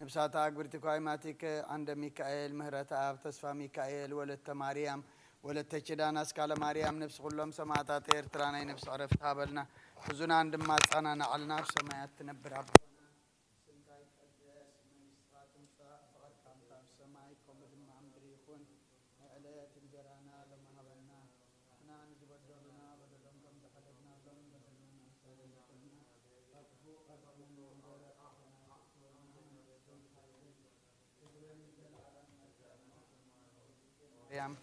ነብሳታ ኣግብርቲ ኳይማቲክ ዓንደ ሚካኤል፣ ምህረተኣብ፣ ተስፋ ሚካኤል፣ ወለተ ማርያም፣ ወለተ ኪዳን፣ ኣስካለ ማርያም፣ ነብሲ ኩሎም ሰማእታት ኤርትራ ናይ ነብሲ ዕረፍቲ ሃበልና። ሕዙናን ድማ ኣጻናናዓልና። ኣብ ሰማያት ትነብር ኣቦና፣ ስምካ ይቀደስ፣ መንግስትኻ ትምጻእ፣ ፍቓድካ ከምታ ኣብ ሰማይ ከምኡ ድማ ኣብ ምድሪ ይኹን። ናይ ዕለት እንጀራና ሎሚ ሃበና። ንሕና ንዝበደሉና በደሎም ከም ዝሓለፍናሎም በደልና ንኣሕስር ኣይትሓለና፣ ካብ ክፉእ ኣድሕነና እምበር፣ ኣብ ፈተና ኣይተእትወና፣ መንግስቲ፣ ክብሪ፣ ማርያም፣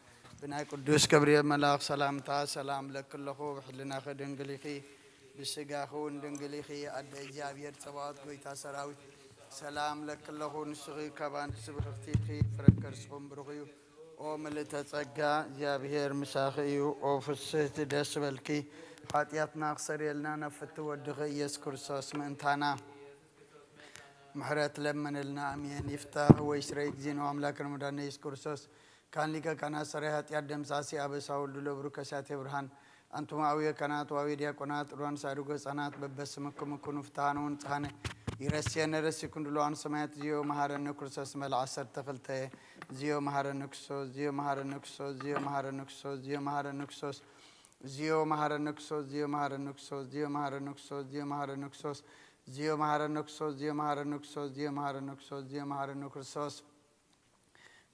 ብናይ ቅዱስ ገብርኤል መልኣኽ ሰላምታ ሰላም እብለኪ ኣለኹ። ብሕልናኺ ድንግል ኢኺ፣ ብስጋኺ እውን ድንግል ኢኺ። ኣደ እግዚኣብሔር ጸባኦት፣ ጎይታ ሰራዊት፣ ሰላም እብለኪ ኣለኹ። ንስኺ ካብ ኣንስቲ ብርኽቲ ኢኺ፣ ፍረ ከርስኹም ብሩኽ እዩ። ኦ ምልእተ ጸጋ፣ እግዚኣብሔር ምሳኺ እዩ። ኦ ፍስህቲ፣ ደስ በልኪ፣ ሓጢኣትና ክሰርየልና ናብ ፍቲ ወድኺ ኢየሱስ ክርስቶስ ምእንታና ምሕረት ለምንልና። ኣሜን። ይፍታህ ወይ ስረይ፣ እግዚእነ ወአምላክነ መድኃኒነ ኢየሱስ ክርስቶስ፣ ካህን ሊቀ ካህናት፣ ሰራይ ኃጢአት፣ ደምሳሲ አበሳ፣ ወልዱ ለብሩ ከሳቴ ብርሃን፣ አንቱም አብየ ካህናት ወአብየ ዲያቆናት፣ ሩዋን ሳድጎ ሕፃናት፣ በበስምኩም ኩኑ ፍትሐነ ወንጽሐነ፣ ይረስየነ ረሲኩን ድሉዋን ሰማያት፣ ዚዮ መሐረነ ክርስቶስ፣ መልዓ ዓሰርተ ክልተ፣ ዚዮ መሐረነ ክርስቶስ፣ ዚዮ መሐረነ ክርስቶስ፣ ዚዮ መሐረነ ክርስቶስ፣ ዚዮ መሐረነ ክርስቶስ፣ ዚዮ መሐረነ ክርስቶስ፣ ዚዮ መሐረነ ክርስቶስ፣ ዚዮ መሐረነ ክርስቶስ፣ ዚዮ መሐረነ ክርስቶስ፣ ዚዮ መሐረነ ክርስቶስ፣ ዚዮ መሐረነ ክርስቶስ፣ ዚዮ መሐረነ ክርስቶስ።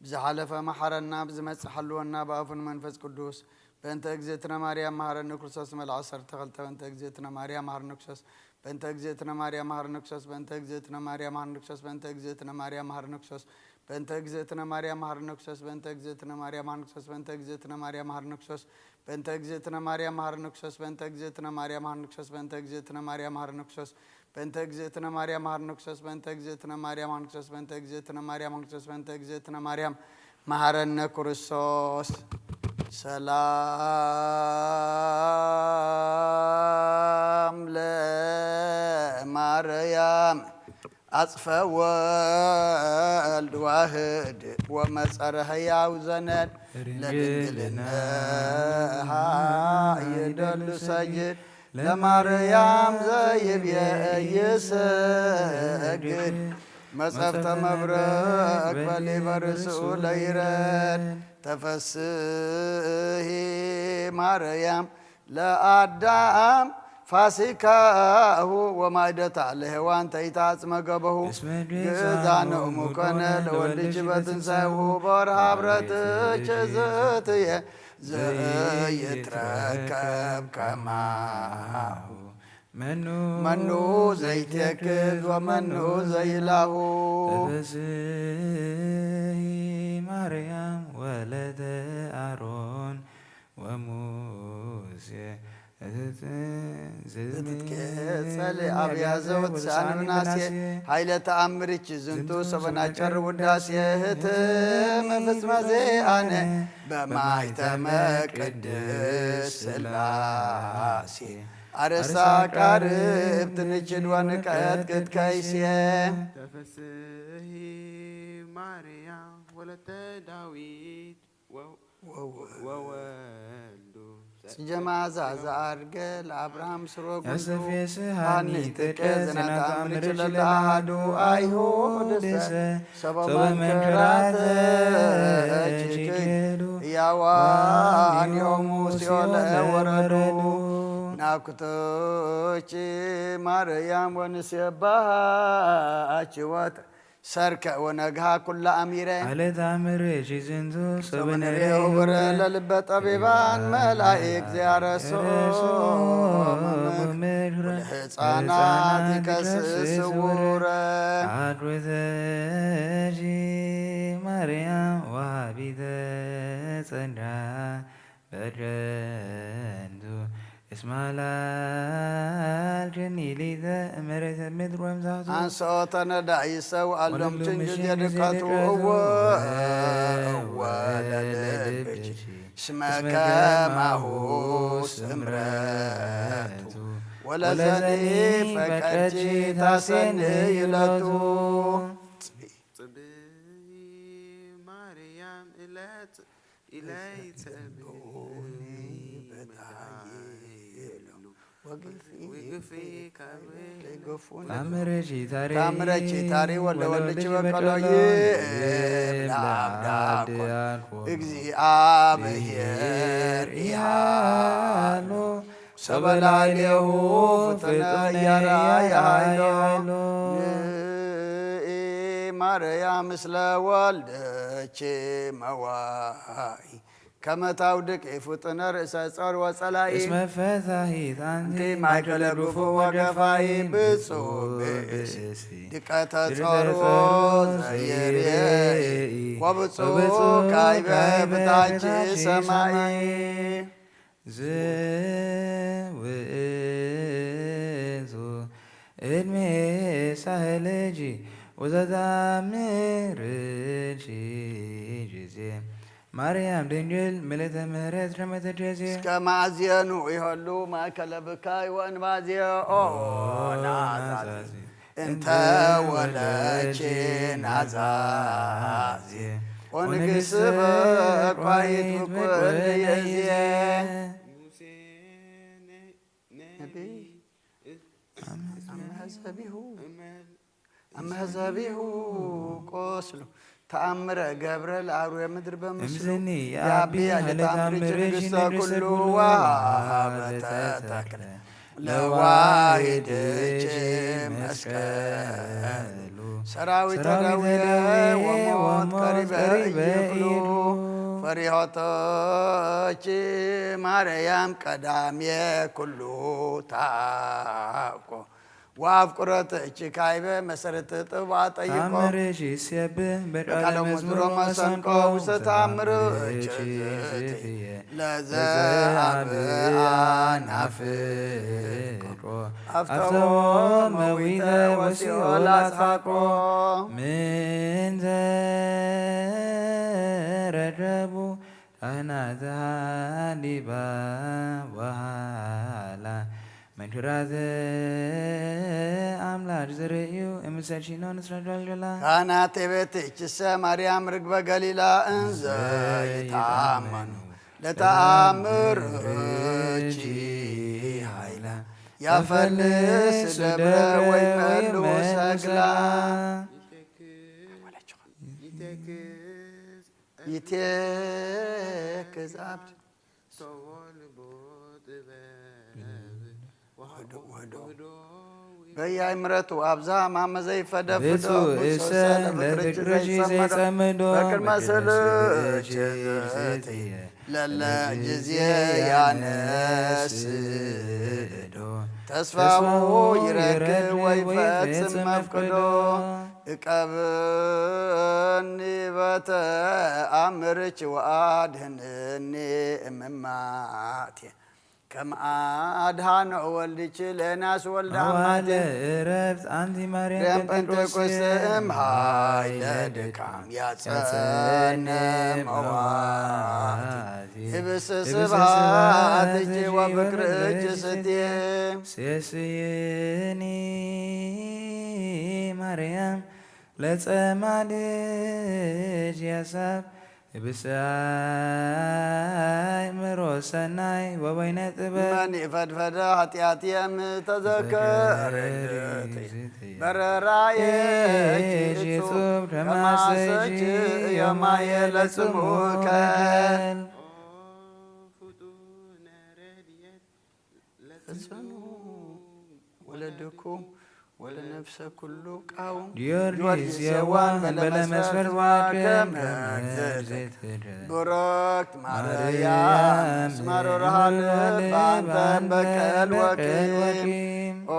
ብዝሓለፈ መሓረና፣ ብዝመጽእ ሓልወና፣ ብኣፉን መንፈስ ቅዱስ። በእንተ እግዝእትነ ማርያም መሓረኒ ክርስቶስ፣ መልዓ ዓሰርተ ክልተ። በእንተ እግዝእትነ ማርያም መሓረኒ ክርስቶስ፣ በእንተ እግዝእትነ ማርያም መሓረኒ ክርስቶስ፣ በእንተ እግዝእትነ ማርያም መሓረኒ ክርስቶስ፣ በእንተ እግዝእትነ ማርያም መሓረኒ ክርስቶስ፣ በእንተ እግዝእትነ ማርያም መሓረኒ ክርስቶስ፣ በእንተ እግዝእትነ ማርያም መሓረኒ ክርስቶስ፣ በእንተ እግዝእትነ ማርያም መሓረኒ ክርስቶስ፣ በእንተ እግዝእትነ ማርያም መሓረኒ ክርስቶስ፣ በእንተ እግዝእትነ ማርያም መሓረኒ ክርስቶስ፣ በእንተ እግዝእትነ ማርያም መሓረኒ ክርስቶስ፣ በእንተ እግዝእትነ ማርያም መሓረኒ ክርስቶስ፣ በእንተ እግዝእትነ ማርያም መሓረኒ ክርስቶስ፣ በእንተ እግዝእትነ ማርያም መሓረኒ ክርስቶስ፣ በእንተ እግዝእትነ ማርያም መሓረነ ክርስቶስ። ሰላም ለማርያም አጽፈ ወልድ ዋህድ ወመጸረ ሕያው ዘነድ ለድንግልና ይደሉ ሰጅድ ለማርያም ዘይብየ ይሰግድ መጸፍተ መብረቅ በሊበ ርእስኡ ለይረድ ተፈስሂ ማርያም ለአዳም ፋሲካሁ ወማይደታ ለሔዋን ተይታጽመ ገበሁ ግዛኖሙ ኮነ ለወልድኪ በትንሳኤሁ በወርሃ ብረት ችዝትየ ዘይትረከብ ከማሁ መኑ ዘይትየክዝ ወመኑ ዘይላሁ ተፈስሂ ማርያም ወለተ አሮን ወሙሴ ዘትትኬጸል አብያ ዘወትስአን ምናሴ ኃይለ ተአምርኪ ዝንቱ ሰበናጨር ውዳሴ ህትም ፍጽመ ዜአነ በማይተመ ቅድስ ስላሴ አረሳ ቃርብ ትንችድ ወንቀት ክትከይስየ ተፈስሂ ማርያም ወለተ ዳዊት ወወልዱ ጽጀማዛ ዘአርገ ለአብርሃም ስርወ ጉንዱ ያሰፌስሃኒ ሃኒ ጥቀ ጥቀ ዘናተ ዘናተ አምርች አምርች ለለአሃዱ ለለአሃዱ አይሁድ ሰ አይሁድ ሰ ሰበ ሰበ መንክራተ መንክራተ ችክድ ችክድ ያዋን ዮም ሲኦል ወረዱ። ናኩቶች ማርያም ወንሴባሃች ወት ሰርክ ወነግሃ ኩላ አሚረ አለት አምርች ዝንቱ ሰበ ሰበ ንሬ ንሬ ውረ ውረ ለልበ ጠቢባን መላእክ ዚያረሶ ምክረ ህፃናት ይከስስ ውረ አድሮተጂ ማርያም ወሃቢተ ጸጋ በድረንቱ እስማላል ጀኒሊተ መሬተ ምድር ወምዛቱ አንሶ ተነዳኢሰ ወአሎም ወለሉ ችንጁ ምሽን ጀድቀቱ ዜድቀቱ እወ እወ ለልብች እስመ ከማሁ ስምረቱ ወለዘኒ ፈቀድኪ ታሰኒ ይለቱ ጽብኢ ማርያም እለት ኢለይ ተብኡኒ በታይሉ ወግፊ ከይገፉን። ታምረ ቺታሪ ታምረ ቺታሪ ወልደ ወልደ ወልደ ቺበቀሎ ቺበቀሎ ይብላ ይብላ አብዳኮ። አብዳኮ። እግዚአብሔር ይሃሎ ሰበላዕሌሁ ፍጥነ ፍጥነ ያራያ ያራያ ኃይሎ። ኃይሎ። ማርያም ምስለ ወልደኪ መዋኢ ከመ ታውድቂ ፍጥነ ርእሰ ጾር ወጸላኢ። እስመ ፈታሂት አንቲ አንቲ ማእከለ ማእከለ ግፉ ግፉ ወገፋኢ ወገፋኢ ብፁዕ ብፁዕ ብእሲ ብእሲ ድቀተ ድቀተ ጾር ጾር ዘይሬኢ ዘይሬኢ ወብፁዕ ወብፁዕ ካይበ ካይበ በታች በታች ሰማይ። ሰማይ። ዝውእቱ እድሜ ሳህልጂ ወዘተአምርጂ ጊዜ ማርያም ድንግል ምልዕተ ምሕረት ረመተ ጊዜ። እስከ ማዕዝየኑ ይኸሉ ማእከለ ብካይ ወእንባዜ ኦ ኦ ናዛዚ ናዛዚ እንተ ወለቼ ናዛዜ ወንግስ በቋይት ብኩል የዜ ነቢይ አመ ህዘቢሁ አመ ህዘቢሁ ቆስሉ ተአምረ ገብረ ለአርዌ ምድር በምስሉ እምዝኒ የአቢ የአቢ ኃይለ ተአምር ተአምር ንግሥተ ጅን ኩሉ ንግሥተ ኩሉ ወሃበተ ወሃበተ ተክለ ተክለ ለዋሂድኪ ለዋሂድኪ መስቀሉ መስቀሉ ሰራዊተ ሰራዊተ ደዌ ደዌ ወሞት ወሞት ቀሪበ ቀሪበ እይክሉ እይክሉ ፈሪሆቶች ማርያም ቀዳሜ ኩሉ ታኮ ወአፍቁረትኪ ካይበ መሰረት ጥባ ጠይቆ ታምርሽ ይሴብህ በቃለ በቃለ መዝሙር መዝሙር መሰንቆ መሰንቆ ውስተ ታምርሽ ታምርሽ ዘትየ ዘትየ ለዘአብአ ለዘአብአ ናፍቆ ናፍቆ አፍተዎ አፍተዎ መዊተ መዊተ ወሲኦል ወሲኦል አስሓቆ። አስሓቆ። ምን ዘረከቡ ካህናተ ሀሊባ ወሃላ መንክራተ አምላክ ዝርእዩ እምሰልሺኖ ንስለ ዶልዶላ። ካህናተ ቤትኪሰ ማርያም ርግበ ገሊላ እንዘ ዘይታመኑ ይታመኑ ለተአምርኪ ኃይላ ያፈልስ ደብረ ወይመሉ ሰግላ። ይቴክዝ አብድ ወዶ ወዶ በያይ ምረቱ አብዛ ማመዘይ ፈደፍዶ ብፁዕ እሰ ብሶሰ ለፍቅርኪ ለፍቅርኪ ዘይጸመዶ ዘይጸመዶ በቅድመ በቅድመ ስልኪ ስልኪ ዘትየ ለለ ጊዜ ያነስዶ ተስፋሁ ተስፋሁ ይረክብ ይረክብ ወይፈጽም ወይፈጽም መፍቅዶ መፍቅዶ። እቀብኒ በተአምርኪ ወአድህንኒ እምማቴ ከመ አድኃኖ ወልድኪ ለዮናስ ወልደ አማቴ። መዋዕለ ዕረፍት አንቲ ማርያም ማርያም ጴንጠቆስቴ ጴንጠቆስቴ እምኃይለ ድካም ያጸነ ያጸነ መዋቲ። መዋቲ። ህብስተ ህብስተ ስብሐትኪ ስብሐትኪ ወፍቅርኪ ወፍቅርኪ ስቴ። ሴስየኒ ማርያም ለጸማድኪ ያሳብ ብሳይ ምሮ ሰናይ ወበይነ ጥበብ። መን ይፈድፈደ ኃጢአትየ እምተዘከረ እግዝእትየ። በረራየ እጹብ ከማሰች ከማሰች ዮማየ ለጽሙከ። ፈጽኑ ወለድኩም ወለነፍሰ ኩሉ ቃውም። ጊዮርጊስ ጊዮርጊስ የዋህ የዋህ በለ በለ መስፈርት መስፈርት ዋከም ዋከም እግዝእትነ። እግዝእትነ። ብሩክት ማርያም ማርያም እስመ ርሩሃ ልብ ልብ አንተ አንተ በቀል በቀል ወቂም። ወቂም። ኦ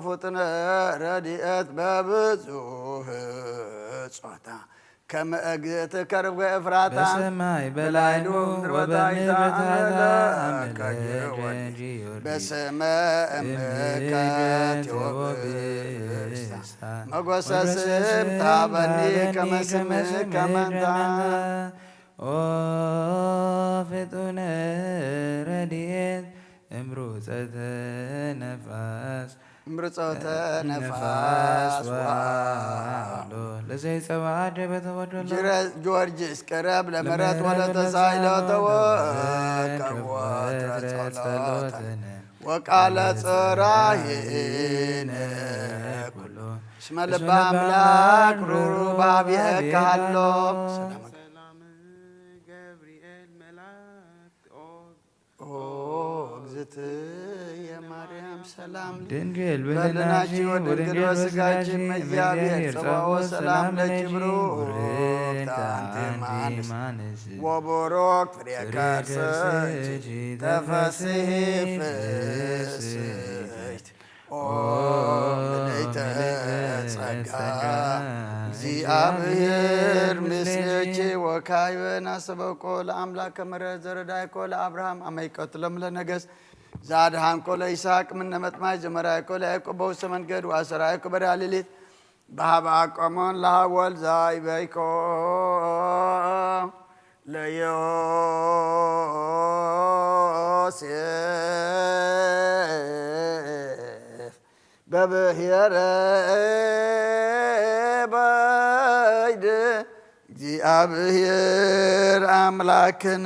ፍጡነ ረድኤት በብዙህ ጾታ ከመ እግዝእትከ ርግበ ኤፍራታ በሰማይ በላይሉ በላይሉ ምድር በታሕታ በታሕታ አመለከ አመለከ ጊዮርጊስ። ጊዮርጊስ። በስመ እምከ እምከ ቴዎብስታ ቴዎብስታ። መጎሰ ስም ታበኒ ከመ ስምከ መንታ። ኦ ፍጡነ ረድኤት እምሩፀተ ነፋስ እምርጾተ ነፋስ ነፋስ ወአውሎ። ለዘይጸውዓ ደበተ ወዶሎ። ጅረ-፣ ጊዮርጊስ ቅረብ ለምህረት ለምህረት ወለተሳይሎ ወለተሳይሎ ተወከብ ተወከብ ወትረ ወትረ ጸሎተነ። ጸሎተነ። ወቃለ ጽራይነ ኩሉ እስመ ልበ አምላክ ሩሩ ባቢኤከ ሃሎ። ሰላም ገብርኤል መልአክ ኦ እግዝእትየ ማርያም ሰላም ድንግል በልናኪ በልናኪ ወድንግል ወድንግል በስጋኪ በስጋኪ እመ እግዚአብሔር ጸባኦት ሰላም ለኪ ብሩክ አንቲ እማንስ ወቡሩክ ፍሬ ከርስኪ ተፈስሒ ፍስሕቲ ኦ ምልዕተ ጸጋ እግዚአብሔር ምስሌኪ። ወካዕበ ናሰበቆ ለአምላክ ከመ ዘረዳይኮ ለአብርሃም አመ ይቀትሎም ለነገስ ዛድሃንኮ ለይስሐቅ ምነ መጥማይ ዘመራይኮ ለያዕቆብ በውስተ መንገድ ወአሰራይኮ በዳሊሊት በሃብ አቆሞን ለሃወል ዛይበይኮ ለዮሴፍ በብሔረ በይድ እግዚአብሔር አምላክነ።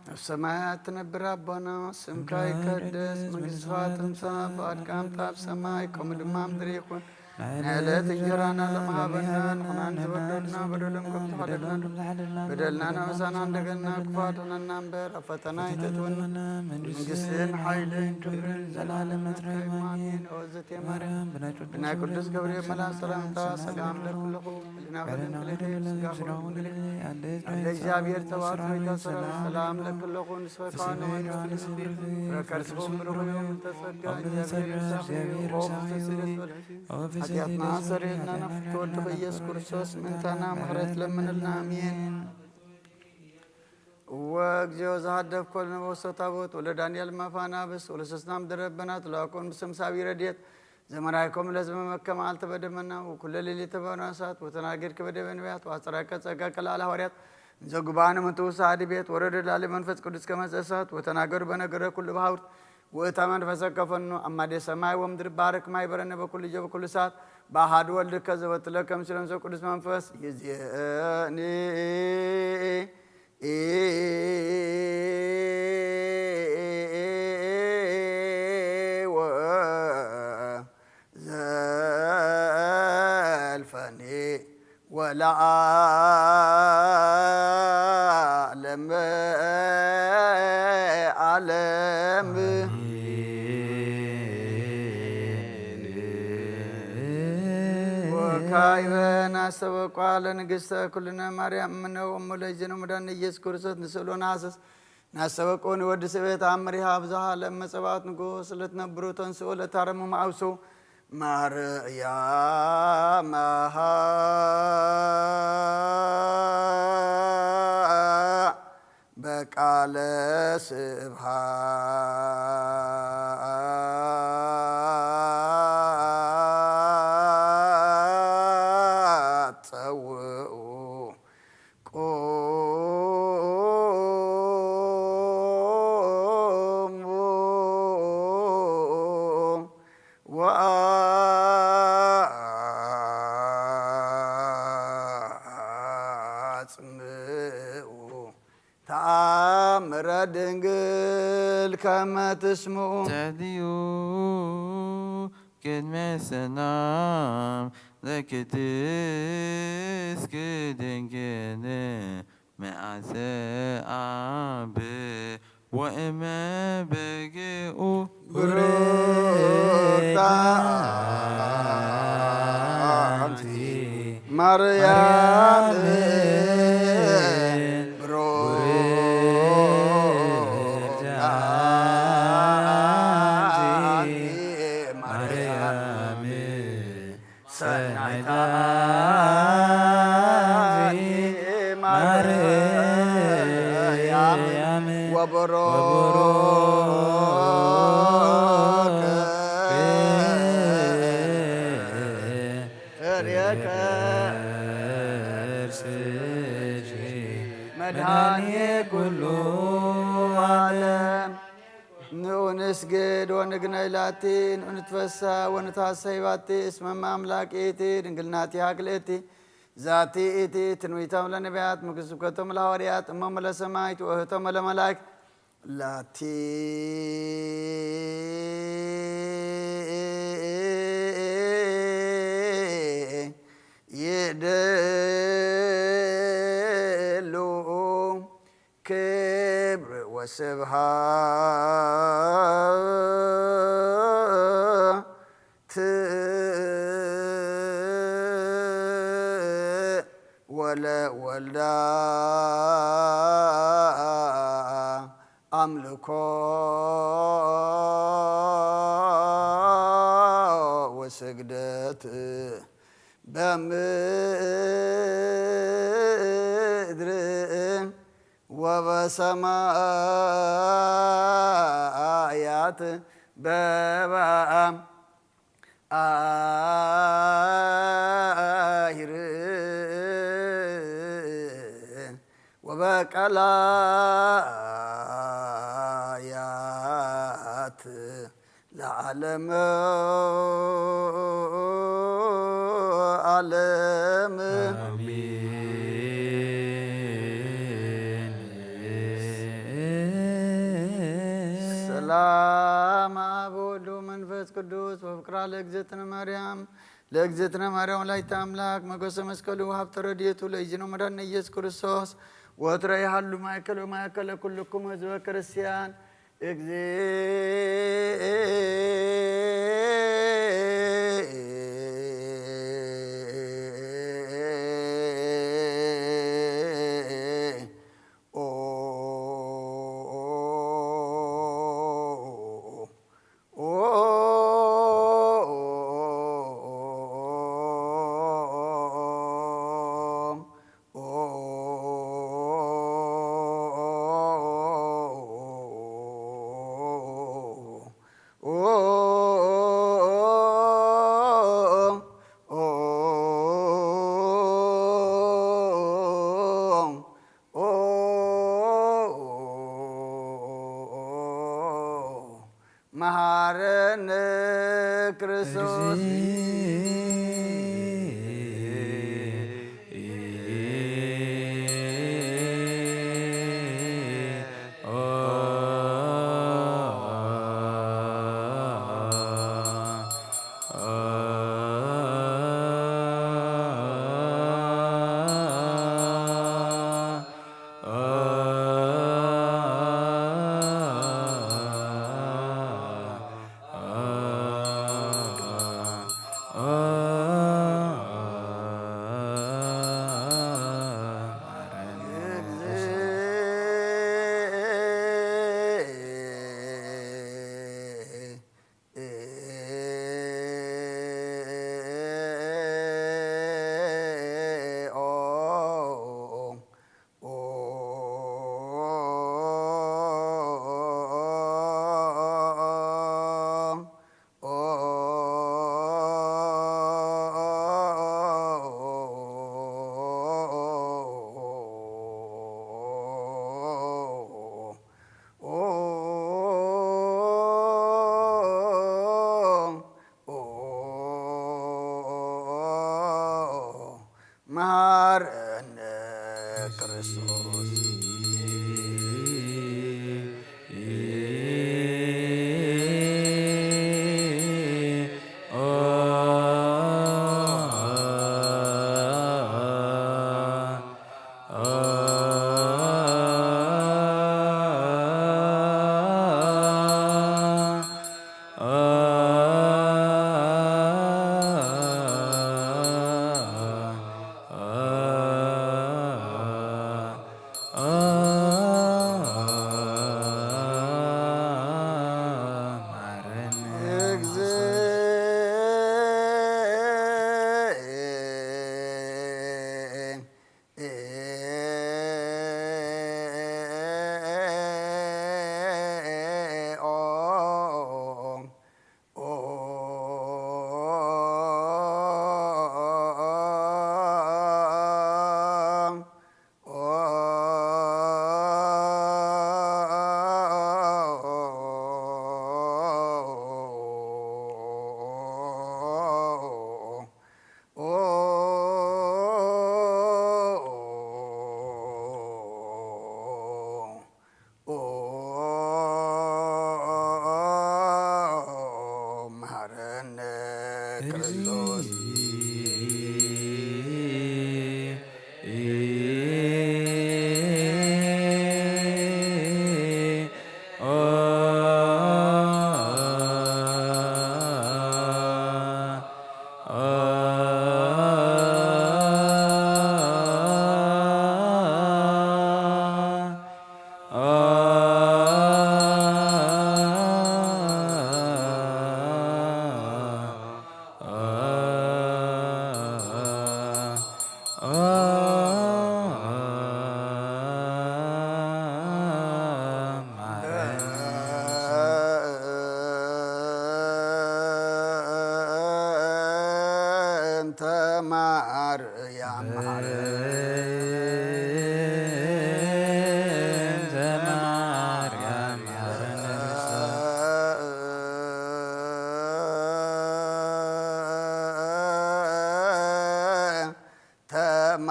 ኣብ ሰማያት ትነብር ኣቦና፣ ስምካ ይቀደስ፣ መንግስትኻ ትምጻእ፣ ፍቓድካ ኣብ ሰማይ ከምኡ ድማ ኣብ ምድሪ ይኹን። ናይ ዕለት እንጀራና ሎሚ ሃበና፣ ንሕናን ዝበደልና በደሎም ከም ዝሓለፍና በደልና ናበሳና እንደገና ክፉ ኣድሕነና እምበር፣ ኣብ ፈተና ኣይተእትወና። መንግስትን ሓይልን ክብርን ዘላለም ናትካ እዩ። ኣሜን። ኦ እግዝእትየ ማርያም፣ ብናይ ቅዱስ ገብርኤል መልኣክ ሰላምታ ሰላም እብለኪ ኣለኹ። ህሊናኺ ድንግል እየ፣ ስጋኺ ድንግል እየ። ኣደ እግዚኣብሔር ተባረክ፣ ሰላም እብለኪ ኣለኹ። ንስኺ ከዋነ ወንስቲ ፍረ ከርስኹም ብሩኽ እዩ። ተጸጋ እግዚኣብሔር ምሳኺ እዩ። ኦ ፍስሕቲ ደስ በልኪ፣ ሓጢኣትና ሰሪልና ናብ ፍትወልድኺ ኢየሱስ ክርስቶስ ምእንታና ምሕረት ለምንልና። ኣሜን። እወ እግዚኦ ዘሃደፍ ኮልነ በውስተ ታቦት ወለዳንኤል ማፋናብስ ወለሰስናም ደረበናት ለዋኮን ብስም ሳቢ ረድኤት ዘመራይኮም ለዝመመከ መዓልተ በደመና ወኩለ ሌሊተ በናሳት ወተናገድክ በደበ ነቢያት ወአጽራከ ጸጋከ ለዓለ ሐዋርያት እንዘ ጉባኤነ ምንትውሳ አዲ ቤት ወረደ ላለ መንፈስ ቅዱስ ከመዘ እሳት ወተናገሩ በነገረ ኩሉ በሐውርት ወእታ መንፈሰ ከፈኑ አማዴ ሰማይ ወምድር ባርክ ማይ በረነ በኩሉ ጀ በኩሉ ሰዓት በአሐዱ ወልድከ ዘወትለ ከምሲሎም ሰው ቅዱስ መንፈስ ይዜኒ ወዘልፈኒ ወለዓለመ ዓለም። ወካዕበ ናስተበቋ ለንግሥተ ኩልነ ማርያም እምነ ወእሙ ለእግዚእነ መድኃኒነ ኢየሱስ ክርስቶስ ንስእሎ ነሐስስ ናስተበቆ ንወዲ ስቤት አምሪሃ ብዝሃ ለመጸባኦት ንጉስ ለትነብሩ ተንስኡ ለታረሙ ማአውሱ ማርያም በቃለ ስብሐት ጸውኡ ቁሙ ወአጽምኡ ተአምረ ድንግል ከመ ትስምኡ። ተድዩ ቅድመ ሰላም ለክትስክ ድንግል መዓልተ አብ ወእመ በግኡ ብሩክታ አንቲ ማርያም ብሩክታ አንቲ ማርያም ሰናይታ አንቲ ማርያም ወቡሩክ ፍሬከ ንኡ ንስግድ ወንግነይ ላቲ፣ ንኡ ንትፈሳ ወንትሃሰይ ባቲ፣ እስመ እመ አምላክ ኢቲ ድንግል ናቲሃ ክልእቲ። ዛቲ ኢቲ ትንቢቶም ለነቢያት፣ ምክስብከቶም ለሃዋርያት፣ እሞም ለሰማይት፣ ወእህቶም ለመላእክት። ላቲ ይደሉ ክብር ወስብሃት ወለወልዳ ኣምልኮ ወስግደት በምድር ወበሰማያት በባ አሂር ወበቀላያት ለዓለመ ዓለም። አሜን። ሰላም አብ ወወልድ ወመንፈስ ቅዱስ ወፍቅራ ለእግዝእትነ ማርያም። ለእግዝእትነ ማርያም ወላዲተ አምላክ ሞገሰ መስቀሉ ወሀብተ ረድኤቱ ለእግዚእነ መድኃኒነ ኢየሱስ ክርስቶስ ወትረ ይሃሉ ማእከለ ማእከለ ኩልክሙ ህዝበ ክርስቲያን። እግዚእ ኦ መሃረነ ክርስቶስ። መሃረነ ክርስቶስ። ክርስቶስ። እንተ ማርያም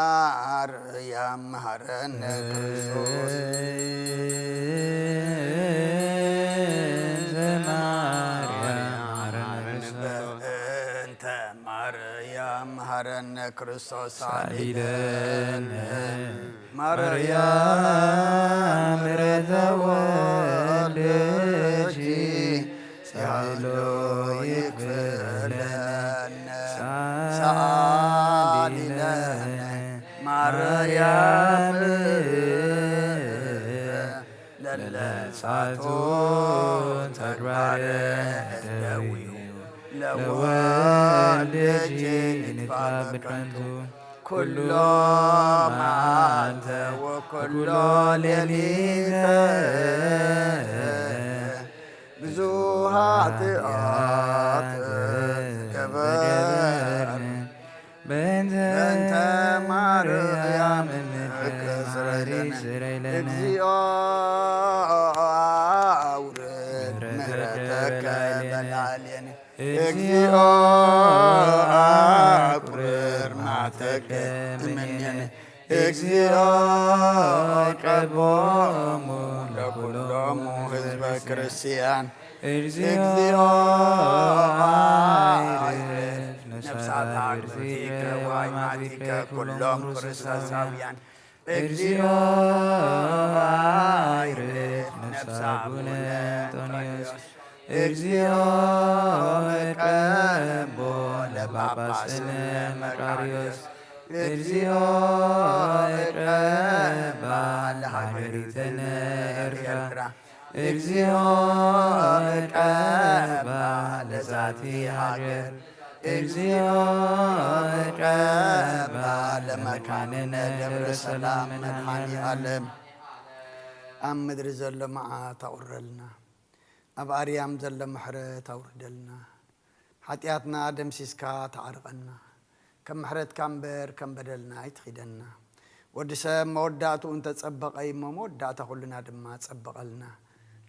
ተማርያም መሃረነ ክርስቶስ። በእንተ ማርያም መሃረነ ክርስቶስ ሳሊለነ። ማርያም ምሕረተ ወልድኪ ሳህሎ ይክፈለነ። ሳሊለነ ማርያም ለለ ሳቱ ተግባረ ደዊሁ ለወልድኪ ንትፋበከንቱ። ኩሎ መዓልተ ወኩሎ ሌሊተ ብዙ ኃጢአት ገበርነ። በእንተ ማርያም እምከ ስረይለነ። እግዚኦ አውርድ ምሕረተከ በላዕሌነ። እግዚኦ አቁርር መዓተከ እምኔነ። እግዚኦ ቀቦሙ ለኩሎሙ ህዝበ ክርስቲያን። እግዚኦ አይርፍ ነፍሳት አግብርቲከ ወአይማቲከ ኩሎም ክርስቶሳውያን። እግዚኦ አይርፍ ነፍሳ አቡነ እንጦንዮስ። እግዚኦ ቀቦ ለጳጳስነ መቃርዮስ። እግዚኦ ቀባ ለሃገሪትነ ኤርትራ። እግዚኦ ቀባ ለዛቲ ሃገር። እግዚኦ ቀባ ለመካንነ ደብረ ሰላም መድኃኔ ዓለም። ኣብ ምድሪ ዘሎ መዓት ኣውርደልና። ኣብ ኣርያም ዘሎ ምሕረት ኣውርደልና። ሓጢኣትና ደምሲስካ ተዓርቐና። ከም ምሕረትካ እምበር ከም በደልና ኣይትኺደና። ወዲ ሰብ መወዳእትኡ እንተጸበቐ እሞ መወዳእታ ኩልና ድማ ጸበቐልና።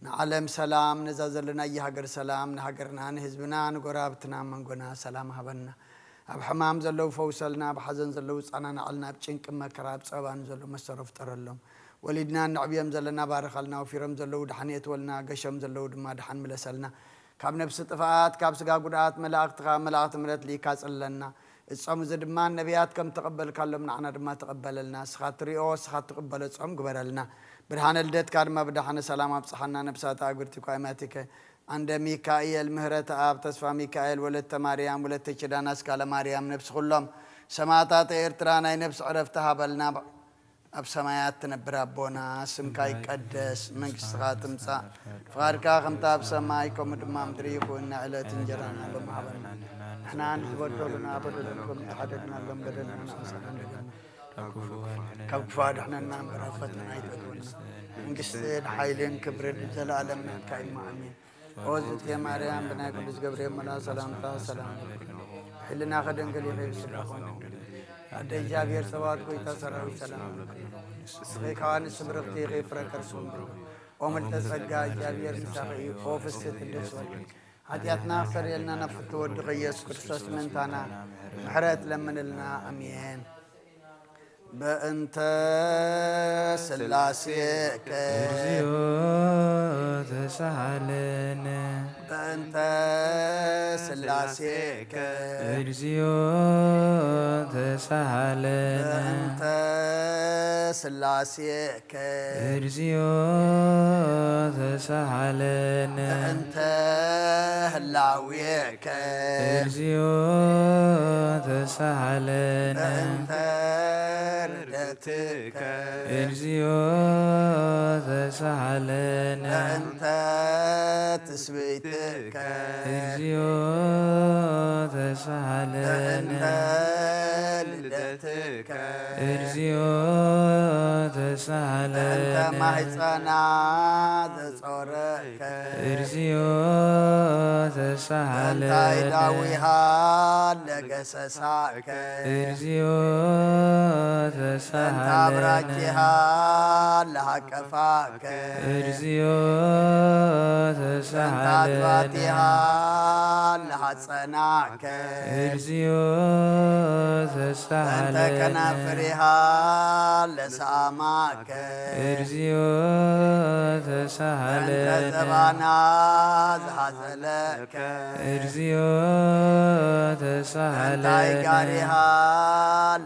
ንዓለም ሰላም፣ ነዛ ዘለናያ ሃገር ሰላም፣ ንሃገርና፣ ንህዝብና፣ ንጎረባብትና፣ መንጎና ሰላም ሃበና። ኣብ ሕማም ዘለዉ ፈውሰልና፣ ኣብ ሓዘን ዘለዉ ጸናናዕልና፣ ኣብ ጭንቂ መከራ፣ ኣብ ጸበባ ንዘለዉ መሰሮ ፍጠረሎም። ወሊድና እነዕብዮም ዘለና ባርኸልና፣ ወፊሮም ዘለዉ ድሓን የእትወልና፣ ገሾም ዘለዉ ድማ ድሓን ምለሰልና። ካብ ነብሲ ጥፍኣት፣ ካብ ስጋ ጉድኣት መላእኽትኻ፣ መላእኽቲ ምሕረት ልኢካ ጽለለና። እዚ ጾም እዚ ድማ ነቢያት ከም ተቐበልካሎም ንዓና ድማ ተቐበለልና። ንስኻ ትሪኦ፣ ንስኻ ትቕበሎ ጾም ግበረልና። ብርሃነ ልደትካ ድማ ብደሓነ ሰላም ኣብጽሓና። ነብሳት ኣግብርቲ ኳይማቲከ፣ ዓንደ ሚካኤል፣ ምህረተ ኣብ፣ ተስፋ ሚካኤል፣ ወለተ ማርያም፣ ወለተ ኪዳን፣ ኣስካለ ማርያም፣ ነብሲ ኩሎም ሰማእታት ኤርትራ ናይ ነብሲ ዕረፍቲ ሃበልና። ኣብ ሰማያት ትነብር ኣቦና፣ ስምካ ይቀደስ፣ መንግስትኻ ትምጻእ፣ ፍቓድካ ከምታ ኣብ ሰማይ ከምኡ ድማ ኣብ ምድሪ ይኹን። ናይ ዕለት እንጀራና ሎሚ ሃበና። ንሕና ንዝበደሉና በደሎም ከም ዝሓደግናሎም በደልና ንኣስኣና። ካብ ክፉእ ኣድሕነና እምበር ኣብ ፈተና ኣይተእትወና። መንግስትን ሓይልን ክብርን ንዘለኣለም ናትካ እዩ። ኣሜን። ኦ ዝእቲ ማርያም፣ ብናይ ቅዱስ ገብርኤል መልኣክ ሰላምታ ሰላም ይብለኪ። ሕልናኺ ድንግል ኢኺ፣ ብስጋኺ እውን ድንግል ኢኺ። ኣደ እግዚኣብሔር ጸባኦት፣ ጎይታ ሰራዊት፣ ሰላም ይብለኪ። ንስኺ ከዋንስ ብርኽቲ ኢኺ፣ ፍረ ከርስኺ እውን ብሩኽ። ኦ ምልዕተ ጸጋ፣ እግዚኣብሔር ምሳኺ እዩ። ኦ ፍስሕቲ ደስ በልኪ። ሓጢኣትና ክሰርየልና ናብ ፍትው ወድኺ ኢየሱስ ክርስቶስ ምእንታና ምሕረት ለምንልና። ኣሜን። በእንተ ስላሴከ እግዚኦ ተሳሃለነ። በእንተ ሥላሴከ እግዚኦ ተሳሃለነ። በእንተ ሥላሴከ እግዚኦ ተሳሃለነ። በእንተ ህላዌከ እግዚኦ ተሳሃለነ። በእንተ ርደትከ እግዚኦ ተሳሃለነ። በእንተ ትስብእትከ እግዚኦ ተሳሃለነ። በእንተ ልደትከ እግዚኦ በእንተ ተሳሃለነ። ማህፀና ዘጾረከ እግዚኦ በእንተ ተሳሃለነ። አይዳዊሃ ለገሰሳከ እግዚኦ በእንተ ተሳሃለነ። አብራኪሃ ለሃቀፋከ እግዚኦ በእንተ ተሳሃለነ። አድባቲሃ ለሃጸናከ እግዚኦ በእንተ ተሳሃለነ። ከናፍሪሃ ለሰአማከ እግዚኦ በእንተ ተሳሃለነ። ዘባና ዝሃዘለከ እግዚኦ በእንተ ተሳሃለነ። አይጋሪሃ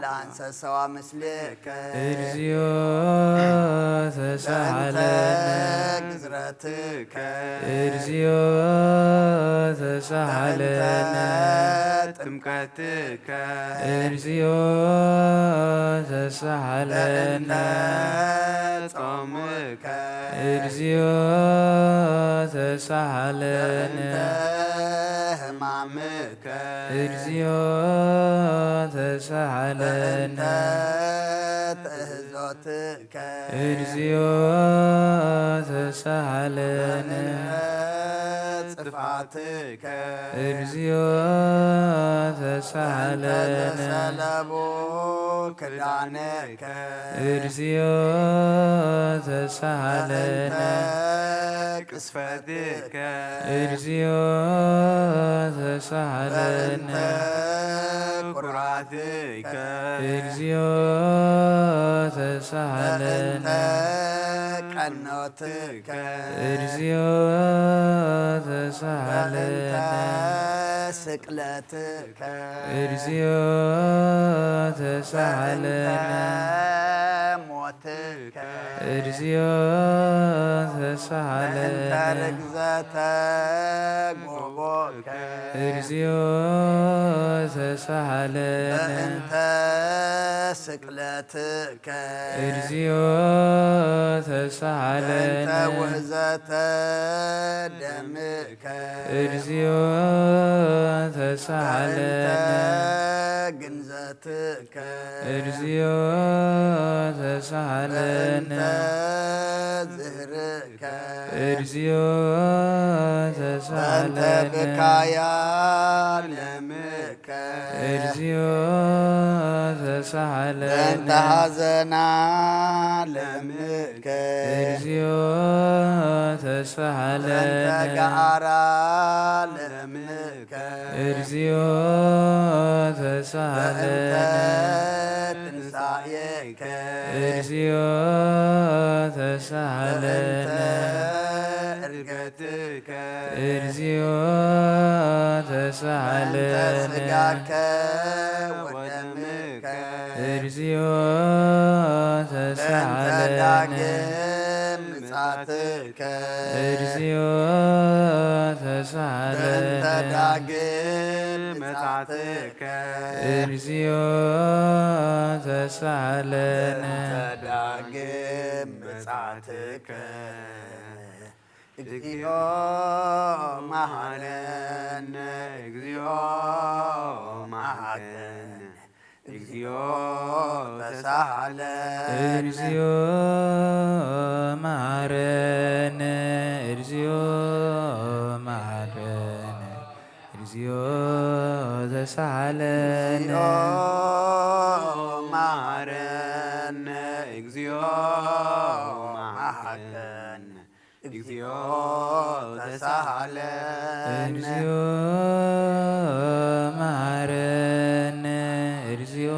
ለአንሰሰዋ ምስሌከ እግዚኦ በእንተ ተሳሃለነ። ግዝረትከ እግዚኦ ተሳሃለነ። በእንተ ጥምቀትከ እግዚኦ ተሳሃለነ። በእንተ ጾምከ እግዚኦ ተሳሃለነ። በእንተ ሕማምከ እግዚኦ ተሳሃለነ። በእንተ ትእህዞትከ እግዚኦ ተሳሃለነ። በእንተ ጽፋትከ እግዚኦ በእንተ ተሳሃለነ። ዘሰለቡ ክዳንከ እግዚኦ ተሳሃለነ። በእንተ ቅስፈትከ እግዚኦ ተሳሃለነ። በእንተ ኩራትከ እግዚኦ ተሳሃለነ። በእንተ ቀኖትከ እግዚኦ ተሳሃለነ። በእንተ ስቅለትከ እግዚኦ ተሳሃለነ። በእንተ ሞትከ እግዚኦ በእንተ ተሳሃለነ። ርግዘተ ጎቦከ እግዚኦ ተሳሃለነ። በእንተ ስቅለትከ እግዚኦ በእንተ ተሳሃለነ። ውህዘተ ደምከ እግዚኦ ተሳሃለነ። በእንተ ግንዘትከ እግዚኦ ተሳሃለነ። በእንተ ዝህርከ እግዚኦ በእንተ ተሳሃለነ። ብካያ ለምከ እግዚኦ ተሳሃለነ። በእንተ ሐዘና ለምከ እግዚኦ በእንተ ተሳሃለነ። ገዓራ ለምከ እግዚኦ በእንተ ተሳሃለነ። ትንሳኤከ እግዚኦ በእንተ ተሳሃለነ። እርገትከ እግዚኦ በእንተ ተሳሃለነ። ስጋከ ወደምከ እግዚኦ በእንተ ተሳሃለነ። ዳግም ምጻትከ እግዚኦ በእንተ ተሳሃለነ። ዳግም ምጻትከ እግዚኦ ተሳሃለነ። በእንተ ዳግም ምጻትከ እግዚኦ መሐረነ እግዚኦ መሐረነ እግዚኦ ተሳሃለነ እግዚኦ መሐረነ። እግዚኦ መሐረነ። እግዚኦ ተሳሃለነ። እግዚኦ መሐረነ እግዚኦ መሐረነ እግዚኦ ተሳሃለነ እግዚኦ መሐረነ። እግዚኦ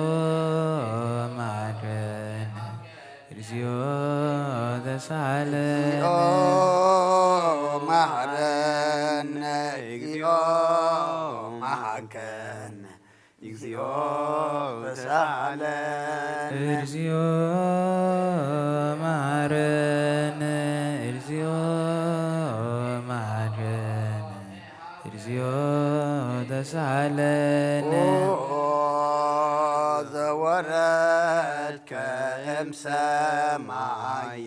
መሐረነ። እግዚኦ ተሳሃለነ። እግዚኦ መሐረነ እግዚኦ ተሳለን። እግዚኦ መሐረነ፣ እግዚኦ መሐረነ፣ እግዚኦ ተሳለን። ኦ ዘወረድከ እምሰማይ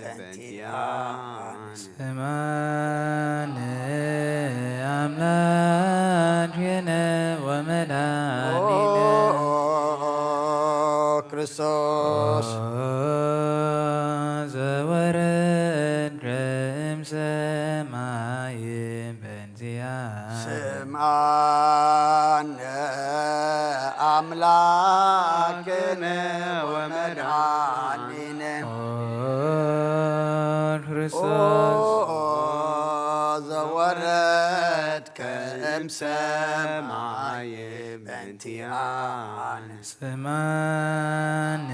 በእንቲአነ። ስማነ አምላኬነ ወመድኃኒነ። ኦ ክርስቶስ። ኦ ዘወረድከ እምሰማይ በእንቲአነ። ስማነ አምላክነ ወመድኃኒነ። ኦ ክርስቶስ። ኦ ዘወረድከ እምሰማይ በእንቲአነ። ስማነ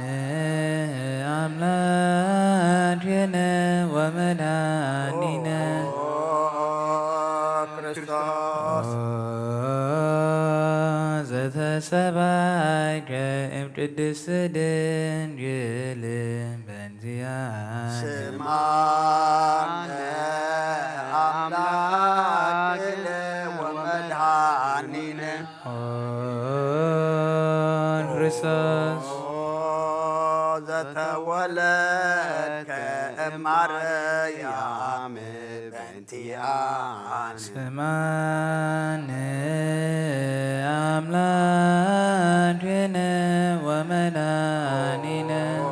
አምላክነ ወመድኃኒነ። ኦ ክርስቶስ። ኦ ዘተሰባይከ እም ቅድስት ድንግል በእንቲአነ። ስማነ አምላክነ ወመድኃኒነ። ኦ ክርስቶስ። ኦ ዘተወለድከ እማርያም በእንቲአነ። ስማነ አምላክነ ወመድኃኒነ። ኦ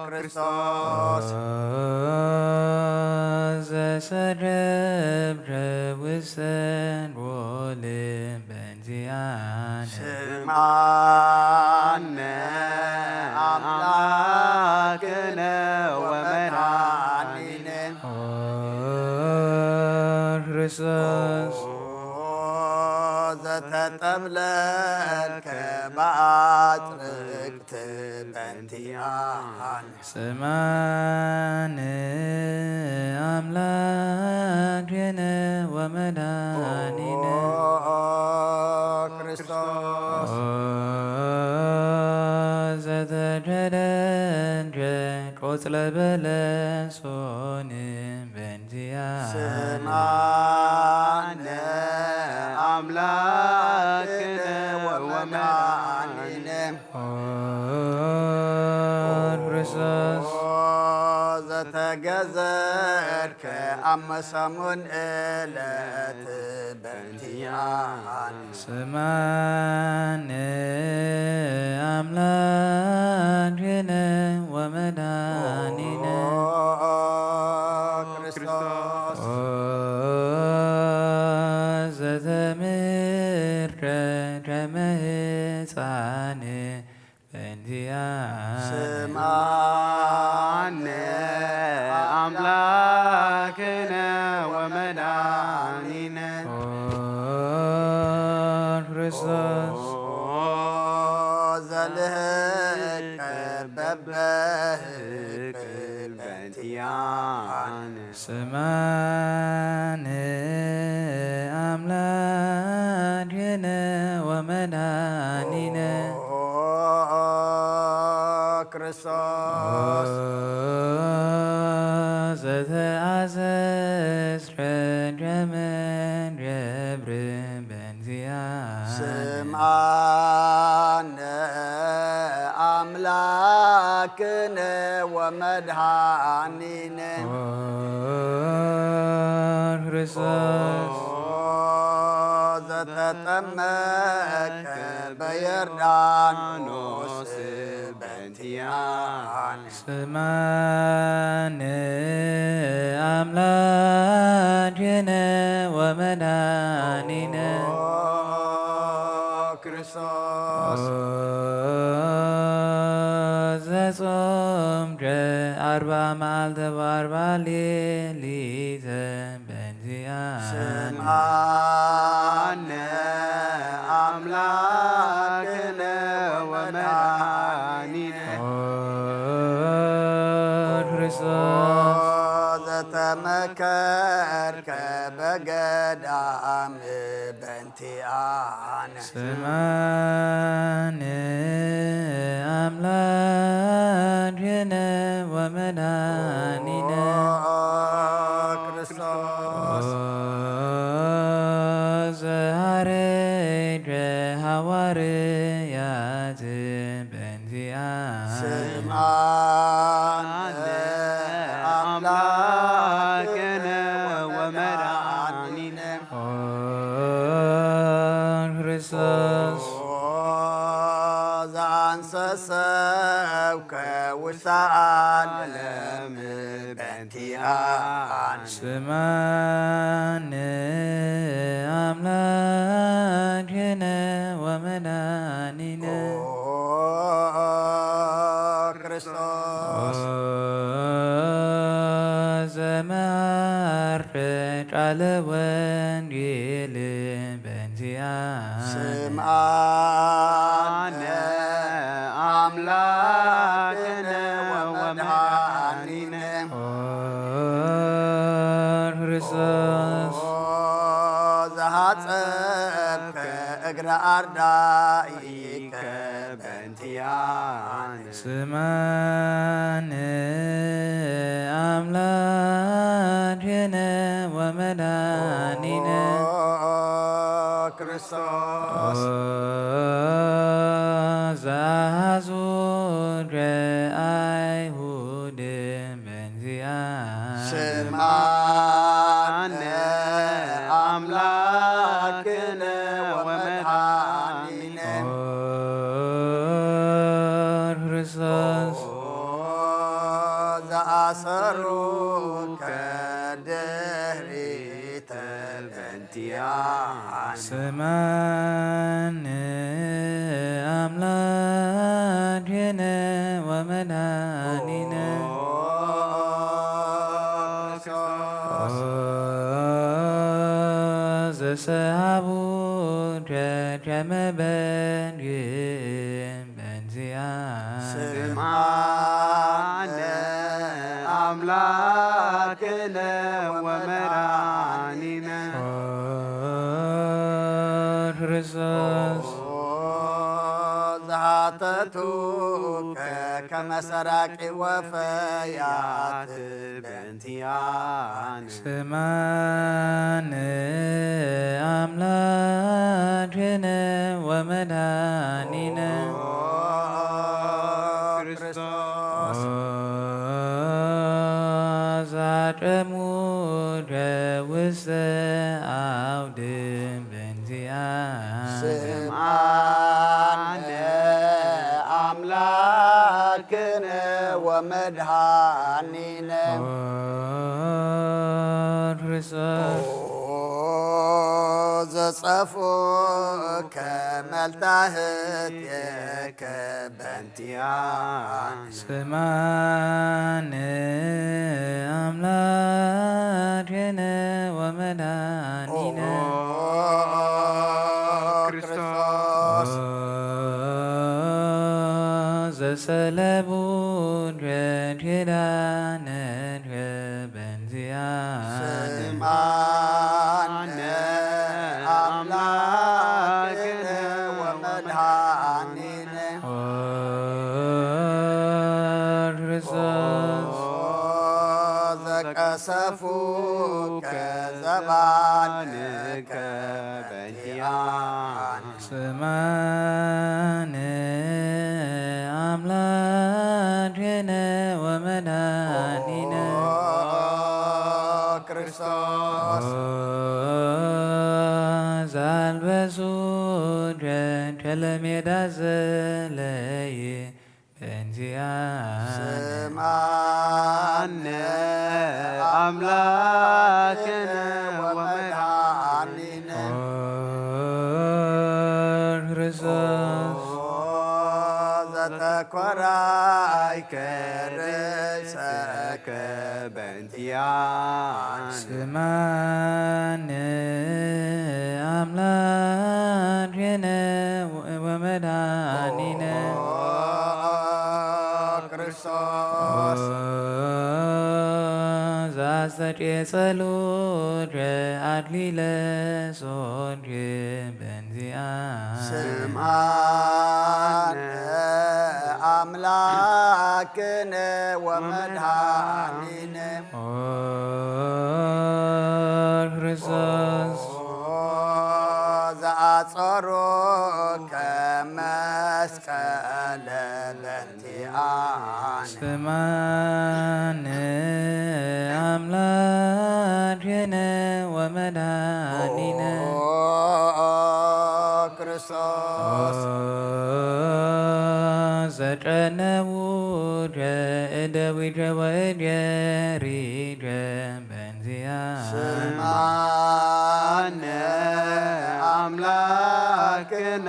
ክርስቶስ። ኦ ዘሰደብከ ውስተ ጎል በእንቲአነ። ስማነ አምላክነ ወመድኃኒነ። ኦ ክርስቶስ። ኦ ዘተጠብለልከ በአጽርቅት በእንቲአነ። ስማነ አምላክነ ወመድኃኒነ። ኦ ክርስቶስ። ኦ ዘተከደንከ ቆጽለ በለሶን በእንቲአነ። ስማነ አምላክነ ወመድኃኒነ። ኦ ክርስቶስ። ኦ ዘተገዘርከ አመ ሰሙን ዕለት በእንቲአነ። ስማነ አምላክነ ወመድኃኒነ። ኦ ክርስቶስ። ኦ ዘተምህርከ ከመ ሕፃን በእንቲአነ። ስማነ አምላክነ ወመድኃኒነ። ኦ ክርስቶስ። ኦ ዘልህቀ በበህቅ በእንቲአነ። ስማነ አምላክነ ወመድኃኒነ። ኦ ክርስቶስ። ኦ ዘተአዘዝከ ከመ ገብር በእንቲአነ። ስማነ አምላክነ ወመድኃኒነ። ኦ ክርስቶስ። ኦ ዘተጠመቀ በዮርዳኖስ በእንቲአነ። ስማነ አምላክነ ወመድኃኒነ። ኦ ክርስቶስ። ኦ ዘጾምከ አርባ መዓልተ ወአርባ ሌሊተ በእንቲአነ። ስምዓነ አምላክነ ወመድኃኒነ። ኦ ክርስቶስ። ተመከርከ በገዳም በንቲኣነ። ስማን ኣምላክነ ወመድኃኒነ ክርስቶስ ዘሃረይ ሐዋርያት በንዚኣ ስማን ኣምላክነ ወመድኃኒነ ክርስቶስ ዘኣንሰሰብከ ውስተ ዓለም በንቲኣን ስማን ኣምላክነ ወመድኃኒነ ክርስቶስ ዘመሃር ቃለ ወንጌል በንዚኣ ስምዓነ ኣምላክነ ወመድኃኒነ ክርስቶስ ዘሃጸብከ እግረ ኣርዳኢከ በንቲኣነ ስማን ኣምላክነ ወመድኃኒነ ክርስቶስ ዘሃዙ አይሁድ በንዚኣ ስምዓነ ኣምላክነ ወመድኃኒነ ክርስቶስ ዘኣሰሩከ ድሕሪተ በንቲኣነ ስማን ኣምላክነ ወመድኃኒነ ዘሰሃቡ ከመ በንግ በንዚኣ ስምዓነ ኣምላክነ ወመድኃኒነ ክርስቶስ ዝሓተቱከ ከመ ሰራቂ ወፈያት በንቲኣነ ስማን ኣምላክነ ወመድኃኒነ ክርስቶስ ዛቀሙ ውስተ አውድም በንዚኣ ስምዓነ ኣምላክነ ወመድኃኒነ ክርስቶስ ዘጸፉከ መልታህትከ በንቲኣነ ስማን ኣምላክነ ወመድኃኒነ ክርስቶስ ዘሰለቡ ኪዳነ በንዚኣ ስምዓነ ኣምላክነ ወመድኃኒነ ክርስቶስ ዘቀሰፉከ ዘባንከ በንቲኣነ ስማን ኣምላክነ ወመድኃኒነ ክርስቶስ ዛልበሱ ከለሜዳ ዘለይ በንዚኣ ስምዓነ ኣምላክነ ወመድኃኒነ ክርስቶስ ዘተኮራይከ ርእሰከ በንቲኣነ ስማን ኣምላክነ ወመድኃኒነ ክርስቶስ ሰጪ ጸሎት ኣድሊለ ሶድ በንዚኣ ስምዓነ ኣምላክነ ወመድኃኒነ ኦ ክርስቶስ ዘኣጸሮ ከመስቀለ በንቲኣነ ስማነ ኣምላክነ ወመድኃኒነ ክርስቶስ ዘጨነቡ እደዊደ ወእደ ሪደ በንዚኣ ስምዓነ ኣምላክነ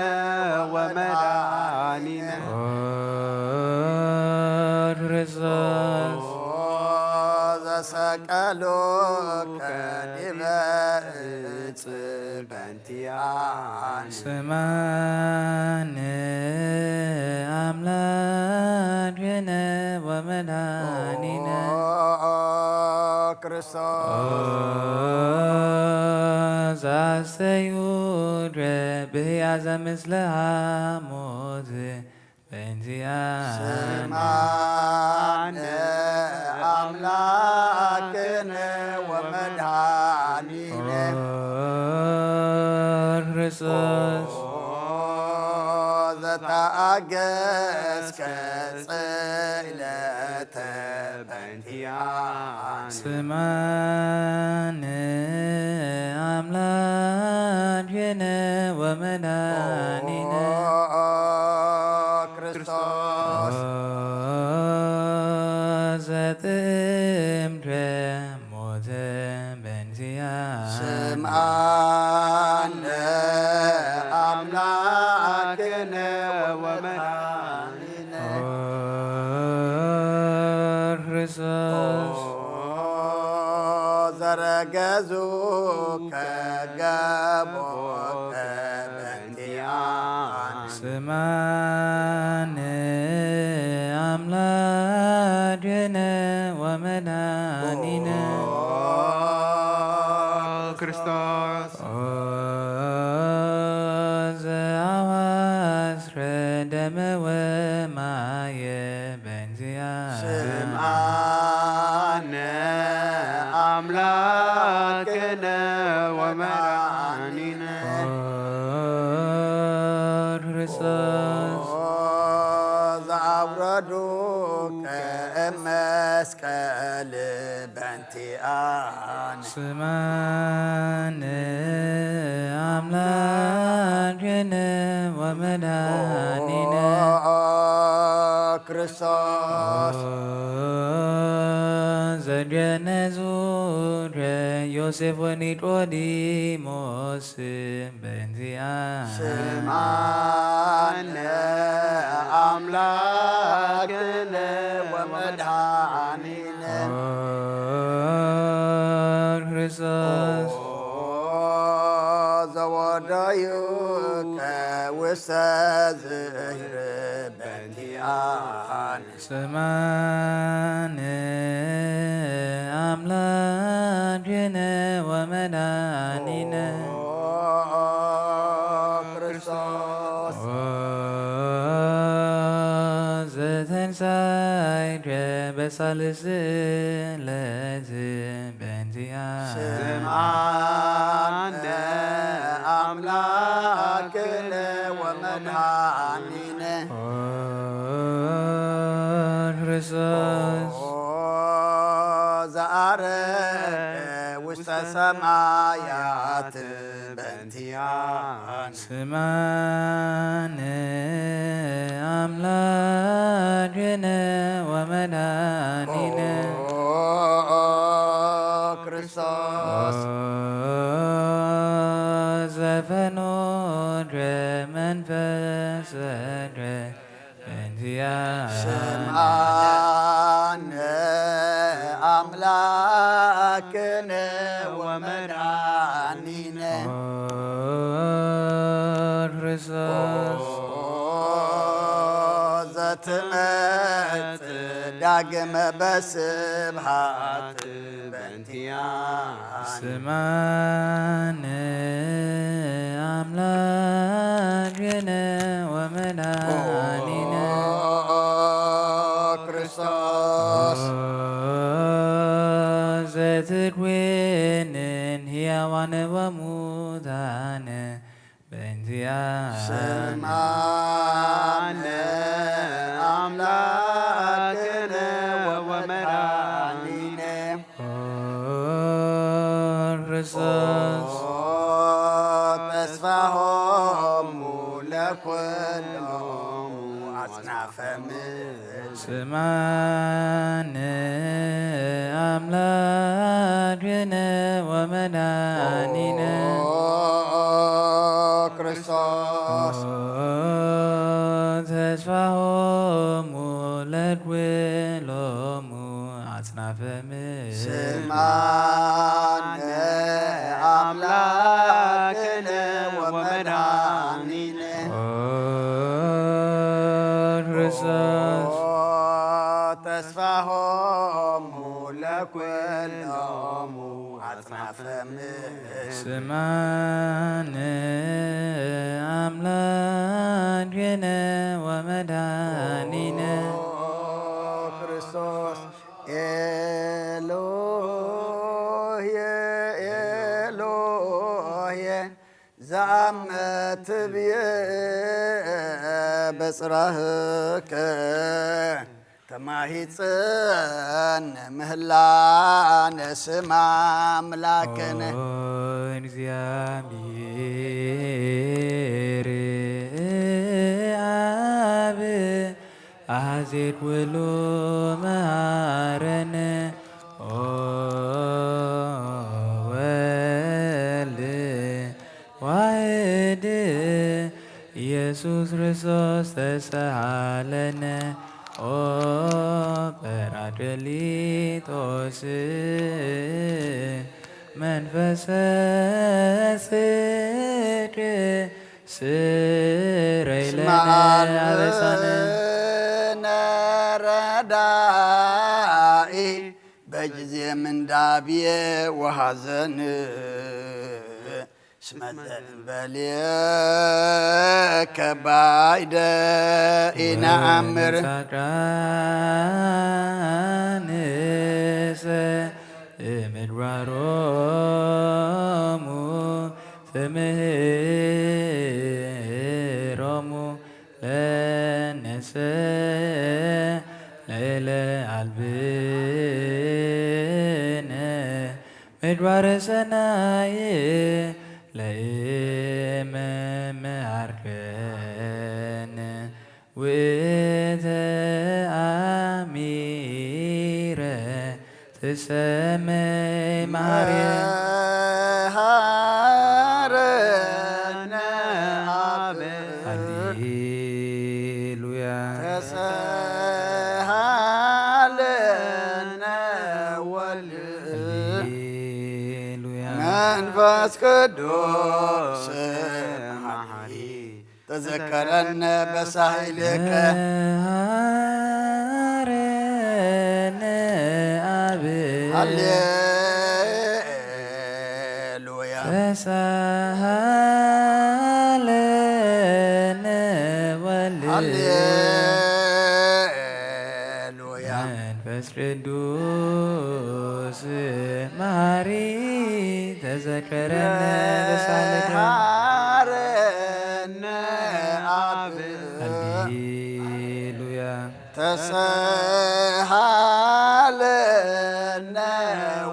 ወመድኃኒነ ኦ ክርስቶስ ዘሰቀሉከ ዲበ እጽ በንቲኣነ ስማነ ኣምላክነ ወመድኃኒነ ክርስቶስ ዛስተዩደ ብህያዘ ምስለ ሐሞት በንዚኣ ስምዓነ ኣምላክነ ወመድኃኒነ ኦ ክርስቶስ ዘተኣገስከ ጽለተ በንቲኣነ ስማነ ኣምላክነ ወመድኃኒነ ክርስቶስ ዘጥዕምደ ሞተ በንዚኣ ስምዓነ ኣምላክነ ወመድኃኒነ ኦ ክርስቶስ ዘረገዙ ከገቦከ በንቲኣነ ስማነ ኣምላክነ ወመድኃኒነ ክርስቶስ ኦ ዘአዋስረ ደመ ወማየ በንዚኣ ስምዓነ ኣምላክነ ወመድኃኒነ ኦ ክርስቶስ ዘአውረዱከ እመስቀል በንቲኣነ ስማነ ኣምላክነ ወመድኃኒነ ክርስቶስ ዘገነዙ ዮሴፍ ወኒቆዲሞስ በንዚኣ ስምዓነ ኣምላክነ ወመድኃኒነ ክርስቶስ ዘወደዩከ ውስተ ዝህር በንቲኣነ ስማነ ኣምላክነ ወመድኃኒነ ክርስቶስ ዘተንሳይከ በሳልስት ዕለት በንዚኣ ስምዓነ ኣምላክነ ወመድኃኒነ ክርስቶስ ዘአረገ ውስተ ሰማያት በንቲኣነ ስማነ ኣምላክነ ወመድኃኒነ ክርስቶስ ዘፈኖ መንፈስ በንዚኣነ ስምዓነ ኣምላክነ ወመድኃኒነ ክርስቶስ ትመጽእ ዳግመ በስብሃት በእንቲኣነ። ስማነ ኣምላክነ ወመድኃኒነ ኦ ክርስቶስ። ኦ ዘትኩንን ሕያዋን ወሙታን በእንቲኣነ። ስማነ ኣምላክነ ወመድኃኒነ ኦ ክርስቶስ። ኦ ተስፋሆሙ ለኩሎሙ ኣጽናፈ ምድር። ስማነ ኣምላክነ ወመድኃኒነ ኦ ክርስቶስ። ኦ ተስፋሆሙ ለኩሎሙ ኣጽናፈ ምድር። ስማነ ኣምላክነ ወመድኃኒነ ኦ ክርስቶስ። ኦ ተስፋሆሙ ለኩሎሙ ኣጽናፈ ምድር። ስማነ ኣምላክነ ወመድኃኒነ ኦ ክርስቶስ። ኤሎሄ ኤሎሄ ዘአመ ትብዬ በጽራህከ ተማሂጸነ ምህላነ ስም ኣምላክነ። ኦ እግዚአብሔር አብ አሐዜ ኩሉ መሐረነ ኦ ወልድ ዋሕድ ኢየሱስ ክርስቶስ ተሳሃለነ ኦ ጰራቅሊጦስ መንፈሰ ጽድቅ ስረይ ለነ አበሳነ። ስማነ ረዳኢ በጊዜ ምንዳብየ ወሐዘን እስመ ዘእንበሌከ ባይደ ኢነአምር። ጻድቃንሰ እምግባሮሙ ትምህሮሙ ለነሰ ለእለ አልብነ ምግባረ ሰናይ ለእመ መሃርከነ ውእተ አሚረ ትሰመይ መሐሪ መሐረነ አብ። ሃሌሉያ። ተሰሃለነ ወልድ ሃሌሉያ። መንፈስ ቅዱስ መሐሪ ተዘከረነ በሳህልከ። መሐረነ አብ። ሃሌሉያ። ተሳሃለነ ወልድ። ሃሌሉያ። መንፈስ ቅዱስ መሐሪ ተዘከረነ በሳህልከ። መሐረነ አብ። ሃሌሉያ። ተሰሃለነ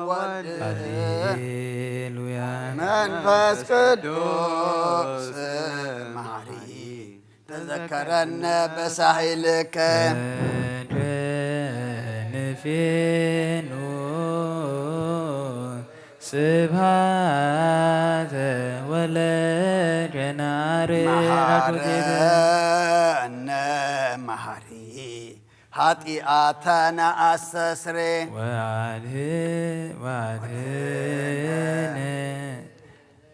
ወልድ። ሃሌሉያ። መንፈስ ቅዱስ መሐሪ ተዘከረነ በሳህልከ። ንፌኑ ስብሃተ ወለከ ናሪ መሐረነ መሐሪ ኃጢአተነ አስተስሬ። ወአድህ ወአድህነ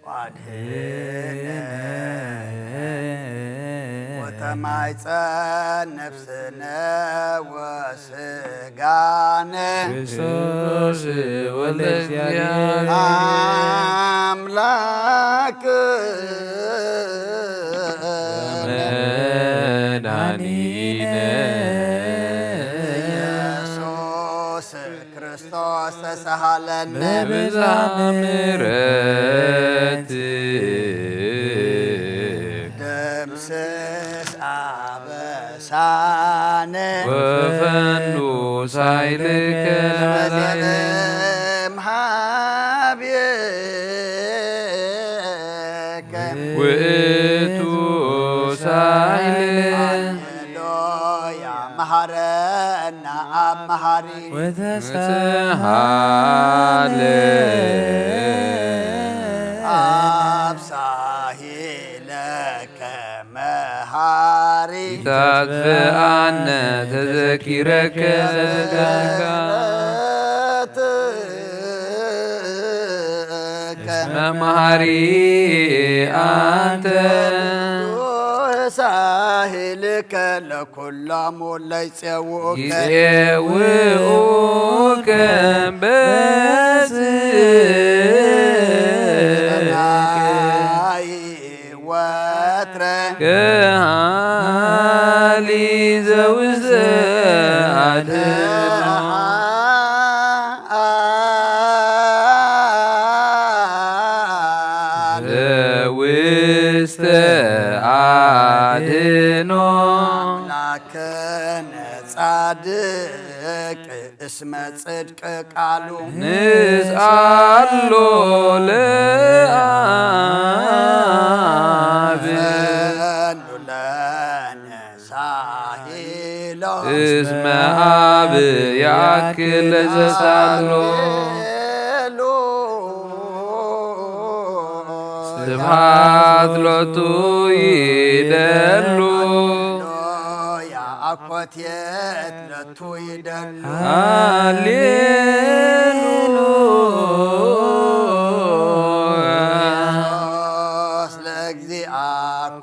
ወአድህነ ማይፀን ነፍስነ ወስጋነ ክርስቶስ ወልደ እግዚአብሔር አምላክ መድኃኒነ ኢየሱስ ክርስቶስ ተሳሃለነ በብዝኃ ምሕረት ደምስስ አበሳነ ወፈኑ ሳይልከ ለዘለዓለም ሀቤከ ውእቱ ሳይል ሃሌሉያ መሐረነ አብ መሐሪ ወተሳሃለ አብ ሳሂለከ መሐሪ ታጥፍአነ ተዘኪረከ ለዘለዓለም እስመ መሐሪ አንተ ሳሂልከ ለኩሎሙ ለይጼውኡከ ይጼውኡከ በስምከ ወትረ ከሃሊ ዘውስተ አድህኖ ዘውስተ አድህኖ አምላክነ ጻድቅ እስመ ጽድቅ ቃሉ ንስአሎ ለአብ ፈኑ ለነ ሳሂሎ እስመ አብ ያክል ለዘሳሎ ስብሐት ሎቱ ይደሉ ሃሌሉያ አኮቴት ለቱ ይደሉ ሃሌሉያ ክርስቶስ ለእግዚአ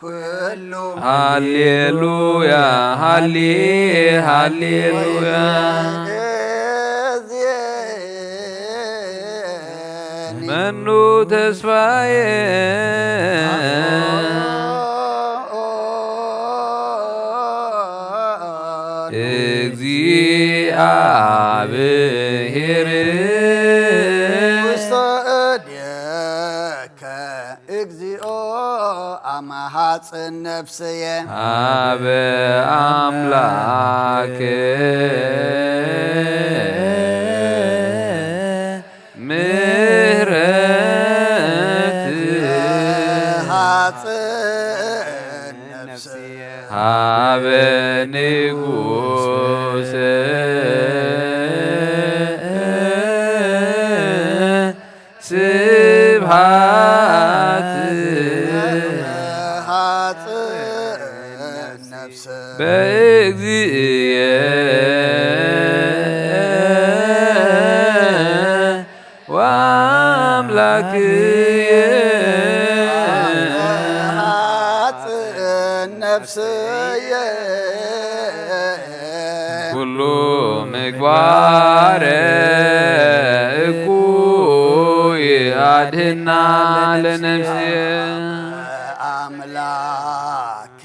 ኩሉ ሃሌሉያ ሃሌ ሃሌሉያ እዝየኒ መኑ ተስፋዬ እግዚአብሔር ውስተ እዴከ እግዚኦ አመሃጽን ነፍስየ አበ አምላክ ምሕረት ሃጽን ነፍስየ ሃበ ንጉሰ ስብሐት ሃጽን ነፍስ በእግዚእየ ወአምላክየ ሃጽን ነፍስየ ኩሉ ምግባረ እኩይ አድህና ለነፍስየ አምላከ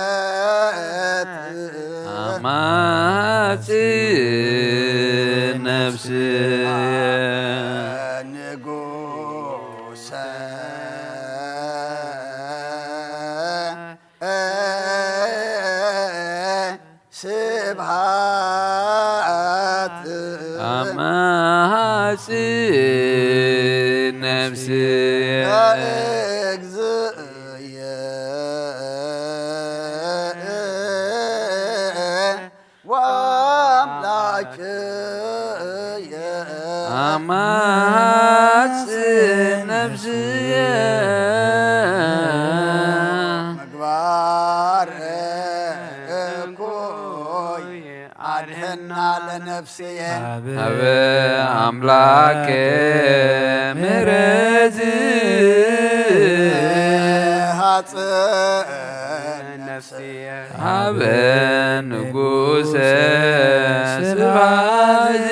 ምሕረት አማጽ ነፍስየ ንጉሰ ስብሐት አማጽ ነፍስየ ለእግዚእየ ወአምላክየ አማጽ ነፍስየ ምግባር እኩይ አድህና ለነፍስየ። አብ አምላክ ምሕረት ሃጽእ ነፍስየ። አብ ንጉሰ ስብሐት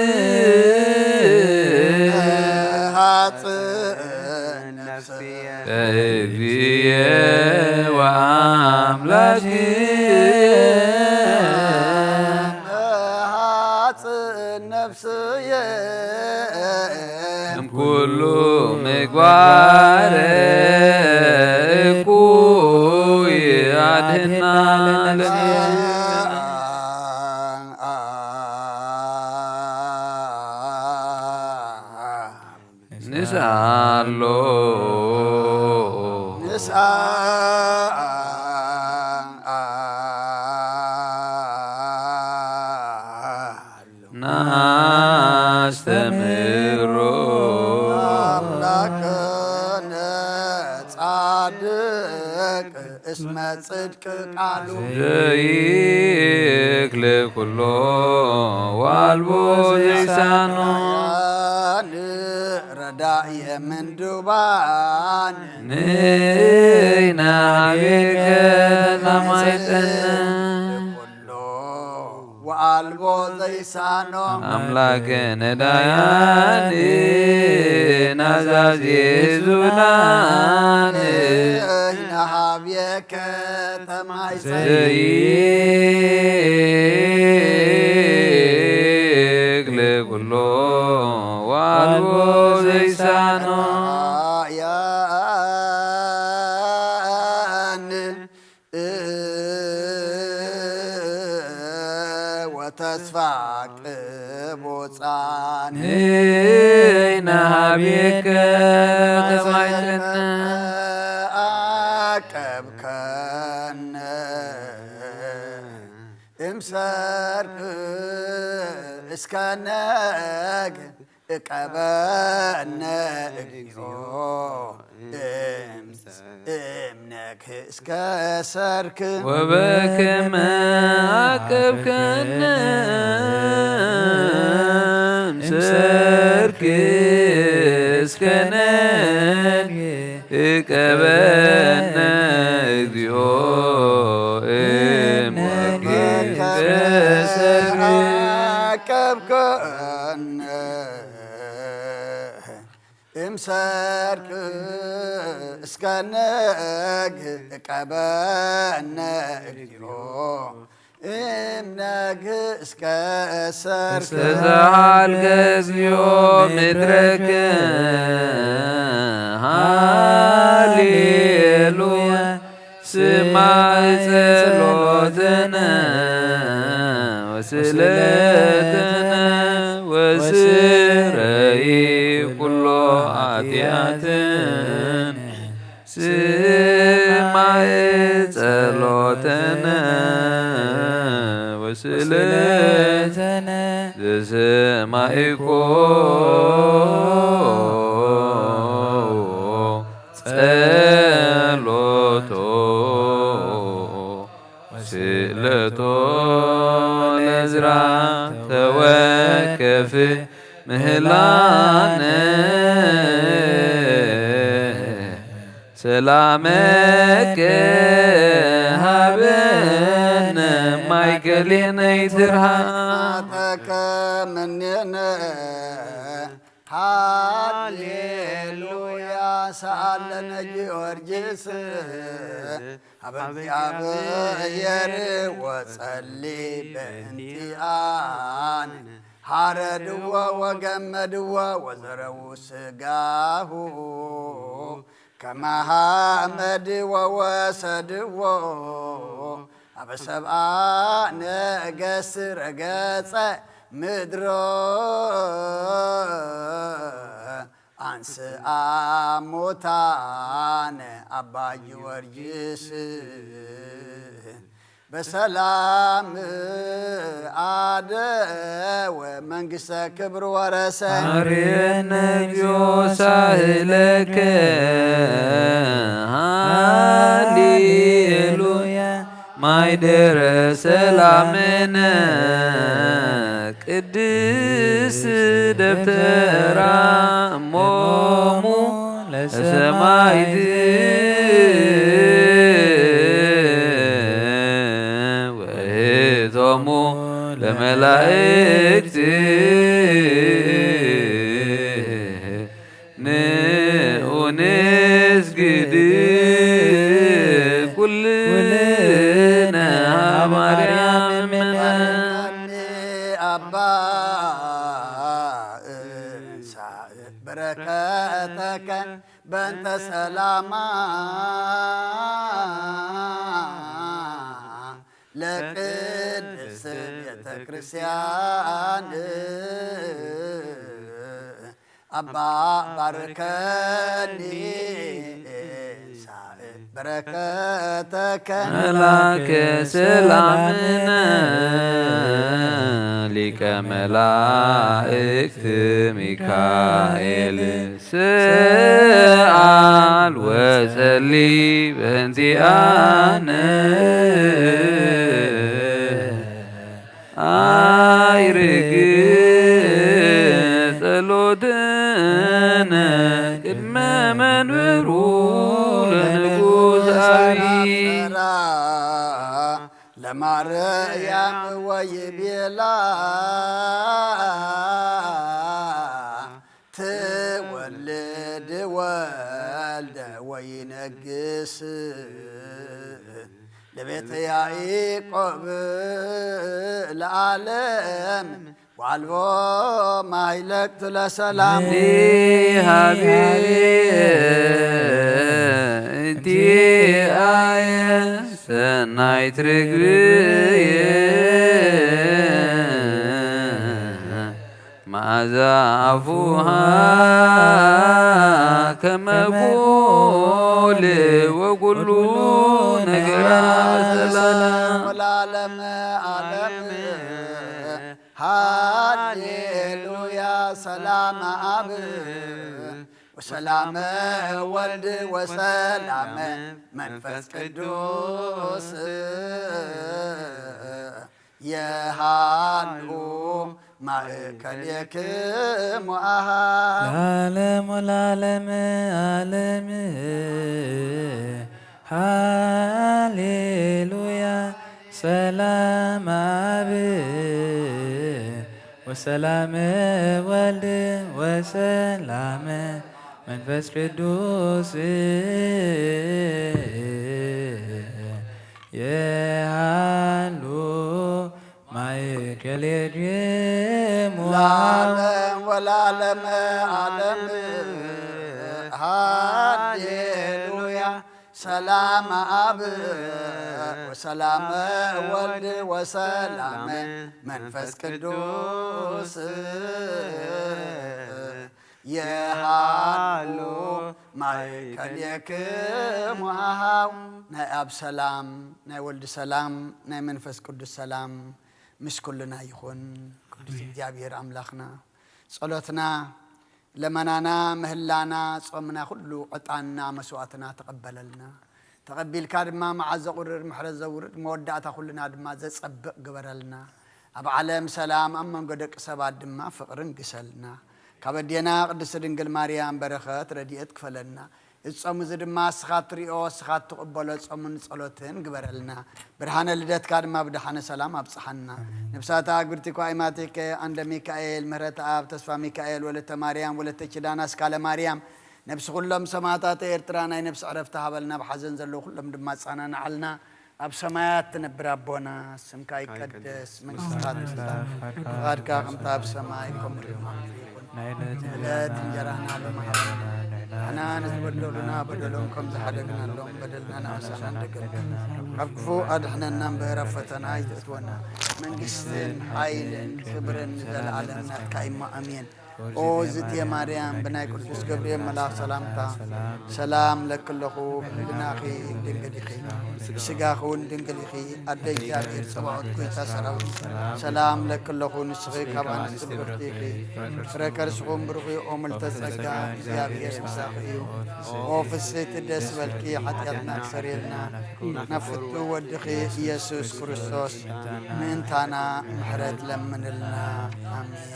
ሃጽእ ነፍስየ። እግዚእ ወአምላክ ሃጽእ ነፍስየ። እምኩሉ ምግባር እኩይ አድህና ለነፍስየ። ንስኣሎ ንስኣ ናስተምህሮ ኣምላክነ ጻድቅ እስመ ጽድቅ ቃሉ ዘይክል ኩሎ ዋልቦ ዘይሳኖ ረዳእየ ምንዱባን ንሕና ቤከ ተማይጠነ ኩሎ ወአልቦ ዘይሳኖ ኣምላክ ነዳያን ናዛዜ ዙናን ንሕና ሃብየከ ተማይጸን ዘይክል ኩሎ ዋልቦ ዘይሳኖ ያን ወተስፋ ቅቡጻን ንሕና ቤከ ተማይጠነ አቀብከነ እምሰርክ እስከ ነግ እቀበነ እግዚኦ እምነክ እስከ ሰርክ ወበከመ አቀብከነ እምሰርክ እስከ ነግ እቀበነ እግዚኦ እምነክ እስከ ሰርክ አቀብከነ እምሰርክ እስከ ነግ እቀበነ እግዚኦ እምነግ እስከ ሰርክ ተዘሃልከ እግዚኦ ምድረክ ሃሌሉያ ስማዕ ጸሎትነ ወስእለትነ ወስረይ ኩሎ ኃጢአትነ ስማዕ ጸሎትነ ወስእለትነ ዘሰማዕኮ ጸሎቶ ስእለቶ ለዝራ ተወከፍ ምህላነ ሰላመከ ሃበነ ማእከሌነ ይትርሃን ተከምኔነ ሃሌሉያ ሰአለነ ጊዮርጊስ ሀበ እግዚአብሔር ወጸሊ በእንቲአን ሐረድዎ ወገመድዎ ወዘረው ስጋሁ ከመ ሐመድ ወወሰድዎ ሀበ ሰብአ ነገስ ረገጸ ምድሮ አንስአ ሙታነ አባ ጊዮርጊስ በሰላም አደወ መንግስተ ክብር ወረሰ። አርየነ እግዚኦ ሳህለከ ሃሌሉያ ማይደረ ሰላምነ ቅድስ ደብተራ እሞሙ ለሰማይት ወእቶሙ ለመላእክት ንኡንስግድ ኩልነ ማርያም እምነ። ኣባ እንሳእ በረከተከ በእንተ ሰላማ ለቅድስት ቤተ ክርስቲያን። ኣባ ባርከኒ ሳእ በረከተከ መላከ ሰላምነ ሊቀ መላእክት ሚካኤል ሰኣል ወጸሊ በእንቲኣነ። ኣይርግ ጸሎትነ ቅድመ መንበሩ ለንጉስ ኣቢ። ለማርያም ወይቤላ ትወልድ ወልደ ወይነግስ ለቤተ ያዕቆብ ለዓለም ዋልቦ ማይለቅት ለሰላም ሃቢ እንቲኣየ ሰናይት ርግብየ መዓዛ ኣፉሃ ከመ ፉል ወኩሉ ነገራ ሰላም ለዓለም ዓለም። ሃሌሉያ ሰላም ኣብ ወሰላም ወልድ ወሰላም መንፈስ ቅዱስ የሃሉ ማእከሌክሙ ኣሃ ለዓለም ወለዓለም ዓለም። ሃሌሉያ ሰላም ኣብ ወሰላም ወልድ ወሰላም መንፈስ ቅዱስ የሃሉ ማእከሌክሙ ለዓለም ወለዓለም ዓለም። ሃሌሉያ ሰላም ኣብ ወሰላም ወልድ ወሰላም መንፈስ ቅዱስ የሃሉ ማእከሌክሙ ኣሃው። ናይ ኣብ ሰላም፣ ናይ ወልድ ሰላም፣ ናይ መንፈስ ቅዱስ ሰላም ምስ ኩልና ይኹን። ቅዱስ እግዚኣብሔር ኣምላኽና ጸሎትና፣ ለመናና፣ ምህላና፣ ጾምና ኩሉ ዕጣንና፣ መስዋእትና ተቐበለልና። ተቐቢልካ ድማ መዓዝ ዘቑርር ምሕረት ዘውርድ መወዳእታ ኩልና ድማ ዘጸብቕ ግበረልና። ኣብ ዓለም ሰላም፣ ኣብ መንጎ ደቂ ሰባት ድማ ፍቕርን ግሰልና። ካብ ኣዴና ቅድስቲ ድንግል ማርያም በረኸት ረድኤት ክፈለልና። እዚ ጾም እዚ ድማ እስኻ ትሪኦ፣ እስኻ ትቕበሎ ጾምን ጸሎትን ግበረልና። ብርሃነ ልደትካ ድማ ብደሓነ ሰላም ኣብጽሓና። ኣሜን። ነብሳታ ኣግብርቲ እኳ ኢማቲከ፣ ኣንደ ሚካኤል፣ ምህረት ኣብ፣ ተስፋ ሚካኤል፣ ወለተ ማርያም፣ ወለተ ኪዳን፣ ኣስካለ ማርያም፣ ነብሲ ኩሎም ሰማዕታት ኤርትራ ናይ ነብሲ ዕረፍቲ ሃበልና። ኣብ ሓዘን ዘለዉ ኩሎም ድማ ኣጸናንዓልና። ኣብ ሰማያት ትነብር ኣቦና፣ ስምካ ይቀደስ፣ መንግስትኻ ትምጻእ፣ ፍቓድካ ከምታ ኣብ ሰማይ ከምኡ ድማ ኣብ ምድሪ ይኹን። ናይ ዕለት ዕለት እንጀራና ሎሚ ሃበና። ንሕና ንዝበደሉና በደሎም ከም ዝሓደግናሎም በደልና ንኣሳና ንደገም። ካብ ክፉእ ኣድሕነና እምበር ኣብ ፈተና ኣይተእትወና። መንግስትን ሓይልን ክብርን ንዘለኣለም ናትካ እዩ እሞ ኣሜን። ኦ ዝእቲ ማርያም፣ ብናይ ቅዱስ ገብርኤል መልኣኽ ሰላምታ ሰላም ለኪ ኣለኹ። ብህልናኺ ድንግል ኢኺ፣ ብስጋኺ እውን ድንግል ኢኺ። ኣደ እግዚኣብሔር ጸባኦት፣ ጎይታ ሰራዊት፣ ሰላም ለኪ ኣለኹ። ንስኺ ካብ ኣንስቲ ብርኽቲ ኢኺ፣ ፍረ ከርስኹም ብሩኽ እዩ። ኦ ምልተ ጸጋ፣ እግዚኣብሔር ምሳኺ እዩ። ኦ ፍስሕቲ፣ ደስ በልኪ፣ ሓጢኣትና ክሰርየልና፣ ናብ ፍቱ ወድኺ ኢየሱስ ክርስቶስ ምእንታና ምሕረት ለምንልና። ኣሜን።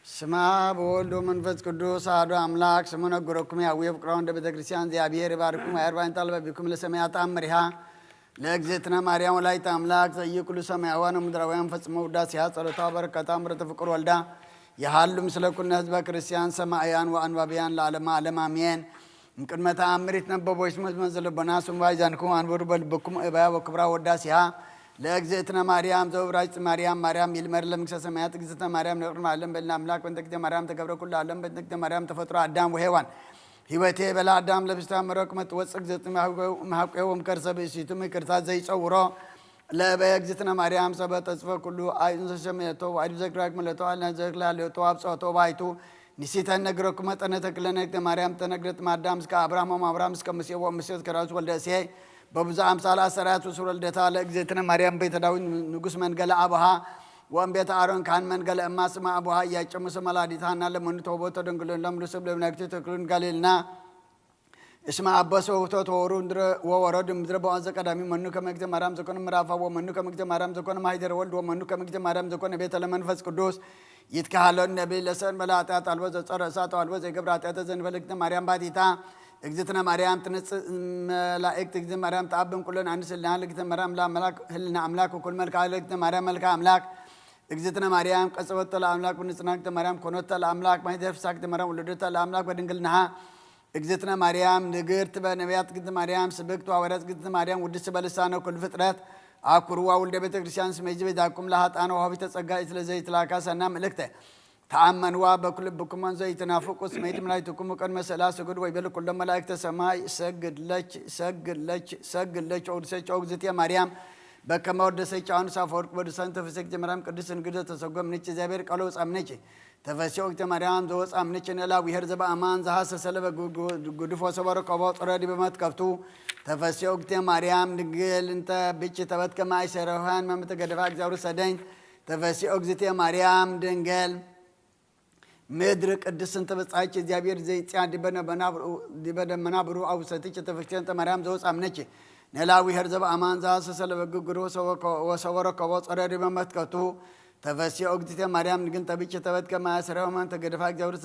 ስማ በወልድ ወመንፈስ ቅዱስ አሐዱ አምላክ። ስሙ ነግረኩም ያዊ ፍቅራውን እንደ ቤተ ክርስቲያን እግዚአብሔር ይባርኩም። አርባን ጣልበ ቢኩም ለሰማያት አምሪሃ ለእግዝእትነ ማርያም ወላዲተ አምላክ ዘኢይኩሉ ሰማያውያን ወምድራውያን ፈጽሞ ውዳሴሃ ጸሎታ በረከታ ምሕረተ ፍቅር ወልዳ የሃሉ ምስለ ኩልነ ህዝበ ክርስቲያን ሰማዕያን ወአንባብያን ለዓለመ ዓለም አሜን። እምቅድመ ተአምር ይትነበቦ ይስመ መዘለቦና ስሙ ባይዛንኩም አንብሩ በልብኩም እባያ ወክብራ ወዳሴሃ ለእግዝእትነ ማርያም ዘውራጅ ማርያም ማርያም ይልመር ለመንግስተ ሰማያት እግዝእትነ ማርያም ንቅድመ ዓለም በልና አምላክ በእንተ እግዝእትነ ማርያም ተገብረ ኩሉ ዓለም በእንተ እግዝእትነ ማርያም ተፈጥሮ አዳም ወሔዋን ህይወቴ በላ አዳም ለብስታ መረቅ መትወፅእ እግዝእትነ መሃብቀዎም ከርሰ ብእሲቱ ይቅርታ ዘይፀውሮ ለበየ እግዝእትነ ማርያም ሰበ ተጽፈ ኩሉ አይ እንዘ ሰሜቶ ዋይድ ዘግራግ መለቶ አልና ዘግላ ለቶ አብጾቶ ባይቱ ንሲተ ነግረኩ መጠነ ተክለነ እግዝእትነ ማርያም ተነግረት ማዳም እስከ አብርሃም አብርሃም እስከ ሙሴ ወሙሴ እስከ ራሱ ወልደ እሴ በብዙ አምሳል አሰራት ውስር ወልደታ ለእግዝእትነ ማርያም ቤተ ዳዊት ንጉስ መንገለ አብሃ ወእም ቤተ አሮን ካህን መንገለ እማ ስማ አብሃ እያጨሙ ስመ ላዲት ሃና ለመኑ ተውቦ ተደንግሎ ለምሉ ስብ ለብናግቲ ተክሉን ጋሌልና እስመ አበሰ ውእቶ ተወሩ እንድረ ወወረዱ ምድረ በዋዘ ቀዳሚ መኑ ከመ እግዝእተ ማርያም ዘኮነ ምዕራፋ ወመኑ ከመ እግዝእተ ማርያም ዘኮነ ማሂደረ ወልድ ወመኑ ከመ እግዝእተ ማርያም ዘኮነ ቤተ ለመንፈስ ቅዱስ ይትከሃለሉ ነቢይ ለሰን በለ ኃጢአት አልቦ ዘጸረ እሳት አልቦ ዘይገብረ ኃጢአት ዘንበለ እግዝእተ ማርያም ባቲታ እግዝእትነ ማርያም ትንጽእ መላእክት እግዝእትነ ማርያም ተአብን ኩለን አንስ ህልና ለእግዝእትነ ማርያም ለአምላክ ህልና አምላክ ወኩል መልክዓ ለእግዝእትነ ማርያም መልክዓ አምላክ እግዝእትነ ማርያም ቀጸወተ ለአምላክ ብንጽሕና እግዝእትነ ማርያም ኮኖተ ለአምላክ ማይደፍሳ እግዝእትነ ማርያም ወለደተ ለአምላክ በድንግልናሃ እግዝእትነ ማርያም ንግርት በነቢያት እግዝእትነ ማርያም ስብክት ወሐዋርያት እግዝእትነ ማርያም ውድስ በልሳነ ኩሉ ፍጥረት አኩርዋ ውልደ ቤተ ክርስቲያን ስመ ይእዜ ቤዛኩም ለኃጥአን ወሃቢተ ጸጋ ኢትለዘ ይትላካ ሰና ምልክተ ተአመንዋ በኩል ልብኩም እንዘ ይትናፍቁ ስመ ይእቲ መላእክትኩም ቅድመ ስእላ ስግድ ወይቤሉ ኩሎም መላእክተ ሰማይ ሰግድ ለች ሰግድ ለች ሰግድ ለች ኦግድሰች ኦግዝእትየ ማርያም በከመ ወደሰች አሁን ሳፈወርቅ በዱሳን ተፈሰክ ማርያም ቅድስት ድንግል ዘተሰጎምንች እግዚአብሔር ቃሎ ወጻምነች ተፈሲ ኦግዝእትየ ማርያም ዘወጻምንች ንእላ ዊሄር ዘበአማን ዘሐሰሰለ በጉድፎ ሰበረ ከቦ ጸረ ዲበ መትከፍቱ ተፈሲ ኦግዝእትየ ማርያም ድንግል እንተ ብች ተበትከ ማእሰረ ዮሐን መምተገደፋ እግዚአብሔር ሰደኝ ተፈሲ ኦግዝእትየ ማርያም ድንግል ምድር ቅድስት እንተ በጻች እግዚአብሔር ዘይጽያ ዲበ ደመና ብሩ አውሰትች ተፈክቴን ተማርያም ዘወጻምነች ነላዊ ሄር ዘበአማን ዘሐሰሰለ በግግሩ ወሰወረ ከቦ ጸረ ዲበ መትከቱ ተፈሲ ኦግዝእትየ ማርያም ንግን ተብች ተበትከ ማእሰረ ዮሐን ተገደፋ እግዚአብሔር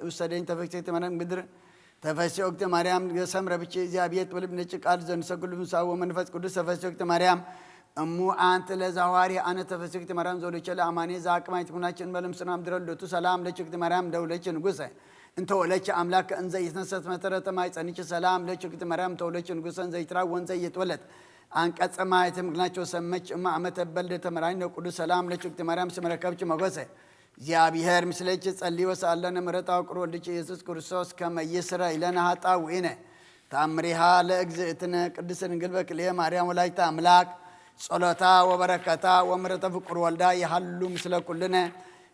ውሰደኝ ተፈክቴ ተማርያም ምድር ተፈሲ ኦግዝእትየ ማርያም ንግደ ሰምረ ብቼ እግዚአብሔር ትብል ነጭ ቃል ዘንሰግሉ ምሳው ወመንፈስ ቅዱስ ተፈሲ ኦግዝእትየ ማርያም እሙ አንቲ ለዛዋሪ አነ ተፈሲ ኦግዝእትየ ማርያም ዘውለቸ ለአማኔ ዘአቅማይ ትኩናችን መልም ስናም ድረልዶቱ ሰላም ለች ኦግዝእትየ ማርያም ደውለች ንጉሰ እንተ ወለች አምላክ እንዘ ይትነሰት መተረተ ማይ ጸንች ሰላም ለች ኦግዝእትየ ማርያም ተወለች ንጉሰ እንዘ ይትራወን ዘይትወለት አንቀጸ ማየት ምግናቸው ሰመች እማ አመተ በልደ ተመራኝ ነው ቅዱስ ሰላም ለች ኦግዝእትየ ማርያም ስመረከብች መጎሰ እግዚኣብሔር ምስሌኪ ጸሊ ወሰአለነ ምሕረታ ወቅር ወልድኪ ኢየሱስ ክርስቶስ ከመ ይስረ ኢለነ ኃጣውኢነ። ታምሪሃ ለእግዝእትነ ቅድስት ድንግል በክልኤ ማርያም ወላዲተ አምላክ ጸሎታ ወበረከታ ወምሕረተ ፍቁር ወልዳ ይሃሉ ምስለ ኩልነ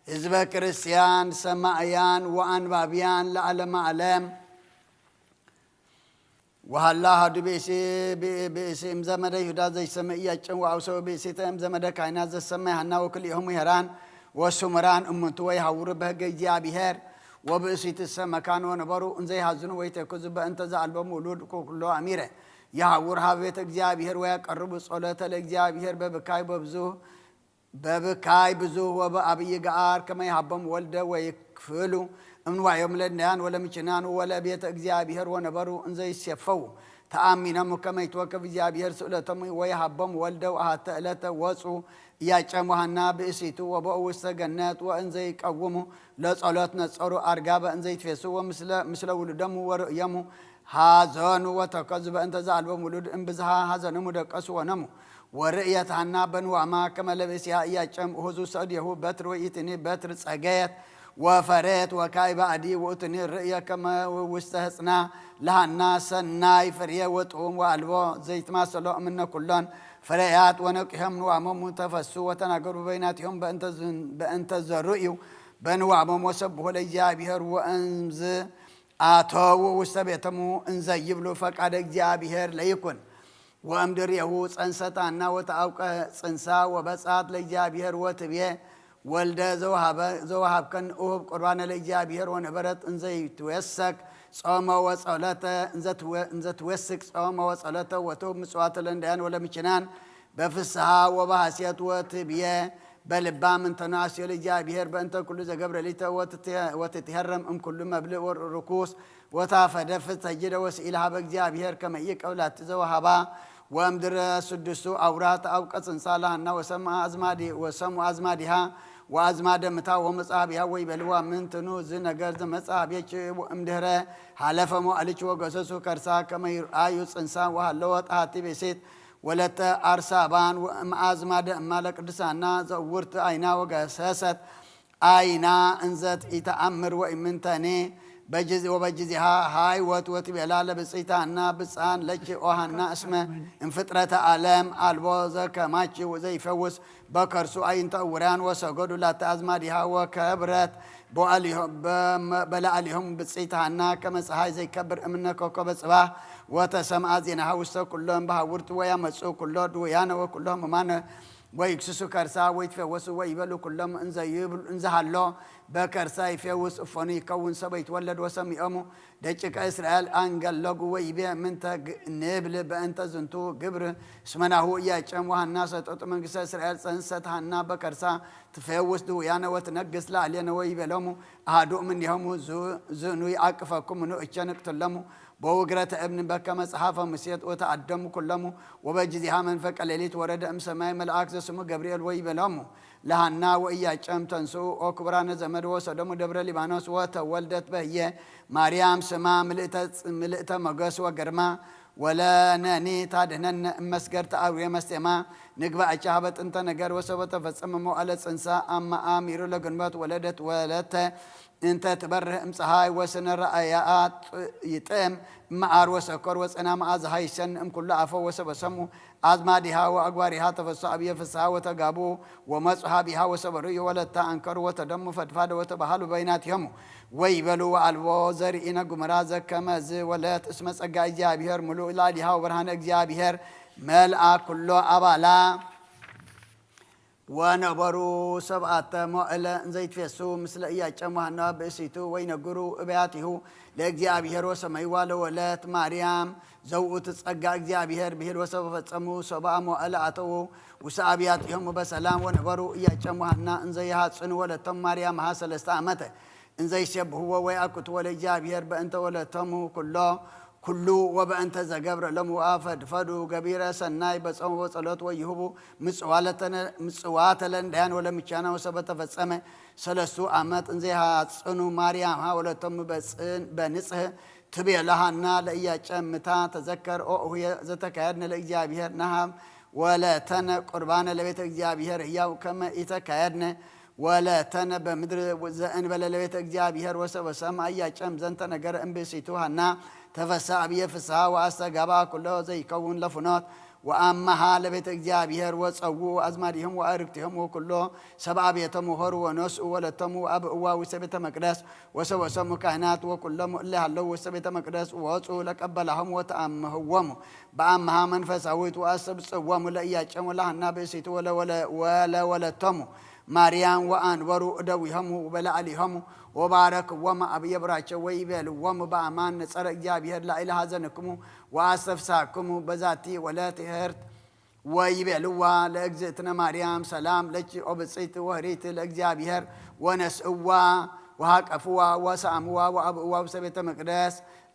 ህዝበ ክርስቲያን ሰማእያን ወአንባብያን ለዓለመ ዓለም። ወሃላ ሃዱ ብእሲ ብእሲ እምዘመደ ይሁዳ ዘይሰመ ኢያቄም ወአውሰው ብእሲተ እምዘመደ ካይናት ዘሰመ ሃና ወክልኤሆሙ ሄራን ወሱምራን እሙንቱ ወይሃውሩ በህገ እግዚአብሔር ወብእሲትሰ መካን ወነበሩ እንዘይሃዝኑ ወይተክዙ በእንተ ዘአልቦሙ ውሉድ ኩሎ አሚረ ይሃውር ሀብ ቤተ እግዚአብሔር ወያቀርቡ ጸሎተ ለእግዚአብሔር በብካይ በብዙ በብካይ ብዙህ ወበአብይ ገአር ከመ ይሃቦም ወልደ ወይክፍሉ እምንዋዮም ለድንዳያን ወለምችናን ወለቤተ እግዚአብሔር ወነበሩ እንዘ ይሴፈው ተኣሚኖም ከመ ይትወከፍ እግዚኣብሔር ስእለቶም ወይሃቦም ወልደ ወሃተ ዕለተ ወፁ ኢያቄም ወሃና ብእሲቱ ወበኡ ውስተ ገነት ወእንዘ ይቀውሙ ለጸሎት ነጸሩ ኣርጋበ እንዘ ይትፌሱ ወምስለ ውሉዶሙ ወርእዮሙ ሃዘኑ ወተከዙ በእንተ ዘኣልቦም ውሉድ እምብዝሃ ሃዘኖሙ ደቀሱ ወነሙ። ወርእየት ሃና በንዋማ ከመ ለብእሲሃ ኢያቄም እሁዙ ሰእዴሁ በትር ወኢትኒ በትር ጸገየት ወፈሬት ወካይ ባዕዲ ውእትኒ ርእየ ከመ ውስተ ህጽና ለሃና ሰናይ ፍርየ ወጥዑም ወአልቦ ዘይትማሰሎ እምነ ኩሎን ፍረያት ወነቂሆም ንዋሞም ተፈሱ ወተናገሩ በይናቲሆም በእንተ ዘርእዩ በንዋሞም ወሰብሑ ለእግዚኣብሔር ወእምዝ ኣተው ውስተ ቤተሙ እንዘ ይብሉ ፈቃደ እግዚኣብሔር ለይኩን። ወእምድሬሁ ጸንሰት ሃና ወተአውቀ ጽንሳ ወበጻት ለእግዚኣብሔር ወትቤ ወልደ ዘወሃብከን እሁብ ቁርባነ ለእግዚኣብሔር ወነበረት እንዘይትወሰክ ጾመ ወጸሎተ እንዘትወስክ ጾመ ወጸሎተ ወትሁብ ምጽዋተ ለንዳያን ወለምችናን በፍስሃ ወበሐሴት ወትብየ በልባ ምንተናስዮ ለእግዚኣብሔር በእንተ ኩሉ ዘገብረ ሊተ ወትትሄረም እምኩሉ መብልእ ርኩስ ወታፈደፍት ሰጅደ ወስኢል ሀበ እግዚኣብሔር ከመ ኢይቀብላቲ ዘወሃባ ወእምድረ ስድስቱ አውራት አውቀ ጽንሳ ለሃና ወሰምአ አዝማዲ ወሰሙ አዝማዲሃ ወአዝማደ ምታ ወመጽአ ቢሃ ወይበልዋ ምንትኑ ዝ ነገር ዘመጽአ ቤች እምድህረ ሀለፈ መዋዕልች ወገሰሱ ከርሳ ከመ ይርአዩ ጽንሳ ወሃለወ ጣሃቲ ቤሴት ወለተ አርሳባን ወእምአዝማደ እማ ለቅድሳና ዘውርት አይና ወገሰሰት አይና እንዘት ኢተአምር ወኢምንተኔ በጅዝ ወበጅዚሃ ሃይወት ወትቤላ ለብጽይታና ብጻን ለኪ ኦሃና እስመ እንፍጥረተ ዓለም አልቦ ዘከማች ዘይፈውስ በከርሱ አይንተ እውራን ወሰገዱ ላተ አዝማዲሃ ወከብረት በላዕሊሆም ብጽይታና ከመ ፀሃይ ዘይከብር እምነ ኮከበ ጽባህ ወተሰምአ ዜናሃ ውስተ ኩሎም በሃውርት ወያመጹ ኩሎ ድውያነ ወኩሎ ህሙማነ ወይክስሱ ከርሳ ወይትፈወሱ ወይበሉ ኩሎም እንዘ ሃሎ በከርሳ ይፌውስ እፎኑ ይከውን ሰበ ይትወለድ ወሰሚዖሙ ደቂቀ እስራኤል አንገለጉ ወይቤ ምንተ ንብል በእንተ ዝንቱ ግብር እስመናሁ እያጨም ወሃና ሰጠጡ መንግስተ እስራኤል ጸንሰት ሃና በከርሳ ትፌውስ ድውያነ ወትነግስ ላዕሌነ ወይቤሎሙ አሃዱ እምኔሆሙ ዝኑ ይአቅፈኩም ንእቸ ንቅትለሙ በውግረተ እብን በከመ ጸሐፈ ሙሴ ወተአደሙ ኩሎሙ። ወበጊዜሃ መንፈቀ ሌሊት ወረደ እምሰማይ መልአክ ዘስሙ ገብርኤል ወይቤሎሙ ለሃና ወኢያቄም ተንስኡ ኦ ክቡራነ ዘመድ ወሰዶሙ ደብረ ሊባኖስ ወተወልደት በህየ ማርያም ስማ ምልእተ ሞገስ ወግርማ ወለነኒ ታድህነነ እመስገር ተአውሬ መስቴማ ንግባእቻ ሀበ ጥንተ ነገር ወሰበ ተፈጸመ መዋዕለ ጽንሳ አማ አሚሩ ለግንቦት ወለደት ወለተ እንተ ትበርህ እምፀሃይ ወስነ ረአያኣ ይጥም እመዓር ወሰኮር ወፀና መዓዝሃ ይሰን እምኩሉ አፎ ወሰበሰሙ አዝማዲሃ ወአግባሪሃ ተፈሱ አብየ ፍስሃ ወተጋቡ ወመፁሃ ቢሃ ወሰበሩ የወለታ አንከሩ ወተደሙ ፈድፋደ ወተባሃሉ በይናትሆሙ ወይበሉ ወአልቦ ዘርኢነ ጉምራ ዘከመ ዝ ወለት እስመ ጸጋ እግዚኣብሔር ምሉእ ላዕሊሃ ወብርሃነ እግዚኣብሔር መልአ ኩሎ አባላ ወነበሩ ሰብኣተ መዋዕለ እንዘይትፌሱ ምስለ ኢያቄም ወሐና ብእሲቱ ወይነግሩ እበያቲሁ ለእግዚኣብሔር ወሰመይዋ ለወለት ማርያም ዘውእቱ ጸጋ እግዚኣብሔር ብሂል ወሰበ ፈጸሙ ሰብኣ መዋዕለ ኣተዉ ውስተ ኣብያቲሆሙ በሰላም ወነበሩ ኢያቄም ወሐና እንዘይሃጽኑ ወለቶም ማርያምሃ ሰለስተ ዓመተ እንዘይሴብህዎ ወይአኩትዎ ለእግዚኣብሔር በእንተ ወለቶሙ ኩሎ ኩሉ ወበእንተ ዘገብረ ሎሙ ወአፈድፈዱ ገቢረ ሰናይ በጾም ወጸሎት ወይሁቡ ምጽዋተ ለንዳያን ወለምቻና ወሰበ ተፈጸመ ሰለስቱ ዓመት እንዘይሃጽኑ ማርያም ሃወለቶሙ በንጽህ ትቤለ ሃና ለእያጨምታ ተዘከር ኦ እሁየ ዘተካየድነ ለእግዚኣብሔር ነሃብ ወለተነ ቁርባነ ለቤተ እግዚኣብሔር ህያው ከመ ኢተካየድነ ወለተነ በምድር ዘእንበለ ለቤተ እግዚኣብሔር ወሰበ ሰማይ ያጨም ዘንተ ነገር እምብእሲቱ ሃና ተፈሳ አብየ ፍስሃ ወአስተጋባ ኩሎ ዘይከውን ለፍኖት ወአማሃ ለቤተ እግዚኣብሔር ወጸውኡ አዝማዲሆም ወአርክቲሆም ወኩሎ ሰብአ ቤቶም ወሆሩ ወነስኡ ወለቶም ወአብእዋ ውስተ ቤተ መቅደስ ወሰበ ሰሙ ካህናት ወኩሎም እለ ሃለው ውስተ ቤተ መቅደስ ወወፁ ለቀበላሆም ወተአመህዎሙ በአማሃ መንፈሳዊት ወአስተብጽዎሙ ለእያጨም ወለሃና ብእሲቱ ወለወለቶሙ ማርያም ወአንበሩ እደዊሆሙ በላዕሊሆሙ ወባረክዎሙ አብየ ብራቸው ወይቤልዎሙ በአማን ነጸረ እግዚኣብሔር ላዕለ ሐዘንክሙ ወአስተፍሳክሙ በዛቲ ወለት ህርት ወይቤልዋ ለእግዝእትነ ማርያም ሰላም ለኪ ኦ ብጽይት ወህሪት ለእግዚኣብሔር ወነስእዋ ወሃቀፍዋ ወሳምዋ ወአብእዋ ውስተ ቤተ መቅደስ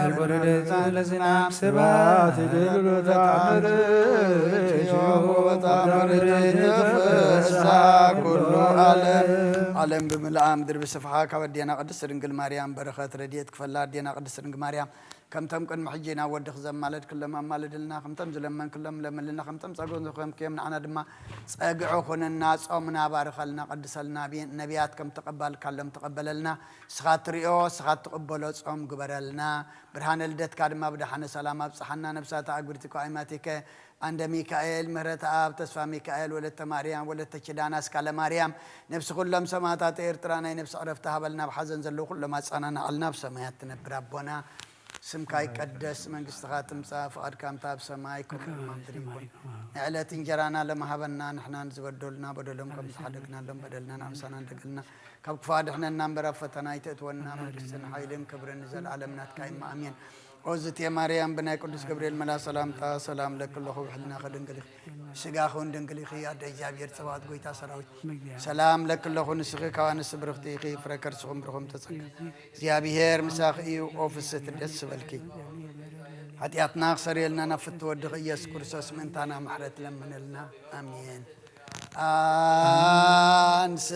ምህር ወረደት ለዝናም ስብሐት ይደሉ ተአምር ወተአምር ይትፈሳ ኩሉ ዓለም። ዓለም ብምልኣ ምድሪ ብስፍሓ ካብ ኣዴና ቅድስት ድንግል ማርያም በረኸት ረድኤት ክፈላ። ኣዴና ቅድስት ድንግል ማርያም ከምቶም ቅድሚ ሕጂ ናብ ወድኺ ዘማለድክሎም ኣማልድልና፣ ከምቶም ዝለመንክሎም ለምንልና፣ ከምቶም ጸግዑ ዝኾንክዮም ንዓና ድማ ጸግዑ ኩንና። ጾምና ባርኸልና፣ ቀድሰልና፣ ነቢያት ከም ተቐባልካሎም ተቐበለልና። ንስኻ ትሪኦ፣ ንስኻ ትቕበሎ ጾም ግበረልና። ብርሃነ ልደትካ ድማ ብደሓነ ሰላም ኣብጽሓና። ነብሳት ኣእጉርቲ እኮ ኣይማቲከ፣ ኣንደ ሚካኤል፣ ምህረት ኣብ፣ ተስፋ ሚካኤል፣ ወለተ ማርያም፣ ወለተ ኪዳን፣ ኣስካለ ማርያም፣ ነብሲ ኩሎም ሰማዕታት ኤርትራ ናይ ነብሲ ዕረፍቲ ሃበልና። ኣብ ሓዘን ዘለዉ ኩሎም ኣጸናንዓልና። ኣብ ሰማያት ትነብር ኣቦና፣ ስምካ ይቀደስ፣ መንግስትኻ ትምጻእ፣ ፍቓድካ ከምታ ኣብ ሰማይ ከምኡ ድማ ኣብ ምድሪ ይኹን። ንዕለት እንጀራና ለመሃበና፣ ንሕና ንዝበደሉና በደሎም ከም ዝሓደግናሎም በደልና ንኣምሳና እንደገልና፣ ካብ ክፉእ ኣድሕነና እምበር ኣብ ፈተና ኣይተእትወና፣ መንግስትን ሓይልን ክብርን ንዘለኣለም ናትካ እዩ፣ ኣሜን። ኦዝቴ ማርያም ብናይ ቅዱስ ገብርኤል መላ ሰላምታ ሰላም ለኪ ኣለኹ፣ ብሕልናኺ ድንግል ኢኺ፣ ስጋኺ እውን ድንግል ኢኺ፣ ኣደ እግዚኣብሔር ጸባኦት ጎይታ ሰራዊት ሰላም ለኪ ኣለኹ፣ ንስኺ ካብ ኣንስቲ ብርኽቲ ኢኺ፣ ፍረ ከርስኹም ብሩኹም ተጸጋ እግዚኣብሔር ምሳኺ እዩ። ኦ ፍስሕቲ ደስ ዝበልኪ፣ ሓጢኣትና ክሰርየልና ናብ ፍትው ወድኺ ኢየሱስ ክርስቶስ ምእንታና ምሕረት ለምንልና። ኣሜን። አንስ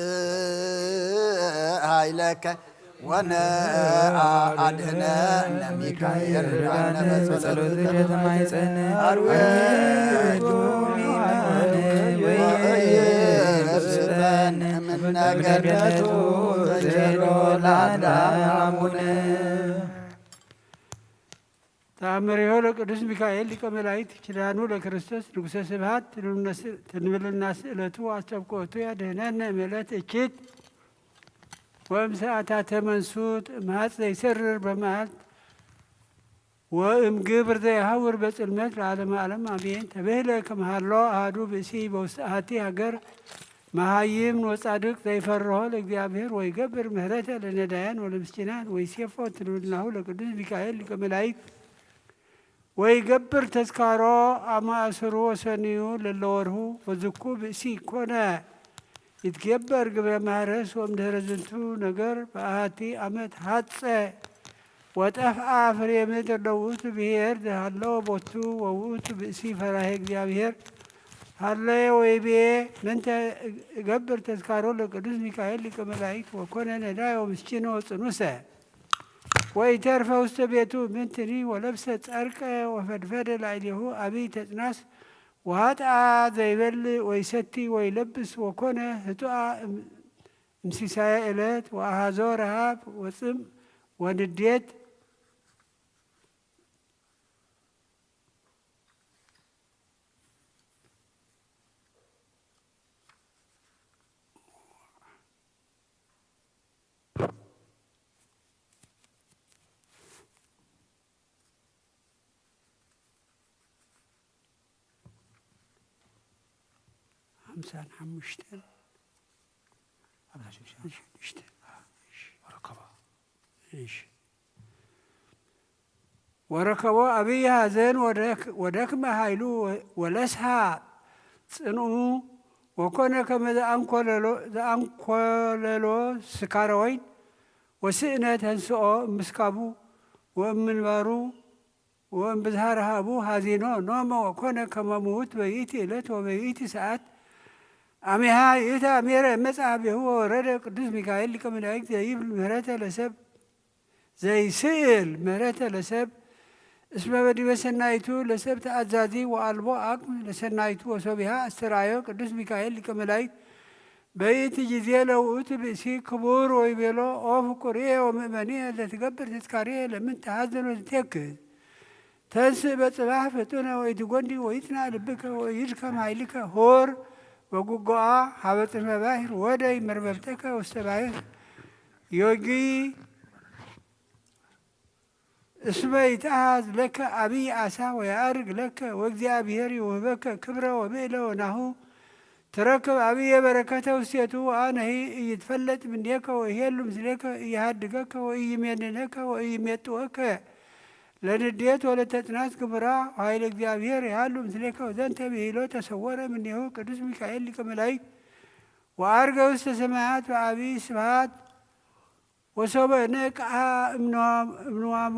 ኃይለከ ወነአድህነ እነ ሚካኤል ርዳነ በጸሎት በጸሎት ማይጸን አርዌቱ ሚናን ወኢይስጠን እምነ ገነቱ ተጀሎ ለአዳም አቡነ። ተአምሪሆ ለቅዱስ ሚካኤል ሊቀ መላእክት ኪዳኑ ለክርስቶስ ንጉሰ ስብሐት ትንብልና ስእለቱ አስተብቆቱ ያድህነነ እምዕለት እኪት ወእምሰአታተ መንሱት እምሃጽ ዘይሰርር በመዓልት ወእም ግብር ዘይሃውር በጽልመት ለዓለመ ዓለም አሜን። ተብህለ ከመሃሎ አሐዱ ብእሲ በውስተ አሐቲ ሃገር መሃይም ወጻድቅ ዘይፈርሆ ለእግዚአብሔር ወይገብር ምህረተ ለነዳያን ወለምስኪናን ወይሴፎ ትንብልናሁ ለቅዱስ ሚካኤል ሊቀ መላእክት ወይገብር ተዝካሮ አማእስሩ ወሰንዩ ለለወርሁ ወዝኩ ብእሲ ኮነ ይትገበር ግብረ ማህረስ ወእምድህረ ዝንቱ ነገር በአሐቲ አመት ሐጸ ወጠፍአ ፍሬ ምድር ለውእቱ ብሔር ዘሃለወ ቦቱ ወውእቱ ብእሲ ፈራሄ እግዚአብሔር ሃለየ ወይቤ ምንተ እገብር ተዝካሮ ለቅዱስ ሚካኤል ሊቀ መላእክት ወኮነ ነዳዮ ምስኪኖ ጽኑሰ ወኢተርፈ ውስተ ቤቱ ምንትኒ ወለብሰ ጸርቀ ወፈድፈደ ላዕሌሁ አብይ ተጽናስ ወሃጥአ ዘይበልዕ ወይሰቲ ወይለብስ ወኮነ ህጡአ እምሲሳየ ዕለት ወአሃዞ ረሃብ ወጽም ወንዴት። ሓምሳን ሓሙሽተን ሓምሳን ሽዱሽተን። ሽዱሽተን። ወረከቦ። እሺ። ወረከቦ አብይ ሐዘን ወደክ-፣ ወደክመ ኃይሉ ወ-፣ ወለስሃ ጽንኡ ወኮነ ከመ ዘአንኮለሎ ስካረ ወይን ወስእነ ተንስኦ እምስካቡ ወእምንባሩ ወእምብዝሃ ረሃቡ ሐዚኖ ኖመ ወኮነ ከመ ምውት በይእቲ ዕለት ወበይእቲ ሰዓት አሜሃ ይእቲ አሜረ መጽአ ቤሁ ወወረደ ቅዱስ ሚካኤል ሊቀ መላእክት ዘይብል ምህረተ ለሰብ ዘይስእል ምህረተ ለሰብ እስመ በዲበ ሰናይቱ ለሰብ ተአዛዚ ወአልቦ አቅም ለሰናይቱ ወሶቢሃ አስተርአዮ ቅዱስ ሚካኤል ሊቀ መላእክት በይእቲ ጊዜ ለውእቱ ብእሲ ክቡር ወይቤሎ ኦ ፍቁርየ ወምእመንየ ለትገብር ተስካርየ ለምን ተሐዝን ወትቴክዝ ተንስእ በጽባሕ ፍጡነ ወኢትጎንዲ ወይጽናዕ ልብከ ወኢይድከም ኃይልከ ሆር በጉጎኣ ሀበ ጽንፈ ባሕር ወደይ መርበብተከ ውስተ ባሕር ዮጊ እስመ ይትአሃዝ ለከ አብይ አሳ ወየዐርግ ለከ ወእግዚአብሔር ይውህበከ ክብረ ወብእለ ወናሁ ትረክብ አብየ በረከተ ውስቴቱ ወአነሂ ኢይትፈለጥ እምኔከ ወኢሄሉ ምስሌከ ኢይሃድገከ ወኢይሜንነከ ወኢይሜጥወከ ለንዴት ወለተጽናት ግሙራ ወኃይለ እግዚአብሔር ይሃሉ ምስሌከ ወዘንተ ብሂሎ ተሰወረ እምኔሁ ቅዱስ ሚካኤል ሊቀ መላእክት ወዐርገ ውስተ ሰማያት በአብይ ስብሐት ወሶበ ነቅአ እምንዋሙ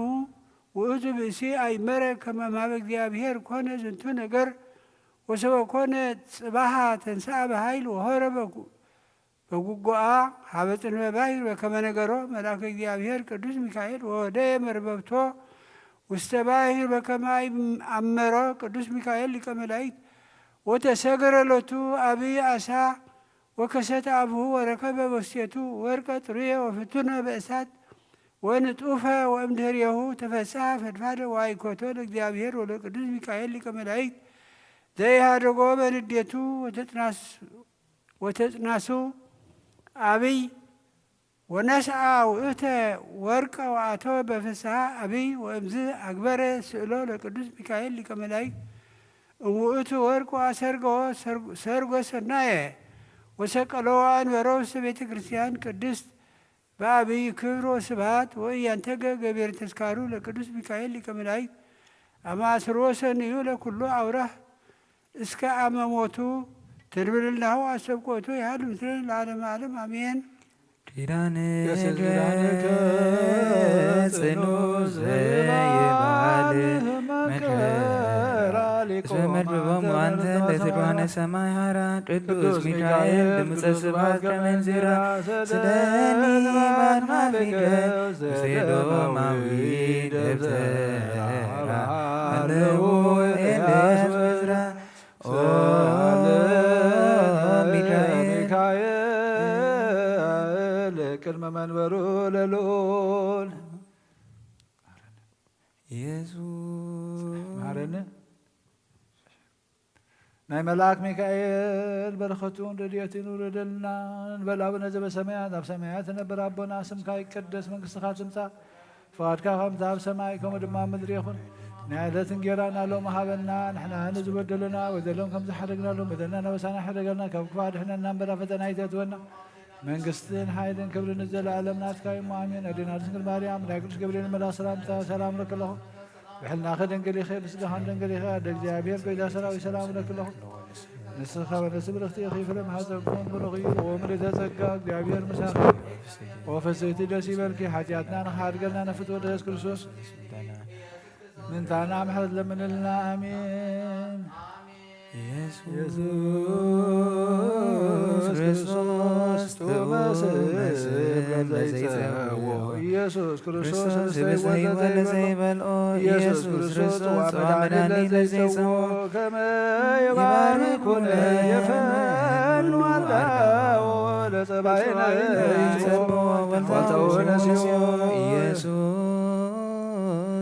ውእቱ ብእሲ አይመረ ከመ እምሃበ እግዚአብሔር ኮነ ዝንቱ ነገር ወሶበ ኮነ ጽባሃ ተንስአ በኃይል ወሆረ በጉ- በጉጎአ ሀበ ጽንፈ ባሕር በከመ ነገሮ መልአከ እግዚአብሔር ቅዱስ ሚካኤል ወወደየ መርበብቶ ውስተ ባሕር በከመ አመሮ ቅዱስ ሚካኤል ሊቀ መላእክት ወተሰገረ ሎቱ አብይ አሳ ወከሰተ አፉሁ ወረከበ በውስቴቱ ወርቀ ጥሩየ ወፍቱነ በእሳት ወንጡፈ ወእምድህሬሁ ተፈስሐ ፈድፋደ ወአይኮቶ ለእግዚአብሔር ወለቅዱስ ሚካኤል ሊቀ መላእክት ዘይሃደጎ በንዴቱ ወተጽናሱ አብይ ወነስአ ውእተ ወርቀ ወአተወ በፍስሐ አብይ ወእምዝ አግበረ ስእሎ ለቅዱስ ሚካኤል ሊቀ መላእክት እምውእቱ ወርቅ ወአሰርገዎ ሰርጎ ሰናየ ወሰቀሎ ወአንበሮ ውስተ ቤተ ክርስቲያን ቅድስት በአብይ ክብር ወስብሐት ወእያንተገ ገቢር ተስካሩ ለቅዱስ ሚካኤል ሊቀ መላእክት አማስሮ ሰንዩ ለኩሉ አውራህ እስከ አመ ሞቱ ትድብልናሁ አሰብቆቱ ያህል ምስልን ለዓለም ዓለም አሜን። ኪዳነ ኪዳንከ ጽኑ ዘይባል መከራ ሊቆም እስመ መድብቦሙ አንተ ለትድዋነ ሰማይ ሐራ ቅዱስ ሚካኤል ድምፀ ስብሐት ከመንዚራ ስደኒ ባድማ ፊደል ውስተ ዶማዊ ደብተራ አለዉ ኤልያስ ወዝራ ኦ ሚካኤል ቅድመ መንበሩ ለልዑል ኢየሱስ መሐረነ። ናይ መልአክ ሚካኤል በረኸቱን ረድኤቱን ይውረደልና። እንበል አቡነ ዘበሰማያት፣ ኣብ ሰማያት ትነብር ኣቦና፣ ስምካ ይቀደስ፣ መንግስትኻ ትምጻእ፣ ፍቓድካ ከምቲ ኣብ ሰማይ ከምኡ ድማ ኣብ ምድሪ ይኹን። ናይ ዕለት እንጌራና ሎሚ ሃበና፣ ንሕና ንዝበደሉና በደሎም ከም ዝሓደግናሎም በደልና ነበሳና ይሕደገልና፣ ካብ ክፉእ ኣድሕነና እምበር ኣብ ፈተና ኣይተእትወና። መንግስትን ሓይልን ክብርን ንዘለኣለም ናትካ እዩ፣ ኣሜን። ኣዴና ድንግል ማርያም፣ ናይ ቅዱስ ገብርኤል መልኣኽ ሰላምታ ሰላም እብለኪ ኣለኹ። ብሕልናኺ ድንግል ኢኺ፣ ብስጋኺ ድንግል ኢኺ፣ ኣደ እግዚኣብሔር፣ ጎይታ ሰራዊት፣ ሰላም እብለኪ ኣለኹ። ንስኺ ካብ ኣንስቲ ብርኽቲ ኢኺ፣ ፍሬ ማህፀንኪ እውን ብሩኽ እዩ። ኦ ምልዕተ ጸጋ፣ እግዚኣብሔር ምሳኺ፣ ኦ ፍስሕቲ ደስ ይበልኪ፣ ሓጢኣትና ንኽሓድገልና ንፍትወ ኢየሱስ ክርስቶስ ምንታና ምሕረት ለምንልና፣ ኣሜን። ኢየሱስ ክርስቶስ ጥዑመ ስም ለዘይጸውዖ፣ ኢየሱስ ክርስቶስ ክርስቶስ ህብስተ ህይወት ለዘይበልዖ፣ ኢየሱስ ክርስቶስ ጽዋ መድኃኒት ለዘይጸውዖ፣ ከመ ይባርኩነ የፈኑ አርዳኦ ለጸባኢነ ይጸብሖ ወልተው ነሲኦ፣ ኢየሱስ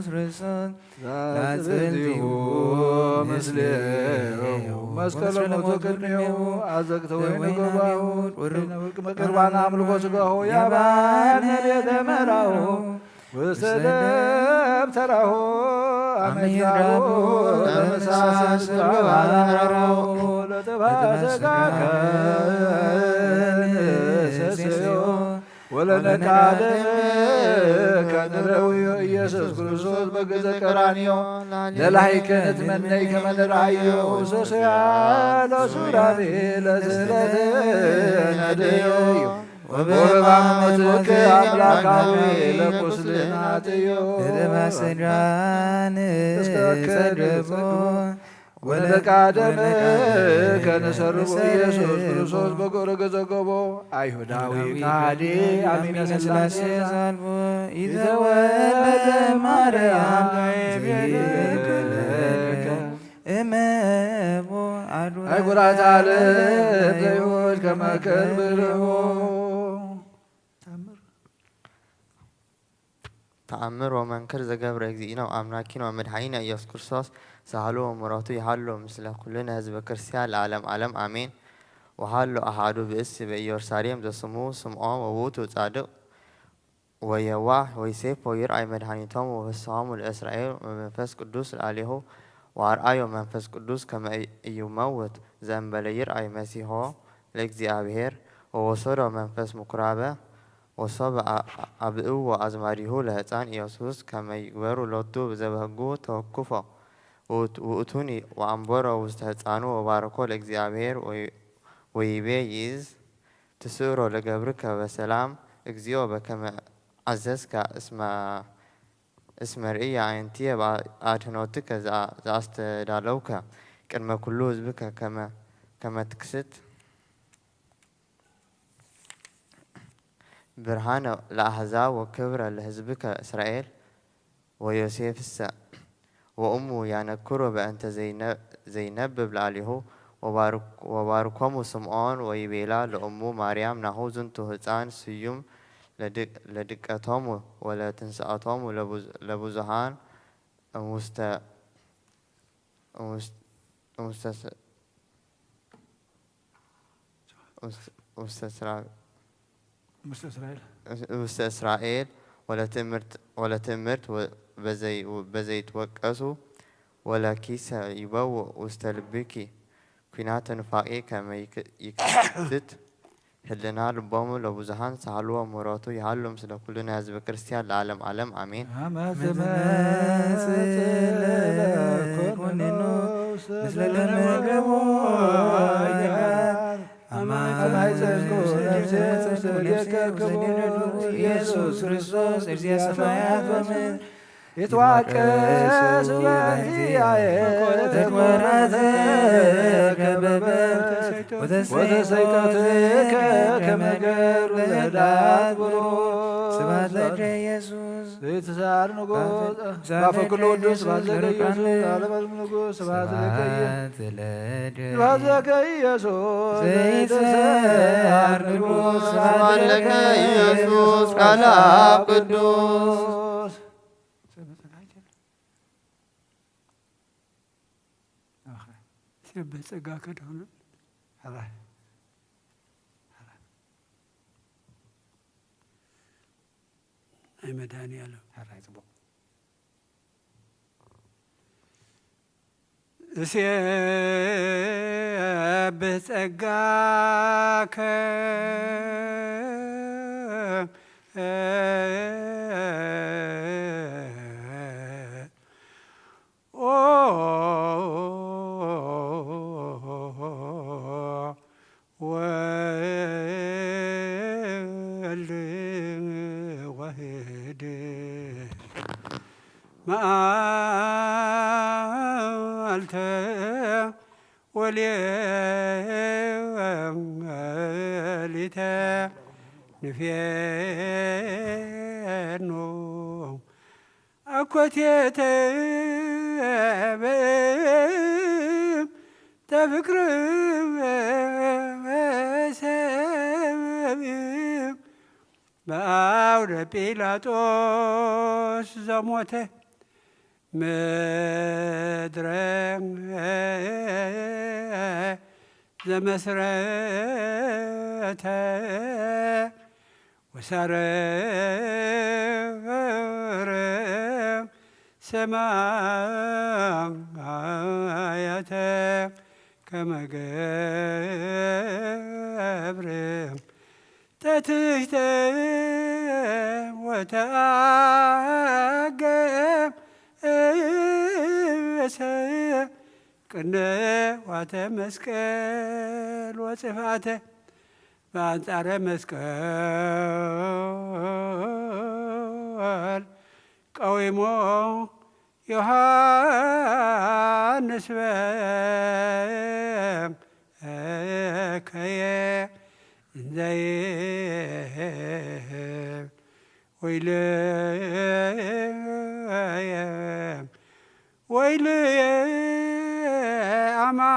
ክርስቶስ ላጽንቲሁ ምስሌሁ መስቀለ ሞቱ ቅድሜሁ አዘቅተ ወይን ገባሁ ቅርባን አምልኮ ስጋሁ ያባነ ቤተ መራሁ ውስተ ደብተራሁ አመጅራሁ ለምሳስ ገባራሁ ለጥባ ስጋከ ንሰስዮ ወለነቃደም ከንረውዮ ኢየሱስ ክርስቶስ በገዘ ቀራንዮ ለላሂከ ንትመነይ ከመ ንርኣዮ ውሰሶያ ለሱራፌ ለስእለተ ነደዮ ወበማመትከ አምላካዊ ለቁስልናትዮ በማሰጃን እስከ ጸደቦ ወለቃደም ከነሰርቦ ኢየሱስ ክርስቶስ በገረ ገዘገቦ አይሁዳዊ ካዲ አሚነ ስላሴ ዛልቦ ይተወልደ ማርያም ዘይብለከ እመቦ አዱ አይጉራት ዓለም ዘይሁድ ከመ ከልብ ርሆ። ተአምር። ተአምር ወመንክር ዘገብረ እግዚእነ ወአምላኪነ ወመድኃኒነ ኢየሱስ ክርስቶስ ሳህሉ ወምሕረቱ ይሃሉ ምስለ ኩልነ ህዝበ ክርስቲያን ለዓለም ዓለም አሜን። ወሃሎ አሃዱ ብእሲ በኢየሩሳሌም ዘስሙ ስምዖን ወውእቱ ጻድቅ ወየዋህ ወይሴፎ ይርአይ መድኃኒቶም ወፍስሖሙ ለእስራኤል ወመንፈስ ቅዱስ ለአሌሁ ወአርአዮ መንፈስ ቅዱስ ከመ ኢይመውት ዘእንበለ ይርአይ መሲሖ ለእግዚአብሔር ወወሰዶ መንፈስ ምኩራበ ወሶበ አ- አብእዎ አዝማዲሁ ለህፃን ኢየሱስ ከመ ይግበሩ ሎቱ ብዘበህጉ ተወክፎ ውእት- ውእቱኒ ወአንበሮ ውስተ ህፃኑ ወባረኮ ለእግዚአብሔር ወይ- ወይቤ ይእዝ ትስእሮ ለገብርከ በሰላም እግዚኦ በከመ አዘዝካ እስመ እስመ ርእየ አዕይንትየ በአድህኖትከ ዘአስተዳለውከ ቅድመ ኩሉ ህዝብከ ከመ ትክስት ብርሃነ ለአሕዛብ ወክብረ ለህዝብከ እስራኤል ወዮሴፍሰ ወእሙ ያነክሩ በእንተ ዘይነብብ ለአሊሁ ወባርኮሙ ስምዖን ወይቤላ ለእሙ ማርያም ናሁ ዝንቱ ህፃን ስዩም ለድቀቶሙ ወለትንሳኦቶሙ ለብዙሃን እሙስተ ውስተ እስራኤል ውስተ እስራኤል ወለትምህርት በዘይትወቀሱ ወለኪሰ ይበው ውስተ ልብኪ ኲናተ ኑፋቄ ከመ ይክስት ህልና ልቦሙ ለብዙሃን ሳህልዎ ምሕረቱ ይሃሉ ምስለ ኩልነ ህዝበ ክርስቲያን ለዓለም ዓለም አሜን። አመ ትመጽእ ለኮንኖ ምስለ ለመገቦ አማይ ጸድቁ ነፍሴ ምስለ ገብቡ ኢየሱስ ክርስቶስ እግዚአ ሰማያት ወምድር ይትዋቀስ በእንቲአየ ተኮራተ ከበበት ወተሰይቀትከ ከመ ገብሩ ለዳት ብሩክ። ስብሐት ለእግዚእ ኢየሱስ። ዘይትስዓር ንጉሥ ባፈ ኩሉ ቅዱስ ስብሐት ለከ ኢየሱስ ለዓለመ ዓለም ንጉሥ ስብሐት ለከ ኢየሱስ። ስብሐት ለከ ኢየሱስ ዘይትስዓር ንጉሥ ስብሐት ለከ ኢየሱስ ቃል አብ ቅዱስ። እስቲ በጸጋ ከደሆነ ናይ መድኃኔዓለም ሕራይ ጽቡቕ። እሴብህ ጸጋከ ኦ ወልድ ዋሕድ መዓልተ ወሌሊተ ንፌኖ አኮቴተ በእንተ ፍቅር ሰብ በአውደ ጲላጦስ ዘሞተ ምድረ ዘመስረተ ወሳረረ ሰማያተ ከመ ገብር ተትህተ ወተኣገሰ ቅንዋተ መስቀል ወጽፍኣተ ብኣንጻረ መስቀል ቀዊሞ ዮሃንስ በከየ እንዘይብል ወይልየ ወይልየ ኣማኡተ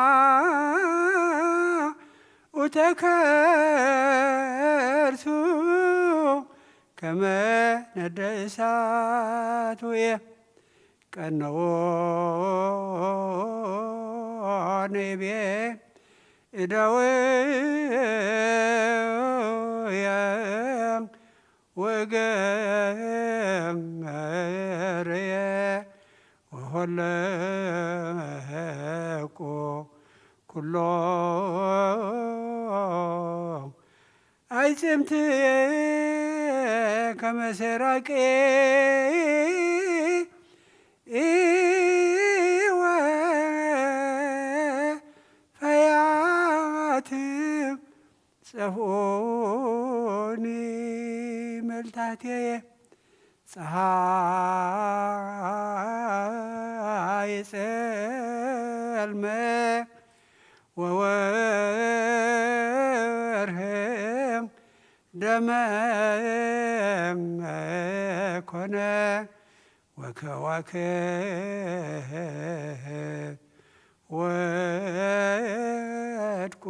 ከርሱ ከመ ነደ እሳት ውየ ቀነዎ ነይቤ እደውየ ወእገርየ ወሆለቁ ኩሎ ኣይጽምትየ ከመ ሰራቂ ኢወ ፈያትም ጸፍኡኒ መልታትየ ጸሃይ ጸልመ ወወርህም ደመ ኮነ ወከዋክብ ወድቁ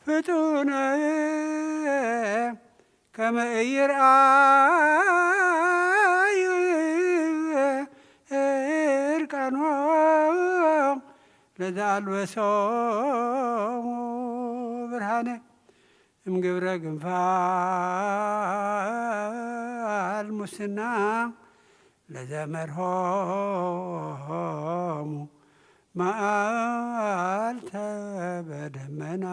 ፍጡነ ከመ ኢይርኣዩ እርቃኖም ለዘኣልበሶሙ ብርሃነ እምግብረ ግንፋል ሙስና ለዘመርሆሙ መዓልተ በደመና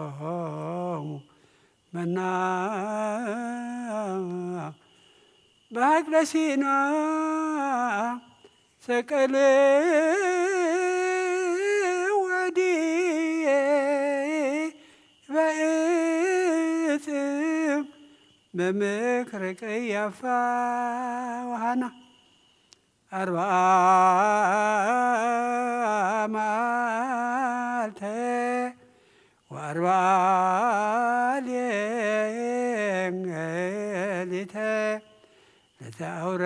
ወሴሰዮሙ መና በሃግለ ሲና ሰቀል ወዲበ እጽም በምክር ቀያፋ ወሃና ኣርብዓ መዓልተ ወኣርብዓ ሌሊተ ለተኣውረ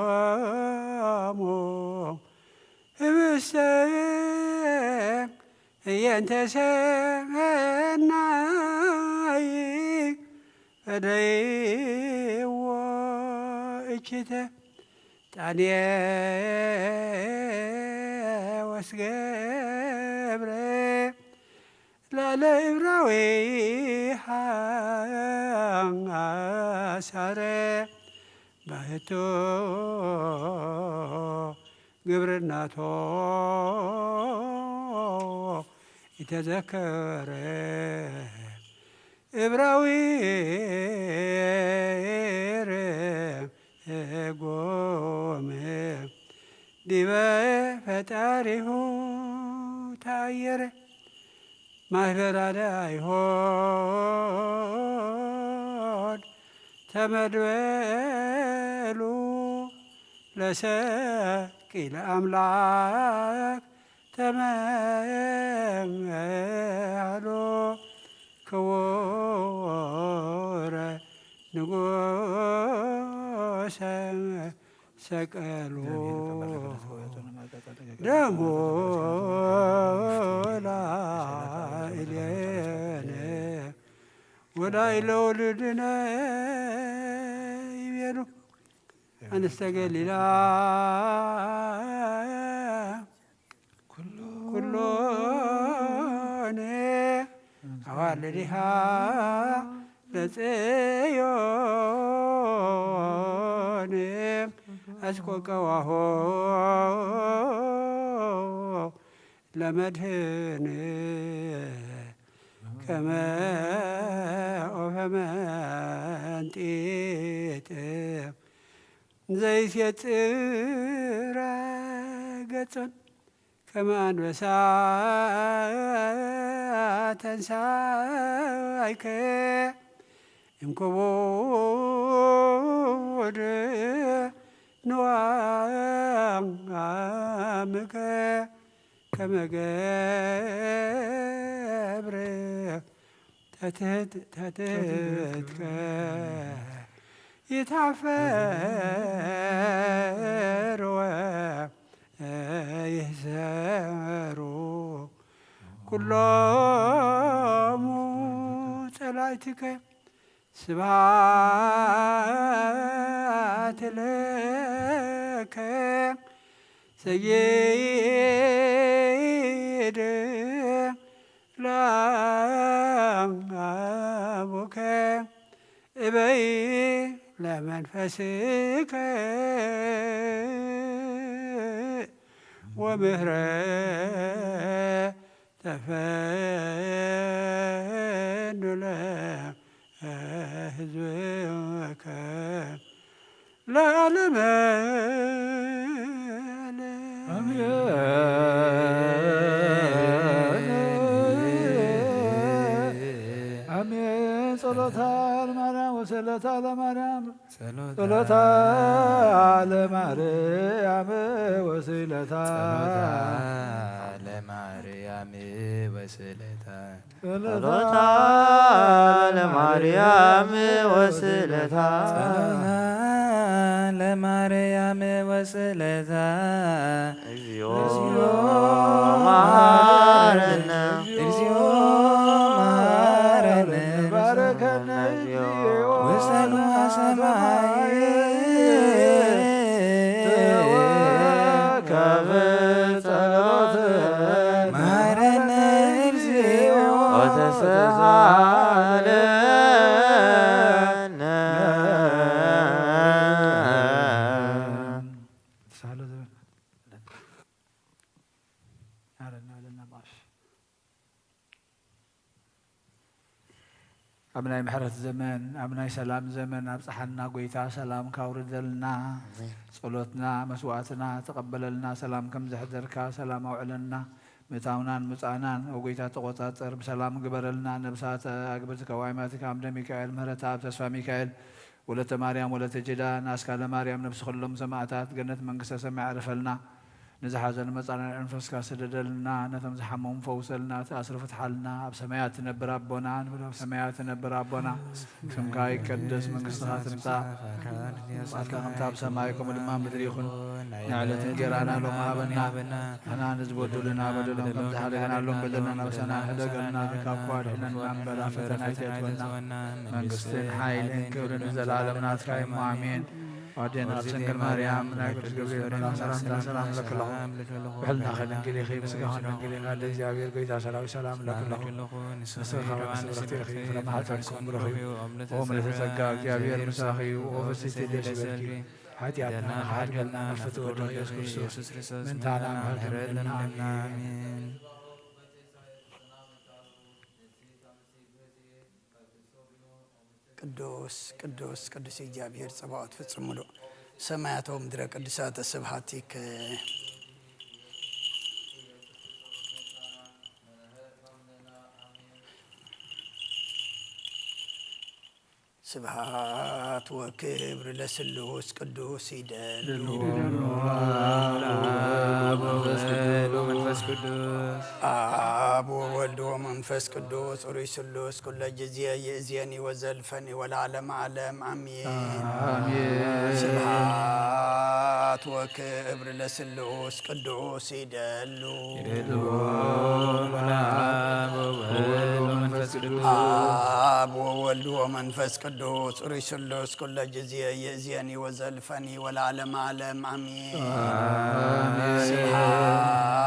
ደሎሙ ህብስተ ህየንተ ሰናይ ፈደይዎ እችተ ጣንየ ወስገብረ ላለ እብራዊ ሓሳረ ባህቶ ግብርናቶ ኢተዘከረ እብራዊ ርጉም ዲበ ፈጣሪሁ ተኣየረ ማህበራደ ኣይሆድ ተመድበሉ ለሰቂለ ኣምላክ ተመሃሎ ክቡረ ንጉሰ ሰቀሉ ደሞ ላዕሌነ ወላዕለ ውሉድነ ይቤሉ ኣንስተ ገሊላ ኩሎን ኣዋልድሃ ለጽዮን አስቆቀዋሆ ለመድህን ከመ ኦፈ መንጢጥ ዘይሴጽረ ገጾን ከመ አንበሳ ተንሳይከ እምክቡድ ንዋምከ ከመ ገብር ተትህት ተትህትከ ይታፈር ወይህሰሩ ኩሎሙ ጸላእትከ። ስብሐት ለከ ሰይድ ለአቡከ እበይ ለመንፈስከ ወምህረ ተፈኑ ለህዝብከ ለዓለመ ዓለም። አሜን። ጸሎታ ለማርያም ወስእለታ ለማርያም። ጸሎታ ለማርያም ወስእለታ። ጸሎታ ለማርያም ወስእለታ። ጸሎታ ለማርያም ወስእለታ። ጸሎታ ለማርያም ወስእለታ። እግዚኦ መሐረነ። እግዚኦ መሐረነ። ባረከነ እግዚኦ። ውሰኑ ሰማይ። ተወከብ ጸሎተ። መሐረነ እግዚኦ። ወተስሃለነ። ተሳሃሎ ዘበን። ናለና ለና ባሽ። ኣብ ናይ ምሕረት ዘመን፣ ኣብ ናይ ሰላም ዘመን ኣብጽሓና ጎይታ፣ ሰላም ካውርደልና። ኣሜን። ጸሎትና፣ መስዋዕትና ተቐበለልና። ሰላም ከም ዘሕደርካ፣ ሰላም ኣውዕለና። ምእታውናን ምጻእናን፣ ኦ ጎይታ፣ ተቖጻጸር፣ ብሰላም ግበረልና። ነብሳት ኣግብርት ካብ ኣእማትካ፣ ኣምደ ሚካኤል፣ ምህረተኣብ፣ ተስፋ ሚካኤል፣ ወለተ ማርያም፣ ወለተ ጀዳ፣ ኣስካለ ማርያም፣ ነብሲ ኩሎም ሰማእታት፣ ገነት መንግስተ ሰማይ ኣዕርፈልና። ንዝሓዘኑ መጻንዒ መንፈስካ ስደደልና፣ ነቶም ዝሓመሙ ፈውሰልና፣ ተኣስሩ ፍትሓልና። ኣብ ሰማያት ትነብር ኣቦና፣ ንብል ኣብ ሰማያት ትነብር ኣቦና፣ ስምካ ይቀደስ፣ መንግስትኻ ትምጻእ፣ ፍቓድካ ከምቲ ኣብ ሰማይ ከምኡ ድማ ኣብ ምድሪ ይኹን። ናይ ዕለት እንጀራና ሎሚ ሃበና፣ ንሕና ንዝበደሉና በደሎም ከም ዝሓለናሎም በደልና ነብሰና ንሕደገልና፣ ካብ ክፉ ኣድሕነና እምበር ኣብ ፈተና ኣይተእትወና። መንግስትን ሓይልን ክብርን ንዘለኣለም ናትካ እዩ እሞ ኣሜን። ኣዴና ድንግል ማርያም፣ ናይ ቅዱስ ገብርኤል መልኣክ ሰላምታ ሰላም እብለኪ ኣለኹ። ብሕልናኺ ድንግል ኢኺ፣ ብስጋኺ ድንግል ኢኺ፣ ኣደ እግዚኣብሔር ጎይታ ሰራዊት ሰላም እብለኪ ኣለኹ። ንስኺ ከማን ስብርኽቲ ኢኺ፣ ፍረ ማህፀንኪ ብሩኽ እዩ። ኦ ምልዕተ ጸጋ፣ እግዚኣብሔር ምሳኺ እዩ። ኦ ፍስሕቲ ደስ ይበልኪ። ሓጢኣትና ክሓድገልና ናብ ፍትወ ወልድኺ ኢየሱስ ክርስቶስ ምእንታና ምሕረት ለምንና። ኣሜን። ቅዱስ ቅዱስ ቅዱስ እግዚኣብሔር ጸባኦት ፍጹም ምሉእ ሰማያት ወምድረ ቅዱሳተ ስብሐቲከ። ስብሐት ወክብር ለስሉስ ቅዱስ ይደሉ። ለአብ ወወልድ ወመንፈስ ቅዱስ። አብ ወወልድ ወመንፈስ ቅዱስ ጽሩይ ስሉስ ኩለ ጊዜ ይእዜኒ ወዘልፈኒ ወለዓለመ ዓለም አሜን። አሜን። ስብሐት ወክብር ለስሉስ ቅዱስ ይደሉ። ይደሉ ለአብ ወወልድ ወመንፈስ ቅዱስ። አብ ወወልድ ወመንፈስ ቅዱስ ጽሩይ ስሉስ ኩለ ጊዜ ይእዜኒ ወዘልፈኒ ወለዓለመ ዓለም አሜን። አሜን። ስብሐት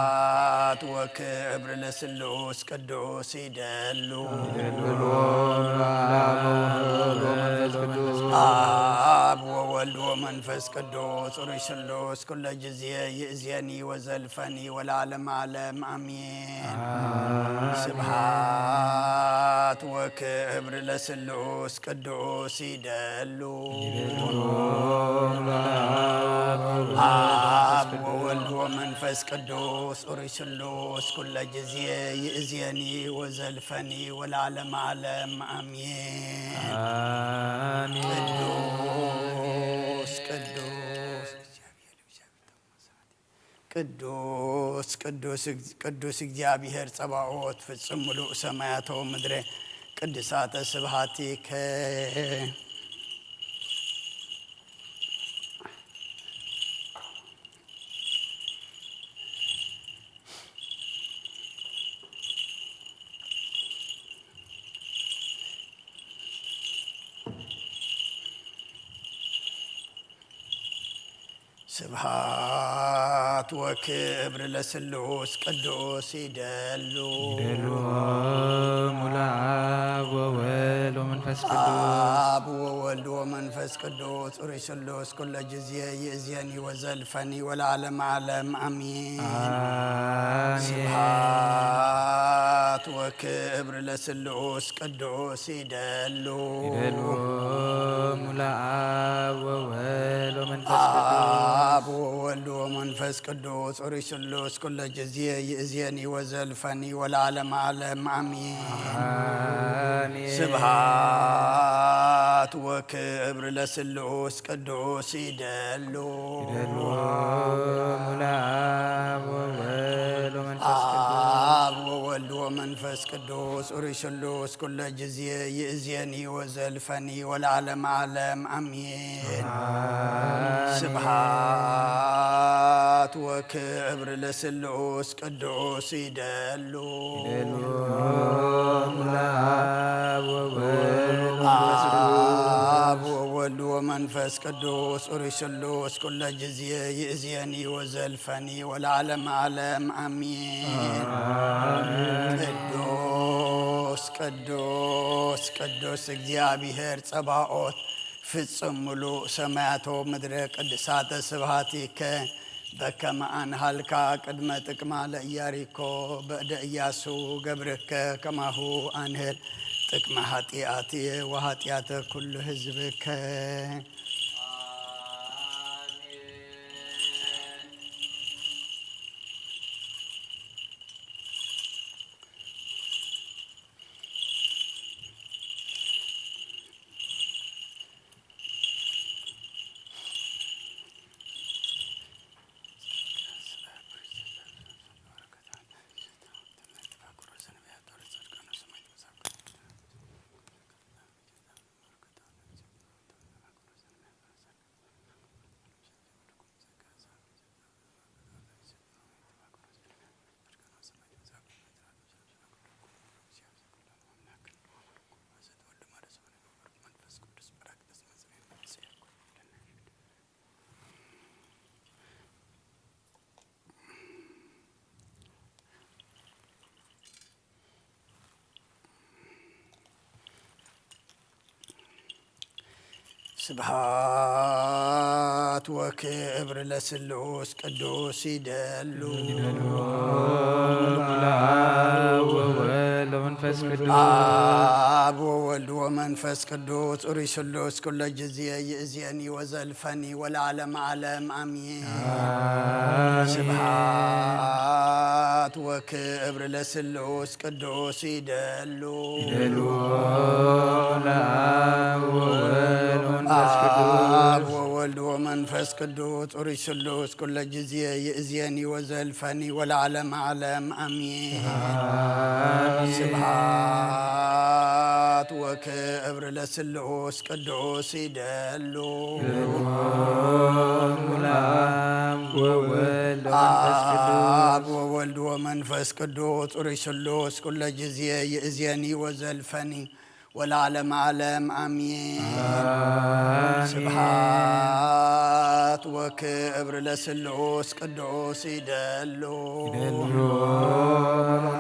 ወክብር ለስሉስ ቅዱስ ይደሉ። ይደሉ ለአብ ወወልድ ወመንፈስ ቅዱስ። አብ ወወልድ ወመንፈስ መንፈስ ቅዱስ ጽሩይ ስሉስ ኩለ ጊዜ ይእዜኒ ወዘልፈኒ ወለዓለመ ዓለም ኣሜን። ኣሜን። ስብሐት ወክብር ለስሉስ ቅዱስ ይደሉ። ይደሉ። አብ ወወልድ ወመንፈስ ቅዱስ ጽሩይ ስሉስ ኩለ ጊዜ ይእዜኒ ወዘልፈኒ ወለዓለመ ዓለም ኣሜን። አሜን። ቅዱስ ቅዱስ ቅዱስ ቅዱስ ቅዱስ እግዚአብሔር ጸባኦት ፍጹም ምሉእ ሰማያተ ወምድረ ቅድሳተ ስብሐቲከ። ስብሐት ወክብር ለስሉስ ቅዱስ ይደሉ። ይደሉ ለአብ ወወልድ ወመንፈስ ቅዱስ። አብ ወወልድ ወመንፈስ ቅዱስ ጽሩይ ስሉስ ኩለ ጊዜ ይእዜኒ ወዘልፈኒ ወለዓለመ ዓለም አሜን። አሜን። ስብሐት ወክብር ለስሉስ ቅዱስ ይደሉ። ይደሉ ለአብ ወወልድ ወመንፈስ ቅዱስ። አብ ወወልድ ወመንፈስ ቅዱስ ጽሩይ ስሉስ ኩለ ጊዜ ይእዜኒ ወዘልፈኒ ወለዓለመ ዓለም አሜን። አሜን። ስብሐት ወክብር ለስሉስ ቅዱስ ይደሉ። ይደሉ ለአብ ወወልድ ወመንፈስ ቅዱስ። አብ ወወልድ ወመንፈስ ቅዱስ ጽሩይ ስሉስ ኩለ ጊዜ ይእዜኒ ወዘልፈኒ ወለዓለመ ዓለም አሜን። አሜን። ስብሐት ወክብር ለስሉስ ቅዱስ ይደሉ። ይደሉ ለአብ ወወልድ ወመንፈስ ቅዱስ። አብ ወወልድ ወመንፈስ ቅዱስ ጽሩይ ስሉስ ኩለ ጊዜ ይእዜኒ ወዘልፈኒ ወለዓለመ ዓለም አሜን። አሜን። ቅዱስ ቅዱስ ቅዱስ እግዚአብሔር ጸባኦት ፍጹም ምሉእ ሰማያተ ወምድረ ቅድሳተ ስብሐቲከ። በከመ አንሃልካ ቅድመ ጥቅማ ለኢያሪኮ በእደ ኢያሱ ገብርከ ከማሁ አንህል ጥቅመ ኃጢአትየ ወኃጢአተ ኩሉ ሕዝብከ። ስብሐት ወክብር ለስሉስ ቅዱስ ይደሉ። ይደሉ ለአብ ወወልድ ወመንፈስ ቅዱስ። አብ ወወልድ ወመንፈስ ቅዱስ ጽሩይ ስሉስ ኩለ ጊዜ ይእዜኒ ወዘልፈኒ ወለዓለመ ዓለም አሜን። አሜን። ስብሐት ወክብር ለስሉስ ቅዱስ ይደሉ። ይደሉ ለአብ ወወልድ ወመንፈስ ቅዱስ። አብ ወወልድ ወመንፈስ ቅዱስ ጽሩይ ስሉስ ኩለ ጊዜ ይእዜኒ ወዘልፈኒ ወለዓለመ ዓለም አሜን። አሜን። ስብሐት ወክብር ለስሉስ ቅዱስ ይደሉ። ይደሉ ለአብ ወወልድ ወመንፈስ ቅዱስ። አብ ወወልድ ወመንፈስ ቅዱስ ጽሩይ ስሉስ ኩለ ጊዜ ይእዜኒ ወዘልፈኒ ወለዓለመ ዓለም አሜን። አሜን። ስብሐት ወክብር ለስሉስ ቅዱስ ይደሉ። ይደሉ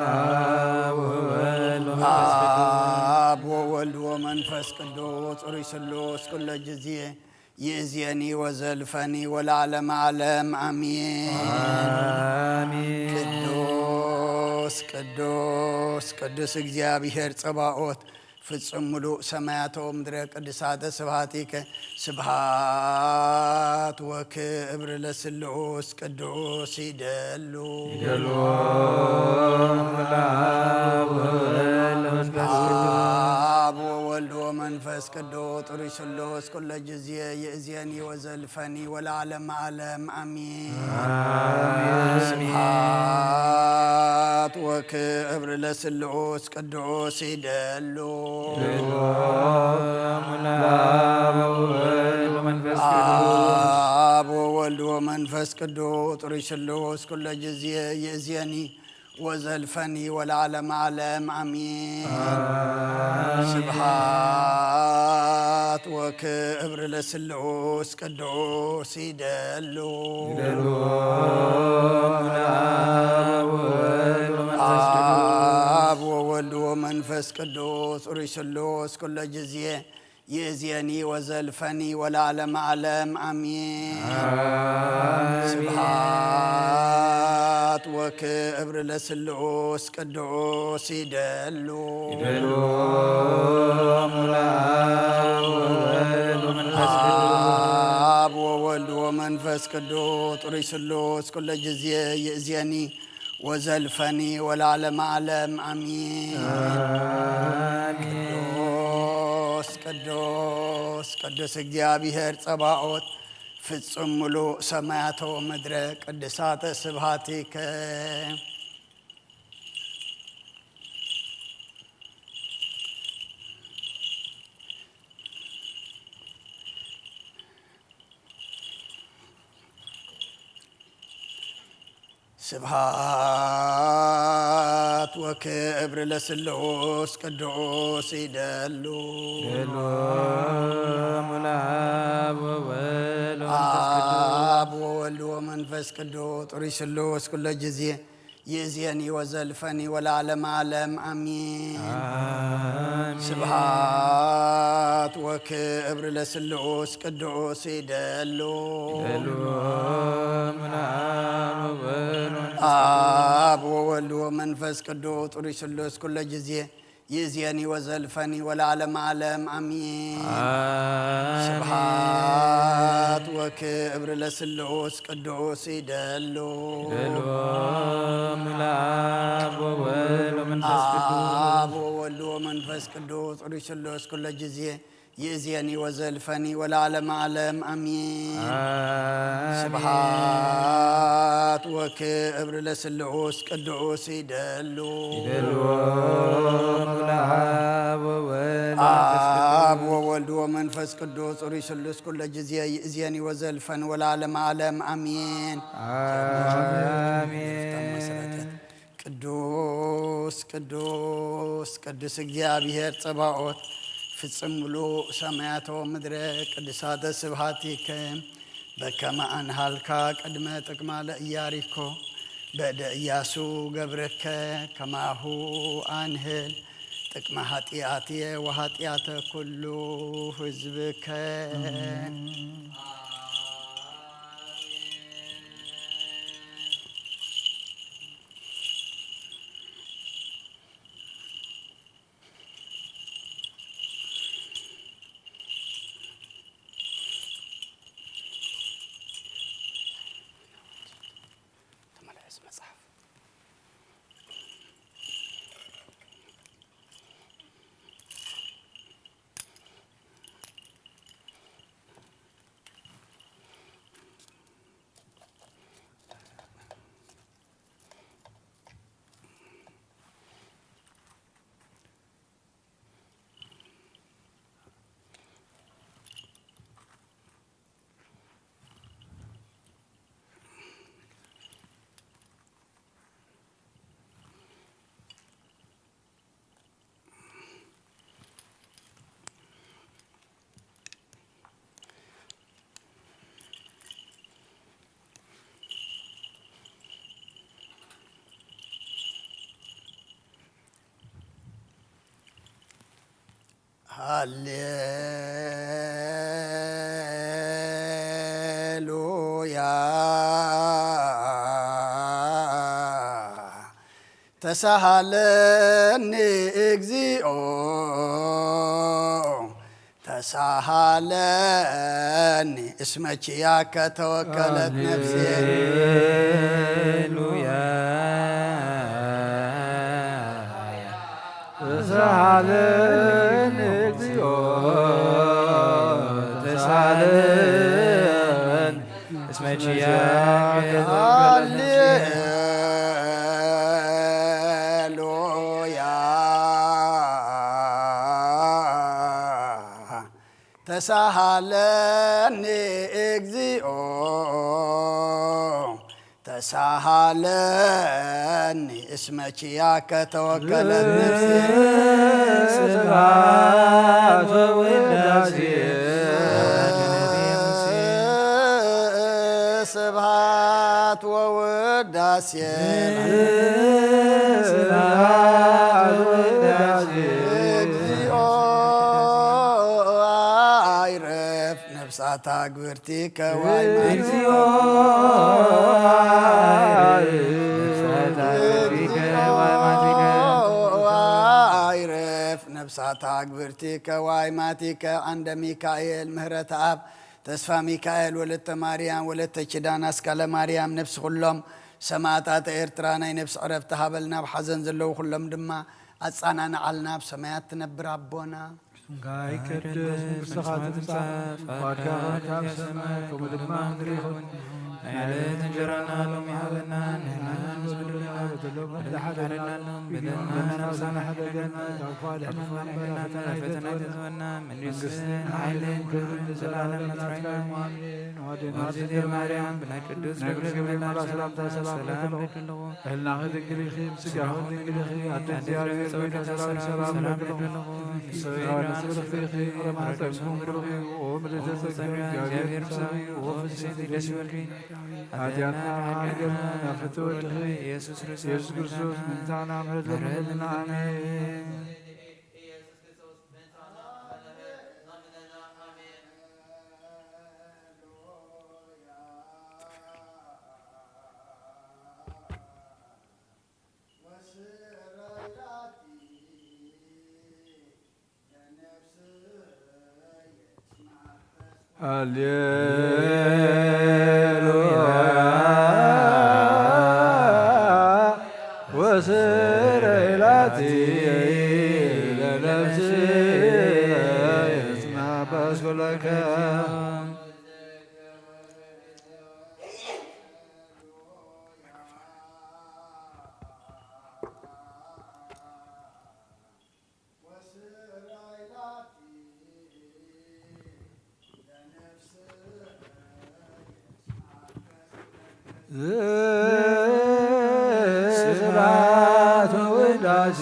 ለአብ ወወልድ ወመንፈስ ቅዱስ። አብ ወወልድ ወመንፈስ ቅዱስ ጽሩይ ስሉስ ኩለ ጊዜ ይእዜኒ ወዘልፈኒ ወለዓለመ ዓለም ኣሜን። ኣሜን። ቅዱስ ቅዱስ ቅዱስ እግዚኣብሔር ጸባኦት፣ ፍጹም ምሉእ ሰማያተ ወምድረ ቅድሳተ ስብሐቲከ። ስብሐት ወክብር ለስሉስ ቅዱስ ይደሉ። ይደሉ። ለአብ ወወልድ ወመንፈስ ቅዱስ። አብ ወወልድ ወመንፈስ ቅዱስ ጥሩይ ስሉስ ኩለ ጊዜ ይእዜኒ ወዘልፈኒ ወለዓለመ ዓለም አሜን። አሜን። ስብሐት ወክብር ለስሉስ ቅዱስ ይደሉ። ይደሉ። ለአብ ወወልድ ወመንፈስ ቅዱስ። አብ ወወልድ ወመንፈስ ቅዱስ ጥሩይ ስሉስ ኩለ ጊዜ ይእዜኒ ወዘልፈኒ ወለዓለመ ዓለም አሜን። አሜን። ስብሐት ወክብር ለስሉስ ቅዱስ ይደሉ። ይደሉ። ለአብ ወወልድ ወመንፈስ ቅዱስ። አብ ወወልድ ወመንፈስ ቅዱስ ጥሩይ ስሉስ ኩለ ጊዜ ይእዜኒ ወዘልፈኒ ወለዓለመ ዓለም አሜን። አሜን። ስብሐት ወክብር ለስሉስ ቅዱስ ይደሉ። ይደሉ። ለአብ ወወልድ ወመንፈስ ቅዱስ። አብ ወወልድ ወመንፈስ ቅዱስ ጥሩይ ስሉስ ኩለ ጊዜ ይእዜኒ ወዘልፈኒ ወለዓለመ ዓለም አሜን። አሜን። ቅዱስ ቅዱስ ቅዱስ እግዚኣብሔር ጸባኦት፣ ፍጹም ምሉእ ሰማያተ ወምድረ ቅድሳተ ስብሐቲከ። ስብሐት ወክብር ለስሉስ ቅዱስ ይደሉ። ይደሉ። ለአብ ወወልድ ወመንፈስ ቅዱስ። አብ ወወልድ ወመንፈስ ቅዱስ ጥሩይ ስሉስ ኩለ ጊዜ ይእዜኒ ወዘልፈኒ ወለዓለመ ዓለም አሜን። አሜን። ስብሐት ወክብር ለስሉስ ቅዱስ ይደሉ። ይደሉ። ለአብ ወወልድ ወመንፈስ ቅዱስ። አብ ወወልድ ወመንፈስ ቅዱስ ጥሩይ ስሉስ ኩለ ጊዜ ይእዜኒ ወዘልፈኒ ወለዓለመ ዓለም አሜን። አሜን። ስብሐት ወክብር ለስሉስ ቅዱስ ይደሉ። ይደሉ። ለአብ ወወልድ ወመንፈስ ቅዱስ። አብ ወወልድ ወመንፈስ ቅዱስ ጥሩይ ስሉስ ኩለ ጊዜ ይእዜኒ ወዘልፈኒ ወለዓለመ ዓለም አሜን። አሜን። ስብሐት ወክብር ለስሉስ ቅዱስ ይደሉ። ይደሉ። ለአብ ወወልድ ወመንፈስ ቅዱስ። አብ ወወልድ ወመንፈስ ቅዱስ ጥሩይ ስሉስ ኩለ ጊዜ ይእዜኒ ወዘልፈኒ ወለዓለመ ዓለም አሜን። አሜን። ቅዱስ ቅዱስ ቅዱስ እግዚኣብሔር ጸባኦት፣ ፍጽም ምሉእ ሰማያተ ወምድረ ቅድሳተ ስብሐቲከ። በከመ አንሃልካ ቅድመ ጥቅማ ለኢያሪኮ፣ በእደ ኢያሱ ገብርከ ከማሁ አንህል ጥቅመ ኃጢአትየ ወኃጢአተ ኩሉ ሕዝብከ። ተመልሐስ መጽሓፍ። ሃሌ ተሳሃለኒ እግዚኦ ተሳሃለኒ እስመ ኪያከ ተወከለት ነፍሴ። ሃሌሉያ። ተሳሃለኒ እግዚኦ ተሳሃለኒ እስመ ኪያከ ተወከለት ነፍሴ። ሃሌሉያ። ተሳሃለኒ እግዚኦ ተሳሃለኒ እስመ ኪያከ ተወከለት ነፍሴ። ስብሐት ወውዳሴ ስብሐት ወውዳሴ ስብሐት ወውዳሴ እግዚኦ አይረፍ ነፍሳታ ግብርቲከ ዋይማን እግዚኦ አይረፍ ነፍሳታ ግብርቲከ ዋይማቲከ አይረፍ ነፍሳታ ግብርቲከ ዋይማቲከ ዓንደ ሚካኤል ምህረት ኣብ ተስፋ ሚካኤል ወለተ ማርያም ወለተ ኪዳን ኣስካለ ማርያም ነፍሲ ኩሎም ሰማእታት ኤርትራ ናይ ነፍሲ ዕረፍቲ ሃበልና ኣብ ሓዘን ዘለዉ ኩሎም ድማ ኣጻናንዓልና ኣብ ሰማያት ትነብር ኣቦና ስምካ ይቀደስ፣ መንግስትኻ ትምጻእ፣ ፍቓድካ ከምቲ ኣብ ሰማይ ከምኡ ድማ ኣብ ምድሪ ይኹን። ናይ ዕለት እንጀራና ሎሚ ሃበና፣ ንሕና ንበደለና በደሎም ከም ንሓደገና በደልና ነፍስና ሕደገና፣ ካብ ክፉ ኣድሕነና እምበር፣ ናብ ፈተና ኣይተእትወና፣ መንግስትን ሓይልን ክብርን ንዘለኣለም ናትካ እዩ። ኣሜን። ወዜቴ ማርያም ብናይ ቅዱስ ገብርኤል ሰላምታ ሰላም እልክልኹ። እህልናኺ ድንግል ኢኺ፣ ምስጋኹ ድንግል ኢኺ፣ ኣደ እግዚኣብሔር ጸወደ ሰራዊት ሰላም እልክልኹ። ሰላም ብርኽቲ ኢኺ፣ ፍረ ማህፀንኩም ብሩኽ እዩ። ኦ ምልዕተ ጸጋ እግዚኣብሔር ምሳኺ፣ ኦ ፍስሕቲ ደስ ይበልኪ። ኃጢአትና ሓርገልና ናብ ፍትወ ወድኺ ኢየሱስ ክርስቶስ ምንታና ምሕረት ለምንና። ኣሜን። ሃሌሉያ ወስረይላቲ ለነፍስየ እስመ በስኩለከ። ስብሐት ወውዳሴ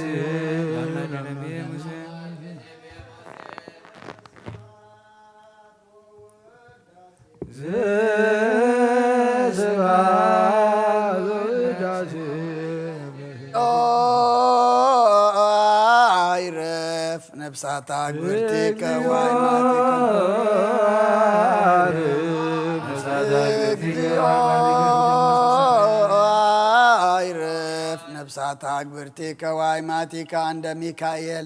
አይረፍ ነፍሳታ ግብርቲከ ዋይማቲከ እግዚኦ አይረፍ ነፍሳታ ግብርቲከ ዋይማቲከ እንደ ሚካኤል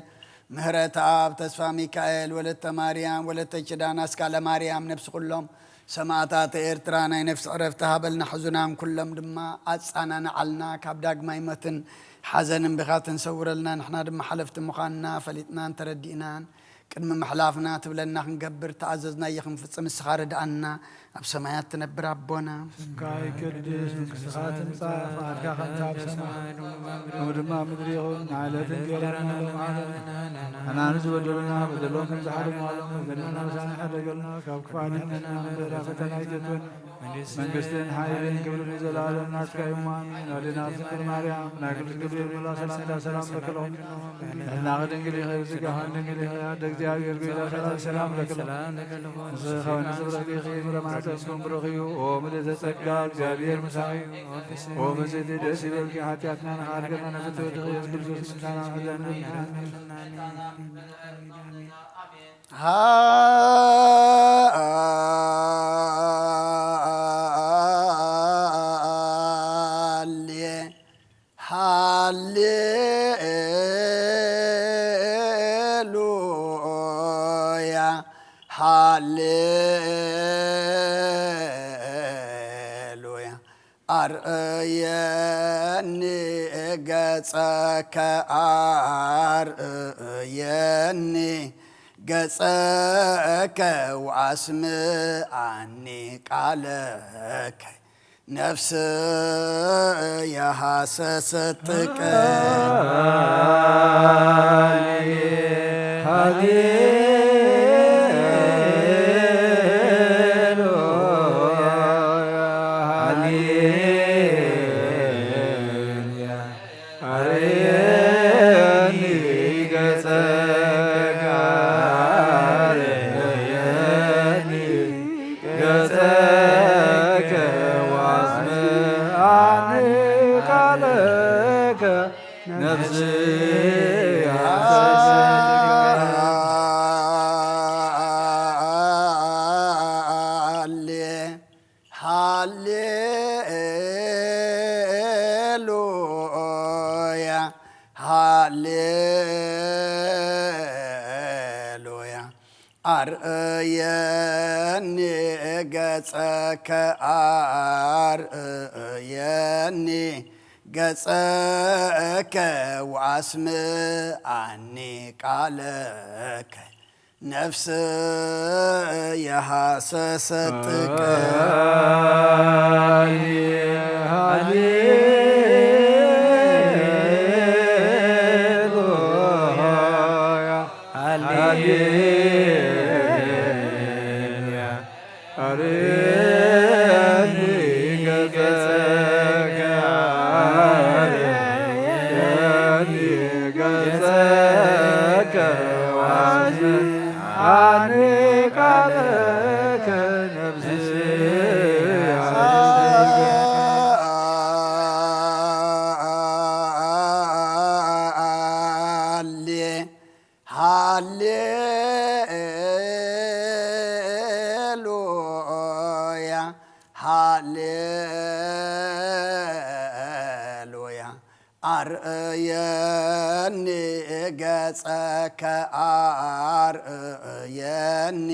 ምህረት ኣብ ተስፋ ሚካኤል ወለተ ማርያም ወለተ ኪዳን ኣስካለ ማርያም ነፍሲ ኩሎም ሰማእታት ኤርትራ ናይ ነፍሲ ዕረፍቲ ሃበልና ሕዙናም ኩሎም ድማ ኣጻናንዓልና ካብ ዳግማይ ሞትን ሓዘንን ብኻትን ሰውረልና ንሕና ድማ ሓለፍቲ ምዃንና ፈሊጥናን ተረዲእናን ቅድሚ ምሕላፍና ትብለና ክንገብር ተኣዘዝናዮ ክንፍጽም ንስኻ ርድኣና ኣብ ሰማያት ትነብር ኣቦና ስምካ ይቀድስ፣ መንግስትኻ ትምጻእ፣ ፍቓድካ ከምቲ ኣብ ሰማይ ከምኡ ድማ ኣብ ምድሪ ይኹን። ንዕለት እንጀራና ሎም ሃበና። ንሕና ንዝበደሉና በደሎም ከም ዝሓደግናሎም በደልና ምሳና ሓደገልና፣ ካብ ክፉ ኣድሕነና እምበር ኣብ ፈተና ኣይተእትወና። መንግስትን ሓይልን ክብርን ንዘለኣለም ናትካ እዩ። ኣሜን። ኣዴና ጽንግል ማርያም ናይ ቅዱስ ገብርኤል መላ ሰላምታ ሰላም ለክሎ ንሕና ድንግል ኢኺ፣ ብስጋኻ ድንግል ኢኺ፣ ኣደ እግዚኣብሔር ጌታ ሰላም ሰላም ለክሎ ንስኻ ንስብረትኪ ፍረ ማህፀንኩም ብሩኽ እዩ። ኦ ምልዕተ ጸጋ እግዚኣብሔር ምሳኺ እዩ። ኦ ፍስሕቲ ደስ ይበልኪ፣ ሓጢኣትና ንኻርገና ንፍትወትኺ ኢየሱስ ክርስቶስ ምሳና ሕዘና። ሃሌ ሃሌ ሃሌሉያ፣ ሃሌሉያ። ኣርእየኒ ገጸከ፣ ኣርእየኒ ገጸከ፣ ወኣስምዓኒ ቃለከ። ነፍስየ ሃሰሰት ጥቀ። ሃሌሉያ። ኣርእየኒ ገጸከ፣ ኣርእየኒ ገጸከ፣ ወኣስምዓኒ ቃለከ፣ ነፍስየ ሃሌ ሃሌሉያ፣ ሃሌሉያ። ኣርእየኒ ገጸከ፣ ኣርእየኒ ገጸከ፣ ወኣስምዓኒ ቃለከ። ነፍስየ ሃሰሰት ጥቀ። ሃሌሉያ፣ ሃሌሉያ። ኣርእየኒ ገጸከ፣ ኣርእየኒ ገጸከ፣ ወኣስምዓኒ ቃለከ፣ ነፍስየ ሃሌ ሃሌሉያ፣ ሃሌሉያ። ኣርእየኒ ገጸከ፣ ኣርእየኒ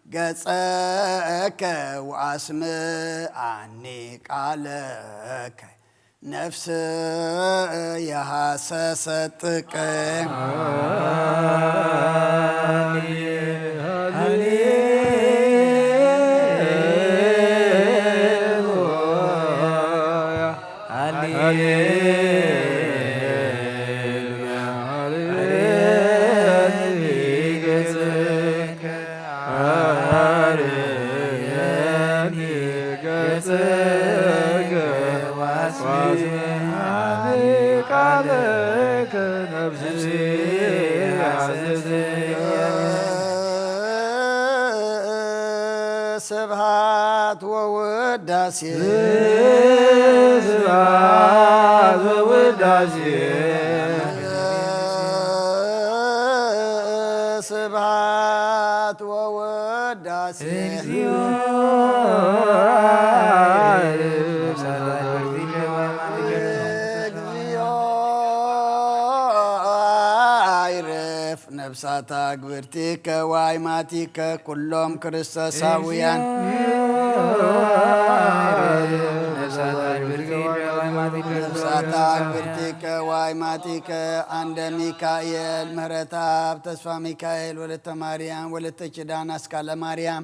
ገጸከ፣ ወኣስምዓኒ ቃለከ። ነፍስየ ሃሰሰት ጥቀ። ሃሌሉያ፣ ሃሌሉያ። ኣርእየኒ ገጸከ፣ ኣርእየኒ ገጸከ፣ ወኣስምዓኒ ቃለከ፣ ነፍስየ ሃሰሰት። ስብሐት ወውዳሴ፣ ስብሐት ወውዳሴ፣ ስብሐት ወውዳሴ፣ እግዚኦ ይረፍ። ነፍሳታ ግብርቲከ ወኣይማቲከ ኩሎም ክርስቶሳውያን። ነፍሳታ ግብርቲከ ወኣይማቲከ ኣንደ ሚካኤል፣ ምህረተኣብ፣ ተስፋ ሚካኤል፣ ወለተ ማርያም፣ ወለተ ኪዳን፣ ኣስካለ ማርያም፣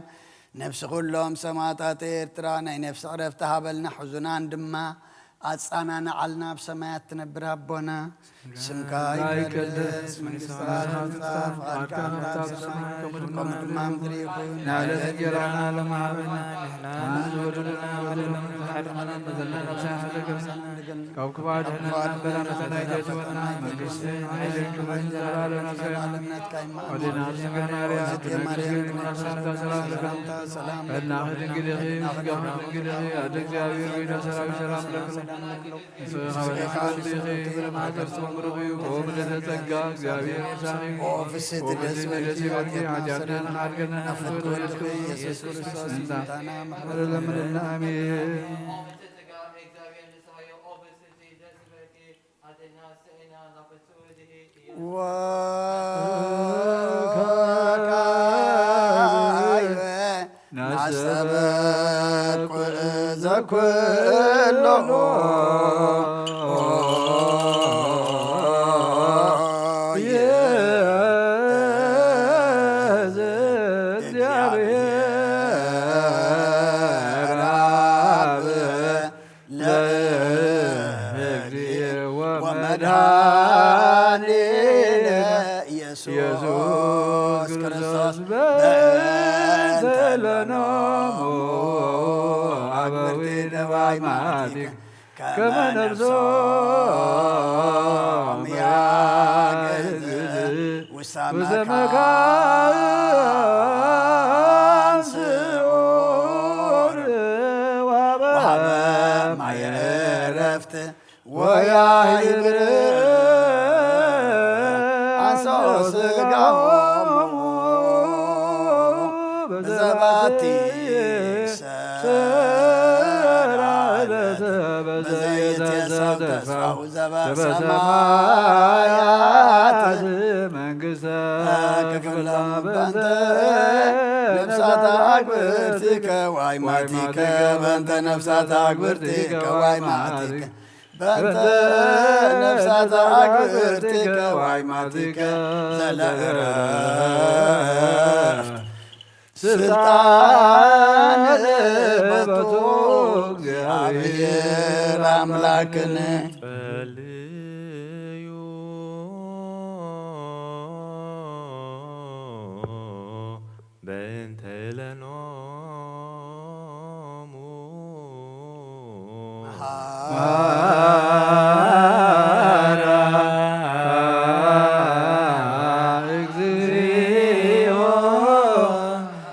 ነፍሲ ኩሎም ሰማዕታት ኤርትራ ናይ ነፍሲ ዕረፍቲ ሃበልና፣ ሕዙናን ድማ ኣጻናንዓልና። ኣብ ሰማያት ትነብር ኣቦና፣ ስምካ ይቀደስ፣ መንግስትኻ ትምጻእ፣ ፍቓድካ ከምታ ኣብ ሰማይ ከምኡ ድማ ኣብ ምድሪ ይኹን። ንዕለት እንጀራና ሎሚ ሃበና፣ ንሕና ንዝበደሉና በደሎም ንዝሓድገና፣ በደልና ነብስና ከይተገብሰና፣ ካብ ክፉእ ኣድሕነና፣ እምበር ኣነ ፈታይት ኣይትበልና፣ መንግስትን ሓይልን ክብርን ዘለዓለም ናትካ እዩ። እማኑኤል። ወዴና ስንግል ማርያም፣ እግዝእትየ ማርያም፣ ክብርት ሰላምታ ሰላም ለኪ፣ ሰላምታ ሰላም ለኪ፣ በድናኺ ድንግል ኢኺ፣ በድናኺ ስጋኺ ድንግል ኢኺ፣ ኣደ እግዚኣብሔር ዊዳ ሰላም ሰላም ለኪ። ንስኺ ካብ ኣሕዋት ኢኺ፣ ፍሬ ማህፀንኪ ብሩኽ እዩ። ኦ ምልዕተ ጸጋ፣ እግዚኣብሔር ምሳኺ፣ ኦ ፍስሕቲ ደስ ይበልኪ፣ ሓጢኣትና ሓድገና፣ ፍትወት ወልድኪ ኢየሱስ ክርስቶስ ይምታና፣ መሐረና። ኣሜን። ወካይበ ናስተበቁ ዘኩሎ እግዚአብሔር አብ ለእግዚእ ወመድኃኒነ ኢየሱስ ኢየሱስ ክርስቶስ ክርስቶስ በእንተ በእንተ ለኖሙ ለኖሙ አበዊነ አበዊነ ወአማቲከ ወአማቲከ ከመ ከመ ነፍሶም ነፍሶም ያግዝ ያግዝ ውስተ ውስተ መካን መካን ስዑር ስዑር ወሀበ ወሀበ ማየ ማየ ዕረፍት ወያህብር አንሶ ስጋሆሙ በዘባቲ ሰራለት በዘይትየሰው ተስፋሁ ዘበሰማያት መንግስተ ክፍሎም በንተ ነፍሳት አግብርቲከ ዋይማቲከ በንተ ነፍሳት አግብርቲከ ዋይማቲከ በንተ ነፍሳት አግብርቲከ ዋይማቲከ ዘለእረፍት ስልጣን በቱ እግዚአብሔር አምላክን ጸልዩ በእንተ ለኖሙ መሐራ እግዚኦ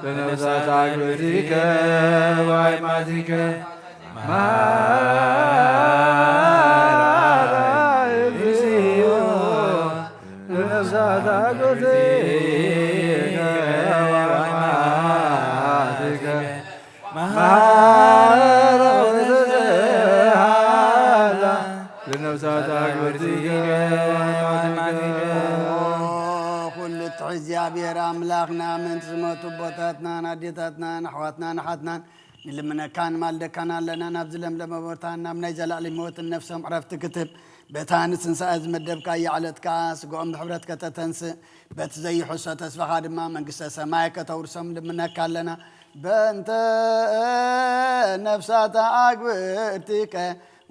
ለነፍሳት አግብርቲከ ወአይማቲከ መሐራ እግዚኦ ለነፍሳት አግብርቲከ ወአይማቲከ መሐራ ወተስሃላ ለነፍሳት አግብርቲከ ወአይማቲከ። ኩሉ ትሕ እግዚኣብሔር ኣምላኽና ምእንቲ ዝሞቱ ኣቦታትናን ኣዴታትናን ኣሕዋትናን ኣሓትናን ንልምነካን ማልደካን ኣለና። ናብዚ ለምለመ ቦታን ናብ ናይ ዘላለም ህይወትን ነፍሶም ዕረፍቲ ክትህብ በታ ንትንሳኤ ዝመደብካያ ዕለት ከኣ ስግኦም ብሕብረት ከተተንስእ በቲ ዘይሕሶ ተስፋኻ ድማ መንግስተ ሰማይ ከተውርሶም ልምነካ ኣለና። በእንተ ነፍሳት አግብርቲከ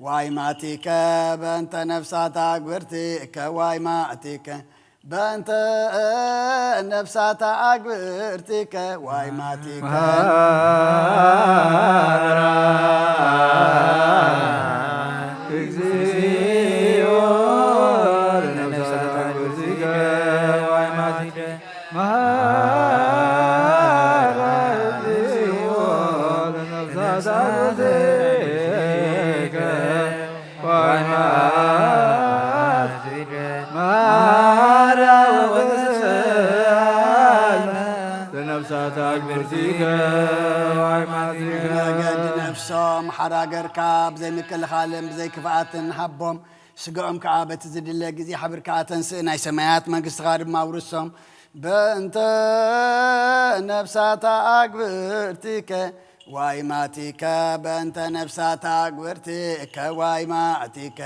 ዋይማቲከ በእንተ ነፍሳት አግብርቲከ ዋይማቲከ በእንተ ነፍሳት አግብርቲከ ዋይማቲከ መሐራ እግዚኦ ለነፍሳት አግብርቲከ ዋይማቲከ መሐራ እግዚኦ ለነፍሳት አግብርቲከ ዋይማቲከ መሐራ ወተስሃላ ለነፍሳት አግብርቲከ ዋይማቲከ። ነገድ ነፍሶም ሓራ ገርካ ብዘይ ምክልኻልን ብዘይ ክፍኣትን ሃቦም። ስጋኦም ከኣ በቲ ዝድለ ግዜ ሓቢርካ ኣተንስእ፣ ናይ ሰማያት መንግስትኻ ድማ ኣውርሶም። በእንተ ነፍሳት አግብርቲከ ዋይማቲከ በእንተ ነፍሳት አግብርቲከ ዋይማቲከ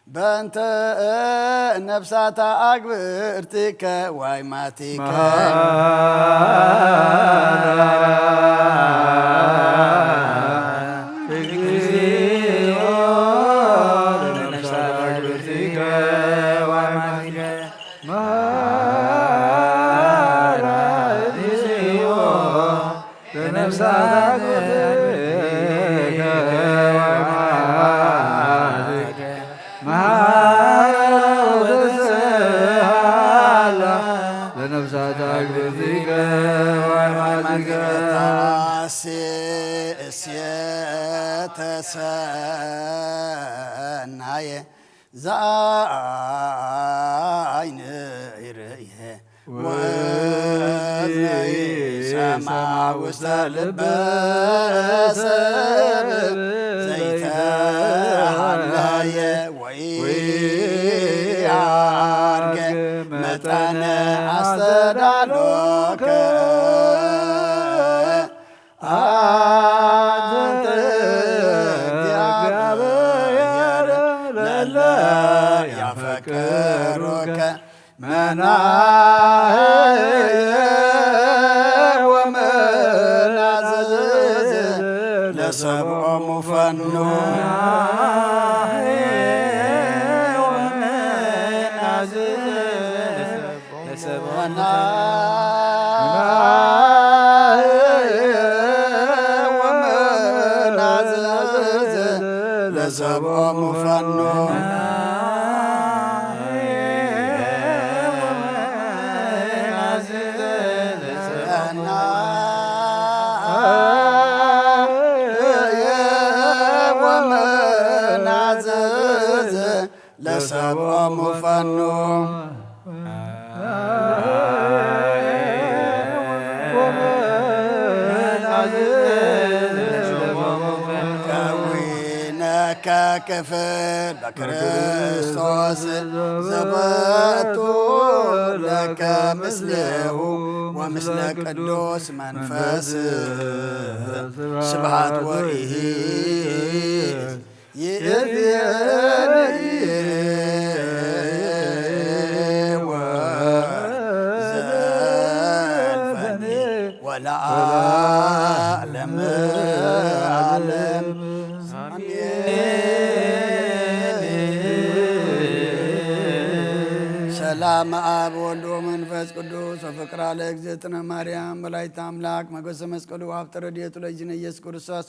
በእንተ ነፍሳት አግብርቲከ ዋይማቲከ መሐራ እግዚኦ ለነፍሳት አግብርቲከ ዋይማቲከ መሐራ እግዚኦ ለነፍሳት አግብርቲከ ወአይማቲከ መሐራ ወተስሃላ ለነፍሳት አግብርቲከ ወአይማቲከ። እሴተ ሰናየ ዘአይን ይርእየ ወእዝነ ይሰማ ውስተ ልበ ሰብ ዘይተሃለየ ወኢአርገ ኣስተዳሎከ ኣንተ እግዚኣብሔር ለለ ያፈቅሩከ መናህየ ወመናዝዝ ለሰብኦሙ ፈኑ። መናህየ ወመናዝዝ ለሰብኦሙ ፈኑ። ወመናዝዝ ለሰብኦሙ ፈኑ። ከዊነከ ክፍል በክርስቶስ ዘበቱ ለከ ምስሌሁ ወምስለ ቅዱስ መንፈስ። ስብሐት ወኢሂ ይእዜኒ ወዘልፈኒ ወለዓለመ ዓለም። አሜን። ሰላም አብ ወልድ ወመንፈስ ቅዱስ ወፍቅራ ለእግዝእትነ ማርያም ወላዲተ አምላክ ሞገሰ መስቀሉ ሀብተ ረድኤቱ ለእግዚእነ ኢየሱስ ክርስቶስ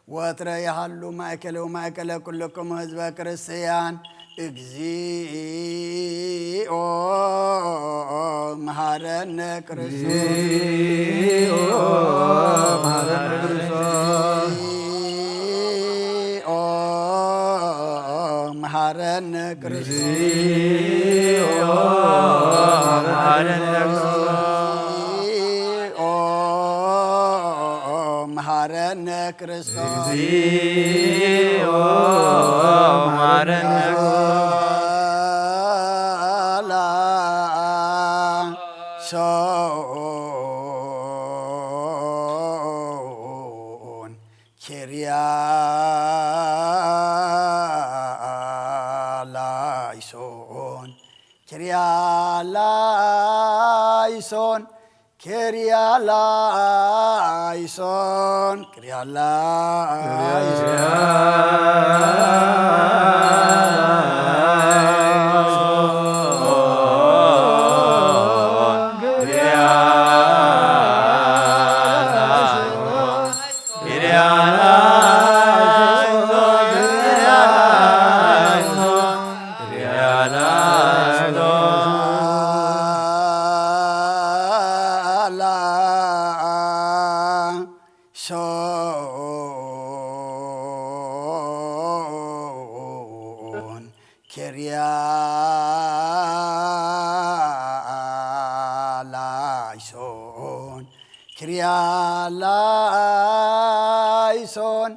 ወትረ ይሃሉ ማእከለ ወማእከለ ኩልክሙ ህዝበ ክርስቲያን። እግዚኦ መሐረነ ክርስቶስ። እግዚኦ መሐረነ ክርስቶስ። እግዚኦ መሐረነ ክርስቶስ። እግዚኦ መሐረነ ክርስቶስ። እግዚኦ መሐረነ ክርስቶስ። እግዚኦ መሐረነ ክርስቶስ። ሶን ኪርያ ላይሶን፣ ኪርያ ላይሶን፣ ኪርያ ላይሶን፣ ኪርያ ላይሶን። ሶን ኪርያ ላይሶን፣ ኪርያ ላይሶን፣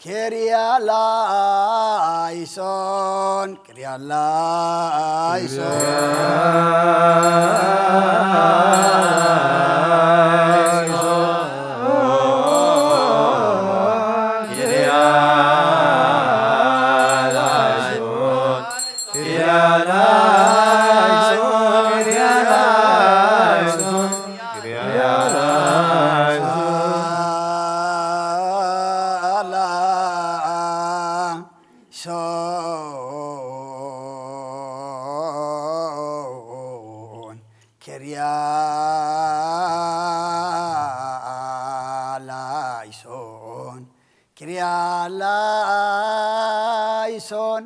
ኪርያ ላይሶን፣ ኪርያ ላይሶን። ሶን ኪርያ ላይሶን፣ ኪርያ ላይሶን፣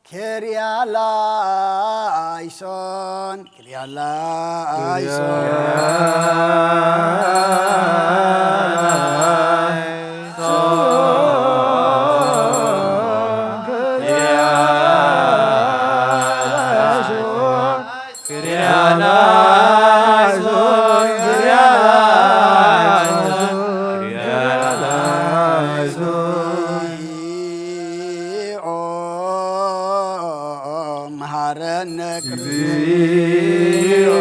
ኪርያ ላይሶን፣ ኪርያ ላይሶን። መሐረነ እግዚኦ።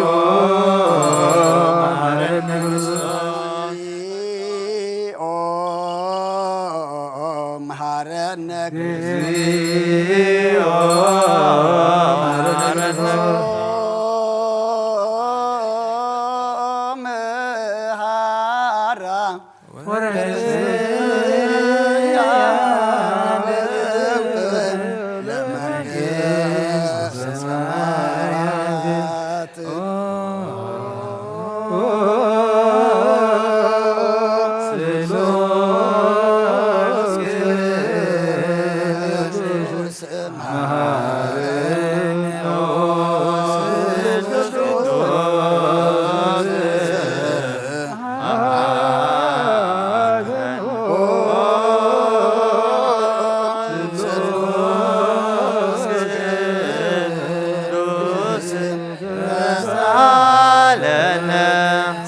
እግዚኦ መሐረነ ወመሐራ ወርእስያ ለመንግስተ ሰማያት።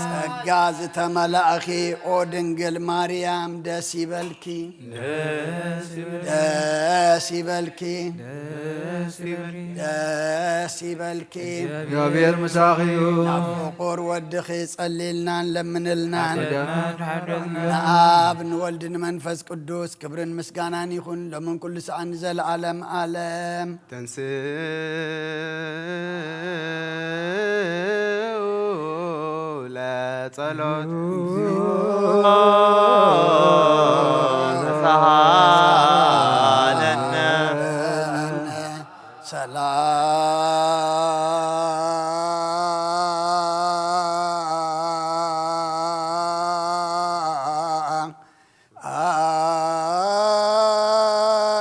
ጸጋ ዝተመላእኺ ኦ ድንግል ማርያም ደስ ይበልኪ። ደስ ይበልኪ። ደስ ይበልኪ። ደስ ይበልኪ። ደስ ይበልኪ። እግዚኣብሔር ምሳኺ እዩ። ናብ ፍቁር ወድኺ ጸልይልናን ለምንልናን። ኣዳና ተሓደግና። ንኣብ ንወልድ ንመንፈስ ቅዱስ ክብርን ምስጋናን ይኹን ሎምን ኩሉ ሰዓን ንዘለዓለም ዓለም። ተንስኡ ለጸሎት።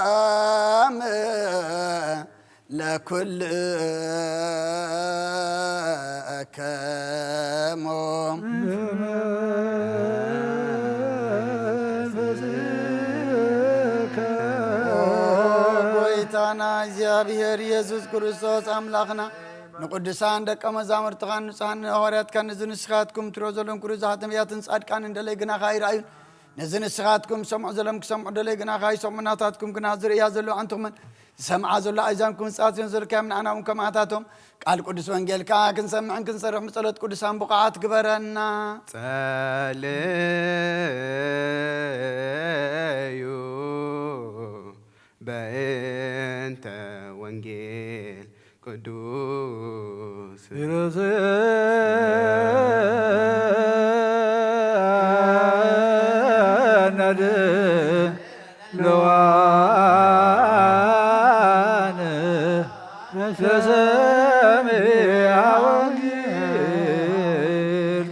ሰላም ለኩልክሙ። ኦ ጎይታና እግዚኣብሔር የሱስ ክርስቶስ ኣምላኽና፣ ንቅዱሳን ደቀ መዛሙርትኻን ንጹሓን ሃዋርያትካን፣ ነዚ ንስኻትኩም ትሪኦ ዘለኹም ክሩዛት ነቢያትን ጻድቃንን ደለይ ግናኻ ኣይረኣዩን። ነዚ ንስኻትኩም ዝሰምዑ ዘለኹም ክሰምዑ ደለይ ግናኻ ኣይሰምዑን። ናታትኩም ግና ዝርእያ ዘለዋ ኣዕንትኹምን ዝሰምዓ ዘለዋ ኣእዛንኩም ዝጻስዮን ዘለካዮም ንኣና እውን ከማታቶም ቃል ቅዱስ ወንጌልካ ክንሰምዕን ክንሰርሕ ብጸሎት ቅዱሳን ብቑዓት ግበረና። ጸልዩ በእንተ ወንጌል ቅዱስ። ርእስነ ለዋን ለሰሚዐ ወንጌል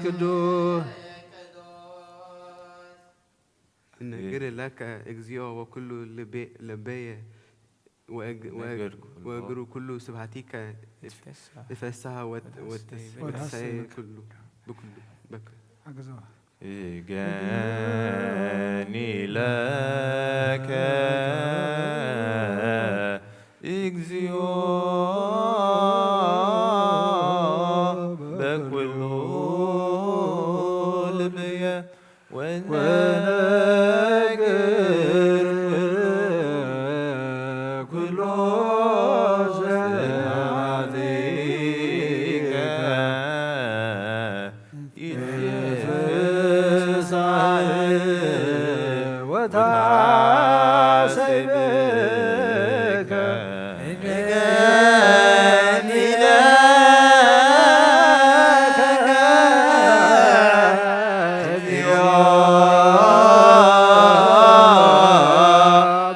ቅዱስ። እነግር ለከ እግዚኦ ወኩሉ ልቤ-፣ ልቤየ ወእግ-፣ ወእግ-፣ ነገርኩ። ወእግሩ ኩሉ ስብሐቲከ ይትፌሳህ። ይትፌሳህ ወት-፣ ወትስ-፣ ወትሐሰይ ወትሐሰይ በከ። ኩሉ ብኩሉ በከ። አግዘዋ። እገኒ ለከ እግዚኦ በኩሉ ልብየ ወነግር ኩሎ ስብሐቲከ። ይትፌሳህ ወታሰብከ። እገኒ ለከ እግዚኦ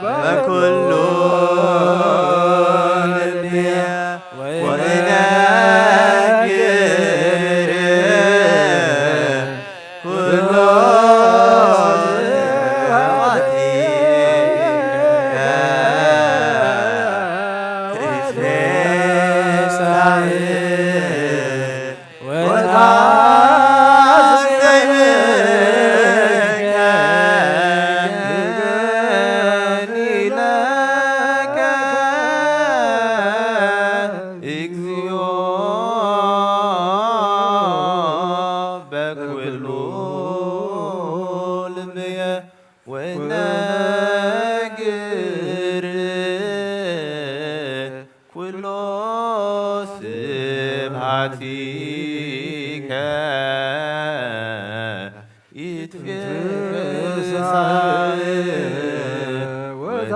በኩሉ ልብየ ወእነግር ኩሎ ስብሐቲከ። ይትፌሳህ ወታሰብከ። እገኒ ለከ እግዚኦ በኩሉ ልብየ ወነግር ኩሎ ስብሐቲከ። ይትፌሳህ ወታ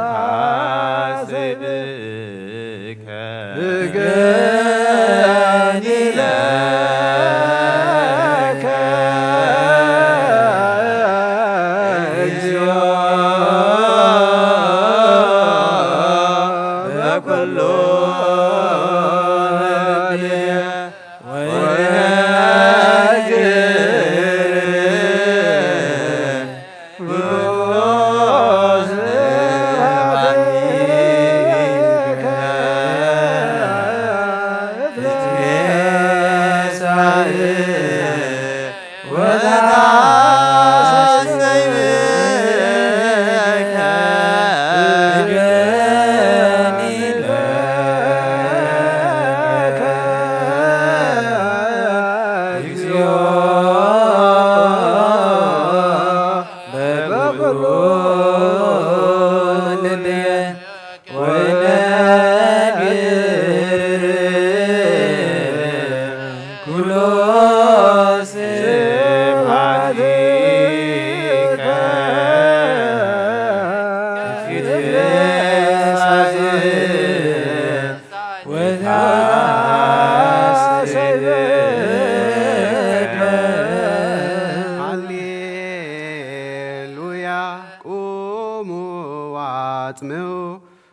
ስምዑ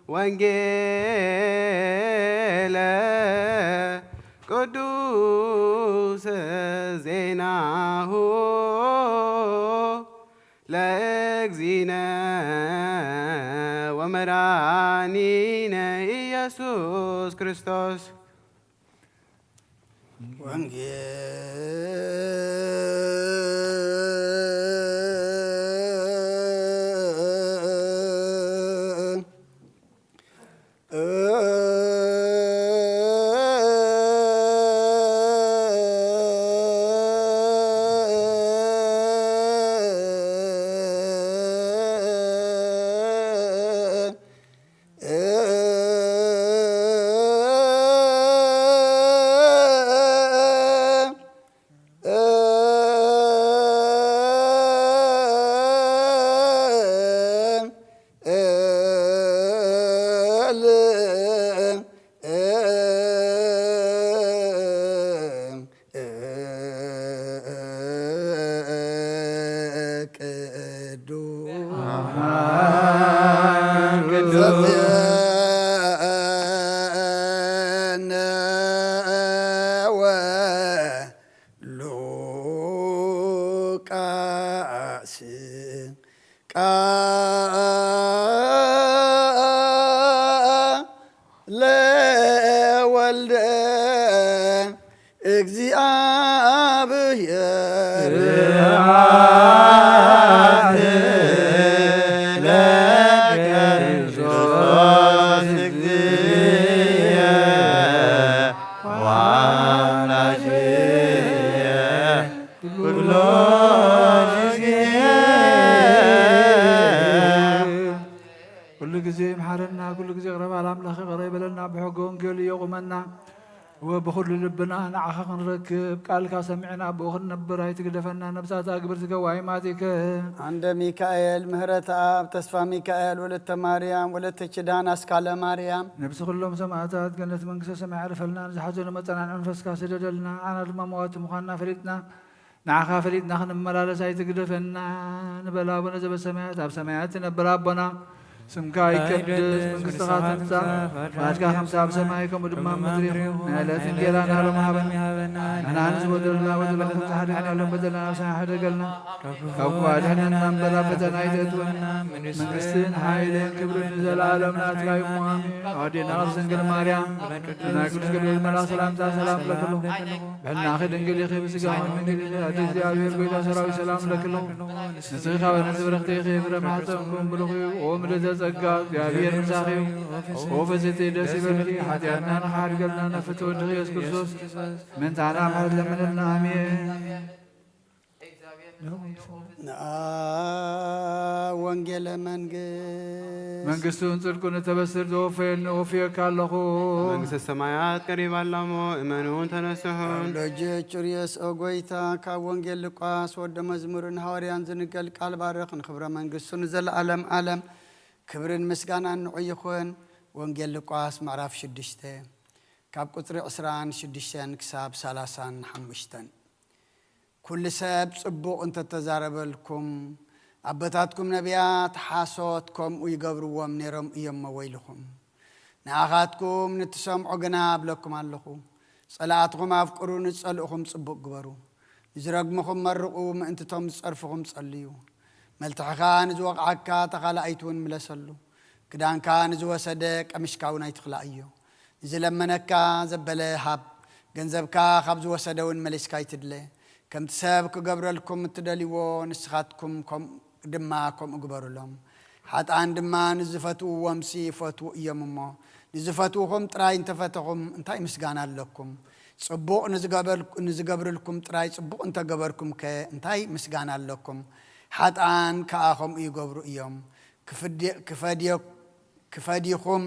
ወንጌለ ቅዱስ ዜናሁ ለእግዚእነ ወመድኃኒነ ኢየሱስ ክርስቶስ። ወንጌል ቅዱስ ለወልደ እግዚአብሔር ስብሐት ለከ ክርስቶስ እግዚእየ ወአምላክየ ኩሎ ጊዜ። ኩሉ ግዜ ይምሓረና፣ ኩሉ ግዜ ይቕረ በል ኣምላኽ ይቕረ ይበለልና፣ ብሕገ ወንጌሉ የቑመና። ወብኹሉ ልብና ንዓኻ ክንረክብ፣ ቃልካ ሰሚዕና ብኡ ክንነብር ኣይትግደፈና። ነብሳት ኣግብርቲ ገዋይማት ይከ ኣንደ ሚካኤል፣ ምህረት ኣብ፣ ተስፋ ሚካኤል፣ ወለተ ማርያም፣ ወለተ ኪዳን፣ ኣስካለ ማርያም። ነብሲ ኩሎም ሰማዕታት ገነት መንግስተ ሰማይ ያዕርፈልና። ንዝሓዘኑ መጸናንዒ መንፈስካ ስደደልና። ንዓና ድማ መዋቲ ምዃንና ፈሊጥና፣ ንዓኻ ፈሊጥና ክንመላለስ ኣይትግደፈና። ንበል ኣቡነ ዘበሰማያት፣ ኣብ ሰማያት ትነብር ኣቦና፣ ስምካ ይቀደስ፣ መንግስትኻ ትምጻእ፣ ፍቓድካ ከምቲ ኣብ ሰማይ ከምኡ ድማ ኣብ ምድሪ ይኹን። ናይ ዕለት እንጌራና ሎሚ ሃበና። ንሕና ንዝበደሉና በደሎም ከምዝሓደግና ሎም በደልና፣ ኣብ ሰማይ ሕደገልና። ካብ ክፉ ኣድሕነና እምበር ኣብ ፈተና ኣይተእትወና። መንግስትን ሓይልን ክብርን ንዘለኣለም ናትካ እዩ እሞ ኣሜን። ኣዴና ቅድስት ድንግል ማርያም፣ ናይ ቅዱስ ገብርኤል መልኣክ ሰላምታ ሰላም እብለኪ ኣለኹ። ብሕልናኺ ድንግል ኢኺ፣ ብስጋኺ ድንግል ኢኺ። ኣደ እግዚኣብሔር፣ ጎይታ ሰራዊት፣ ሰላም እብለኪ ኣለኹ። ንስኺ ካብ ኣሕዋት ብርኽቲ ኢኺ፣ ፍረ ማሕፀንኩም ብሩኽ እዩ። ኦ ምልዕተ ጸጋ፣ እግዚኣብሔር ምሳኺ እዩ። ኦ ፍስሕቲ፣ ደስ ይበልኪ፣ ሓጢኣትና ንኽሓድገልና፣ ናብ ፍትወ ወድኺ ኢየሱስ ክርስቶስ ምእንታና ምሕረት ለምንልና። ኣሜን። ንኣ ወንጌለ መንግስት መንግስቱን ጽድቁን እተበስር ዘወፈየኒ ወፍየካ ኣለኹ። መንግስተ ሰማያት ቀሪባ ኣላ እሞ እመኑን ተነስሑን። ሎጀ ጩርየስ ኦ ጎይታ፣ ካብ ወንጌል ሉቃስ ወደ መዝሙርን ሃዋርያን ዝንገል ቃል ባርኽ፣ ንክብረ መንግስቱ ንዘለዓለም ዓለም ክብርን ምስጋናን ንዑ ይኹን። ወንጌል ሉቃስ ምዕራፍ ሽዱሽተ ካብ ቁጽሪ ዕስራን ሽዱሽተን ክሳብ ሰላሳን ሓሙሽተን። ኩሉ ሰብ ጽቡቕ እንተተዛረበልኩም፣ ኣቦታትኩም ነቢያት ሓሶት ከምኡ ይገብርዎም ነይሮም እዮምሞ፣ ወይልኹም። ንኣኻትኩም ንትሰምዖ ግና እብለኩም ኣለኹ፣ ጸላእትኹም ኣፍቅሩ፣ ንጸልእኹም ጽቡቕ ግበሩ። ንዝረግምኹም መርቑ፣ ምእንቲ እቶም ዝጸርፍኹም ጸልዩ። መልትዕኻ ንዝወቕዓካ ተኻላኣይቱ እውን ምለሰሉ። ክዳንካ ንዝወሰደ ቀምሽካ እውን ኣይትኽላእዮ። ንዝለመነካ ዘበለ ሃብ፣ ገንዘብካ ካብ ዝወሰደ እውን መሊስካ ኣይትድለ። ከምቲ ሰብ ክገብረልኩም እትደልይዎ፣ ንስኻትኩም ከም-፣ ድማ ከምኡ ግበሩሎም። ሓጥኣን ድማ ንዝፈትውዎምሲ ይፈትዉ እዮም እሞ፣ ንዝፈትውኹም ጥራይ እንተፈተኹም እንታይ ምስጋና ኣለኩም? ጽቡቕ ንዝገበል-፣ ንዝገብርልኩም ጥራይ ጽቡቕ እንተገበርኩምከ እንታይ ምስጋና ኣለኩም? ሓጥኣን ከኣ ከምኡ ይገብሩ እዮም። ክፍድ-፣ ክፈድዮ-፣ ክፈድይኹም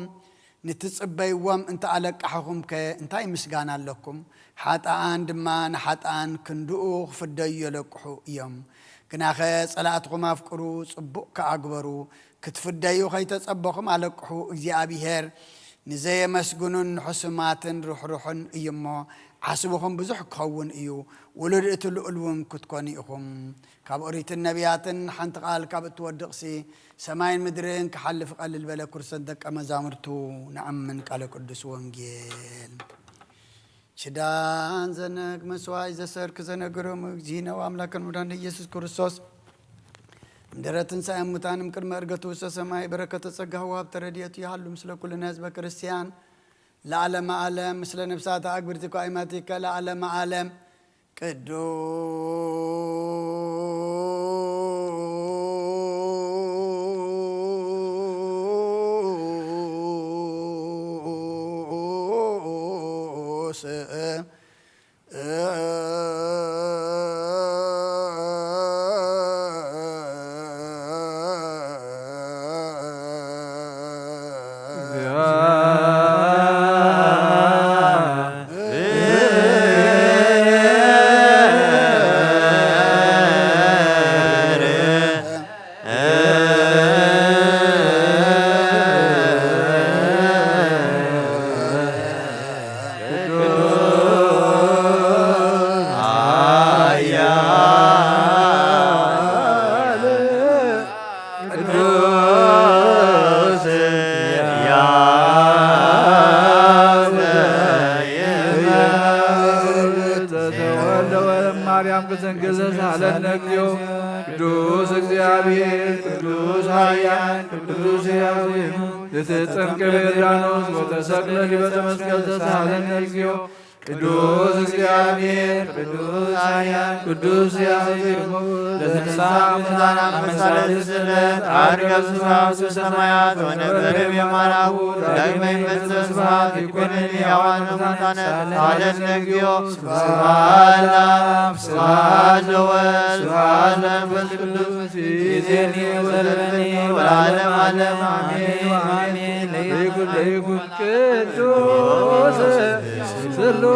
ንትጽበይዎም እንተ ኣለቃሕኹምከ እንታይ ምስጋና ኣለኩም? ሓጥኣን ድማ ንሓጥኣን ክንድኡ ክፍደዩ የለቅሑ እዮም። ግናኸ ጸላእትኹም ኣፍቅሩ፣ ጽቡቕ ከኣ ግበሩ። ክትፍደዩ ከይተጸበኹም ኣለቅሑ። እግዚኣብሄር ንዘየመስግኑን ንሕሱማትን ርሕሩሕን እዩ እሞ፣ ዓስብኹም ብዙሕ ክኸውን እዩ፣ ውሉድ እቲ ልኡል እውን ክትኮኑ ኢኹም። ካብ ኦሪትን ነቢያትን ሓንቲ ቃል ካብ እትወድቕሲ፣ ሰማይን ምድርን ክሓልፍ ቀልል በለ፣ ኩርሰን ደቀ መዛሙርቱ ንኣምን። ቃለ ቅዱስ ወንጌል። ችዳን ዘነግ መስዋይ ዘሰርክ ዘነገሮም እግዚእነ ወአምላክነ መድኃኒነ ኢየሱስ ክርስቶስ፣ እምድረ ትንሣኤ ሙታን እምቅድመ ዕርገቱ ውስተ ሰማይ፣ በረከተ ጸጋሁ ወሀብተ ረድኤቱ ይሃሉ ምስለ ኩልነ ህዝበ ክርስቲያን ለዓለመ ዓለም፣ ምስለ ነፍሳተ አግብርቲከ ወአይማቲከ ለዓለመ ዓለም። ቅዱስ ቅዱስ ያብ ዘተወልደ ወእም ማርያም ክትንግል ተሳለነ እግዚኦ። ቅዱስ እግዚአብሔር፣ ቅዱስ ኃያል፣ ቅዱስ ያብ ዘተጠምቀ በዮርዳኖስ ወተሰቅለ ዲበ መስቀል ተሳለነ እግዚኦ። ቅዱስ እግዚአብሔር፣ ቅዱስ ኃያል፣ ቅዱስ ያብ ለተንሥአ እሙታን አመሳለ ስለት አድገ ስብሐት ሰማያት ወነበረ በየማናሁ ዳግመ ይመጽእ ስብሐት ይኮንን ሕያዋን ሙታነ ሳለን እግዚኦ። ስብሐት ለአብ ስብሐት ለወልድ ስብሐት ለመንፈስ ቅዱስ ይእዜኒ ወዘልፈኒ ወለዓለመ ዓለም አሜን አሜን። ለይኩን ለይኩን ቅዱስ ስሉስ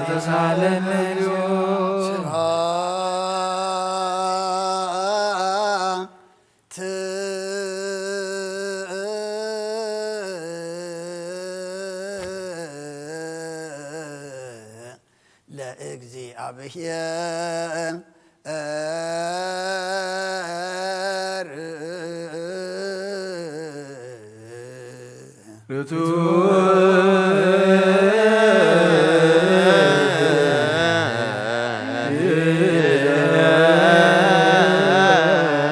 ተሳለነ ስብሐት ለእግዚአብሔር።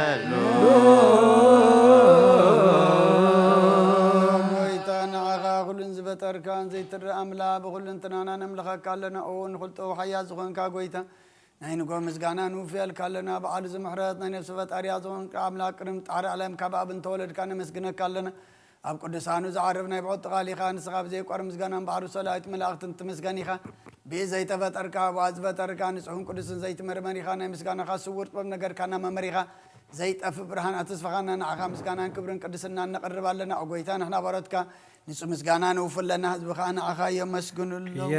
ጎይታ ንዓኻ ኩሉን ዝፈጠርካን ዘይትረእ ኣምላኽ ብኹልንትናና ነምልኸካ ኣለና። ኦ ንኹልጦ ሓያል ዝኾንካ ጎይታ፣ ናይ ንጎ ምስጋና ንውፍየልካ ኣለና። በዓል እዚ ምሕረት ናይ ነፍሲ ፈጣሪያ ዝኾንካ ኣምላኽ ቅድሚ ጣዕሪ ዓለም ካብ ኣብ እንተወለድካ ነመስግነካ ኣለና። ኣብ ቅዱሳኑ ዝዓርፍ ናይ ብዕቲ ቃል ኢኻ። ንስኻ ብዘይቋር ምስጋናን ባሕሩ ሰላዊት መላእኽትን ትምስገን ኢኻ። ብዘይተፈጠርካ ኣብኣ ዝፈጠርካ ንጹሕን ቅዱስን ዘይትመርመር ኢኻ። ናይ ምስጋናኻ ስውር ጥበብ ነገርካና መመር ኢኻ። ዘይጠፍእ ብርሃን ኣተስፋኻና ንዓኻ ምስጋናን ክብርን ቅድስናን ነቕርብ ኣለና። ኦ ጎይታ ንሕና ባሮትካ ንጹህ ምስጋና ነውፍለና፣ ህዝቢ ኸኣ ንዓኻ የመስግኑ ኣለዉ።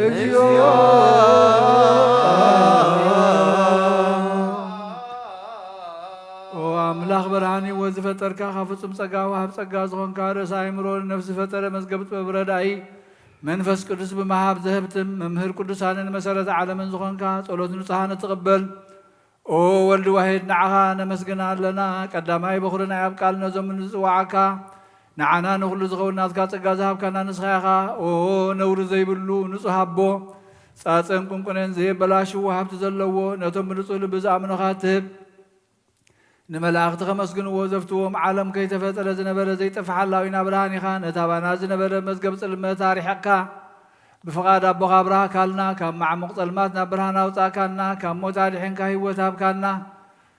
እግዚኦ። ኦ ኣምላኽ ብርሃን ህይወት ዝፈጠርካ፣ ካብ ፍጹም ጸጋ ወሃብ ጸጋ ዝኾንካ፣ ርእሰ ኣእምሮ ንነፍሲ ዝፈጠረ መዝገብ ጥበብ ረዳኢ፣ መንፈስ ቅዱስ ብምሃብ ዘህብትም፣ መምህር ቅዱሳንን መሰረተ ዓለምን ዝኾንካ፣ ጸሎት ንጹሃን እትቕበል፣ ኦ ወልድ ዋሂድ፣ ንዓኻ ነመስግና ኣለና። ቀዳማይ በኹሪ ናይ ኣብ ቃል ነዞም ንጽዋዓካ፣ ንዓና ንኹሉ ዝኸውን ናትካ ጸጋ ዝሃብካና ንስኻ ኢኻ። ኦ ነውሪ ዘይብሉ ንጹህ ኣቦ፣ ጻጸን ቁንቁነን ዘየበላሽዎ ሃብቲ ዘለዎ፣ ነቶም ብንጹህ ልቢ ዝኣምኑኻ ትህብ። ንመላእኽቲ ከመስግንዎ ዘፍትዎም፣ ዓለም ከይተፈጠረ ዝነበረ ዘይጠፍእ ሓላዊና ብርሃን ኢኻ። ነታ ባና ዝነበረ መዝገብ ጽልመት ኣርሒቕካ፣ ብፍቓድ ኣቦኻ ኣብራህካልና፣ ካብ ማዕሙቕ ጸልማት ናብ ብርሃን ኣውጻእካና፣ ካብ ሞት ኣድሒንካ ህይወት ሃብካና፣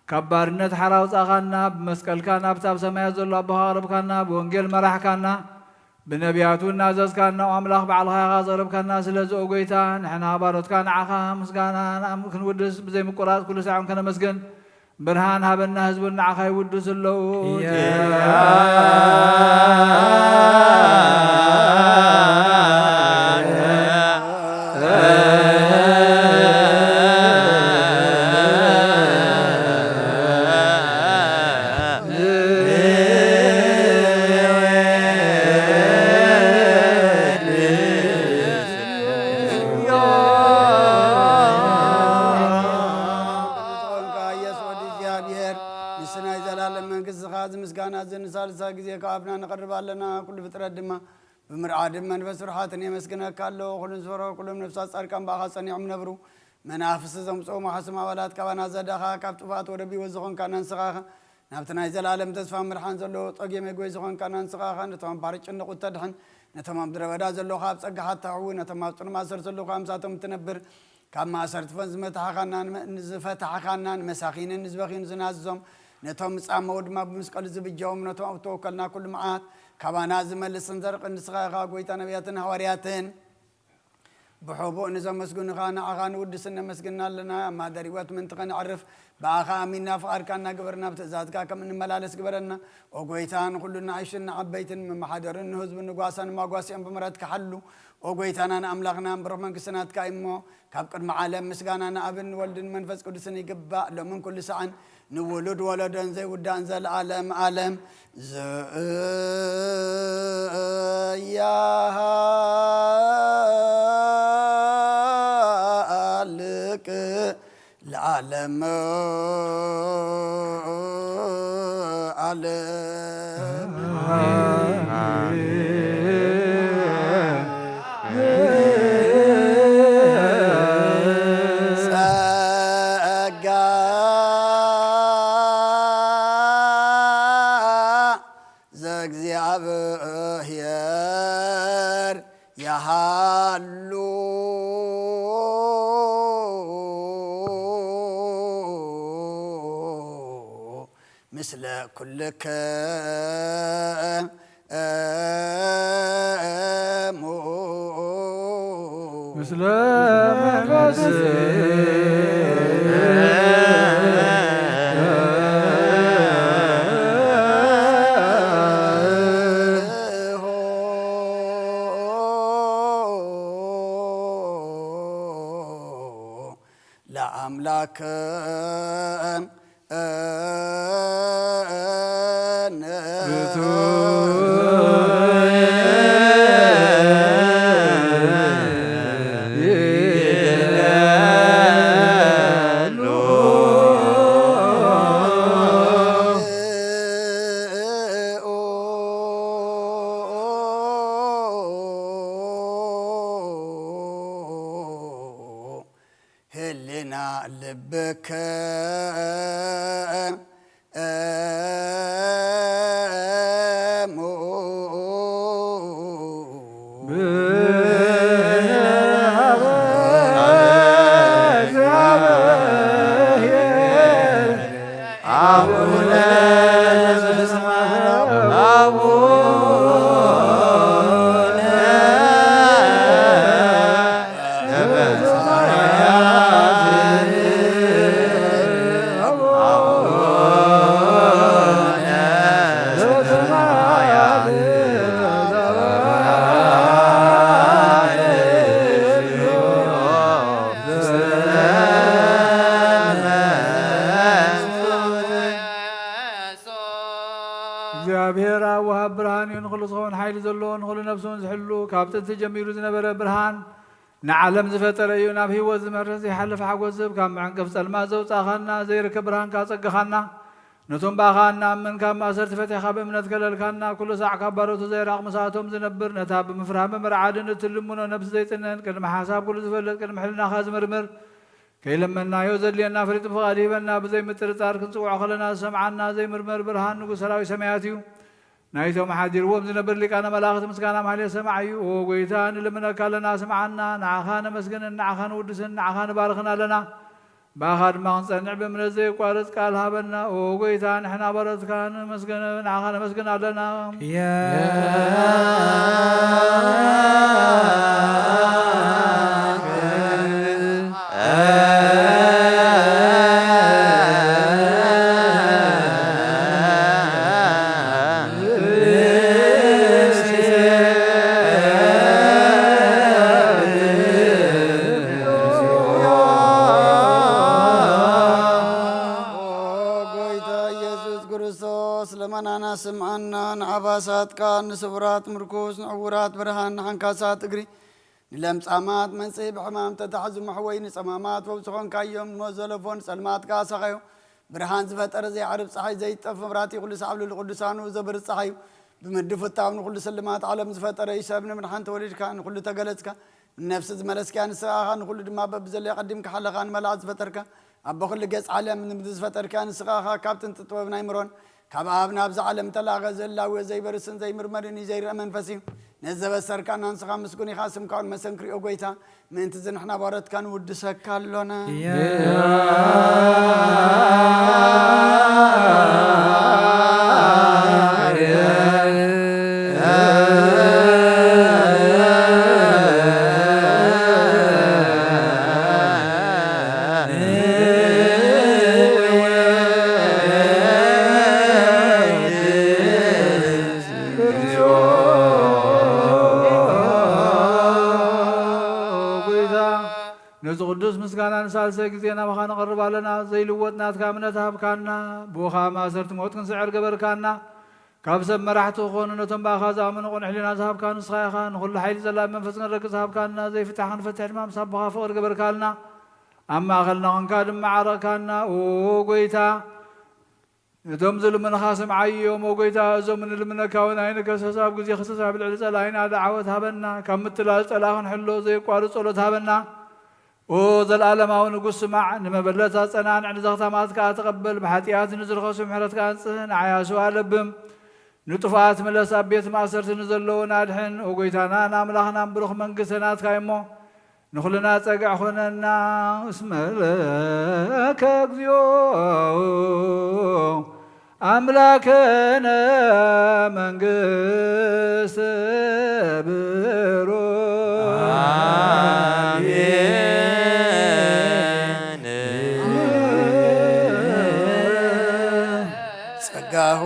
ካብ ባርነት ሓራ ኣውጻእካና፣ ብመስቀልካ ናብቲ ኣብ ሰማያት ዘሎ ኣቦኻ ኣቕረብካና፣ ብወንጌል መራሕካና፣ ብነቢያቱ እናዘዝካና፣ ኣምላኽ ባዕልኻ ኢኻ ዘቕረብካና። ስለዚ ኦ ጐይታ፣ ንሕና ባሮትካ ንዓኻ ምስጋና ንኣም-፣ ክንውድስ ብዘይምቁራጽ ኩሉ ሳዕ ከነመስግን። ብርሃን ሃበና፣ ህዝቡ ንዓኻ ይውድሱ ኣለዉ። ናይ ዘላለም መንግስትኻ፣ እዚ ምስጋና እዚ ንሳልሳይ ግዜ ካብ ኣፍና ነቕርብ ኣለና። ኩሉ ፍጥረት ድማ ብምርዓድን መንፈስ ፍርሓትን የመስግነካ ኣሎ። ኩሉ ዝፈርሆ ኩሎም ነፍሳት ጻድቃን ብኣኻ ጸኒዖም ነብሩ። መናፍስቲ ዘምጽኦም ሓስም ኣባላት ካባና ዘዳኻ፣ ካብ ጥፍኣት ወደብ ህይወት ዝኾንካና ንስኻ ኢኻ። ናብቲ ናይ ዘላለም ተስፋ ምድሓን ዘለዎ ጸጌ መግበይ ዝኾንካና ንስኻ ኢኻ። ነቶም ኣብ ባሕሪ ጭንቕ እተድሕን፣ ነቶም ኣብ ምድረ በዳ ዘለዉ ካብ ጸጋኻ እተሕዊ፣ ነቶም ኣብ ጽኑዕ ማእሰርቲ ዘለዉ ካብ ምሳቶም እትነብር፣ ካብ ማእሰርቲ ፈን ዝመታሕኻና ንመ-፣ ዝፈታሕኻና፣ ንመሳኺንን ንዝበኽዩን ዝናዝዞም፣ ነቶም ዝጻመዉ ድማ ብመስቀሉ ዝብጀዎም፣ ነቶም ኣብ ተወከልና ኩሉ መዓት ካባና ዝመልስን ዘርቕን ንስኻ ኢኻ። ጐይታ ነቢያትን ሃዋርያትን ብሕቡእ ንዘመስግኑኻ ንዓኻ ንውድስን ነመስግና ኣለና። ኣብ ማህደር ህይወት ምእንቲ ኸነዕርፍ ብኣኻ ኣሚንና ፍቓድካ እናገበርና ብትእዛዝካ ከም እንመላለስ ግበረና። ኦ ጐይታ፣ ንኹሉ ንኣሽቱን ንዓበይትን፣ ንመመሓደርን ንህዝብን ንጓሳን መጓስኦም ብምሕረትካ ሓሉ። ኦ ጐይታናን ኣምላኽናን፣ ብሩኽ መንግስቲ ናትካ እዩ እሞ፣ ካብ ቅድሚ ዓለም ምስጋና ንኣብን ንወልድን መንፈስ ቅዱስን ይግባእ፣ ሎምን ኩሉ ሳዕን ንውሉድ ወለዶን ዘይውዳእን ዘለዓለም ዓለም። ዘያሃልቅ ለዓለመ ዓለም። ጸጋ ዘእግዚኣብሔር ያሃሉ ምስለ ኩልክሙ። ምስለ መንፈስ ለአምላክ ህሊና ልብከ እሙ። አቡነ ዘበሰማያት አቡነ እግዚኣብሔር ኣብ ወሃብ ብርሃን እዩ። ንኹሉ ዝኸውን ሓይሊ ዘለዎ፣ ንኹሉ ነፍሱ እውን ዝሕሉ፣ ካብ ጥንቲ ጀሚሩ ዝነበረ ብርሃን፣ ንዓለም ዝፈጠረ እዩ። ናብ ህይወት ዝመርሕ ዘይሓልፍ ሓጎስ ዝህብ፣ ካብ መዕንቀፍ ጸልማት ዘውጻእኻና፣ ዘይርከብ ብርሃንካ ኣጸገኻና። ነቶም ብኣኻ እንኣምን ካብ ማእሰርቲ ፈቲሕካ ብእምነት ከለልካና፣ ኩሉ ሳዕ ካብ ባሮቱ ዘይራቕ ምሳቶም ዝነብር፣ ነታ ብምፍራህን ብምርዓድን እትልምኖ ነብሲ ዘይጽነን፣ ቅድሚ ሓሳብ ኩሉ ዝፈልጥ፣ ቅድሚ ሕልናኻ ዝምርምር፣ ከይለመንናዮ ዘድልየና ፈሊጡ ብፍቓድ ይህበና። ብዘይ ምጥርጣር ክንጽውዖ ከለና ዝሰምዓና ዘይምርመር ብርሃን ንጉስ ሰራዊት ሰማያት እዩ። ናይቶም ሓዲርዎም ዝነብር ሊቃነ መላእኽቲ ምስጋና ማህሌት ሰማዕ እዩ። ኦ ጐይታ፣ ንልምነካ ኣለና፣ ስምዓና። ንዓኻ ነመስግንን ንዓኻ ንውድስን ንዓኻ ንባርኽን ኣለና። ብኣኻ ድማ ክንጸንዕ ብእምነት ዘየቋርጽ ቃል ሃበና። ኦ ጎይታ፣ ንሕና ባሮትካ ንመስገን-፣ ንዓኻ ነመስግን ኣለና። ኦ ጎይታ ኢየሱስ ክርስቶስ፣ ልመናና ስምዓና፣ ንዓባሳትካ፣ ንስቡራት ምርኩስ፣ ንዕውራት ብርሃን፣ ንሓንካሳት እግሪ፣ ንለምጻማት መንጽሂ፣ ብሕማም ተታሕዙ መሕወይ፣ ንጸማማት ፈውሲ ኾንካዮም፣ ንሞት ዘለፎ ንጸልማት ከኣ ኣሳኻዮ። ብርሃን ዝፈጠረ ዘይዓርብ ጸሓይ፣ ዘይጠፍ መብራህቲ፣ ኩሉ ሰዓብ ልዕሊ ቅዱሳኑ ዘብርህ ጸሓይ እዩ። ብምድፍታው ንኹሉ ስልማት ዓለም ዝፈጠረ እዩ። ሰብ ንምድሓን ተወሊድካ፣ ንኹሉ ተገለጽካ፣ ንነፍሲ ዝመለስካያ ንስኻ ኢኻ፣ ንኹሉ ድማ በብዘለዮ ቀዲምካ ሓለኻ፣ ንመላእኽቲ ዝፈጠርካ፣ ኣቦ ኩሉ ገጽ ዓለም ንምድሪ ዝፈጠርካያ ንስኻ ኢኻ። ካብ ጥንቲ ጥበብ ናይ ምሮን ካብ ኣብ ናብዛ ዓለም ተላእኸ፣ ዘላዊ ዘይበርስን ዘይምርመርን እዩ፣ ዘይረአ መንፈስ እዩ። ነዚ ዘበሰርካና ንስኻ ምስጉን ኢኻ፣ ስምካ እውን መሰንክር እዩ፣ ኦ ጎይታ። ምእንቲ እዚ ንሕና ባሮትካ ንውድሰካ ኣሎና። ጎይታ፣ ነዚ ቅዱስ ምስጋና ንሳልሳይ ግዜ ናባኻ ነቕርብ ኣለና። ዘይልወጥ ናትካ እምነት ሃብካና፣ ብኡ ኸኣ ማእሰርቲ ሞት ክንስዕር ገበርካና። ካብ ሰብ መራሕቲ ክኾኑ ነቶም ብኣኻ ዝኣመኑ ቅኑዕ ሕሊና ዝሃብካ ንስኻ ኢኻ። ንኹሉ ሓይሊ ጸላኢ መንፈስ ክንረግጽ ሃብካና። ዘይፍታሕ ክንፈትሕ ድማ ምስ ኣቦኻ ፍቕሪ ገበርካልና። ኣብ ማእከልና ኾንካ ድማ ዓረቕካና። ኦ ጎይታ፣ ነቶም ዝልምንኻ ስምዓዮም። ኦ ጎይታ፣ እዞም ንልምነካ እውን ኣይንከሰስ። ኣብ ግዜ ክሰስ ኣብ ልዕሊ ጸላኢና ደዓወት ሃበና። ካብ ምትላል ጸላኢ ክንሕሎ ዘየቋርጽ ጸሎት ሃበና። ኦ ዘልኣለማዊ ንጉስ፣ ስማዕ፣ ንመበለት ኣጸናንዕ፣ ንዘኽታማት ከኣ ተቐበል። ብሓጢኣት ንዝርኸሱ ምሕረትካ ኣንጽህ፣ ንዓያሱ ኣለብም፣ ንጥፉኣት ምለስ፣ ኣብ ቤት ማእሰርቲ ንዘለዉን ኣድሕን። ኦ ጎይታናን ኣምላኽናን፣ ብሩኽ መንግስቲ ናትካ እሞ፣ ንኹልና ጸግዒ ኹነና። እስመ ለከ እግዚኦ ኣምላክነ መንግስት ብሩክ። አሜን። ጸጋሁ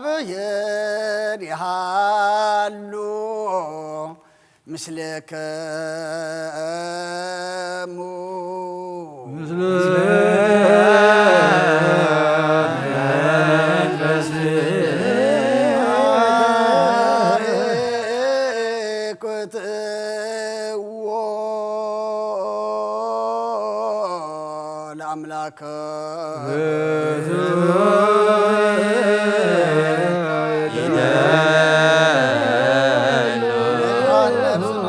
ለእግዚኣብሔር ይሃሉ ምስሌከሙ። ምስለ መንፈስ ኩትዎ ለአምላክ። ነፍስና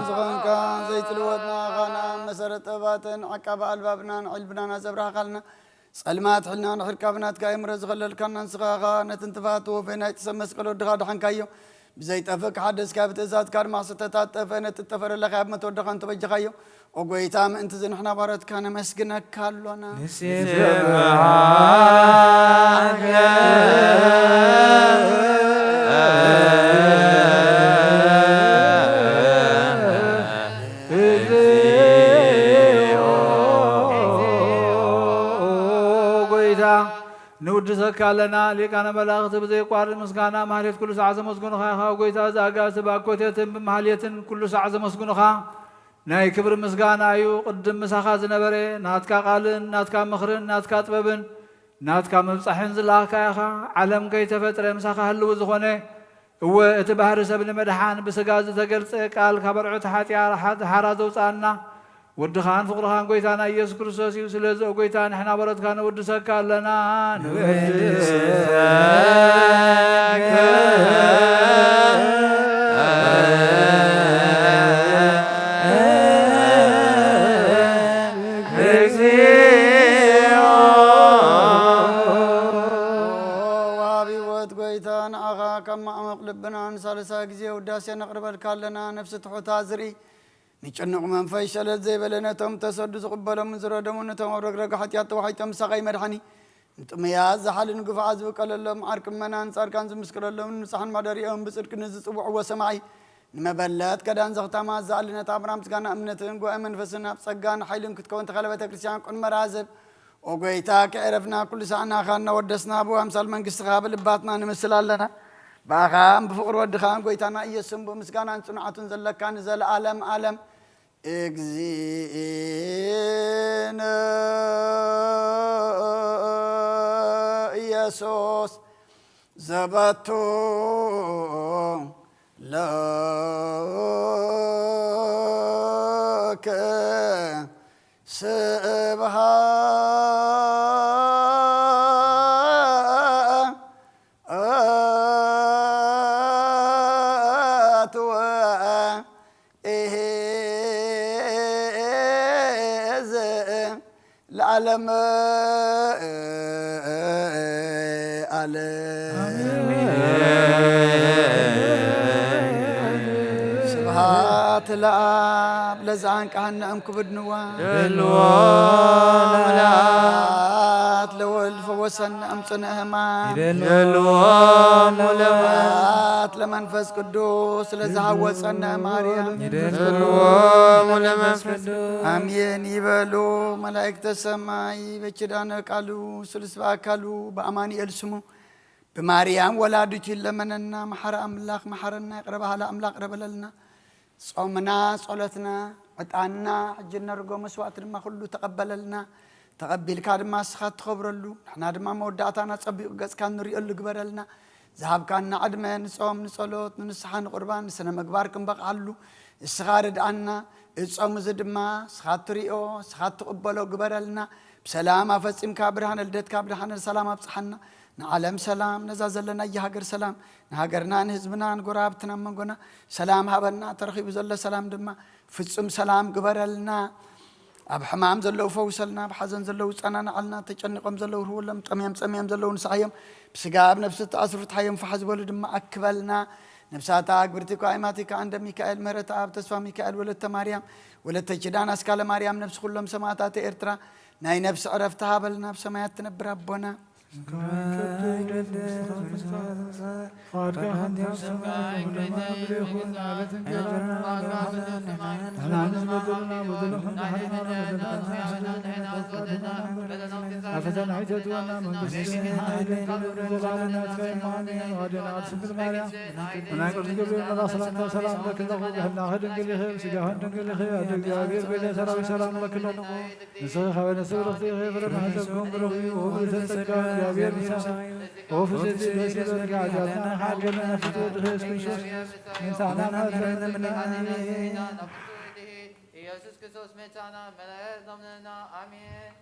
ዝኾንካ ዘይትልወጥ ንዓኻና መሰረት ጥበባትን ዓቃቢ ኣልባብናን ዕልብናን ኣዘብራህካልና። ጸልማት ሕልና ንሕርካ ብናትካ ኣእምሮ ዝኸለልካና ንስኻ ኢኻ። ነቲ እንትፋት ተወፈይ ናይቲ ሰብ መስቀል ወድኻ ድሓንካዮ። ብዘይጠፍእ ክሓደስካ ብትእዛዝካ ድማ ዝተታጠፈ ነቲ እተፈረለካ ኣብ መትወደኻ እንተበጀኻዮ። ኦ ጐይታ፣ ምእንቲ እዚ ንሕና ባሮትካ ነመስግነካ ኣሎና። ንስብሐከ እግዚኦ። ኦ ጐይታ፣ ንውድሰካ ኣለና። ሊቃነ መላእኽቲ ብዘየቋርጥ ምስጋና ማህሌት ኩሉ ሰዓት ዘመስግኑኻ ኢኻ። ኦ ጐይታ፣ እዚ ኣጋእዝቲ ብኣኮቴትን ብማህሌትን ኩሉ ሰዓት ዘመስግኑኻ ናይ ክብሪ ምስጋና እዩ። ቅድም ምሳኻ ዝነበረ ናትካ ቃልን ናትካ ምኽርን ናትካ ጥበብን ናትካ ምብጻሕን ዝለኣኽካ ኢኻ። ዓለም ከይተፈጥረ ምሳኻ ህልው ዝኾነ፣ እወ፣ እቲ ባህሪ ሰብ ንምድሓን ብስጋ ዝተገልጸ ቃል ካብ ኣርዑት ሓጢኣ-፣ ሓ-፣ ሓራ ዘውጽኣና ወድኻን ፍቕርኻን ጐይታና ኢየሱስ ክርስቶስ እዩ። ስለዚ ኦ ጐይታ፣ ንሕና ባሮትካ ነወድሰካ ኣለና። ንወድሰካ። እግዚኦ። ወሃቢ ህይወት ጐይታ፣ ንዓኻ ካብ ማዕሙቕ ልብና ንሳልሳይ ግዜ ውዳሴ ነቕርበልካ ኣለና። ነፍሲ ትሑታ ዝርኢ፣ ንጭኑቕ መንፈስ ሸለል ዘይበለ፣ ነቶም ተሰዱ ዝቕበሎምን ዝረደሙ፣ ነቶም ኣብ ረግረግ ሓጢኣት ተዋሒጦም፣ ሳቓይ መድሓኒ፣ ንጥሙያት ዝሓሊ፣ ንግፉዓት ዝብቀለሎም፣ ዓርቂ ምእመናን ጻድቃን ዝምስክረሎም፣ ንጹሓን ማደሪኦም ብጽድቂ ንዝጽውዕዎ ሰማዒ፣ ንመበለት ከዳን ዘኽታማት ዝኣሊ፣ ነታ ኣምራ ምስጋና እምነትን ጉባኤ መንፈስን ኣብ ጸጋን ሓይልን ክትከውን ተኸለ ቤተ ክርስቲያን ቅድመ ራዘብ። ኦ ጎይታ፣ ከዕረፍና ኩሉ ሳዕ ንኣኻ እናወደስና፣ ብኣምሳል መንግስትኻ ብልባትና ንምስል ኣለና። ብኣኻን ብፍቕሪ ወድኻን ጎይታና ኢየሱስን ብምስጋናን ጽንዓቱን ዘለካ ንዘለኣለም ዓለም። እግዚእነ ኢየሱስ ዘበቱ ለከ ስብሐት ወእሄዝ ለዓለም ዓለም። ስብሐት ለኣብ ለዘአንቀሐነ እምክብድ ንዋ። ደልዎ ስብሐት ለወልድ ፈወሰነ እምጽንዕ ሕማም። ደልዎ ስብሐት ለመንፈስ ቅዱስ ለዘሃወጸነ ማርያም። ደልዎ ለመንፈስ ቅዱስ። ኣሜን ይበሉ መላእክተ ሰማይ። በኪዳነ ቃሉ ስሉስ በአካሉ በአማኑኤል ስሙ ብማርያም ወላዲቱ ይለመነና። መሓሪ ኣምላኽ መሓረና፣ ይቕረ በሃሊ ኣምላኽ ይቕረ በለልና። ጾምና፣ ጸሎትና፣ ዕጣንና፣ ሕጂ እነርጎ መስዋዕቲ ድማ ኩሉ ተቐበለልና። ተቐቢልካ ድማ ንስኻ እትኸብረሉ፣ ንሕና ድማ መወዳእታና ጸቢቑ ገጽካ እንርእየሉ ግበረልና። ዝሃብካና ዕድመ ንጾም፣ ንጸሎት፣ ንንስሓ፣ ንቁርባን፣ ንስነ ምግባር ክንበቕዓሉ ንስኻ ርድኣና። እጾም እዚ ድማ ንስኻ እትርእዮ፣ ንስኻ እትቕበሎ ግበረልና። ብሰላም ኣፈጺምካ ብርሃነ ልደትካ ብድሓነ ሰላም ኣብጽሓና። ንዓለም ሰላም፣ ነዛ ዘለናያ ሃገር ሰላም፣ ንሃገርና፣ ንህዝብና፣ ንጎረባብትና፣ ኣብ መንጎና ሰላም ሃበና። ተረኺቡ ዘሎ ሰላም ድማ ፍጹም ሰላም ግበረልና። ኣብ ሕማም ዘለዉ ፈውሰልና፣ ኣብ ሓዘን ዘለዉ ጸናንዓልና፣ ተጨኒቖም ዘለዉ ርህወሎም፣ ጠምዮም ጸሚዮም ዘለዉ ንስሓዮም፣ ብስጋ ኣብ ነፍሲ ተኣስሩ ፍትሓዮም፣ ፋሕ ዝበሉ ድማ ኣክበልና። ነፍሳታ ኣግብርቲ እኳ ኣይማቲካ፣ እንደ ሚካኤል፣ ምህረተ ኣብ፣ ተስፋ ሚካኤል፣ ወለተ ማርያም፣ ወለተ ኪዳን፣ ኣስካለ ማርያም፣ ነፍሲ ኩሎም ሰማዕታተ ኤርትራ ናይ ነፍሲ ዕረፍቲ ሃበልና። ኣብ ሰማያት ትነብር ኣቦና፣ ናይ ቅዱስ ገብርኤል መልኣክ ሰላምታ ሰላም ለኪ፣ ብሕልናኺ ድንግል ኢኺ፣ ብስጋኺ ድንግል ኢኺ፣ ኣደ እግዚኣብሔር ቤተ ሰራዊት ሰላም ለኪ። ንስኺ ካብ ኣንስቲ ብርኽቲ ኢኺ፣ ፍረ ማህፀንኪ እውን ብሩኽ እዩ። ወብእተ ጸጋ እግዚኣብሔር ምሳኺ፣ ኦ ፍስሕቲ ደስ ይበልኪ፣ ኣሕዛብና ንሓገልና ፍትወ ድኸ የሱስ ክርስቶስ ምንታና መለመና። ኢየሱስ ክርስቶስ መታና መለመና። ኣሜን።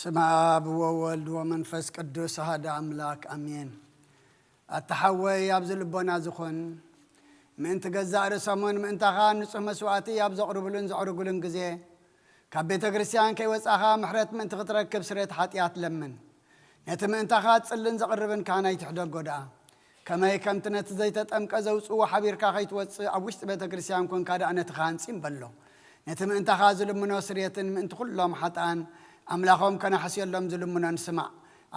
ስም ኣብ ወወልድ ወመንፈስ ቅዱስ ኣሃደ ኣምላክ ኣሜን። ኣታ ሓወይ ኣብዚ ልቦና ዝኾን ምእንቲ ገዛእ ርእሶምን ምእንታኻ ንጹህ መስዋእቲ ኣብ ዘቕርብሉን ዘዕርጉሉን ግዜ ካብ ቤተ ክርስቲያን ከይወጻኻ ምሕረት ምእንቲ ክትረክብ ስሬት ሓጢኣት ለምን። ነቲ ምእንታኻ ጽልን ዘቕርብን ካህን ኣይትሕደጎ ደኣ። ከመይ ከምቲ ነቲ ዘይተጠምቀ ዘውጽእዎ ሓቢርካ ከይትወጽእ ኣብ ውሽጢ ቤተ ክርስቲያን ኮንካ ደኣ ነቲ ካህን ጺም በሎ። ነቲ ምእንታኻ ዝልምኖ ስርየትን ምእንቲ ኩሎም ሓጥኣን ኣምላኾም ከነሕስየሎም ዝልምኖን ስማዕ።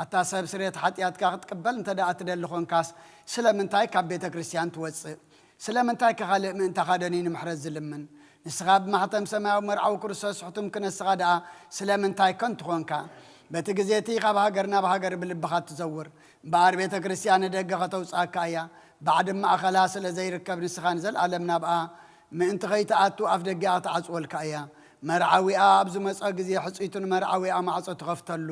ኣታ ሰብ ስርየት ሓጢኣትካ ክትቅበል እንተ ደኣ ትደሊ ኾንካስ ስለምንታይ ካብ ቤተ ክርስቲያን ትወጽእ? ስለምንታይ ከ ካልእ ምእንታኻ ደንዩ ንምሕረት ዝልምን? ንስኻ ብማሕተም ሰማያዊ መርዓዊ ክርስቶስ ሕቱም ክነስኻ ደኣ ስለምንታይ ከንቱ ኾንካ? በቲ ግዜ እቲ ካብ ሃገር ናብ ሃገር ብልብኻ ትዘውር። እምበኣር ቤተ ክርስቲያን ንደገ ከተውጽኣካ እያ። ባዕዲ ማእኸላ ስለ ዘይርከብ ንስኻ ንዘለኣለም ናብኣ ምእንቲ ኸይትኣቱ ኣፍ ደጊኣ ክትዓጽወልካ እያ። መርዓዊኣ ኣብ ዝመጾ ግዜ ሕጽይቱ ንመርዓዊኣ ማዕጾ ትኸፍተሉ።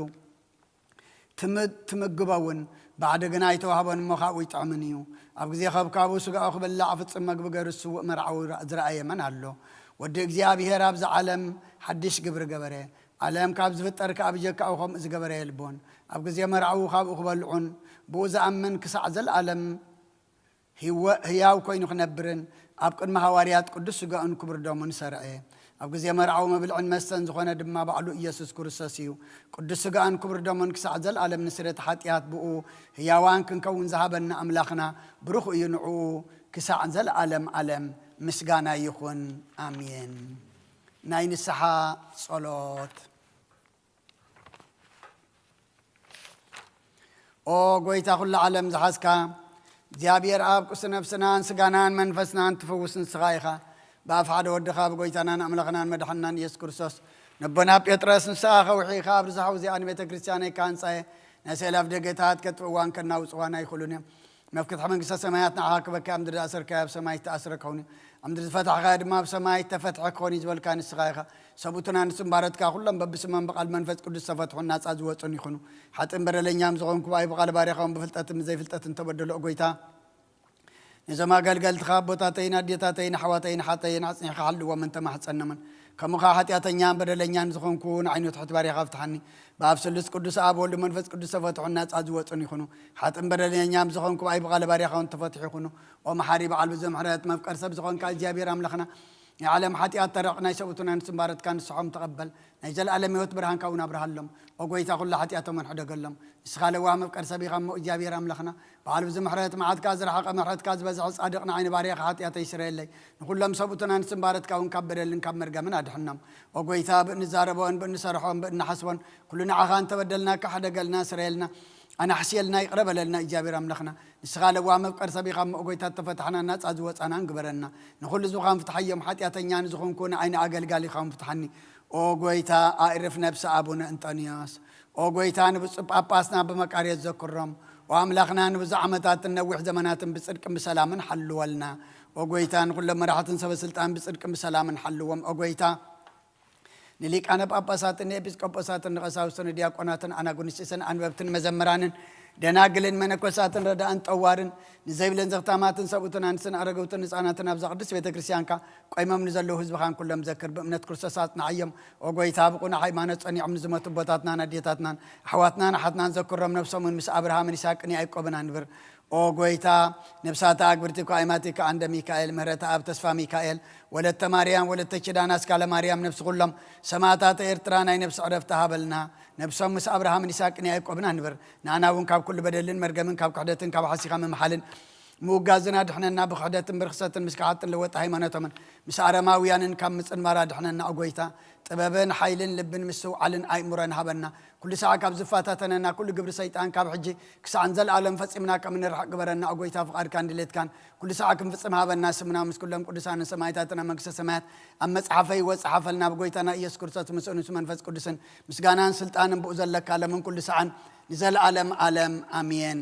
ትም-፣ ትምግቦ እውን ባዕዲ ግና ኣይተዋህቦን እሞ ካብኡ ይጥዕምን እዩ። ኣብ ግዜ ከብካቡ ስጋኡ ክበልዕ ፍጹም መግቢ ገይሩ ዝስውእ መርዓዊ ዝረኣየ መን ኣሎ? ወዲ እግዚኣብሔር ኣብዚ ዓለም ሓድሽ ግብሪ ገበረ። ዓለም ካብ ዝፍጠር ከኣ ብጀካኡ ከምኡ ዝገበረ የልቦን። ኣብ ግዜ መርዓዊ ካብኡ ክበልዑን ብኡ ዝኣምን ክሳዕ ዘለኣለም ህይወ-፣ ህያው ኮይኑ ክነብርን ኣብ ቅድሚ ሃዋርያት ቅዱስ ስጋኡን ክቡር ደሙን ሰርዐ። ኣብ ግዜ መርዓዊ መብልዕን መስተን ዝኾነ ድማ ባዕሉ ኢየሱስ ክርስቶስ እዩ። ቅዱስ ስጋኡን ክቡር ደሙን ክሳዕ ዘለኣለም ንስርየት ሓጢኣት ብኡ ህያዋን ክንከውን ዝሃበና ኣምላኽና ብሩኽ እዩ። ንዕኡ ክሳዕ ዘለኣለም ዓለም ምስጋና ይኹን። ኣሜን። ናይ ንስሓ ጸሎት። ኦ ጎይታ ኩሉ ዓለም ዝሓዝካ፣ እግዚኣብሔር ኣብ ቁስሊ ነፍስናን ስጋናን መንፈስናን ትፍውስ ንስኻ ኢኻ። ብኣፍ ሓደ ወድኻ ብጎይታናን ኣምላኽናን መድሓንናን ኢየሱስ ክርስቶስ ነቦና ጴጥሮስ ንስኻ ከውሒኻ ኣብ ርዛሕ ውዚኣ ንቤተ ክርስቲያነይ ክሃንጻ እየ። ናይ ስእለ ኣፍ ደገታት ከጥፍእዋን ከናውጽዋን ኣይኽእሉን እዮም። መፍትሒ መንግስተ ሰማያት ንዓኻ ክበካ ኣብ ምድሪ ዝኣሰርካዮ ኣብ ሰማይ ዝተኣስረ ክኸውን እዩ። ኣብ ምድሪ ዝፈታሕካዮ ድማ ኣብ ሰማይ ዝተፈትሐ ክኸውን እዩ ዝበልካ ንስኻ ኢኻ። ሰብኡትና ንስም ባረትካ ኩሎም በብስሞም ብቓል መንፈስ ቅዱስ ዝተፈትሑን ናጻ ዝወጹን ይኹኑ። ሓጥእን በደለኛም ዝኾንኩ ብኣይ ብቓል ባርያኻ እውን ብፍልጠትን ብዘይፍልጠትን ተበደሉ ኦ ጎይታ። ነዞም ኣገልገልትኻ ኣቦታተይን ኣዴታተይን ኣሕዋተይን ሓተይን ኣጽኒሕካ ሓልዎም እንተማሕጸኖምን ከምኡ ኸዓ ሓጢኣተኛን በደለኛን ዝኾንኩ ንዓይኑ ትሕት ባርያኻ ፍትሓኒ። ብኣብ ስሉስ ቅዱስ ኣብ ወልድ መንፈስ ቅዱስ ተፈትሑን ናጻ ዝወጹን ይኹኑ። ሓጥእን በደለኛም ዝኾንኩ ብኣይ ብቓል ባርያኻ እውን ተፈትሑ ይኹኑ። ኦ መሓሪ በዓል ብዙሕ ምሕረት መፍቀር ሰብ ዝኾንካ እግዚኣብሔር ኣምላኽና ናይ ዓለም ሓጢኣት ተረቕ ናይ ሰብኡትን ኣንስትን ባረትካ ንስሖም ተቐበል። ናይ ዘለኣለም ህይወት ብርሃንካ እውን ኣብርሃሎም። ኦ ጎይታ ኩሉ ሓጢኣቶም ሕደገሎም። ንስኻ ለዋህ መፍቀር ሰብ ኢኻ እሞ እግዚኣብሔር ኣምላኽና በዓል ብዙ ምሕረት መዓትካ ዝረሓቐ ምሕረትካ ዝበዝሐ ጻድቕ ንዓይኒ ባርያኻ ሓጢኣተይ ስረየለይ። ንኹሎም ሰብኡትን ኣንስትን ባረትካ እውን ካብ በደልን ካብ መርገምን ኣድሕኖም። ኦ ጎይታ ብእንዛረቦን ብእንሰርሖን ብእንሓስቦን ኩሉ ንዓኻ እንተበደልናካ ሕደገልና ስረየልና። ኣናሕስየልና ይቕረ በለልና እግዚኣብሔር ኣምላኽና። ንስኻ ለዋህ መፍቀር ሰብ ኢኻ እሞ ኦ ጎይታ ተፈታሕና ናጻ ዝወጻናን ግበረና። ንኹሉ ህዝብኻን ፍትሓዮም ሓጢኣተኛ ንዝኾንኩ ንዓይኒ ኣገልጋሊኻውን ፍትሓኒ። ኦ ጎይታ ኣእርፍ ነብሲ ኣቡነ እንጠንዮስ። ኦ ጎይታ ንብፁዕ ጳጳስና ብመቃርዮስ ዘክሮም። ኦ ኣምላኽና ንብዙሕ ዓመታትን ነዊሕ ዘመናትን ብጽድቅን ብሰላምን ሓልወልና። ኦ ጎይታ ንኹሎም መራሕትን ሰበ ስልጣን ብጽድቅን ብሰላምን ሓልዎም። ኦ ጎይታ ንሊቃነ ጳጳሳትን ንኤጲስቆጶሳትን ንቐሳውስትን ንዲያቆናትን ኣናጉንስጢስን ኣንበብትን መዘምራንን ደናግልን መነኮሳትን ረዳእን ጠዋርን ንዘይብለን ዘኽታማትን ሰብኡትን ኣንስትን ኣረገውትን ህፃናትን ኣብዛ ቅድስት ቤተ ክርስቲያንካ ቆይሞም ንዘለዉ ህዝብኻን ኩሎም ዘክር። ብእምነት ክርስቶስ ኣጽንዓዮም። ኦ ጎይታ ብቁኑዕ ሃይማኖት ጸኒዖም ንዝሞቱ ኣቦታትናን ኣዴታትናን ኣሕዋትናን ኣሓትናን ዘክሮም። ነብሶምን ምስ ኣብርሃምን ይስሐቅን ያዕቆብን ኣንብር። ኦ ጎይታ፣ ነብሳታ ኣግብርቲ እኳ ኣይማቲካ ኣንደ ሚካኤል፣ ምህረተ ኣብ ተስፋ ሚካኤል፣ ወለተ ማርያም፣ ወለተ ኪዳን ኣስካለ ማርያም፣ ነብሲ ኩሎም ሰማዕታት ኤርትራ ናይ ነብሲ ዕረፍቲ ሃበልና። ነብሶም ምስ ኣብርሃምን ይስሐቅን ያዕቆብን ኣንብር። ንኣና እውን ካብ ኩሉ በደልን መርገምን ካብ ክሕደትን ካብ ሓሲኻ ምምሓልን ምውጋዝን ኣድሕነና። ብክሕደትን ብርኽሰትን ምስ ከሓድትን ለወጢ ሃይማኖቶምን ምስ ኣረማውያንን ካብ ምጽንባር ኣድሕነና። ኦ ጎይታ፣ ጥበብን ሓይልን ልብን ምስትውዓልን ኣእምሮን ሃበና። ኩሉ ሰዓት ካብ ዝፈታተነና ኩሉ ግብሪ ሰይጣን ካብ ሕጂ ክሳዕ ንዘለኣለም ፈጺምና ከም እንርሕቅ ግበረና። ኦ ጎይታ፣ ፍቓድካን ድሌትካን ኩሉ ሰዓት ክንፍጽም ሃበና። ስምና ምስ ኩሎም ቅዱሳንን ሰማዕታትን ኣብ መንግስተ ሰማያት ኣብ መጽሓፈ ህይወት ጸሓፈልና። ብጎይታና ኢየሱስ ክርስቶስ ምስኡ ምስ መንፈስ ቅዱስን ምስጋናን ስልጣንን ብኡ ዘለካ ለምን ኩሉ ሰዓን ንዘለኣለም ኣለም ኣሜን።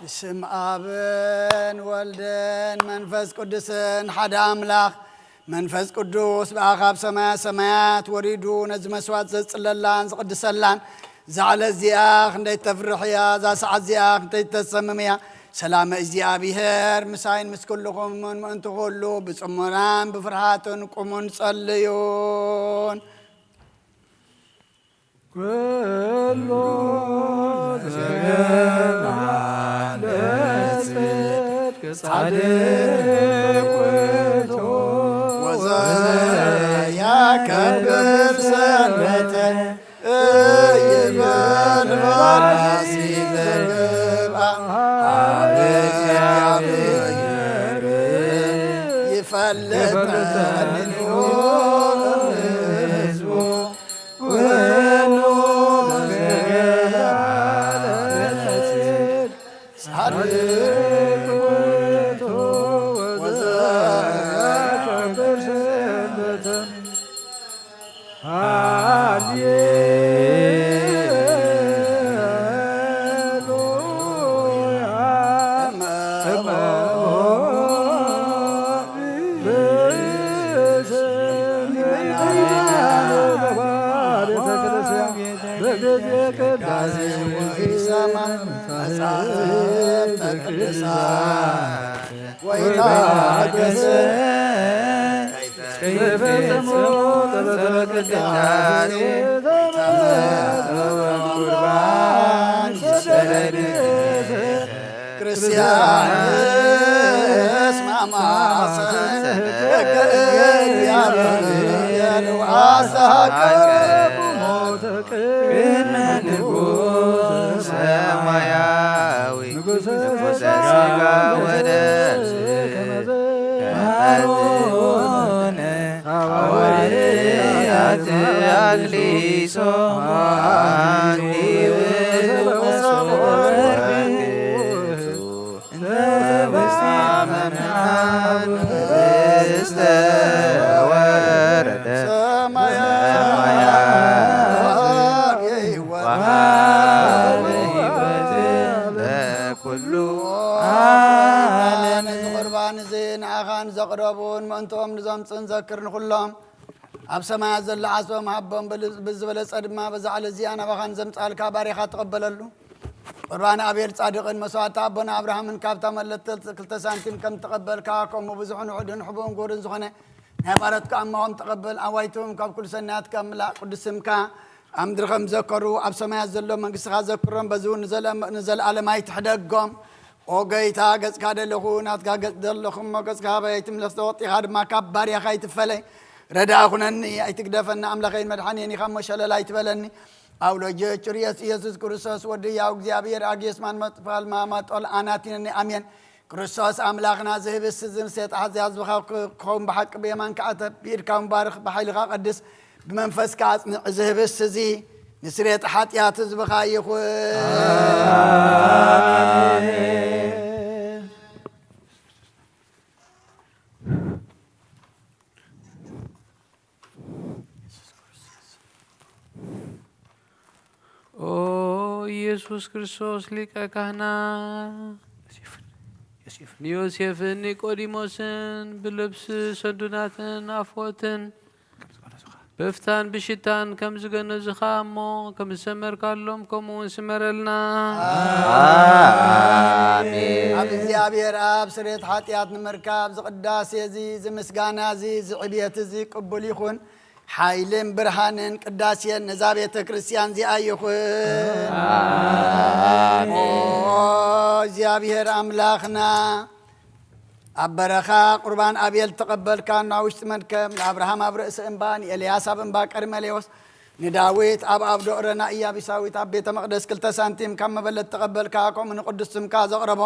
ስም ኣብን ወልድን መንፈስ ቅዱስን ሓደ ኣምላኽ። መንፈስ ቅዱስ ብኣኻብ ሰማያ ሰማያት ወሪዱ ነዚ መስዋዕት ዘጽለላን ዝቕድሰላን፣ እዛ ዕለት እዚኣ ክንደይ ተፍርሕ እያ፣ እዛ ሰዓት እዚኣ ክንደይ ተሰምም እያ። ሰላመ እግዚኣብሔር ምሳይን ምስ ኩልኹምን ምእንቲ ኩሉ ብጽሞናን ብፍርሃትን ቁሙን ጸልዩን። ኩሉ ዘገና ለጽድቅ ጻድቅ ውእቱ ወዘያከብር ሰንበተ ይበል ፈራሲ ዘገብኣ ሀበ እግዚአብሔር ይፈልጠን ህዝቡ። ኩሉ ዘገና ለጽድቅ ጻድቅ ውእቱ ወዘያከብር ሰንበተ። ሃሌሉያ። በቤተ ክርስቲያን በጊዜ ቅዳሴ ወኢሰማ መጻሕፍተ ቅዱሳት ወይታገስ ከይፈጽሙ ጸሎተ ቅዳሴ ቁርባን ሰደድ ክርስቲያን እስማማ ሰገድ ያሉ አሳቀሙ ቅድመ ንጉሥ ሰማያዊ ንጉሠ ሥጋ ወነፍስ ከመ አቡነ ሐዋርያት አግሊሶ አንቲ ውእቱ መሶበ ወርቅ እንተ ውስቴታ መምናን ህብስተ ወወረደ ሰማያዊ ወሀበ ሕይወት ለኩሉ ዓለም። እዚ ቁርባን እዚ ንኣኻን ዘቕረቡን ምእንትኦም ንዘምጽኡን ዘክር ንኹሎም ኣብ ሰማያት ዘሎ ዓስቦም ሃቦም፣ ብል-፣ ብዝበለጸ ድማ በዛ ዕለት እዚኣ ናባኻ ንዘምጻልካ ባሪኻ ተቐበለሉ። ቁርባን ኣቤል ጻድቕን መስዋዕቲ ኣቦና ኣብርሃምን ካብታ መለት ክልተ ሳንቲም ከም ተቐበልካ፣ ከምኡ ብዙሕን ውሑድን ሕቡእን ግቡርን ዝኾነ ናይ ባሮትካ ኣማሆም ተቐበል። ኣዋይቶም ካብ ኩሉ ሰናያትካ ምላእ ቅዱስ ስምካ ኣብ ምድሪ ከም ዘከሩ ኣብ ሰማያት ዘሎ መንግስትኻ ዘክሮም፣ በዚ እውን ንዘለ-፣ ንዘለኣለም ኣይትሕደጎም። ኦ ጎይታ፣ ገጽካ ደለኹ፣ ናትካ ገጽ ደለኹ እሞ፣ ገጽካ ካባይ ኣይትምለስ፣ ተወጢኻ ድማ ካብ ባርያኻ ኣይትፈለይ። ረዳእ ኩነኒ፣ ኣይትግደፈኒ፣ ኣምላኸይን መድሓኒየን ኢኻ እሞ፣ ሸለል ኣይትበለኒ። ኣብ ሎጀ ጭርየስ ኢየሱስ ክርስቶስ ወዲ ያው እግዚኣብሔር ኣግየስ ማን መጥፋል ማማ ጦል ኣናቲነኒ፣ ኣሜን። ክርስቶስ ኣምላኽና፣ ዝህብስ ዝምሴ ጣሕዚ ህዝብኻ ክኸውን ብሓቂ ብየማንካ ኣተብ፣ ብኢድካ ምባርኽ፣ ብሓይልኻ ቀድስ፣ ብመንፈስካ ኣጽንዕ። ዝህብስ እዚ ንስሬት ሓጢኣት ህዝብኻ ይኹን። ኣሜን። ኦ ኢየሱስ ክርስቶስ ሊቀ ካህናት፣ ንዮሴፍን ኒቆዲሞስን ብልብሲ ሰዱናትን ኣፍወትን በፍታን ብሽታን ከም ዝገነዝኻ እሞ ከም ዝሰመርካሎም ከምኡ እውን ስመረልና። ኣሜን። ኣብ እግዚኣብሔር ኣብ ስሬት ሓጢኣት ንምርካብ ዝቅዳሴ እዚ ዝምስጋና እዚ ዝዕብየት እዚ ቅቡል ይኹን። ሓይልን ብርሃንን ቅዳሴን ነዛ ቤተ ክርስቲያን እዚኣ ይኹን። ኣሜን። ኦ እግዚኣብሔር ኣምላኽና፣ ኣብ በረኻ ቁርባን ኣቤል ተቐበልካ፣ ናብ ውሽጢ መድከም፣ ንኣብርሃም ኣብ ርእሲ እምባ፣ ንኤልያስ ኣብ እምባ ቀርሜሌዎስ፣ ንዳዊት ኣብ ኣብ ዶቕረ፣ ንኢያቢሳዊት ኣብ ቤተ መቕደስ ክልተ ሳንቲም ካብ መበለት ተቐበልካ፣ ከምኡ ንቅዱስ ስምካ ዘቕረቦ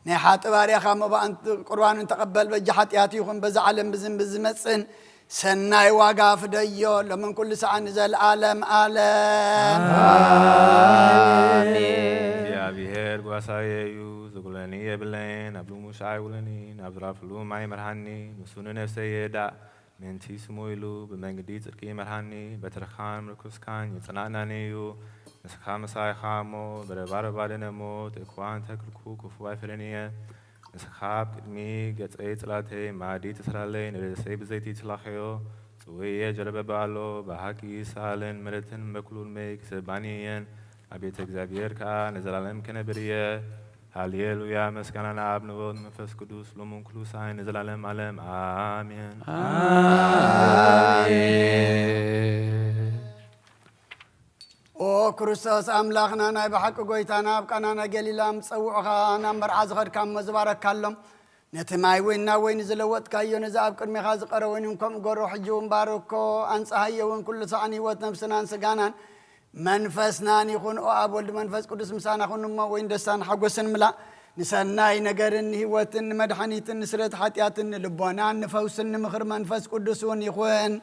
ናይ ሓጢ ባርያኻ መባእን ቁርባንን ተቐበል። በጃ ሓጢኣት ይኹን በዛ ዓለም ብዝን ብዝመጽእን ሰናይ ዋጋ ፍደዮ፣ ሎምን ኩሉ ሰዓት ንዘለዓለም ዓለም። ኣሜን። እግዚኣብሔር ጓሳየ እዩ፣ ዝጉለኒ የብለይን። ኣብ ልሙሽ ኣይውለኒ፣ ናብ ዝራፍሉ ማይ መርሃኒ፣ ንሱ ንነፍሰይ የዳእ፣ ምእንቲ ስሙ ኢሉ ብመንገዲ ጽድቂ ይመርሃኒ። በትርኻን ምርኩስካን የጽናናኒ እዩ። ንስኻ ምሳይ ኢኻ እሞ፣ ብረባረባ ደነሞ፣ ተእኳ እንተ ክልኩ ክፉ ኣይፈልን እየ። ንስኻ ኣብ ቅድሚ ገጸይ ጽላተይ መኣዲ ትስራለይ፣ ንርእሰይ ብዘይቲ ትላኸዮ። ጽውየ ጀለበባ ኣሎ፣ ብሓቂ ሰኣልን ምሕረትን በኩሉ ዕድመይ ክስእባኒ እየን። ኣብ ቤተ እግዚኣብሔር ከኣ ንዘላለም ክነብር እየ። ሃሌሉያ፣ ምስጋና ንኣብ ንወልድ ንመንፈስ ቅዱስ፣ ሎሙን ኩሉ ሰዓይ ንዘላለም ዓለም። ኣሜን። ኣሜን። ኦ ክርስቶስ ኣምላኽና፣ ናይ ብሓቂ ጎይታና፣ ኣብ ቃና ናይ ገሊላ ምስ ጸውዑኻ ናብ መርዓ ዝኸድካ እሞ ዝባረካሎም፣ ነቲ ማይ ወይን ናብ ወይኒ ዝለወጥካዮ፣ ነዚ ኣብ ቅድሜኻ ዝቐረ ወይኒ ከም ገሮ ሕጂ እውን ባርኮ፣ ኣንጽሃዮ እውን ኩሉ ሳዕን ህይወት ነፍስናን ስጋናን መንፈስናን ይኹን። ኦ ኣብ ወልድ መንፈስ ቅዱስ ምሳና ኩን እሞ ወይን ደስታን ሓጎስን ምላእ፣ ንሰናይ ነገርን ንህይወትን ንመድሓኒትን ንስረት ሓጢኣትን ንልቦናን ንፈውስን ንምኽሪ መንፈስ ቅዱስ እውን ይኹን።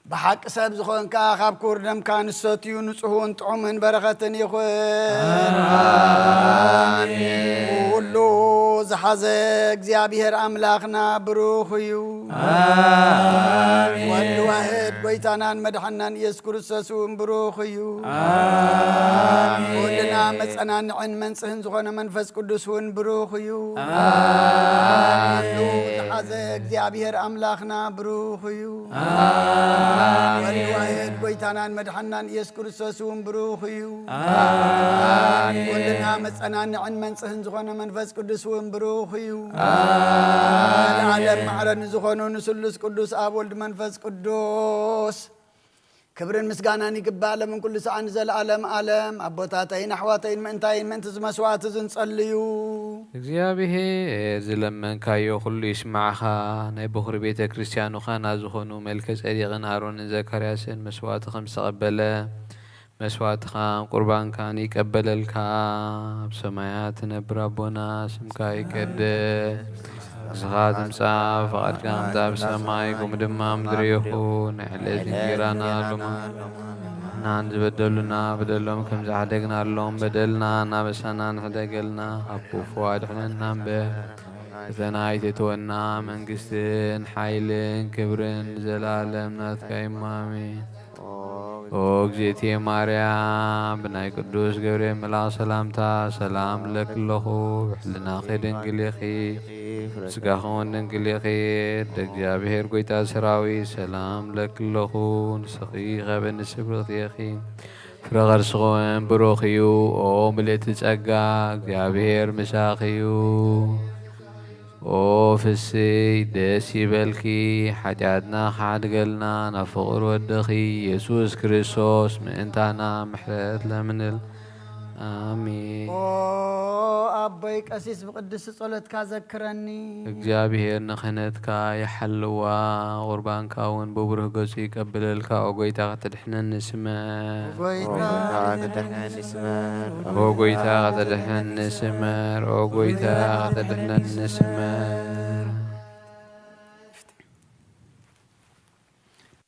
ብሓቂ ሰብ ዝኾንካ፣ ካብ ክቡር ደምካ ንሰትዩ ንጹህን ጥዑምን በረኸትን ይኹን። ኣሜን። ኩሉ ዝሓዘ እግዚኣብሔር ኣምላኽና ብሩኽ እዩ። ኣሜን። ወልድ ዋህድ ጎይታናን መድሓናን ኢየሱስ ክርስቶስ እውን ብሩኽ እዩ። ኣሜን። ኩልና መጸናንዕን መንጽህን ዝኾነ መንፈስ ቅዱስ እውን ብሩኽ እዩ። ኣሜን። ኩሉ ዝሓዘ እግዚኣብሔር ኣምላኽና ብሩኽ እዩ። ኣሜን። ወልድ ዋህድ ጎይታናን መድሓናን ኢየሱስ ክርስቶስ እውን ብሩኽ እዩ። ኣሜን። ኩልና መጸናንዕን መንጽህን ዝኾነ መንፈስ ቅዱስ እውን ብሩኽ እዩ። ኣሜን። ለዓለም ማዕረ ንዝኾኑ ንስሉስ ቅዱስ ኣብ ወልድ መንፈስ ቅዱስ ክብርን ምስጋናን ይግባእ፣ ሎምን ኩሉ ሰዓን ንዘለዓለም ዓለም። ኣቦታተይን ኣሕዋተይን ምእንታይን ምእንቲ እዚ መስዋዕቲ እዚ ንጸልዩ። እግዚኣብሔር ዝለመንካዮ ኩሉ ይስማዕኻ። ናይ በኹሪ ቤተ ክርስቲያኑ ካህናት ዝኾኑ መልከ ጼዴቅን ኣሮንን ዘካርያስን መስዋዕቲ ከም ዝተቐበለ፣ መስዋዕትኻን ቁርባንካን ይቀበለልካ። ኣብ ሰማያት ትነብር ኣቦና፣ ስምካ ይቀደስ፣ ንስኻ ትምጻእ፣ ፍቓድካ ከምታ ኣብ ሰማይ፣ ከምኡ ድማ ኣብ ምድሪ ይኹን። ናይ ዕለት እንጌራና ሎሚ ንህብና፣ ንዝበደሉና በደሎም ከም ዝሓደግናሎም በደልና እናበሳና ንሕደገልና፣ ካብ ክፉ ኣድሕነና እምበር፣ ፈተና ኣይተእትወና፣ መንግስትን ሓይልን ክብርን ንዘለኣለም ናትካ እዩ። ኣሜን። ኦ እግዝእትየ ማርያም፣ ብናይ ቅዱስ ገብርኤል መልኣኽ ሰላምታ ሰላም እብለኪ ኣለኹ። ብሕልናኺ ድንግል ኢኺ፣ ስጋኺ እውን ድንግል ኢኺ። ደግ እግዚኣብሔር ጎይታ ሰራዊት ሰላም እብለኪ ኣለኹ። ንስኺ ካብ ኣንስቲ ብርኽቲ ኢኺ፣ ፍረ ከርስኺ እውን ብሩኽ እዩ። ኦ ምልእቲ ጸጋ፣ እግዚኣብሔር ምሳኺ እዩ። ኦ ፍስይ ደስ ይበልኪ፣ ሓጢኣትና ክሓድገልና ናብ ፍቕር ወድኺ ኢየሱስ ክርስቶስ ምእንታና ምሕረት ለምንል። ኣሜን። ኦ ኣቦይ ቀሲስ፣ ብቅድስቲ ጸሎትካ ዘክረኒ። እግዚኣብሔር ንክህነትካ ይሓልዋ፣ ቁርባንካ እውን ብብሩህ ገጹ ይቀበለልካ። ኦ ጎይታ፣ ክትድሕነኒ ስመር። ጎይታ፣ ክትድሕነኒ ስመር። ኦ ጎይታ፣ ክትድሕነኒ ስመር። ኦ ጎይታ፣ ክትድሕነኒ ስመር።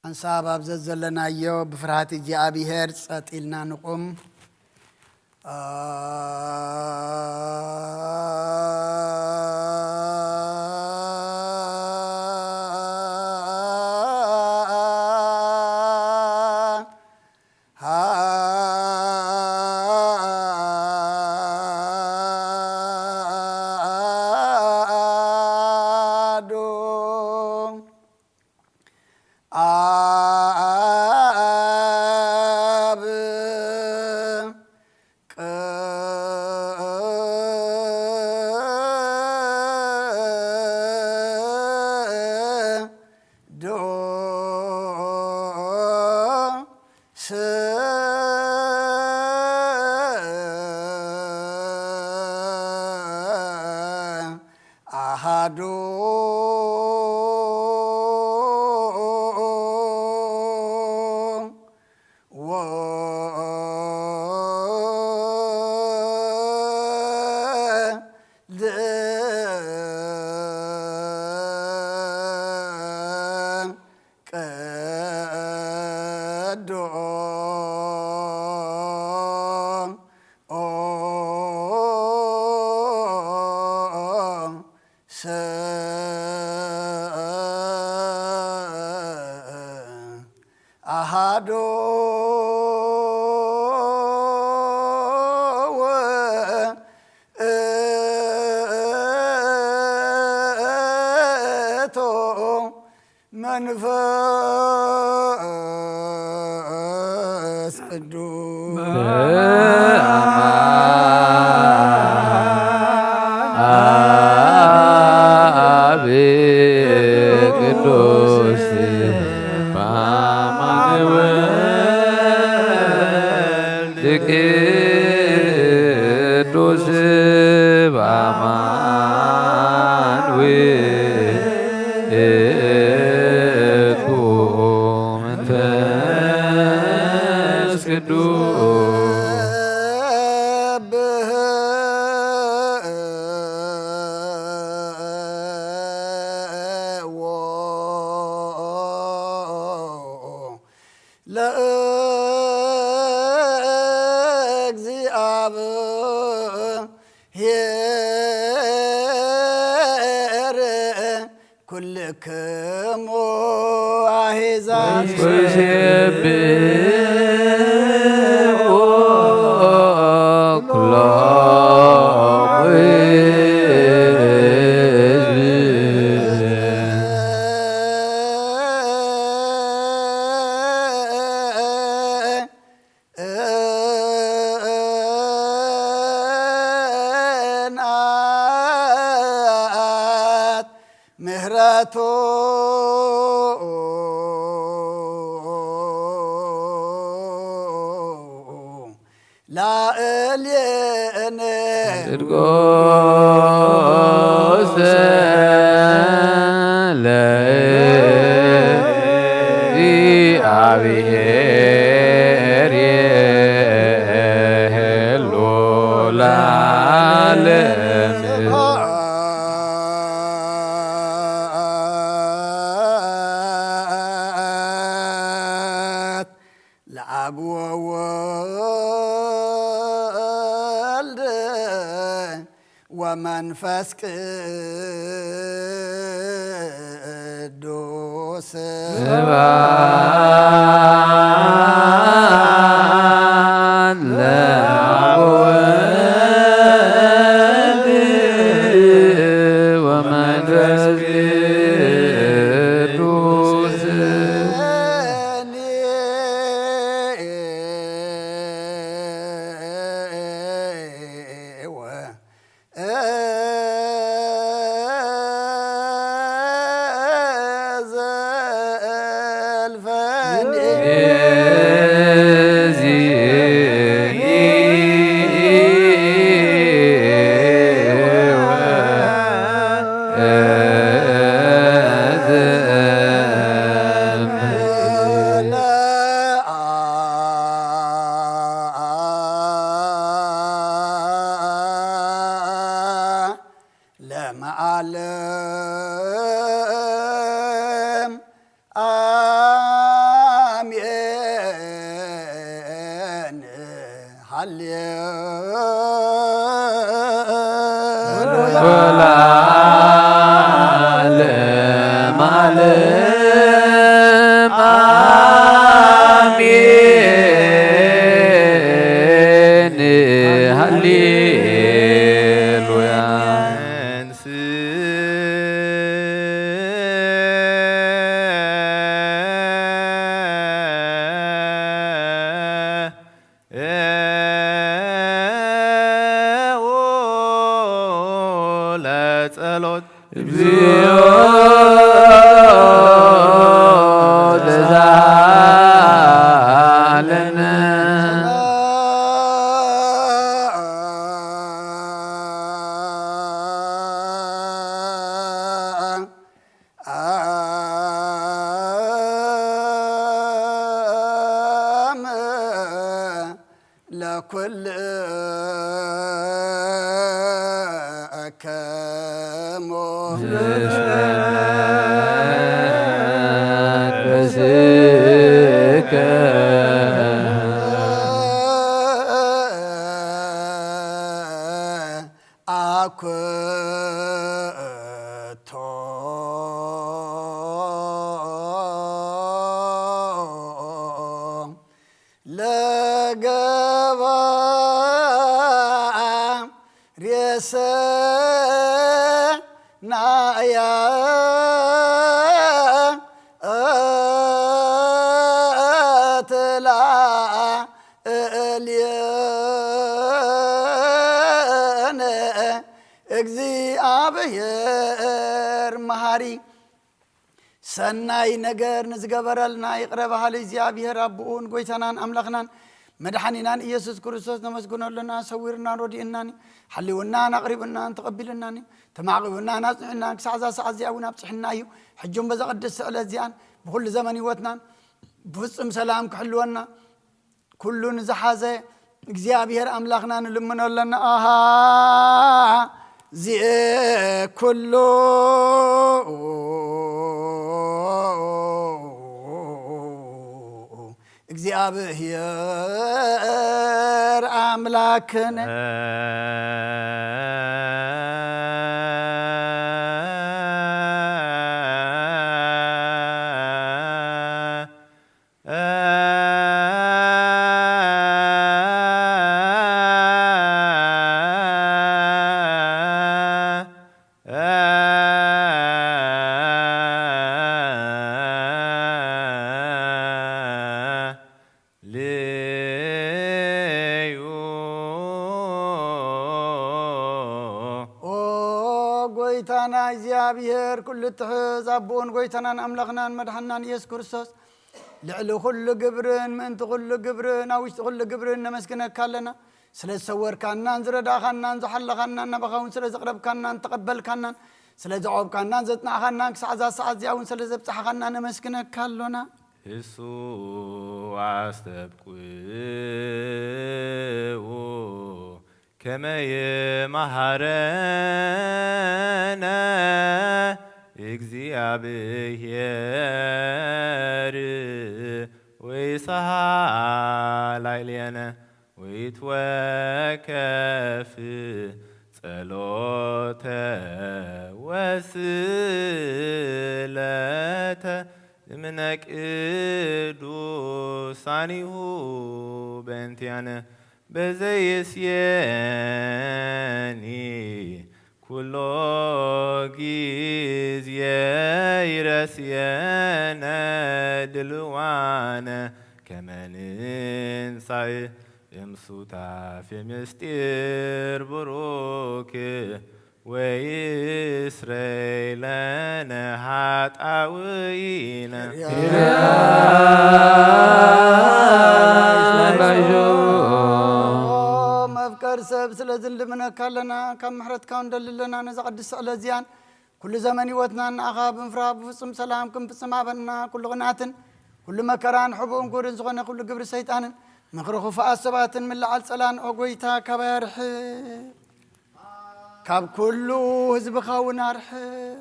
ሓንሳብ ኣብ ዘዘለናዮ ብፍርሃት እግዚኣብሔር ጸጥ ኢልና ንቑም። ኣሐዱ ኣብ ቅዱስ ኣሃዱ ወልድ ቅዱስ ኣሃዱ መንፈስ ቅዱስ በአብ ቅዱስ በአማን ወልድ ቅዱስ በአማን ውእቱ መንፈስ ቅዱስ ለእግዚአብሔር ኩልክሙ አሕዛብ ወይሴብሖ ኩሎሙ ሕዝብ ምህረቱ ላዕሌነ ጽድቆ ለእግዚአብሔር ለአብ ወወልድ ወመንፈስ ቅዱስ ስብሐት ለአብ ወወልድ ወመንፈስ ቅዱስ ለመዓለም አሜን። ሃሌ ወለዓለመ ዓለም አሜን። ሃሌሉያ። ለጸሎት እግዚኦ ተሳሃለነ። አም ለኩልክሙ በስከ አኩቶ ለገባሬ ሰናያ መሃሪ ሰናይ ነገር ንዝገበረልና ይቕረ በሃሊ እግዚኣብሔር ኣቦኡን ጎይታናን ኣምላኽናን መድሓኒናን ኢየሱስ ክርስቶስ ነመስግኖ ኣለና። ሰዊርናን ረዲእናን እዩ። ሓልዩናን ኣቕሪቡናን ተቐቢሉናን እዩ። ተማዕቂቡናን ኣጽኒዑናን ክሳዕ እዛ ሰዓት እዚኣ እውን ኣብጽሕና እዩ። ሕጂ እውን በዛ ቅድስቲ ዕለት እዚኣን ብኹሉ ዘመን ህይወትናን ብፍጹም ሰላም ክሕልወና ኩሉ ንዝሓዘ እግዚኣብሔር ኣምላኽና ንልምኖ ኣለና። ኣሃ ዚኤ ኩሉ እግዚኣብሔር ኣምላክነ። ኦ ጎይታና እግዚኣብሔር፣ ኩሉ እትሕዝ ኣቦን ጎይታናን ኣምላኽናን መድሓንናን ኢየሱስ ክርስቶስ፣ ልዕሊ ኩሉ ግብርን ምእንቲ ኩሉ ግብርን ኣብ ውሽጢ ኩሉ ግብርን ነመስግነካ ኣለና። ስለ ዝሰወርካናን ዝረዳእኻናን ዝሓለኻናን ናባኻ እውን ስለ ዘቕረብካናን ተቐበልካናን ስለ ዘዕቆብካናን ዘጽናዕኻናን ክሳዕ እዛ ሰዓት እዚኣ እውን ስለ ዘብጻሕኻና ነመስግነካ ኣሎና። እሱ ኣስተብቅዑ ከመ ይመሃረነ እግዚኣብሔር ወይሰሃ ላዕሌነ ወይትወከፍ ጸሎተ ወስእለተ እምነ ቅዱሳኒሁ በእንቲአነ በዘይስየኒ ኩሎ ጊዜ ይረስየነ ድልዋነ ከመ ንንሳእ እምሱታፌ ምስጢር ብሩክ ወይስረይ ለነ ኃጣውኢነ። ኦ መፍቀር ሰብ፣ ስለዚ ንልምነካ ኣለና፣ ካብ ምሕረትካ ንደሊ ኣለና። ነዛ ቅድስቲ ዕለት እዚኣን ኩሉ ዘመን ህይወትና ንኣኻ ብምፍራህ ብፍጹም ሰላም ክንፍጽም ሃበና። ኩሉ ቕንኣትን ኩሉ መከራን ሕቡእን ጉርን ዝኾነ ኩሉ ግብሪ ሰይጣንን ምኽሪ ክፉኣት ሰባትን ምልዓል ጸላን ኦ ጎይታ ካባይ ኣርሕቕ። ካብ ኩሉ ህዝብኻ እውን ኣርሕቕ።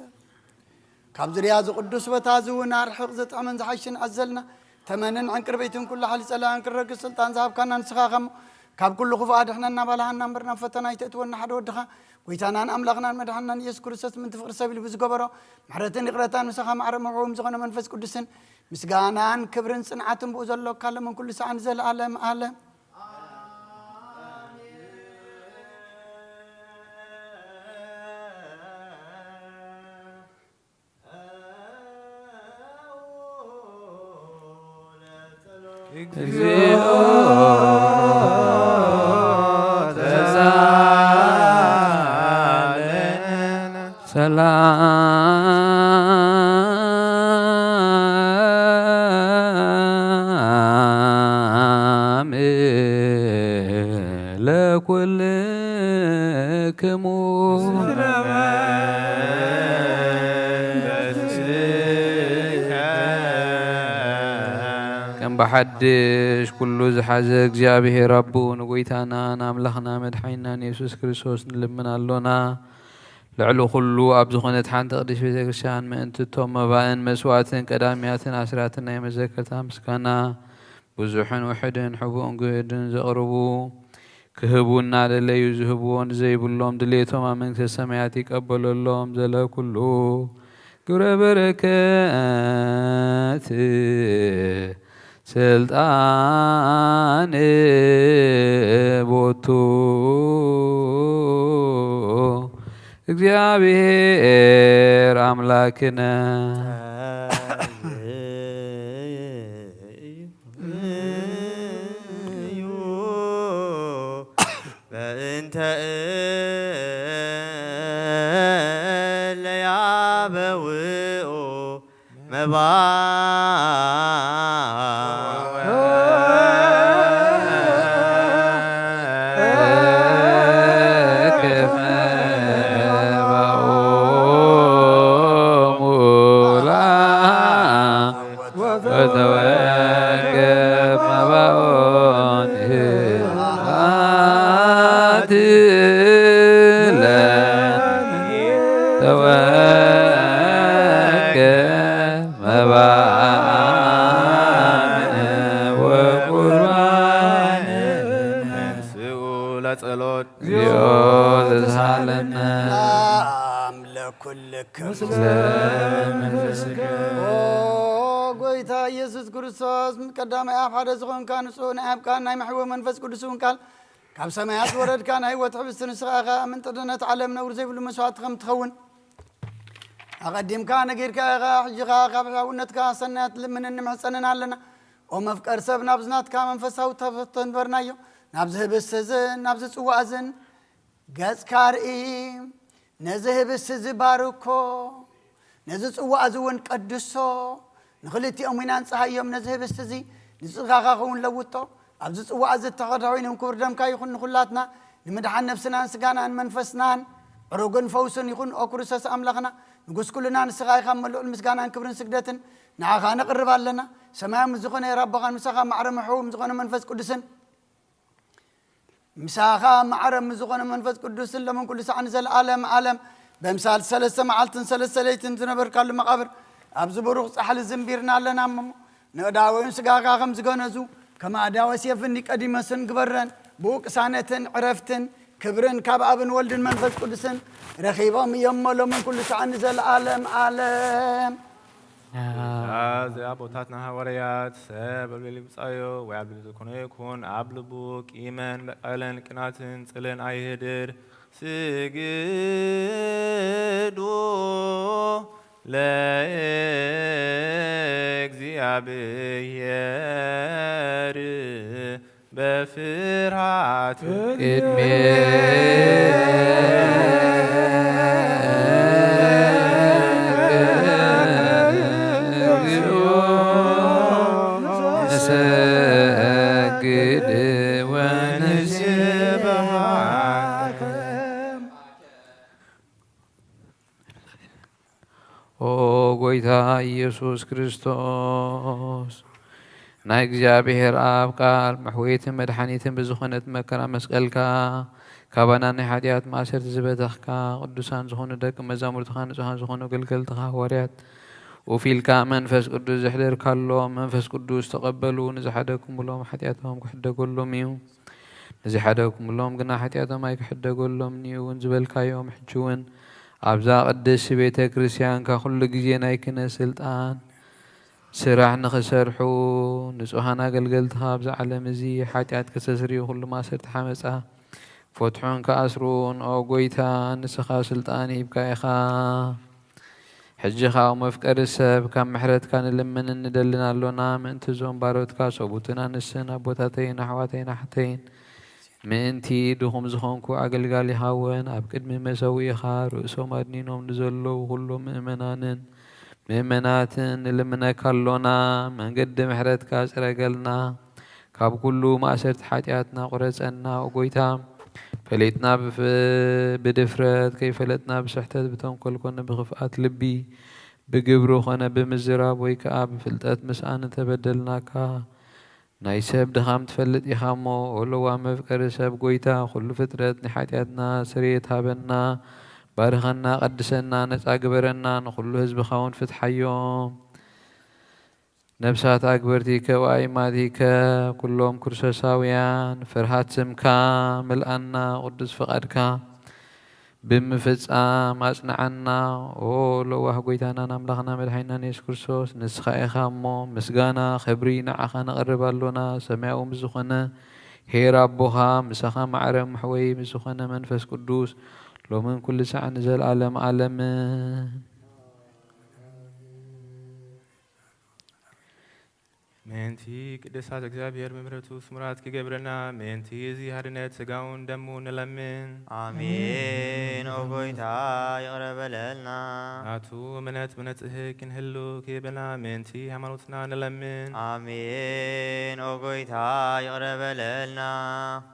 ካብ ዙርያ እዚ ቅዱስ ቦታ እዚ እውን ኣርሕቕ። ዘጥዕምን ዝሓሽን ኣዘልና ተመንን ዕንቅርቢትን ኩሉ ሓይሊ ጸላእን ክረግጽ ስልጣን ዝሃብካና ንስኻ ኢኻ እሞ፣ ካብ ኩሉ ክፉእ ኣድሕነና፣ ባልሃና እምበር ናብ ፈተና ኣይተእትወና። ሓደ ወድኻ ጎይታናን ኣምላኽናን መድሓንናን ኢየሱስ ክርስቶስ ምእንቲ ፍቕሪ ሰብ ኢሉ ብዝገበሮ ምሕረትን ይቕረታን ምሳኻ ማዕረ መውዕዎም ዝኾነ መንፈስ ቅዱስን ምስጋናን ክብርን ጽንዓትን ብኡ ዘሎካ ሎምን ኩሉ ሰዓን ዘለዓለም ዓለም። እግዚኦ ተሳለነ። ሰላም ለኩልክሙ። ከም ብሓድሽ ኩሉ ዝሓዘ እግዚኣብሔር ኣቦ ንጎይታና ንኣምላኽና መድሓኒናን የሱስ ክርስቶስ ንልምን ኣሎና። ልዕሊ ኩሉ ኣብ ዝኾነት ሓንቲ ቅድስት ቤተ ክርስቲያን ምእንቲ እቶም መባእን መስዋዕትን ቀዳሚያትን ኣስራትን ናይ መዘከርታ ምስጋና ብዙሕን ውሕድን ሕቡእን ግህድን ዘቕርቡ ክህቡ እናደለዩ ዝህብዎ ንዘይብሎም ድሌቶም ኣብ መንግስተ ሰማያት ይቀበለሎም። ዘለኩሉ ግብረ በረከት ስልጣን ቦቱ እግዚኣብሔር ኣምላክነ። በእንተ እለያ አበውኦ መባ ወተወከፍ መባኦን ህባትለ ተወከፍ መባን ወቁርባን። ተንስኡ ለጸሎት። እግዚኦ ዘተሳለነ። ሰላም ለኩልክሙ። ምስለ መንፈስከ። ኦ ጎይታ ኢየሱስ ክርስቶስ፣ ቀዳማይ ኣብ ሓደ ዝኾንካ ንጹህ ናይ ኣብ ቃል ናይ መሕውዮ መንፈስ ቅዱስ እውን ቃል ካብ ሰማያት ዝወረድካ ናይ ህይወት ሕብስቲ ንስኻ ኢኻ። ምንጥድነት ዓለም ነውር ዘይብሉ መስዋዕቲ ከም ትኸውን ኣቐዲምካ ነጊርካ ኢኻ። ሕጂ ኸኣ ካብ ሕያውነትካ ሰናያት ልምንን ንምሕጸንን ኣለና። ኦ መፍቀር ሰብ፣ ናብዚ ናትካ መንፈሳዊ ተፈቶ ንበርናዮ። ናብዚ ህብስቲ እዝን ናብዚ ጽዋእ እዝን ገጽካ ርኢ። ነዚ ህብስቲ እዚ ባርኮ፣ ነዚ ጽዋእ እዚ እውን ቀድሶ። ንኽልቲኦም ኢና ንጽሃዮም። ነዚ ህብስቲ እዚ ንጽጋኻ ኸውን ለውጦ። ኣብዚ ጽዋእ እዚ ተኸዳ ኮይኖም ክቡር ደምካ ይኹን ንኹላትና ንምድሓን ነፍስናን ስጋናን መንፈስናን ዕሩግን ፈውስን ይኹን። ኦ ክርስቶስ ኣምላኽና፣ ንጉስ ኩልና ንስኻ ኢኻ። እሞ ልዑል ምስጋናን ክብርን ስግደትን ንዓኻ ነቕርብ ኣለና። ሰማያዊ ምስ ዝኾነ ኣቦኻን ምሳኻ ማዕረ ምሕው ምስ ዝኾነ መንፈስ ቅዱስን ምሳኻ ማዕረ ምስ ዝኾነ መንፈስ ቅዱስን ሎምን ኩሉ ሳዕ ንዘለኣለም ዓለም በምሳል ሰለስተ መዓልትን ሰለስተ ለይትን ዝነበርካሉ መቓብር ኣብዚ ብሩኽ ጻሕሊ ዝንቢርና ኣለና እሞ፣ ንእዳወይን ስጋኻ ከም ዝገነዙ፣ ከም ኣዳወ ሴፍን ኒቆዲሞስን ግበረን። ብኡ ቅሳነትን ዕረፍትን ክብርን ካብ ኣብን ወልድን መንፈስ ቅዱስን ረኺቦም እዮም እሞ፣ ሎምን ኩሉ ሳዕ ንዘለኣለም ዓለም። እዛ ኣቦታትና ሃዋርያት ሰብ ኣብ ልዕሊ ብጻዮ ወይ ኣብ ልዕሊ ዘይኮነ ይኹን፣ ኣብ ልቡ ቂምን በቀልን ቅናትን ጽልን ኣይህድር። ስግዱ ለእግዚኣብሔር በፍርሃት ቅድሜ እግዚኦ ንሰግድ ወንስብሐከ። ኦ ጎይታ ኢየሱስ ክርስቶስ፣ ናይ እግዚኣብሔር ኣብ ቃል መሕወይትን መድሓኒትን ብዝኾነት መከራ መስቀልካ፣ ካባና ናይ ሓጢኣት ማእሰርቲ ዝበተኽካ፣ ቅዱሳን ዝኾኑ ደቂ መዛሙርትኻ፣ ንጹሃን ዝኾኑ ገልገልትኻ ሃዋርያት፣ ውፊልካ መንፈስ ቅዱስ ዘሕደርካሎም፣ መንፈስ ቅዱስ ተቐበሉ፣ ንዝሓደግኩምሎም ሓጢኣቶም ክሕደገሎም እዩ። ንዝሓደግኩምሎም ግና ሓጢኣቶም ኣይክሕደገሎምን እዩ እውን ዝበልካዮም፣ ሕጂ እውን ኣብዛ ቅድስቲ ቤተ ክርስቲያንካ ኩሉ ግዜ ናይ ክህነት ስልጣን ስራሕ ንኽሰርሑ፣ ንጹሃን ኣገልገልትኻ ኣብዚ ዓለም እዚ ሓጢኣት ከስተስርዩ፣ ኩሉ ማእሰርቲ ሓመጻ ክፈትሑን ክኣስሩን፣ ኦ ጎይታ፣ ንስኻ ስልጣን ሂብካ ኢኻ። ሕጂ ኸኣ መፍቀሪ ሰብ፣ ካብ ምሕረትካ ንልምንን ንደልን ኣሎና። ምእንቲ እዞም ባሮትካ ሰቡትን ኣንስትን ኣቦታተይን ኣሕዋተይን ኣሓተይን፣ ምእንቲ ድኹም ዝኾንኩ ኣገልጋሊኻ እውን ኣብ ቅድሚ መሰውኢኻ ርእሶም ኣድኒኖም ንዘለዉ ኩሎም ምእመናንን ምእመናትን ንልምነካ ኣሎና። መንገዲ ምሕረትካ ጽረገልና። ካብ ኩሉ ማእሰርቲ ሓጢኣትና ቁረጸና፣ ኦ ጎይታ። ፈሊጥና ብፍ-፣ ብድፍረት፣ ከይፈለጥና ብስሕተት፣ ብተንኮል ኮነ ብኽፍኣት ልቢ፣ ብግብሪ ኮነ ብምዝራብ ወይ ከኣ ብፍልጠት ምስኣን እንተበደልናካ፣ ናይ ሰብ ድኻም ትፈልጥ ኢኻ እሞ፣ ኦ ለዋህ መፍቀሪ ሰብ፣ ጎይታ፣ ኩሉ ፍጥረት ናይ ሓጢኣትና ስርየት ሃበና፣ ባርኸና፣ ቀድሰና፣ ነጻ ግበረና፣ ንኹሉ ህዝብኻ እውን ፍትሓዮም። ነፍሳት ኣግበርቲከ ወኣይማቲከ ኩሎም ክርስቶሳውያን፣ ፍርሃት ስምካ ምልኣና፣ ቅዱስ ፍቓድካ ብምፍጻም ኣጽንዓና። ኦ ለዋህ ጎይታናን ኣምላኽና መድሓኒናን የሱስ ክርስቶስ፣ ንስኻ ኢኻ እሞ፣ ምስጋና ክብሪ ንዓኻ ነቕርብ ኣሎና። ሰማያዊ ምስ ዝኾነ ኄር ኣቦኻ፣ ምሳኻ ማዕረ መሕወዪ ምስ ዝኾነ መንፈስ ቅዱስ፣ ሎምን ኩሉ ሳዕ ንዘለኣለም ዓለምን። ምእንቲ እቲ ቅዱሳት እግዚኣብሔር ምሕረቱ ስሙራት ክገብረና ምእንቲ እዚ ሓድነት ስጋውን ደሙ ንለምን። ኣሜን። ኦ ጎይታ ይቕረ በለልና። ናቱ እምነት ብነጽህ ክንህሉ ክህበና ምእንቲ ሃይማኖትና ንለምን። ኣሜን። ኦ ጎይታ ይቕረ በለልና።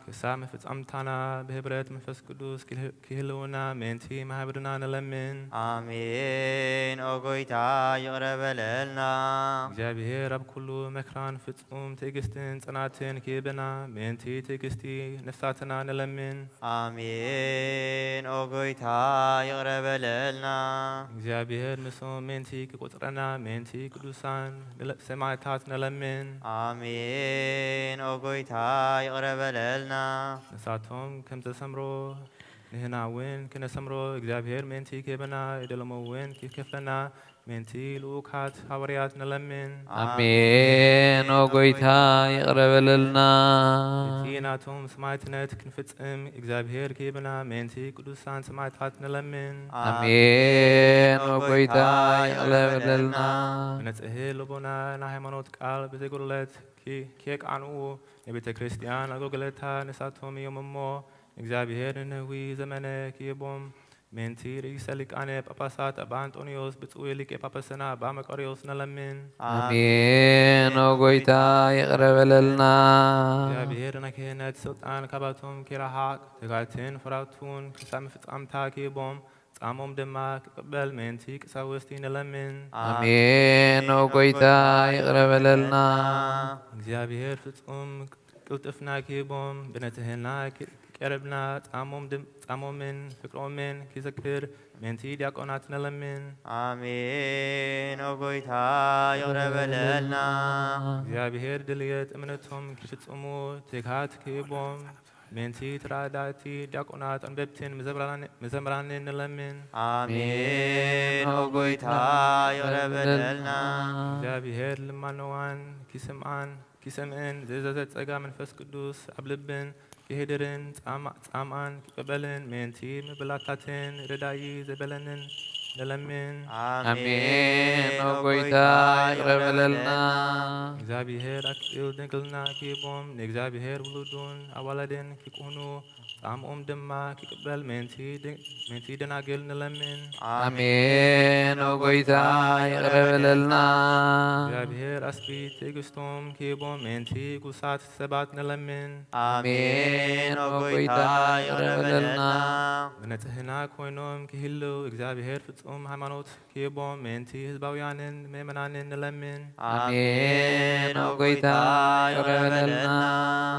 ክሳብ መፍጻምታና ብህብረት መንፈስ ቅዱስ ክህልውና ምእንቲ ማህበርና ንለምን። ኣሜን። ኦ ጎይታ ይቕረ በለልና። እግዚኣብሔር ኣብ ኩሉ መክራን ፍጹም ትዕግስትን ጽናትን ክህበና ምእንቲ ትዕግስቲ ነፍሳትና ንለምን። ኣሜን። ኦ ጎይታ ይቕረ በለልና። እግዚኣብሔር ምስኦም ምእንቲ ክቆጽረና ምእንቲ ቅዱሳን ንለ- ሰማዕታት ንለምን። ኣሜን። ኦ ጎይታ ይቕረ በለልና። ንሳቶም ከም ዘሰምሮ ንህና እውን ክነሰምሮ እግዚኣብሔር ምእንቲ ክህበና የደለሞ እውን ክከፍለና ምእንቲ ልኡካት ሃዋርያት ንለምን። ኣሜን። ኦ ጎይታ ይቕረ በለልና። እቲ ናቶም ሰማዕትነት ክንፍጽም እግዚኣብሔር ክህበና ምእንቲ ቅዱሳን ሰማዕታት ንለምን። ኣሜን። ኦ ጎይታ ይቕረ በለልና። ብንጽህ ልቦና ናይ ሃይማኖት ቃል ብዘይጉድለት ኪ- ኬቃንኡ ንቤተ ክርስቲያን ኣገልግለታ ንሳቶም እዮም እሞ እግዚኣብሔር ንነዊ ዘመነ ክህቦም ምእንቲ ርእሰ ሊቃነ ጳጳሳት ኣባ ኣንጦንዮስ ብፁዕ ሊቀ ጳጳስና ኣባ መቃርዮስ ንለምን። ኣሜን። ኦ ጎይታ ይቕረ በለልና። እግዚኣብሔር ናይ ክህነት ስልጣን ካባቶም ኪረሓቕ ትጋትን ፍራቱን ክሳብ ፍጻምታ ክህቦም ጻሞም ድማ ክቅበል ምእንቲ ቀሳውስቲ ንለምን። ኣሜን። ኦ ጎይታ ይቕረ በለልና። እግዚኣብሔር ፍጹም ቅልጥፍና ክህቦም ብንጽህና ክቀርብና ጻሞም ድም- ጻሞምን ፍቅሮምን ክዘክር ምእንቲ ዲያቆናት ንለምን። ኣሜን። ኦ ጎይታ ይቕረ በለልና። እግዚኣብሔር ድልየት እምነቶም ክፍጽሙ ትግሃት ክህቦም ምእንቲ ተራዳእቲ ዲያቆናት ኣንበብትን መዘምራን- መዘምራንን ንለምን። ኣሜን። ኦ ጎይታ ይቕረ በለልና። እግዚኣብሔር ልማኖዋን ክስምዓን ክሰምዕን ዘዘዘ ጸጋ መንፈስ ቅዱስ ኣብ ልብን ክህድርን ጻማ- ጻማን ክቅበልን ምእንቲ ምብላታትን ረዳኢ ዘበለንን ንለምን። ኣሜን። ኦ ጎይታ ይቕረ በለልና። እግዚኣብሔር ኣክሊል ድንግልና ክህቦም ንእግዚኣብሔር ውሉዱን ኣዋላድን ክኩኑ ጻምኦም ድማ ክቅበል ምእንቲ ድ- ምእንቲ ደናግል ንለምን። ኣሜን። ኦ ጎይታ ይቕረ በለልና። እግዚኣብሔር ኣስቢ ትዕግስቶም ክህቦም ምእንቲ ጉሳት ሰባት ንለምን። ኣሜን። ኦ ጎይታ ይቕረ በለልና። ብንጽህና ኮይኖም ክህልው እግዚኣብሔር ፍጹም ሃይማኖት ክህቦም ምእንቲ ህዝባውያንን ምእመናንን ንለምን። ኣሜን። ኦ ጎይታ ይቕረ በለልና።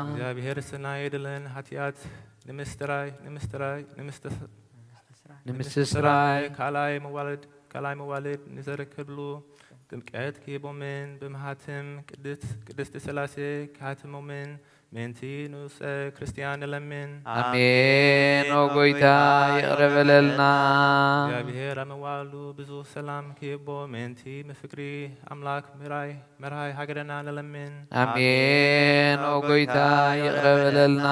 እግዚኣብሔር ስና የድለን ሓጢኣት ንምስትራይ ንምስትራይ ንምስትስ- ንምስትስራይ ካልኣይ መዋልድ ካልኣይ መዋልድ ንዘረክብሉ ጥምቀት ክህቦምን ብመሃትም ቅድስት- ቅድስቲ ስላሴ ክሃትሞምን ምእንቲ ንኡሰ ክርስቲያን ንለምን። ኣሜን። ኦ ጎይታ ይቕረ በለልና። እግዚኣብሔር ኣብ መዋሉ ብዙ ሰላም ክህቦ ምእንቲ ምፍቅሪ ኣምላክ ምራይ መርሃይ ሃገርና ንለምን። ኣሜን። ኦ ጎይታ ይቕረ በለልና።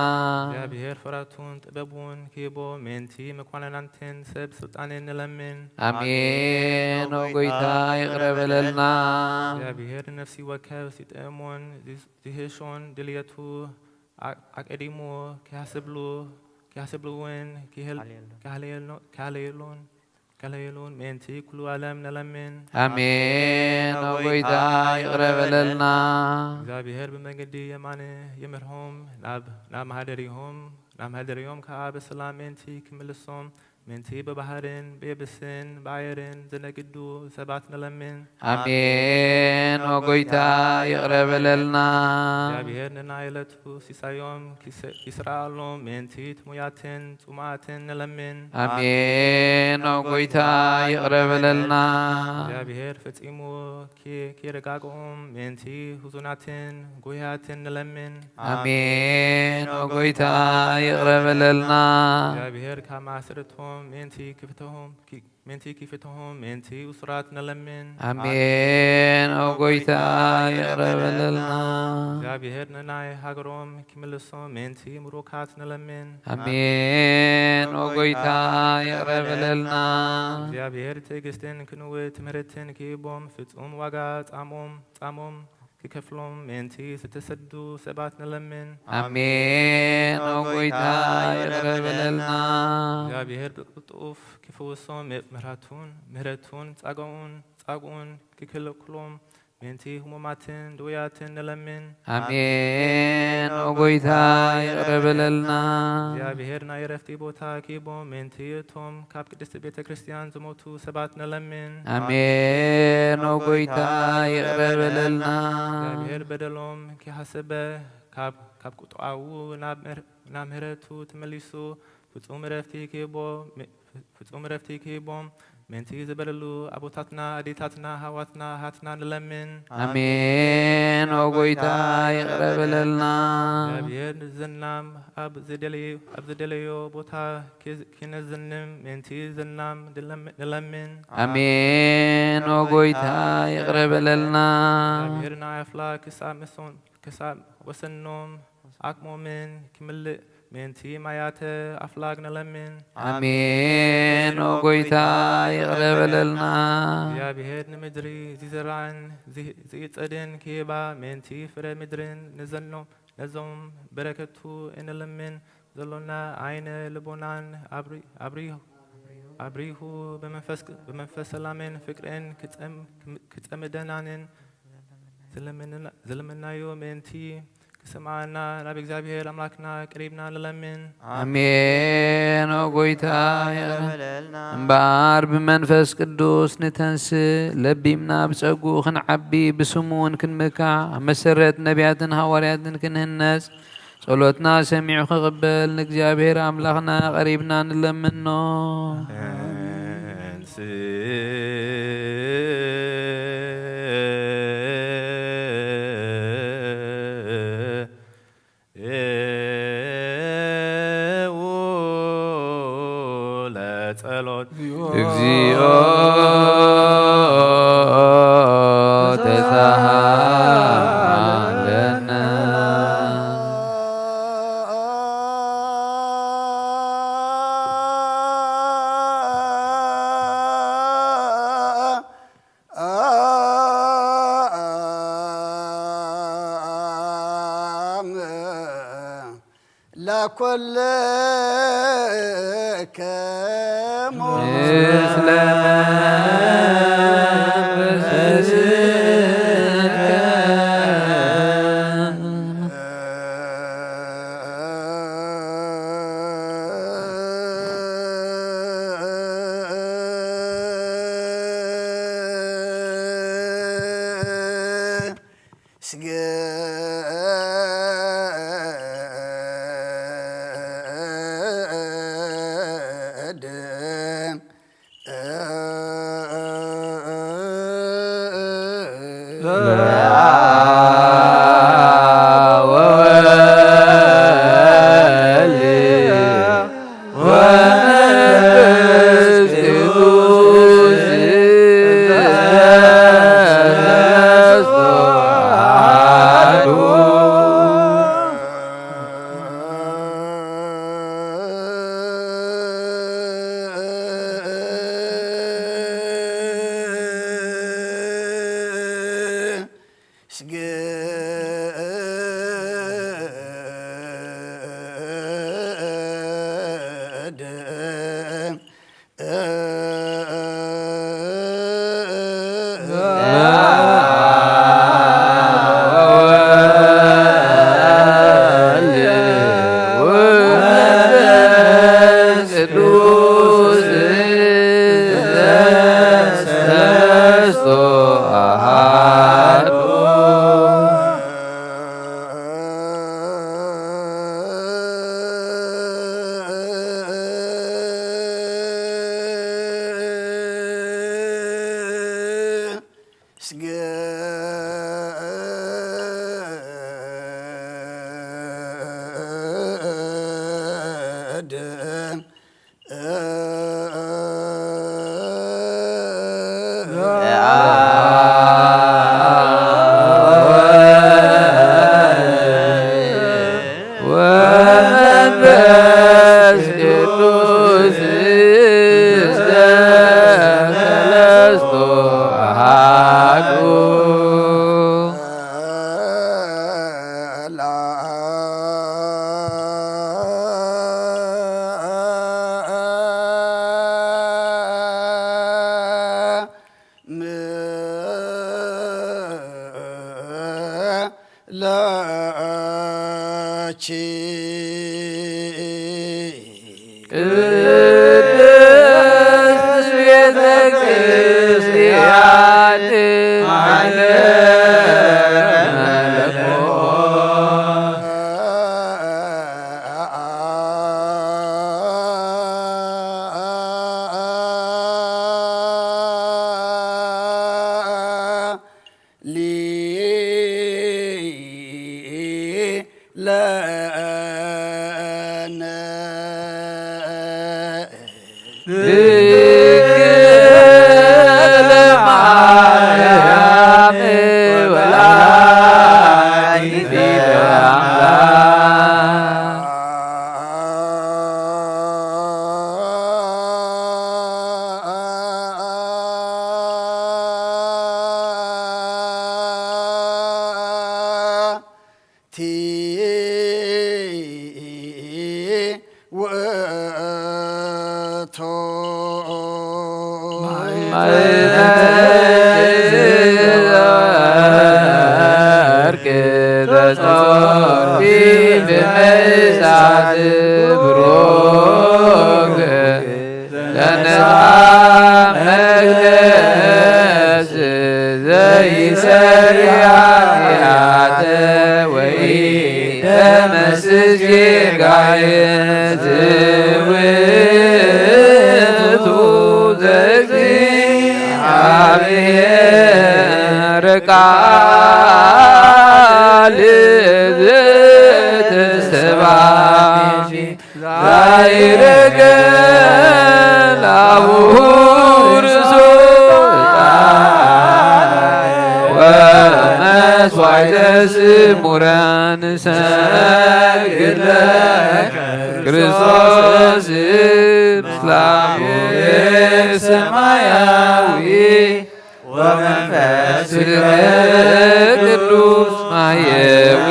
እግዚኣብሔር ፍራቱን ጥበቡን ክህቦ ምእንቲ መኳንናንትን ሰብ ስልጣንን ንለምን። ኣሜን። ኦ ጎይታ ይቕረ በለልና። እግዚኣብሔር ንነፍሲ ወከፍ ሲጥእሙን ዝህሾን ድልየቱ ኣ- ኣቀዲሙ ክሃስብሉ ክሃስብሉ እውን ክህል- ክሃለየሉ- ክሃለየሉን ከለየሉን ምእንቲ ኩሉ ዓለም ንለምን። ኣሜን። ኦ ጎይታ ይቕረ በለልና። እግዚኣብሔር ብመንገዲ የማን ይምርሖም ናብ ናብ ማህደሪሆም ናብ ማህደሪዮም ከዓ ብሰላም ምእንቲ ክምልሶም ምእንቲ ብባህርን ብየብስን ብኣየርን ዝነግዱ ሰባት ንለምን። ኣሜን። ኦ ጎይታ ይቕረ በለልና። እግዚኣብሔር ንናይ ዕለቱ ሲሳዮም ይስርኣሎም ምእንቲ ትሙያትን ጽሙኣትን ንለምን። ኣሜን። ኦ ጎይታ ይቕረ በለልና። እግዚኣብሔር ፈጺሙ ኪ- ኪረጋግኦም ምእንቲ ህዙናትን ጉህያትን ንለምን። ኣሜን። ኦ ጎይታ ይቕረ በለልና። እግዚኣብሔር ካብ ማእሰርቶም ምእንቲ ክፍትሆም ኪ- ምእንቲ ክፍትሆም ምእንቲ እሱራት ንለምን። ኣሜን። ኦ ጎይታ ይቕረ በለልና። እግዚኣብሔር ንናይ ሃገሮም ክምልሶም ምእንቲ ምሩካት ንለምን። ኣሜን። ኦ ጎይታ ይቕረ በለልና። እግዚኣብሔር ትዕግስትን ክንውት ትምህርትን ክህቦም ፍጹም ዋጋ ጻሞም ጻሞም ክከፍሎም ምእንቲ ዝተሰዱ ሰባት ንለምን። ኣሜን። ኦ ጎይታ፣ ይቕረ በለልና። እግዚኣብሔር ብቅልጡፍ ክፍውሶም ምሕረቱን፣ ምሕረቱን ጻጋኡን፣ ጻግኡን ክከለክሎም ምእንቲ ህሙማትን ድውያትን ንለምን። ኣሜን። ኦ ጎይታ፣ ይቕረ በለልና። እግዚኣብሔር ናይ ዕረፍቲ ቦታ ክህቦም ምእንቲ እቶም ካብ ቅድስቲ ቤተ ክርስቲያን ዝሞቱ ሰባት ንለምን። ኣሜን። ኦ ጎይታ፣ ይቕረ በለልና። እግዚኣብሔር በደሎም ክሓሰበ ካብ፣ ካብ ቁጥዓኡ ናብ ምር-፣ ናብ ምሕረቱ ተመሊሱ ፍጹም ዕረፍቲ ክህቦ፣ ም-፣ ፍጹም ዕረፍቲ ክህቦም ምእንቲ ዝበደሉ ኣቦታትና፣ ኣዴታትና፣ ኣሕዋትና፣ ኣሓትና ንለምን። ኣሜን። ኦ ጎይታ፣ ይቕረ በለልና። እግዚኣብሔር ንዘናም ኣብ ዝደለዮ፣ ኣብ ዝደለዮ ቦታ ኪ-፣ ኪነዝንም ምእንቲ ዘናም ንለም-፣ ንለምን። ኣሜን። ኦ ጎይታ፣ ይቕረ በለልና። እግዚኣብሔር ንኣይ ኣፍላክ ክሳብ መሶን ክሳብ ወሰኖም ዓቕሞምን ክምልእ ምእንቲ ማያተ ኣፍላግ ንለምን። ኣሜን። ኦ ጎይታ፣ ይቕረ በለልና። እግዚኣብሔር ንምድሪ ዝዘራእን ዝ-፣ ዝእጸድን ክህባ ምእንቲ ፍረ ምድርን ንዘኖም፣ ነዞም በረከቱ እንለምን ዘሎና ዓይነ ልቦናን ኣብሪ-፣ ኣብሪሁ፣ ኣብሪሁ ብመንፈስ ቅ-፣ ብመንፈስ ሰላምን ፍቅርን ክጸም-፣ ክጸምደናንን ዝለመንና-፣ ዝለመናዮ ምእንቲ ክሰምዓና ናብ እግዚኣብሔር ኣምላክና ቀሪብና ንለምን። ኣሜን። ኦ ጎይታ፣ ይቕረ በለልና። እምበኣር ብመንፈስ ቅዱስ ንተንስእ፣ ለቢምና ብጸግኡ ክንዓቢ፣ ብስሙ እውን ክንምካሕ፣ ኣብ መሰረት ነቢያትን ሃዋርያትን ክንህነጽ፣ ጸሎትና ሰሚዑ ክቕበል ንእግዚኣብሔር ኣምላኽና ቀሪብና ንለምኖ። ለጸሎት እግዚኦ ተሳሃለነ። ለኩልክሙ ምስለ መንፈስከ። ስግድ ወመንፈስ ቅዱስ ሰለስቱ አሐዱ። ወመንፈስ ቅዱስ ሰለስቱ አሐዱ። ላቺ ቅድስት ቤተ ክርስቲያን ማይደረ መለኮት። ሊ ለነ ድንግል ማርያም ወላዲተ አምላክ። ቲ ውእቶ ማይተትወርቅ ተጾርኪ ብመይሳት ብሩክ ዘነሳ መቅደስ ዘይሰሪ ኃጢአት ወኢተመስል ጌጋየ ዝውእቱ ዘእግዚኣብሔር ቃል ዘተሰባ ዛይረገ ላቡሁ ርእሶ ዕጣን ወመስዋዕተ ስሙረ ንሰግድ ለከ ክርስቶስ ምስለ አቡየ ሰማያዊ ወመንፈስከ ቅዱስ ማየዊ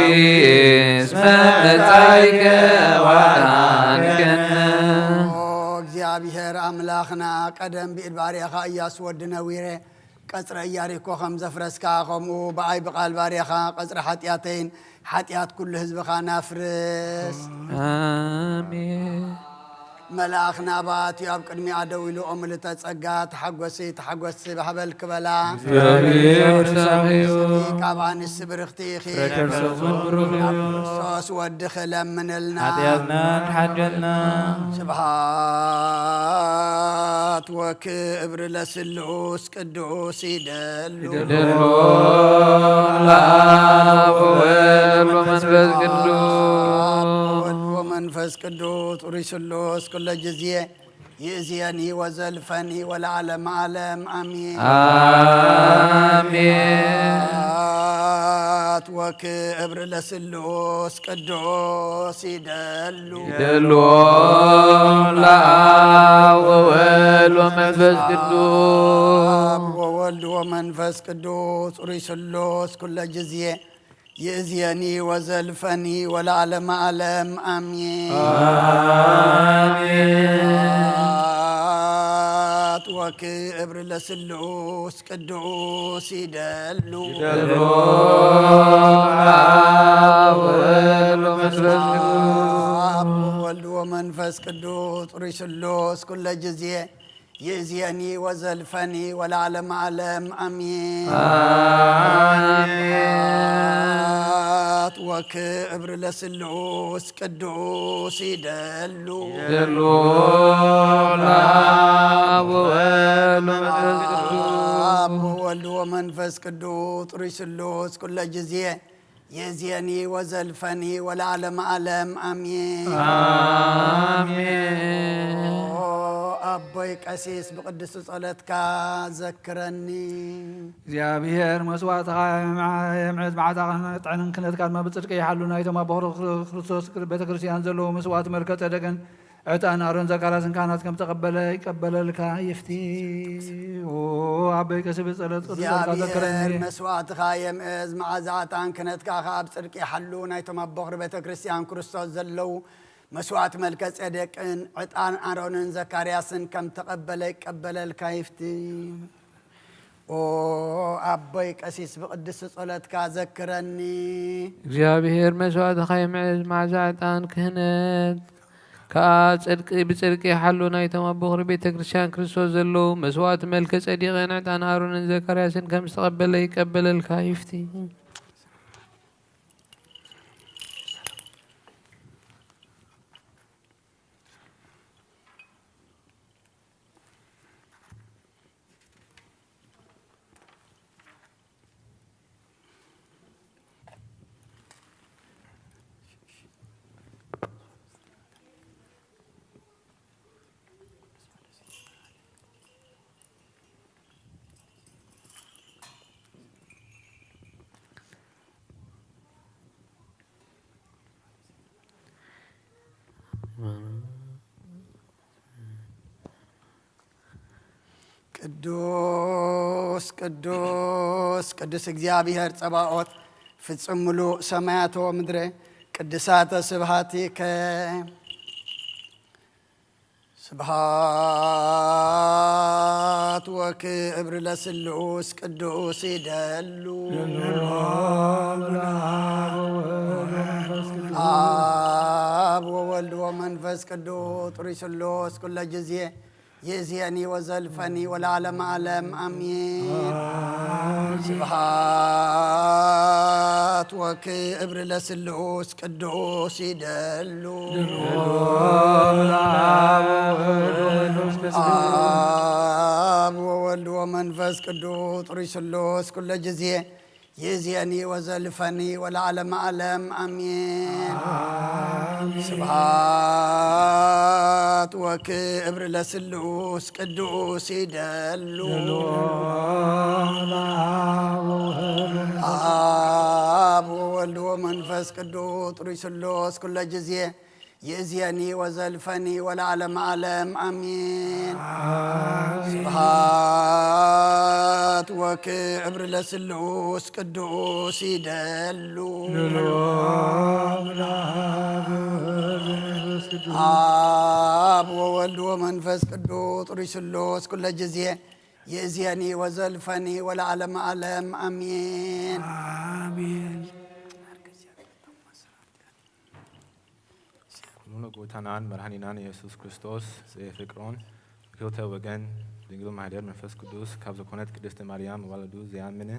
እስመ መጻኢከ ወአድኃንከነ። ኦ እግዚኣብሔር ኣምላኽና፣ ቀደም ብኢድ ባርያኻ ኢያሱ ወዲ ነዊረ ቀጽረ ኢያሪኮ ከም ዘፍረስካ፣ ከምኡ ብኣይ ብቓል ባርያኻ ቀጽሪ ሓጢኣተይን ሓጢኣት ኩሉ ህዝብኻን ኣፍርስ። ኣሜን። መልኣኽ ናባ ኣትዩ ኣብ ቅድሚኣ ደው ኢሉ፣ ኦ ምልእተ ጸጋ፣ ተሓጎሲ፣ ተሓጎሲ፣ ሃበልኪ በላ። እግዚኣብሔር ምሳኺ እዩ። ካብ ኣንስቲ ብርኽቲ ኢኺ። ፍረ ከርሰ እውን ብሩኽ እዩ። ክርስቶስ ወድኺ ለምንልና። ሓጢኣትና ሓድገልና። ስብሐት ወክብር ለስሉስ ቅዱስ ይደሉ። ይደሉ ለአብ ወወልድ ወመንፈስ ቅዱስ። አብ ወወልድ ወመንፈስ ቅዱስ ርሱይ ስሉስ ኩለ ጊዜ ይእዜኒ ወዘልፈኒ ወለዓለመ ዓለም አሜን። አሜን። ስብሐት ወክብር ለስሉስ ቅዱስ ይደሉ። ይደሉ ለአብ ወወልድ ወመንፈስ ቅዱስ። አብ ወወልድ ወመንፈስ ቅዱስ ርሱይ ስሉስ ኩለ ጊዜ ይእዜኒ ወዘልፈኒ ወለዓለመ ዓለም አሜን። አሜን። ስብሐት ወክብር ለስሉስ ቅዱስ ይደሉ። ይደሉ አብ ወወልድ ወመንፈስ ቅዱስ። አብ ወወልድ ወመንፈስ ቅዱስ ርሱይ ስሉስ ኩለ ጊዜ ይእዜኒ ወዘልፈኒ ወለዓለመ ዓለም አሜን። አሜን። ስብሐት ወክብር ለስሉስ ቅዱስ ይደሉ። ይደሉ ለአብ ወወልድ ወመንፈስ ቅዱስ። አብ ወወልድ ወመንፈስ ቅዱስ ርሱይ ስሉስ ኩለ ጊዜ ይእዜኒ ወዘልፈኒ ወለዓለመ ዓለም አሜን። አሜን። ኦ ኣቦይ ቀሲስ፣ ብቅድስቲ ጸሎትካ ዘክረኒ። እግዚኣብሔር መስዋዕትኻ የምዕድ፣ መዓዛኻ ጥዕምን ክህነትካ ድማ ብጽድቂ ይሓሉ። ናይቶም ኣብ በኹሪ ክርስቶስ ቤተ ክርስቲያን ዘለዉ መስዋዕቲ መልከ ጸደቅን ዕጣን ኣሮን ዘካርያስን ካህናት ከም ተቐበለ ይቀበለልካ ይፍቲ። ኦ ኣቦይ ቀሲስ፣ ብጸሎት ቅዱሳንካ ዘክረኒ። እግዚኣብሔር መስዋዕትኻ የምዕዝ፣ መዓዛ ዕጣን ክህነትካ ኸኣ ኣብ ጽድቂ ይሓሉ። ናይቶም ኣብ በኹሪ ቤተ ክርስቲያን ክርስቶስ ዘለዉ መስዋዕቲ መልከ ጼዴቅን ዕጣን ኣሮንን ዘካርያስን ከም ተቐበለ ይቀበለልካ ይፍቲ። ኦ ኣቦይ ቀሲስ፣ ብቅድስቲ ጸሎትካ ዘክረኒ። እግዚኣብሔር መስዋእትኻ ይምዕድ፣ መዓዛ ዕጣን ክህነት ከኣ ጽድቂ ብጽድቂ ይሓሉ። ናይቶም ኣብ በኹሪ ቤተ ክርስቲያን ክርስቶስ ዘለዉ መስዋእቲ መልከ ጸዲቕን ዕጣን ኣሮንን ዘካርያስን ከም ዝተቐበለ ይቀበለልካ ይፍቲ። ቅዱስ ቅዱስ ቅዱስ እግዚኣብሔር ጸባኦት፣ ፍጹም ምሉእ ሰማያት ወምድረ ቅድሳተ ስብሐቲከ። ስብሐት ወክብር ለስሉስ ቅዱስ ይደሉ። አብ ወወልድ ወመንፈስ ቅዱስ ጥሩይ ስሉስ ኩለ ጊዜ ይእዜኒ ወዘልፈኒ ወለዓለመ ዓለም አሜን። ስብሐት ወክብር ለስሉስ ቅዱስ ይደሉ። አብ ወወልድ ወመንፈስ ቅዱስ ጥሩይ ስሉስ ኩለ ጊዜ ይእዜኒ ወዘልፈኒ ወለዓለመ ዓለም አሜን። ስብሐት ወክብር ለስሉስ ቅዱስ ይደሉ። አብ ወወልድ ወመንፈስ ቅዱስ ጥሩይ ስሉስ ኩለ ጊዜ ይእዜኒ ወዘልፈኒ ወለዓለመ ዓለም አሜን። ስብሐት ወክብር ለስሉስ ቅዱስ ይደሉ። አብ ወወልድ ወመንፈስ ቅዱስ ጥሩይ ስሉስ ኩለ ጊዜ ይእዜኒ ወዘልፈኒ ወለዓለመ ዓለም አሜን። ኩሉ ጎይታናን መድኃኒናን ኢየሱስ ክርስቶስ ዘየፍቅሮን ብክልተ ወገን ድንግል ማህደር መንፈስ ቅዱስ ካብ ዝኾነት ቅድስቲ ማርያም መዋለዱ ዘያምን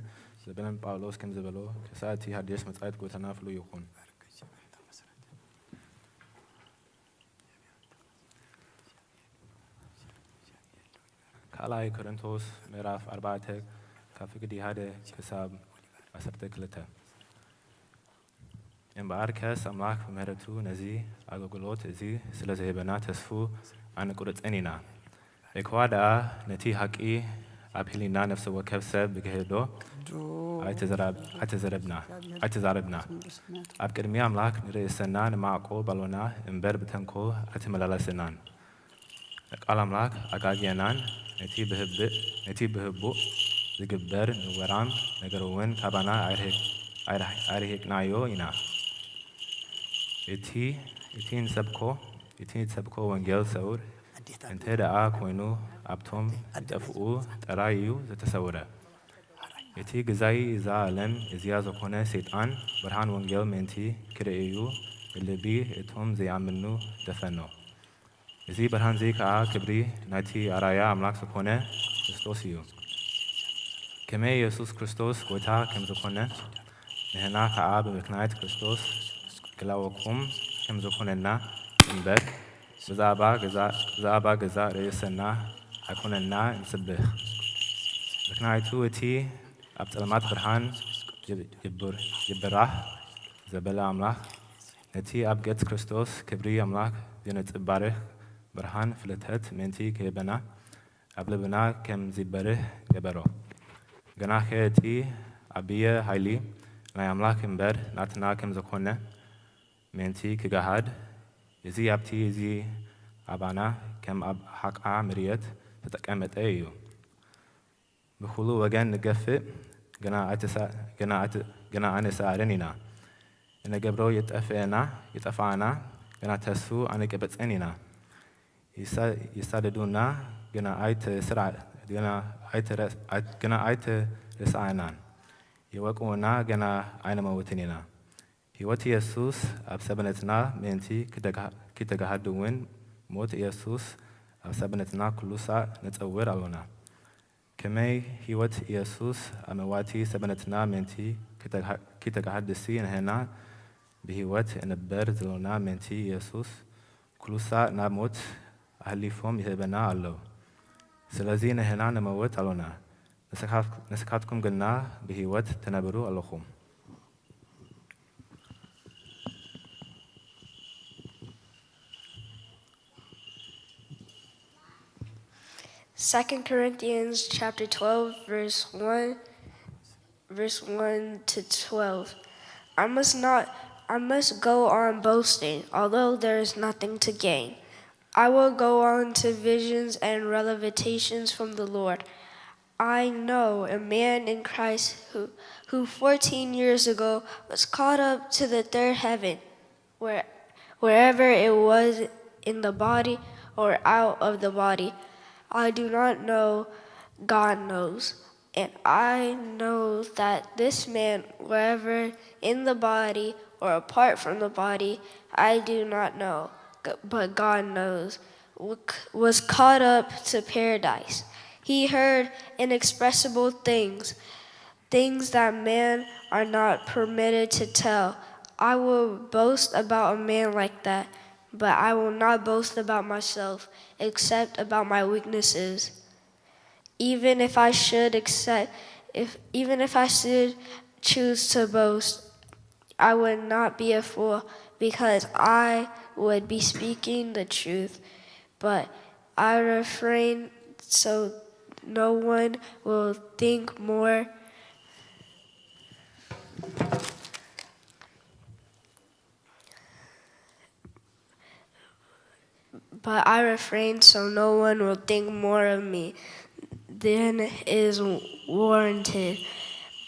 ዘበለን ጳውሎስ ከም ዝበሎ ከሳእቲ ሃዲስ መጻኢት ጎይታና ፍሉ ይኹን። ካልኣይ ኮሪንቶስ ምዕራፍ ኣርባዕተ ካብ ፍቅዲ ሓደ ክሳብ ዓሰርተ ክልተ። እምበኣርከስ ኣምላኽ ብምሕረቱ ነዚ ኣገልግሎት እዚ ስለ ዝህበና ተስፉ ኣነቁርጽን ኢና። እኳ ደኣ ነቲ ሓቂ ኣብ ህሊና ነፍሲ ወከፍ ሰብ ብግህዶ ኣይተዘራብ-፣ ኣይተዘረብና፣ ኣይተዛረብና። ኣብ ቅድሚ ኣምላኽ ንርእስና ንማዕቆ ባሎና እምበር ብተንኮል ኣይተመላለስናን። ንቃል ኣምላኽ ኣጋግየናን ነቲ ብህብእ-፣ ነቲ ብህቡእ ዝግበር ንወራም ነገር እውን ካባና ኣይርሂቅ-፣ ኣይርህ-፣ ኣይርሂቅናዮ ኢና። እቲ፣ እቲ ንሰብኮ፣ እቲ ንሰብኮ ወንጌል ሰውር እንተ ደኣ ኮይኑ ኣብቶም ዝጠፍኡ ጥራይ እዩ ዝተሰውረ። እቲ ግዛኢ እዛ ዓለም እዚኣ ዝኾነ ሰይጣን ብርሃን ወንጌል ምእንቲ ክርእዩ ንልቢ እቶም ዘይኣምኑ ደፈኖ። እዚ ብርሃንዚ ከኣ ክብሪ ናይቲ ኣርኣያ ኣምላኽ ዝኾነ ክርስቶስ እዩ። ከመይ የሱስ ክርስቶስ ጐይታ ከም ዝኾነ ንሕና ከኣ ብምኽንያት ክርስቶስ ግላወኩም ከም ዝኾነና እምበር ብዛዕባ ገዛእ፣ ብዛዕባ ገዛእ ርእስና ኣይኮነና እንስብኽ። ምኽንያቱ እቲ ኣብ ጸልማት ብርሃን ይብ-፣ ይብር-፣ ይብራህ ዘበለ ኣምላኽ ነቲ ኣብ ገጽ ክርስቶስ ክብሪ ኣምላኽ ዘነጸባርቕ ብርሃን ፍልጠት ምእንቲ ክህበና ኣብ ልብና ከም ዚበርህ ገበሮ። ግናኸ እቲ ዓብየ ኃይሊ ናይ ኣምላኽ እምበር ናትና ከም ዘኮነ ምእንቲ ክገሃድ፣ እዚ ኣብቲ እዚ ኣባና ከም ኣብ ሓቃ ምርየት ዝተቀመጠ እዩ። ብኹሉ ወገን ንገፍእ፣ ግና ኣይተሳ-፣ ግና ኣይተ-፣ ግና ኣነሰኣርን ኢና። እነገብሮ ይጠፍእና፣ ይጠፍኣና፣ ግና ተስፉ ኣነቀበጽን ኢና። ይሳ-፣ ይሳደዱና፣ ግና ኣይተስራ-፣ ግና ኣይተረስ-፣ ኣይ-፣ ግና ኣይተረስኣናን። ይወቅውና፣ ግና ኣይንመውትን ኢና። ህይወት ኢየሱስ ኣብ ሰበነትና ምእንቲ ክተጋ-፣ ክተጋሃድ እውን፣ ሞት ኢየሱስ ኣብ ሰበነትና ኩሉ ሳዕ ንጸውር ኣሎና። ከመይ ህይወት ኢየሱስ ኣብ መዋቲ ሰበነትና ምእንቲ ክተጋ-፣ ክተጋሃድሲ፣ ንሕና ብህይወት እንበር ዘሎና ምእንቲ ኢየሱስ ኩሉ ሳዕ ናብ ሞት ኣሕሊፎም ይህበና ኣለዉ። ስለዚ ንሕና ንመውት ኣሎና፣ ንስኻት-፣ ንስኻትኩም ግና ብህይወት ትነብሩ ኣለኹም። Second Corinthians chapter twelve, verse one, verse one to twelve. I must not, I must go on boasting, although there is nothing to gain. I will go on to visions and revelations from the Lord. I know a man in Christ who, who fourteen years ago was caught up to the third heaven, where, wherever it was in the body or out of the body. I do not know, God knows. And I know that this man, wherever in the body or apart from the body, I do not know, but God knows, was caught up to paradise. He heard inexpressible things, things that men are not permitted to tell. I will boast about a man like that, but I will not boast about myself, except about my weaknesses. Even if I should accept, if, even if I should choose to boast, I would not be a fool, because I would be speaking the truth. But I refrain so no one will think more but I refrain so no one will think more of me than is warranted.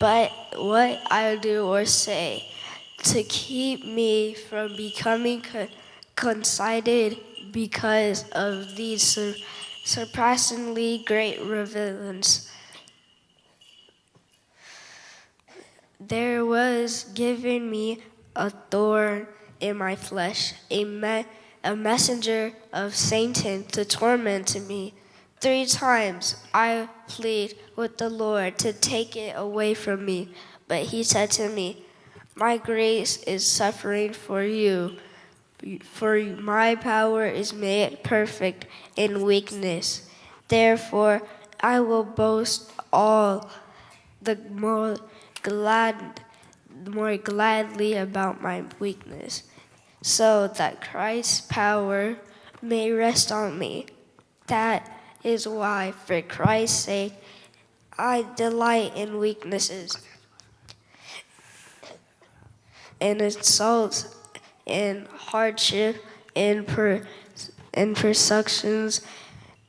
But what I do or say to keep me from becoming co- coincided because of these sur- surpassingly great revelings. There was given me a thorn in my flesh, a, me- a messenger of Satan to torment me. Three times I plead with the Lord to take it away from me, but he said to me, My grace is suffering for you, for my power is made perfect in weakness. Therefore, I will boast all the more glad, more gladly about my weakness, so that Christ's power may rest on me. That is why, for Christ's sake, I delight in weaknesses, in insults, in hardship, in per- in persecutions,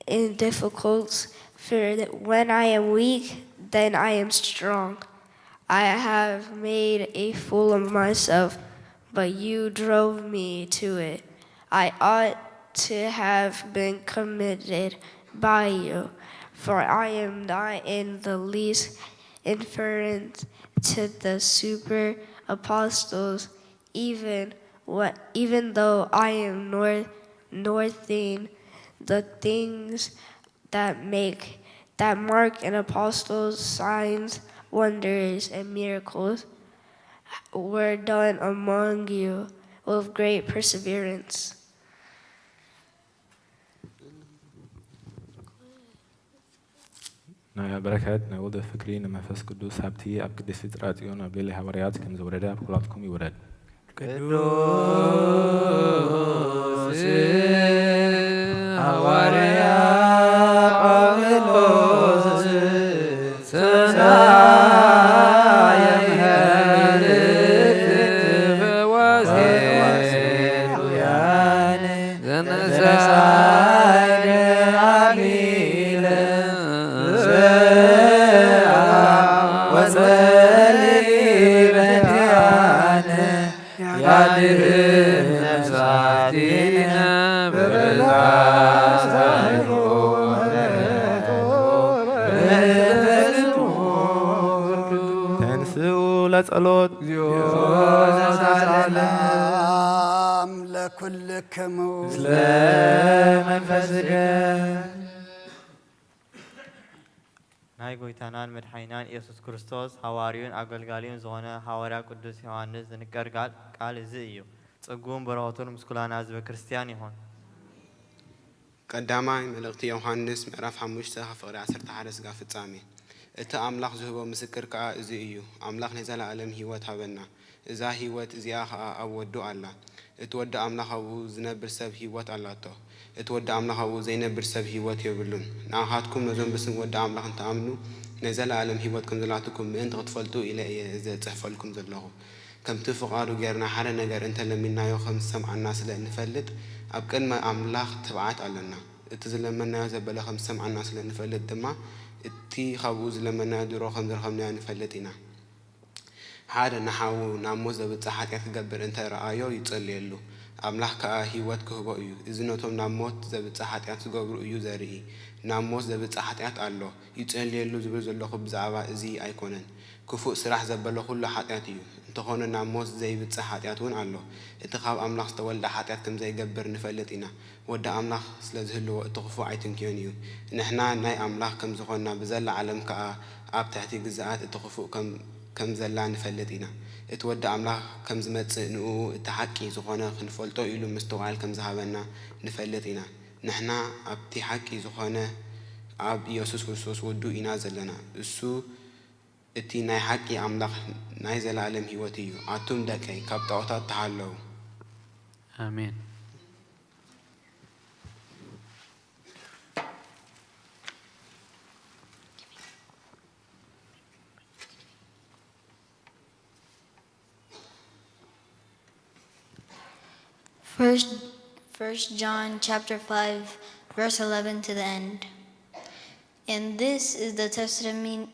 in difficulties. For when I am weak, then I am strong. I have made a fool of myself, but you drove me to it. I ought to have been committed by you, for I am not in the least inferior to the super apostles, even what, even though I am nor nothing. The things that make that mark an apostle's signs, wonders, and miracles were done among you with great perseverance. ናይ በረከት ናይ ወልደ ፍቅሪ ንመንፈስ ቅዱስ ሃብቲ ኣብ ቅድስቲ ጥራጽዮን ኣብ ልዕሊ ሃዋርያት ከም ዝወረደ ኣብ ኩላትኩም ይውረድ። ቅዱስ ሃዋርያ ጳውሎስ ሰናየ ምሕረት ወሴቱያን ዘነሳይደ ኣሚለ ወጸሊ በንቲኣነ ያድህን ነፍሳቲነ ብርዛት ሳይሮ ለጸሎት። እግዚኦ ዘሳለነ። ሰላም ለኩልክሙ። ምስለ መንፈስከ። ናይ ጎይታናን መድሓኒናን ኢየሱስ ክርስቶስ ሃዋርዩን ኣገልጋሊኡን ዝኾነ ሃዋርያ ቅዱስ ዮሃንስ ዝንገር ቃል፣ ቃል እዚ እዩ። ጽጉን በረኸቱን ምስ ኩላና ህዝበ ክርስቲያን ይኹን። ቀዳማይ መልእኽቲ ዮሃንስ ምዕራፍ ሓሙሽተ ካብ ፍቕሪ ዓሰርተ ሓደ ስጋ ፍጻሜ። እቲ ኣምላኽ ዝህቦ ምስክር ከኣ እዚ እዩ፣ ኣምላኽ ናይ ዘለኣለም ህይወት ሃበና። እዛ ህይወት እዚኣ ኸኣ ኣብ ወዱ ኣላ። እቲ ወዲ ኣምላኽ ኣብኡ ዝነብር ሰብ ህይወት ኣላቶ። እቲ ወዲ ኣምላኽ ኣብኡ ዘይነብር ሰብ ህይወት የብሉን። ንኣኻትኩም ነዞም ብስም ወዲ ኣምላኽ እንተኣምኑ ናይ ዘለኣለም ህይወት ከም ዘላትኩም ምእንቲ ክትፈልጡ ኢለ እየ እዚ እጽሕፈልኩም ዘለኹ። ከምቲ ፍቓዱ ጌርና ሓደ ነገር እንተ ለሚንናዮ ከም ዝሰምዓና ስለ እንፈልጥ፣ ኣብ ቅድሚ ኣምላኽ ትብዓት ኣለና። እቲ ዝለመንናዮ ዘበለ ከም ዝሰምዓና ስለ እንፈልጥ ድማ፣ እቲ ኻብኡ ዝለመንናዮ ድሮ ከም ዝረኸብናዮ ንፈልጥ ኢና። ሓደ ንሓዉ ናብ ሞት ዘብጽሕ ሓጢኣት ክገብር እንተ ረኣዮ ይጸልየሉ፣ ኣምላኽ ከኣ ህይወት ክህቦ እዩ። እዚ ነቶም ናብ ሞት ዘብጽሕ ሓጢኣት ዝገብሩ እዩ ዘርኢ። ናብ ሞት ዘብጽሕ ሓጢኣት ኣሎ፣ ይጸልየሉ ዝብል ዘለኹ ብዛዕባ እዚ ኣይኮነን። ክፉእ ስራሕ ዘበለ ኩሉ ሓጢኣት እዩ። እንተኾነ ናብ ሞት ዘይብጽሕ ሓጢኣት እውን ኣሎ። እቲ ካብ ኣምላኽ ዝተወልደ ሓጢኣት ከም ዘይገብር ንፈልጥ ኢና። ወዲ ኣምላኽ ስለ ዝህልዎ እቲ ክፉእ ኣይትንክዮን እዩ። ንሕና ናይ ኣምላኽ ከም ዝኾንና ብዘላ ዓለም ከኣ ኣብ ትሕቲ ግዝኣት እቲ ክፉእ ከም ከም ዘላ ንፈልጥ ኢና። እቲ ወዲ ኣምላኽ ከም ዝመጽእ ንእኡ እቲ ሓቂ ዝኾነ ክንፈልጦ ኢሉ ምስትውዓል ከም ዝሃበና ንፈልጥ ኢና። ንሕና ኣብቲ ሓቂ ዝኾነ ኣብ ኢየሱስ ክርስቶስ ወዱ ኢና ዘለና። እሱ እቲ ናይ ሓቂ ኣምላኽ ናይ ዘለኣለም ህይወት እዩ። ኣቱም ደቀይ፣ ካብ ጣኦታት ተሓለዉ። ኣሜን። First, First John chapter five, verse eleven to the end. And this is the testimony,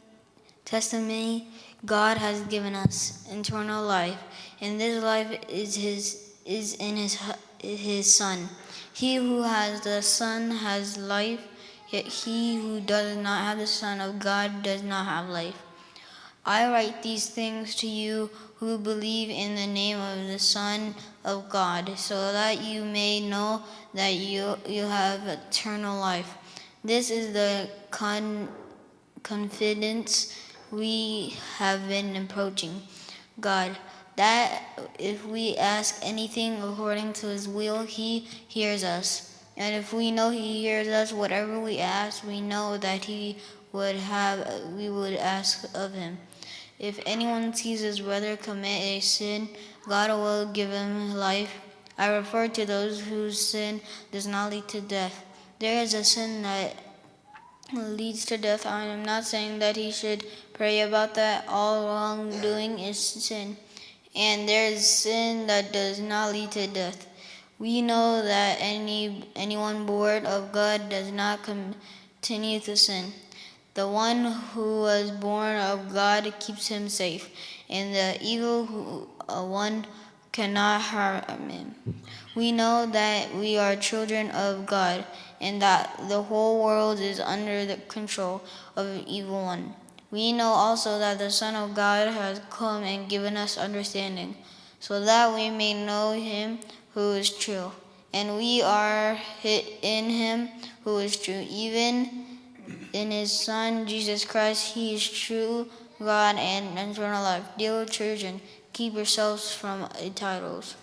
testimony God has given us, eternal life. And this life is his, is in his, his Son. He who has the Son has life, yet he who does not have the Son of God does not have life. I write these things to you who believe in the name of the Son of God, so that you may know that you, you have eternal life. This is the con-, confidence we have been approaching God, that if we ask anything according to his will, he hears us. And if we know he hears us, whatever we ask, we know that he would have, we would ask of him. If anyone sees his brother commit a sin, God will give him life. I refer to those whose sin does not lead to death. There is a sin that leads to death. I am not saying that he should pray about that. All wrongdoing is sin. And there is sin that does not lead to death. We know that any, anyone born of God does not continue to sin. The one who was born of God keeps him safe, and the evil who, uh, one cannot harm him. We know that we are children of God, and that the whole world is under the control of the evil one. We know also that the Son of God has come and given us understanding, so that we may know him who is true. And we are hi-, in him who is true, even in his Son, Jesus Christ. He is true God and eternal life. Dear children, keep yourselves from idols.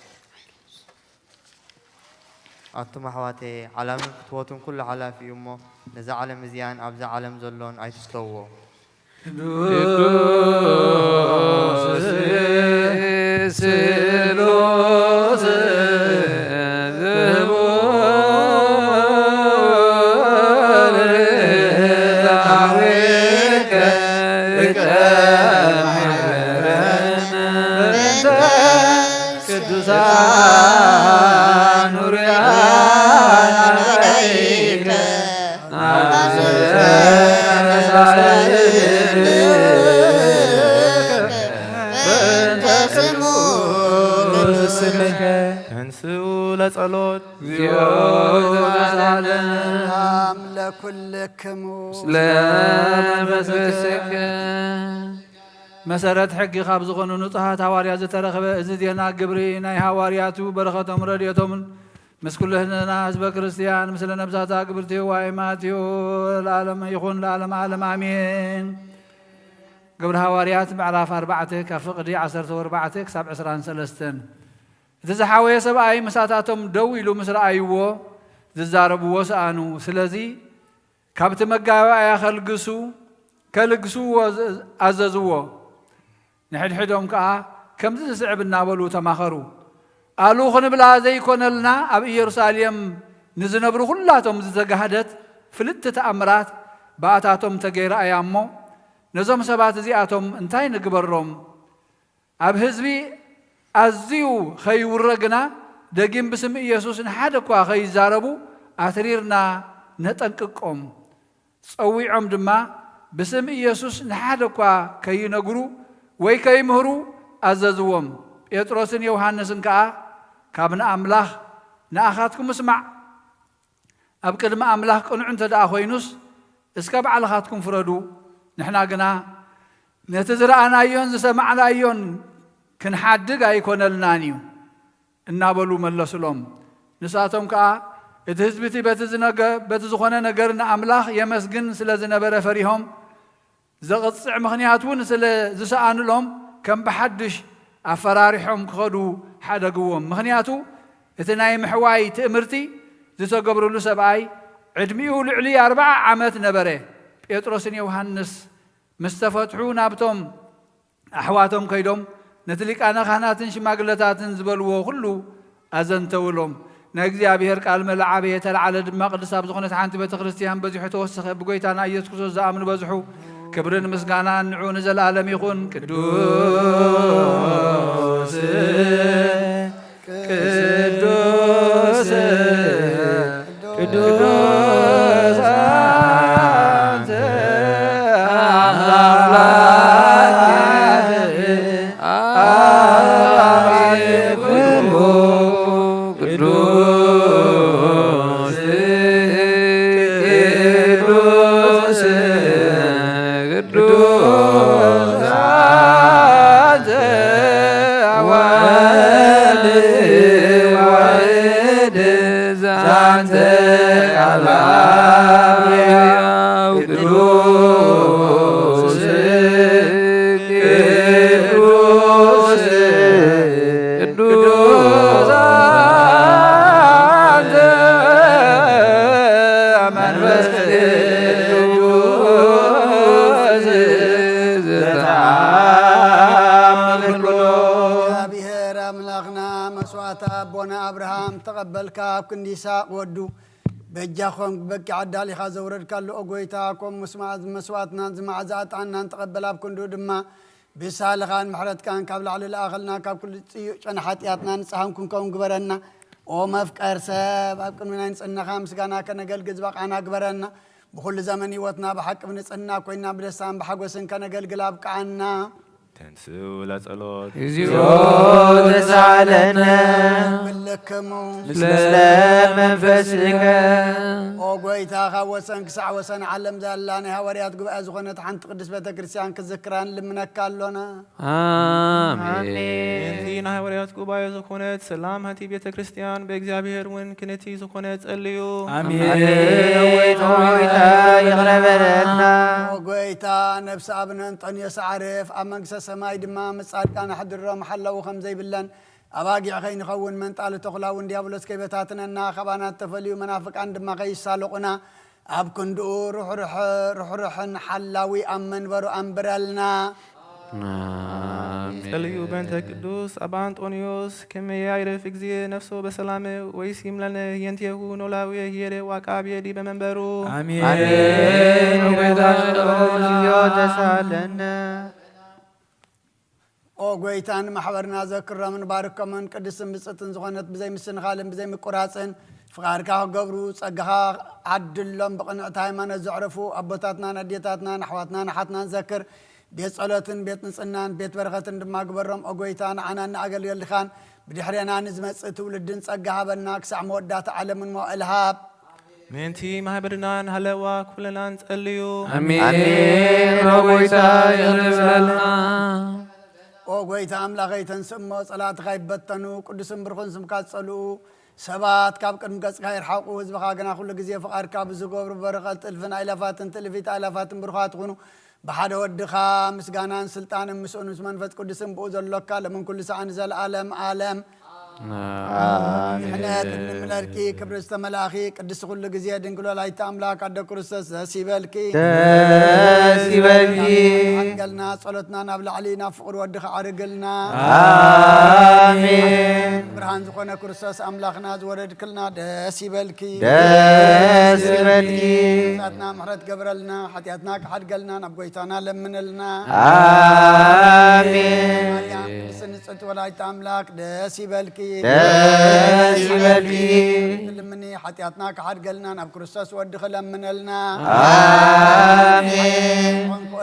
ኣቱም ኣሕዋተየ፣ ዓላምን ፍትወቱን ኩሉ ሓላፊ እዩ እሞ፣ ነዛ ዓለም እዚኣን ኣብዛ ዓለም ዘሎን ኣይትፍተውዎ። ቅዱስ ስሉስ ክቡር ዳዊት ቅዱሳን ሁሩያን መላእክት ተንስኡ ለጸሎት። እግዚኦ ዘበሳለ ለኩልክሙ ለመንፈስከ መሰረት ሕጊ ካብ ዝኾኑ ንጹሃት ሃዋርያት ዝተረኽበ እዚ ዜና ግብሪ ናይ ሃዋርያቱ በረኸቶም ረድኤቶምን ምስ ኩሉ ህዝብና ህዝበ ክርስቲያን ምስለ ነብሳታ ግብርቲ ዋይ ማቴዎ ለዓለም ይኹን ለዓለም ዓለም ኣሜን። ግብሪ ሃዋርያት ምዕራፍ ኣርባዕተ ካብ ፍቕዲ ዓሰርተ ኣርባዕተ ክሳብ ዕስራን ሰለስተን። እቲ ዝሓወየ ሰብኣይ ምሳታቶም ደው ኢሉ ምስ ረኣይዎ ዝዛረብዎ ሰኣኑ። ስለዚ ካብቲ መጋባእያ ከልግሱ ከልግስዎ ኣዘዝዎ። ንሕድሕዶም ከኣ ከምዚ ዝስዕብ እናበሉ ተማኸሩ። ኣሉ ክንብላ ዘይኮነልና ኣብ ኢየሩሳሌም ንዝነብሩ ኩላቶም ዝተጋህደት ፍልጥቲ ተኣምራት ብኣታቶም ተገይራ እያ እሞ ነዞም ሰባት እዚኣቶም እንታይ ንግበሮም? ኣብ ህዝቢ ኣዝዩ ከይውረ ግና ደጊም ብስም ኢየሱስ ንሓደ እኳ ከይዛረቡ ኣትሪርና ነጠንቅቆም። ጸዊዖም ድማ ብስም ኢየሱስ ንሓደ እኳ ከይነግሩ ወይ ከይምህሩ ኣዘዝዎም። ጴጥሮስን ዮሃንስን ከኣ ካብ ንኣምላኽ ንኣኻትኩም ምስማዕ ኣብ ቅድሚ ኣምላኽ ቅኑዕ እንተ ደኣ ኮይኑስ እስከ ባዕልኻትኩም ፍረዱ። ንሕና ግና ነቲ ዝረኣናዮን ዝሰማዕናዮን ክንሓድግ ኣይኮነልናን እዩ እናበሉ መለሱሎም። ንሳቶም ከኣ እቲ ህዝቢ እቲ በቲ ዝነገ በቲ ዝኾነ ነገር ንኣምላኽ የመስግን ስለ ዝነበረ ፈሪሆም ዘቕጽዕ ምኽንያት እውን ስለ ዝሰኣኑሎም ከም ብሓድሽ ኣፈራሪሖም ክኸዱ ሓደግዎም። ምኽንያቱ እቲ ናይ ምሕዋይ ትእምርቲ ዝተገብርሉ ሰብኣይ ዕድሚኡ ልዕሊ ኣርብዓ ዓመት ነበረ። ጴጥሮስን ዮሃንስ ምስ ተፈትሑ ናብቶም ኣሕዋቶም ከይዶም ነቲ ሊቃነ ካህናትን ሽማግለታትን ዝበልዎ ኩሉ ኣዘንተውሎም። ናይ እግዚኣብሔር ቃል መለ ዓበየ ተለዓለ ድማ ቅድስት ኣብ ዝኾነት ሓንቲ ቤተ ክርስቲያን በዚሑ ተወሰኸ። ብጎይታና ኢየሱስ ክርስቶስ ዝኣምኑ በዝሑ። ክብርን ምስጋናን ንዑ ንዘለኣለም ይኹን። ቅዱስ ቅዱስ ቅዱስ አንተ አምላክ አምላክ ኩሉ ቅዱስ ቅዱስ ቅዱስ አንተ ወልድ ወልድ ዛንተ ቃል ቅዱስ ቅዱስ ቅዱስ አንተ መንፈስ ቅዱስ ዘተአምር ኩሎ። እግዚኣብሔር ኣምላኽና መስዋዕቲ ኣቦና ኣብርሃም ተቐበልካ፣ ኣብ ክንዲ ይስሐቅ ወዱ በጃ ኾንክ፣ በቂ ዓዳሊኻ ዘውረድካሉ፣ ኦ ጎይታ፣ ከምኡ መስዋዕትናን ዝመዓዛ ዕጣንናን ተቐበል፣ ኣብ ክንድኡ ድማ ብሳልኻን ምሕረትካን ካብ ላዕሊ ለኣኸልና፣ ካብ ኩሉ ጽዩቕ ጨና ሓጢኣትና ንጽሃን ክንከውን ግበረና። ኦ መፍቀር ሰብ፣ ኣብ ቅድሚ ናይ ንጽህናኻ ምስጋና ከነገልግል ዝበቓና ግበረና። ብኹሉ ዘመን ህይወትና ብሓቂ ብንጽህና ኮይና ብደስታን ብሓጎስን ከነገልግል ኣብቅዓና። ተንስኡ ለጸሎት። እግዚኦ ተሳለነ። ብልክሙ። ምስለ መንፈስከ። ኦ ጎይታ፣ ካብ ወሰን ክሳዕ ወሰን ዓለም ዘላ ናይ ሃዋርያት ጉባኤ ዝኾነት ሓንቲ ቅድስት ቤተ ክርስቲያን ክዝክራ ንልምነካ ኣሎና። ኣሜን። ምእንቲ ናይ ሃዋርያት ጉባኤ ዝኾነት ሰላም ሃቲ ቤተ ክርስቲያን ብእግዚኣብሔር እውን ክነቲ ዝኾነ ጸልዩ። ኣሜን። ኣሜን። ጎይታ ይቕረ በለልና። ኦ ጎይታ፣ ነፍሲ ኣብነ እንጠንዮስ ዓርፍ ኣብ መንግስተ ሰማይ ድማ ምስ ጻድቃን ኣሕድሮም ሓላዊ ከም ዘይብለን ኣባጊዕ ከይንኸውን መንጣሊ ተኹላ እውን ዲያብሎስ ከይበታትነና ካባና እተፈልዩ መናፍቃን ድማ ከይሳለቑና ኣብ ክንድኡ ርሕሩሕ ርሕሩሕን ሓላዊ ኣብ መንበሩ ኣንብረልና። ኣሜን። ጸልዩ በእንተ ቅዱስ ኣባ ኣንጦንዮስ ከመ ያዕርፍ እግዚእ ነፍሶ በሰላም ወይሲም ለነ ህየንቴሁ ኖላዊ ህየሬ ወአቃቤ ዲበ መንበሩ። ኣሜን። ኣሜን። ወይታ ጸሎት ተሳለነ። ኦ ጎይታ፣ ንማሕበርና ዘክሮምን ባርኮምን ቅድስትን ብጽእትን ዝኾነት ብዘይ ምስንኻልን ብዘይ ምቁራጽን ፍቓድካ ክገብሩ ጸጋኻ ዓድሎም። ብቕንዕቲ ሃይማኖት ዘዕረፉ ኣቦታትናን ኣዴታትናን ኣሕዋትናን ኣሓትናን ዘክር። ቤት ጸሎትን ቤት ንጽህናን ቤት በረኸትን ድማ ግበሮም። ኦ ጎይታ፣ ንዓናን ንኣገልገልካን ብድሕሬና ንዝመጽእ ትውልድን ጸጋ ሃበና። ክሳዕ መወዳእታ ዓለምን መዋእል ሃብ። ምእንቲ ማህበርናን ሃለዋ ኩለናን ጸልዩ። ኣሜን። ኣሜን። ኦ ጎይታ ይቕረ በለልና። ጎይታ ኣምላኸይ፣ ተንስእ እሞ ጸላእትኻ ይበተኑ፣ ቅዱስን ብሩኽን ስምካ ዝጸልኡ ሰባት ካብ ቅድሚ ገጽካ ይርሓቑ፣ ህዝብኻ ግና ኩሉ ግዜ ፍቓድካ ብዝገብሩ በረኸት እልፍን ኣእላፋትን ትእልፊት ኣእላፋትን ብሩኻት ይኹኑ። ብሓደ ወድኻ ምስጋናን ስልጣንን ምስኡን ምስ መንፈስ ቅዱስን ብኡ ዘሎካ ሎምን ኩሉ ሰዓን ንዘለኣለም ኣለም። ኣሜን። ምሕረት እንምለልኪ ክብሪ ዝተመላእኺ ቅድስቲ ኩሉ ግዜ ድንግል ወላዲተ ኣምላክ ኣደ ክርስቶስ ደስ ይበልኪ። ደስ ይበልኪ። ሓድገልና ጸሎትና ናብ ላዕሊ ናብ ፍቕሪ ወድኻ ዓርግልና። ኣሜን። ብርሃን ዝኾነ ክርስቶስ ኣምላኽና ዝወለድክልና ደስ ይበልኪ። ደስ ይበልኪ። ሓጢኣትና ምሕረት ገበረልና፣ ሓጢኣትና ክሓድገልና ናብ ጎይታና ለምነልና። ኣሜን። ማርያም ቅድስቲ ንጽሕቲ ወላዲተ ኣምላክ ደስ ይበልኪ። ደስ ይበልኪ። ትልምኒ ሓጢኣትና ክሓድገልና ናብ ክርስቶስ ወዲ ክለምነልና። ኣሜን።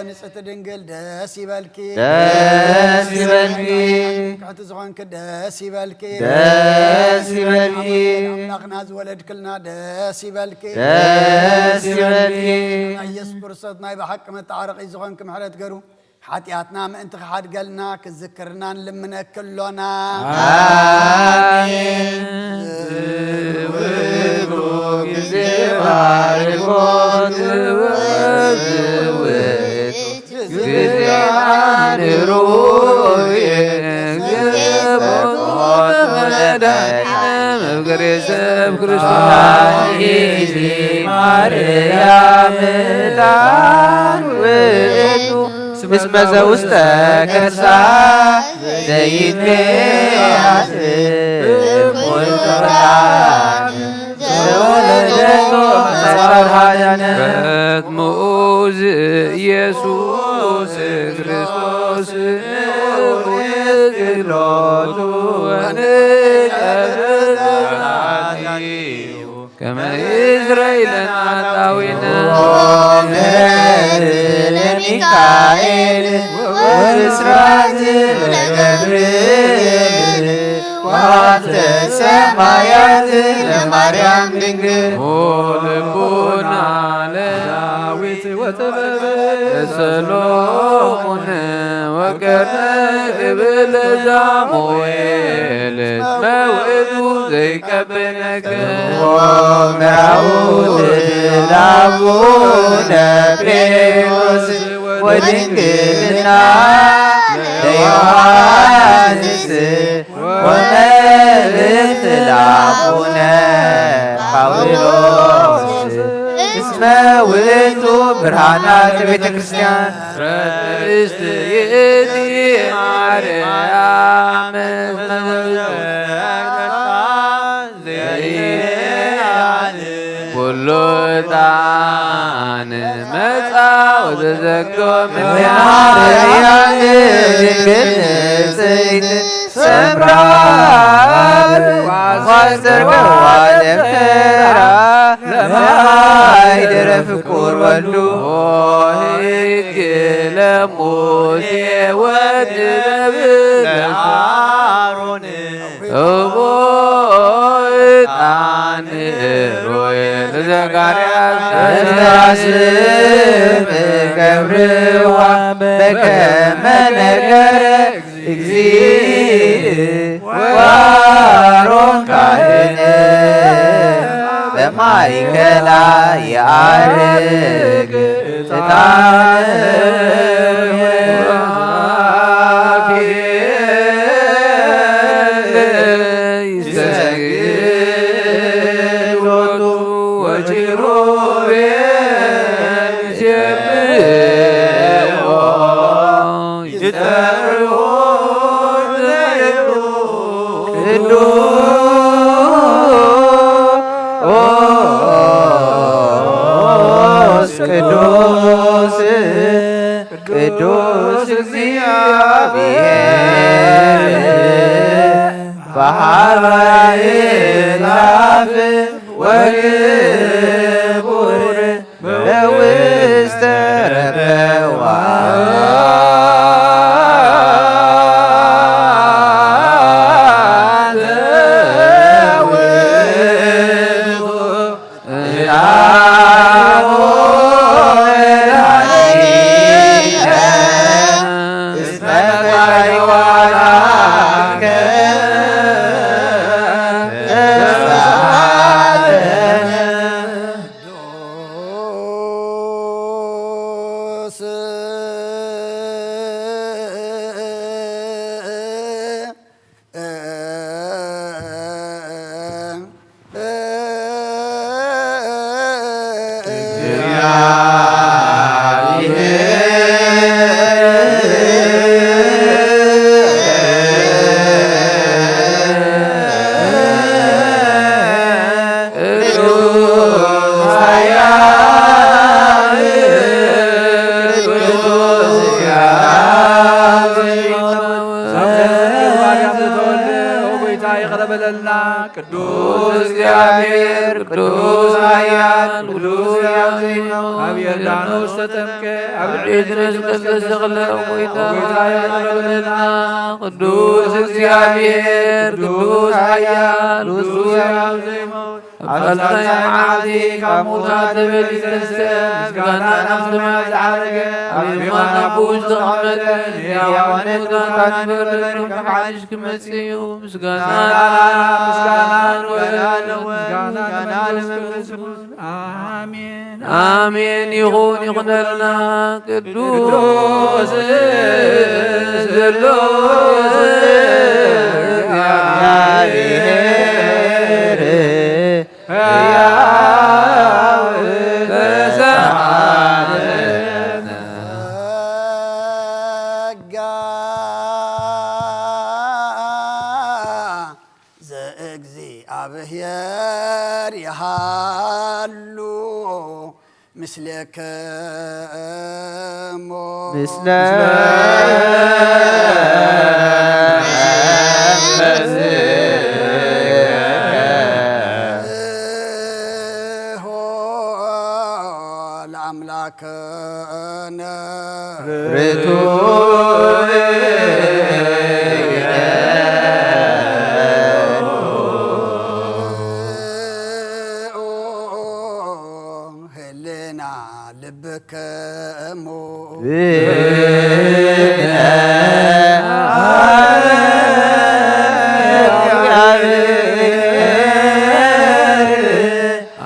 ንጽሕቲ ድንግል ደስ ይበልኪ። ደስ ይበልኪ። ክሕቲ ዝኾንኪ ደስ ይበልኪ። ደስ ይበልኪ። ኣምላኽና ዝወለድክልና ደስ ይበልኪ። ደስ ይበልኪ። ኢየሱስ ክርስቶስ ናይ ብሓቂ መተዓረቒ ዝኾንኪ ምሕረት ገሩ ሓጢኣትና ምእንቲ ክሓድገልና ክዝክርና ንልምነኪ ኣሎና። ኣሜን። ዝውቱ ግዜ ባርኮት ዝውቱ ግዜ ኣድሩየ ዝገበርኩ መድኃኒዓለም እግሪ ሰብ ክርስቶስ ማርያም ታን ውእቱ እስመ ዘውስተ ከርሳ ዘይትሜያት እምወልድ ዘወለደቶ መጽሐፍ ኃጢአትነ። በስሙ ኢየሱስ ክርስቶስ ንዑ ጸሎቱ ወንቀርብ ከመ ይስረይ ለነ ኃጣውኢነ። ምሕረት ለሚካኤል ወብስራት ለገብርኤል ወሀብተ ሰማያት ለማርያም ድንግል። ኦ ልቡና ለዳዊት ወጥበብ ለሰሎሞን ወቀርነ እብል ለሳሙኤል መውእቱ ዘይቀብነክ። መራውት ለአቡነ ጴጥሮስ ወድንግልና ለዮሐንስ ወመልእክት ለአቡነ ጳውሎስ እስመ ውእቱ ብርሃና ለቤተ ክርስቲያን። ቅድስት ይእቲ ማርያም ዘይሄድ ኩሉ ዕጣን መጻ ወዘዘግቶ እምነ ማርያም ድንግል ንጽሕት ሰምራ ዋስተርገዋ ደብተራ ለማይደረ ፍቁር ወልዱ። ኦ ሕግ ለሙሴ ወጥበብ ለአሮን እቦ ዕጣን ሮየ ለዘካርያስ። ስም ገብርዋ በከመ ነገረ እግዚእ ወአሮን ካህን በማእከላ የዐርግ ዕጣን ይሰግድ ሎቱ ወኪሩቤል ይሴብሕዎ። ይጸርሁ ለእሉ ቅዱስ ቅዱስ ቅዱስ እግዚአብሔር በኃይል አፍ ወክቡር በውስተ ረበዋ ልና ቅዱስ እግዚኣብሔር ቅዱስ ኃያል ቅዱስ ሕያው ዘይመውት ኣብ ዮርዳኖስ ተጠምቀ ኣብ ልዕሊ እጅ መስቀል ዝተሰቕለ ጎይታ ይቕረ በለልና። ቅዱስ እግዚኣብሔር ቅዱስ ኃያል ቅዱስ ሕያው ዘይመውት ኣብ ሳልሳይ መዓልቲ ካብ ሙታት ተመሊሱ ተንሥአ፣ ምስጋና ናብ ሰማያት ዝዓረገ፣ ኣብ የማን ኣቦኡ ዝተቐመጠ፣ ንሕያዋንን ንሙታንን ይፈርድ ከም ሓድሽ ክመጽእ እዩ። ምስጋና ምስጋና ንወልድ፣ ምስጋና ንመንፈስ ቅዱስ። ኣሜን። ኣሜን ይኹን ይኹነልና። ቅዱስ ስሉስ እግዚኣብሔር ሕያው ተሰዓረ። ጸጋ ዘእግዚኣብሔር ይሃሉ ምስሌክሙ። ምስለ ለአምላክነ ርቱዕ ህልና ልብክሙ።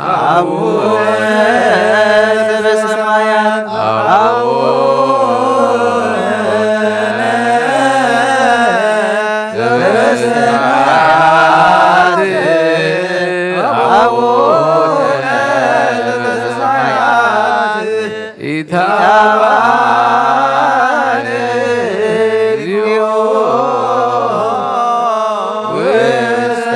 አቡነ ዘበሰማያት አቡነ ዘበሰማያት አቡነ ዘበሰማያት ኢታብአነ እግዚኦ ውስተ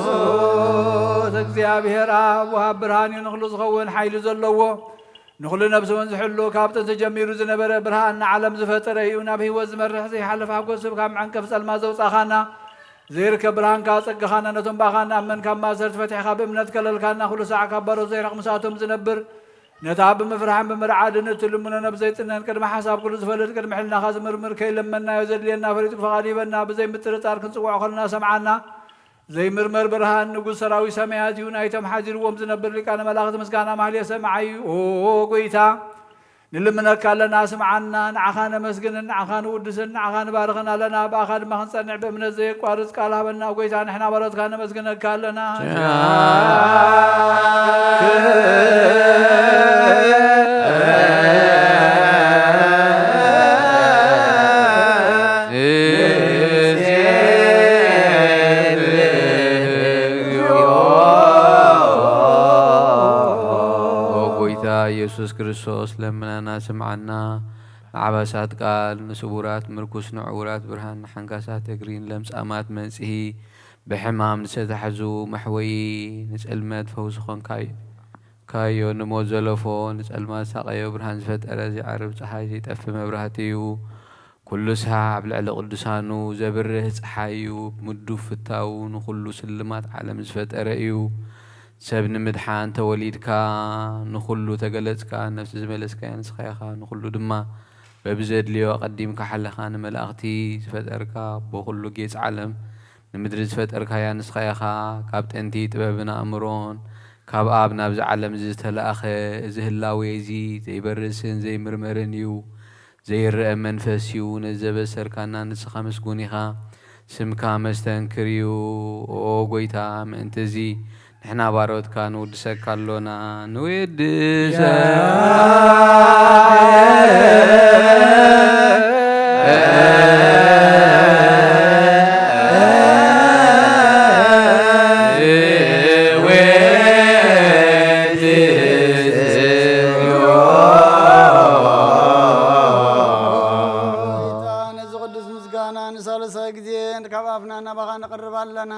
መንሱት። እግዚኣብሔር አብ ወሃብ ብርሃን እዩ፣ ንኹሉ ዝኸውን ሓይሊ ዘለዎ፣ ንኹሉ ነፍሲ እውን ዝሕሉ፣ ካብ ጥንቲ ጀሚሩ ዝነበረ፣ ብርሃን ንዓለም ዝፈጠረ እዩ። ናብ ህይወት ዝመርሕ ዘይሓልፍ ሓጎስ ካብ መዐንቀፍ ጸልማት ዘውጻኻና፣ ዘይርከብ ብርሃንካ ጸጋኻና ነቶም ብኣኻ ንኣመን ካብ ማእሰርቲ ፈቲሕካ ብእምነት ከለልካና፣ ኩሉ ሳዕ ካብ ባሮት ዘይርሕቕ ምሳቶም ዝነብር፣ ነታ ብምፍራሕን ብምርዓድን እትልምኖ ነብስ ዘይጽነን ቅድሚ ሓሳብ ኩሉ ዝፈልጥ ቅድሚ ሕልናኻ ዝምርምር ከይለመናዮ ዘድልየና ፈሊጡ ብፍቓዱ ይበና። ብዘይ ምጥርጣር ክንጽውዖ ከለና ሰምዓና። ዘይምርመር ብርሃን ንጉሥ ሰራዊት ሰማያት እዩ። ናይቶም ሓዚርዎም ዝነብር ሊቃነ መላእኽት ምስጋና ማህሌ ሰማዓዩ። ኦ ጎይታ ንልምነካ ኣለና፣ ስምዓና። ንዓኻ ነመስግንን ንዓኻ ንውድስን ንዓኻ ንባርኽን ኣለና። ብኣኻ ድማ ክንጸንዕ ብእምነት ዘየቋርጽ ቃል ሃበና። ጎይታ ንሕና ባሮትካ ነመስግነካ ኣለና። ኦ ጎይታ ኢየሱስ ክርስቶስ ለምናና ስምዓና። ንዓባሳት ቃል፣ ንስቡራት ምርኩስ፣ ንዕውራት ብርሃን፣ ንሓንካሳት እግሪ፣ ንለምጻማት መንጽሂ፣ ብሕማም ንዝተታሕዙ መሕወዪ፣ ንጽልመት ፈውሲ ኾንካዮ። ንሞት ዘለፎ፣ ንጸልማት ዝሳቐዮ ብርሃን ዝፈጠረ፣ ዘይዓርብ ጸሓይ፣ ዘይጠፊ መብራህቲ እዩ። ኩሉ ሳዕ ኣብ ልዕሊ ቅዱሳኑ ዘብርህ ጸሓይ እዩ። ብምዱብ ፍታዉ ንኹሉ ስልማት ዓለም ዝፈጠረ እዩ። ሰብ ንምድሓን ተወሊድካ፣ ንኹሉ ተገለጽካ፣ ነፍሲ ዝመለስካያ ንስኻ ኢኻ። ንኹሉ ድማ በብዘድልዮ ኣቐዲምካ ሓለኻ፣ ንመላእኽቲ ዝፈጠርካ፣ ኣቦ ኩሉ ጌጽ ዓለም፣ ንምድሪ ዝፈጠርካያ ንስኻ ኢኻ። ካብ ጥንቲ ጥበብን ኣእምሮን ካብ ኣብ ናብዚ ዓለም እዚ ዝተላእኸ፣ እዚ ህላዌ እዚ ዘይበርስን ዘይምርመርን እዩ። ዘይረአ መንፈስ እዩ። ነዚ ዘበሰርካና ንስኻ ምስጉን ኢኻ። ስምካ መስተንክር እዩ። ኦ ጎይታ፣ ምእንቲ እዚ ንሕና ባሮትካ ንውድሰካ ኣሎና። ንውድሰ ጌታ፣ ነዚ ቅዱስ ምስጋና ንሳልሳይ ግዜ ካብ ኣፍና ናባኻ ነቕርብ ኣለና።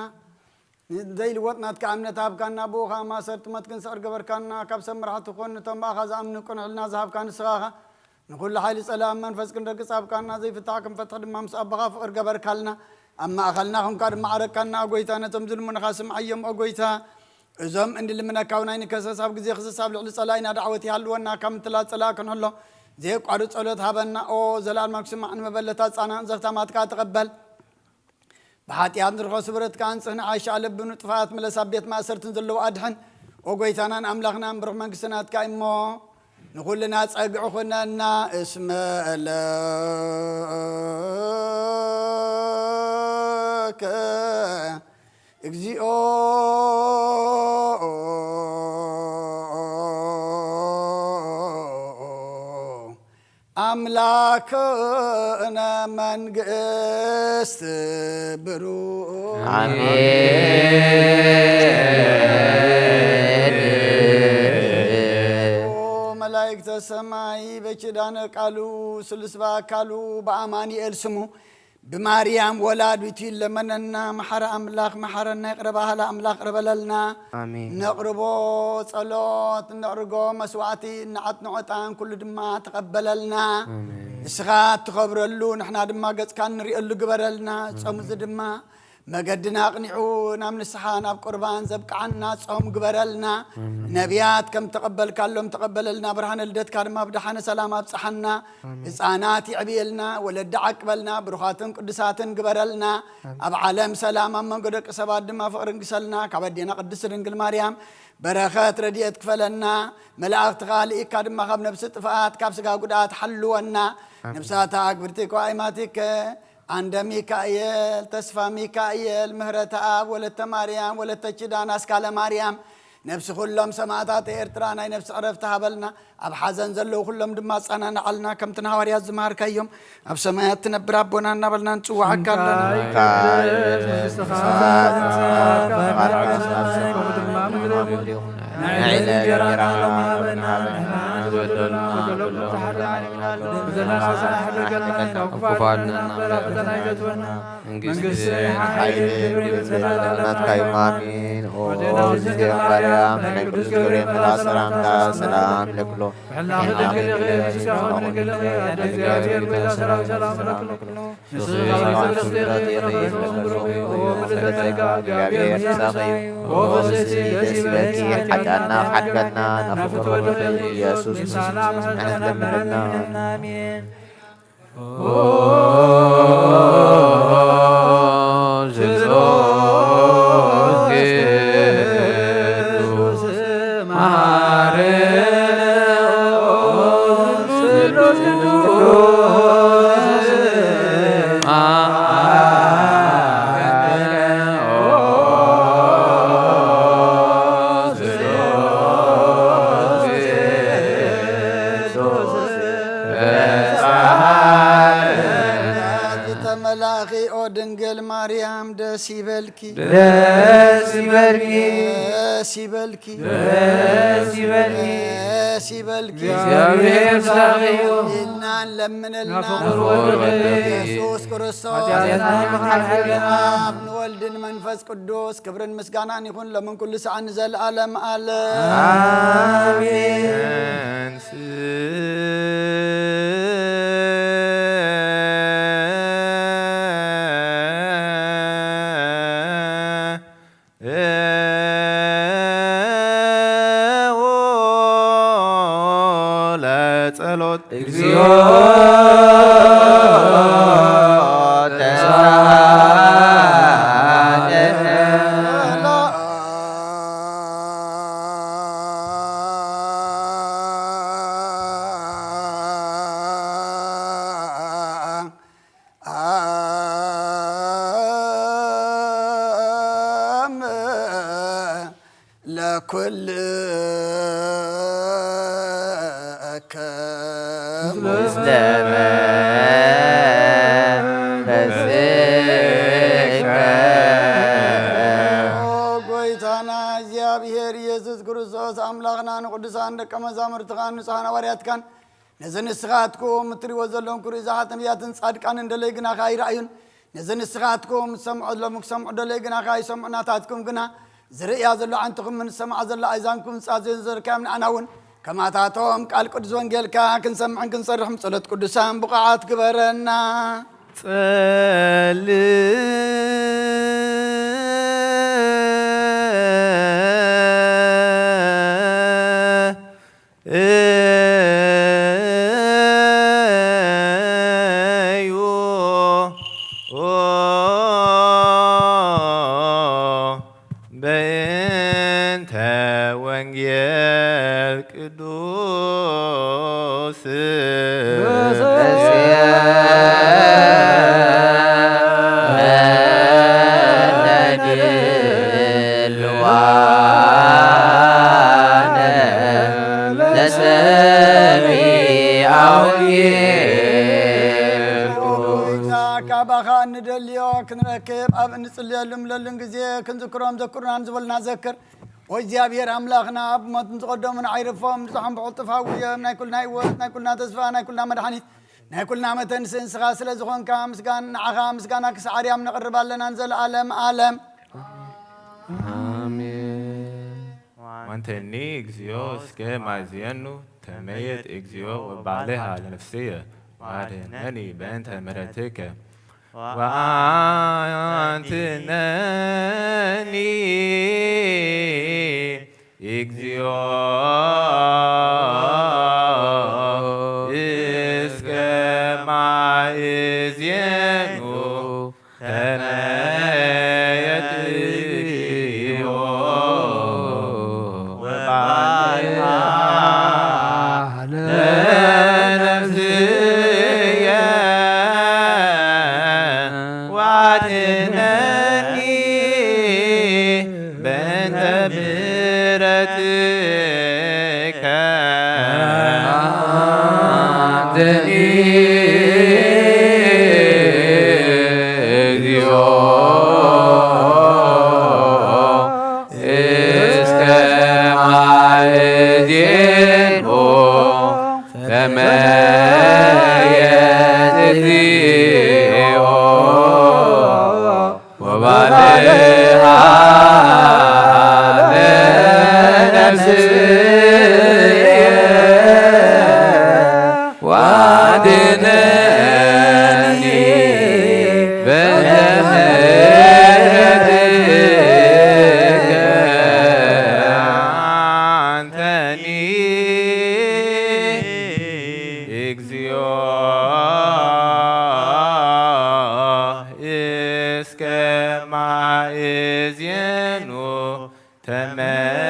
ዘይልወጥ ናትካ እምነት ሃብካና፣ ብኡ ኸኣ ማእሰርቲ ሞት ክንስዕር ገበርካና። ካብ ሰብ መራሕቲ ኹን፣ ነቶም ብኣኻ ዝኣምኑ ቅኑዕ ሕልና ዝሃብካ ንስኻ ኢኻ። ንኹሉ ሓይሊ ጸላእን መንፈስ ክንረግጽ ሃብካና፣ ዘይፍታሕ ክንፈትሕ ድማ ምስ ኣቦኻ ፍቕር ገበርካልና። ኣብ ማእኸልና ኹንካ ድማ ዓረካና፣ ኦ ጎይታ፣ ነቶም ዝልምኑኻ ስምዓዮም፣ ኦ ጎይታ። እዞም እንልምነካ እውን ኣይንከሰስ፣ ኣብ ግዜ ክሰስ ኣብ ልዕሊ ጸላኢና ዳዕወት ይሃልወና፣ ካብ ምትላል ጸላኢ ክንሕሎ፣ ዘየቋርጽ ጸሎት ሃበና። ኦ ዘላለም ክስማዕ ንመበለታ ጻና ዘኽታማትካ ተቐበል። ብሓጢኣት ንርኸ ስብረትካ ኣንጽህና፣ ዓይሻ ለብኑ ጥፋኣት ምለስ፣ ኣብ ቤት ማእሰርትን ዘለዉ ኣድሕን። ኦ ጎይታናን ኣምላኽናን ብሩኽ መንግስቲ ናትካ እሞ፣ ንኹልና ጸግዒ ኹነና። እስመ ለከ እግዚኦ ኣምላክነ መንግስት ብሩ። አሜን። ኦ መላእክተ ሰማይ በኪዳነ ቃሉ ስሉስ በአካሉ በአማኑኤል ስሙ ብማርያም ወላዲቱ ይለመነና። መሓረ ኣምላኽ መሓረና፣ ይቕረ በሃሊ ኣምላኽ ይቕረ በለልና። ኣሜን። ነቕርቦ ጸሎት፣ ነቕርጎ መስዋዕቲ፣ ንዓት ንዕጣን ኩሉ ድማ ተቐበለልና። ኣሜን። ንስኻ እትኸብረሉ ንሕና ድማ ገጽካ እንርእየሉ ግበረልና። ጾም እዚ ድማ መገድና ኣቕኒዑ ናብ ንስሓ ናብ ቁርባን ዘብቅዓና ጾም ግበረልና። ኣሜን። ነቢያት ከም ተቐበልካሎም ተቐበለልና። ብርሃነ ልደትካ ድማ ብደሓነ ሰላም ኣብጽሓና። ኣሜን። ህፃናት ይዕብየልና፣ ወለዲ ዓቅበልና፣ ብሩኻትን ቅዱሳትን ግበረልና። ኣሜን። ኣብ ዓለም ሰላም፣ ኣብ መንጎ ደቂ ሰባት ድማ ፍቕሪ ንግሰልና። ካብ ኣዴና ቅድስት ድንግል ማርያም በረኸት ረድኤት ክፈለና። መላእኽትኻ ልኢካ ድማ ካብ ነብሲ ጥፍኣት፣ ካብ ስጋ ጉድኣት ሓልወና። ኣሜን። ነብሳታ ኣግብርቲ ከዋይማቲከ፣ ኣንደ ሚካኤል፣ ተስፋ ሚካኤል፣ ምህረተ ኣብ፣ ወለተ ማርያም፣ ወለተ ኪዳን፣ ኣስካለ ማርያም፣ ነብሲ ኩሎም ሰማእታት ኤርትራ ናይ ነብሲ ዕረፍቲ ሃበልና። ኣብ ሓዘን ዘለዉ ኩሎም ድማ ኣጸናንዓልና። ከምቲ ንሃዋርያት ዝመሃርካዮም፣ ኣብ ሰማያት ትነብር ኣቦና እናበልና ንጽውዓካ ኣለና። እንታይ ይትምጻእ መንግስትኻ፣ ትምጻእ ፈቃድካ፣ ፈቃድካ ኣብ ሰማይ ከም ኣብ ሰማይ ከምኡ ድማ ኣብ ምድሪ ምድሪ ይኹን። ይኹን። ንዕለተ እንጀራና ሎሚ ሃበና፣ ንሕና ንበደልና ንበደሎም፣ ንሓድግ ኣይበል፣ ንበደልና ንሓድግ ኣይበል፣ ናብ ክፉእ ኣድነና፣ ናብ ፈተና ኣይተእትወና፣ መንግስቲ፣ መንግስቲ፣ ሓይሊ፣ ሓይሊ፣ ክብሪ፣ ክብሪ፣ ዘለኣለም ናትካ እዩ። ኣሜን። ኦ ኣዴና እግዝእትነ ማርያም፣ ናይ ቅዱስ ገብርኤል መልኣክ ሰላምታ፣ ሰላም ለክሎ። ብሕልና ክደግል ይኽእል፣ ምስጋና ክደግል ይኽእል፣ ኣደ እግዚኣብሔር፣ ጌታ ሰራዊት፣ ሰላም ለክሎ። ንስኻ ዘይተረስተ የኽእል፣ ኦ ምልእተ ጸጋ፣ እግዚኣብሔር ምሳኺ እዩ። ኦ ፍስሕቲ ደስ ይበልኪ፣ ሓጢኣትና ሓድገልና፣ ናብ ፍቕር ወደኺ ኢየሱስ ክርስቶስ ምሕረት ለምንልና። ኣሜን። ተመላኺ ኦ ድንግል ማርያም ደስ ይበልኪ፣ ደስ ይበልኪ፣ ደስ ይበልኪ፣ ደስ ይበልኪ፣ ደስ ይበልኪ። እግዚኣብሔር ሳኺ እዩ። ኢልና ንለምነልና። ናብ ፍቕሩ ወደኺ ኢየሱስ ክርስቶስ ሓጢኣትና ይምሓረልና። ኣብ ንወልድን መንፈስ ቅዱስ ክብርን ምስጋናን ይኹን ሎምን ኩሉ ሰዓት ንዘለኣለም ኣለም። ኣሜን። ለጸሎት እግዚኦ ተሳሃለነ። ለኩልከ ምስለ መንፈስከ። ኦ ጎይታና እግዚኣብሔር ኢየሱስ ክርስቶስ ኣምላኽና ንቅዱሳን ደቀ መዛሙርትኻን ንጹሓን ሃዋርያትካን ነዚ ንስኻትኩም እትሪእዎ ዘለኹም ክርኢ ዝሓት ነቢያትን ጻድቃንን ደለይ ግናኻ ኣይረኣዩን። ነዚ ንስኻትኩም ትሰምዖ ዘለኹም ክሰምዑ ደለይ ግናኻ ኣይሰምዑ። ናታትኩም ግና ዝርእያ ዘሎ ዓንትኹም ምን ዝሰምዓ ዘሎ ኣይዛንኩም ጻዘን ዘርካዮም ንኣና እውን ከማታቶም ቃል ቅዱስ ወንጌልካ ክንሰምዕን ክንሰርሕም ጸሎት ቅዱሳን ብቑዓት ግበረና። ጸልእ እዩ በእንተ ወንጌል ቅዱስ ካባኻ እንደልዮ ክንረክብ ኣብ እንጽልየሉ ምለሉን ግዜ ክንዝክሮም ዘኩርናን ዝበልና ዘክር። ኦ እግዚኣብሔር ኣምላኽና፣ ኣብ ሞት ንዝቐደሙን ኣይርፎም ንብዙሓን ብቕልጡፍ ሃውዮም። ናይ ኩልና ህይወት፣ ናይ ኩልና ተስፋ፣ ናይ ኩልና መድሓኒት፣ ናይ ኩልና መተንስእ ንስኻ ስለ ዝኾንካ ምስጋን ንዓኻ ምስጋና ክሳዕ ኣርያም ነቕርብ ኣለና ንዘለኣለም ኣለም። ኣሜን። ዋንተኒ እግዚኦ እስከ ማእዝየኑ ተመየጥ እግዚኦ ወባልሃ ለነፍስየ ዋድነኒ በእንተ ምሕረትከ ወአንትነኒ እግዚኦ እስከ ማእዝየኑ ተመየጥ እግዚኦ ወባልሃ ለነፍስየ ዋድነኒ በእንተ ምሕረትከ።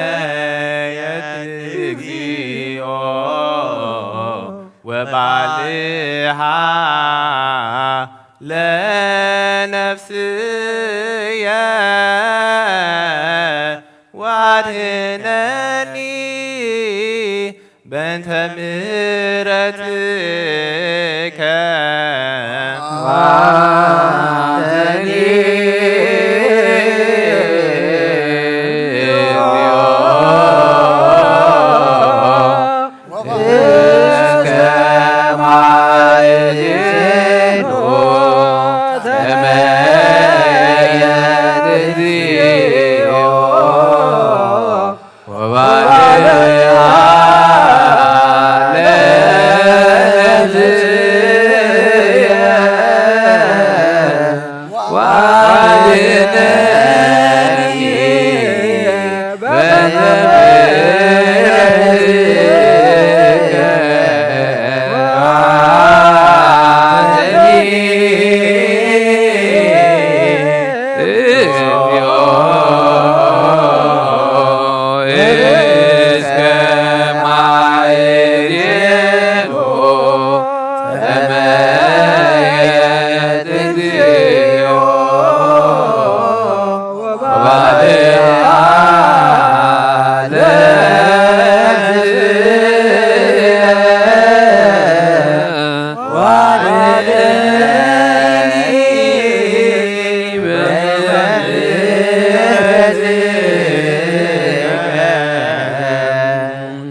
ተመየጥ እግዚኦ ወባልሃ ለነፍስየ ዋድነኒ በእንተ ምሕረትከ።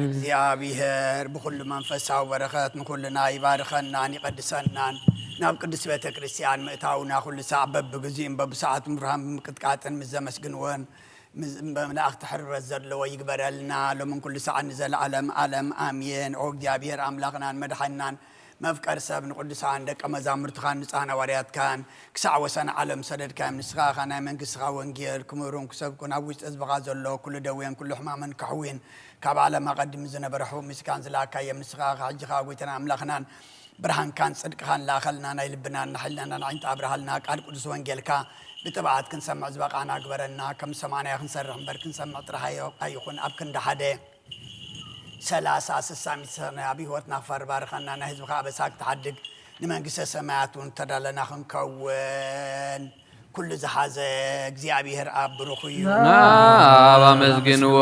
እግዚኣብሔር ብኹሉ መንፈሳዊ በረኸት ንኹልና ይባርኸናን ይቐድሰናን። ናብ ቅድስት ቤተ ክርስቲያን ምእታውና ኩሉ ሳዕ በብግዚኡን በብሰዓቱን ብርሃን ብምቅጥቃጥን ምስ ዘመስግንዎን ምስ መላእኽቲ ሕብረት ዘለዎ ይግበረልና፣ ሎምን ኩሉ ሰዓት ንዘለዓለም ዓለም ኣሜን። ኦ እግዚኣብሔር ኣምላኽናን መድሓንናን መፍቀር ሰብ ንቅዱሳን ደቀ መዛሙርትኻን ንጹሃን ሃዋርያትካን ክሳዕ ወሰን ዓለም ሰደድካዮም። ንስኻ ኸኣ ናይ መንግስትኻ ወንጌል ክምህሩን ክሰብኩን ኣብ ውሽጢ ህዝብኻ ዘሎ ኩሉ ደዌን ኩሉ ሕማምን ከሕዊን ካብ ዓለም ኣቐዲሙ ዝነበረ ሕቡእ ምስካን ዝለኣካዮም። ንስኻ ኸኣ ሕጂ ኸኣ ጎይታና ኣምላኽናን ብርሃንካን ጽድቅኻን ለኣኸልና። ናይ ልብናን ናይ ሕልናናን ኣዒንቲ ኣብርሃልና። ቃል ቅዱስ ወንጌልካ ብጥብዓት ክንሰምዕ ዝበቓዕና ግበረና። ከም ሰማንያ ክንሰርሕ እምበር ክንሰምዕ ጥራሕ ኣዮ-፣ ኣይኹን። ኣብ ክንዲ ሓደ ሰላሳ ስሳ ሚእቲ ሰነ ኣብ ህይወትና ክፈሪ ባርኸና። ናይ ህዝብኻ ኣበሳ ክትሓድግ ንመንግስተ ሰማያት እውን እተዳለና ክንከውን ኩሉ ዝሓዘ እግዚኣብሔር ኣብ ብሩኽ እዩ። ናብ ኣመስግንዎ።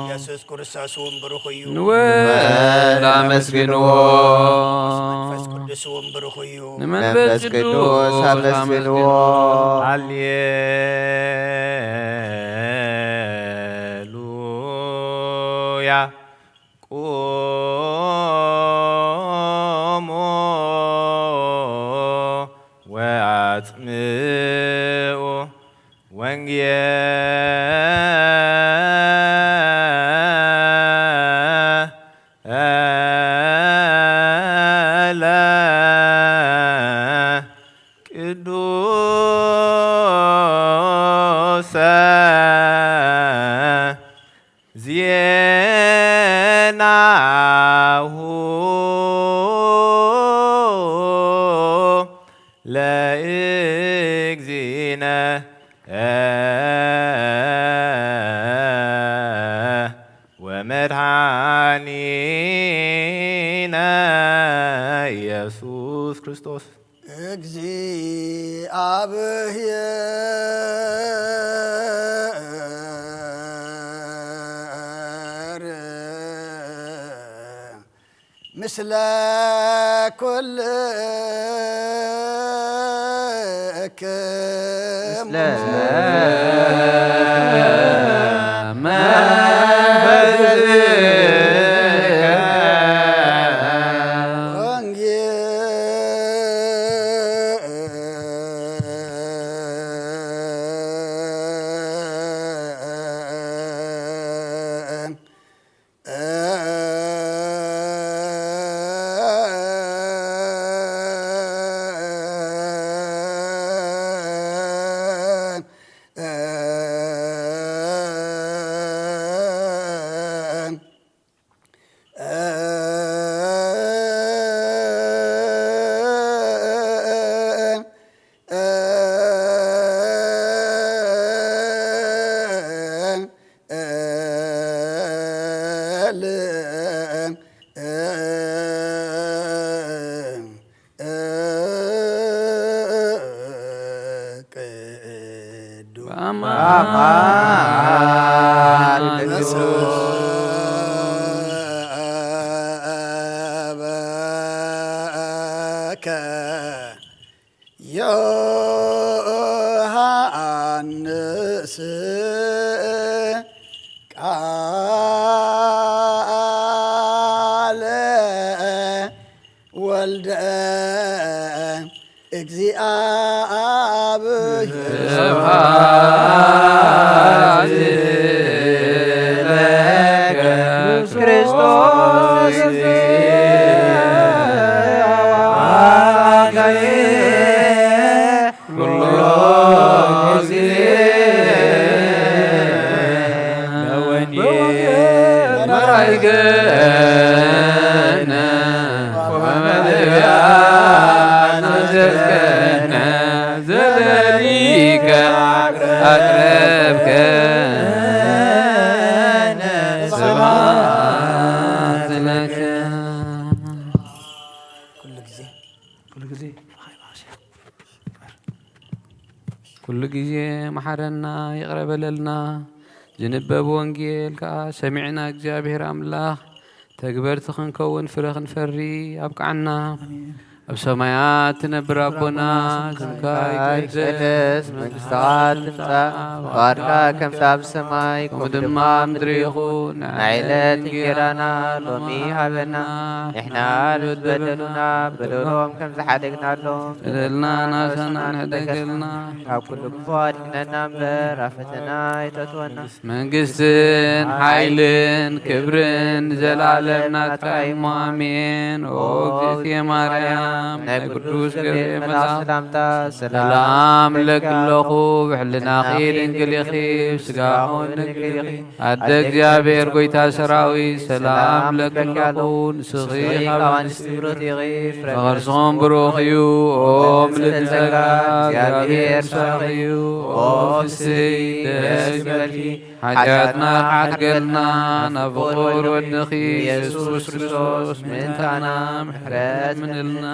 ኢየሱስ ክርስቶስ እውን ብሩኽ እዩ። ንወል ኣመስግንዎ። መንፈስ ቅዱስ እውን ብሩኽ እዩ። ንመንፈስ መንፈስ ቅዱስ ቅዱስ ኣመስግንዎ። ኣመስግንዎ። ሃሌሉያ። ቁሙ ወአጽምዑ ወንጌለ ቅዱሰ ዜናሁ ለእግዚእነ ወመድኃኒነ ኢየሱስ ክርስቶስ። እግዚኣብሔር ምስለ ኩልክሙ። ምስለ መንፈስከ። ዮሐንስ ቃለ ወልደ እግዚኣብሔር። ስብሐት ለከ ክርስቶስ ኩሎ ጊዜ በወንጌል መራይከነ ወመድያ ናዘዝከነ ዘለሊከ ኣቅረብከነ ስብሐት ለከ። ኩሉ ግዜ ኩሉ ግዜ ኩሉ ግዜ መሓረና፣ ይቕረ በለልና። ዝንበብ ወንጌል ከኣ ሰሚዕና እግዚኣብሔር ኣምላኽ ተግበርቲ ክንከውን ፍረ ክንፈሪ ኣብቅዓና። ኣሜን። ኣብ ሰማያት ትነብር ኣቦና፣ ስምካ ይቀደስ፣ መንግስትኻ ትምጻእ፣ ፍቓድካ ከምታ ኣብ ሰማይ ከምኡ ድማ ኣብ ምድሪ ይኹን። ናይ ዕለት እንጌራና ሎሚ ሃበና፣ ንሕና ንበደሉና በደሎም ከም ዝሓደግናሎም በደልና ናሳና ንሕደገልና፣ ካብ ኩሉ ክፉ ኣድሕነና እምበር ኣብ ፈተና ኣይተእትወና። መንግስትን ሓይልን ክብርን ንዘለኣለም ናትካ እሞ፣ ኣሜን። ኦ እግዝእትየ ማርያም፣ ናይ ቅዱስ ገብርኤል መልኣኽ ሰላምታ ሰላም እብለኪ ኣለኹ። ብሕልናኺ ድንግል ኢኺ፣ ብስጋኺ እውን ድንግል ኢኺ። ኣደ እግዚኣብሔር ጎይታ ሰራዊት፣ ሰላም እብለኪ ኣለኹ። ንስኺ ካብ ኣንስቲ ብሩኽቲ ኢኺ፣ ፍረ ከርስኹም ብሩኽ እዩ። ኦ ምልዕቲ ጸጋ፣ እግዚኣብሔር ምሳኺ እዩ። ኦ ፍስሕቲ ደስ ይበልኪ፣ ሓጢኣትና ክሓድገልና ናብ ፍቑር ወድኺ ኢየሱስ ክርስቶስ ምእንታና ምሕረት ምንልና።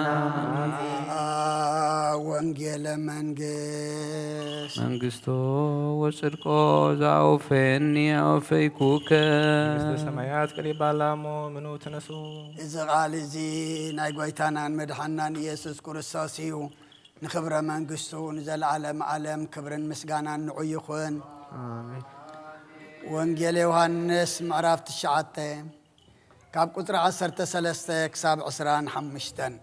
ወንጌለ መንግስት መንግስቶ ወጽድቆ ዘአውፈየኒ አወፈይኩከ። መንግስተ ሰማያት ቀሪባ ኣላ እሞ ምኑ ተነሱ። እዚ ቃል እዚ ናይ ጐይታናን መድሓናን ኢየሱስ ክርስቶስ እዩ። ንኽብረ መንግስቱ ንዘለዓለም ዓለም ክብርን ምስጋናን ንዑ ይኹን። ኣሜን። ወንጌል ዮሃንስ ምዕራፍ ትሽዓተ ካብ ቁጽሪ ዓሰርተ ሰለስተ ክሳብ ዕስራን ሓሙሽተን።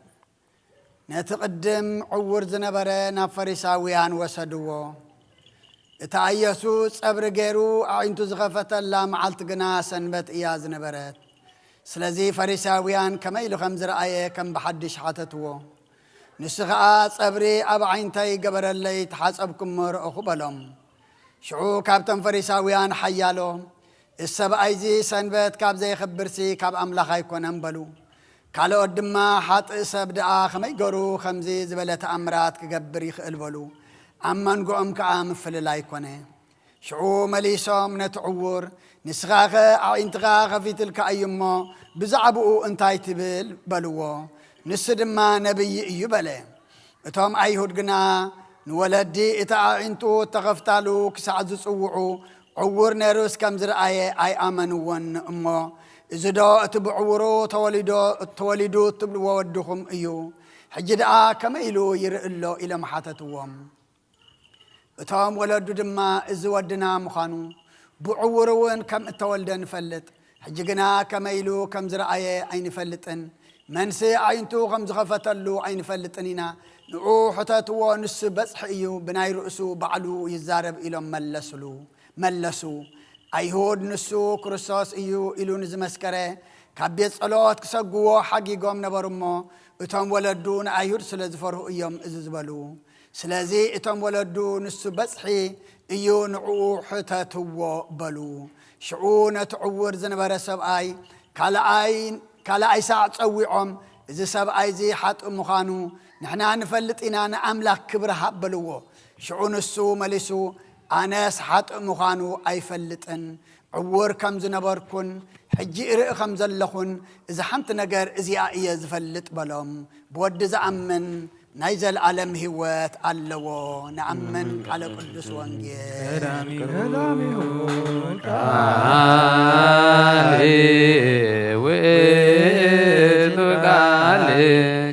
ነቲ ቅድም ዕውር ዝነበረ ናብ ፈሪሳውያን ወሰድዎ። እታ ኢየሱስ ጸብሪ ገይሩ ኣዒንቱ ዝኸፈተላ መዓልቲ ግና ሰንበት እያ ዝነበረት። ስለዚ ፈሪሳውያን ከመይ ኢሉ ከም ዝረኣየ ከም ብሓድሽ ሓተትዎ። ንሱ ኸኣ፣ "ጸብሪ ኣብ ኣዒንተይ ገበረለይ፣ ተሓጸብኩ እሞ ረእኹ" በሎም። ሽዑ ካብቶም ፈሪሳውያን ሓያሎ፣ "እዚ ሰብኣይ እዚ ሰንበት ካብ ዘየኽብርሲ ካብ ኣምላኽ ኣይኮነን" በሉ። ካልኦት ድማ፣ "ሓጥእ ሰብ ደኣ ከመይ ገሩ ከምዚ ዝበለ ተኣምራት ክገብር ይኽእል?" በሉ። ኣብ መንጎኦም ከኣ ምፍልላይ ኮነ። ሽዑ መሊሶም ነቲ ዕዉር፣ "ንስኻኸ ኣዒንትኻ ኸፊትልካ እዩ እሞ፣ ብዛዕባኡ እንታይ ትብል?" በልዎ። ንሱ ድማ፣ "ነብዪ እዩ" በለ። እቶም ኣይሁድ ግና፣ "ንወለዲ እቲ ኣዒንቱ እተኸፍታሉ ክሳዕ ዝጽውዑ፣ ዕዉር ነይሩስ ከም ዝረኣየ ኣይኣመንዎን እሞ፣ እዚዶ እቲ ብዕዉሩ ተወሊዶ፣ ተወሊዱ እትብልዎ ወድኹም እዩ? ሕጂ ደኣ ከመይ ኢሉ ይርኢ ኣሎ?" ኢሎም ሓተትዎም። እቶም ወለዱ ድማ፣ "እዚ ወድና ምዃኑ፣ ብዕዉር እውን ከም እተወልደ ንፈልጥ። ሕጂ ግና ከመይ ኢሉ ከም ዝረኣየ ኣይንፈልጥን፣ መንስ ኣዒንቱ ከም ዝኸፈተሉ ኣይንፈልጥን ኢና። ንዑ ሕተትዎ፣ ንሱ በጽሒ እዩ፣ ብናይ ርእሱ ባዕሉ ይዛረብ" ኢሎም መለስሉ፣ መለሱ። ኣይሁድ፣ "ንሱ ክርስቶስ እዩ" ኢሉ ንዝመስከረ፣ ካብ ቤት ጸሎት ክሰግዎ ሓጊጎም ነበሩ እሞ፣ እቶም ወለዱ ንኣይሁድ ስለ ዝፈርሁ እዮም እዚ ዝበሉ። ስለዚ እቶም ወለዱ፣ "ንሱ በጽሒ እዩ፣ ንዕኡ ሕተትዎ" በሉ። ሽዑ ነቲ ዕዉር ዝነበረ ሰብኣይ ካልኣይ፣ ካልኣይ ሳዕ ጸዊዖም፣ "እዚ ሰብኣይ እዚ ሓጥእ ምዃኑ ንሕና ንፈልጥ ኢና፣ ንኣምላኽ ክብሪ ሃብ" በልዎ። ሽዑ ንሱ መሊሱ፣ "ኣነስ ሓጥእ ምዃኑ ኣይፈልጥን፣ ዕዉር ከም ዝነበርኩን ሕጂ እርኢ ከም ዘለኹን፣ እዚ ሓንቲ ነገር እዚኣ እየ ዝፈልጥ" በሎም። "ብወዲ ዝኣምን ናይ ዘለኣለም ህይወት ኣለዎ። ንኣምን ቃለ ቅዱስ ወንጌል." ቀዳሚሁ ቃል ውእቱ ቃል፣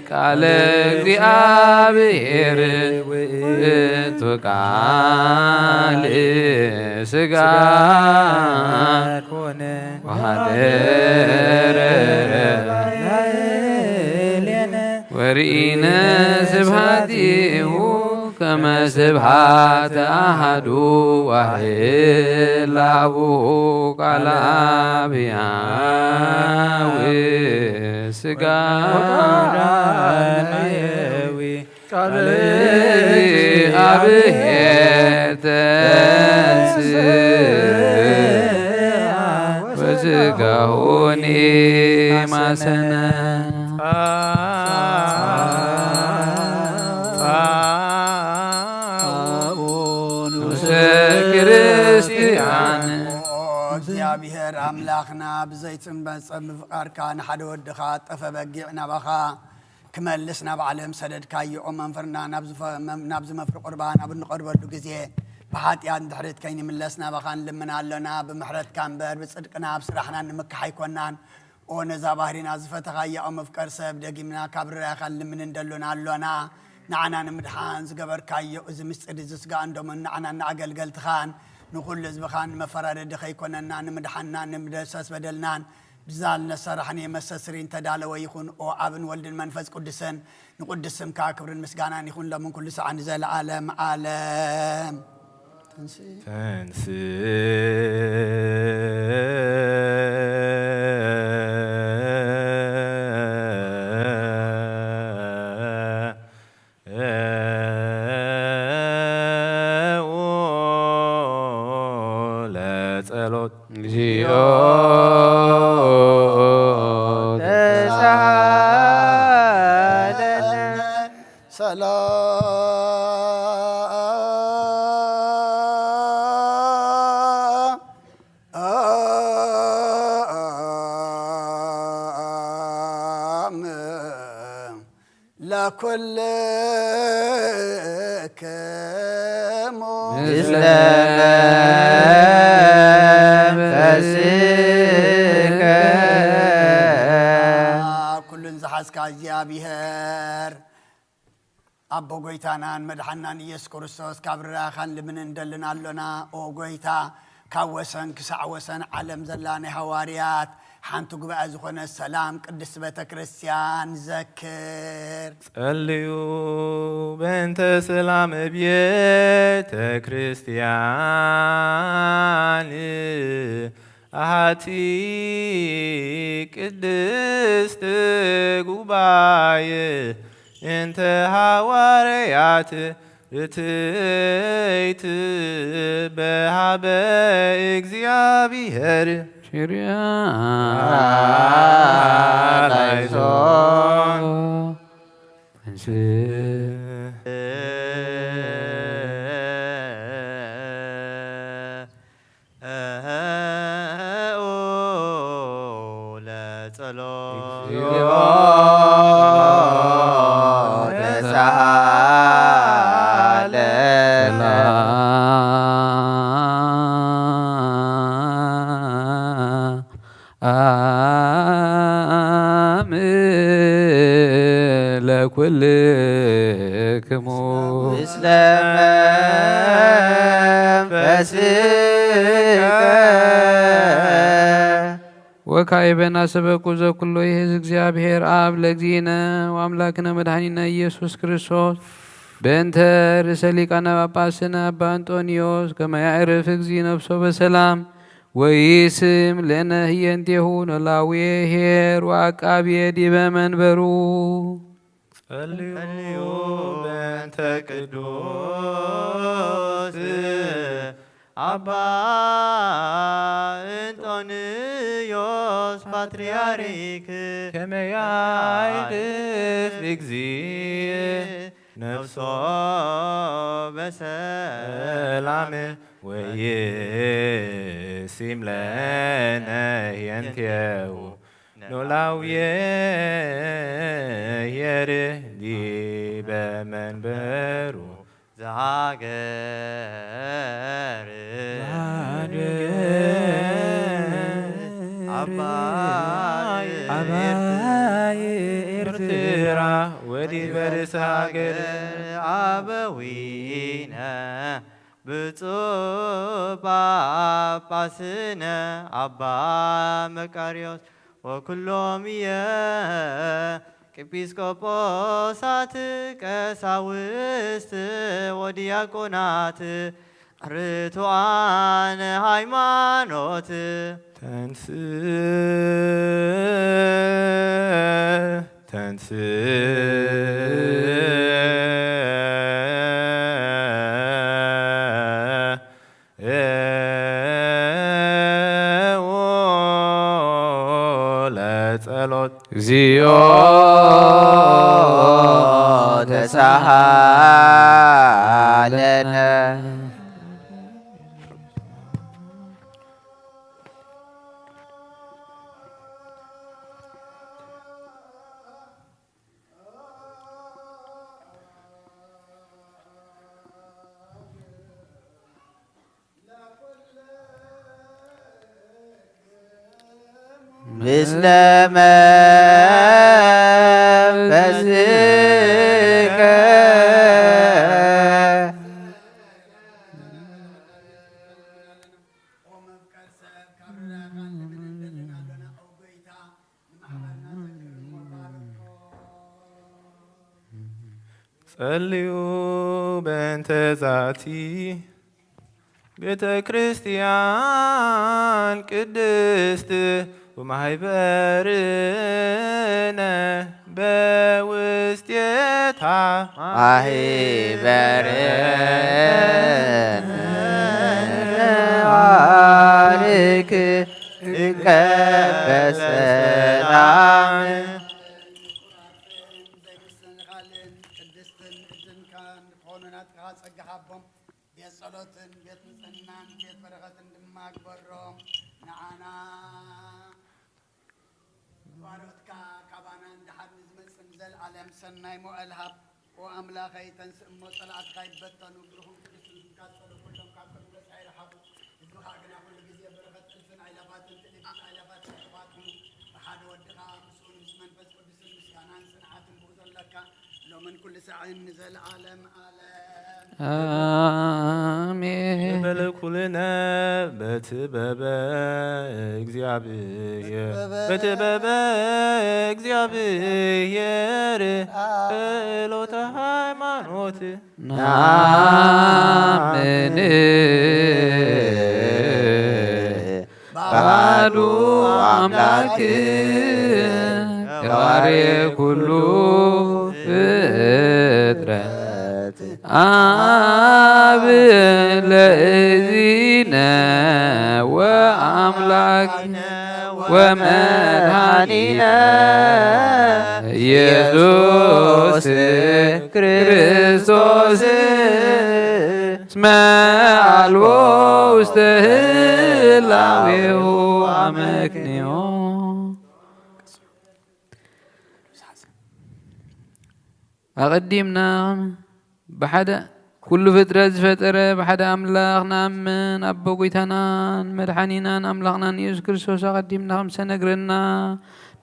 ቃለ እግዚኣብሔር ውእቱ ቃል ሥጋ ኮነ ወሐደረ ላዕሌነ። ወርኢነ ስብሐቲሁ ከመ ስብሐተ አሐዱ ዋሕድ ለአቡሁ ቃለ አብ ሕያው ሥጋ ወቃለ ሕያዊ ቃለ እግዚአብሔር ተንሥአ ወሥጋሁኒ ማሰነ። ንጉሰ ክርስቲያን። ኦ እግዚኣብሔር ኣምላኽና፣ ብዘይትመጸ ምፍቃርካ ንሓደ ወድኻ ጠፈ በጊዕ ናባኻ ክመልስ ናብ ዓለም ሰደድካዮ። ኦ መምህርና፣ ናብዚ ፈ-፣ መም-፣ ናብዚ መፍሪ ቁርባን ኣብ እንቐርበሉ ግዜ ብሓጢኣት ድሕሪት ከይንምለስ ናባኻ ንልምን ኣሎና። ብምሕረትካ እምበር ብጽድቅና ኣብ ስራሕና ንምካሕ ኣይኮናን። ኦ ነዛ ባህሪና ዝፈተኻያ፣ ኦ መፍቀር ሰብ፣ ደጊምና ካብ ርራይኻን ልምንን ደሎና ኣሎና። ንዓና ንምድሓን ዝገበርካዮ እዚ ምስጢር እዚ ስጋን ደሙን ንዓናን ንኣገልገልትኻን ንኹሉ ህዝብኻን መፈራረዲ ከይኮነና፣ ንምድሓንና፣ ንምደምሰስ በደልናን ብዛል ነሰራሕን የመሰስሪን ተዳለወ ይኹን። ኦ ኣብን ወልድን መንፈስ ቅዱስን፣ ንቅዱስ ስምካ ክብርን ምስጋናን ይኹን፣ ሎምን ኩሉ ሰዓን ንዘለዓለም ዓለም። ተንስእ። ተንስእ። ለጸሎት። እግዚኦ ተሳሃለነ። ሰላም ለኩልክሙ። ምስለ መንፈስከ። ኩሉን ዝሓዝካ እግዚኣብሔር ኣቦ ጎይታናን መድሓናን ኢየሱስ ክርስቶስ፣ ካብ ርራኻን ልምንን እንደልን ኣሎና። ኦ ጎይታ፣ ካብ ወሰን ክሳዕ ወሰን ዓለም ዘላ ናይ ሃዋርያት ሓንቲ ጉባኤ ዝኾነ ሰላም ቅድስት ቤተ ክርስቲያን ዘክር። ጸልዩ በእንተ ሰላም ቤተ ክርስቲያን ኣሃቲ ቅድስት ጉባኤ እንተ ሃዋርያት ርትይት በሃበ እግዚኣብሔር ሽሪያ ላይሶ። ለጸሎት። እግዚኦ ተሳሃለነ። አም ለኩልክሙ። ምስለ መንፈስከ። ወካዕበ ናሰበኩ ዘኩሎ ይህዝ እግዚአብሔር አብ ለእግዚእነ ወአምላክነ መድኃኒነ ኢየሱስ ክርስቶስ በእንተ ርእሰ ሊቃነ ጳጳስነ አባ እንጦንዮስ ከመ ያዕርፍ እግዚእ ነፍሶ በሰላም ወይስም ለነ ህየንቴሁ ኖላዊ ኄር ወዐቃቢ ዲበ መንበሩ። ጸልዩ በእንተ ቅዱስ አባ እንጦንዮስ ፓትርያርክ ከመ ያዕርፍ እግዚእ ነፍሶ በሰላም ወይሲም ለነ ህየንቴሁ ኖላዊ ኄር ዲበ መንበሩ ዘሀገር አባይ አባይ ኤርትራ ወዲበ ርእሰ ሀገር አበዊነ ብፁዕ ጳጳስነ አባ መቃርዮስ ወኩሎም እየ ኤጲስቆጶሳት ቀሳውስት ወዲያቆናት ርቱዓን ሃይማኖት። ተንስእ ተንስእ ለጸሎት። እግዚኦ ተሳሃለነ። ምስለ መንፈስከ። ጸልዩ በእንተ ዛቲ ቤተ ክርስቲያን ቅድስት ወማህበርነ በውስቴታ ማህበርነ ባርክ እንቀ በሰላም። ቅድስትን እዝንካ ንኾኑ ናትካ ጸጋ ሃቦም። ቤት ጸሎትን ቤት ንጽህናን ቤት በረኸትን ድማ ግበሮም። ንዓና ባሮትካ ካባና ንድሓር ንዝመጽእ ንዘለኣለም ሰናይ መዋእል ሃብ። ኦ ኣምላኸይ፣ ተንስእ እሞ ጸላእትካ ይበተኑ፣ ብሩኹም ቅዱስን ዝቃጸሉ ኩሎም ካብ ቅዱስ ይርሓቑ። ህዝብኻ ግና ኩሉ ግዜ በረኸት እልፍን ኣእላፋትን ትእልፍን ኣእላፋትን ክባትኑ ብሓደ ወድኻ ምስኡን ምስ መንፈስ ቅዱስን ምስጋናን ጽንዓትን ብኡ ዘለካ ሎምን ኩሉ ሳዕን ንዘለኣለም ዓለም። ኣሜን። በለ ኩልነ በትበበ እግዚኣብሔር፣ በትበበ እግዚኣብሔር ጸሎተ ሃይማኖት ናምን ባዱ ኣምላክ ገባሬ ኩሉ ፍጥረት ኣብ ለእዚነ ወኣምላክነ ወመድኃኒነ ኢየሱስ ክርስቶስ እስመ አልቦ ውስተ ህላዌሁ አመክንዮ። ኣቐዲምና ብሓደ ኩሉ ፍጥረት ዝፈጠረ ብሓደ ኣምላኽ ንኣምን፣ ኣቦ ጐይታናን መድሓኒናን ኣምላኽናን ኢየሱስ ክርስቶስ ኣቐዲምና ከም ዝተነግረና፣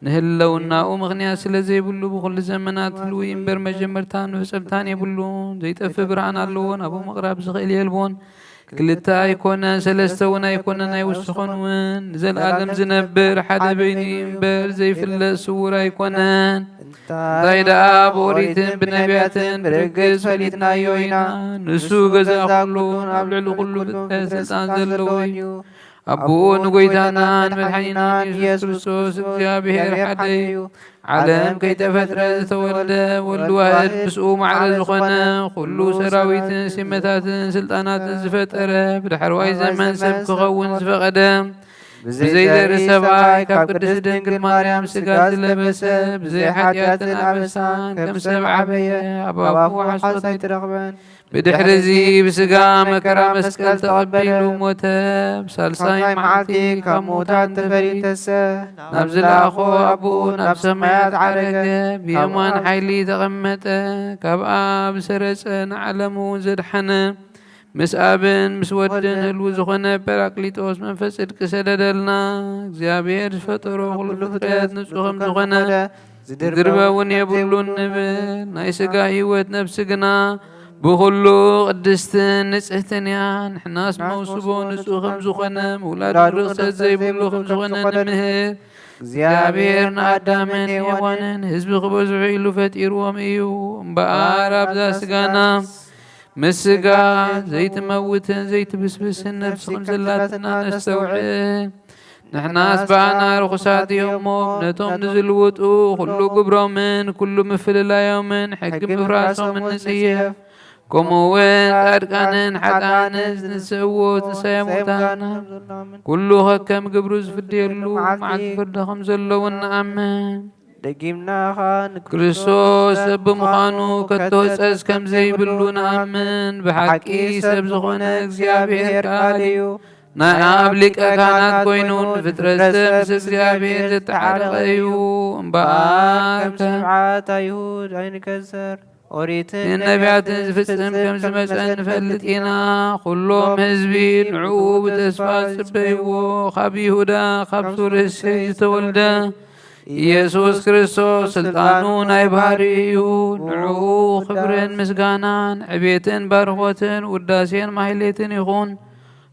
ንህልውናኡ ምኽንያት ስለ ዘይብሉ፣ ብኹሉ ዘመናት ህልው እዩ እምበር መጀመርታን መፈጸምታን የብሉን። ዘይጠፍእ ብርሃን ኣለዎ፣ ናብኡ ምቕራብ ዝኽእል የልቦን። ክልተ ኣይኮነን፣ ሰለስተ እውን ኣይኮነን፣ ኣይውስኾን እውን። ንዘለኣለም ዝነብር ሓደ በይኑ እዩ እምበር፣ ዘይፍለጥ ስዉር ኣይኮነን። እንታይ ደኣ ብኦሪትን ብነቢያትን ብርግጽ ፈሊጥናዮ ኢና። ንሱ ገዛ ኩሉን ኣብ ልዕሊ ኩሉ ፍጥረት ስልጣን ዘለዎ እዩ። ኣቦኡ ንጎይታናን መድሓኒናን ኢየሱስ ክርስቶስ እግዚኣብሔር ሓደ እዩ። ዓለም ከይተፈጥረ ዝተወልደ ወልድ ዋህድ ምስኡ ማዕረ ዝኾነ ኩሉ ሰራዊትን ሲመታትን ስልጣናትን ዝፈጠረ ብዳሕረዋይ ዘመን ሰብ ክኸውን ዝፈቐደ ብዘይ ዘርኢ ሰብኣይ ካብ ቅድስት ድንግል ማርያም ስጋ ዝለበሰ ብዘይ ሓጢኣትን ኣበሳን ከም ሰብ ዓበየ። ኣብ ኣፉ ሓሶት ኣይትረኽበን። ብድሕሪ እዚ ብስጋ መከራ መስቀል ተቐቢሉ ሞተ። ብሳልሳይ መዓልቲ ካብ ምዉታት ተፈልዩ ተንስአ። ናብ ዝለኣኾ ኣቦኡ ናብ ሰማያት ዓረገ። ብየማን ሓይሊ ተቐመጠ። ካብ ኣብ ሰረጸ ንዓለም እውን ዘድሓነ ምስ ኣብን ምስ ወድን ህልው ዝኾነ ጳራቅሊጦስ መንፈስ ጽድቂ ሰደደልና። እግዚኣብሔር ዝፈጠሮ ኩሉ ፍጥረት ንጹህ ከም ዝኾነ ዝድርበ እውን የብሉን ንብል። ናይ ስጋ ህይወት ነፍሲ ግና ብኹሉ ቅድስትን ንጽህትን እያ። ንሕናስ መውስቦ ንጹህ ከም ዝኾነ ምውላድ ርኽሰት ዘይብሉ ከም ዝኾነ ንምህር። እግዚኣብሔር ንኣዳምን ሔዋንን ህዝቢ ክበዝሑ ኢሉ ፈጢርዎም እዩ። እምበኣር ኣብዛ ስጋና ምስ ስጋ ዘይትመውትን ዘይትብስብስን ነፍሲ ከም ዘላትና ነስተውዕል። ንሕናስ ብኣና ርኹሳት እዮም እሞ፣ ነቶም ንዝልውጡ ኩሉ ግብሮምን ኩሉ ምፍልላዮምን ሕጊ ምፍራሶምን ንጽየፍ። ከምኡ እውን ጻድቃንን ሓጥኣንን ዝንስእዎ ትንሳኤ ሙታን ኩሉ ከከም ግብሩ ዝፍደየሉ መዓልቲ ፍርዲ ከም ዘለውን ንኣምን። ደጊምና ኸኣ ንክርስቶስ ሰብ ብምዃኑ ከቶ ጸጽ ከም ዘይብሉ ንኣምን። ብሓቂ ሰብ ዝኾነ እግዚኣብሔር ቃል እዩ። ናይ ኣብ ሊቀ ካህናት ኮይኑ ንፍጥረት ሰብ ምስ እግዚኣብሔር ዘተዓረቐ እዩ። እምበኣር ከም ከም ስብዓት ኣይሁድ ኣይንገዘር። ኦሪትን ነቢያትን ዝፍጽም ከም ዝመጸ ንፈልጥ ኢና። ኩሎም ህዝቢ ንዕኡ ብተስፋ ዝጽበይዎ፣ ካብ ይሁዳ፣ ካብ ሱር እሴይ ዝተወልደ ኢየሱስ ክርስቶስ ስልጣኑ ናይ ባህሪ እዩ። ንዕኡ ክብርን ምስጋናን ዕቤትን ባርኾትን ውዳሴን ማሕሌትን ይኹን።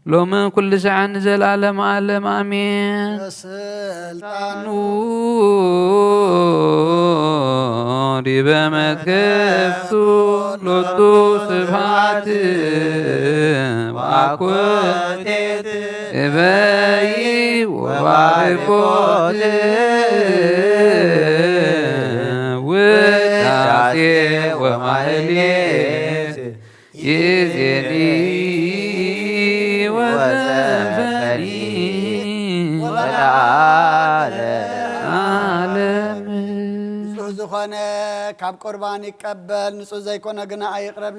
ሎምን ኩሉ ሰዓን ንዘለዓለም ዓለም ኣሜን። ስልጣኑ ዲበ መትከፍቱ ሎቱ ስብሐት ባኮቴት እበይ ወባርኮት ውዳሴ ወማህሌት ይዜኒ ወዘፈኒ ወለዓለመ ዓለም። ንጹህ ዝኾነ ካብ ቁርባን ይቀበል፣ ንጹህ ዘይኮነ ግና ኣይቕረብ።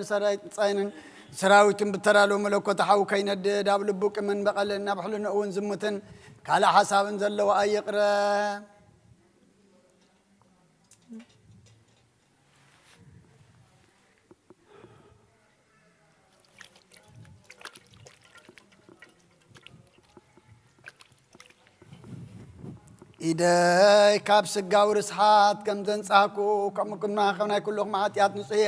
ንሰራዊትን ብተራሉ መለኮት ሓው ከይነድድ፣ ኣብ ልቡ ቂምን በቐልን ኣብ ሕልንኡ እውን ዝሙትን ካልእ ሓሳብን ዘለዎ ኣይቕረብ። ኢደይ ካብ ስጋዊ ርስሓት ከም ዘንጻህኩ፣ ከምኡ ድማ ካብ ናይ ኩልኹም ሓጢኣት ንጹህ እየ።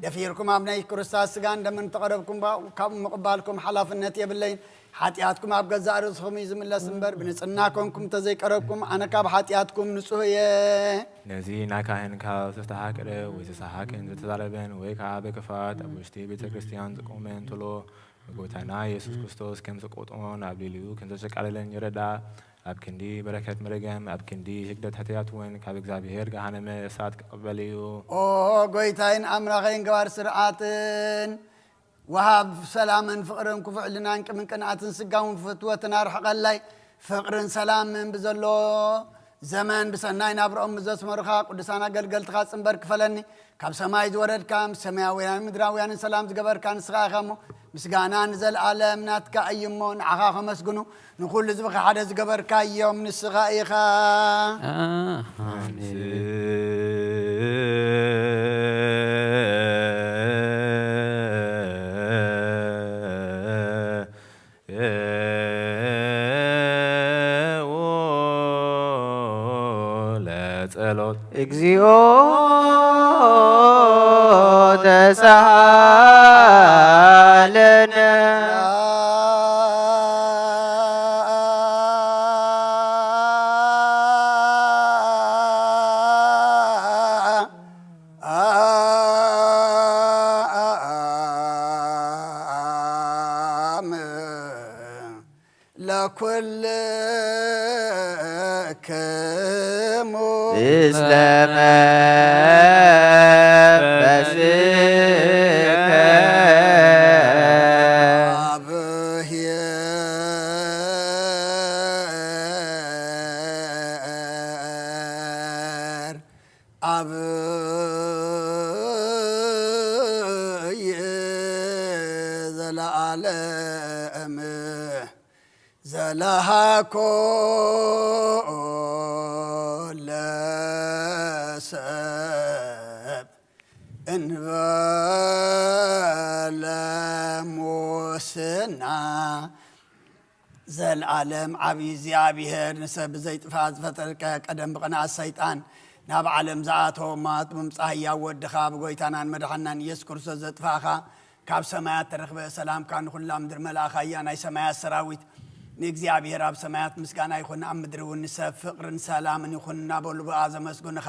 ደፊርኩም ኣብ ናይ ክርስቶስ ስጋን ደምን ተቐረብኩም፣ ካብኡ ምቕባልኩም ሓላፍነት የብለይን። ሓጢኣትኩም ኣብ ገዛእ ርእስኹም እዩ ዝምለስ እምበር፣ ብንጽህና ኮንኩም እንተዘይቀረብኩም፣ ኣነ ካብ ሓጢኣትኩም ንጹህ እየ። ነዚ ናይ ካህን ካብ ዝተሓቅረ ወይ ዝተሓቅን ዝተዛረበን ወይ ከዓ ብክፋት ኣብ ውሽጢ ቤተ ክርስቲያን ዝቆመ እንትሎ፣ ንጎይታና ኢየሱስ ክርስቶስ ከም ዝቆጥሞን ኣብ ልዕሊኡ ከም ዘሸቃለለን ይረዳእ። ኣብ ክንዲ በረከት መርገም፣ ኣብ ክንዲ ህግደት ሕትያት እውን ካብ እግዚኣብሔር ገሃነመ እሳት ክቕበል እዩ። ኦ ጎይታይን ኣምላኸይን ገባር ስርዓትን ወሃብ ሰላምን ፍቕርን ክፉእ ሕልናን ቅምን ቅንኣትን ስጋውን ፍትወትን ኣርሕቐላይ። ፍቕርን ሰላምን ብዘሎ ዘመን ብሰናይ ናብርኦም ምስ ዘስመሩኻ ቅዱሳን ኣገልገልትኻ ጽንበር ክፈለኒ። ካብ ሰማይ ዝወረድካ ምስ ሰማያውያን ምድራውያንን ሰላም ዝገበርካ ንስኻ ኢኻ እሞ፣ ምስጋና ንዘለኣለም ናትካ እዩ እሞ፣ ንዓኻ ከመስግኑ ንኹሉ ህዝብኻ ሓደ ዝገበርካዮም ንስኻ ኢኻ። ኣሜን። ለጸሎት። እግዚኦ ተሳሃለነ። ለኩልክሙ ምስለ መንፈስከ አብሔር አብይ ዘለዓለም ዘለሃኮ ለሰብ እንበለ ሙስና። ዘልኣለም ዓብዪ እግዚኣብሔር ንሰብ ብዘይጥፋእ ዝፈጠርከ ቀደም ብቕንኣት ሰይጣን ናብ ዓለም ዝኣተወ ማት ብምምጻእ ህያው ወድኻ ብጎይታናን መድሓናን ኢየሱስ ክርስቶስ ዘጥፋእኻ ካብ ሰማያት ተረኽበ ሰላምካ ንኹላ ምድር መልኣኻ እያ ናይ ሰማያት ሰራዊት ንእግዚኣብሔር ኣብ ሰማያት ምስጋና ይኹን ኣብ ምድሪ እውን ንሰብ ፍቕርን ሰላምን ይኹን እናበሉ ብኣ ዘመስግንኻ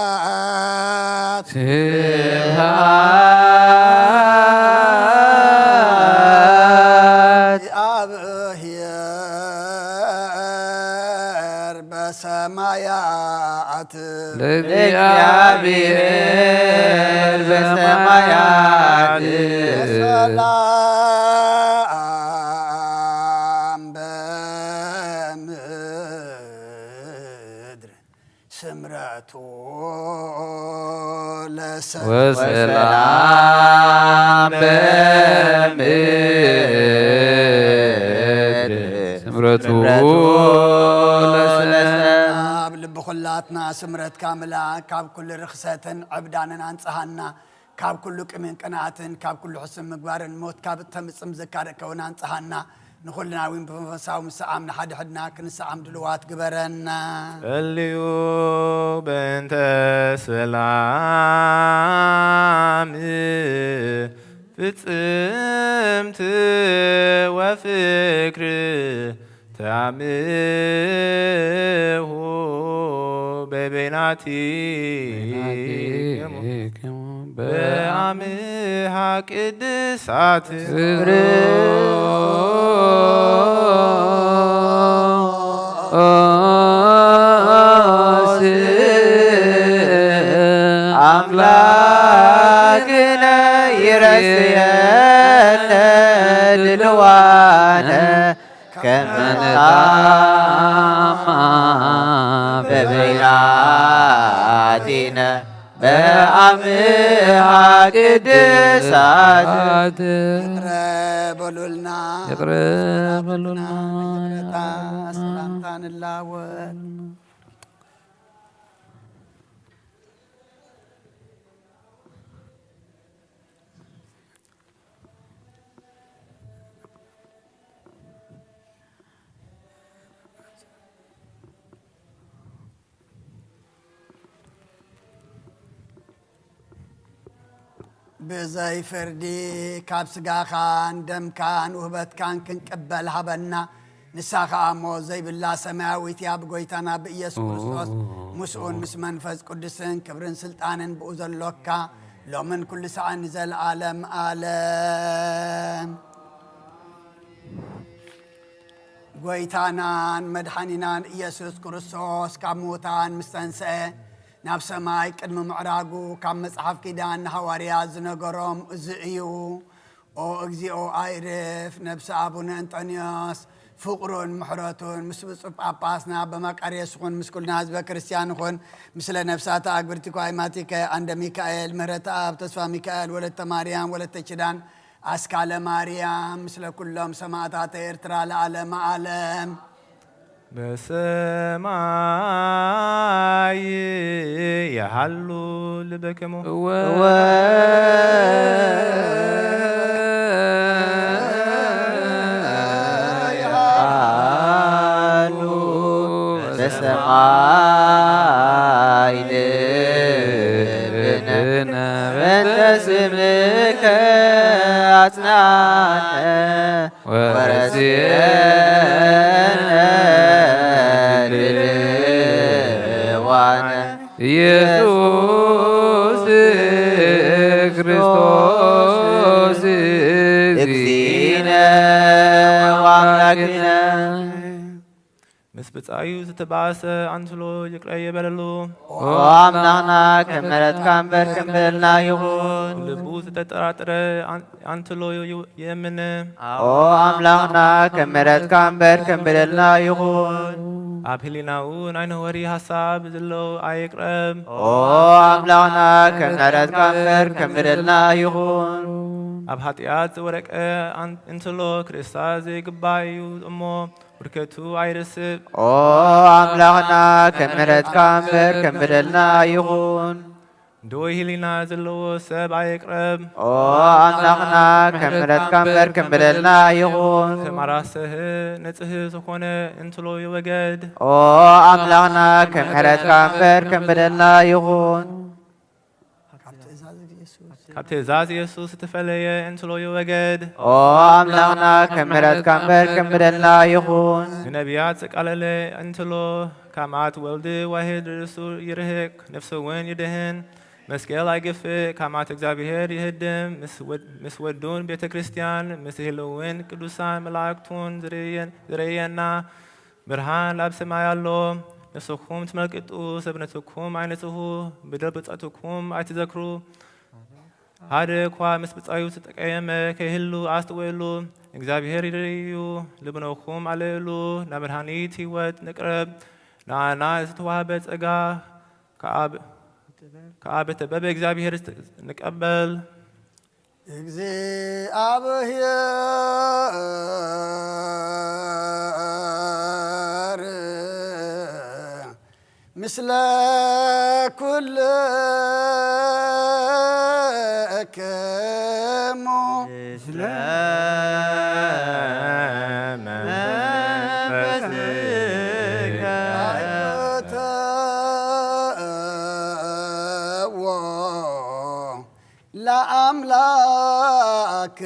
ስብሐት ስብሐት ለእግዚኣብሔር በሰማያት ለእግዚኣብሔር በሰማያት ሰላም በምድር ስምረቱ ለሰብ ወሰላም በምድር ምሕረቱ ለሰ- ኣብ ልቢ ኩላትና ስምረትካ ምላእ፣ ካብ ኩሉ ርኽሰትን ዕብዳንን ኣንጽሃና፣ ካብ ኩሉ ቅምን ቅንኣትን ካብ ኩሉ ሕሱም ምግባርን ሞት ካብ እተምጽእ ዘካርእ ከውን ኣንጽሃና። ንኹልና እውን ብመንፈሳዊ ምስዓም ንሓድሕድና ክንሰዓም ድልዋት ግበረና። ጸልዩ በእንተ ሰላም ፍጽምቲ ወፍቅር ተአምሁ በበይናቲክሙ በአምሃ ቅድሳት። ኣምላክነ ይረስየነ ድልዋነ ከመ ንታማ በበይናቲነ በአምሃ ቅድሳት። ይቅረ በሉልና። ይቅረ በሉልና። ይቅረታ ሰላምታ ንላወጥ። ብዘይ ፍርዲ ካብ ስጋኻን ደምካን ውህበትካን ክንቅበል ሃበና። ንሳ ኸኣ ሞት ዘይብላ ሰማያዊት እያ። ብጎይታና ብኢየሱስ ክርስቶስ ምስኡን ምስ መንፈስ ቅዱስን ክብርን ስልጣንን ብኡ ዘሎካ ሎምን ኩሉ ሰዓን ንዘለዓለም ኣለም። ጎይታናን መድሓኒናን ኢየሱስ ክርስቶስ ካብ ምዉታን ምስ ተንስአ፣ ናብ ሰማይ ቅድሚ ምዕራጉ፣ ካብ መጽሓፍ ኪዳን ንሃዋርያት ዝነገሮም እዚ እዩ። ኦ እግዚኣብሔር፣ ነብሲ ኣቡነ እንጦንዮስ ፍቕሩን ምሕረቱን ምስ ብፁዕ ጳጳስና በመቃርዮስ ይኹን፣ ምስ ኩልና ህዝበ ክርስቲያን ይኹን፣ ምስለ ነፍሳተ ኣግብርቲ ኳይማቲከ፣ ዓንደ ሚካኤል፣ ምህረተኣብ፣ ተስፋ ሚካኤል፣ ወለተ ማርያም፣ ወለተ ኪዳን፣ ኣስካለ ማርያም፣ ምስለ ኩሎም ሰማእታተ ኤርትራ ለዓለመ ዓለም። በሰማይ ይሃሉ ልበክሙ። እወ። ይሃሉ በሰማይ ልብነ በእንተ ስምከ አጽናነ ወረስየነ ድልዋነ ኢየሱስ ክርስቶስ እግዚእነ ወአምላክነ። ምስ ብጻዩ ዝተባእሰ ኣንትሎ ይቅረ ይበለሉ። ኦ ኣምላኽና፣ ከም ምሕረትካ እምበር ከም በደልና ይኹን። ልቡ ዝተጠራጠረ ኣን-፣ ኣንትሎ ዩ-፣ ይእምን። ኦ ኣምላኽና፣ ከም ምሕረትካ እምበር ከም በደልና ይኹን። ኣብ ህሊናኡ ናይ ነወሪ ሓሳብ ዘሎ ኣይቅረብ። ኦ ኣምላኽና፣ ከም ምሕረትካ እምበር ከም በደልና ይኹን። ኣብ ሓጢኣት ዝወደቀ ኣን-፣ እንተሎ ክርስታ ዘይግባእ እዩ እሞ፣ ውድቀቱ ኣይርስእ። ኦ ኣምላኽና፣ ከም ምሕረትካ እምበር ከም በደልና ይኹን። ድውይ ህሊና ዘለዎ ሰብ ኣይቅረብ። ኦ ኣምላኽና፣ ከም ምሕረትካ እምበር ከም በደልና ይኹን። ከም ኣራሰህ ንጽህ ዝኾነ እንተሎ ይወገድ። ኦ ኣምላኽና፣ ከም ምሕረትካ እምበር ከም በደልና ይኹን። ካብ ትእዛዝ ኢየሱስ። ካብ ትእዛዝ ኢየሱስ ዝተፈለየ እንተሎ ይወገድ። ኦ ኣምላኽና፣ ከም ምሕረትካ እምበር ከም በደልና ይኹን። ንነቢያት ዘቃለለ እንተሎ፣ ካብ መዓት ወልድ ዋሕድ ርእሱ ይርሕቅ፣ ነፍሱ እውን ይድህን። መስቀል ኣይግፍእ፣ ካብ መዓት እግዚኣብሔር ይህድም። ምስ ወድ-፣ ምስ ወዱን ቤተ ክርስቲያን፣ ምስ ህልውን ቅዱሳን መላእክቱን ዝርእየን-፣ ዝርእየና ብርሃን ኣብ ሰማይ ኣሎ። ንስኹም ትመልቅጡ፣ ሰብነትኩም ኣይንጽሁ፣ በደል ብጾትኩም ኣይትዘክሩ። ሓደ እኳ ምስ ብጻዩ ዝተቀየመ ከይህሉ ኣስተውዕሉ። እግዚኣብሔር ይርኢ እዩ። ልቡናኹም ኣልዕሉ፣ ናብ መድኃኒት ሕይወት ንቅረብ። ንኣና ዝተዋህበ ጸጋ ከኣ ብ-፣ ከኣ ብጥበብ እግዚኣብሔር ንቀበል። እግዚኣብሔር ምስለ ኩልክሙ ምስለ መንፈስከ።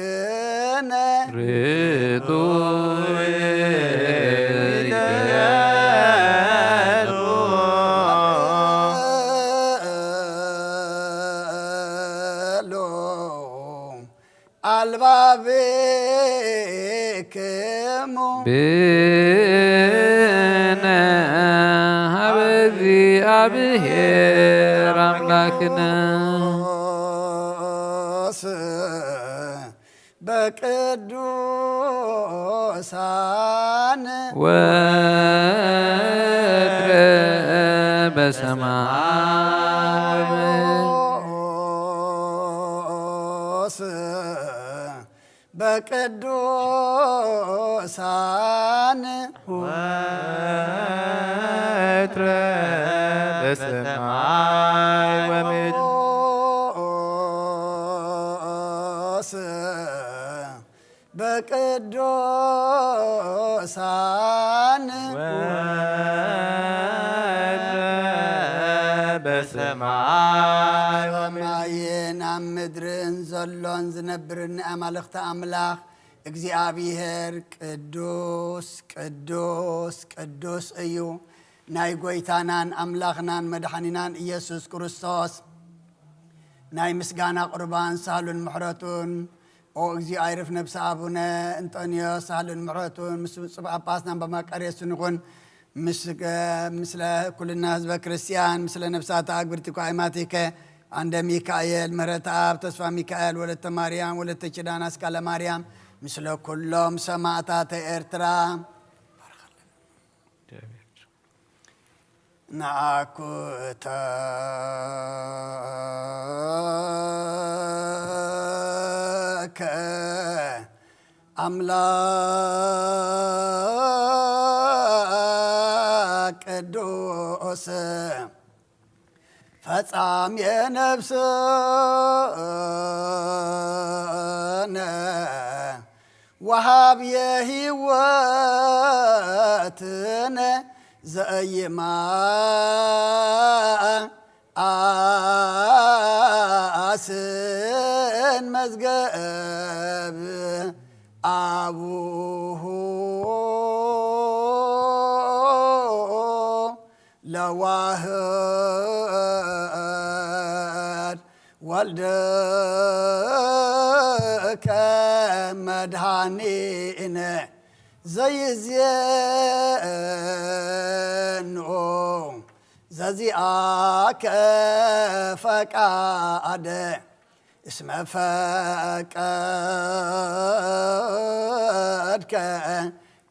ለአምላክነ ርቱዕ አልባቤክሙ ብነ ሀበ እግዚአብሔር አምላክነ። በቅዱሳን ወትረ በሰማይ። በቅዱሳን ወትረ በሰማይ ወምድር። በቅዱሳን ወትረ በሰማይ ወምድር። ሰማይን ኣብ ምድርን ዘሎን ዝነብርን ኣማልኽቲ ኣምላኽ እግዚኣብሔር ቅዱስ ቅዱስ ቅዱስ እዩ። ናይ ጎይታናን ኣምላኽናን መድሓኒናን ኢየሱስ ክርስቶስ ናይ ምስጋና ቁርባን ሳህሉን ምሕረቱን፣ ኦ እግዚኦ ኣይርፍ ነብሲ ኣቡነ እንጦንዮስ ሳህሉን ምሕረቱን ምስ ብፁዕ ጳጳስናን በመቃርዮስን ይኹን። ምስ፣ ምስለ ኩልና ህዝበ ክርስቲያን፣ ምስለ ነፍሳት ኣግብርቲ ኳይማቲከ፣ ኣንደ ሚካኤል፣ ምህረት ኣብ፣ ተስፋ ሚካኤል፣ ወለተ ማርያም፣ ወለተ ኪዳን፣ ኣስካለ ማርያም፣ ምስለ ኩሎም ሰማዕታተ ኤርትራ። ነአኩተከ ኣምላክ ቅዱስ ፈጻሜ ነፍስነ ወሃብየ ህይወትነ ዘኢይመአስን መዝገብ አቡሁ ለዋህድ ወልድከ መድኃኒነ ዘይዜኑ ዘዚአከ ፈቃደ እስመ ፈቀድከ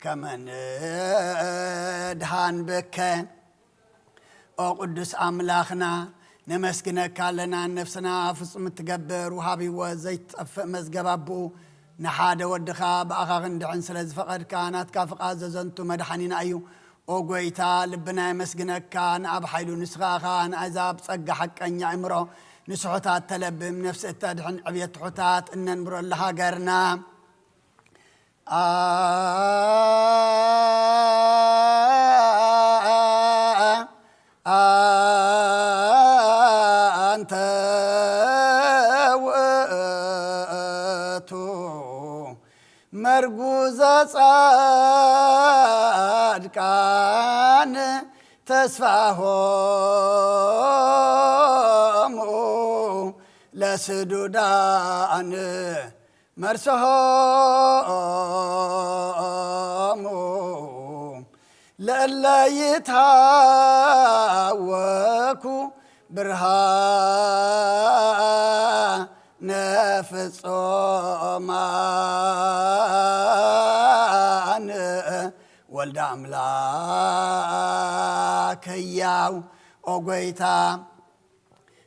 ከመ ንድኃን ብከ። ኦ ቅዱስ ኣምላኽና፣ ነመስግነካ ኣለና። ነፍስና ፍጹም እትገብር፣ ወሃቢ ሕይወት ዘይትጠፍእ መዝገብ ኣቦኡ፣ ንሓደ ወድኻ ብኣኻ ክንድሕን ስለ ዝፈቐድካ፣ ናትካ ፍቓድ ዘዘንቱ መድሓኒና እዩ። ኦ ጐይታ፣ ልብና የመስግነካ። ንኣብ ሓይሉ ንስኻ ኢኻ፣ ንኣህዛብ ጸጋ ሓቀኛ ኣእምሮ፣ ንስሑታት ተለብም፣ ነፍሲ እተድሕን ዕብየት ትሑታት እነንብረሉ ሃገርና። አንተ ውእቱ መርጉዘ ጻድቃን ተስፋሆሙ ለስዱዳን መርሰሆሙ ለእለ ይትሃወኩ ብርሃነ ፍጹማን። ወልደ ኣምላክ ህያው ኦ ጐይታ፣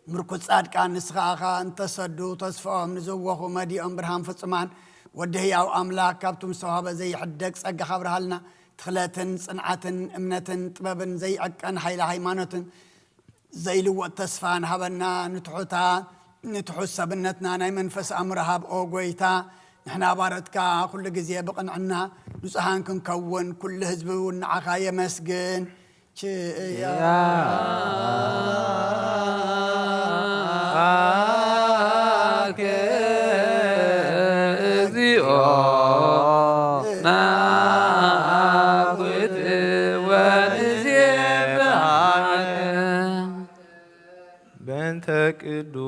ምርኩስ ጻድቃን ንስኻ ኢኻ። እንተሰዱ ተስፋኦም ንዝህወኹ መዲኦም ብርሃን ፍጹማን። ወዲ ህያው ኣምላክ ካብቲ ምስተዋህበ ዘይሕደግ ጸጋኻ ኣብርሃልና። ትኽለትን ጽንዓትን እምነትን ጥበብን ዘይዕቀን ሓይሊ ሃይማኖትን ዘይልወጥ ተስፋን ሃበና። ንትሑታ ንትሑት ሰብነትና ናይ መንፈስ ኣእምሮ ሃብ ኦ ጎይታ። ንሕና ባረትካ ኩሉ ግዜ ብቕንዕና ንጹሃን ክንከውን ኩሉ ህዝቢ እውን ንዓኻ የመስግን። ችእያ ኣልክ እግዚኦ ናኩት ወንዜብሃከ። በእንተ ቅዱስ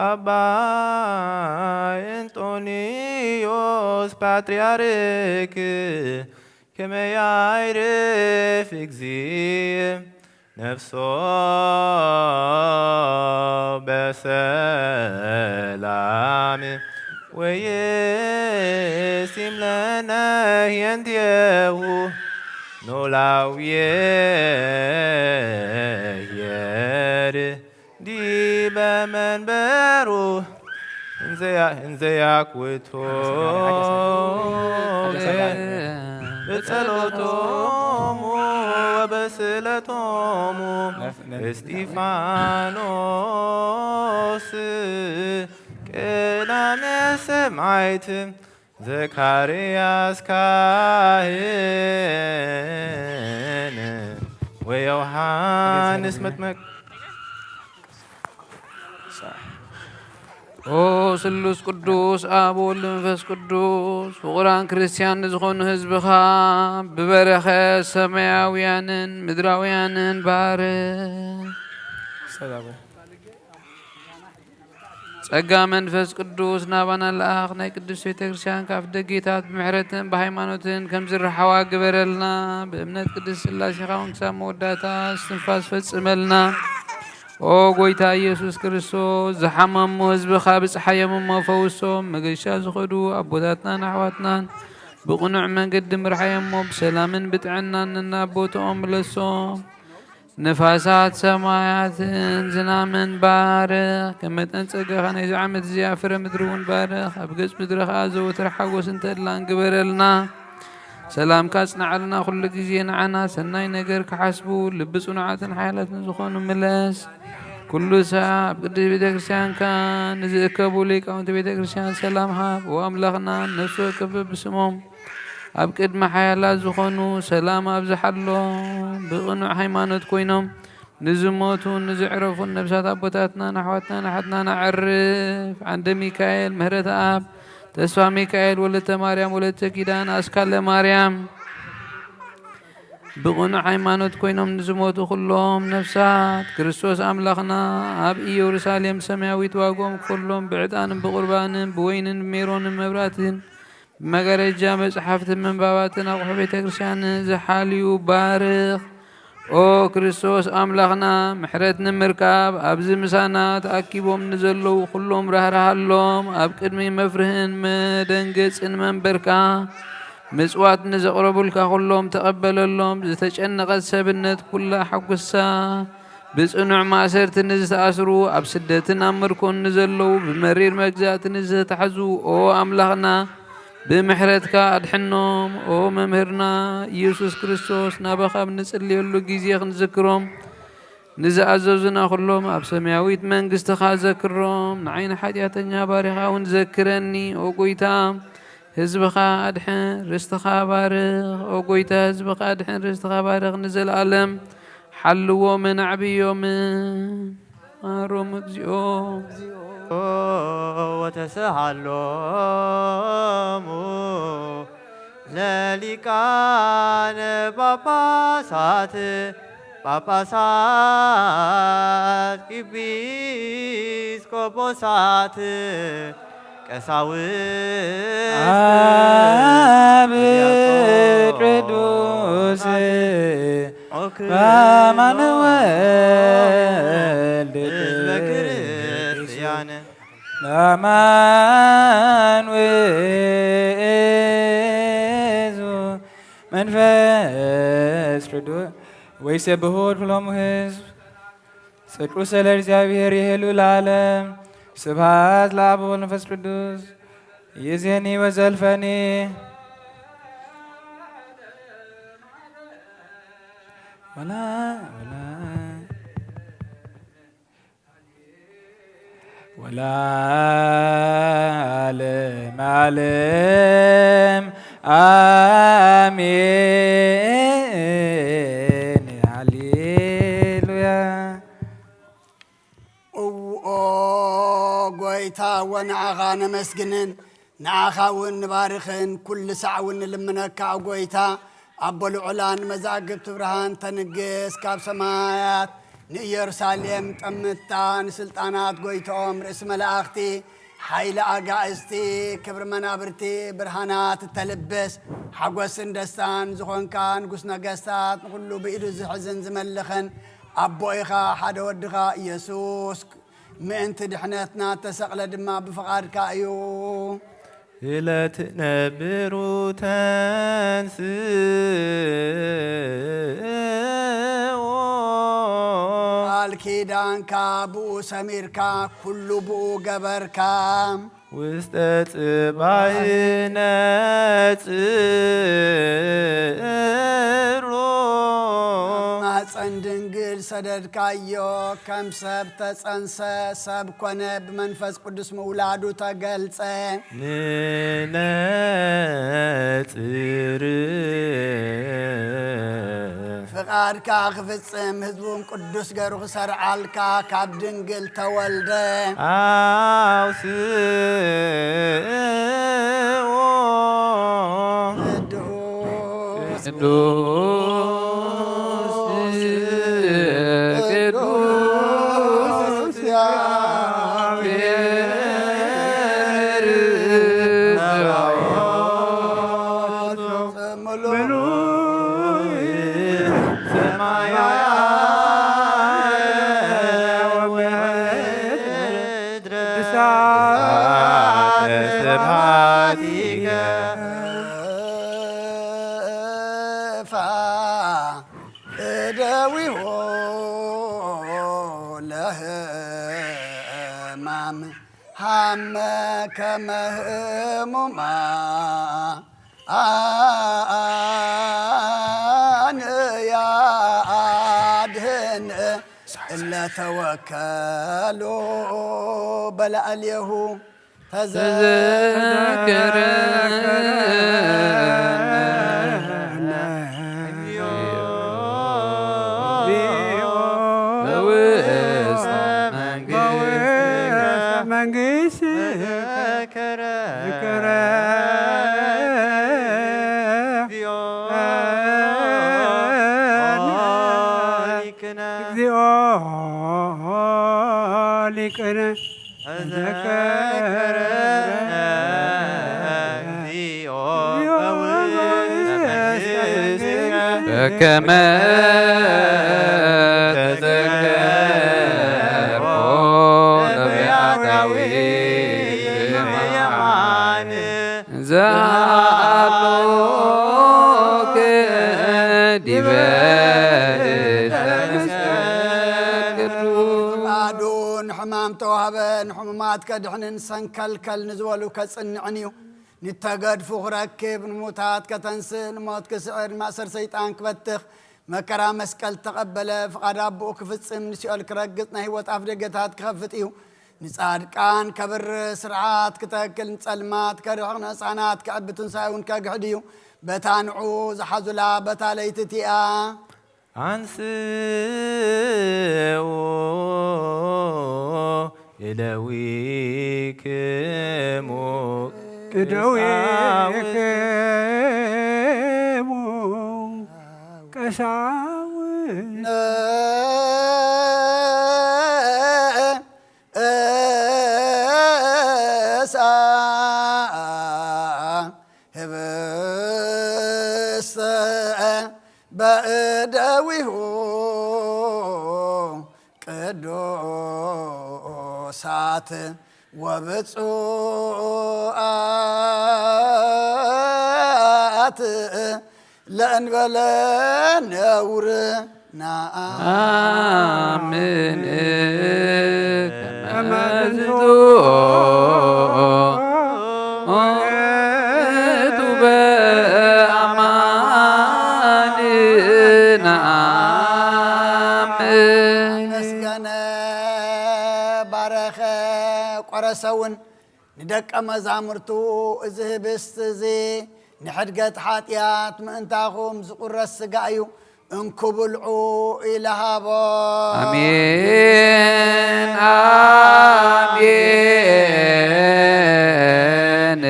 ኣባ እንጦንዮስ ፓትርያርክ ከመ ያዕርፍ እግዚእ ነፍሶ በሰላም ወይሲም ለነ ህየንቴሁ ኖላውየ የር ዲበ መንበሩ እንዘያኩቶ ብጸሎቶሙ ወበስእለቶሙ እስጢፋኖስ ቀዳመ ሰማዕት ዘካርያስ ካህን ወዮሃንስ መጥመቅ። ኦ ስሉስ ቅዱስ ኣብ ወልድ መንፈስ ቅዱስ ፍቑራን ክርስትያን ንዝኾኑ ህዝብኻ ብበረኸት ሰማያውያንን ምድራውያንን ባርኽ። ጸጋ መንፈስ ቅዱስ ናባና ለኣኽ ናይ ቅድስት ቤተ ክርስቲያን ካፍ ደጌታት ብምሕረትን ብሃይማኖትን ከም ዝረሓዋ ግበረልና። ብእምነት ቅድስት ስላሴኻ እውን ክሳብ መወዳእታ እስትንፋስ ፈጽመልና። ኦ ጎይታ ኢየሱስ ክርስቶስ ዝሓመሙ ህዝብኻ ብጽሓዮም እሞ ፈውሶም። መገሻ ዝኸዱ ኣቦታትናን ኣሕዋትናን ብቕኑዕ መንገዲ ምርሓዮም እሞ ብሰላምን ብጥዕናን ነናብ ቦትኦም ምለሶም። ንፋሳት ሰማያትን ዝናምን ባርኽ። ከም መጠን ጸጋኻ ናይዚ ዓመት እዚኣ ፍረ ምድሪ እውን ባርኽ። ኣብ ገጽ ምድሪ ኸኣ ዘወትር ሓጎስን ተድላን ግበረልና። ሰላምካ ኣጽንዓልና፣ ኩሉ ግዜ ንዓና ሰናይ ነገር ክሓስቡ ልቢ ጽኑዓትን ሓያላትን ዝኾኑ ምለስ። ኩሉ ሰብ ኣብ ቅድስት ቤተ ክርስቲያንካ ንዝእከቡ ሊቃውንቲ ቤተ ክርስቲያን ሰላም ሃብ። ኦ ኣምላኽና፣ ነፍሲ ወከፍ በብስሞም ኣብ ቅድሚ ሓያላት ዝኾኑ ሰላም ኣብዝሓሎም። ብቕኑዕ ሃይማኖት ኮይኖም ንዝሞቱን ንዝዕረፉን ነብሳት ኣቦታትናን ኣሕዋትናን ኣሓትናን ኣዕርፍ። ዓንደ ሚካኤል፣ ምህረተኣብ፣ ተስፋ ሚካኤል፣ ወለተ ማርያም፣ ወለተ ኪዳን፣ ኣስካለ ማርያም ብቕኑዕ ሃይማኖት ኮይኖም ንዝሞቱ ኩሎም ነፍሳት ክርስቶስ ኣምላኽና ኣብ ኢየሩሳሌም ሰማያዊት ዋግኦም ክፈሎም ብዕጣንን ብቑርባንን ብወይንን ብሜሮንን መብራትን ብመጋረጃ መጽሓፍትን ምንባባትን ኣቑሑ ቤተ ክርስቲያንን ዝሓልዩ ባርኽ። ኦ ክርስቶስ ኣምላኽና፣ ምሕረት ንምርካብ ኣብዚ ምሳና ተኣኪቦም ንዘለዉ ኩሎም ራህርሃሎም። ኣብ ቅድሚ መፍርህን መደንገጽን መንበርካ፣ ምጽዋት ንዘቕረቡልካ ኩሎም ተቐበለሎም። ዝተጨነቐት ሰብነት ኩላ ሓጉሳ። ብጽኑዕ ማእሰርቲ ንዝተኣስሩ፣ ኣብ ስደትን ኣብ ምርኮን ንዘለዉ፣ ብመሪር መግዛእቲ ንዝተታሕዙ፣ ኦ ኣምላኽና፣ ብምሕረትካ ኣድሕኖም። ኦ መምህርና ኢየሱስ ክርስቶስ፣ ናባኻ ኣብ ንጽልየሉ ግዜ ክንዝክሮም ንዝኣዘዙና ኩሎም ኣብ ሰማያዊት መንግስትኻ ዘክሮም። ንዓይ ንሓጢኣተኛ ባሪኻ እውን ዘክረኒ። ኦ ጎይታ፣ ህዝብኻ ኣድሕን፣ ርስትኻ ባርኽ። ኦ ጎይታ፣ ህዝብኻ ኣድሕን፣ ርስትኻ ባርኽ። ንዘለኣለም ሓልዎምን ኣዕብዮምን። መሃሮም እግዚኦ። ወተስሃሎሙ ለሊቃነ ጳጳሳት ጳጳሳት ኢጲስቆጶሳት ቀሳውስት ኣብ ወዲያቆናት ቅዱስ ኦክሎሙ በአማነ ወልድ ህዝበ ክርስቲያን በአማን ውእቱ መንፈስ ቅዱስ ወይሴብሑ ኩሎሙ ህዝብ ጽድቁ ስለ እግዚአብሔር ይሄሉ ለዓለም። ስብሐት ለአብ ወወልድ ወመንፈስ ቅዱስ። ይዜኒ ወዘልፈኒ ወላ ወላ ወላ ዓለም ዓለም ኣሜን። ሃሌሉያ። እዎ ጎይታ፣ እዎ ንዓኻ ነመስግንን ንዓኻ እውን ንባርኽን፣ ኩሉ ሳዕ እውን ንልምነካ። ጎይታ ኣቦ ልዑላን መዛግብቲ ብርሃን ተንግስ፣ ካብ ሰማያት ንኢየሩሳሌም ጠምታ፣ ንስልጣናት ጎይትኦም ርእሲ መላእኽቲ፣ ሓይሊ ኣጋእዝቲ፣ ክብሪ መናብርቲ ብርሃናት እተልብስ፣ ሓጎስን ደስታን ዝኾንካ ንጉስ ነገስታት፣ ንኹሉ ብኢዱ ዝሕዝን ዝመልኽን ኣቦ ኢኻ፣ ሓደ ወድኻ ኢየሱስ ምእንቲ ድሕነትና እተሰቕለ ድማ ብፍቓድካ እዩ። ስለ ትነብር ተንስኦ። ቃል ኪዳንካ ብኡ ሰሚርካ፣ ኩሉ ብኡ ገበርካ። ውስጠ ጽባሕ ነጽሮ። ማህፀን ድንግል ሰደድካዮ፣ ከም ሰብ ተጸንሰ፣ ሰብ ኮነ፣ ብመንፈስ ቅዱስ ምውላዱ ተገልጸ። ንነጽር። ፍቓድካ ክፍጽም፣ ህዝቡን ቅዱስ ገሩ ክሰርዓልካ፣ ካብ ድንግል ተወልደ። ኣውስኦ። ቅዱስ ቅዱስ ቅዱስ እግዚአብሔር። ምሉእ ሰማያት ወምድር ቅድሳተ ስብሐቲከ። እደዊሁ ለህማም ሃመ ከመ ህሙማን ያድህን እለ ተወከሉ በላዕሌሁ ተዘከረነ በውስተ መንግሥትከ። እግዚኦ ሊቅነ ተዘከረነ እግዚኦ በውስተ መንግሥትከ። በከመ ተዘከርኮ ነቢያት ዳዊት በየማን ዘሃሎከ ዲበ እደ መስቀል ቅዱስ። ፍቓዱ ንሕማም ተዋህበ፣ ንሕሙማት ከድሕንን ሰንከልከል ንዝበሉ ከጽንዕን እዩ። ንተገድፉ ክረክብ፣ ንሙታት ከተንስእ፣ ንሞት ክስዕር፣ ንማእሰር ሰይጣን ክበትኽ፣ መከራ መስቀል ተቐበለ፣ ፍቓድ ኣቦኡ ክፍጽም፣ ንሲኦል ክረግጽ፣ ናይ ህይወት ኣፍደገታት ክኸፍት እዩ። ንጻድቃን ከብርህ፣ ስርዓት ክተክል፣ ንጸልማት ከርሕቕ፣ ንህጻናት ከዕቢ፣ ትንሳኤ እውን ከግሕድ እዩ። በታ ንዑ ዝሓዙላ በታ ለይቲ እቲኣ። ኣንስኡ እደዊክሙ እደዊክሙ ቀሳውስት። ነሳ ህብስተ በእደዊሁ ቅዱሳት ወብፁዓት ለእንበለ ነውር ነአምን ከመ ዝንቱ ቆረሰ እውን ንደቀ መዛሙርቱ፣ "እዚ ህብስት እዚ ንሕድገት ሓጢኣት ምእንታኹም ዝቑረስ ስጋ እዩ፣ እንኩ ብልዑ" ኢለ ሃቦ። ኣሜን፣ ኣሜን፣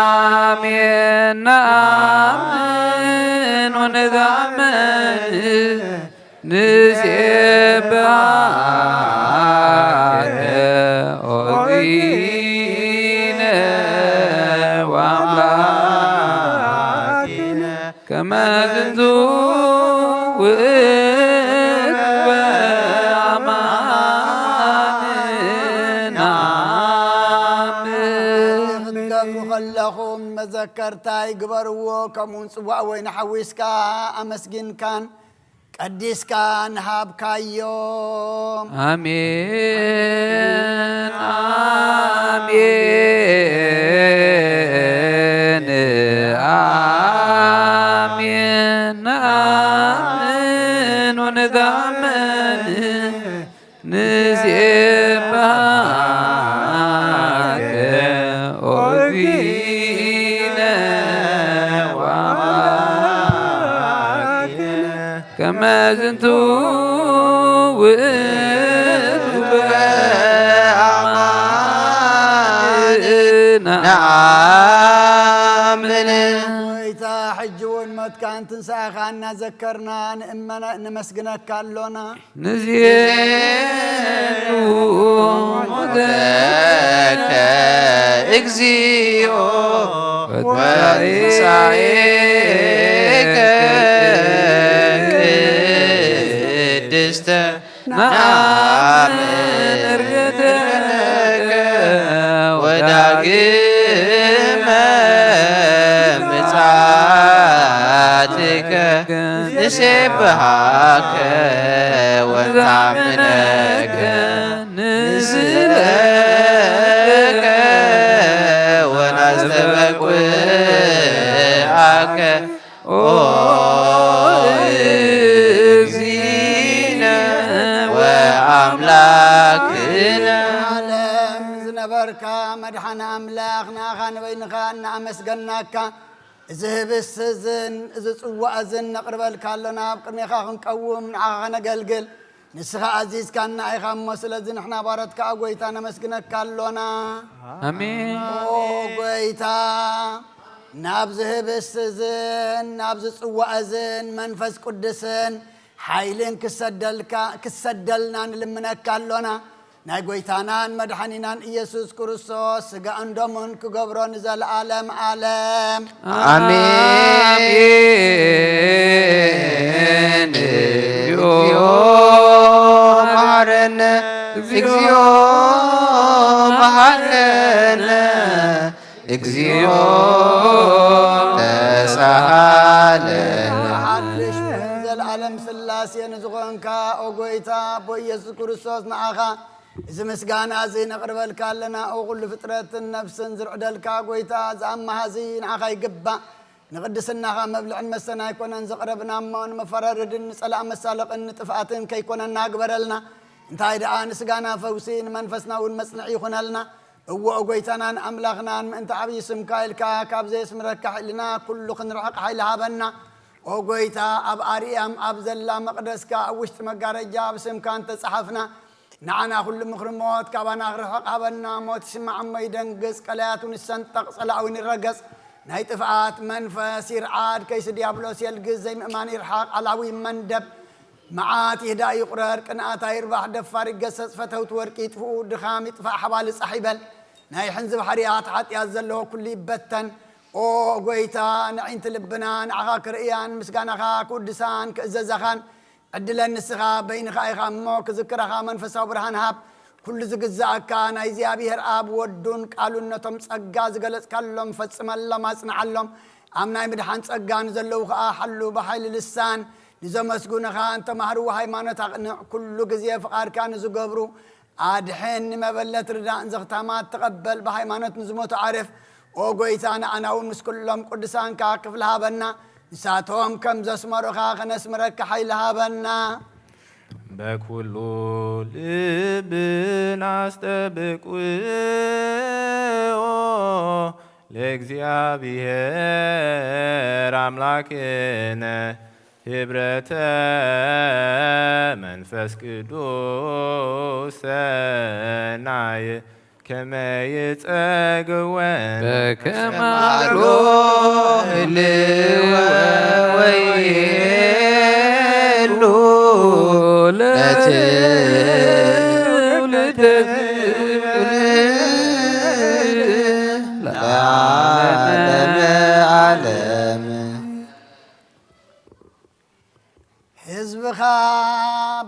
ኣሜን። ንኣምን ወንታመን ንሴብሐከ ኦ እግዚእነ ወአምላክነ ከመ ዝንቱ ውእቱ በአማን ነአምን። ክትገብሩ ከለኹም መዘከርታይ ግበርዎ፣ ከምኡውን ጽዋእ ወይኒ ሓዊስካ ኣመስጊንካን ቀዲስካን ሃብካዮም። ኣሜን፣ ኣሜን፣ ኣሜን። ንኣምን ወንታመን ንሴብሐከ ኦ እግዚእነ ወአምላክነ ከመ ዝንቱ ውእቱ በአማን ነአምን። ጎይታ፣ ሕጂ እውን ሞትካን ትንሳኤኻን እናዘከርና ንእመነ-፣ ነመስግነካ ኣሎና። ንዜኑ ሞተከ እግዚኦ ወትንሳኤከ ቅድስተ ነአምን ዕርገተከ ወዳግመ ምጽኣትከ ንሴብሐከ ወንታምነከ ንስእለከ ወናስተበቁአከ ኦ እግዚእነ ወአምላክነ። ዓለም ዝነበርካ መድሓነ ኣምላኽ፣ ንኣኻ ንበይንኻ እናኣመስገናካ፣ እዚ ህብስት እዝን እዚ ጽዋእ እዝን ነቕርበልካ ኣሎና፣ ኣብ ቅድሜኻ ክንቀውም፣ ንዓኻ ከነገልግል፣ ንስኻ ኣዚዝካና ኢኻ እሞ፣ ስለዚ ንሕና ባሮትካ፣ ኦ ጐይታ፣ ነመስግነካ ኣሎና። ኣሜን። ኦ ጐይታ፣ ናብዚ ህብስት እዝን ናብዚ ጽዋእ እዝን መንፈስ ቅዱስን ሓይልን ክሰደልካ፣ ክሰደልና ንልምነካ ኣሎና። ናይ ጐይታናን መድሓኒናን ኢየሱስ ክርስቶስ ስጋኡን ደሙን ክገብሮ ንዘለኣለም ኣለም። ኣሜን። ኣሜን። እግዚኦ መሐረነ፣ እግዚኦ መሐረነ፣ እግዚኦ ተሳሃለነ። ሓድሽ ዘለኣለም ስላሴ ንዝኾንካ፣ ኦ ጐይታ፣ ኣቦ ኢየሱስ ክርስቶስ፣ ንዓኻ እዚ ምስጋና እዚ ነቕርበልካ ኣለና። ኦ ኩሉ ፍጥረትን ነፍስን ዝርዕደልካ ጐይታ፣ እዚ ኣማሃዚ ንዓኻ ይግባእ። ንቕድስናኻ መብልዕን መስተን ኣይኮነን ዘቕረብና እሞ፣ ንመፈራረድን ንጸላእ መሳለቕን ንጥፍኣትን ከይኮነና ግበረልና። እንታይ ደኣ ንስጋና ፈውሲ፣ ንመንፈስና እውን መጽንዒ ይኹነልና። እወ፣ ጐይታናን ኣምላኽናን፣ ምእንቲ ዓብዪ ስምካ ኢልካ ካብ ዘየስምረካ ሕልና ኩሉ ክንርሕቕ ሓይሊ ሃበና። ኦ ጐይታ፣ ኣብ ኣርያም ኣብ ዘላ መቕደስካ ኣብ ውሽጢ መጋረጃ ኣብ ስምካ እንተጸሓፍና፣ ንዓና ኩሉ ምኽሪ ሞት ካባና ክርሕቕ ሃበና። ሞት ይስማዕ እሞ ይደንግጽ፣ ቀላያት እውን ይሰንጠቕ፣ ጸላእ እውን ይረገጽ። ናይ ጥፍኣት መንፈስ ይርዓድ፣ ከይሲ ዲያብሎስ የልግስ፣ ዘይምእማን ይርሓቕ፣ ኣላዊ መንደብ መዓት ይህዳእ ይቑረር፣ ቅንኣት ኣይርባሕ፣ ደፋር ይገሰጽ፣ ፈተውቲ ወርቂ ይጥፍኡ፣ ድኻም ይጥፋእ፣ ሓባሊ ጻሕ ይበል። ናይ ሕንዚ ባሕርያት ሓጢኣት ዘለዎ ኩሉ ይበተን። ኦ ጐይታ፣ ንዕይንቲ ልብና ንዓኻ ክርእያን ምስጋናኻ ክውድሳን ክእዘዛኻን ዕድለን ንስኻ በይንኻ ኢኻ እሞ፣ ክዝክረኻ መንፈሳዊ ብርሃን ሃብ። ኩሉ ዝግዝኣካ ናይ እግዚኣብሔር ኣብ ወዱን ቃሉን ነቶም ጸጋ ዝገለጽካሎም ፈጽመሎም፣ ኣጽንዓሎም። ኣብ ናይ ምድሓን ጸጋ ንዘለዉ ኸኣ ሓሉ፣ ብሓይሊ ልሳን ንዘመስጉንኻ፣ ንተማህርዎ ሃይማኖት ኣቕንዕ። ኩሉ ግዜ ፍቓድካ ንዝገብሩ ኣድሕን፣ ንመበለት ርዳእ፣ ንዘኽታማት ተቐበል፣ ብሃይማኖት ንዝሞቱ ዓርፍ። ኦ ጐይታ፣ ንኣና እውን ምስ ኩሎም ቅዱሳንካ ክፍሊ ሃበና፣ ንሳቶም ከም ዘስመሩኻ ከነስምረካ ሓይሊ ሃበና። በኩሉ ልብን ኣስተብቅዎ ለእግዚኣብሔር ኣምላክነ ህብረተ መንፈስ ቅዱስ ሰናይ ከመ ይጸግወን በከማሎ ህልወ ወይሉ ለትውልደ ትውልድ ለዓለመ ዓለም። ህዝብኻ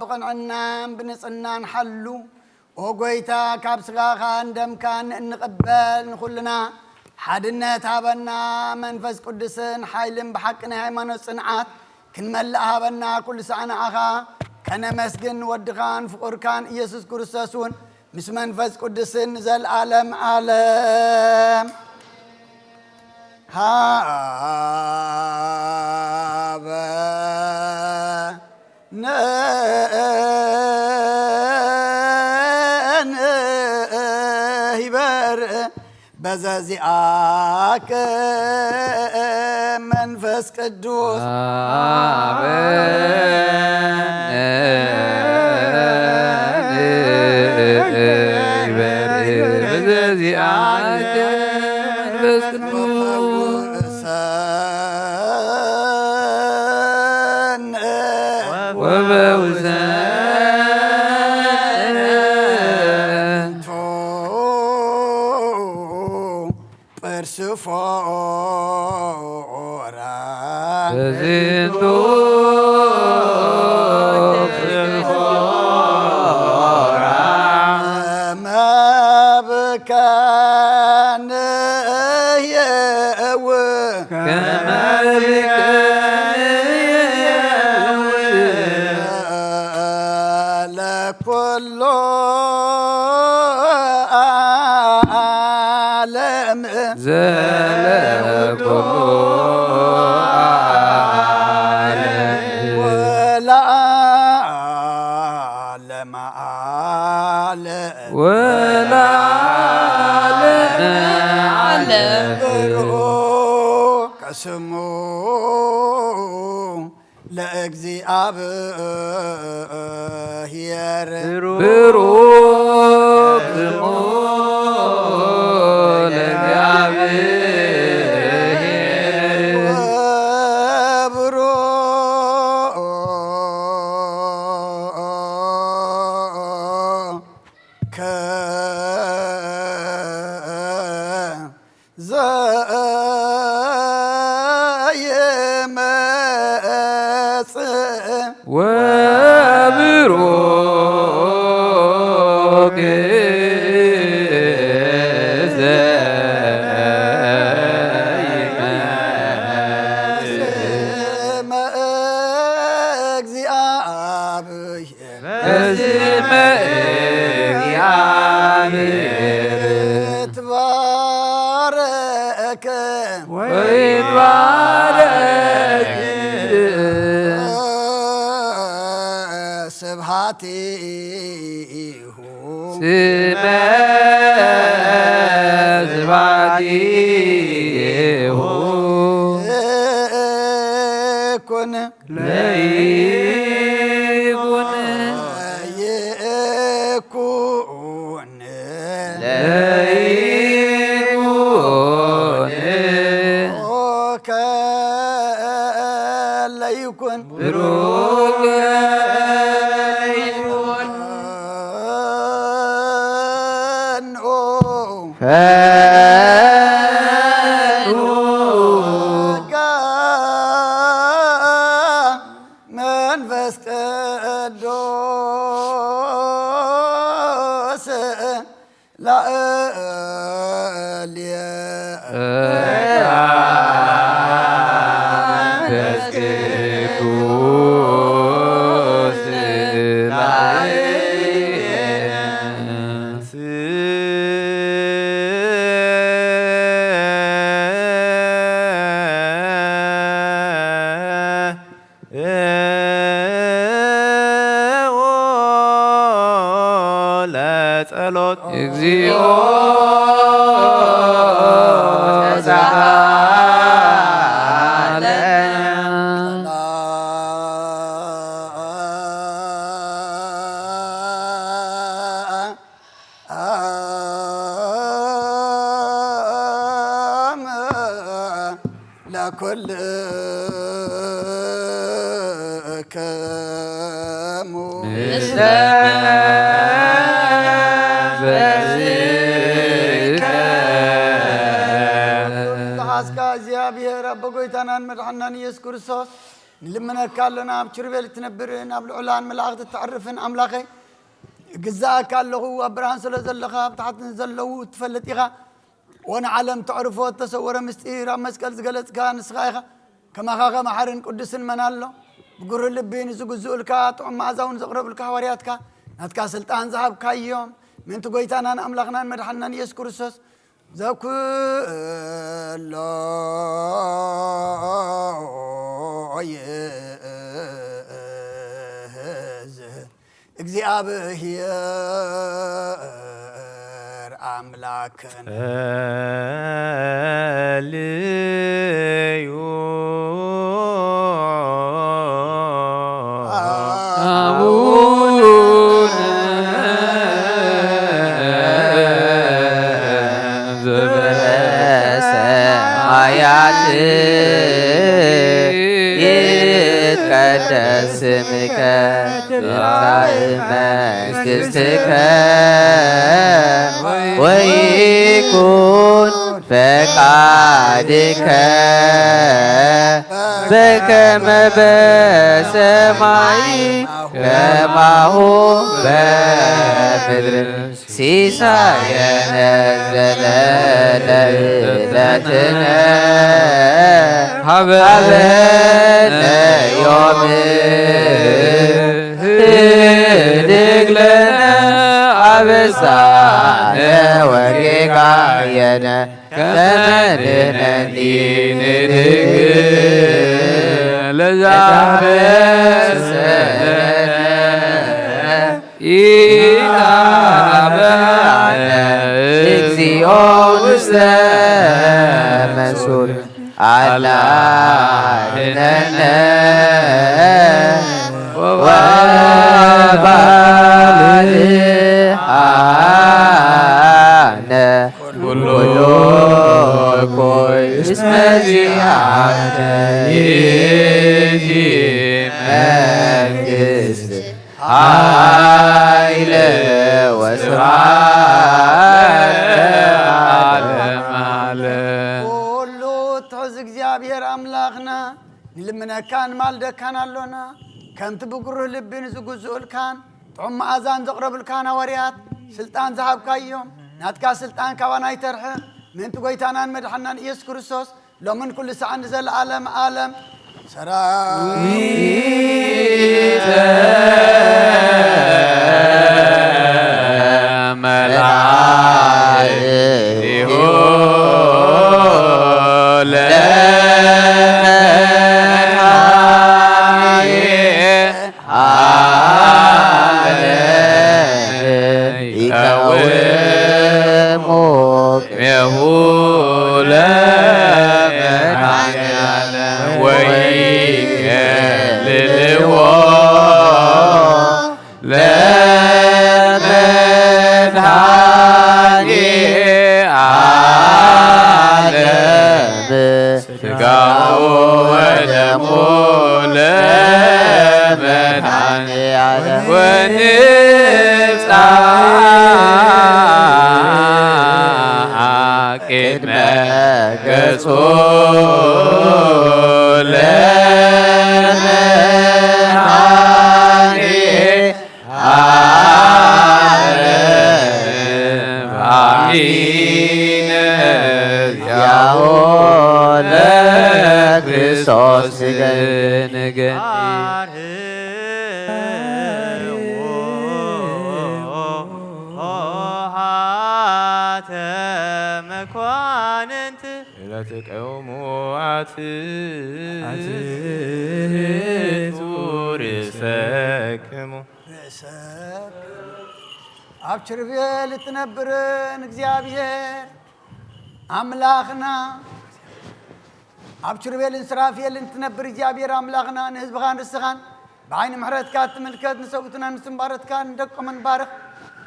ብቕንዕናን ብንጽህናን ሓሉ። ኦ ጐይታ፣ ካብ ስጋኻን ደምካን እንቕበል ንኹልና ሓድነት ሃበና። መንፈስ ቅዱስን ሓይልን ብሓቂ ናይ ሃይማኖት ጽንዓት ክንመልእ ሃበና። ኩሉ ሳዕ ንዓኻ ከነመስግን፣ ወድኻን ፍቑርካን ኢየሱስ ክርስቶስ እውን ምስ መንፈስ ቅዱስን ንዘለዓለም ዓለም። ሃበ ንህይበር በዘዚኣከ መንፈስ ቅዱስ። ጵርስፎራ በዝንቱ ጵርስፎራ መብከንየው ከመብከንየው ለኩሉ ዓለም ዘለኩሉ ዓለም ወለዓለመ ዓለም ወለዓለመ ዓለም። ብሩክ ስሙ ለእግዚኣብሔር። ብሩክ ስሙ ለእግዚኣብሔር። ወብሩክ ዘይመጽእ ወብሩክ ዘይመጽእ ስመ እግዚአብሔር በስመ እግዚአብሔር ይትባረክ ወይትባረክ ስብሐቲሁ ስመ ስብሐቲሁ ይኩን ለይኩን ይኩን ለይኩን ለይኩን ብሩክ ለይኩን ፈኑ መንፈስ ቅዱስ ላዕሌ መንፈስ ቅዱስ እግዚኦ ጸሃለ ለኩልክሙ ምስለ መንፈስከ። ዝሓስካ እግዚኣብሔር ኣቦ ጎይታናን መድሓናን ኢየሱስ ክርስቶስ ንልምነካ ኣሎና። ኣብ ኪሩቤል እትነብርን ኣብ ልዑላን መላእኽቲ እተዕርፍን ኣምላኸይ፣ እግዛእካ ኣለኹ። ኣብ ብርሃን ስለ ዘለኻ ኣብ ታሕቲ ንዘለዉ እትፈልጥ ኢኻ። ወንዓለም ተዕርፎ እተሰወረ ምስጢር ኣብ መስቀል ዝገለጽካ ንስኻ ኢኻ። ከማኻ ከመ ሓርን ቅዱስን መን ኣሎ? ብጉርህ ልቢ ንዝግዝኡልካ፣ ጥዑም መኣዛ እውን ዘቕረቡልካ ሃዋርያትካ ናትካ ስልጣን ዝሃብካዮም፣ ምእንቲ ጎይታናን ኣምላኽናን መድሓንናን ኢየሱስ ክርስቶስ ዘኩሎ ይእዝ እግዚኣብሔር ኣምላክን ጸልዩ። አቡነ ዘበሰማያት ይትቀደስ ስምከ ትምጻእ መንግስትከ ወይኩን ፈቃድከ በከመ በሰማይ ከማሁ በምድር። ሲሳየነ ዘለለ ዕለትነ ሀበነ ዮም ህድግ ለነ አበሳነ ወጌጋየነ ከመ ንሕነኒ ንድግ ለዘአበሰለነ ኢታብአነ እግዚኦ ውስተ መሱል አላድነነ ወባልሐነ ኩሉ እኩይ እስመ ዚአከ ይእቲ መንግስት ኃይል ወስብሐት ለዓለመ ዓለም። ኩሉ ትሑዝ እግዚኣብሔር ኣምላኽና ንልምነካን ማልደካን ኣሎና። ከምቲ ብጉሩህ ልቢ ንዝግዝኡልካን ጥዑም መኣዛን ዘቕረቡልካን ሃዋርያት ስልጣን ዝሃብካዮም፣ ናትካ ስልጣን ካባና ኣይተርሕቕ። ምእንቲ ጐይታናን መድሓናን ኢየሱስ ክርስቶስ ሎምን ኩሉ ሰዓን ንዘለዓለም ዓለም ሰራዊተ መላእክቲሁ ለመድኃኔ ዓለም ይቀውሙ ቅኔሁ ለመድኃኔዓለም ወይኬልልዎ ለመድኃኔዓለም። ሥጋሁ ወደሙ ለመድኃኔዓለም ወንብጻሕ ቅድመ ገጹ ለመድኃኔ ዓለም አሚን። ያሆ ለክርስቶስ ንገኒ። ኄተ መኳንንት ለትቀውሙ አትሕቱ ርእሰክሙ። ርእሰክሙ። ኣብ ኪሩቤል እትነብርን እግዚኣብሔር ኣምላኽና፣ ኣብ ኪሩቤልን ሱራፌልን እትነብር እግዚኣብሔር ኣምላኽና፣ ንህዝብኻን ርስኻን ብዓይኒ ምሕረትካ እትምልከት፣ ንሰብኡትናን ንስንባሮትካን ንደቆምን ባርኽ።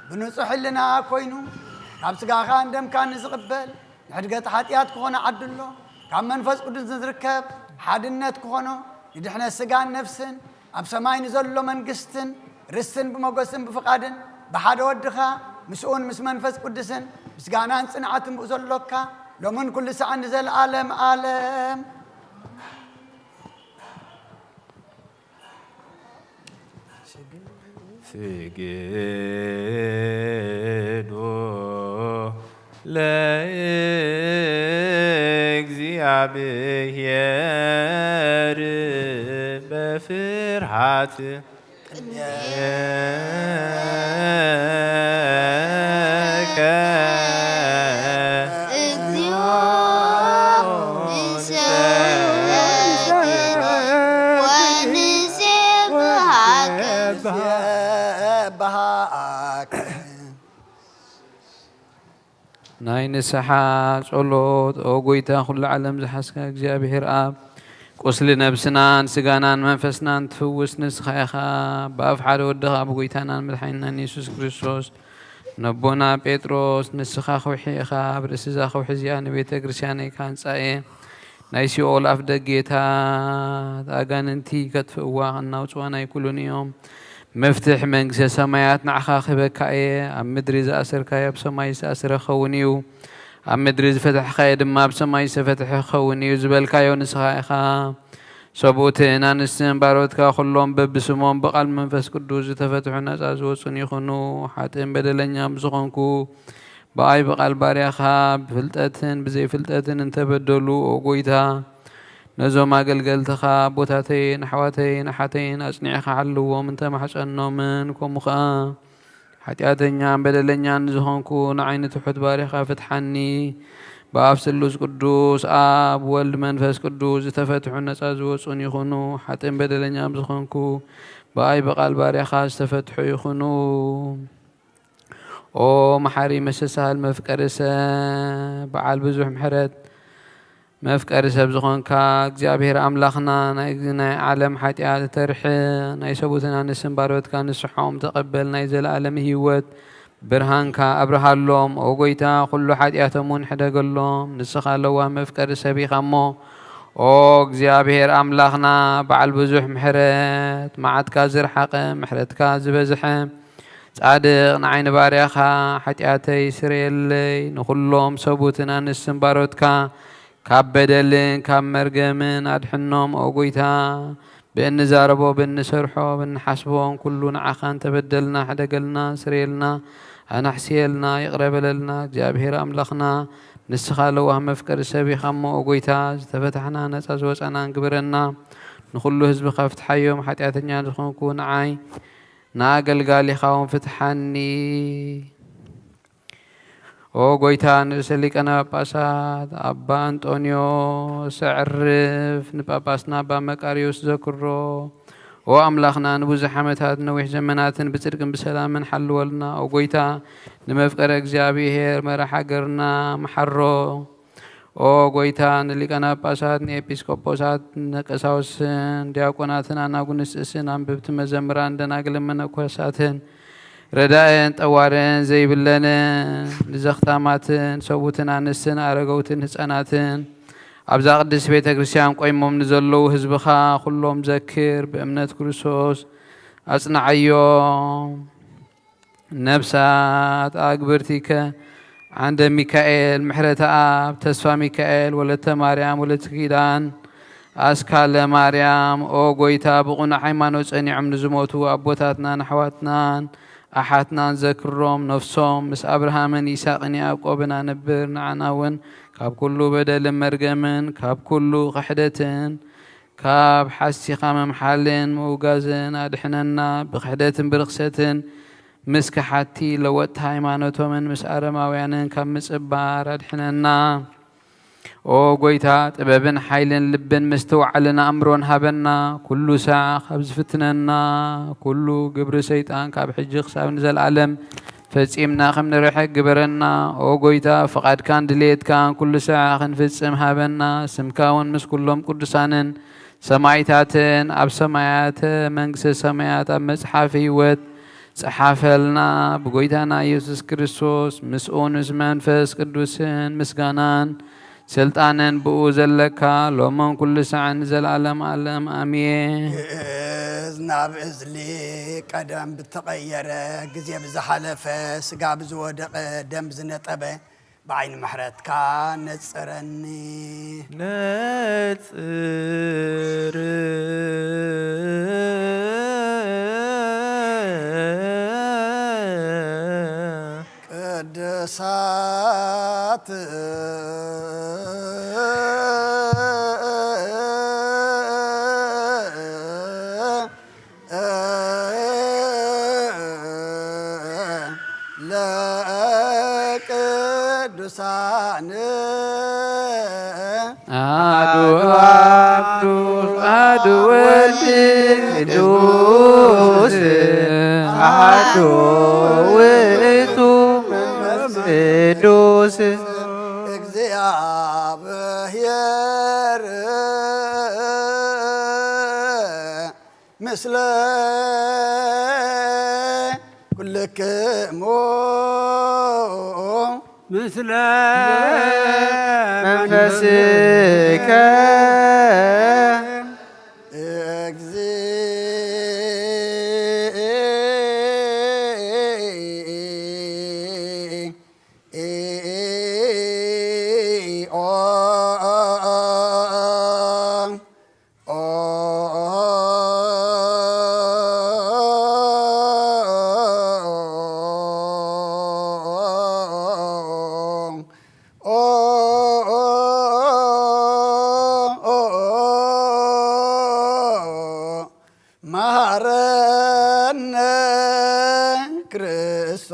ብንጹሕ ሕልና ኮይኑ ካብ ስጋኻን ደምካን ንዝቕበል ንሕድገት ሓጢኣት ክኾኖ ዓድሎ፣ ካብ መንፈስ ቅዱስ ንዝርከብ ሓድነት ክኾኖ፣ ንድሕነት ስጋን ነፍስን ኣብ ሰማይ ንዘሎ መንግስትን ርስትን ብመጎስን ብፍቓድን ብሓደ ወድኻ ምስኡን ምስ መንፈስ ቅዱስን ምስጋናን ጽንዓትን ብኡ ዘሎካ ሎምን ኩሉ ሰዓን ንዘለዓለም ዓለም። ስግዱ ለእግዚኣብሔር በፍርሃት ቅድሜከ እግዚኦ ንሰግድ ወንሴብሐከ። ንሴብሐከ። ናይ ንስሓ ጸሎት። ኦ ጎይታ፣ ኩሉ ዓለም ዝሓዝካ እግዚኣብሔር ኣብ፣ ቁስሊ ነብስናን ስጋናን መንፈስናን ትፍውስ ንስኻ ኢኻ። ብኣፍ ሓደ ወድኻ ብጎይታናን መድሓኒናን የሱስ ክርስቶስ ነቦና ጴጥሮስ፣ ንስኻ ከውሒ ኢኻ፣ ኣብ ርእሲ እዛ ከውሒ እዚኣ ንቤተ ክርስቲያነይ ካንጻ እየ፣ ናይ ሲኦል ኣፍ ደጌታት ኣጋንንቲ ከጥፍእዋ ከናውጽዋ ናይ ኩሉን እዮም። መፍትሕ መንግስተ ሰማያት ንዓኻ ክህበካ እየ። ኣብ ምድሪ ዝኣሰርካዮ ኣብ ሰማይ ዝተኣስረ ክኸውን እዩ፣ ኣብ ምድሪ ዝፈታሕካዮ ድማ ኣብ ሰማይ ዝተፈትሐ ክኸውን እዩ ዝበልካዮ ንስኻ ኢኻ። ሰብኡትን ኣንስትን ባሮትካ ኩሎም በብስሞም ብቓል መንፈስ ቅዱስ ዝተፈትሑ ነጻ ዝወጹን ይኹኑ። ሓጥእን በደለኛም ዝኾንኩ ብኣይ ብቓል ባርያኻ ብፍልጠትን ብዘይፍልጠትን እንተበደሉ፣ ኦ ጎይታ፣ ነዞም ኣገልገልትኻ ኣቦታተይን ኣሕዋተይን ኣሓተይን ኣጽኒዕኻ ሓልዎም እንተማሕጸኖምን፣ ከምኡ ኸኣ ሓጢኣተኛን በደለኛን ዝኾንኩ ንዓይ ንትሑት ባርያኻ ፍትሓኒ። ብኣብ ስሉስ ቅዱስ ኣብ ወልድ መንፈስ ቅዱስ ዝተፈትሑ ነጻ ዝወጹን ይኹኑ። ሓጥእን በደለኛም ዝኾንኩ ብኣይ ብቓል ባርያኻ ዝተፈትሑ ይኹኑ። ኦ መሓሪ መሰሳል መፍቀሪ ሰብ በዓል ብዙሕ ምሕረት መፍቀሪ ሰብ ዝኾንካ እግዚኣብሔር ኣምላኽና ናይ ናይ ዓለም ሓጢኣት ተርሕ ናይ ሰቡትና ንስም ባሮትካ ንስሖም ተቐበል ናይ ዘለኣለም ህይወት ብርሃንካ ኣብርሃሎም ኦ ጎይታ ኩሉ ሓጢኣቶም እውን ሕደገሎም ንስኻ ለዋ መፍቀሪ ሰብ ኢኻ እሞ ኦ እግዚኣብሔር ኣምላኽና በዓል ብዙሕ ምሕረት መዓትካ ዝረሓቐ ምሕረትካ ዝበዝሐ ጻድቕ ንዓይኒ ባርያኻ ሓጢኣተይ ስረየለይ ንኹሎም ሰቡትን ኣንስትን ባሮትካ ካብ በደልን ካብ መርገምን ኣድሕኖም ኦ ጎይታ ብእንዛረቦ ብእንሰርሖ ብእንሓስቦን ኩሉ ንዓኻ እንተበደልና ሕደገልና ስረየልና ኣናሕስየልና ይቕረ በለልና እግዚኣብሔር ኣምላኽና ንስኻ ለዋህ መፍቀሪ ሰብ ኢኻ እሞ ኦ ጎይታ ዝተፈታሕና ነጻ ዝወጻናን ግበረና ንኹሉ ህዝብኻ ፍትሓዮም ሓጢኣተኛ ዝኾንኩ ንዓይ ንኣገልጋሊኻ እውን ፍትሓኒ። ኦ ጎይታ ንርእሰ ሊቃነ ጳጳሳት ኣባ ኣንጦንዮስ ኣዕርፍ፣ ንጳጳስና ኣባ መቃርዮስ ዘክሮ። ኦ ኣምላኽና ንብዙሕ ዓመታት ነዊሕ ዘመናትን ብጽድቅን ብሰላምን ሓልወልና። ኦ ጎይታ ንመፍቀረ እግዚኣብሔር መራሕ ሃገርና መሓሮ። ኦ ጎይታ ንሊቃነ ጳጳሳት ንኤጲስቆጶሳት ንቀሳውስትን ዲያቆናትን ኣናጉንስጥስን ኣንብብቲ መዘምራን ደናግልን መነኮሳትን ረዳእን ጠዋርን ዘይብለንን ንዘኽታማትን ሰቡትን ኣንስትን ኣረገውትን ህፃናትን ኣብዛ ቅድስት ቤተ ክርስቲያን ቆይሞም ንዘለዉ ህዝብኻ ኩሎም ዘክር ብእምነት ክርስቶስ ኣጽንዓዮም። ነብሳት ኣግብርቲከ ዓንደ ሚካኤል ምሕረተ ኣብ ተስፋ ሚካኤል ወለተ ማርያም ወለተ ኪዳን ኣስካለ ማርያም ኦ ጎይታ ብቑኑዕ ሃይማኖት ጸኒዖም ንዝሞቱ ኣቦታትናን ኣሕዋትናን ኣሓትናን ዘክሮም ነፍሶም ምስ ኣብርሃምን ይስሐቅን ያዕቆብን ኣንብር ንዓና እውን ካብ ኩሉ በደልን መርገምን ካብ ኩሉ ክሕደትን ካብ ሓሲኻ ምምሓልን ምውጋዝን ኣድሕነና ብክሕደትን ብርኽሰትን ምስ ከሓድቲ ለወጥቲ ሃይማኖቶምን ምስ ኣረማውያንን ካብ ምጽባር ኣድሕነና። ኦ ጎይታ ጥበብን ሓይልን ልብን ምስትውዓልን ኣእምሮን ሃበና። ኩሉ ሳዕ ካብ ዝፍትነና ኩሉ ግብሪ ሰይጣን ካብ ሕጂ ክሳብ ንዘለኣለም ፈጺምና ከም ንርሕቅ ግበረና። ኦ ጎይታ፣ ፍቓድካን ድሌትካን ኩሉ ሳዕ ክንፍጽም ሃበና። ስምካ እውን ምስ ኩሎም ቅዱሳንን ሰማዕታትን ኣብ ሰማያተ መንግስተ ሰማያት ኣብ መጽሓፍ ህይወት ጸሓፈልና። ብጎይታና ኢየሱስ ክርስቶስ ምስኡ ምስ መንፈስ ቅዱስን ምስጋናን ስልጣንን ብኡ ዘለካ ሎምን ኩሉ ሳዕን ንዘለዓለም ዓለም ኣሜን። ግእዝ ናብ እዝሊ ቀደም ብተቐየረ፣ ግዜ ብዝሓለፈ፣ ስጋ ብዝወደቐ፣ ደም ብዝነጠበ፣ ብዓይኒ ምሕረትካ ነጽረኒ። ነጽር። ቅዱሳት ለቅዱሳን አሐዱ አብ፣ አሐዱ ወልድ ቅዱስ፣ አሐዱ ውእቱ መንፈስ ቅዱስ። እግዚኣብሔር ምስለ ኩልክሙ። ምስለ መንፈስከ። መሐረነ ክርስቶስ።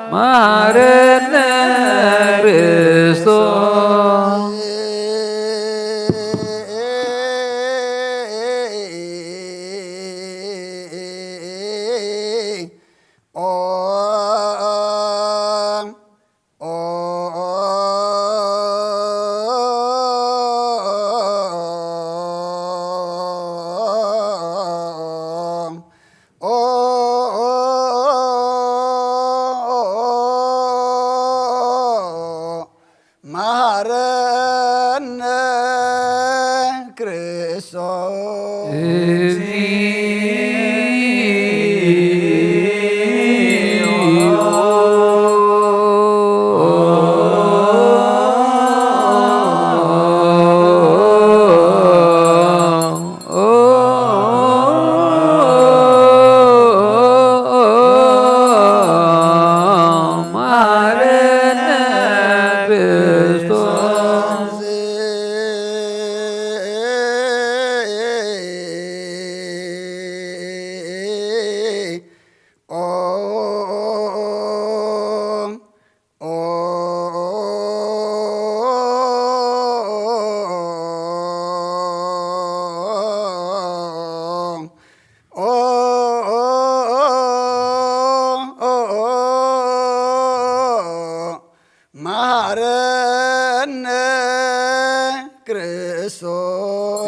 መሐረነ ክርስቶስ። መሐረነ ክርስቶስ። መሐረነ ክርስቶስ። መሐረነ ክርስቶስ።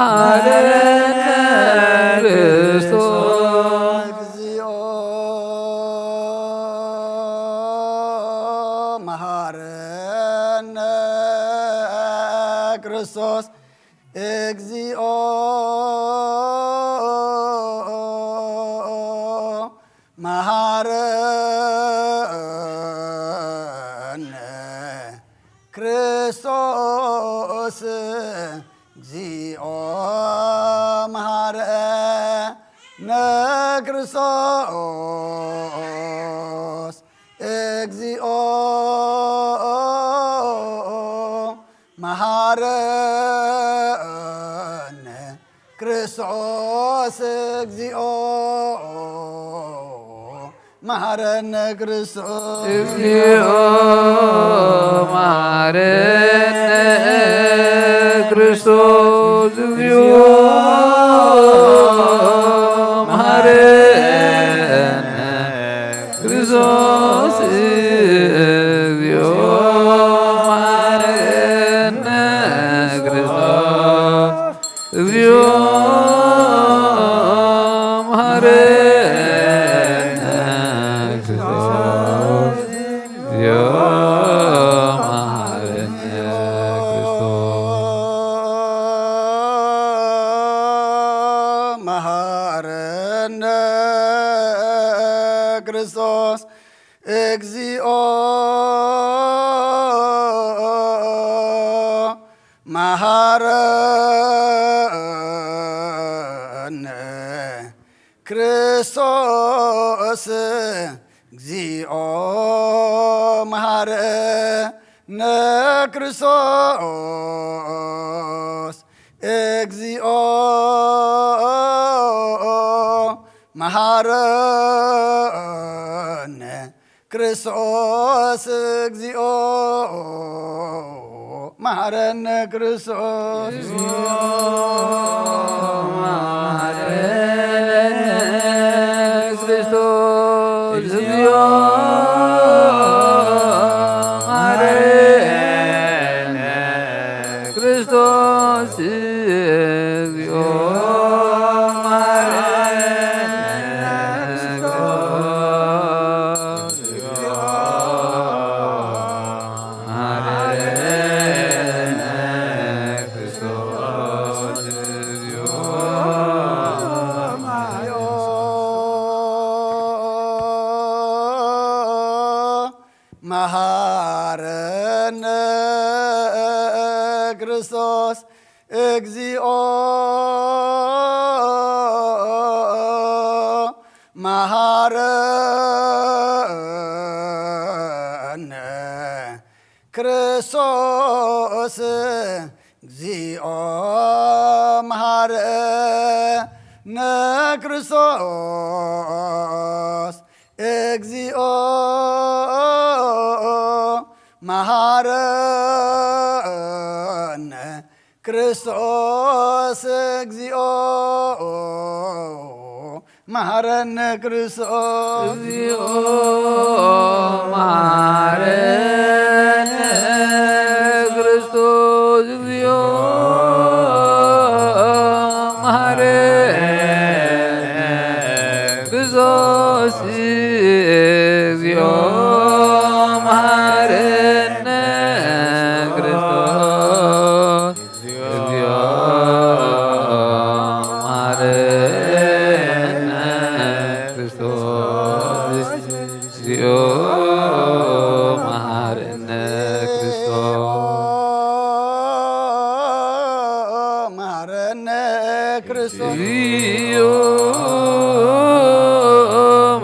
መሐረነ ክርስቶስ። እግዚኦ መሐረነ ክርስቶስ። እግዚኦ መሐረነ ነክርስቶስ እግዚኦ መሃረነ። ክርስቶስ እግዚኦ መሃረነ። ክርስቶስ እግዚኦ መሃረነ። ክርስቶስ እግዚኦ መሃረነ። ክርስቶስ እግዚኦ መሃረነ። ክርስቶስ እግዚኦ መሃረነ። ክርስቶስ እግዚኦ መሃረነ። ክርስቶስ መሃረነ። ክርስቶስ እግዚኦ መሃረነ። ክርስቶስ እግዚኦ መሃረነ። ክርስቶስ እግዚኦ መሃረነ። ክርስቶስ እግዚኦ መሃረነ። ክርስቶስ መሃረነ። ክርስቶስ እግዚኦ መሃረነ። ክርስቶስ እግዚኦ መሃረነ። መሃረነ። ክርስቶስ እግዚኦ መሃረነ። ክርስቶስ እግዚኦ መሃረነ። ክርስቶስ እግዚኦ መሃረነ። ክርስቶስ እግዚኦ መሃረነ። ክርስቶስ እግዚኦ መሃረነ። ክርስቶስ እግዚኦ መሃረነ። ክርስቶስ እግዚኦ መሃረነ። ክርስቶስ እግዚኦ መሃረነ። ክርስቶስ እግዚኦ መሃረነ። ክርስቶስ መሃረነ። ክርስቶስ እግዚኦ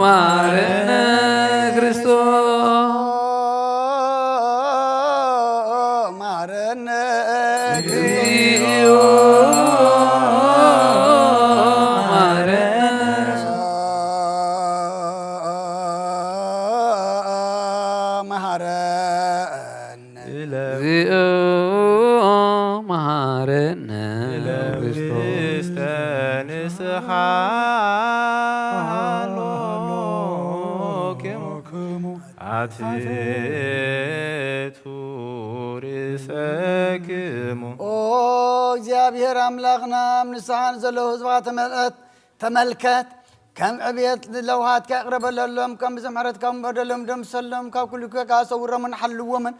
መሃረነ። ክርስቶስ መሃረነ። እግዚኦ መሃረነ። መሃረነ። እግዚኦ መሃረነ። ክርስቶስ ውስተ ንስሓ ሃሎክሙ ኣትቱ ርእሰክሙ። ኦ እግዚኣብሔር ኣምላኽና፣ ኣብ ንስሓ ንዘለዉ ህዝብኻ ተመልከት፣ ተመልከት። ከም ዕብየት ለውሃትካ ይቕረ በለሎም፣ ከም ብዝምሕረትካ በደሎም ደምሰሎም፣ ካብ ኩሉ ክካ ሰውሮምን ሓልዎምን።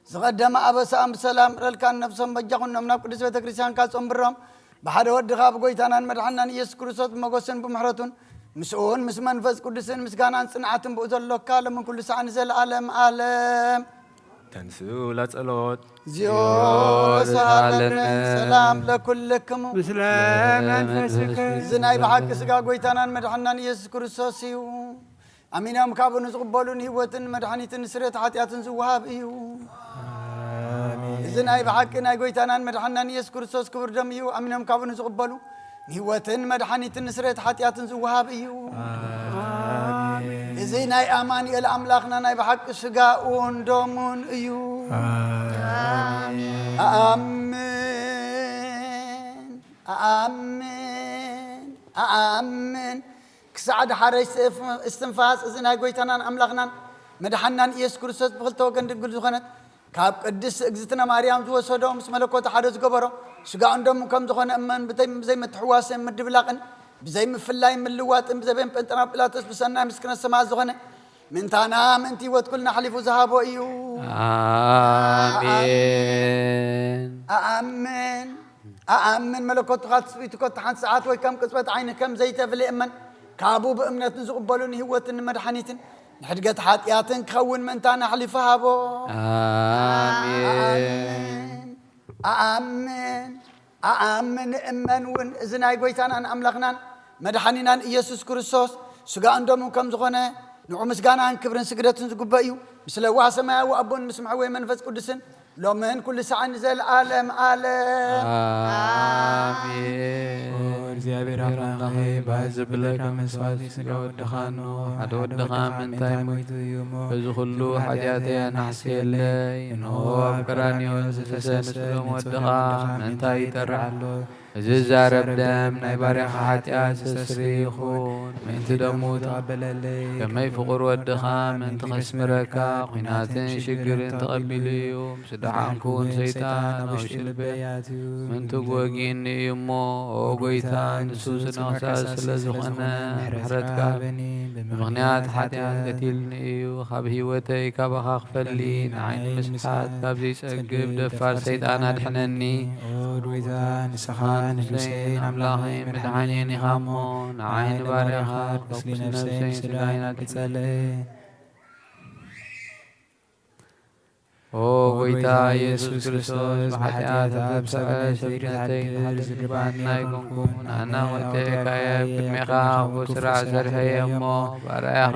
ዝቐደመ ኣበሳኦም ብሰላም ዕረልካ፣ ነፍሶም በጃ ኩኖም ናብ ቅዱስ ቤተ ክርስቲያንካ ጸንብሮም። ብሓደ ወድኻ ብጎይታናን መድሓናን ኢየሱስ ክርስቶስ ብመጎስን ብምሕረቱን ምስኡን ምስ መንፈስ ቅዱስን ምስጋናን ጽንዓትን ብኡ ዘሎካ ሎምን ኩሉ ሳዕ ንዘለኣለም ኣለም። ተንስኡ ለጸሎት። እግዚኦ ተሳሃለነ። ሰላም ለኩልክሙ። ምስለ መንፈስከ። እዚ ናይ ብሓቂ ስጋ ጎይታናን መድሓናን ኢየሱስ ክርስቶስ እዩ። ኣሚኖም ካብኡ ንዝቕበሉ ንህይወትን መድሓኒትን ስርየት ሓጢኣትን ዝወሃብ እዩ። ኣሜን። እዚ ናይ ብሓቂ ናይ ጎይታናን መድሓናን ኢየሱስ ክርስቶስ ክቡር ደም እዩ። ኣሚኖም ካብኡ ንዝቕበሉ ንህይወትን መድሓኒትን ንስርየት ሓጢኣትን ዝወሃብ እዩ። ኣሜን። እዚ ናይ ኣማኑኤል ኣምላኽና ናይ ብሓቂ ስጋኡን ደሙን እዩ። ኣሜን። ኣኣምን፣ ኣኣምን፣ ኣኣምን። ክሳዕ ደሓረሽ እስትንፋስ እዚ ናይ ጎይታናን ኣምላኽናን መድሓናን ኢየሱስ ክርስቶስ ብኽልተ ወገን ድንግል ዝኾነት ካብ ቅድስቲ እግዝእትነ ማርያም ዝወሰዶ ምስ መለኮት ሓደ ዝገበሮ ስጋኡን ደሙን ከም ዝኾነ እመን። ብዘይ-፣ ብዘይምትሕዋስን ምድብላቕን ብዘይምፍላይ ምልዋጥን ብዘበን ጴንጠና ጲላጦስ ብሰናይ ምስክነት ሰማዕት ዝኾነ ምእንታና ምእንቲ ህይወት ኩልና ኣሕሊፉ ዝሃቦ እዩ። ኣሜን። ኣኣምን፣ ኣኣምን መለኮቱ ካብ ትጽቢቱ ኮታ ሓንቲ ሰዓት ወይ ከም ቅጽበት ዓይኒ ከም ዘይተፍለ እመን። ካብኡ ብእምነት ንዝቕበሉ ንህይወትን ንመድሓኒትን ንሕድገት ሓጢኣትን ክኸውን ምእንታና ኣሕሊፉ ሃቦ። ኣሜን። ኣኣምን፣ ኣኣምን እመን እውን እዚ ናይ ጎይታናን ኣምላኽናን መድሓኒናን ኢየሱስ ክርስቶስ ስጋኡን ደሙን ከም ዝኾነ ንዑ ምስጋናን ክብርን ስግደትን ዝግበእ እዩ። ምስ ለዋህ ሰማያዊ ኣቦን ምስ መሕወይ መንፈስ ቅዱስን ሎምን ኩሉ ሳዕን ንዘለኣለም ኣለም። ኣሜን። ኦ እግዚኣብሔር ኣምላኸይ፣ ባህ ዘብለካ መስዋዕቲ ስጋ ወድኻ እንሆ፣ ሓደ ወድኻ ምእንታይ ሞይቱ እዩ እሞ፣ በዚ ኩሉ ኃጢአተይ ኣናሕስየለይ። እንሆ ኣብ ቀራንዮ ዝፈሰሰ ንጹህ ደም ወድኻ ምእንታይ ይጠርዕ ኣሎ? እዚ ዛረብ ደም ናይ ባርያኻ ኃጢአት ዘስተስርይ ይኹን፣ ምእንቲ ደሙ ተቐበለለይ። ከመይ ፍቑር ወድኻ ምእንቲ ከስምረካ፣ ኲናትን ሽግርን ተቐቢሉ እዩ። ምስ ደሓንኩ ንሰይጣን ኣብ ውሽጢ ልበይ ኣትዩ፣ ምእንቲ ክወግኣኒ እዩ እሞ፣ ኦ ጐይታ፣ ንሱ ዝነቕሳ ስለ ዝኾነ፣ ምሕረትካ ሃበኒ። ብምኽንያት ኃጢኣት ቀቲልኒ እዩ፣ ካብ ህይወተይ ካባኻ ክፈሊ፣ ንዓይ ንምስሓት ካብ ዘይጸግብ ደፋር ሰይጣን ኣድሕነኒ። ኦ ጐይታ፣ ንስኻ ንጉሰይን ኣምላኸይን መድሓንየይን ኢኻ እሞ፣ ንዓይ ንባርያኻ ካብ ቁስሊ ነፍሰይን ስጋይን ኣድሕነኒ። ኦ ጐይታ ኢየሱስ ክርስቶስ፣ ብኃጢኣት ኣብ ሰብኣዊ ሰብነተይ ክሓድር ዝግባኒ ኣይኮንኩን። ኣነ ኸልተ ካየ ኣብ ቅድሜኻ ክፉእ ሥራሕ ሰርሐየ እሞ፣ ባርያኻ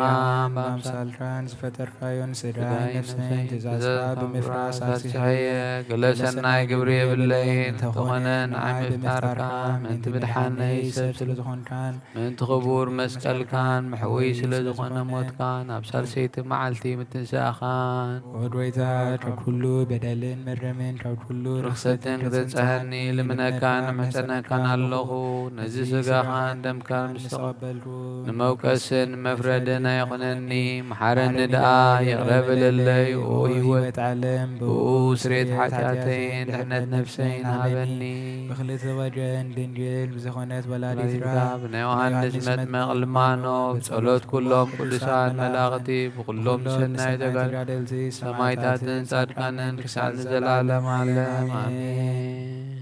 ብኣምሳልካን ዝፈጠርካዮን ስጋይ ነፍሰይን ትእዛዝካ ብምፍራስ ኣስሕየ። ገለ ሰናይ ግብሪ የብለይን፣ እንተኾነ ንዓይ ምፍጣርካ ምእንቲ ምድሓነይ ሰብ ስለ ዝኾንካን ምእንቲ ክቡር መስቀልካን መሕውይ ስለ ዝኾነ ሞትካን ኣብ ሳልሰይቲ መዓልቲ ምትንሳእኻን። ኦ ጐይታ፣ ካብ ኩሉ በደልን መርገምን ካብ ኩሉ ርኽሰትን ክተንጽሃኒ ልምነካን እምሕጸነካን ኣለኹ። ነዚ ስጋኻን ደምካን ምስ ተቐበልኩ ንመውቀስን መፍረድን ኣይኹነኒ። መሓረኒ ደኣ፣ ይቕረ በለለይ። ኦ ህይወት ዓለም፣ ብኡ ስርየት ኃጢኣተይን ድሕነት ነፍሰይን ሃበኒ። ብክልተ ወገን ድንግል ብዝኾነት ወላዲትካ፣ ብናይ ዮሃንስ መጥምቕ ልማኖ፣ ብጸሎት ኩሎም ቅዱሳን መላእኽቲ፣ ብኩሎም ሰናይ ተጋደልቲ፣ ሰማዕታትን ጻድቃንን ክሳዕ ንዘለዓለም ዓለም። ኣሜን።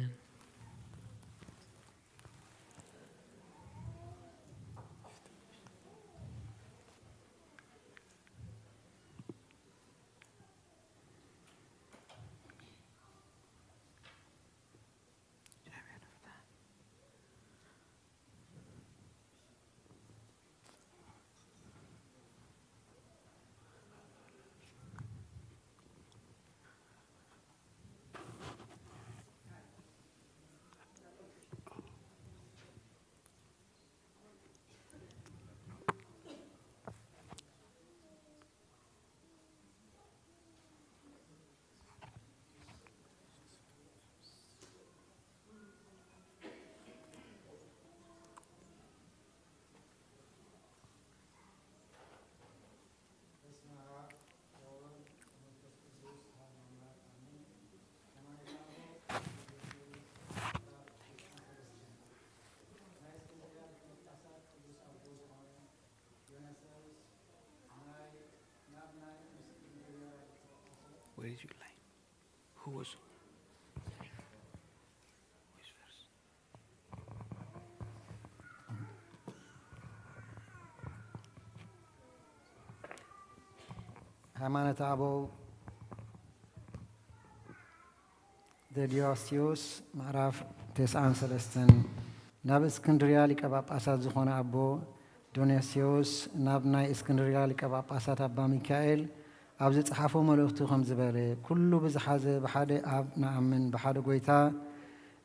Where is your line? Who was? Who is first? ሃይማኖተ ኣበው ዘዲዮስዮስ ምዕራፍ ተስዓን ሰለስተን። ናብ እስክንድርያ ሊቀ ጳጳሳት ዝኾነ ኣቦ ዶኔስዮስ ናብ ናይ እስክንድርያ ሊቀ ጳጳሳት ኣባ ሚካኤል ኣብ ዝጸሓፎ መልእኽቱ ከም ዝበለ፣ ኩሉ ብዝሓዘ ብሓደ ኣብ ንኣምን፣ ብሓደ ጐይታ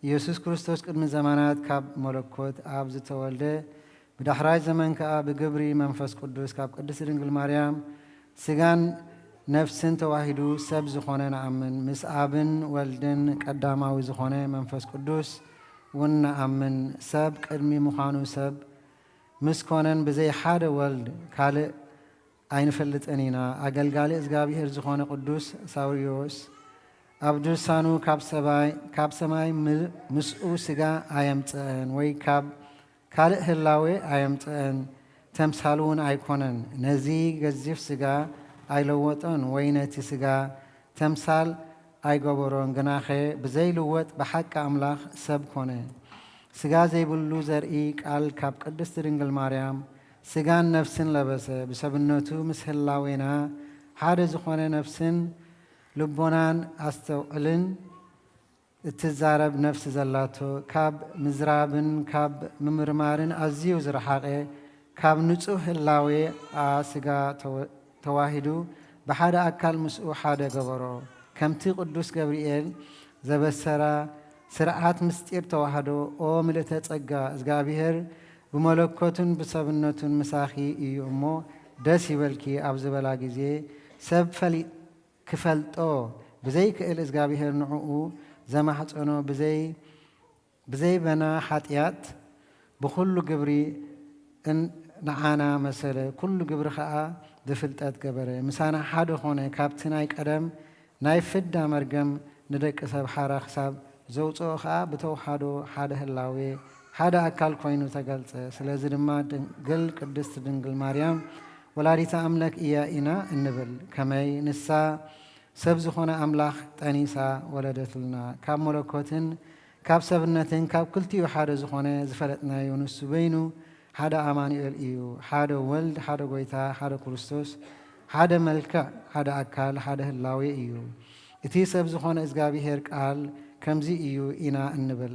ኢየሱስ ክርስቶስ ቅድሚ ዘመናት ካብ መለኮት ኣብ ዝተወልደ፣ ብዳሕራይ ዘመን ከኣ ብግብሪ መንፈስ ቅዱስ ካብ ቅድስት ድንግል ማርያም ስጋን ነፍስን ተዋሂዱ ሰብ ዝኾነ ንኣምን። ምስ ኣብን ወልድን ቀዳማዊ ዝኾነ መንፈስ ቅዱስ እውን ንኣምን። ሰብ ቅድሚ ምዃኑ ሰብ ምስ ኮነን ብዘይ ሓደ ወልድ ካልእ ኣይንፈልጥን ኢና። ኣገልጋሊ እግዚኣብሔር ዝኾነ ቅዱስ ሳዊሮስ ኣብ ድርሳኑ ካብ ሰማይ፣ ካብ ሰማይ ም-፣ ምስኡ ስጋ ኣየምጽአን ወይ ካብ ካልእ ህላዌ ኣየምጽአን፣ ተምሳል እውን ኣይኮነን። ነዚ ገዚፍ ስጋ ኣይለወጦን ወይ ነቲ ስጋ ተምሳል ኣይገበሮን፣ ግናኸ ብዘይልወጥ ብሓቂ ኣምላኽ ሰብ ኮነ። ስጋ ዘይብሉ ዘርኢ ቃል ካብ ቅድስቲ ድንግል ማርያም ስጋን ነፍስን ለበሰ። ብሰብነቱ ምስ ህላዌና ሓደ ዝኾነ ነፍስን ልቦናን ኣስተውዕልን እትዛረብ ነፍሲ ዘላቶ፣ ካብ ምዝራብን ካብ ምምርማርን ኣዝዩ ዝረሓቐ፣ ካብ ንጹህ ህላዌኣ ስጋ ተወ-፣ ተዋሂዱ ብሓደ ኣካል ምስኡ ሓደ ገበሮ። ከምቲ ቅዱስ ገብርኤል ዘበሰራ፣ ስርዓት ምስጢር ተዋህዶ፣ ኦ ምልእተ ጸጋ፣ እግዚኣብሔር ብመለኮቱን ብሰብነቱን ምሳኺ እዩ እሞ ደስ ይበልኪ ኣብ ዝበላ ግዜ፣ ሰብ ፈሊ-፣ ክፈልጦ ብዘይክእል እግዚኣብሔር ንዕኡ ዘማሕጸኖ ብዘይ-፣ ብዘይበና ሓጢኣት ብኹሉ ግብሪ እን-፣ ንዓና መሰለ፣ ኩሉ ግብሪ ኸኣ ብፍልጠት ገበረ። ምሳና ሓደ ኾነ፣ ካብቲ ናይ ቀደም ናይ ፍዳ መርገም ንደቂ ሰብ ሓራ ክሳብ ዘውጽኦ ኸኣ ብተውሓዶ ሓደ ህላዌ፣ ሓደ ኣካል ኮይኑ ተገልጸ። ስለዚ ድማ ድንግል ቅድስት ድንግል ማርያም ወላዲተ ኣምላክ እያ ኢና እንብል። ከመይ ንሳ ሰብ ዝኾነ ኣምላኽ ጠኒሳ ወለደትልና። ካብ መለኮትን ካብ ሰብነትን ካብ ክልቲኡ ሓደ ዝኾነ ዝፈለጥናዮ ንሱ በይኑ ሓደ ኣማኑኤል እዩ። ሓደ ወልድ፣ ሓደ ጐይታ፣ ሓደ ክርስቶስ፣ ሓደ መልክዕ፣ ሓደ ኣካል፣ ሓደ ህላዌ እዩ። እቲ ሰብ ዝኾነ እግዚኣብሔር ቃል ከምዚ እዩ ኢና እንብል።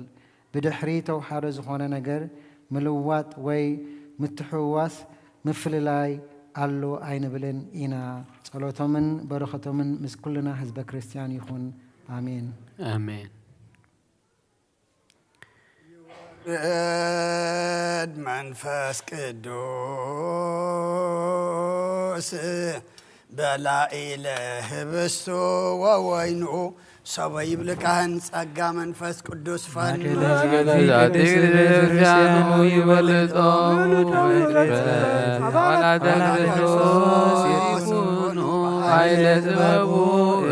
ብድሕሪ ተውሓዶ ዝኾነ ነገር ምልዋጥ ወይ ምትሕውዋስ፣ ምፍልላይ ኣሎ ኣይንብልን ኢና። ጸሎቶምን በረኸቶምን ምስ ኩልና ህዝበ ክርስቲያን ይኹን። ኣሜን። ኣሜን። ወወልድ መንፈስ ቅዱስ በላዒ ለህብስቱ ወወይኑ ሰበ ይብል ካህን ጸጋ መንፈስ ቅዱስ ፈኑ። ዛቲ ቤተክርስቲያኑ ይበልጦ ወላተ ክርስቶስ ይኩኑ ኃይለ ጥበቡ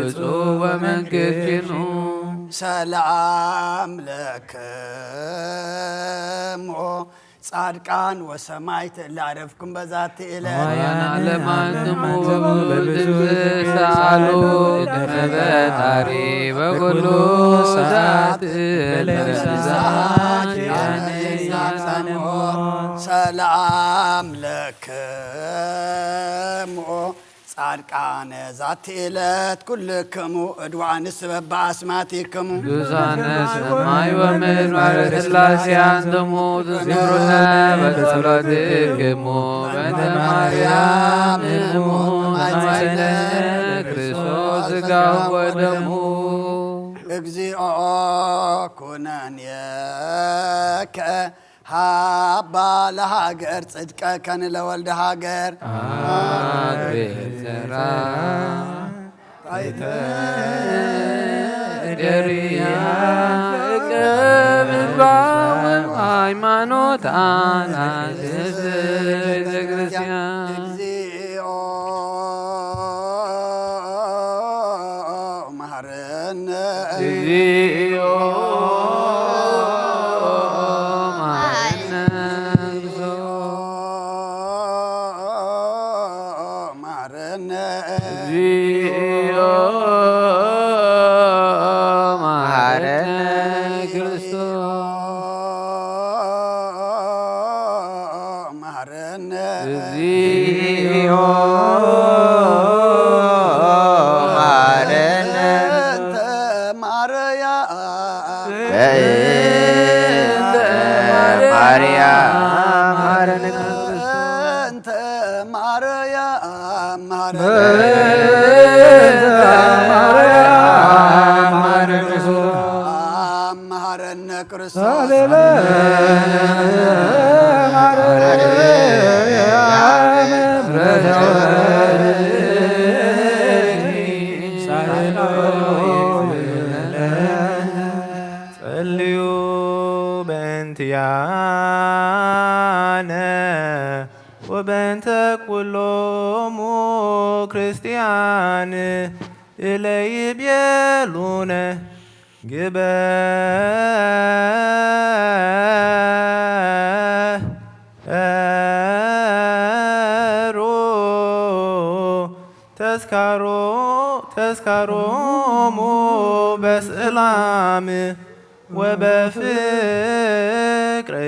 እጹ ወመንክር ኪኑ። ሰላም ለክሙ ጻድቃን ወሰማዕት እለ ዐረፍኩም በዛቲ ዕለት። ወያን ዓለም አንትሙ በብዙ ትትሳሉ ቅድመ ፈጣሪ በኩሉ ሰዓት በለምሳት ያኔ ያሳንሞ። ሰላም ለክሙ ጻድቃነ ዛቲ ዕለት ኩልክሙ እድዋን ስበብ በአስማቲክሙ። ቅዱሳነ ሰማይ ወምድር ማህበረ ሥላሴ አንትሙ ትስብሩነ በጸሎትክሙ በእንተ ማርያም እሙ ማይፀነ ክርስቶስ ሥጋሁ ወደሙ። እግዚኦ ኩነንየከ ሃባ ለሃገር ጽድቀከን ለወልድ ሃገር። አቤት ዘራ አይተ ደሪያ እቀ ምግባር ሃይማኖት አናስስ ቤተ ክርስቲያን። እግዚኦ መሐረነ። እግዚኦ መሐረነ። መሐረነ። እግዚኦ መሐረነ። መሐረነ። እግዚኦ መሐረነ። እንተ ማርያ እንተ ማርያም ማረ በእንተ ማርያም ማረ ክርስቶስ አምሃረነ ክርስቶስ ሳሌለ ማርያም ጸልዩ በእንትያነ ወበእንተ ኩሎሙ ክርስቲያን እለ ይቤሉነ ግበሩ ተስካሮ ተስካሮሙ በሰላም ወበፍቅረ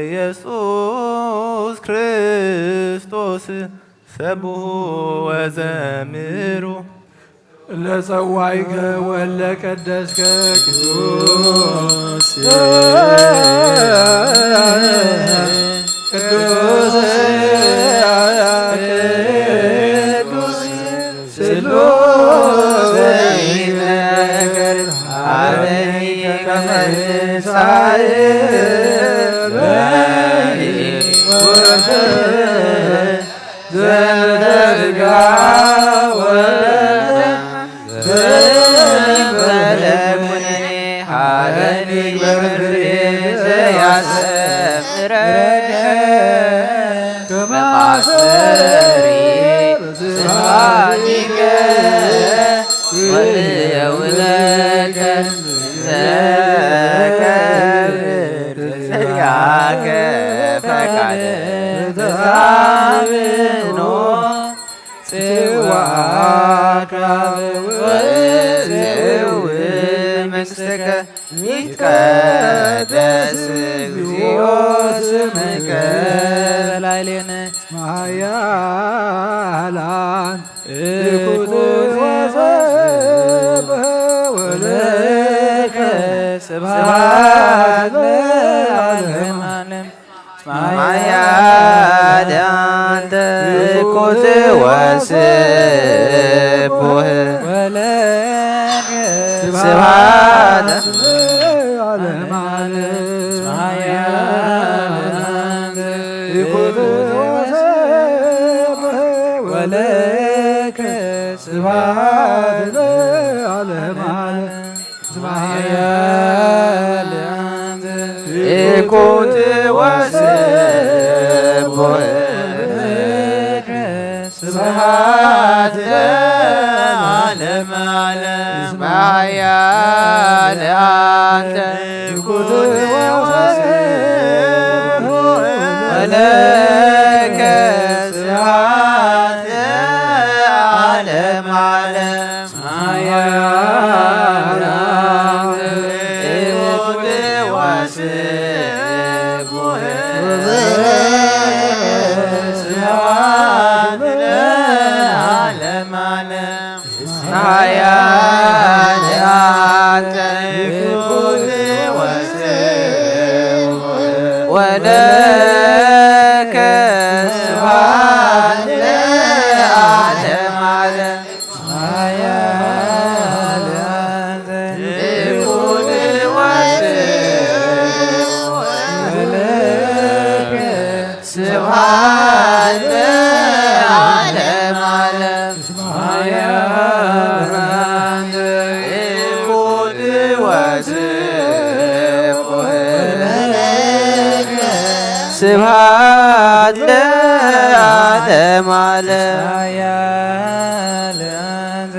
ኢየሱስ ክርስቶስ ሰብሑ ወዘምሩ። ለጸዋይከ ወለቀደስከ ቅዱስ ቅዱስ ቅዱስ ስሉስ ይትነገር አበይ ከመንሳይ ዘተጋ ወዘተንበለ ኩነኔ ሀበኒ በፍሬ ዘያሰምረከ ከማሰሪ ስብሐቲከ ወእውለከ ዘከብር ያከ ፈቃደ ተዛብኖ ጽዋካ ወዘው መንግሥትከ ይትቀደስ እግዚኦ ስምከ ላዕሌነ ማያላን እኩት ወሰብህ ወለከ ስብሐት ለዓለመ ዓለም። ማያድ አንተ እኩት ወስቡህ ወለከ ስብሐት ለዓለመ ዓለም። ማያድ አንተ እኩት ወስቡህ ወለከ ስብሐት ለዓለመ ዓለም። ማያድ አንተ እኩት ወስቡህ ስብሐት ለዓለመ ዓለም። ማያድ አንተ እኩት ወስቡህ ወለከ ስብሐት ለዓለመ ዓለም። ወለከ ስብሐት ለዓለመ ዓለም። ስብሐት ለዓለመ ዓለም። ስብሐት ለዓለመ ዓለም።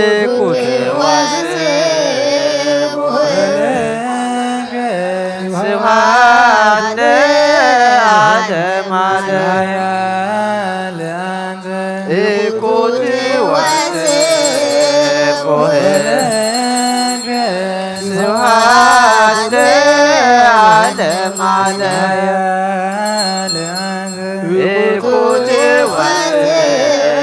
እኩት ወስቡሕ ስብሐት ለዓለመ ዓለም። እኩት ወስቡሕ ስብሐት ለዓለመ ዓለም። እኩት ወስቡሕ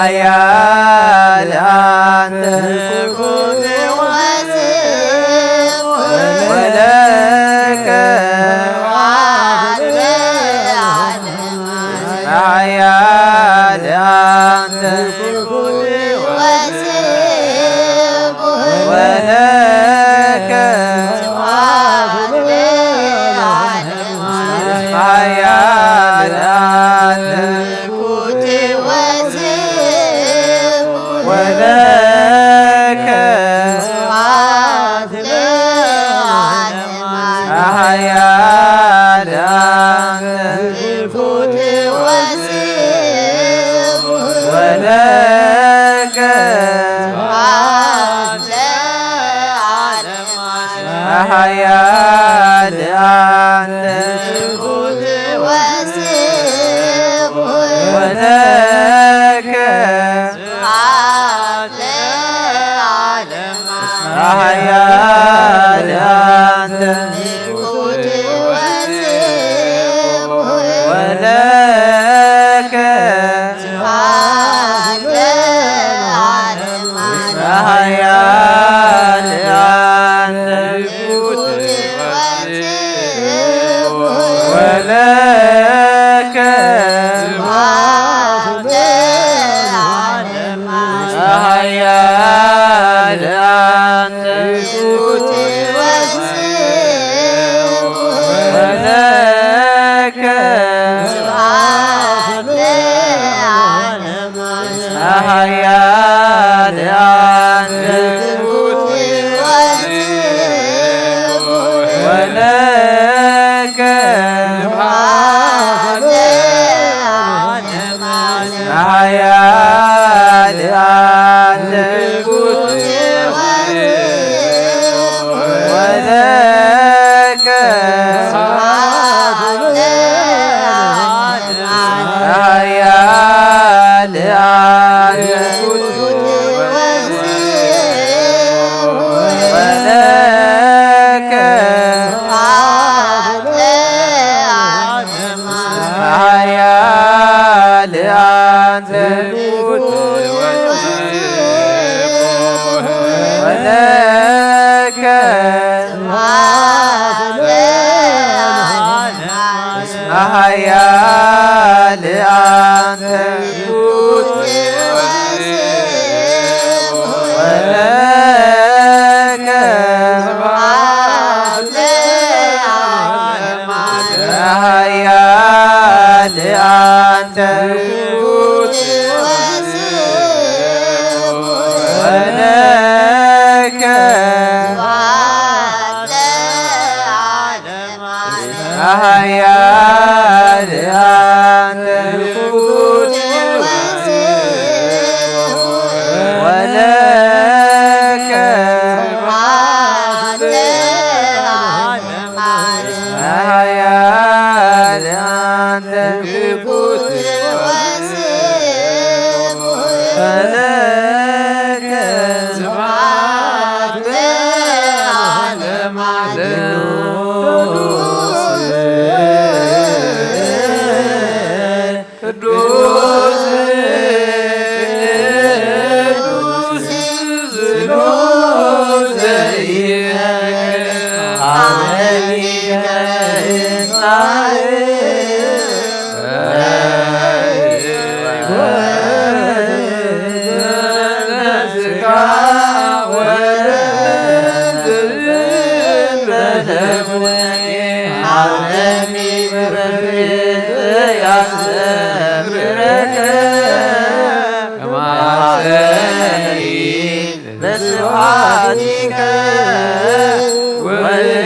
ኃያል አንተ ወስብሐት ወለከ ኃያል አንተ ወለከ ኃያል አንተ ወለከ ኃያል አንተ ወለከ ኃያል አንተ ወለከ ኃያል አንተ ወለከ ኃያል አንተ ወለከ ኃያል አንተ ወለከ ኃያል አንተ ወለከ ኃያል አንተ ወለከ ኃያል አንተ ወለከ ኃያል አንተ ወለከ ኃያል አንተ ወለከ ኃያል አንተ ወለከ ኃያል አንተ ወለከ ኃያል አንተ ወለከ ቅዱስ ቅዱስ በስብሐቲከ ወይብለከ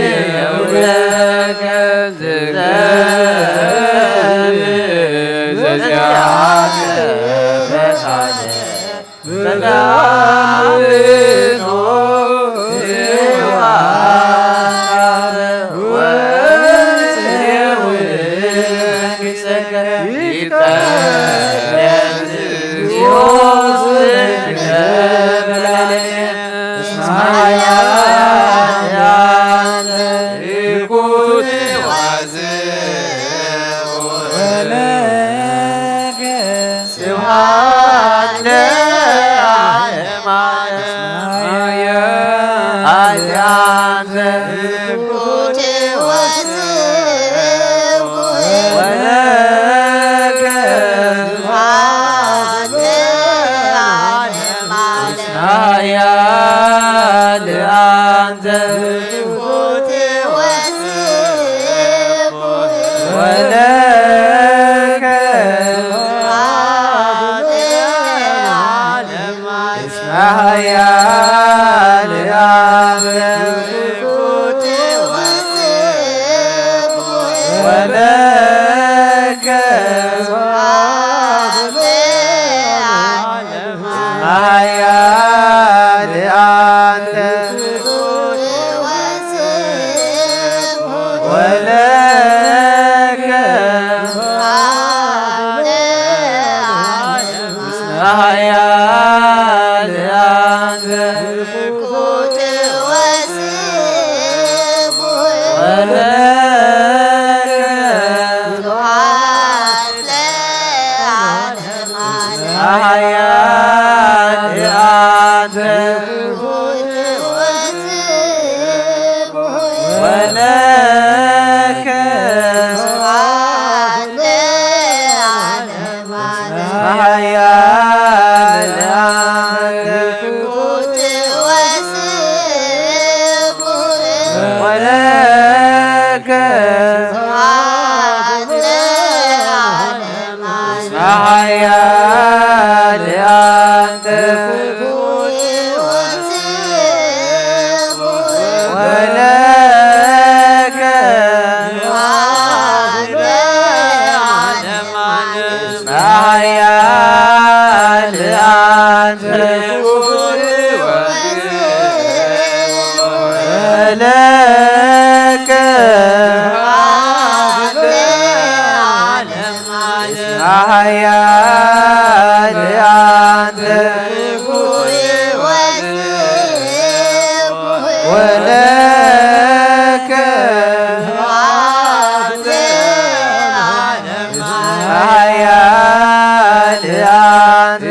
ዘዚአከ ፈቃደ በጋብኖ ስብሐት ወጽዮን ይትቀደስ ስብሐት ሓያል ኣንተ ኩት ወስቡሕ ወለከ ስብሐት ለዓለመ ዓለም። ሓያል ኣንተ ኩት ወስቡሕ ወለከ ስብሐት ለዓለመ ሓያል ኣንተ ኩት ወስቡሕ ወለከ ስብሐት ለዓለመ ዓለም። ሓያል ኣንተ ኩት ወስቡሕ ወለከ ስብሐት ለዓለመ ዓለም። ሓያል ኣንተ ኩት ወለከ ሓያል ኣንተ ወለከ ሓያል ኣንተ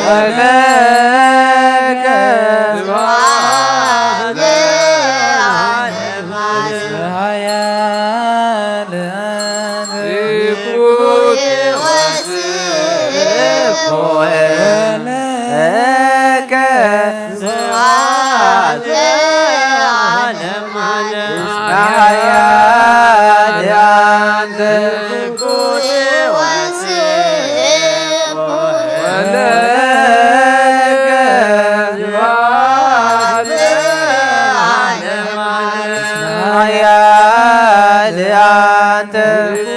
ወለከ ሓያል ኣንተ ወለከ ስብሐት ለዓለመ ዓለም። ሓያል ኣንተ ኩት ወስቡሕ ወለከ ስብሐት ለዓለመ ዓለም። ሓያል ኣንተ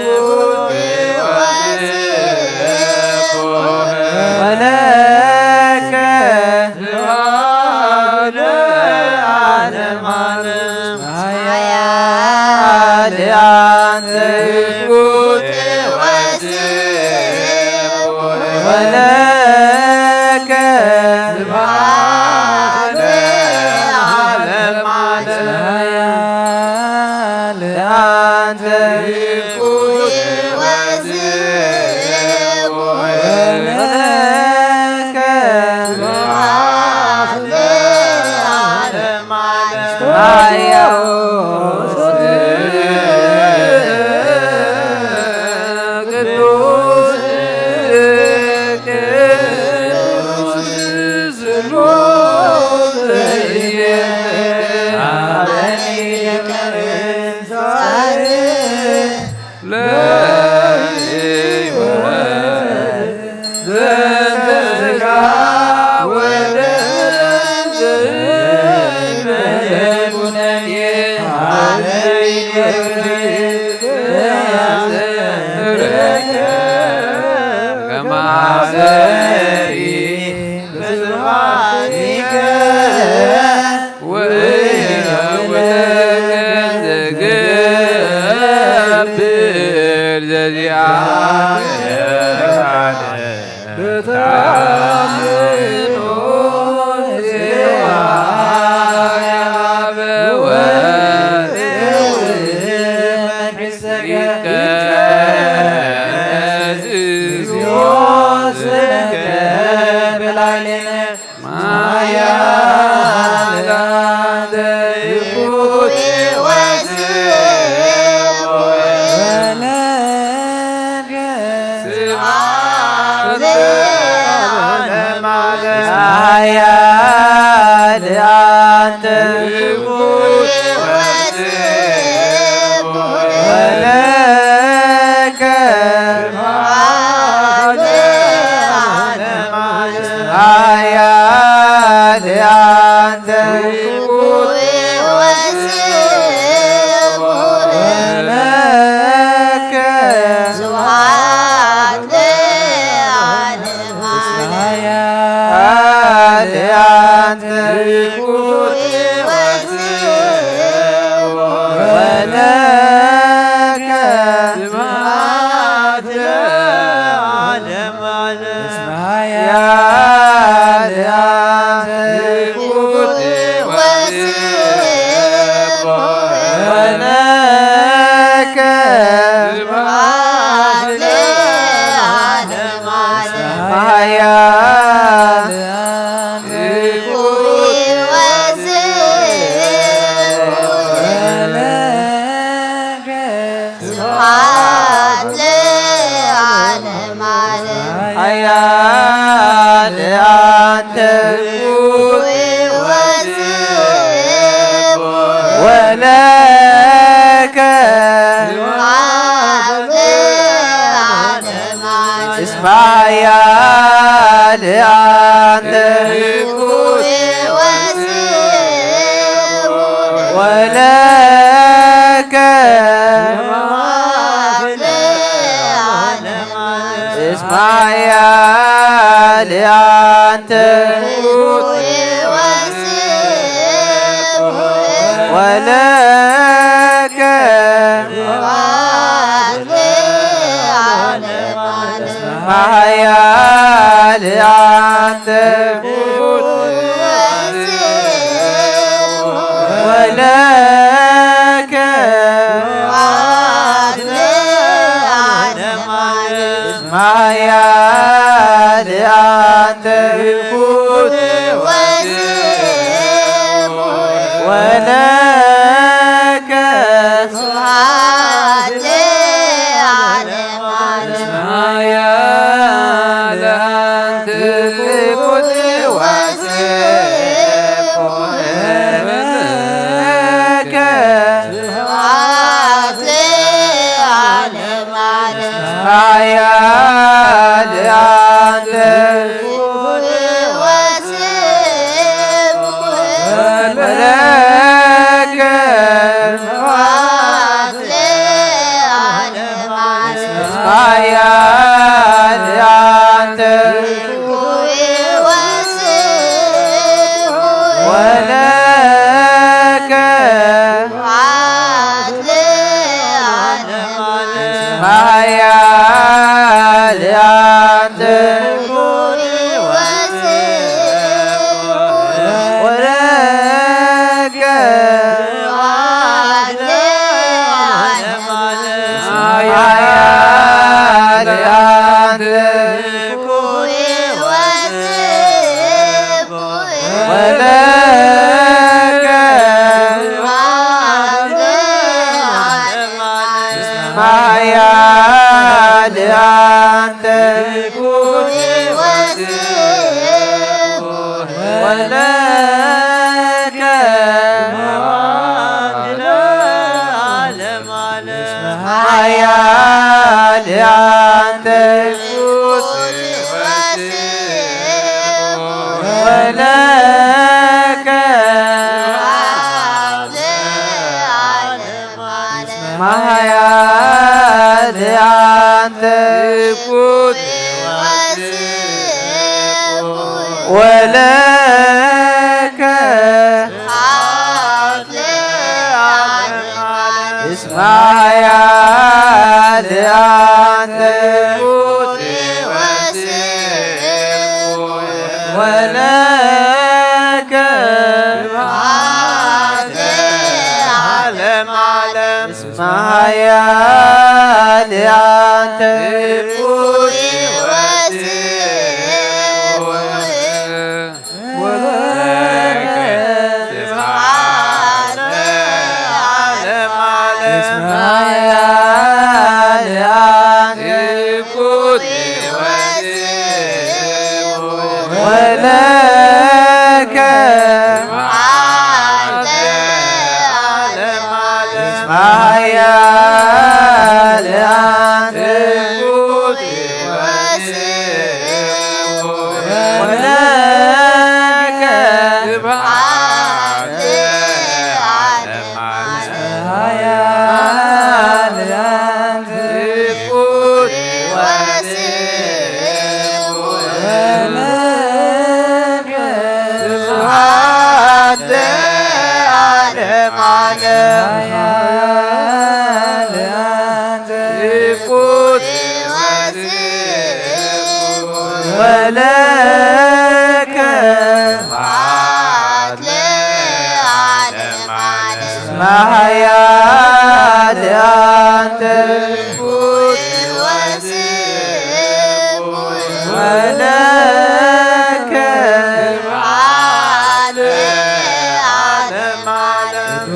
ኩት ወስቡሕ ወለከ ስብሐት ለዓለመ ዓለም። ሓያል ኣንተ ኩት ወስቡሕ ወለከ ስብሐት ለዓለመ ዓለም። ሓያል ኣንተ ኩት ወስቡሕ ወለከ ስብሐት ለዓለመ ዓለም። ስብሐት ለዓለመ ዓለም። ሓያል አንተ ወስብሐት ወለከ ስብሐት ለዓለመ ዓለም። እስመ ኃያል አንተ ወስብሐት ወለከ ስብሐት ለዓለመ ዓለም። እስመ ኃያል አንተ ወስብሐት ወለከ ስብሐት ለዓለመ ዓለም። ኃያል አንተ ወለከ ኃያል አንተ ወለከ ስብሐት ለዓለመ ዓለም። ኃያል አንተ ወስብሐት ለከ ስብሐት ለዓለመ ዓለም። ኃያል አንተ ወስብሐት ለከ ስብሐት ለዓለመ ዓለም። ኃያል አንተ ወስብሐት ወለከ ስብሐት ለዓለመ ዓለም። ኃያል አንተ ወስብሐት ወለከ ስብሐት ለዓለመ ዓለም። ኃያል አንተ ወስብሐት ወለከ ኃያል አንተ ወለከ ኃያል አንተ ወለከ ኃያል አንተ ወለከ እስመ ኃያል አንተ ወለከ ስብሐት ለዓለመ ዓለም። እስመ ኃያል አንተ ወለከ ስብሐት ለዓለመ ዓለም። እስመ ኃያል አንተ ወለከ ስብሐት ለዓለመ ዓለም። እስመ ኃያል አንተ ወለከ ስብሐት ለዓለመ ዓለም። ኃያል አንተ ወለከ ስብሐት ለዓለመ ዓለም። ኃያል አንተ ወለከ ስብሐት ለዓለመ ዓለም። እስመ ኃያል አንተ ወለከ ስብሐት ለዓለመ ዓለም።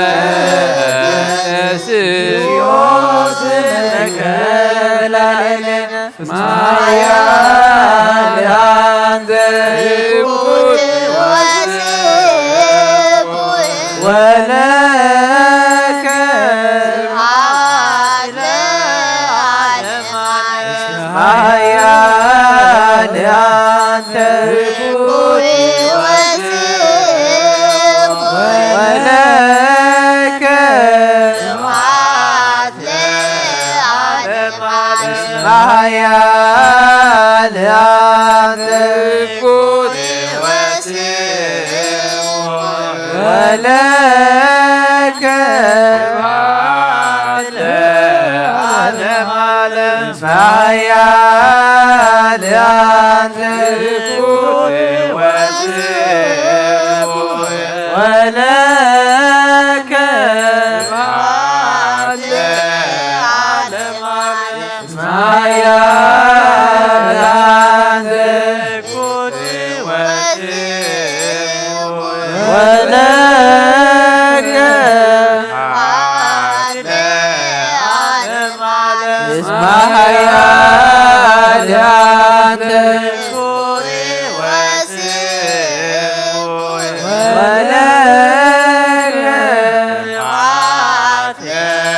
ይትቀደስ ስምከ ለዓለመ ዓለም። እስመ ኃያል አንተ ትኩን ወስብእ ወለከ። ኃያል አንተ ትኩን ወስብእ ወለከ። ኃያል አንተ ትኩን ወለከ ስብሐት ለዓለመ ዓለም። ኃያል አንተ ትኩን ወስብእ ወለከ ስብሐት ለዓለመ ዓለም። ኃያል አንተ ትኩን ወስብእ ወለከ። እስመ ኃያል አንተ ትኩን ወስብእ ወለከ።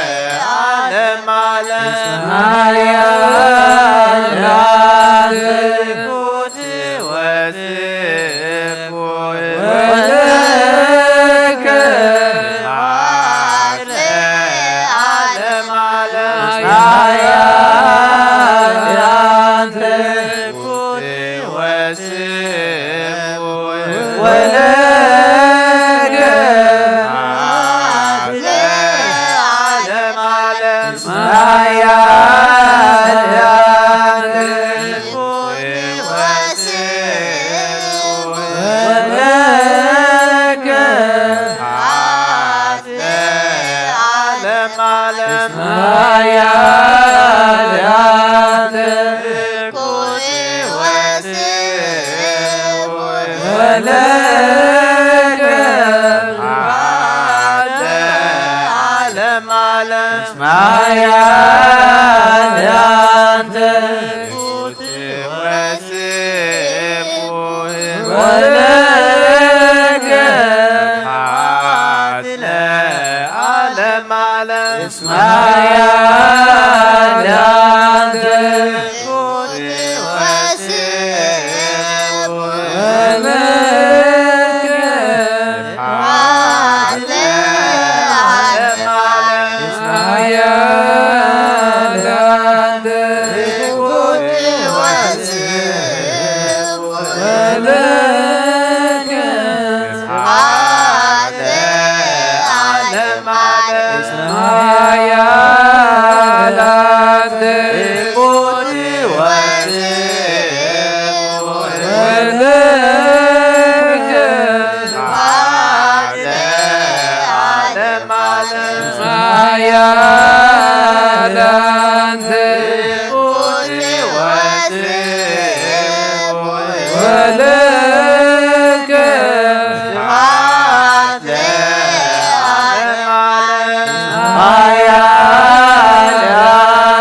ለዓለመ ዓለም። ኃያል አንተ ትኩን ወስብእ ወለከ። ኃያል አንተ ትኩን ወስብእ ወለከ። ኃያል አንተ ትኩን ወስብእ ወለከ። ለዓለመ ዓለም። ኃያል አንተ ትኩን ወስብእ ወለከ። ለዓለመ ዓለም። ኃያል አንተ ትኩን ወስብእ ወለከ። ለዓለመ ዓለም። ኃያል አንተ ትኩን ወስብእ ወለከ። ኃያል አንተ ትኩን ወስብእ ወለከ። ኃያል አንተ ትኩን ወስብእ ወለከ። ኃያል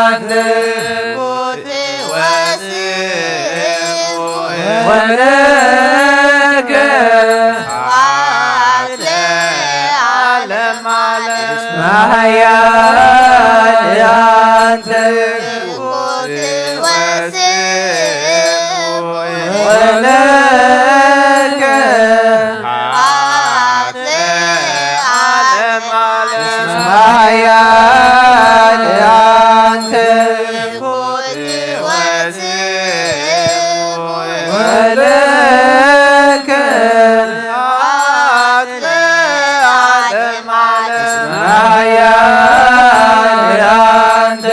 አንተ ትኩን ወስብእ ወለከ። ኃያል አንተ ትኩን ወስብእ ወለከ። ለዓለመ ዓለም። ኃያል አንተ ትኩን ወስብእ ወለከ። ኃያል አንተ ትኩን ወስብእ ወለከ። ኃያል አንተ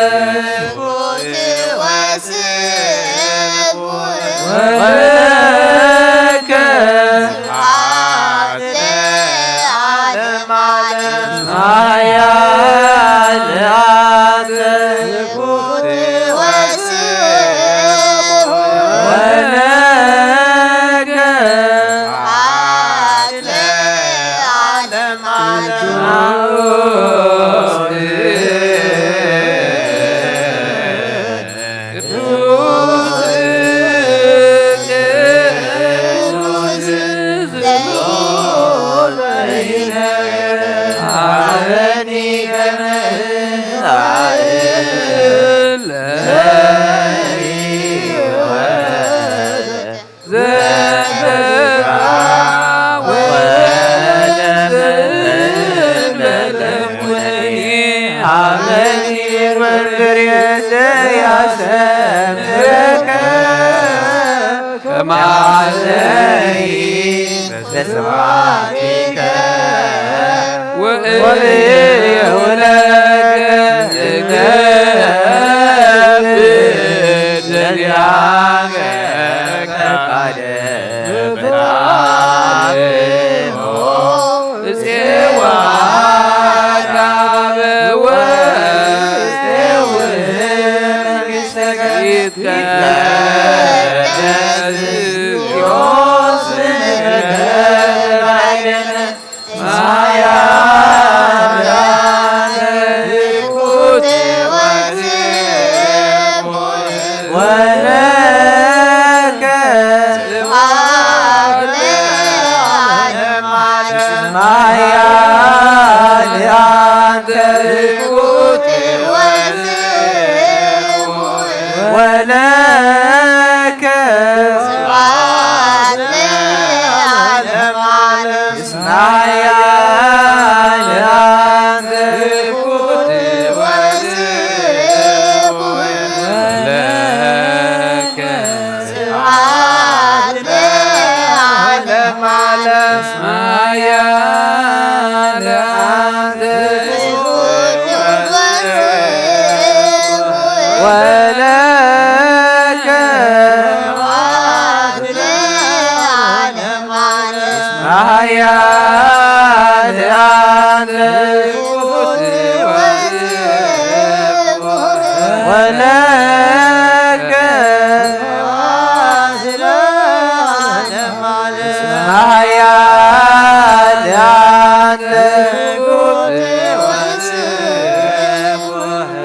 ከማለይ በስብሐቲከ ወእብለከ እገብር ደሊያከ ፈቃደ በጣዕሞ እጼዋ ጋበ ወእጼው መንግሥተከ ይትቀደስ ስምከ በላዕሌነ ማያ ወለከ ማያ ወለከ ስብሐት ለዓለመ ዓለም። እስመ ኃያል አንተ ለከ ስብሐት ለዓለመ ዓለም። እስመ ኃያል አንተ ወለከ ኃያል አንተ ወለከ ኃያል አንተ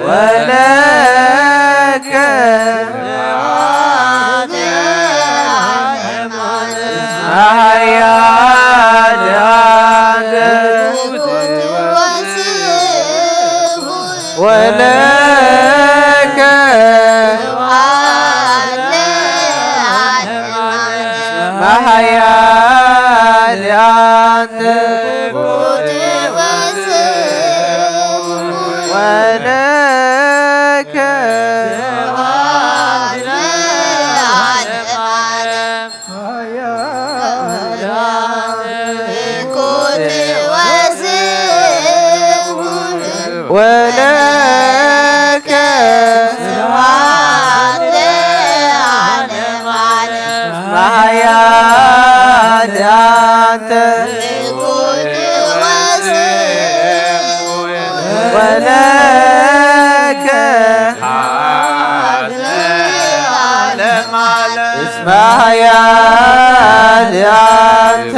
ወለከ ኃያል አንተ ወለከ ኃያል አንተ ወለከ ወለከ ኃያል አንተ ወለከ እስመ ኃያል አንተ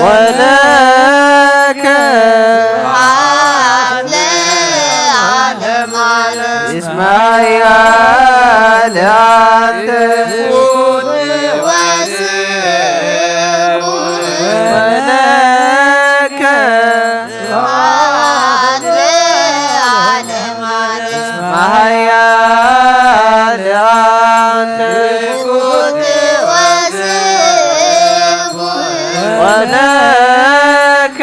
ወለከ እስመ ኃያል አንተ ወለከ ኃያል አንተ ወለከ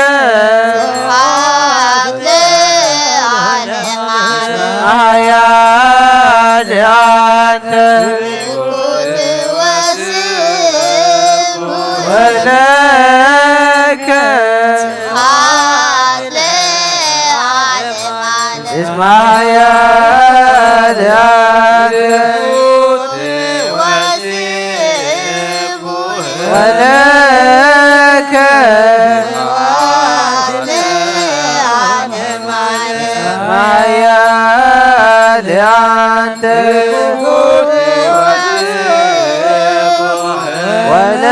ኃያል አንተ ወለከ እስመ ኃያል አንተ ወለከ ኃያል አንተ ወለ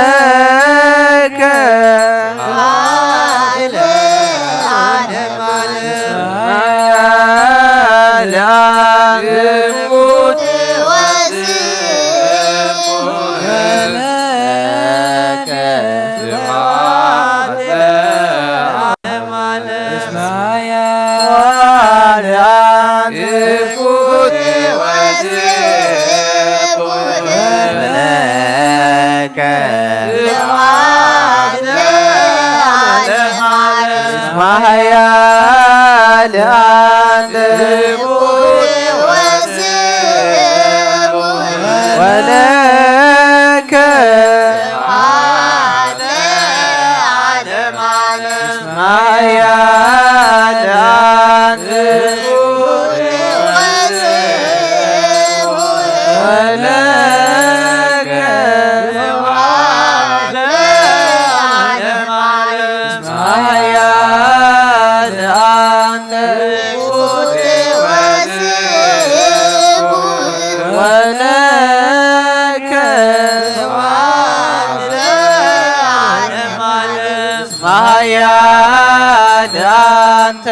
ስብሐት ለዓለመ ዓለም። እስመ ኃያል አንተ ወለከ ስብሐት ለዓለመ ዓለም። እስመ ኃያል አንተ ወለከ ስብሐት ለዓለመ ዓለም። እስመ ኃያል አንተ ወለከ ስብሐት ለዓለመ ዓለም። እስመ ኃያል አንተ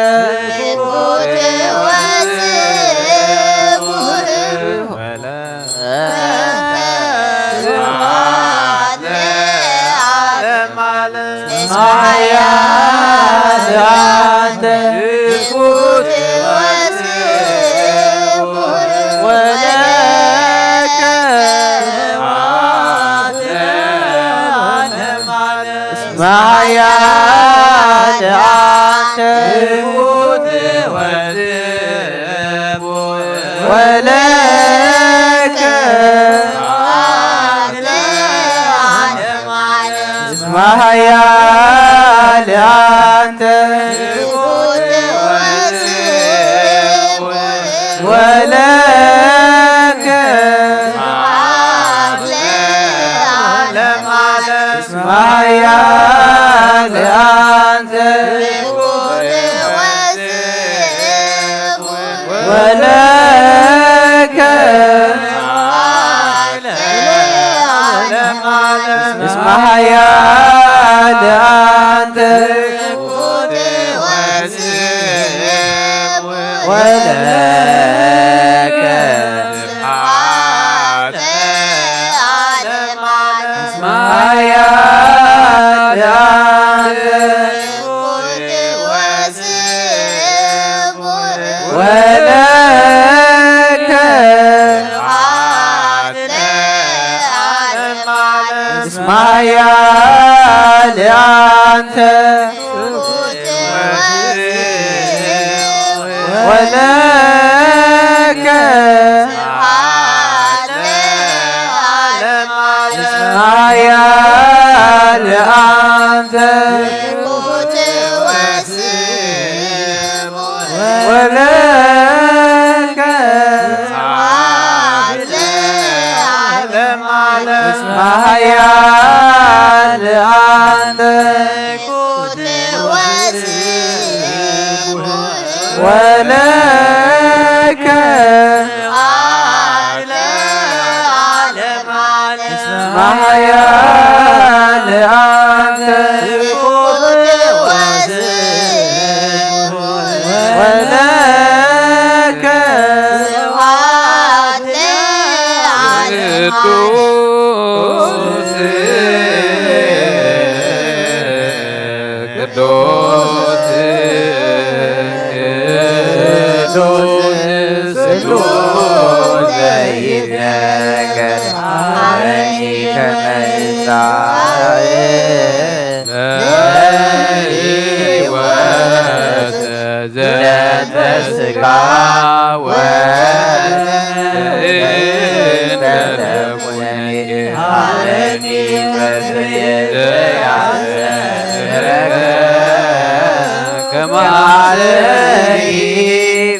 ስብሐት ለዓለመ ዓለም። እስመ ኃያል አንተ ወለከ ስብሐት ለዓለመ ዓለም። እስመ ኃያል አንተ ወለከ እስመ ኃያል አንተ ወለከ እስመ ኃያል አንተ ወለከ እስመ ኃያል አንተ ወለከ እስመ ኃያል አንተ ወለከ እስመ ኃያል አንተ ወለከ እስመ ኃያል አንተ ወለከ እስመ ኃያል አንተ ወለከ እስመ ኃያል አንተ ወለከ ቅዱስ ቅዱስ ስሉስ ዘይትነገር አረኒ ከመይሳይ ለህይወት ዘተስጋ ወእንተ ተኩነኒ ሀበኒ በፍሬ ዘያስተረከ ከማለይ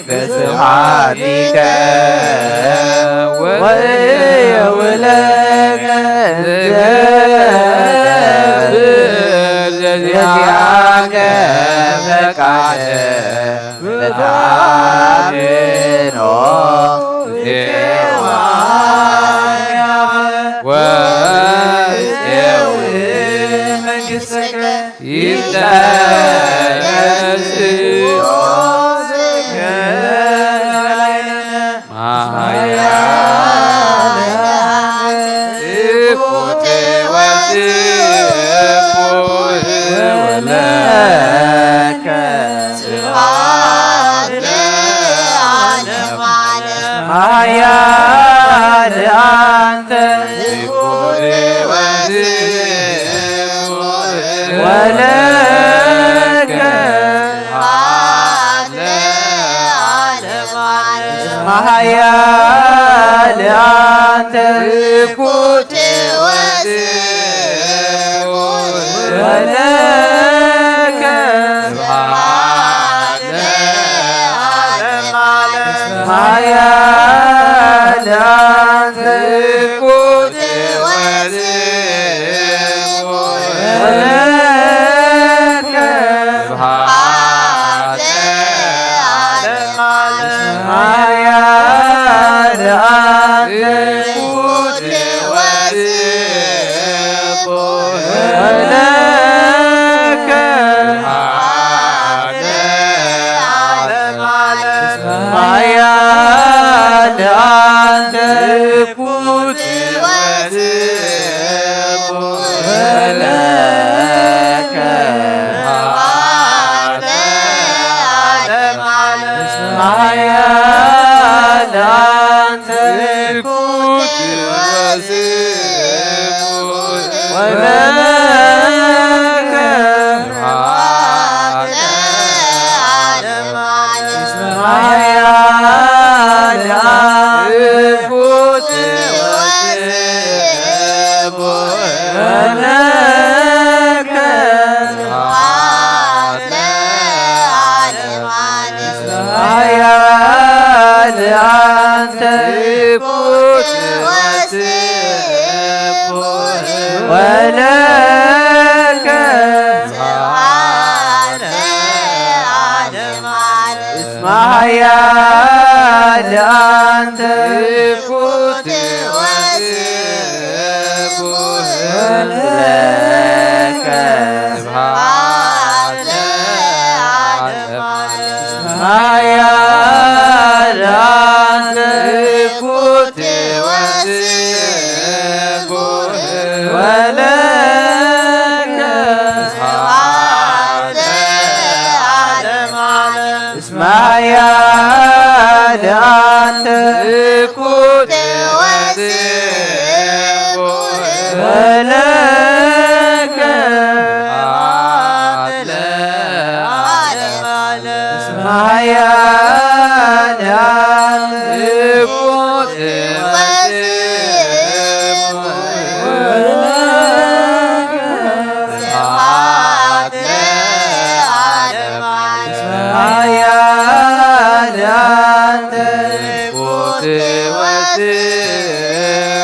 በስብሐቲከ ወእየውለከ ዘዚአከ ፈቃደ በታምኖ ወእየውል መንግሥትከ ይትቀደስ ኃያል አንተ ወለከ ስብሐት ለዓለመ ዓለም። እስመ ኃያል አንተ ትኩት ወስቡሕ። ወለከ ስብሐት ለዓለመ ዓለም። እስመ ኃያል አንተ ትኩት ወስቡሕ። ወለከ ስብሐት ለዓለመ ዓለም። እስመ ኃያል አንተ ትኩት ወስቡሕ። ወለከ ስብሐት ለዓለመ ዓለም። እስመ ኃያል አንተ ትኩት ወስቡሕ። ወለከ ስብሐት ለዓለመ ዓለም። እስመ ኃያል አንተ ትኩት ወስቡሕ። ወለከ ስብሐት ለዓለመ ዓለም። እስመ ኃያል አንተ ትኩት ወስቡሕ። ወለከ ስብሐት ለዓለመ ዓለም። ኃያል አንተ ትኩት ወስቡሕ። ወለከ ስብሐት ለዓለመ ዓለም። እስመ ኃያል አንተ ትኩት ወስቡሕ። ወለከ ስብሐት ለዓለመ ዓለም። ኃያል አንተ ትኩት ወስቡሕ። ወለከ ስብሐት ለዓለመ ዓለም። እስመ ኃያል አንተ ትኩት ወስቡሕ። ወለከ ስብሐት ለዓለመ ዓለም። እስመ ኃያል አንተ ትኩት ወስቡሕ። ወለከ ስብሐት ለዓለመ ዓለም። እስመ ኃያል አንተ ትኩት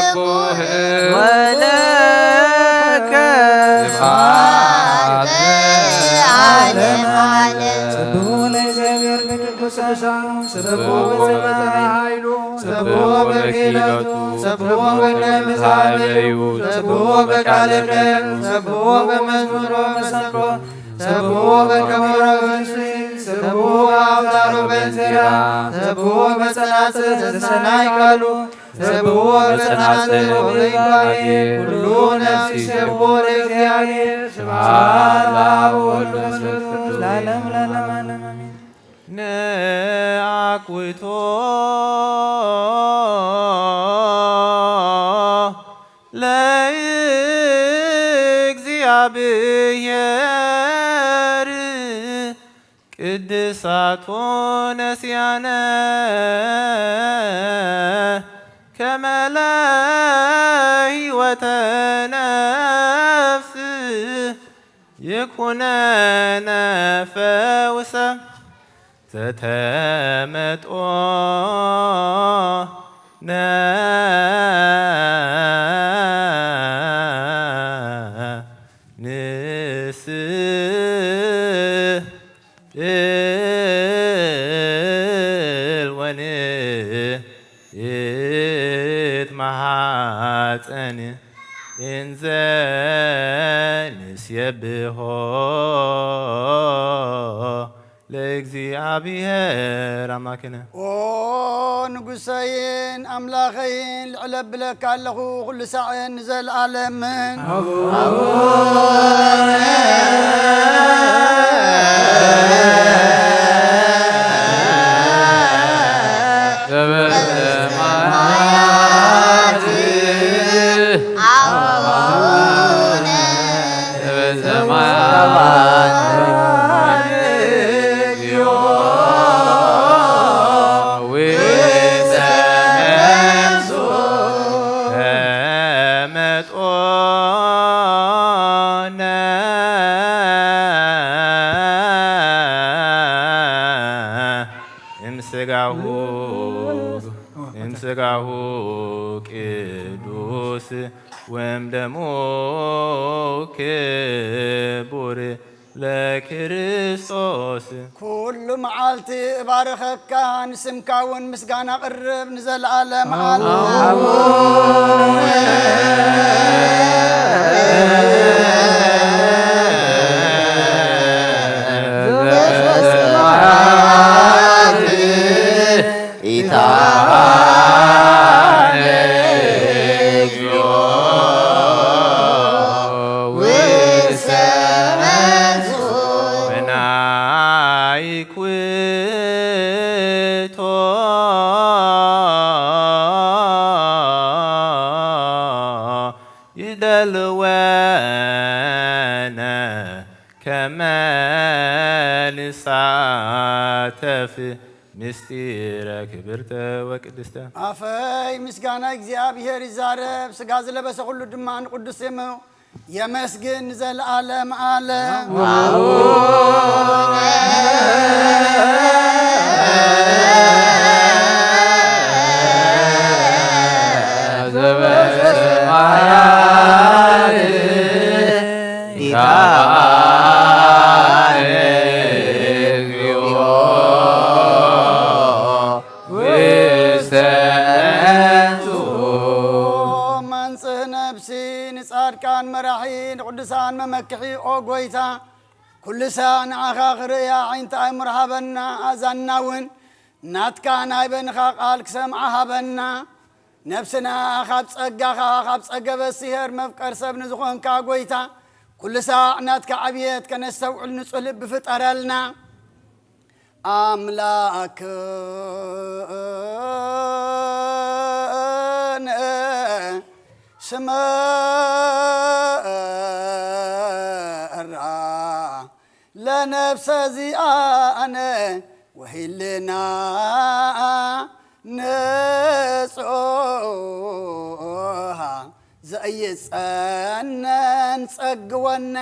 ወስቡሕ። ወለከ ስብሐት ለዓለመ ዓለም። ስብሑ ለእግዚአብሔር በቅዱሳኑ፣ ስብሑ በጸባእ ኃይሉ፣ ስብሑ በክህነቱ፣ ስብሑ በክንፍ ዛህበዩ፣ ስብሑ በቃለ ምሕረት፣ ስብሑ በመዝሙር ወመሰንቆ፣ ስብሑ በከበሮ በንስቲ፣ ስብሑ በአውታሩ በእንዚራ፣ ስብሑ በጸናጽል ዘሰናይ ቃሉ፣ ስብሑ በጸናጽል ወበይባቤ፣ ኩሉ ነፍስ ይሴብሖ ለእግዚአብሔር፣ ስብሐት ለአብ ወወልድ ወመንፈስ ቅዱስ ለዓለም ለዓለም ዓለም አሜን። ነአኩቶ ለእግዚአብሔር ቅድሳቶ ነሲያነ ከመ ለህይወተ ነፍስ ይኩነነ ፈውሰ ዘተመጦ ንስእል ወንትማሐፀን እንዘ ንሴብሖ ለእግዚአብሔር አምላክነ። ኦ ንጉሰይን ኣምላኸይን፣ ልዕል ኣብለካ ኣለኹ፣ ኩሉ ሳዕን ንዘለኣለምን። ስጋሁ ቅዱስ ወም ደሙ ክቡር ለክርስቶስ። ኩሉ መዓልቲ እባርኸካ፣ ንስምካ እውን ምስጋና ቅርብ ንዘለዓለም ዓለም። ይደልወነ ከመ ንሳተፍ ምስጢረ ክብርተ ወቅድስተ። ኣፈይ ምስጋና እግዚኣብሔር ይዛረብ፣ ስጋ ዝለበሰ ኩሉ ድማ ንቅዱስ ስሙ የመስግን ንዘለዓለም ዓለም። መንጽህ ነፍሲ ንጻድቃን መራሒ ንቅዱሳን መመክሒ ኦ ጎይታ፣ ኩሉ ሳዕ ንዓኻ ክርእያ ዓይንቲ ኣእምሮ ሃበና፣ ኣዛንና እውን ናትካ ናይ በንኻ ቃል ክሰምዓ ሃበና። ነፍስና ካብ ጸጋኻ፣ ካብ ጸገበ ስሄር መፍቀር ሰብ ንዝኾንካ ጎይታ፣ ኩሉ ሳዕ ናትካ ዕብየት ከነስተውዕል ንጹህ ልቢ ፍጠረልና። ኣምላክነ ስመራ ለነፍሰ ዚኣነ ወሂልና ንጹሃ ዘእይጸነን ጸግወነ።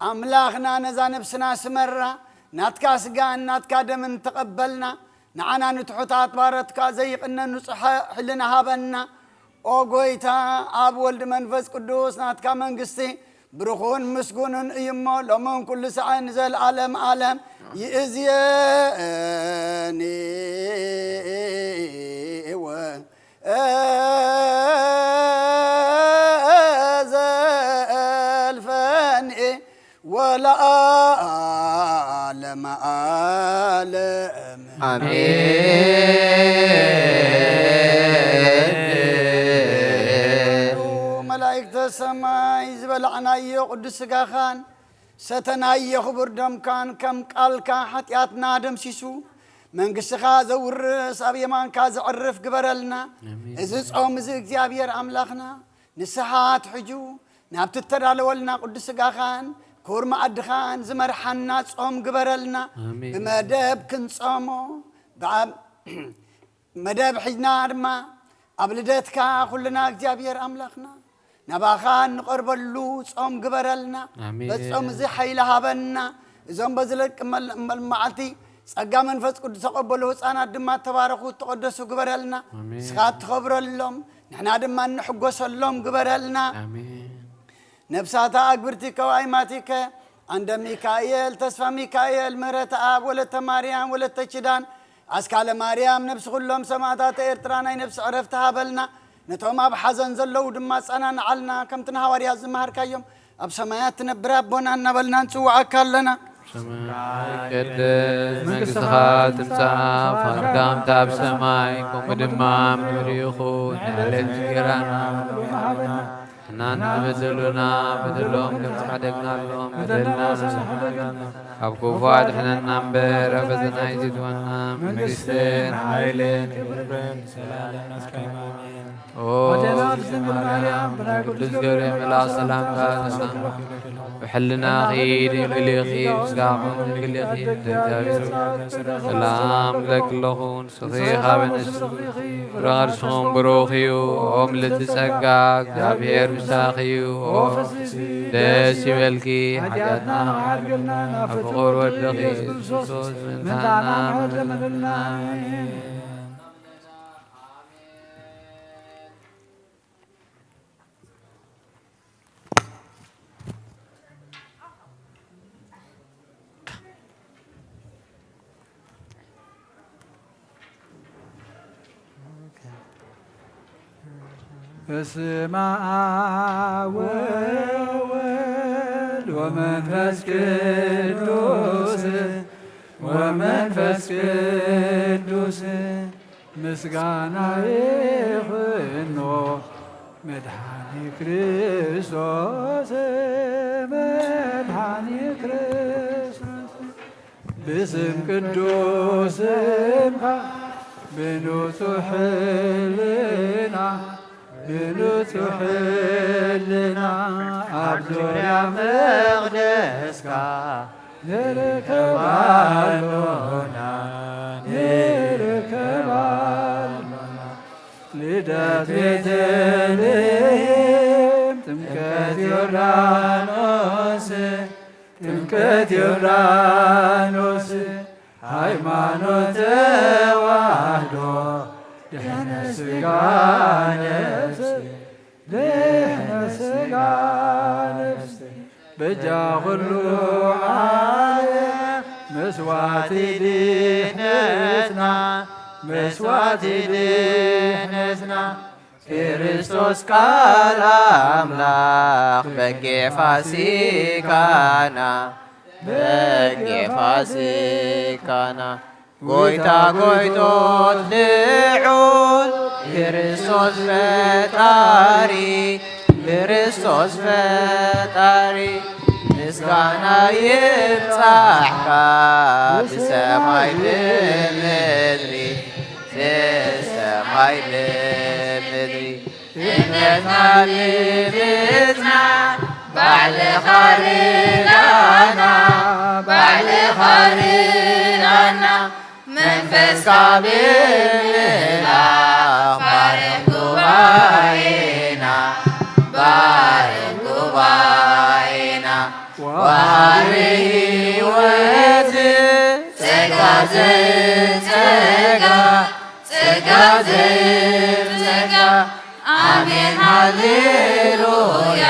ኣምላኽና ነዛ ነብስና ስመራ፣ ናትካ ስጋን ናትካ ደምን ተቐበልና። ንዓና ንትሑታት ባረትካ ዘይቕነ ንጹሕ ሕልና ሃበና። ኦ ጎይታ፣ ኣብ ወልድ መንፈስ ቅዱስ ናትካ መንግስቲ ብሩኹን ምስጉንን እዩ እሞ፣ ሎምን ኩሉ ሳዕን ንዘለዓለም ዓለም ይእዝየኒ። ወዘልፈኒ ወለዓለመ ዓለም። ኣሜን። መላእክተ ሰማይ ዝበላዕናዮ ቅዱስ ስጋኻን ሰተናዮ ክቡር ደምካን ከም ቃልካ ሓጢኣትና ደምሲሱ መንግስትኻ ዘውርስ ኣብ የማንካ ዘዕርፍ ግበረልና። ኣሜን። እዚ ጾም እዚ እግዚኣብሔር ኣምላኽና ንስሓ ኣትሕጁ ናብቲ እተዳለወልና ቅዱስ ስጋኻን ክቡር መኣድኻን ዝመርሓና ጾም ግበረልና። ኣሜን። ብመደብ ክንጾሞ ብኣ-፣ መደብ ሒዝና ድማ ኣብ ልደትካ ኩልና እግዚኣብሔር ኣምላኽና ናባኻ እንቐርበሉ ጾም ግበረልና። ኣሜን። በዚ ጾም እዚ ሓይሊ ሃበና። እዞም በዚ ለቂ መል-፣ መል-፣ መዓልቲ ጸጋ መንፈስ ቅዱስ ተቐበሉ ህፃናት ድማ ተባረኹ፣ ተቐደሱ ግበረልና። ኣሜን። ንስኻ ትኸብረሎም፣ ንሕና ድማ እንሕጎሰሎም ግበረልና። ኣሜን። ነፍሳታ ኣግብርቲ ከዋይማቲከ፣ ዓንደ ሚካኤል፣ ተስፋ ሚካኤል፣ ምህረተ ኣብ፣ ወለተ ማርያም፣ ወለተ ኪዳን፣ ኣስካለ ማርያም፣ ነፍሲ ኩሎም ሰማዕታተ ኤርትራ ናይ ነፍሲ ዕረፍቲ ሃበልና። ነቶም ኣብ ሓዘን ዘለዉ ድማ ኣጸናንዓልና። ከምቲ ንሃዋርያት ዝመሃርካዮም፣ ኣብ ሰማያት ትነብር ኣቦና እናበልና ንጽውዓካ ኣለና። ሰማይ ይቀደስ፣ መንግስትኻ ትምጻእ፣ ፍቓድካ ከምቲ ኣብ ሰማይ ከምኡ ድማ ኣብ ምድሪ ይኹን። ንዕለት እንጀራና ንሕና ንበደሉና በደሎም ከም ዝሓደግናሎም በደልና፣ ካብ ክፉ ኣድሕነና እምበር፣ ኣበ ዘናይ ዚትወና መንግስትን ሓይልን ክብርን ዘላለምን እስከ ዓለም። ኦ ኣዴና ቅድስት ድንግል ማርያም፣ ብናይ ቅዱስ ገብርኤል መልኣክ ሰላምታ ሰላም፣ ብሕልናኺ ድንግል ኢኺ፣ ብስጋኺ ድንግል ኢኺ፣ እግዚኣብሔር ሰላም እብለኪ ኣለኹ። ንስኺ ካብ ኣንስቲ ፍረ ከርስኹም ብሩኽ እዩ። ኦ ምልዕቲ ጸጋ፣ እግዚኣብሔር ምሳኺ እዩ። ኦ ደስ ይበልኪ፣ ሓጢኣትና ክሓድገልና ናብ ፍቕር ወድኺ ኢየሱስ ክርስቶስ ምእንታና ምሕረት ለምንልና። ኣሜን። በስመ አብ ወወልድ ወመንፈስ ቅዱስ፣ ወመንፈስ ቅዱስ ምስጋና ይኹኖ መድኃኒ ክርስቶስ፣ መድኃኒ ክርስቶስ። ብስም ቅዱስ ስምካ ብንጹሕ ሕልና፣ ብንጹሕ ሕልና ኣብ ዙርያ መቕደስካ ንርከብ ኣሎና፣ ንርከብ ኣሎና። ልደት ቤተልሔም፣ ጥምቀት ዮርዳኖስ፣ ጥምቀት ዮርዳኖስ፣ ሃይማኖት ተዋህዶ፣ ድሕነ ሥጋ ነፍስ፣ ድሕነ ሥጋ ነፍስ፣ በጃ ኩሉ ዓለም መስዋዕቲ ድሕነትና፣ መስዋዕቲ ድሕነትና። ክርስቶስ ቃል ኣምላኽ በጌ ፋሲካና፣ በጌ ፋሲካና። ጎይታ ጎይቶት ልዑል ክርስቶስ ፈጣሪ፣ ክርስቶስ ፈጣሪ። ምስጋና ይብጻሕካ ብሰማይ ብምድሪ፣ ብሰማይ ብምድሪ። እምነትና ንምጽና ባዕልኻ ርዳና፣ ባዕልኻ ርዳና። መንፈስካ ብምልኣኽ ባርኽ ጉባኤና፣ ባርኽ ጉባኤና። ወሃቢ ሕይወት ጸጋ ዘይጸጋ፣ ጸጋ ዘይጸጋ። ኣሜን ሃሌሉያ።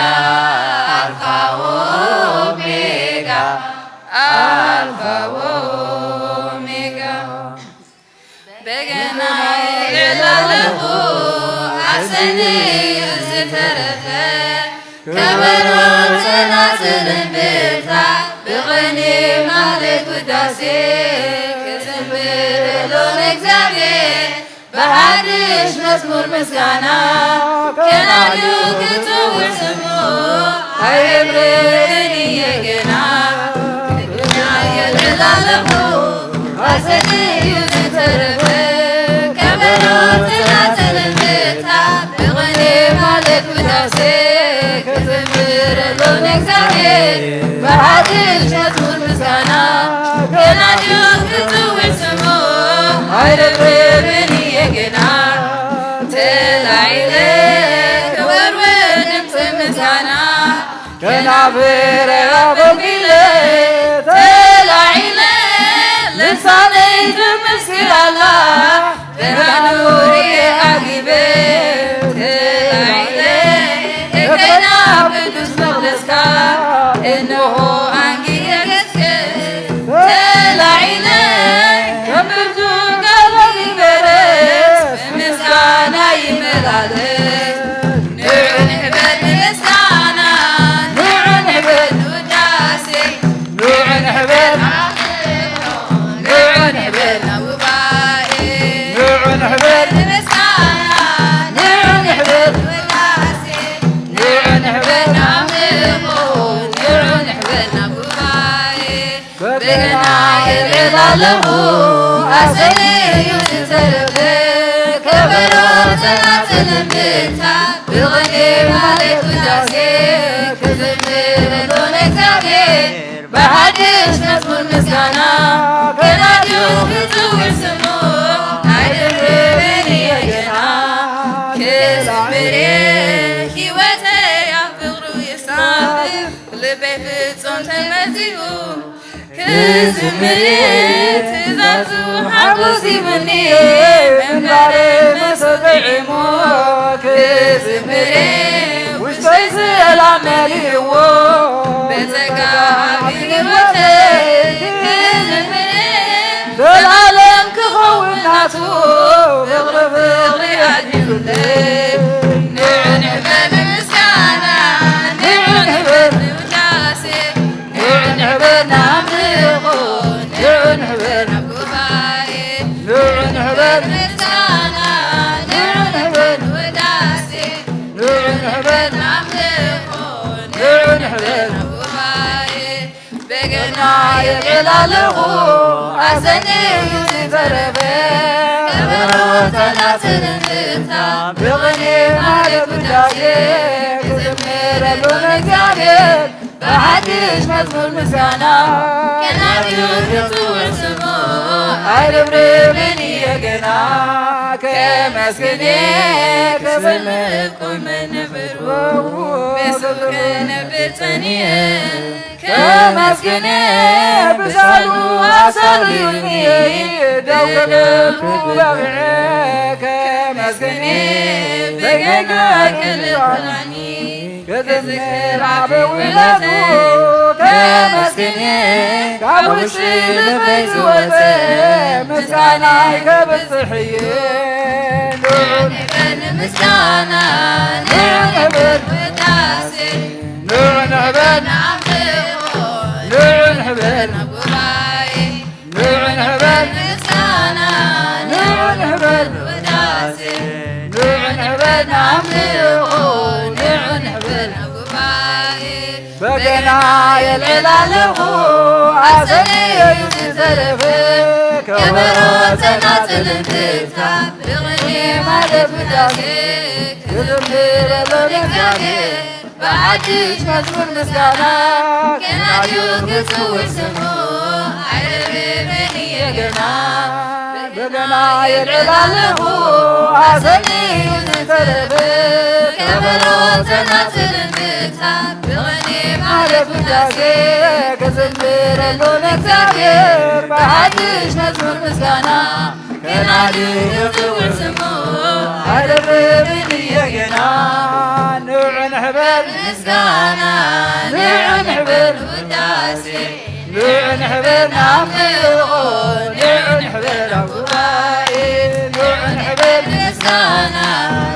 ኣልፋ ወኦሜጋ፣ ኣልፋ ወኦሜጋ። በገና ይልዕል ኣለኹ፣ ኣሰንዩ ዝተረፈ። ከበሮ ጸናጽል እምብልታ፣ ብቕኔ ማህሌት ውዳሴ፣ ክዝምር ኣሎ ንእግዚኣብሔር። ብሓድሽ መዝሙር ምስጋና፣ ከናድዩ ክጽውዕ ስሙ፣ ኣይረብርብን እየ ገና። ክብርና የልዕል ኣለኹ፣ ኣሰንዩ ዝተረፈ። ከበሮ ጸናጽል እምብልታ፣ ብቕኔ ማህሌት ውዳሴ፣ ክዝምር ኣሎ ንእግዚኣብሔር። ብሓድሽ መዝሙር ምስጋና፣ ከናድዩ ክጽውዕ ስሙ፣ ኣይረብርብን እየ ገና። ተላዒለ ክወርውር ድምፂ ምስጋና፣ ከናፍረ ኣበልኪለ ተላዒለ፣ ልሳነይ ትምስክር ኣላ። ብርሃኑ ርእየ ዓጊበ ተላዒለ፣ እከይና ቅዱስ መቕደስካ፣ እንሆ ኣንጊ የገስገስ ተላዒለ፣ ከም ብርቱዕ ጋቦ ይበረስ፣ ምስጋና ይመላለስ። ንዑ ንሕበን ምስጋና፣ ንዑ ንሕበን ውዳሴ፣ ንዑ ንሕበን፣ ንዑ ንሕበን ጉባኤ፣ ንዑ ንሕበን ምስጋና፣ ንዑ ንሕበን ውዳሴ፣ ንዑ ንሕበን ኣምልኾ፣ ንዑ ንሕበን ጉባኤ። በገና የልዕል ኣለኹ፣ ኣሰንዩ ዝተረፈ። ከበሮ ጸናጽል እምብልታ፣ ብቕኔ ማህሌት ውዳሴ፣ ክዝምር ኣሎ ንእግዚኣብሔር። ብሓድሽ መዝሙር ምስጋና፣ ከናድዩ ክጽውዕ ስሙ፣ ኣይደርብን እየ ገና። ክዝምር እየ፣ ህይወተይ ኣብ ፍቕሩ ይሳፍፍ፣ ልበይ ፍጹም ተመዚኡ። ክዝምር እየ፣ ትእዛዙ ሓጎስ ሂቡኒ፣ ምንባረይ መሶብ ጥዒሙ። ክዝምር እየ፣ ውሽጠይ ሰላም መሊእዎ። ብጸጋ ኣብ ህይወተይ ክዝምር እየ፣ ዘላለም ክኸውን ናቱ። ፍቕሪ ፍቕሪ ኣድሂቡለይ፣ ንዑ እንደገና የልዕል ኣለኹ ኣሰኒ እዩ ዝተረፈ ከበሮ ጸናጽል እምብልታ ብቕኔ ማለት ውዳሴ ክዝምረሉ ንእግዚኣብሔር ብሓድሽ መዝሙር ምስጋና ከናብዩ ክጽውዕ ስሙ ኣይርብርብን እየ ገና ከመስግኔ ክስምዕ ቁመ ነብር በሱ ክነብር ጸኒኤ ከመስግኔ ብሳሉ ኣሳልዩኒ ደው ክብል በብዐ ከመስግኔ በገና ክልኸላኒ ክዝምር ኣበ ውላቱ ከመስግኔ ካብ ውሽጢ ልበይ ዝወፀ ምስጋናይ ከብፅሕ እየ ንዑ ንበል ምስጋና ንዑ ንበል ውዳሴ ንዑ ንበል ንኣምልኾ ንዑ ንበል ጉባኤ ንዑ ንበል ምስጋና ንዑ ንበል ውዳሴ ንዑ ንበል ንኣምልኾ ንዑ ንበል ጉባኤ በገና የልዕል ኣለኹ ኣሰኒ እዩ ዝተረፈ ከበሮ ጸናጽል እምብልታ ብቕኔ ማለት ውዳሴ ክዝምረሉ ንእግዚኣብሔር ብሓድሽ መዝሙር ምስጋና ከናድዩ ክጽውዕ ስሙ ኣይርብርብን እየ ገና በገና የልዕል ኣለኹ ኣሰኒ እዩ ዝተረፈ ከበሮ ጸናጽል እምብልታ ብቕኔ ማለት ውዳሴ ክዝምረሉ ንእግዚኣብሔር ብሓድሽ መዝሙር ምስጋና ከናድዩ ክጽውዕ ስሙ ኣይርብርብን እየ ገና ንዑ ንሕበር ምስጋና ንዑ ንሕበር ውዳሴ ንዑ ንሕበር ንኣምልኾ ንዑ ንሕበር ኣብ ጉባኤ ንዑ ንሕበር ምስጋና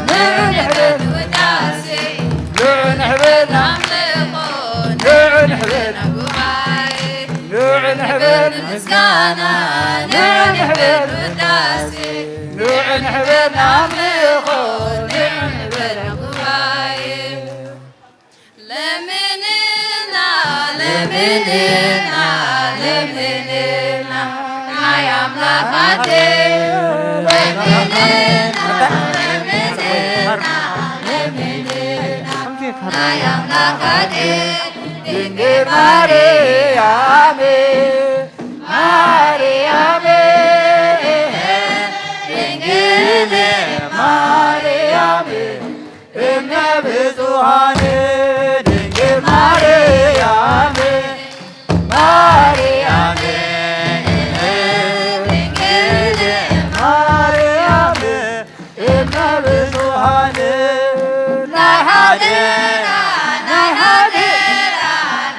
ንዑ ንሕበር ውዳሴ ንዑ ንሕበር ንኣምልኾ ንዑ ንሕበር ኣብ ጉባኤ ንዑ ንሕበር ምስጋና ንዑ ንሕበር ውዳሴ ንዑ ንሕበር ንኣምልኾ ንዑ ንሕበር ኣብ ጉባኤ ለምንና ለምንና ለምንና ናይ ኣምላኻት ለምንና ለምንና ለምንና ናይ ኣምላኻት ድንግል ማርያም ማርያም ድንግል ማርያም እመ ብዙኃን ድንግል ማርያም ማርያም ድንግል ማርያም እመ ብዙኃን ናይ ሓደራ ናይ ሓደራ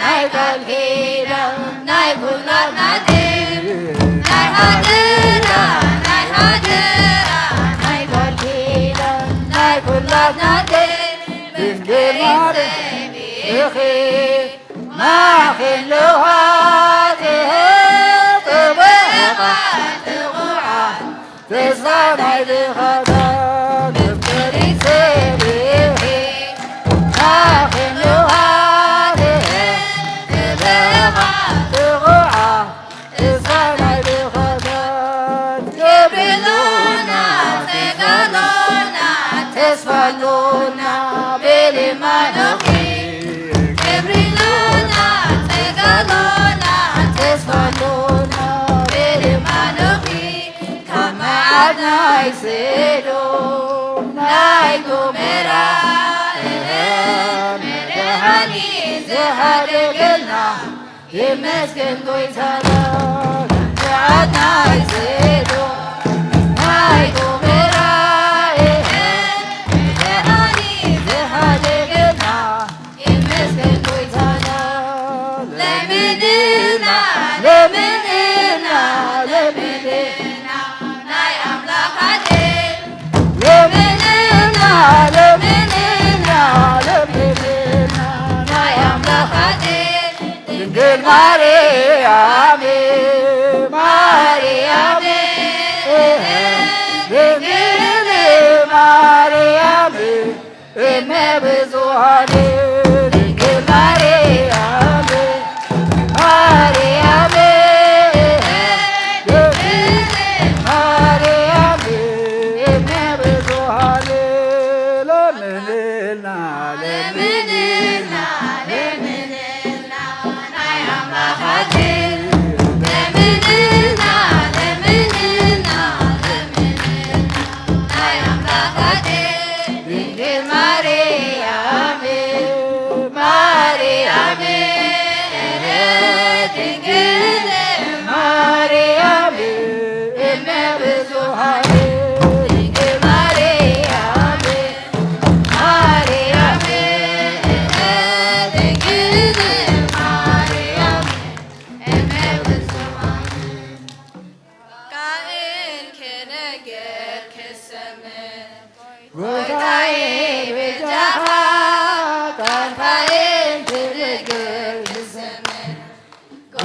ናይ ቃል ኪዳን ናይ ኩላትና ድል ናይ ሃገራ ናይ ሃገራ ናይ ቃል ኪዳን ናይ ኩላትና ድል ድንግል ማርያም ኢኺ ማኽለዋት ጥበቓ ጥቑዓት ተስፋ ናይ ድኻታት መፍቀሪት ሰብ ኢኺ ማኽለዋት ጥበቓ ጥቑዓት ተስፋ ናይ ድኻታት ክብሪ ሎና ተጋሎና ተስፋ ሎና ብልማኖኺ ክብሪ ሎና ተጋሎና ተስፋ ሎና ብልማኖኺ ካብ መዓት ናይ ሰዶም ናይ ጎመራ መድሓኒ ዝሃደገልና ይመስገን ጎይታና። መዓት ናይ ሰዶም ናይ ጎመራ መድሓኒ ዝሃደገልና ይመስገን ጎይታና። ለምንና ለምንና ለምንና ናይ ኣምላኻት ለምንና ለምንና ለምንና ናይ ኣምላኻት ድንግል ማርያም ማርያም ድንግል ማርያም እመ ብዙኃን ድንግል ማርያም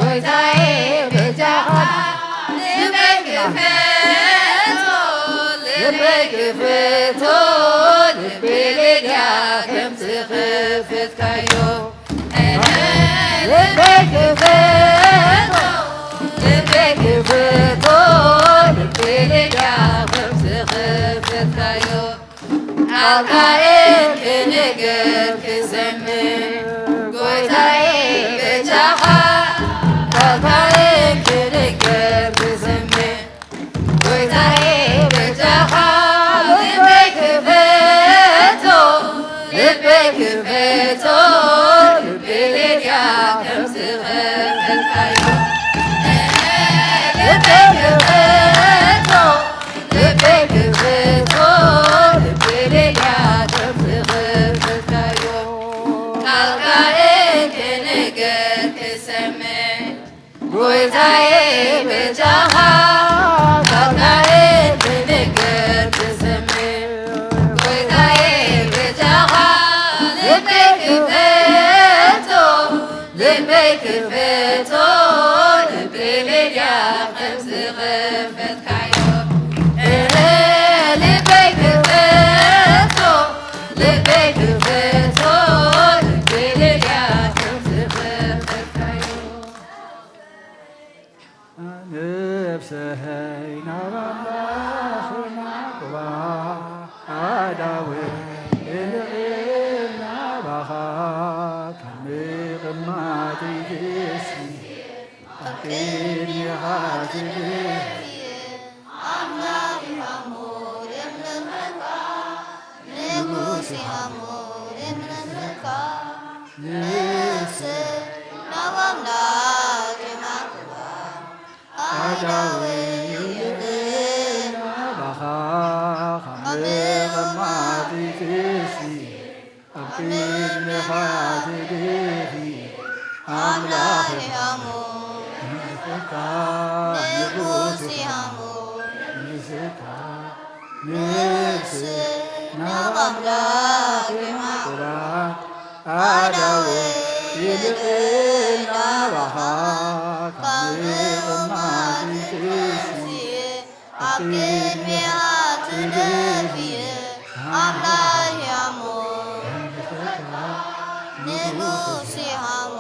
ጎይታዬ በጃኻ ልበይ ክፈቶ፣ ልበይ ክፈቶ፣ ልበይ ሌልያ ከም ዝኸፈትካዮ። ልበይ ክፈቶ፣ ልበይ ክፈቶ፣ ልበይ ሌልያ ከም ዝኸፈትካዮ። ቃልካዬን ክነግር ክሰምዕ፣ ጎይታዬ በጃኻ፣ ቃልካዬን ክነግር ክሰምዕ፣ ጎይታዬ በጃኻ፣ ልበይ ክፈቶ፣ ልበይ ክፈቶ፣ ልበይ ሌልያ ከም ዝኸፈትካዮ። ልበይ ክፈቶ፣ ልበይ ክፈቶ፣ ልበይ ሌልያ ከም ዝኸፈትካዮ። ቃልካዬን ክነግር ክሰምዕ፣ ጎይታዬ በጃኻ፣ ቃልካዬን ክነግር ክሰምዕ። ጎይታዬ በጃኻ፣ ልበይ ክፈቶ፣ ልበይ ክፈቶ፣ ልበይ ሌልያ ከም ዝኸፈትካዮ። እህ፣ ልበይ ክፈቶ፣ ልበይ ክፈቶ፣ ልበይ ሌልያ ከም ዝኸፈትካዮ። ነፍሰይ ናብ ኣምላኽ ናቅባ፣ ኣዳወ እልዕል ናባኻ፣ ካብ ምቕማጥ ይትሲ ኣብ ቅድሜኻ ትድህየ። ኣምላኽ ይሃሞ የምልኸካ፣ ንጉስ ይሃሞ የምልኸካ። ንስ ናብ ኣምላኽ የማልዋ፣ ኣዳወ ይልዕል ናባኻ፣ ካብ ምቕማጥ ይትሲ ኣብ ቅድሜኻ ትድህየ። ኣምላኽ ይሃሞ ንጉስ ይሃሞ ንስካ። ንስ ናብ ኣምላኽ የማልዋ፣ ኣዳወ ይልዕል ናባኻ፣ ካብ ምቕማጥ ይትሲ ኣብ ቅድሜኻ ትድህየ። ኣምላኽ ይሃሞ ንጉስ ይሃሞ።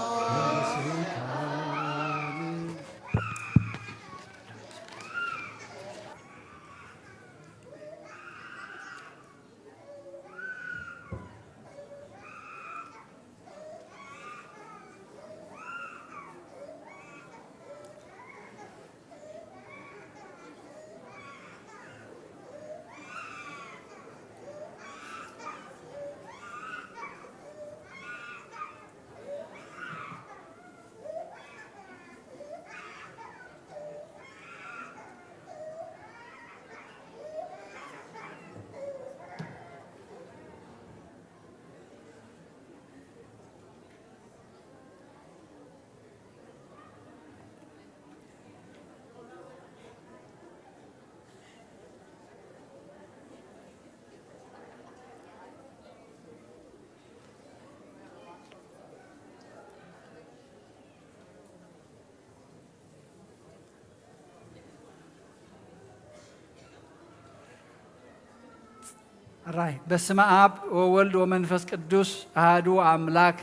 ራይ በስመ ኣብ ወወልድ ወመንፈስ ቅዱስ ኣሃዱ ኣምላክ።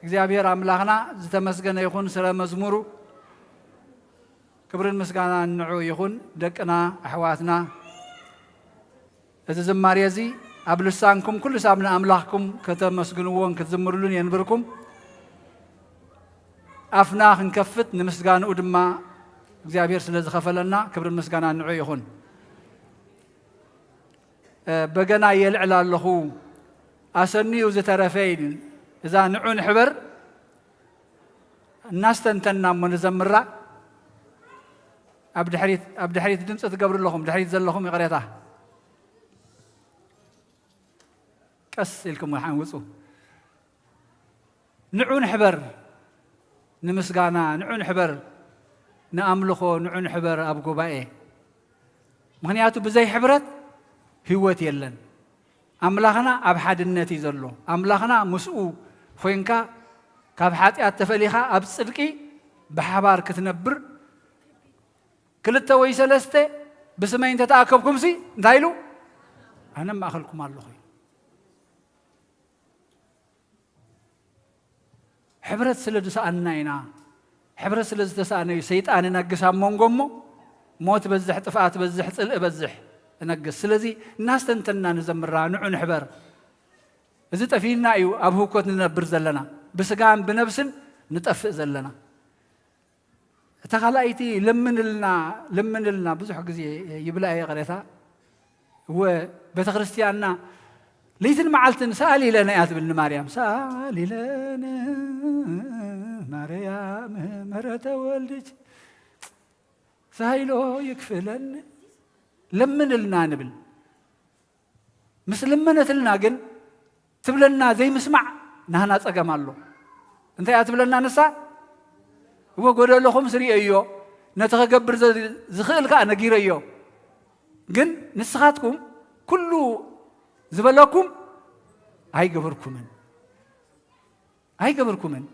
እግዚኣብሔር ኣምላኽና ዝተመስገነ ይኹን ስለ መዝሙሩ። ክብርን ምስጋናን ንዑ ይኹን። ደቅና ኣሕዋትና፣ እዚ ዝማሬ እዚ ኣብ ልሳንኩም ኩሉ ሳብ ንኣምላኽኩም ከተመስግንዎን ክትዝምሩሉን የንብርኩም። ኣፍና ክንከፍት ንምስጋንኡ ድማ እግዚኣብሔር ስለ ዝኸፈለና ክብርን ምስጋናን ንዑ ይኹን። እ፣ በገና የልዕል ኣለኹ፣ ኣሰንዩ ዝተረፈ ኢል። እዛ ንዑ ንሕበር እናስተንተንና እሞ ንዘምራ። ኣብ ድሕሪት፣ ኣብ ድሕሪት ድምፂ ትገብሩ ኣለኹም፣ ድሕሪት ዘለኹም ይቕሬታ። ቀስ ኢልኩም ሓንውፁ። ንዑ ንሕበር፣ ንምስጋና ንዑ ንሕበር፣ ንኣምልኾ ንዑ ንሕበር ኣብ ጉባኤ። ምኽንያቱ ብዘይ ሕብረት ህይወት የለን። ኣምላኽና ኣብ ሓድነት እዩ ዘሎ። ኣምላኽና ምስኡ ኮይንካ ካብ ሓጢኣት ተፈሊኻ ኣብ ጽድቂ ብሓባር ክትነብር፣ ክልተ ወይ ሰለስተ ብስመይ እንተተኣከብኩምሲ እንታይ ኢሉ? ኣነ ኣብ ማእከልኩም ኣለኹ። ሕብረት ስለ ዝሰኣንና ኢና። ሕብረት ስለ ዝተሰኣነ እዩ ሰይጣን እነግስ ኣብ መንጎ እሞ፣ ሞት በዝሕ፣ ጥፍኣት በዝሕ፣ ጽልኢ በዝሕ እነግስ። ስለዚ እናስተንተንና ንዘምራ፣ ንዑ ንሕበር። እዚ ጠፊእና እዩ ኣብ ህውከት ንነብር ዘለና፣ ብስጋን ብነብስን ንጠፍእ ዘለና። እታ ካልኣይቲ ለምንልና፣ ለምንልና ብዙሕ ግዜ ይብላ እየ ቅሬታ። እወ፣ ቤተ ክርስቲያንና ለይትን መዓልትን ሰኣሊ ለነ እያ ትብል ንማርያም። ሰኣሊ ለነ ማርያም ምሕረተ ወልድኪ ሳይሎ ይክፍለን፣ ለምንልና ንብል። ምስ ለመነትልና ግን ትብለና ዘይምስማዕ ናህና ጸገም ኣሎ። እንታይ እያ ትብለና ንሳ? እወ፣ ጎደሎኹምስ ርእየዮ፣ ነቲ ኸገብር ዘ-፣ ዝኽእል ከኣ ነጊረዮ። ግን ንስኻትኩም ኩሉ ዝበለኩም ኣይገበርኩምን። ኣይገበርኩምን።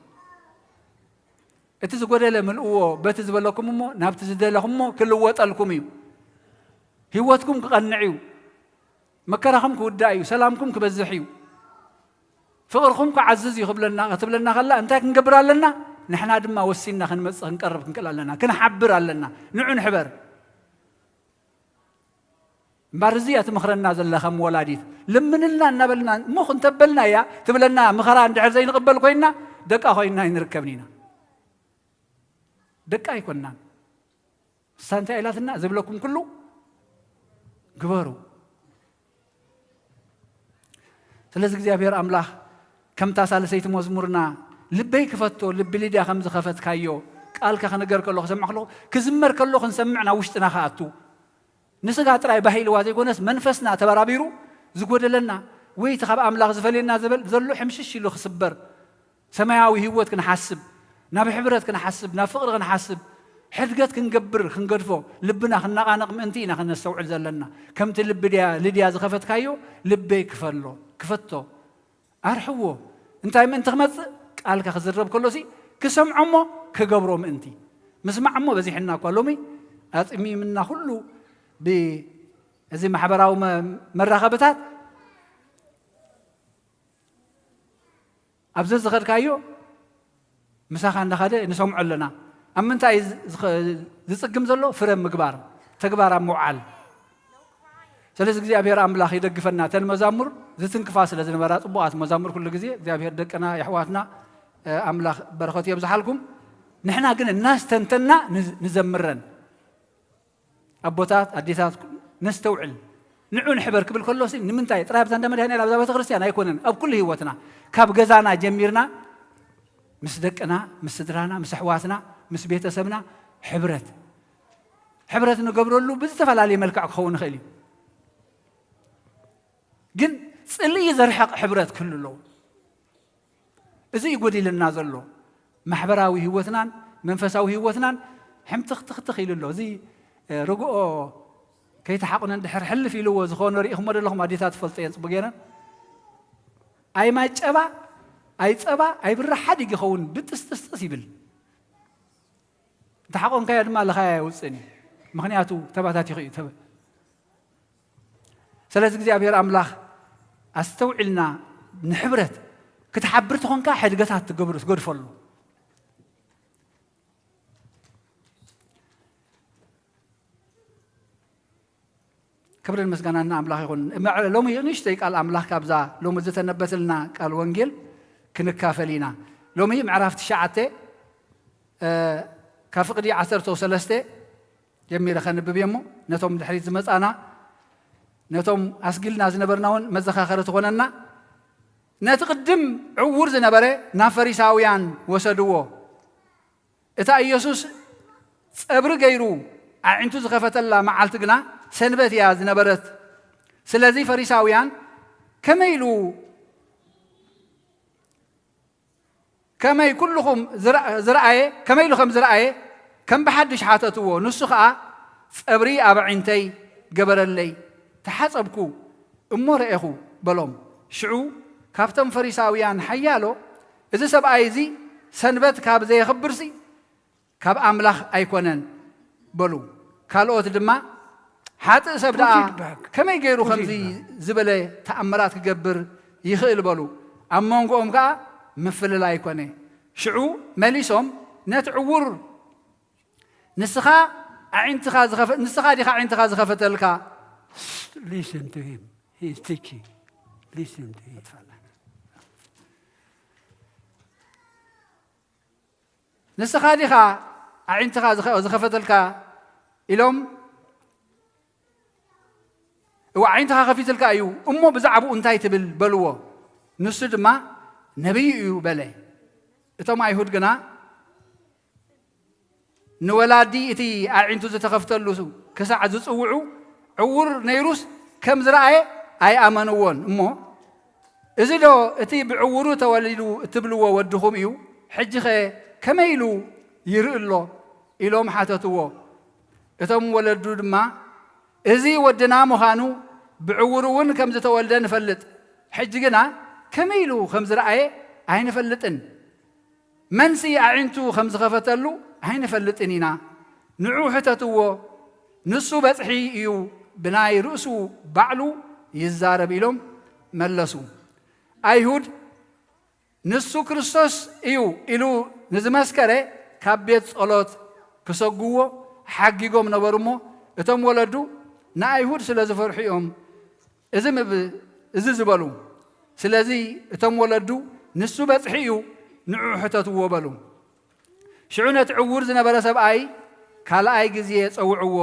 እቲ ዝጎደለ ምልእዎ በቲ ዝበለኩም እሞ ናብቲ ዝደለኹሞ ክልወጠልኩም እዩ። ህይወትኩም ክቐንዕ እዩ። መከራኹም ክውዳእ እዩ። ሰላምኩም ክበዝሕ እዩ። ፍቕርኹም ክዓዝዝ እዩ ክብለና፣ ክትብለና ከላ እንታይ ክንገብር ኣለና? ንሕና ድማ ወሲንና ክንመጽእ ክንቀርብ ክንክእል ኣለና። ክንሓብር ኣለና። ንዑ ንሕበር። እምባር እዚ እያ ትምኽረና ዘላ ከም ወላዲት። ለምንልና እናበልና፣ እሞ እንተበልና እያ ትብለና ምኸራ እንድሕር ዘይንቕበል ኮይንና፣ ደቃ ኮይንና ኣይንርከብን ኢና። ደቃ ኣይኮንናን። ንሳ እንታይ ኢላትና? ዝብለኩም ኩሉ ግበሩ። ስለዚ እግዚኣብሔር ኣምላኽ ከምታ ሳልሰይቲ መዝሙርና ልበይ ክፈቶ፣ ልቢ ሊድያ ከም ዝኸፈትካዮ፣ ቃልካ ክነገር ከሎ ክሰምዕ ከለኹ፣ ክዝመር ከሎ ክንሰምዕ ናብ ውሽጥና ክኣቱ፣ ንስጋ ጥራይ ባህ ኢልዋ ዘይኮነስ መንፈስና ተበራቢሩ ዝጎደለና ወይ እቲ ካብ ኣምላኽ ዝፈልየና ዝበል-፣ ዘሎ ሕምሽሽ ኢሉ ክስበር፣ ሰማያዊ ህይወት ክንሓስብ፣ ናብ ሕብረት ክንሓስብ፣ ናብ ፍቕሪ ክንሓስብ፣ ሕድገት ክንገብር፣ ክንገድፎ፣ ልብና ክነቓነቕ ምእንቲ ኢና ክነስተውዕል ዘለና። ከምቲ ልቢ ድያ-፣ ልድያ ዝኸፈትካዮ ልበይ ክፈሎ፣ ክፈቶ፣ ኣርሕዎ። እንታይ ምእንቲ ክመጽእ? ቃልካ ክዝረብ ከሎሲ ክሰምዖ እሞ ክገብሮ ምእንቲ። ምስማዕ እሞ በዚሕና እኳ ሎሚ፣ ኣጽሚምና ኩሉ ብ-፣ እዚ ማሕበራዊ መ-፣ መራኸብታት ኣብ ዘዝኸድካዮ ምሳኻ እንዳኸደ ንሰምዖ ኣለና። ኣብ ምንታይ እዩ ዝ-፣ ዝኸ-፣ ዝጽግም ዘሎ? ፍረ ምግባር፣ ተግባር ኣብ ምውዓል። ስለዚ እግዚኣብሔር ኣምላኽ ይደግፈና። እተን መዛሙር ዝትንክፋ ስለ ዝነበራ ጽቡቓት መዛሙር ኩሉ ግዜ እግዚኣብሔር ደቅና የሕዋትና፣ እ፣ ኣምላኽ በረኸቱ የብዝሓልኩም። ንሕና ግን እናስተንተና ንዝ-፣ ንዘምረን። ኣቦታት፣ ኣዴታት፣ ነስተውዕል። ንዑ ንሕበር ክብል ከሎሲ ንምንታይ? ጥራይ ኣብዛ እንዳ መድኃኔዓለም ኣብዛ ቤተ ክርስቲያን ኣይኮነን፣ ኣብ ኩሉ ህይወትና። ካብ ገዛና ጀሚርና ምስ ደቅና፣ ምስ ስድራና፣ ምስ ኣሕዋትና፣ ምስ ቤተሰብና ሕብረት። ሕብረት ንገብረሉ ብዝተፈላለየ መልክዕ ክኸውን ይኽእል እዩ። ግን ጽልኢ ዘርሕቕ ሕብረት ክህሉ ኣለዎ። እዚ እዩ ጎዲልና ዘሎ። ማሕበራዊ ህይወትናን መንፈሳዊ ህይወትናን ሕምትኽትኽትኽ ኢሉ ኣሎ። እዚ፣ እ፣ ርግኦ ከይተሓቑነ እንድሕር ሕልፍ ኢልዎ ዝኾነ ርኢኹሞ ዶ ኣለኹም? ኣዴታት ትፈልጦ እየን ጽቡቅ ገይረን። ኣይ ማይ ጨባ፣ ኣይ ጸባ፣ ኣይ ብራ ሓዲግ ይኸውን፣ ብጥስጥስጥስ ይብል። እንተሓቆንካዮ ድማ ለኻያ የውፅእን እዩ። ምኽንያቱ ተባታቲኹ እዩ። ተበ-፣ ስለዚ እግዚኣብሔር ኣምላኽ ኣስተውዒልና ንሕብረት ክትሓብር ተኾንካ ሕድገታት ትገብሩ፣ ትገድፈሉ። ክብርን ምስጋናን ንኣምላኽ ይኹን። እምበኣር ሎሚ ንእሽተይ ቃል ኣምላኽ ካብዛ ሎሚ ዝተነበተልና ቃል ወንጌል ክንካፈል ኢና። ሎሚ ምዕራፍ ትሽዓተ፣ እ፣ ካብ ፍቕዲ ዓሰርተ ሰለስተ ጀሚረ ከንብብ እየ እሞ፣ ነቶም ድሕሪት ዝመጻና፣ ነቶም ኣስጊልና ዝነበርና እውን መዘኻኸሪ ትኾነና። ነቲ ቅድም ዕዉር ዝነበረ ናብ ፈሪሳውያን ወሰድዎ። እታ ኢየሱስ ጸብሪ ገይሩ ኣዒንቱ ዝኸፈተላ መዓልቲ ግና ሰንበት እያ ዝነበረት። ስለዚ ፈሪሳውያን ከመይ ኢሉ፣ ከመይ ኩልኹም ዝረ-፣ ዝረኣየ፣ ከመይ ኢሉ ከም ዝረኣየ ከም ብሓድሽ ሓተትዎ። ንሱ ኸኣ ጸብሪ ኣብ ኣዒንተይ ገበረለይ፣ ተሓጸብኩ፣ እሞ ረኤኹ በሎም። ሽዑ ካብቶም ፈሪሳውያን ሓያሎ፣ እዚ ሰብኣይ እዚ ሰንበት ካብ ዘየኽብርሲ ካብ ኣምላኽ ኣይኮነን በሉ። ካልኦት ድማ ሓጥእ ሰብ ደኣ ከመይ ገይሩ ከምዚ ዝበለ ተኣምራት ክገብር ይኽእል በሉ። ኣብ መንጎኦም ከኣ ምፍልላይ ኮነ። ሽዑ መሊሶም ነቲ ዕዉር ንስኻ ኣዒንትኻ ዝኸፈ-፣ ንስኻ ዲኻ ኣዒንትኻ ዝኸፈተልካ? Listen to him. He is teaching. Listen to him. ንስኻ ዲኻ ኣዒንትኻ ዝኸ-፣ ዝኸፈተልካ? ኢሎም፣ እዋ፣ ኣዒንትኻ ከፊትልካ እዩ፣ እሞ ብዛዕባኡ እንታይ ትብል? በልዎ። ንሱ ድማ ነቢይ እዩ በለ። እቶም ኣይሁድ ግና ንወላዲ እቲ ኣዒንቱ ዝተኸፍተሉ ክሳዕ ዝጽውዑ፣ ዕዉር ነይሩስ ከም ዝረኣየ ኣይኣመንዎን። እሞ፣ "እዚ ዶ እቲ ብዕዉሩ ተወሊዱ እትብልዎ ወድኹም እዩ? ሕጂኸ ከመይ ኢሉ ይርኢ ኣሎ?" ኢሎም ሓተትዎ። እቶም ወለዱ ድማ፣ "እዚ ወድና ምዃኑ ብዕዉሩ እውን ከም ዝተወልደ ንፈልጥ፣ ሕጂ ግና ከመይ ኢሉ ከም ዝረኣየ ኣይንፈልጥን። መንሲ ኣዒንቱ ከም ዝኸፈተሉ ኣይንፈልጥን ኢና። ንዑ ሕተትዎ፣ ንሱ በጽሒ እዩ፣ ብናይ ርእሱ ባዕሉ ይዛረብ" ኢሎም መለሱ። ኣይሁድ ንሱ ክርስቶስ እዩ ኢሉ ንዝመስከረ ካብ ቤት ጸሎት ክሰጉዎ ሓጊጎም ነበሩ። እሞ እቶም ወለዱ ንኣይሁድ ስለ ዝፈርሑ እዮም እዚ ምብ-፣ እዚ ዝበሉ። ስለዚ እቶም ወለዱ፣ "ንሱ በጽሒ እዩ፣ ንዑ ሕተትዎ" በሉ። ሽዑ ነቲ ዕዉር ዝነበረ ሰብኣይ ካልኣይ ግዜ ጸውዕዎ።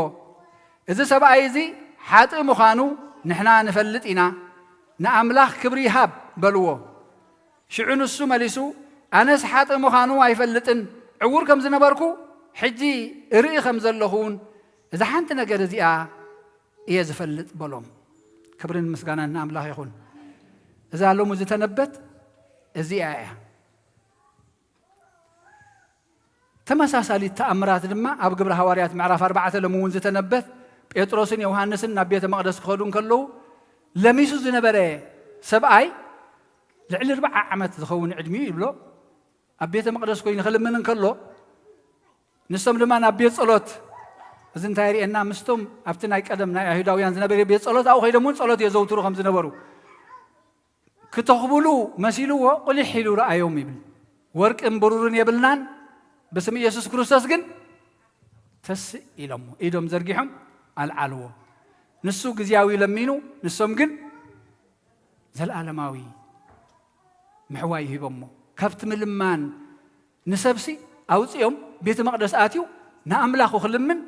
"እዚ ሰብኣይ እዚ ሓጥእ ምዃኑ ንሕና ንፈልጥ ኢና፣ ንኣምላኽ ክብሪ ይሃብ" በልዎ። ሽዑ ንሱ መሊሱ፣ "ኣነስ ሓጥእ ምዃኑ ኣይፈልጥን፣ ዕዉር ከም ዝነበርኩ ሕጂ እርኢ ከም ዘለኹ እውን እዛ ሓንቲ ነገር እዚኣ እየ ዝፈልጥ" በሎም። ክብርን ምስጋናን ንኣምላኽ ይኹን። እዛ ሎሚ ዝተነበት እዚኣ እያ። ተመሳሳሊት ተኣምራት ድማ ኣብ ግብረ ሃዋርያት ምዕራፍ ኣርባዕተ ሎሚ እውን ዝተነበት፣ ጴጥሮስን ዮሃንስን ናብ ቤተ መቕደስ ክኸዱ እንከለዉ፣ ለሚሱ ዝነበረ ሰብኣይ ልዕሊ ኣርብዓ ዓመት ዝኸውን ዕድሚኡ ይብሎ፣ ኣብ ቤተ መቕደስ ኮይኑ ክልምን እንከሎ፣ ንሶም ድማ ናብ ቤት ጸሎት፣ እዚ እንታይ የርእየና? ምስቶም ኣብቲ ናይ ቀደም ናይ ኣይሁዳውያን ዝነበረ ቤት ጸሎት ኣብኡ ከይዶም እውን ጸሎት የዘውትሩ ከም ዝነበሩ። ክተኽብሉ መሲልዎ ቁሊሕ ኢሉ ረኣዮም ይብል። "ወርቅን ብሩርን የብልናን፣ ብስም ኢየሱስ ክርስቶስ ግን ተስእ" ኢሎሞ፣ ኢዶም ዘርጊሖም ኣልዓልዎ። ንሱ ግዝያዊ ለሚኑ፣ ንሶም ግን ዘለኣለማዊ ምሕዋይ ሂቦሞ። ካብቲ ምልማን ንሰብሲ ኣውጺኦም ቤተ መቕደስ ኣትዩ ንኣምላኹ ክልምን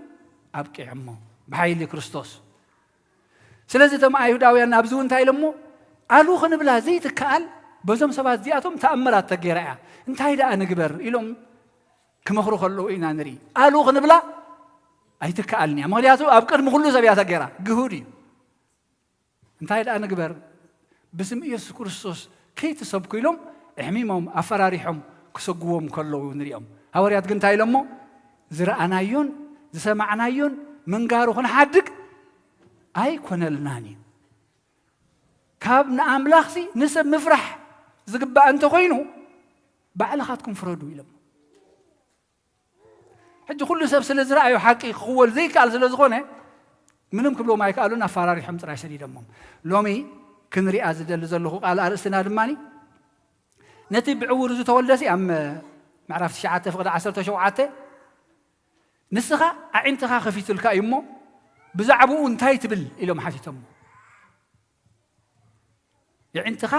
ኣብቂዖሞ ብሓይሊ ክርስቶስ። ስለዚ እቶም ኣይሁዳውያን ኣብዚ እውን እንታይ ኢሎሞ? "ኣሉ ክንብላ ዘይትከኣል በዞም ሰባት እዚኣቶም ተኣምራት ተገይራ እያ። እንታይ ደኣ ንግበር?" ኢሎም ክመኽሩ ከለዉ ኢና ንርኢ። ኣሉ ክንብላ ኣይትከኣልን እያ። ምኽንያቱ ኣብ ቅድሚ ኩሉ ሰብ እያ ተገይራ። ግሁድ እዩ። እንታይ ደኣ ንግበር? ብስም ኢየሱስ ክርስቶስ ከይትሰብኩ ኢሎም ኣሕሚሞም፣ ኣፈራሪሖም ክሰጉዎም ከለዉ ንሪኦም። ሃዋርያት ግን እንታይ ኢሎሞ? "ዝረኣናዮን ዝሰማዕናዮን ምንጋሩ ክንሓድግ ኣይኮነልናን እዩ። ካብ ንኣምላኽሲ ንሰብ ምፍራሕ ዝግባእ እንተኾይኑ፣ ባዕልኻትኩም ፍረዱ" ኢሎም። ሕጂ ኩሉ ሰብ ስለ ዝረኣዮ ሓቂ ክኽወል ዘይከኣል ስለ ዝኾነ፣ ምንም ክብሎም ኣይከኣሉን፣ ኣፈራሪሖም ጥራይ ሰዲዶሞም። ሎሚ ክንሪኣ ዝደሊ ዘለኹ ቃል ኣርእስትና ድማ፣ ነቲ ብዕውሩ ዝተወልደሲ ኣብ ምዕራፍ ትሽዓተ ፍቕዲ ዓሰርተ ሸውዓተ፣ "ንስኻ ኣዒንትኻ ከፊቱልካ እዩ እሞ፣ ብዛዕባኡ እንታይ ትብል?" ኢሎም ሓቲቶሞ። "የዒንትኻ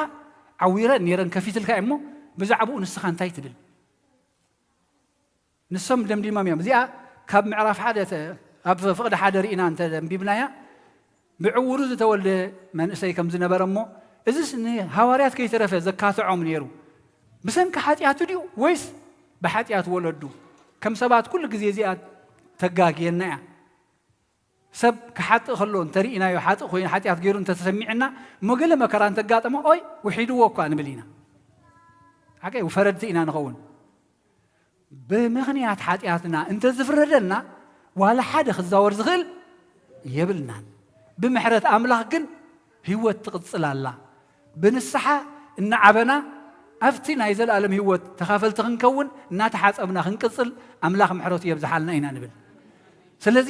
ዓዊረን ነይረን ከፊትልካ እዩ እሞ፣ ብዛዕባኡ ንስኻ እንታይ ትብል?" ንሶም ደምዲሞም እዮም። እዚኣ ካብ ምዕራፍ ሓደ ተ-፣ ኣብ ፍቕዲ ሓደ ርኢና እንተ ደንቢብናያ፣ ብዕውሩ ዝተወልደ መንእሰይ ከም ዝነበረ እሞ፣ እዝስ ንሃዋርያት ከይተረፈ ዘካትዖም ነይሩ። ብሰንኪ ሓጢኣቱ ድዩ ወይስ ብሓጢኣት ወለዱ? ከም ሰባት ኩሉ ግዜ እዚኣ ተጋግየና እያ። ሰብ ክሓጥእ ከሎ እንተርኢናዮ፣ ሓጥእ ኮይኑ ሓጢኣት ገይሩ እንተተሰሚዕና፣ እሞ ገለ መከራ እንተጋጠሞ፣ "ኦይ፣ ውሒድዎ እኳ" ንብል ኢና። ሓቀይ፣ ፈረድቲ ኢና ንኸውን። ብምኽንያት ሓጢኣትና እንተዝፍረደና፣ ዋላ ሓደ ክዛወር ዝኽእል የብልናን። ብምሕረት ኣምላኽ ግን ህይወት ትቕጽል ኣላ። ብንስሓ እናዓበና ኣብቲ ናይ ዘለኣለም ህይወት ተኻፈልቲ ክንከውን እናተሓጸብና ክንቅጽል ኣምላኽ ምሕረቱ የብዝሓልና ኢና ንብል። ስለዚ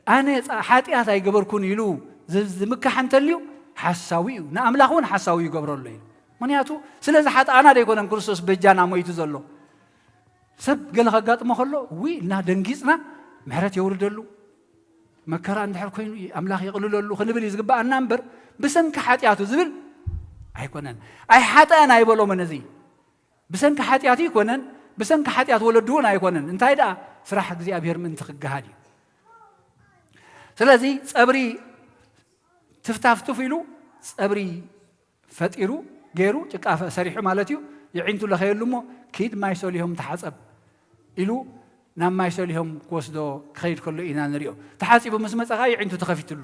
ኣነ ጻ-፣ ሓጢኣት ኣይገበርኩን ኢሉ ዝ-፣ ዝምካሕ እንተልዩ ሓሳዊ እዩ፣ ንኣምላኽ እውን ሓሳዊ ይገብሮ ኣሎ እዩ። ምኽንያቱ ስለዚ ሓጥኣና ደይኮነን ክርስቶስ በጃና ሞይቱ ዘሎ። ሰብ ገለ ከጋጥሞ ከሎ፣ ውይ እና ደንጊጽና ምሕረት የውርደሉ፣ መከራ እንድሕር ኮይኑ ኣምላኽ የቕልለሉ ክንብል እዩ ዝግብኣና እምበር፣ ብሰንኪ ሓጢኣቱ ዝብል ኣይኮነን። ኣይሓጠአን ኣይበሎምን። እዚ ብሰንኪ ሓጢኣቱ ኣይኮነን፣ ብሰንኪ ሓጢኣት ወለዱ እውን ኣይኮነን። እንታይ ደኣ ስራሕ እግዚኣብሔር ምእንቲ ክገሃድ እዩ። ስለዚ ጸብሪ ትፍታፍቱፍ ኢሉ ጸብሪ ፈጢሩ ገይሩ ጭቃ ፈ-፣ ሰሪሑ ማለት እዩ። የዒንቱ ለኸየሉ እሞ ኪድ ማይ ሰሊሆም ተሓጸብ ኢሉ ናብ ማይ ሰሊሆም ክወስዶ ክኸይድ ከሎ ኢና ንሪኦ። ተሓጺቡ ምስ መጸ ኸዓ የዒንቱ ተኸፊትሉ።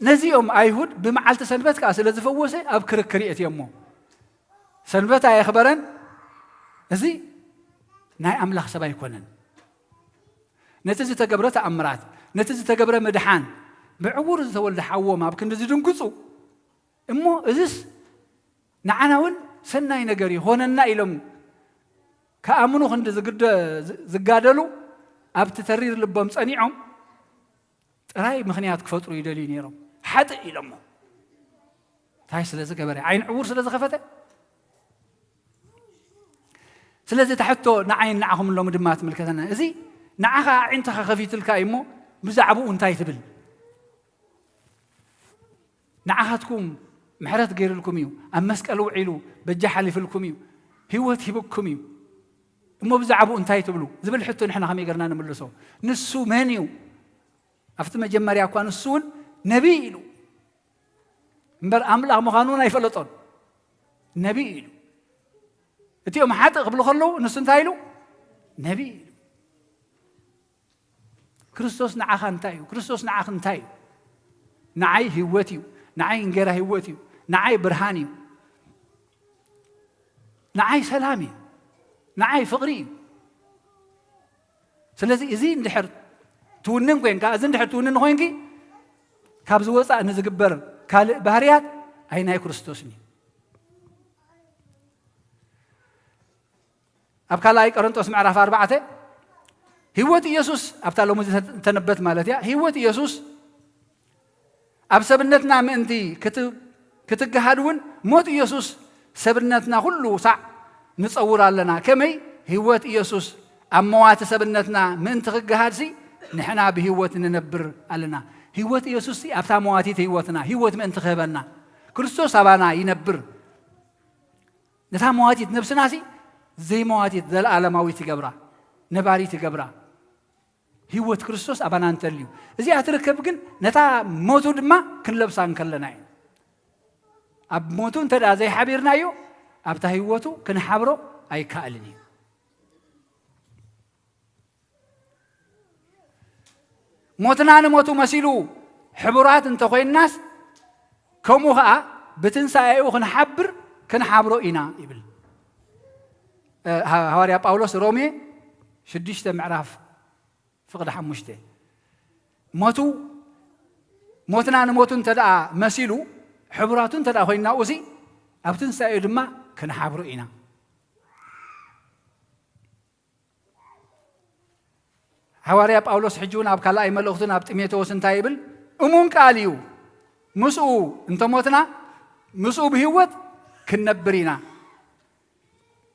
ነዚኦም ኣይሁድ ብመዓልቲ ሰንበት ከኣ ስለ ዝፈወሰ ኣብ ክርክር የእትዮሞ። ሰንበት ኣየኽበረን፣ እዚ ናይ ኣምላኽ ሰብ ኣይኮነን። ነቲ ዝተገብረ ተኣምራት፣ ነቲ ዝተገብረ ምድሓን፣ ብዕውር ዝተወልደ ሓዎም ኣብ ክንዲ ዝድንግጹ፣ እሞ እዝስ ንዓና እውን ሰናይ ነገር ይኾነና ኢሎም ክኣምኑ ክንዲ ዝግደ-፣ ዝጋደሉ፣ ኣብቲ ተሪር ልቦም ጸኒዖም፣ ጥራይ ምኽንያት ክፈጥሩ ይደልዩ ነይሮም። ሓጥእ ኢሎሞ። እንታይ ስለ ዝገበረ? ዓይኒ ዕውር ስለ ዝኸፈተ? ስለዚ እታ ሕቶ ንዓይን ንዓኹምን ሎሚ ድማ ትምልከተና። እዚ ንዓኻ ኣዒንትኻ ከፊትልካ እዩ እሞ ብዛዕባኡ እንታይ ትብል? ንዓኻትኩም ምሕረት ገይሩልኩም እዩ፣ ኣብ መስቀል ውዒሉ በጃ ሓሊፍልኩም እዩ፣ ህይወት ሂብኩም እዩ። እሞ ብዛዕባኡ እንታይ ትብሉ? ዝብል ሕቶ ንሕና ከመይ ገርና ንምልሶ? ንሱ መን እዩ? ኣብቲ መጀመርያ እኳ ንሱ እውን ነቢይ ኢሉ እምበር ኣምላኽ ምዃኑ እውን ኣይፈለጦን። ነቢይ ኢሉ። እቲኦም ሓጥእ ክብሉ ከለዉ ንሱ እንታይ ኢሉ? ነቢይ ኢሉ። ክርስቶስ ንዓኻ እንታይ እዩ? ክርስቶስ ንዓኽ እንታይ እዩ? ንዓይ ህይወት እዩ። ንዓይ እንጌራ ህይወት እዩ። ንዓይ ብርሃን እዩ። ንዓይ ሰላም እዩ። ንዓይ ፍቕሪ እዩ። ስለዚ እዚ እንድሕር ትውንን ኮንካ፣ እዚ እንድሕር ትውንን ኮይንኪ፣ ካብዚ ወጻእ ንዝግበር ካልእ ባህርያት ኣይ ናይ ክርስቶስን እዩ። ኣብ ካልኣይ ቆሮንጦስ ምዕራፍ ኣርባዕተ፣ ህይወት ኢየሱስ፣ ኣብታ ሎሚ ዝተነበት ማለት እያ፣ ህይወት ኢየሱስ ኣብ ሰብነትና ምእንቲ ክት-፣ ክትገሃድ እውን ሞት ኢየሱስ ሰብነትና ኩሉ ሳዕ ንጸውር ኣለና። ከመይ? ህይወት ኢየሱስ ኣብ መዋቲ ሰብነትና ምእንቲ ክገሃድሲ ንሕና ብህይወት ንነብር ኣለና። ህይወት ኢየሱስሲ ኣብታ መዋቲት ህይወትና ህይወት ምእንቲ ክህበና ክርስቶስ ኣባና ይነብር። ነታ መዋቲት ነብስናሲ ዘይመዋቲት ዘለኣለማዊት ይገብራ፣ ነባሪት ይገብራ። ህይወት ክርስቶስ ኣባና እንተልዩ፣ እዚኣ ትርከብ ግን ነታ ሞቱ ድማ ክንለብሳ እንከለና እዩ። ኣብ ሞቱ እንተ ደኣ ዘይሓቢርናዮ፣ ኣብታ ህይወቱ ክንሓብሮ ኣይከኣልን እዩ። ሞትና ንሞቱ መሲሉ ሕቡራት እንተኾይንናስ፣ ከምኡ ኸኣ ብትንሳኤኡ ክንሓብር፣ ክንሓብሮ ኢና ይብል። እ፣ ሃ-፣ ሃዋርያ ጳውሎስ ሮሜ ሽዱሽተ ምዕራፍ ፍቕዲ ሓሙሽተ። ሞቱ፣ ሞትና ንሞቱ እንተ ደኣ መሲሉ፣ ሕቡራቱ እንተ ደኣ ኮይንና፣ እሲ ኣብ ትንሳኤኡ ድማ ክንሓብሮ ኢና። ሃዋርያ ጳውሎስ ሕጂ እውን ኣብ ካልኣይ መልእኽቱ ናብ ጢሞቴዎስ እንታይ ይብል? እሙን ቃል እዩ። ምስኡ እንተሞትና፣ ምስኡ ብህይወት ክንነብር ኢና።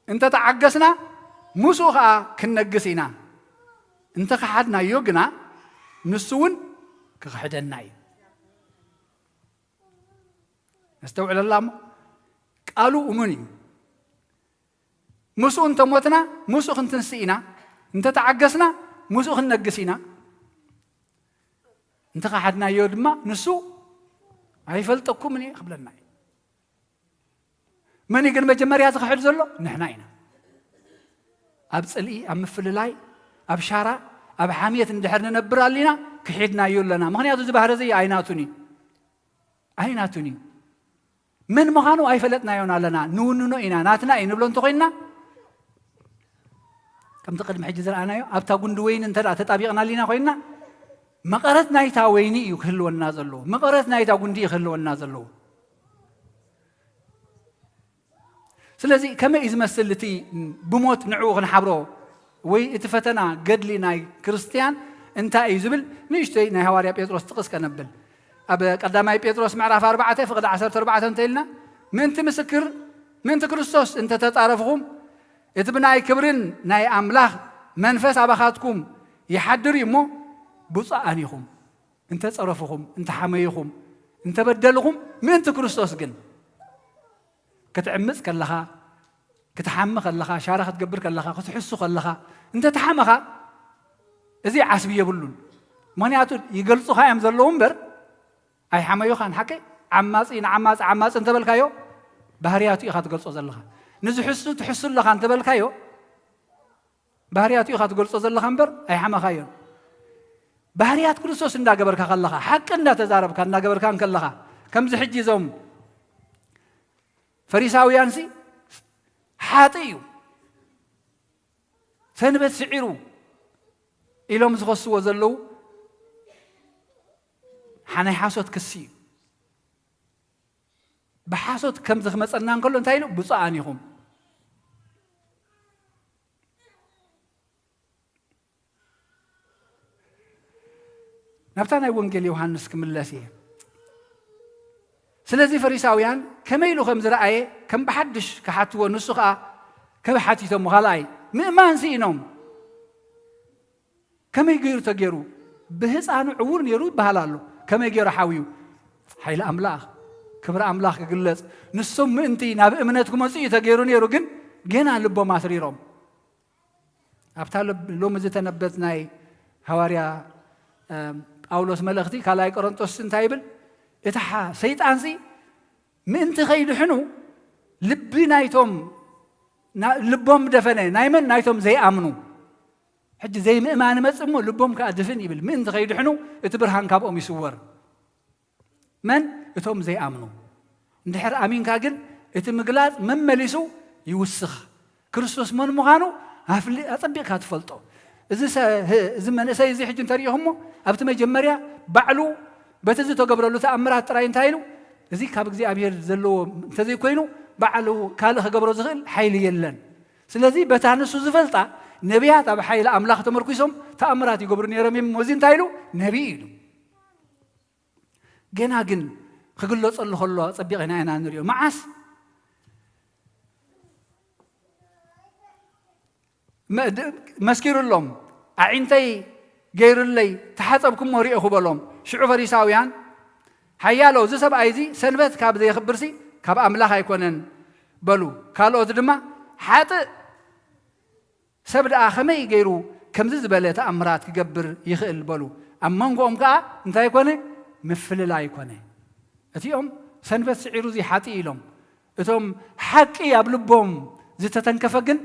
እንተተዓገስና፣ ምስኡ ኸኣ ክንነግስ ኢና። እንተኸሓድናዮ ግና፣ ንሱ እውን ክኽሕደና እዩ። ነስተውዕለላ እሞ፣ ቃሉ እሙን እዩ። ምስኡ እንተሞትና፣ ምስኡ ክንትንስእ ኢና። እንተተዓገስና፣ ምስኡ ክንነግስ ኢና። እንተኸሓድናዮ ድማ፣ ንሱ ኣይፈልጠኩምን እየ ክብለና እዩ። መን እዩ ግን መጀመርያ ዝኽሕድ ዘሎ? ንሕና ኢና። ኣብ ጽልኢ፣ ኣብ ምፍልላይ፣ ኣብ ሻራ፣ ኣብ ሓምየት እንድሕር ንነብር ኣሊና፣ ክሒድናዮ ኣለና። ምኽንያቱ እዚ ባህሪ እዚ ኣይናቱን እዩ። ኣይናቱን እዩ። መን ምዃኑ ኣይፈለጥናዮን ኣለና። ንውንኖ ኢና፣ ናትና እዩ ንብሎ እንተኾይንና፣ ከምቲ ቅድሚ ሕጂ ዝረኣናዮ፣ ኣብታ ጉንዲ ወይኒ እንተ ደኣ ተጣቢቕና ኣሊና ኮይንና፣ መቐረት ናይታ ወይኒ እዩ ክህልወና ዘለዎ። መቐረት ናይታ ጉንዲ እዩ ክህልወና ዘለዎ። ስለዚ ከመይ እዩ ዝመስል እቲ ብሞት ንዕኡ ክንሓብሮ ወይ እቲ ፈተና ገድሊ ናይ ክርስትያን እንታይ እዩ ዝብል ንእሽተይ ናይ ሃዋርያ ጴጥሮስ ጥቕስ ከነብል። ኣብ ቀዳማይ ጴጥሮስ ምዕራፍ ኣርባዕተ ፍቕዲ ዓሰርተ ኣርባዕተ እንተ ኢልና፣ ምእንቲ ምስክር፣ ምእንቲ ክርስቶስ እንተ ተጻረፍኹም፣ እቲ ብናይ ክብርን ናይ ኣምላኽ መንፈስ ኣባኻትኩም ይሓድር እዩ እሞ፣ ብፁዓን ኢኹም። እንተ ጸረፍኹም፣ እንተ ሓመይኹም፣ እንተ በደልኹም፣ ምእንቲ ክርስቶስ ግን ክትዕምጽ ከለኻ፣ ክትሓሚ ከለኻ፣ ሻራ ክትገብር ከለኻ፣ ክትሕሱ ከለኻ፣ እንተ ተሓመኻ፣ እዚ ዓስቢ የብሉን። ምኽንያቱ ይገልጹኻ እዮም ዘለዉ እምበር፣ ኣይሓመዩኻን። ሓቀይ ዓማጺ ንዓማጺ ዓማጺ እንተበልካዮ፣ ባህርያቱ ኢኻ ትገልጾ ዘለኻ። ንዝሕሱ ትሕሱ ኣለኻ እንተበልካዮ፣ ባህርያቱ ኢኻ ትገልጾ ዘለኻ እምበር ኣይሓመኻዮን። ባህርያት ክርስቶስ እንዳገበርካ ከለኻ፣ ሓቂ እንዳተዛረብካ እንዳገበርካ እንከለኻ፣ ከምዚ ሕጂ እዞም ፈሪሳውያንሲ ሓጢ እዩ፣ ሰንበት ስዒሩ ኢሎም ዝኸስዎ ዘለዉ ሓ-፣ ናይ ሓሶት ክሲ እዩ። ብሓሶት ከምዚ ክመጸና እንከሎ እንታይ ኢሉ? ብፁዓን ኢኹም። ናብታ ናይ ወንጌል ዮሃንስ ክምለስ እየ። ስለዚ ፈሪሳውያን ከመይ ኢሉ ከም ዝረኣየ ከም ብሓድሽ ክሓትዎ፣ ንሱ ኸኣ ከብ ሓቲቶሞ፣ ካልኣይ ምእማን ስኢኖም። ከመይ ገይሩ ተገይሩ? ብህፃኑ ዕውር ነይሩ ይበሃል ኣሎ። ከመይ ገይሩ ሓውዩ? ሓይሊ ኣምላኽ፣ ክብሪ ኣምላኽ ክግለጽ። ንሶም ምእንቲ ናብ እምነት ክመጹ እዩ ተገይሩ ነይሩ፣ ግን ገና ልቦም ኣስሪሮም። ኣብታ ሎ-፣ ሎሚ ዝተነበብት ናይ ሃዋርያ፣ እም፣ ጳውሎስ መልእኽቲ ካልኣይ ቆሮንቶስ እንታይ ይብል? እቲ ሓ-፣ ሰይጣንሲ ምእንቲ ከይድሕኑ ልቢ ናይቶም፣ ና-፣ ልቦም ደፈነ። ናይ መን? ናይቶም ዘይኣምኑ። ሕጂ ዘይምእማን መጽእ እሞ ልቦም ከኣ ድፍን ይብል። ምእንቲ ከይድሕኑ እቲ ብርሃን ካብኦም ይስወር። መን? እቶም ዘይኣምኑ። እንድሕር ኣሚንካ ግን እቲ ምግላጽ መመሊሱ ይውስኽ። ክርስቶስ መን ምዃኑ ኣፍሊ-፣ ኣጸቢቕካ ትፈልጦ። እዚ ሰ-፣ ህ-፣ እዚ መንእሰይ እዚ ሕጂ እንተሪኢኹሞ ኣብቲ መጀመርያ ባዕሉ በቲ ዝተገብረሉ ተኣምራት ጥራይ እንታይ ኢሉ? እዚ ካብ እግዚኣብሔር ዘለዎ እንተዘይኮይኑ ባዕሉ ካልእ ክገብሮ ዝኽእል ሓይሊ የለን። ስለዚ በታ ንሱ ዝፈልጣ ነቢያት ኣብ ሓይሊ ኣምላኽ ተመርኪሶም ተኣምራት ይገብሩ ነይሮም እዮም። እዚ እንታይ ኢሉ? ነቢይ ኢሉ። ገና ግን ክግለጸሉ ከሎ ጸቢቕና ኢና ንሪኦ። መዓስ? መ-፣ ድ-፣ መስኪሩሎም፣ ኣዒንተይ ገይሩለይ፣ ተሓጸብኩሞ ርእኹ በሎም። ሽዑ ፈሪሳውያን፣ ሓያሎ፣ እዚ ሰብኣይ እዚ ሰንበት ካብ ዘየኽብርሲ ካብ ኣምላኽ ኣይኮነን በሉ። ካልኦት ድማ፣ ሓጥእ ሰብ ደኣ ከመይ ገይሩ ከምዚ ዝበለ ተኣምራት ክገብር ይኽእል በሉ። ኣብ መንጎኦም ከኣ እንታይ ኮነ? ምፍልላይ ኮነ። እቲኦም ሰንበት ስዒሩ እዚ ሓጢእ ኢሎም፣ እቶም ሓቂ ኣብ ልቦም ዝተተንከፈ ግን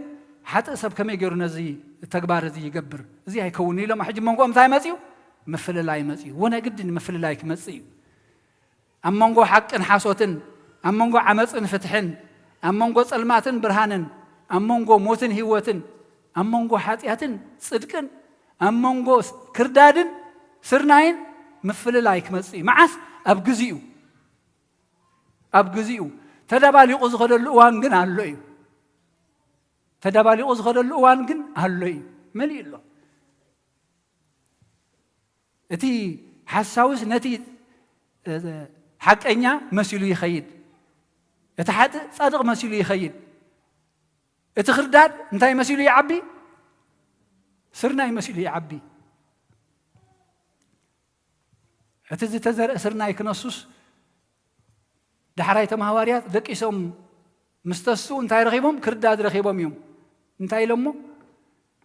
ሓጥእ ሰብ ከመይ ገይሩ ነዚ ተግባር እዚ ይገብር? እዚ ኣይከውን ኢሎም። ሕጂ መንጎኦም እንታይ መጽዩ? ምፍልላይ መጽዩ። ወነ ግድን ምፍልላይ ክመጽእ እዩ። ኣብ መንጎ ሓቅን ሓሶትን፣ ኣብ መንጎ ዓመጽን ፍትሕን፣ ኣብ መንጎ ጸልማትን ብርሃንን፣ ኣብ መንጎ ሞትን ህይወትን፣ ኣብ መንጎ ሓጢኣትን ጽድቅን፣ ኣብ መንጎ ስ-፣ ክርዳድን ስርናይን ምፍልላይ ክመጽእ እዩ። መዓስ? ኣብ ግዚኡ። ኣብ ግዚኡ። ተደባሊቑ ዝኸደሉ እዋን ግን ኣሎ እዩ። ተደባሊቑ ዝኸደሉ እዋን ግን ኣሎ እዩ። መሊኡ ኣሎ። እቲ ሓሳውስ ነቲ፣ እ፣ ሓቀኛ መሲሉ ይኸይድ። እቲ ሓጥእ ጻድቕ መሲሉ ይኸይድ። እቲ ክርዳድ እንታይ መሲሉ ይዓቢ? ስርናይ መሲሉ ይዓቢ። እቲ ዝተዘርአ ስርናይ ክነሱስ፣ ዳሕራይ እቶም ሃዋርያት ደቂሶም ምስ ተስኡ እንታይ ረኺቦም? ክርዳድ ረኺቦም እዮም። እንታይ ኢሎሞ?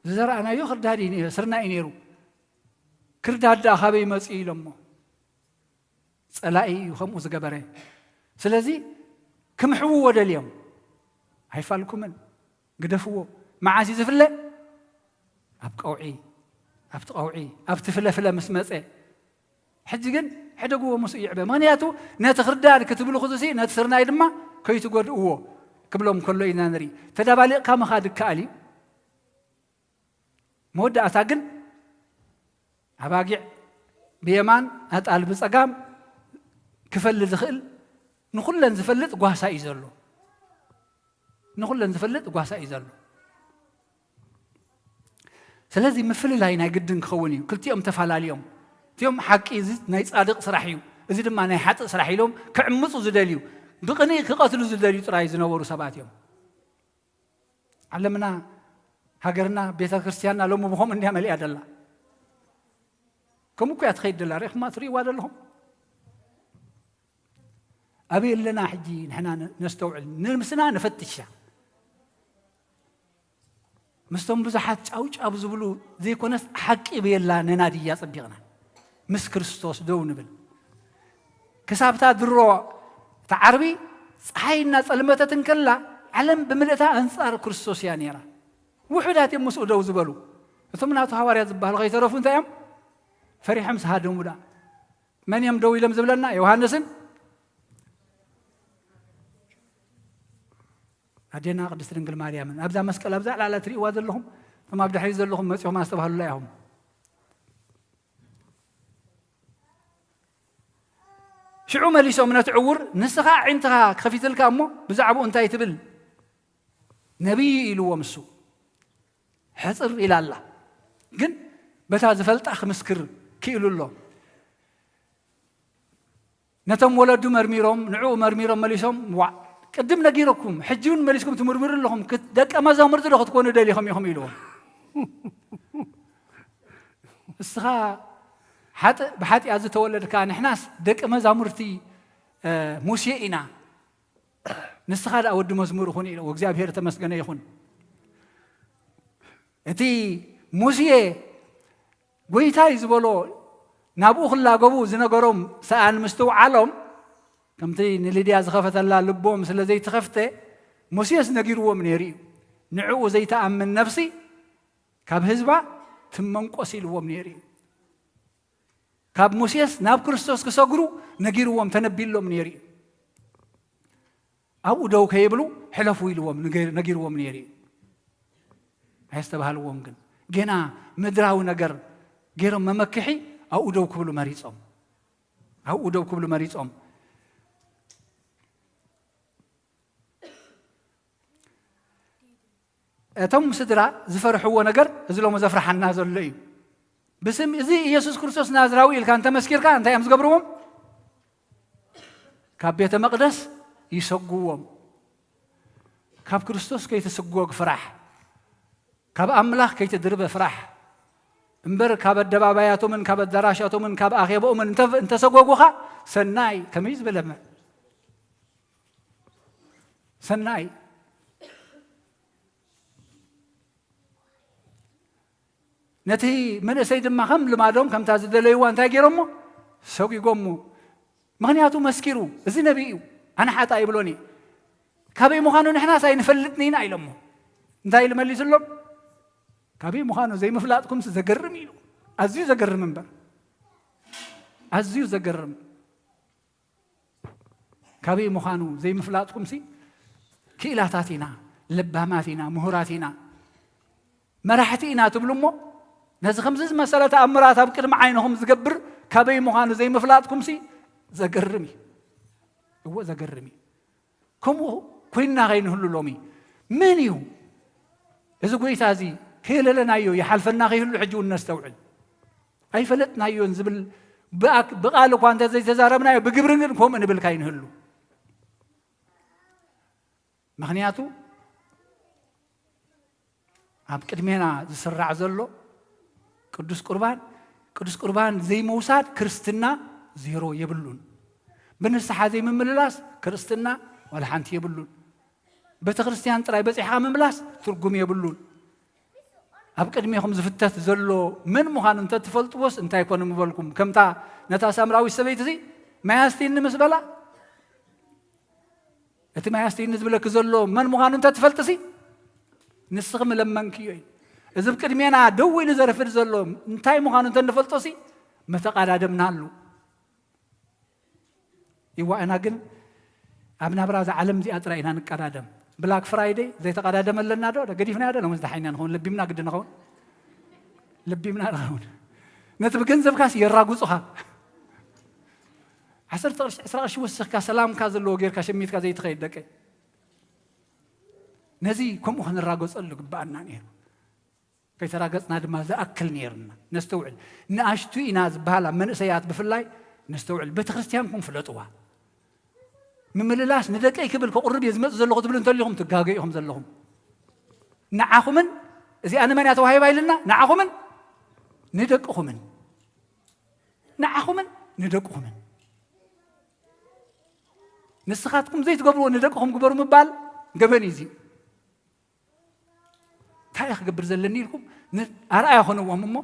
ዝዘራእናዮ ክርዳድ እዩ ነይሩ፣ ስርናይ እዩ ነይሩ። ክርዳድ ደኣ ካበይ መጽኡ ኢሎሞ? ጸላኢ እዩ ከምኡ ዝገበረ። ስለዚ ክምሕውዎ ደልዮም። ኣይፋልኩምን፣ ግደፍዎ። መዓስ እዩ ዝፍለ? ኣብ ቀውዒ፣ ኣብቲ ቀውዒ፣ ኣብቲ ፍለፍለ ምስ መጸ። ሕጂ ግን ሕደግዎ፣ ምስኡ ይዕበ። ምኽንያቱ ነቲ ክርዳድ ክትብልኹ ዝሲ፣ ነቲ ስርናይ ድማ ከይትጎድእዎ ክብሎም ከሎ ኢና ንርኢ። ተደባሊቕካ ምኻድ ይከኣል እዩ። መወዳእታ ግን ኣባጊዕ ብየማን ኣጣል ብጸጋም ክፈሊ ዝኽእል ንኹለን ዝፈልጥ ጓሳ እዩ ዘሎ። ንኹለን ዝፈልጥ ጓሳ እዩ ዘሎ። ስለዚ ምፍልላይ ናይ ግድን ክኸውን እዩ። ክልቲኦም ተፋላልዮም፣ እቲኦም ሓቂ፣ እዚ ናይ ጻድቕ ስራሕ እዩ፣ እዚ ድማ ናይ ሓጥእ ስራሕ ኢሎም ክዕምጹ ዝደልዩ፣ ብቕንኢ ክቐትሉ ዝደልዩ ጥራይ ዝነበሩ ሰባት እዮም። ዓለምና፣ ሃገርና፣ ቤተ ክርስቲያንና ሎሚ ብኸምኡ እንድያ መሊኣ ደላ። ከምኡ እኮ እያ ትኸይድ ደላ። ርኢኹማ ትርእይዋ ዘለኹም? ኣበይ ኣለና ሕጂ? ንሕና ነ-፣ ነስተውዕል፣ ንነብስና ንፈትሻ። ምስቶም ብዙሓት ጫው ጫው ዝብሉ ዘይኮነስ፣ ሓቂ በየላ ነናድያ ጸቢቕና ምስ ክርስቶስ ደው ንብል። ክሳብታ ድሮ፣ እታ ዓርቢ፣ ጸሓይ እናጸልመተት እንከላ፣ ዓለም ብምልእታ ኣንጻር ክርስቶስ እያ ነይራ። ውሑዳት እዮም ምስኡ ደው ዝበሉ። እቶም ናቱ ሃዋርያት ዝበሃሉ ከይተረፉ እንታይ እዮም? ፈሪሖም ዝሃደሙ ደኣ። መን እዮም ደው ኢሎም ዝብለና? ዮሃንስን ኣዴና ቅድስት ድንግል ማርያምን። ኣብዛ መስቀል፣ ኣብዛ ዕላላ ትርእይዋ ዘለኹም፣ እቶም ኣብ ድሕሪት ዘለኹም መጺኹም ኣስተብሃሉላ ኢኹም። ሽዑ መሊሶም ነቲ ዕዉር፣ "ንስኻ ኣዒንትኻ ከፊትልካ እሞ ብዛዕባኡ እንታይ ትብል? ነቢይ እዩ" ኢልዎም። እሱ ሕጽር ኢላ ኣላ፣ ግን በታ ዝፈልጣ ክምስክር ክኢሉ ኣሎ። ነቶም ወለዱ መርሚሮም፣ ንዕኡ መርሚሮም መሊሶም፣ "ዋእ፣ ቅድም ነጊረኩም፣ ሕጂ እውን መሊስኩም ትምርምሩ ኣለኹም፣ ክት-፣ ደቀ መዛሙርቲ ዶ ክትኮኑ ደሊኹም ኢኹም?" ኢልዎም። እስኻ ሓጥእ ብሓጢኣት ዝተወለድካ፣ ንሕናስ ደቂ መዛሙርቲ፣ እ፣ ሙሴ ኢና። ንስኻ ደኣ ወዲ መዝሙር ኹን ኢልዎ። እግዚኣብሔር ተመስገነ ይኹን። እቲ ሙሴ ጎይታይ ዝበሎ ናብኡ ክላገቡ ዝነገሮም ሰኣን ምስትውዓሎም፣ ከምቲ ንልድያ ዝኸፈተላ ልቦም ስለ ዘይተኸፍተ፣ ሙሴስ ነጊርዎም ነይሩ እዩ። ንዕኡ ዘይተኣምን ነፍሲ ካብ ህዝባ ትመንቆስ ኢልዎም ነይሩ እዩ። ካብ ሙሴስ ናብ ክርስቶስ ክሰግሩ ነጊርዎም፣ ተነቢሎም ነይሩ እዩ። ኣብኡ ደው ከይብሉ ሕለፉ ኢልዎም፣ ንገ-፣ ነጊርዎም ነይሩ እዩ። ኣየስተባሃልዎም ግን። ጌና ምድራዊ ነገር ገይሮም መመክሒ ኣብኡ ደው ክብሉ መሪጾም። ኣብኡ ደው ክብሉ መሪጾም። እቶም ስድራ ዝፈርሕዎ ነገር እዚ ሎሚ ዘፍርሓና ዘሎ እዩ። ብስም እዚ ኢየሱስ ክርስቶስ ናዝራዊ ኢልካ እንተመስኪርካ እንታይ እዮም ዝገብርዎም? ካብ ቤተ መቕደስ ይሰጉዎም። ካብ ክርስቶስ ከይትስጎግ ፍራሕ። ካብ ኣምላኽ ከይትድርበ ፍራሕ። እምበር ካብ ኣደባባያቶምን ካብ ኣዳራሻቶምን ካብ ኣኼባኦምን እንተ-፣ እንተሰጎጉኻ ሰናይ፣ ከመይ ዝበለ መ-፣ ሰናይ። ነቲ መንእሰይ ድማ ከም ልማዶም ከምታ ዝደለይዋ እንታይ ገይሮሞ? ሰጒጎሞ። ምኽንያቱ መስኪሩ፣ "እዚ ነቢይ እዩ፣ ኣነ ሓጣ ኣይብሎን እየ። ካበይ ምዃኑ ንሕናስ ኣይንፈልጥን ኢና" ኢሎሞ። እንታይ ኢሉ መሊስሎም? "ካበይ ምዃኑ ዘይምፍላጥኩምስ ዘገርም" ኢሉ። ኣዝዩ ዘገርም እምበር። ኣዝዩ ዘገርም። ካበይ ምዃኑ ዘይምፍላጥኩምሲ፣ ክኢላታት ኢና፣ ለባማት ኢና፣ ምሁራት ኢና፣ መራሕቲ ኢና ትብሉ እሞ፣ ነዚ ከምዚ ዝመሰለ ተኣምራት ኣብ ቅድሚ ዓይንኹም ዝገብር ካበይ ምዃኑ ዘይምፍላጥኩምሲ፣ ዘገርም እዩ። እወ፣ ዘገርም እዩ። ከምኡ ኮይንና ከይንህሉ ሎሚ፣ መን እዩ እዚ ጎይታ እዚ? ከየለለናዮ ይሓልፈና ከይህሉ ሕጂ እውን ነስተውዕል። ኣይፈለጥናዮን ዝብል ብኣክ-፣ ብቓል እኳ እንተ ዘይተዛረብናዮ፣ ብግብሪ ግን ከምኡ ንብል ካይንህሉ። ምኽንያቱ ኣብ ቅድሜና ዝስራዕ ዘሎ ቅዱስ ቁርባን፣ ቅዱስ ቁርባን ዘይምውሳድ ክርስትና ዜሮ የብሉን። ብንስሓ ዘይምምልላስ ክርስትና ዋላ ሓንቲ የብሉን። ቤተ ክርስቲያን ጥራይ በጺሕኻ ምምላስ ትርጉም የብሉን። ኣብ ቅድሜኹም ዝፍተት ዘሎ መን ምዃኑ እንተትፈልጥዎስ እንታይ ኮነ ምበልኩም? ከምታ ነታ ሳምራዊት ሰበይቲ እዚ፣ "ማይ ኣስትይኒ" ምስ በላ፣ እቲ ማይ ኣስትይኒ ዝብለኪ ዘሎ መን ምዃኑ እንተትፈልጥሲ፣ ንስኺ ምለመንክዮ እዩ። እዚ ኣብ ቅድሜና ደው ኢሉ ዘርፍድ ዘሎ እንታይ ምዃኑ እንተንፈልጦሲ፣ ምተቓዳደምናሉ። ይዋእና ግን ኣብ ናብራ እዛ ዓለም እዚኣ ጥራይ ኢና ንቀዳደም። ብላክ ፍራይደይ ዘይተቐዳደመ ኣለና ዶ? ገዲፍናዮ ዶ? ሎሚ ዝደሓይና ንኸውን፣ ለቢምና ግዲ ንኸውን። ለቢምና ንኸውን። ነቲ ብገንዘብካስ የራጉጹኻ። ዓሰርተ ቅርሺ፣ ዕስራ ቅርሺ ወሲኽካ ሰላምካ ዘለዎ ጌርካ ሸሚትካ ዘይትኸይድ ደቀይ። ነዚ ከምኡ ክንራገጸሉ ግባኣና ነይሩ። ከይተራገጽና ድማ ዝኣክል ነይርና። ነስተውዕል። ንኣሽቱ ኢና ዝበሃላ መንእሰያት ብፍላይ ነስተውዕል። ቤተ ክርስቲያንኩም ፍለጥዋ። ምምልላስ ንደቀይ ክብል ከቑርብ እየ ዝመጽእ ዘለኹ ትብሉ እንተሊኹም ትጋገ ኢኹም ዘለኹም። ንዓኹምን፣ እዚኣ ንመን እያ ተዋሂባ ኢልና? ንዓኹምን ንደቅኹምን። ንዓኹምን ንደቅኹምን። ንስኻትኩም ዘይትገብርዎ ንደቅኹም ግበሩ ምባል ገበን እዩ እዚ። እንታይ እየ ክገብር ዘለኒ ኢልኩም ን-፣ ኣርኣያ ኾንዎም እሞ፣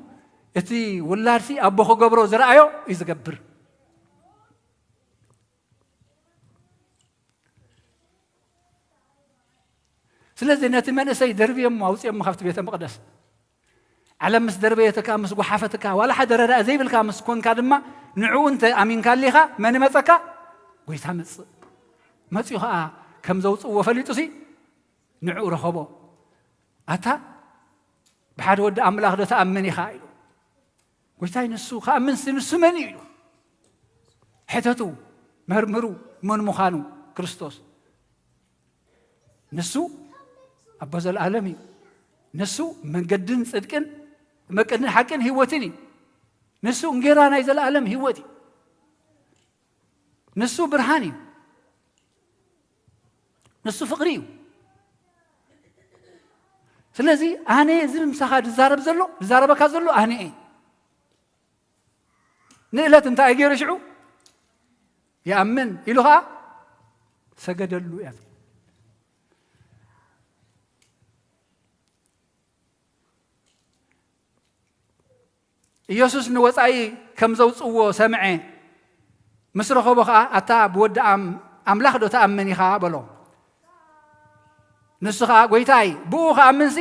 እቲ ውላድሲ ኣቦ ክገብሮ ዝረኣዮ እዩ ዝገብር። ስለዚ ነቲ መንእሰይ ደርብዮሞ ኣውፅኦሞ ካብቲ ቤተ መቕደስ። ዓለም ምስ ደርበየትካ፣ ምስ ጓሓፈትካ፣ ዋላ ሓደ ረዳኢ ዘይብልካ ምስ ኮንካ ድማ፣ ንዕኡ እንተ ኣሚንካ ኣሊኻ፣ መን ይመፀካ? ጎይታ መፅእ። መፂኡ ኸዓ ከም ዘውፅእዎ ፈሊጡሲ፣ ንዕኡ ረኸቦ። ኣታ ብሓደ ወዲ ኣምላኽ ዶ ትኣምን ኢኻ? ኢሉ። ጎይታይ ንሱ፣ ክኣምንሲ ንሱ መን እዩ? ኢሉ። ሕተቱ፣ መርምሩ፣ መን ምዃኑ ክርስቶስ። ንሱ ኣቦ ዘለኣለም እዩ። ንሱ መንገድን ጽድቅን፣ መንገድን ሓቅን ህይወትን እዩ። ንሱ እንጌራ ናይ ዘለኣለም ህይወት እዩ። ንሱ ብርሃን እዩ። ንሱ ፍቕሪ እዩ። ስለዚ ኣነ እዚ ምሳኻ ዝዛረብ ዘሎ፣ ዝዛረበካ ዘሎ ኣነ እየ። ንእለት እንታይ ገይሩ ሽዑ? ይኣምን ኢሉ ኸዓ ሰገደሉ እያ። ኢየሱስ ንወጻኢ ከም ዘውጽእዎ ሰምዐ። ምስ ረኸቦ ኸዓ፣ "ኣታ ብወዲ ኣም-፣ ኣምላኽ ዶ ትኣምን ኢኻ?" በሎ። ንሱ ኸዓ፣ "ጐይታይ፣ ብእኡ ክኣምንሲ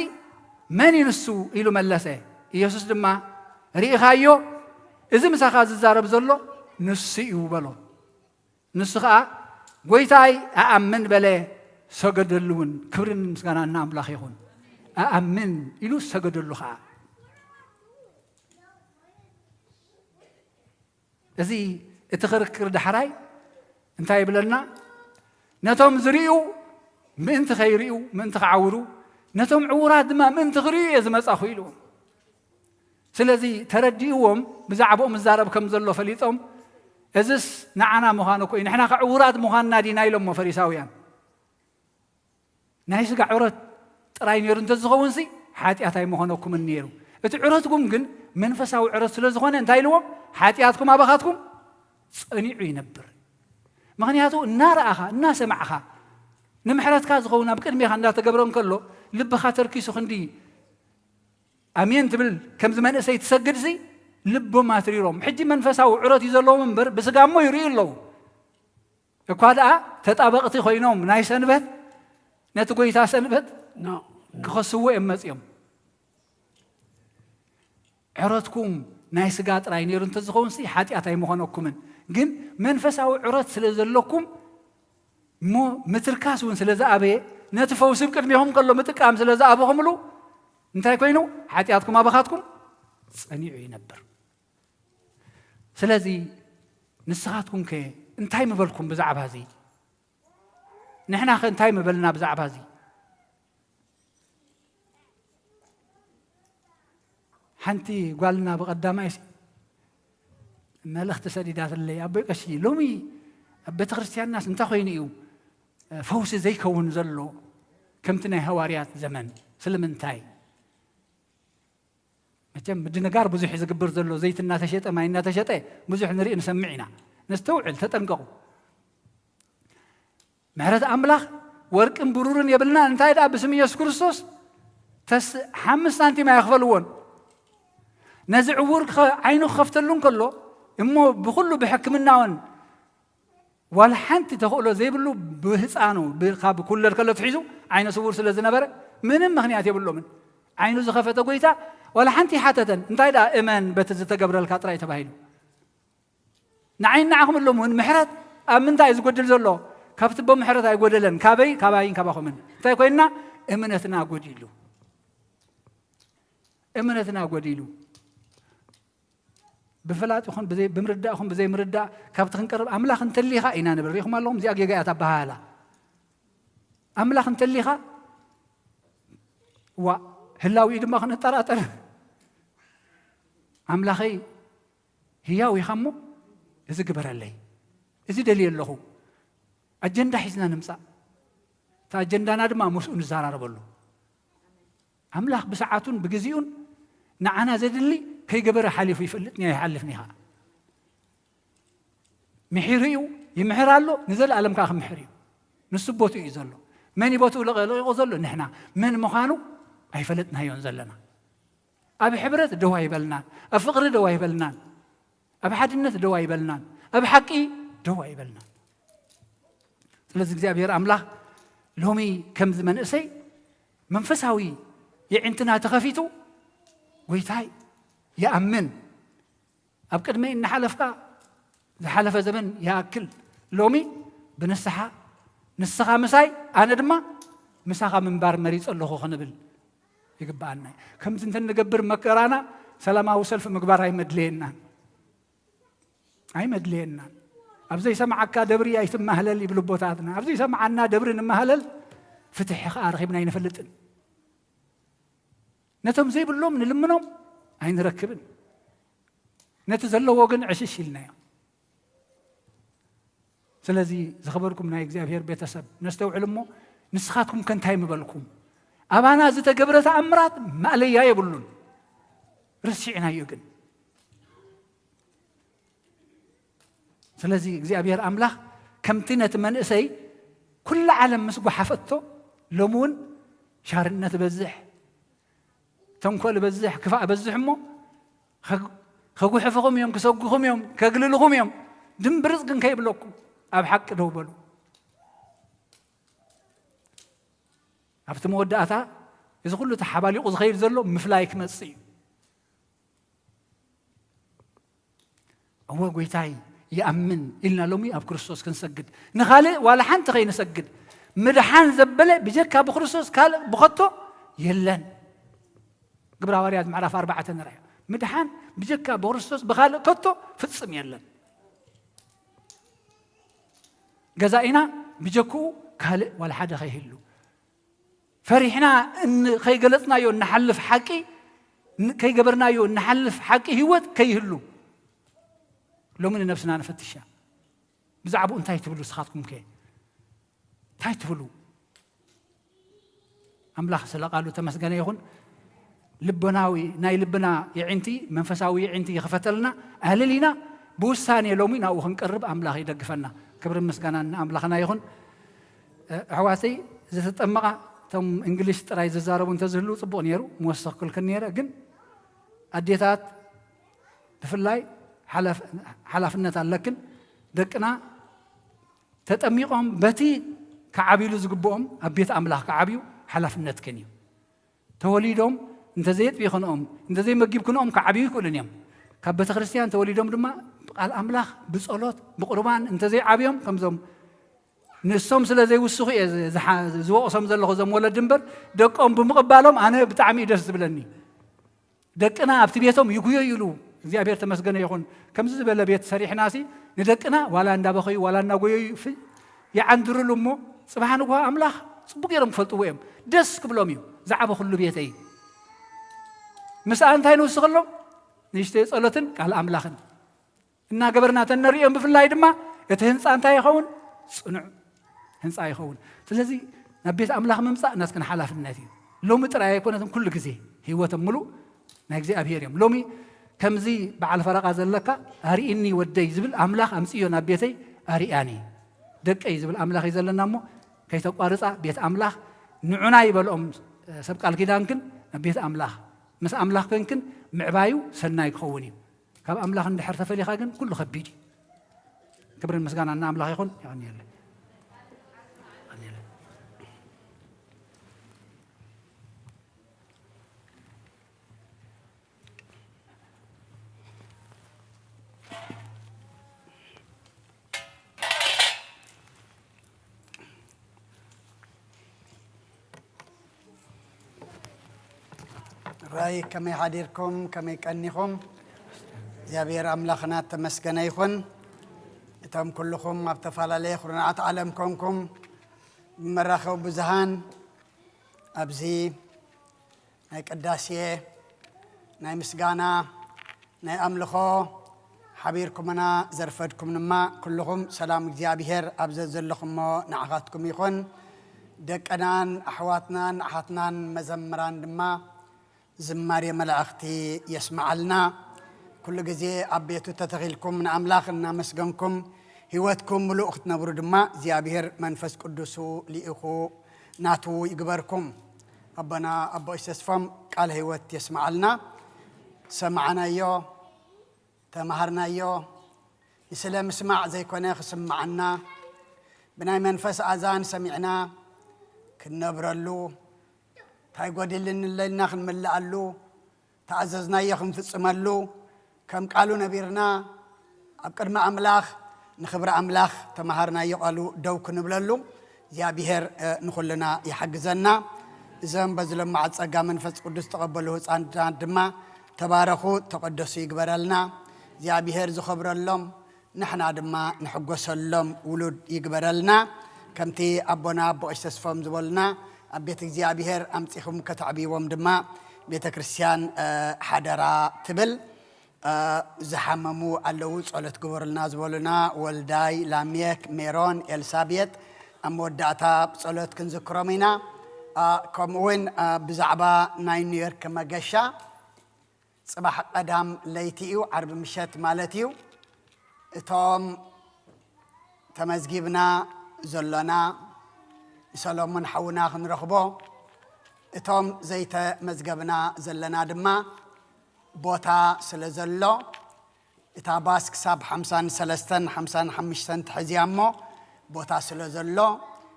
መን እዩ ንሱ?" ኢሉ መለሰ። ኢየሱስ ድማ፣ "ርኢኻዮ? እዚ ምሳኻ ዝዛረብ ዘሎ ንሱ እዩ" በሎ። ንሱ ኸዓ፣ "ጐይታይ፣ እኣምን" በለ፣ ሰገደሉ እውን። ክብርን ምስጋናን ንኣምላኽ ይኹን። "እኣምን" ኢሉ ሰገደሉ ኸዓ። እዚ እቲ ክርክር ዳሕራይ እንታይ ይብለና? ነቶም ዝርእዩ ምእንቲ ከይርእዩ፣ ምእንቲ ክዓውሩ፣ ነቶም ዕዉራት ድማ ምእንቲ ክርእዩ እየ ዝመጻኹ ኢሉ። ስለዚ ተረዲእዎም፣ ብዛዕባኦም ዝዛረብ ከም ዘሎ ፈሊጦም፣ "እዝስ ንዓና ምዃኑ እኮ እዩ፣ ንሕና ከ ዕዉራት ምዃንና ዲና?" ኢሎሞ ፈሪሳውያን። ናይ ስጋ ዕረት ጥራይ ነይሩ እንተዝኸውንሲ፣ ሓጢኣት ኣይምኾነኩምን ነይሩ። እቲ ዕረትኩም ግን መንፈሳዊ ዕረት ስለ ዝኾነ፣ እንታይ ኢልዎም? "ሓጢኣትኩም ኣባኻትኩም ጸኒዑ ይነብር።" ምኽንያቱ፣ እናረኣኻ፣ እናሰማዕኻ፣ ንምሕረትካ ዝኸውን ኣብ ቅድሜኻ እንዳተገብረ እንከሎ፣ ልብኻ ተርኪሱ ክንዲ ኣሜን ትብል፣ ከምዚ መንእሰይ ትሰግድሲ፣ ልቦም ኣትሪሮም። ሕጂ መንፈሳዊ ዕረት እዩ ዘለዎም እምበር፣ ብስጋ እሞ ይርእዩ ኣለዉ። እኳ ደኣ ተጣበቕቲ ኮይኖም ናይ ሰንበት፣ ነቲ ጐይታ ሰንበት ኖ። ክኸስዎ እዮም መጺኦም። ዕረትኩም ናይ ስጋ ጥራይ ነይሩ እንተዝኸውንሲ፣ ሓጢኣት ኣይምኾነኩምን። ግን መንፈሳዊ ዕረት ስለ ዘለኩም፣ እሞ ምትርካስ እውን ስለ ዝኣበየ፣ ነቲ ፈውሲ ብቅድሜኹም ከሎ ምጥቃም ስለ ዝኣበኹምሉ፣ እንታይ ኮይኑ? ሓጢኣትኩም ኣባኻትኩም ጸኒዑ ይነብር። ስለዚ ንስኻትኩም ከ እንታይ ምበልኩም ብዛዕባ እዚ? ንሕና ከ እንታይ ምበልና ብዛዕባ እዚ? ሓንቲ ጓልና ብቐዳማይ ሲ-፣ መልእኽቲ ሰዲዳትለይ፣ "ኣቦይ ቀሺ፣ ሎሚ ኣብ ቤተ ክርስቲያንናስ እንታይ ኮይኑ እዩ ፈውሲ ዘይከውን ዘሎ ከምቲ ናይ ሃዋርያት ዘመን? ስለምንታይ?" መቸም ምድንጋር ብዙሕ እዩ ዝግበር ዘሎ፣ ዘይቲ እናተሸጠ፣ ማይ እናተሸጠ ብዙሕ ንርኢ ንሰምዕ ኢና። ነስተውዕል፣ ተጠንቀቑ። ምሕረት ኣምላኽ ወርቅን ብሩርን የብልና፣ እንታይ ደኣ ብስም ኢየሱስ ክርስቶስ ተስ-፣ ሓምስት ሳንቲም ኣየኽፈልዎን። ነዚ ዕዉር ክኸ-፣ ዓይኑ ክኸፍተሉ እንከሎ፣ እሞ ብኹሉ ብሕክምናውን ዋላ ሓንቲ ተኽእሎ ዘይብሉ ብህፃኑ፣ ብ-፣ ካብ ክውለድ ከሎ ትሒዙ ዓይነ ስውር ስለ ዝነበረ ምንም ምኽንያት የብሎምን። ዓይኑ ዝኸፈተ ጎይታ ዋላ ሓንቲ ሓተተን። እንታይ ደኣ እመን በቲ ዝተገብረልካ ጥራይ ተባሂሉ። ንዓይ ንዓኹም እሎም እውን ምሕረት ኣብ ምንታይ እዩ ዝጎድል ዘሎ? ካብቲ እቦ ምሕረት ኣይጎደለን። ካበይ? ካባይን ካባኹምን። እንታይ ኮይንና? እምነትና ጎዲሉ። እምነትና ጎዲሉ። ብፍላጥ ይኹን ብዘይ-፣ ብምርዳእ ይኹን ብዘይምርዳእ ካብቲ ክንቀርብ ኣምላኽ እንተሊኻ ኢና ንብል። ሪኢኹም ኣለኹም? እዚኣ ጌጋ እያ እታ ኣበሃህላ። ኣምላኽ እንተሊኻ ዋ፣ ህላዊኡ ድማ ክንጠራጠር። ኣምላኸይ ህያው ኢኻ እሞ፣ እዚ ግበረለይ፣ እዚ ደልየ ኣለኹ። ኣጀንዳ ሒዝና ንምጻእ። እቲ ኣጀንዳና ድማ ምስኡ ንዘራረበሉ። ኣምላኽ ብሰዓቱን ብግዜኡን ንዓና ዘድሊ ከይገበረ ሓሊፉ ይፈልጥ፣ ኣይሓልፍን ኢኻ። ምሒሩ እዩ፣ ይምሕር ኣሎ፣ ንዘለኣለም ከኣ ክምሕር እዩ። ንሱ ቦትኡ እዩ ዘሎ። መን እዩ ቦትኡ ለቐ-፣ ለቒቑ ዘሎ? ንሕና። መን ምዃኑ ኣይፈለጥናዮን ዘለና። ኣብ ሕብረት ደው ኣይበልናን፣ ኣብ ፍቕሪ ደው ኣይበልናን፣ ኣብ ሓድነት ደው ኣይበልናን፣ ኣብ ሓቂ ደው ኣይበልናን። ስለዚ እግዚኣብሔር ኣምላኽ ሎሚ ከምዚ መንእሰይ መንፈሳዊ የዒንትና ተኸፊቱ፣ "ጎይታይ ይኣምን፣ ኣብ ቅድመይ እናሓለፍካ ዝሓለፈ ዘመን ይኣክል፣ ሎሚ ብንስሓ ንስኻ ምሳይ ኣነ ድማ ምሳኻ ምንባር መሪጸ ኣለኹ" ክንብል ይግብኣና እዩ። ከምዚ እንተ ንገብር መከራና ሰላማዊ ሰልፊ ምግባር ኣይመድለየናን፣ ኣይመድለየናን። "ኣብ ዘይሰምዓካ ደብሪ ኣይትማህለል" ይብሉ ኣቦታትና። ኣብ ዘይሰምዓና ደብሪ ንማህለል፣ ፍትሒ ከኣ ረኺብና ኣይንፈልጥን። ነቶም ዘይብሎም ንልምኖም ኣይንረክብን። ነቲ ዘለዎ ግን ዕሽሽ ኢልናዮ። ስለዚ ዝኸበርኩም ናይ እግዚኣብሔር ቤተሰብ ነስተውዕል እሞ፣ ንስኻትኩም ከ እንታይ ምበልኩም? ኣባና ዝተገብረ ተኣምራት ማእለያ የብሉን። ረሲዕናዮ ግን። ስለዚ እግዚኣብሔር ኣምላኽ ከምቲ ነቲ መንእሰይ ኩላ ዓለም ምስ ጓሓፈቶ፣ ሎሚ እውን ሻርነት በዝሕ፣ ተንኮል በዝሕ፣ ክፋእ በዝሕ እሞ፣ ከግ-፣ ከጉሕፍኹም እዮም፣ ክሰጉኹም እዮም፣ ከግልልኹም እዮም። ድምብርጽ ግን ከይብለኩም፣ ኣብ ሓቂ ደው በሉ። ኣብቲ መወዳእታ እዚ ኩሉ ተሓባሊቑ ዝኸይድ ዘሎ ምፍላይ ክመጽእ እዩ። እወ፣ ጎይታይ ይኣምን ኢልና ሎሚ ኣብ ክርስቶስ ክንሰግድ፣ ንኻልእ ዋላ ሓንቲ ከይንሰግድ፣ ምድሓን ዘበለ ብጀካ ብክርስቶስ ካልእ ብኸቶ የለን። ግብረ ሃዋርያት ምዕራፍ ኣርባዕተ ንርኣዮ። ምድሓን ብጀካ ብክርስቶስ ብኻልእ ከቶ ፍጽም የለን። ገዛኢና ብጀክኡ ካልእ ዋላ ሓደ ከይህሉ፣ ፈሪሕና እን-፣ ከይገለጽናዮ እንሓልፍ ሓቂ፣ ን-፣ ከይገበርናዮ እንሓልፍ ሓቂ ህይወት ከይህሉ፣ ሎሚ ንነብስና ንፈትሻ። ብዛዕባኡ እንታይ ትብሉ ንስኻትኩም ከ? እንታይ ትብሉ? ኣምላኽ ስለ ቃሉ ተመስገነ ይኹን። ልቦናዊ፣ ናይ ልብና የዒንቲ፣ መንፈሳዊ የዒንቲ ይኽፈተልና፣ ኣለሊና ብውሳኔ ሎሚ ናብኡ ክንቀርብ ኣምላኽ ይደግፈና። ክብርን ምስጋናን ንኣምላኽና ይኹን። እ፣ ኣሕዋተይ፣ ዝተጠመቓ፣ እቶም እንግሊሽ ጥራይ ዝዛረቡ እንተዝህልዉ ጽቡቕ ነይሩ፣ ምወሰኽኩልክን ነይረ። ግን ኣዴታት ብፍላይ ሓላፍ-፣ ሓላፍነት ኣለክን። ደቅና ተጠሚቖም በቲ ክዓብዩሉ ዝግብኦም ኣብ ቤት ኣምላኽ ክዓብዩ ሓላፍነትክን እዩ። ተወሊዶም እንተዘየጥቢኽንኦም፣ እንተዘይመጊብክንኦም ክዓብዩ ይክእሉን እዮም። ካብ ቤተ ክርስቲያን ተወሊዶም ድማ ብቃል ኣምላኽ፣ ብጸሎት፣ ብቁርባን እንተዘይዓብዮም፣ ከምዞም ንሶም ስለ ዘይውስኹ እየ ዝ-፣ ዝሓ-፣ ዝወቕሶም ዘለኹ እዞም ወለዲ እምበር፣ ደቆም ብምቕባሎም ኣነ ብጣዕሚ እዩ ደስ ዝብለኒ። ደቅና ኣብቲ ቤቶም ይጉየዩሉ። እግዚኣብሔር ተመስገነ ይኹን። ከምዚ ዝበለ ቤት ሰሪሕናሲ ንደቅና ዋላ እንዳበኸዩ ዋላ እናጎየዩ ፍ-፣ ይዓንድሩሉ እሞ፣ ጽባሕ ንግሆ ኣምላኽ ጽቡቅ ገይሮም ክፈልጥዎ እዮም። ደስ ክብሎም እዩ። ዝዓበኹሉ ቤተይ። ምስኣ እንታይ ንውስኸሎም? ንእሽተይ ጸሎትን ቃል ኣምላኽን እናገበርና ተነርእዮም። ብፍላይ ድማ እቲ ህንጻ እንታይ ይኸውን? ጽኑዕ ህንጻ ይኸውን። ስለዚ ናብ ቤት ኣምላኽ ምምጻእ ናትክን ሓላፍነት እዩ። ሎሚ ጥራይ ኣይኮነትን፣ ኩሉ ግዜ ህይወቶም ምሉእ ናይ እግዚኣብሔር እዮም። ሎሚ ከምዚ በዓል ፈረቓ ዘለካ ኣርኢኒ ወደይ ዝብል ኣምላኽ ኣምጽዮ ናብ ቤተይ ኣርኣኒ። ደቀይ ዝብል ኣምላኽ እዩ ዘለና እሞ ከይተቋርጻ ቤት ኣምላኽ ንዑና ይበልኦም ሰብ ቃል ኪዳንክን ናብ ቤት ኣምላኽ ምስ ኣምላኽ ኮንክን ምዕባዩ ሰናይ ክኸውን እዩ። ካብ ኣምላኽ እንድሕር ተፈሊኻ ግን ኩሉ ከቢድ እዩ። ክብርን ምስጋናን ንኣምላኽ ይኹን። የቐንየለይ። የቐንየለይ። ራይ ከመይ ሓዲርኩም? ከመይ ቀኒኹም? እግዚኣብሔር ኣምላኽና ተመስገነ ይኹን። እቶም ኩልኹም ኣብ ተፈላለየ ኩርናዓት ዓለም ኮንኩም ብመራኸቢ ብዙሃን ኣብዚ ናይ ቅዳሴ፣ ናይ ምስጋና፣ ናይ ኣምልኾ ሓቢርኩምና ዘርፈድኩም ድማ ኩልኹም ሰላም እግዚኣብሔር ኣብ ዘዘለኹሞ ንዓኻትኩም ይኹን። ደቅናን ኣሕዋትናን ኣሓትናን መዘምራን ድማ ዝማሬ መላእኽቲ የስምዓልና። ኩሉ ግዜ ኣብ ቤቱ ተተኺልኩም ንኣምላኽ እናመስገንኩም ህይወትኩም ምሉእ ክትነብሩ ድማ እግዚኣብሔር መንፈስ ቅዱሱ ልኢኹ ናቱ ይግበርኩም። ኣቦና ኣቦ ተስፎም ቃል ህይወት የስምዓልና። ሰማዕናዮ፣ ተማሃርናዮ። ንስለ ምስማዕ ዘይኮነ ክስምዓና፣ ብናይ መንፈስ ኣዛን ሰሚዕና ክንነብረሉ፣ እንታይ ጎዲልኒ ኣለና ክንምልኣሉ፣ ተኣዘዝናዮ ክንፍጽመሉ፣ ከም ቃሉ ነቢርና ኣብ ቅድሚ ኣምላኽ ንኽብሪ ኣምላኽ ተማሃርናዮ ቃሉ ደው ክንብለሉ እግዚኣብሔር፣ እ፣ ንኹልና ይሓግዘና። እዞም በዚ ለማዓት ጸጋ መንፈስ ቅዱስ ተቐበሉ ህፃናት ድማ ተባረኹ፣ ተቐደሱ ይግበረልና። እግዚኣብሔር ዝኸብረሎም ንሕና ድማ ንሕጎሰሎም ውሉድ ይግበረልና። ከምቲ ኣቦና ኣቦ ቀሺ ተስፎም ዝበሉና ኣብ ቤት እግዚኣብሔር ኣምጺኹም ከተዕብይዎም ድማ ቤተ ክርስቲያን፣ እ፣ ሓደራ ትብል። እ፣ ዝሓመሙ ኣለዉ፣ ጸሎት ግበሩልና ዝበሉና ወልዳይ፣ ላሜክ፣ ሜሮን፣ ኤልሳቤጥ ኣብ መወዳእታ ብጸሎት ክንዝክሮም ኢና። እ፣ ከምኡ እውን፣ እ፣ ብዛዕባ ናይ ኒውዮርክ መገሻ ጽባሕ ቀዳም ለይቲ እዩ፣ ዓርቢ ምሸት ማለት እዩ። እቶም ተመዝጊብና ዘሎና ንሰሎሞን ሓውና ክንረኽቦ፣ እቶም ዘይተመዝገብና ዘለና ድማ ቦታ ስለ ዘሎ፣ እታ ባስ ክሳብ ሓምሳን ሰለስተን ሓምሳን ሓሙሽተን ትሕዝያ እሞ፣ ቦታ ስለ ዘሎ፣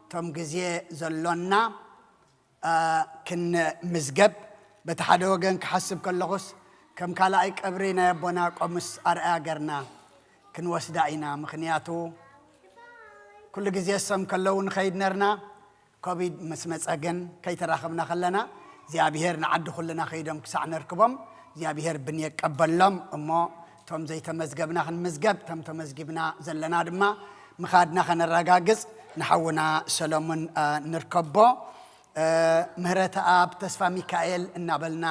እቶም ግዜ ዘሎና፣ አ፣ ክንምዝገብ፣ በቲ ሓደ ወገን ክሓስብ ከለኹስ፣ ከም ካልኣይ ቀብሪ ናይ ኣቦና ቆምስ ኣርኣያ ገርና ክንወስዳ ኢና። ምኽንያቱ፣ ኩሉ ግዜ እሶም ከለዉ ንኸይድ ነርና፣ ኮቪድ ምስ መጸ ግን ከይተራኸብና ከለና፣ እግዚኣብሔር ንዓዲ ኩልና ከይዶም ክሳዕ ነርክቦም፣ እግዚኣብሔር ብን የቀበሎም። እሞ እቶም ዘይተመዝገብና ክንምዝገብ፣ እቶም ተመዝጊብና ዘለና ድማ ምኻድና ከነረጋግጽ፣ ንሓውና ሰሎሙን፣ አ፣ ንርከቦ። እ፣ ምህረተኣብ ተስፋ ሚካኤል እናበልና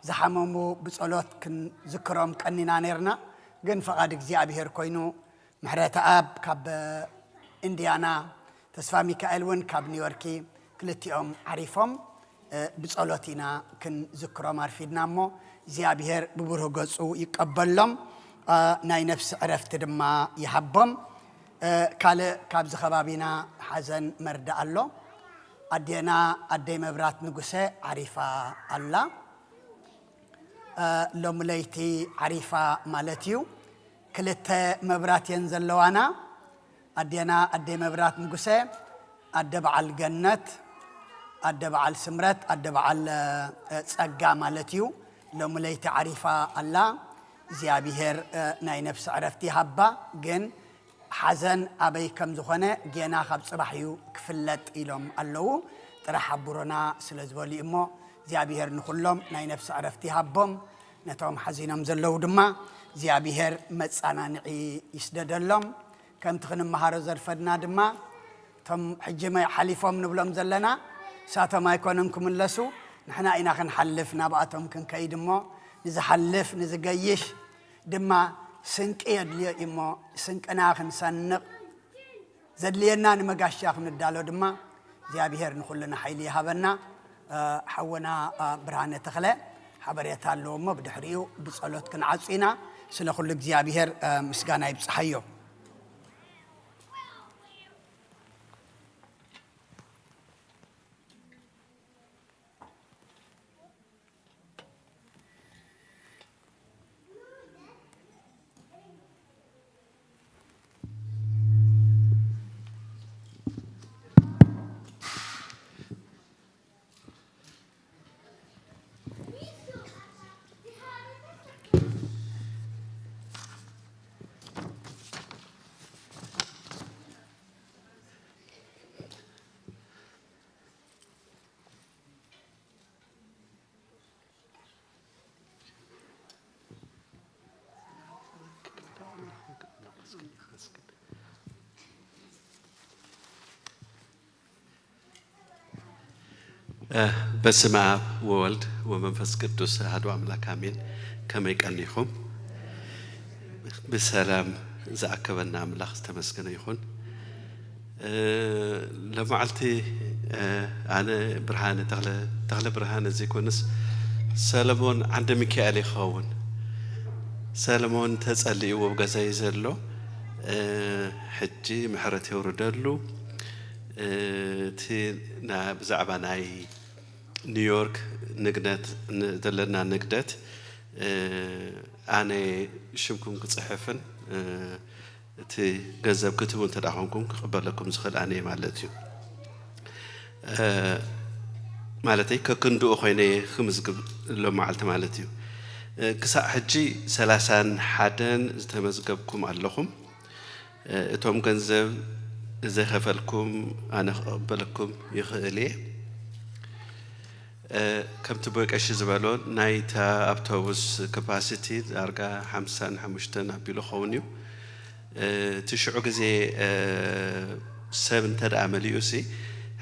ዝሓመሙ ብጸሎት ክንዝክሮም ቀኒና ነርና። ግን ፈቓድ እግዚኣብሔር ኮይኑ፣ ምህረተኣብ ካብ ኢንድያና፣ ተስፋ ሚካኤል እውን ካብ ኒውዮርኪ፣ ክልቲኦም ዓሪፎም፣ እ፣ ብጸሎት ኢና ክንዝክሮም ኣርፊድና እሞ፣ እግዚኣብሔር ብብሩህ ገጹ ይቀበሎም፣ እ፣ ናይ ነፍሲ ዕረፍቲ ድማ ይሃቦም። እ፣ ካልእ ካብዚ ከባቢና ሓዘን መርዳእ ኣሎ። ኣዴና ኣደይ መብራት ንጉሰ ዓሪፋ ኣላ። እ፣ ሎሚ ለይቲ ዓሪፋ ማለት እዩ። ክልተ መብራት እየን ዘለዋና። ኣዴና ኣደይ መብራት ንጉሰ፣ ኣደ በዓል ገነት፣ ኣደ በዓል ስምረት፣ ኣደ በዓል፣ እ፣ ጸጋ ማለት እዩ። ሎሚ ለይቲ ዓሪፋ ኣላ። እግዚኣብሔር፣ እ፣ ናይ ነፍሲ ዕረፍቲ ይሃባ። ግን ሓዘን ኣበይ ከም ዝኾነ ጌና ካብ ጽባሕ እዩ ክፍለጥ ኢሎም ኣለዉ። ጥራሕ ሓቡሮና ስለ ዝበሉ እዩ እሞ፣ እግዚኣብሔር ንኹሎም ናይ ነፍሲ ዕረፍቲ ይሃቦም። ነቶም ሓዚኖም ዘለዉ ድማ እግዚኣብሔር መጻናንዒ ይስደደሎም። ከምቲ ክንመሃሮ ዘርፈድና ድማ፣ እቶም ሕጂ መ-፣ ሓሊፎም ንብሎም ዘለና፣ እሳቶም ኣይኮኑን ክምለሱ፣ ንሕና ኢና ክንሓልፍ ናብኣቶም ክንከይድ እሞ፣ ንዝሓልፍ ንዝገይሽ ድማ ስንቂ የድልዮ እዩ እሞ፣ ስንቅና ክንሰንቕ፣ ዘድልየና ንመጋሻ ክንዳሎ ድማ እግዚኣብሔር ንኹልና ሓይሊ ይሃበና። እ፣ ሓውና፣ እ፣ ብርሃነ ተኽለ ሓበሬታ ኣለዎ እሞ፣ ብድሕሪኡ ብጸሎት ክንዓጹ ኢና። ስለ ኩሉ እግዚኣብሔር፣ እ፣ ምስጋና ይብጽሓዮ። እ፣ በስመ አብ ወወልድ ወመንፈስ ቅዱስ አሐዱ አምላክ አሜን። ከመይ ቀኒኹም? ብሰላም ዝኣከበና ኣምላኽ ዝተመስገነ ይኹን። እ፣ ሎማዓልቲ፣ እ፣ ኣነ ብርሃነ ተኽለ፣ ተኽለ ብርሃነ ዘይኮነስ ሰለሞን ዓንደ ሚካኤል ይኸውን። ሰለሞን ተጸሊእዎ ኣብ ገዛይ ዘሎ፣ እ፣ ሕጂ ምሕረት የውርደሉ። እ፣ እቲ ና-፣ ብዛዕባ ናይ ኒውዮርክ ንግደት ን-፣ ዘለና ንግደት፣ እ፣ ኣነ ሽምኩም ክጽሕፍን፣ እ፣ እቲ ገንዘብ ክትህቡ እንተ ደኣ ኮንኩም ክቕበለኩም ዝኽእል ኣነ እየ ማለት እዩ። እ፣ ማለተይ ከክንድኡ ኮይነ እየ ክምዝግብ ሎም መዓልቲ ማለት እዩ። እ፣ ክሳዕ ሕጂ ሰላሳን ሓደን ዝተመዝገብኩም ኣለኹም። እ፣ እቶም ገንዘብ ዘይኸፈልኩም ኣነ ክቕበለኩም ይኽእል እየ። እ፣ ከምቲ ቦይ ቀሺ ዝበሎ ናይታ ኣውቶቡስ ካፓሲቲ ዳርጋ ሓምሳን ሓሙሽተን ኣቢሉ ኸውን እዩ። እ፣ እቲ ሽዑ ግዜ፣ እ፣ ሰብ እንተ ደኣ መሊኡ ሲ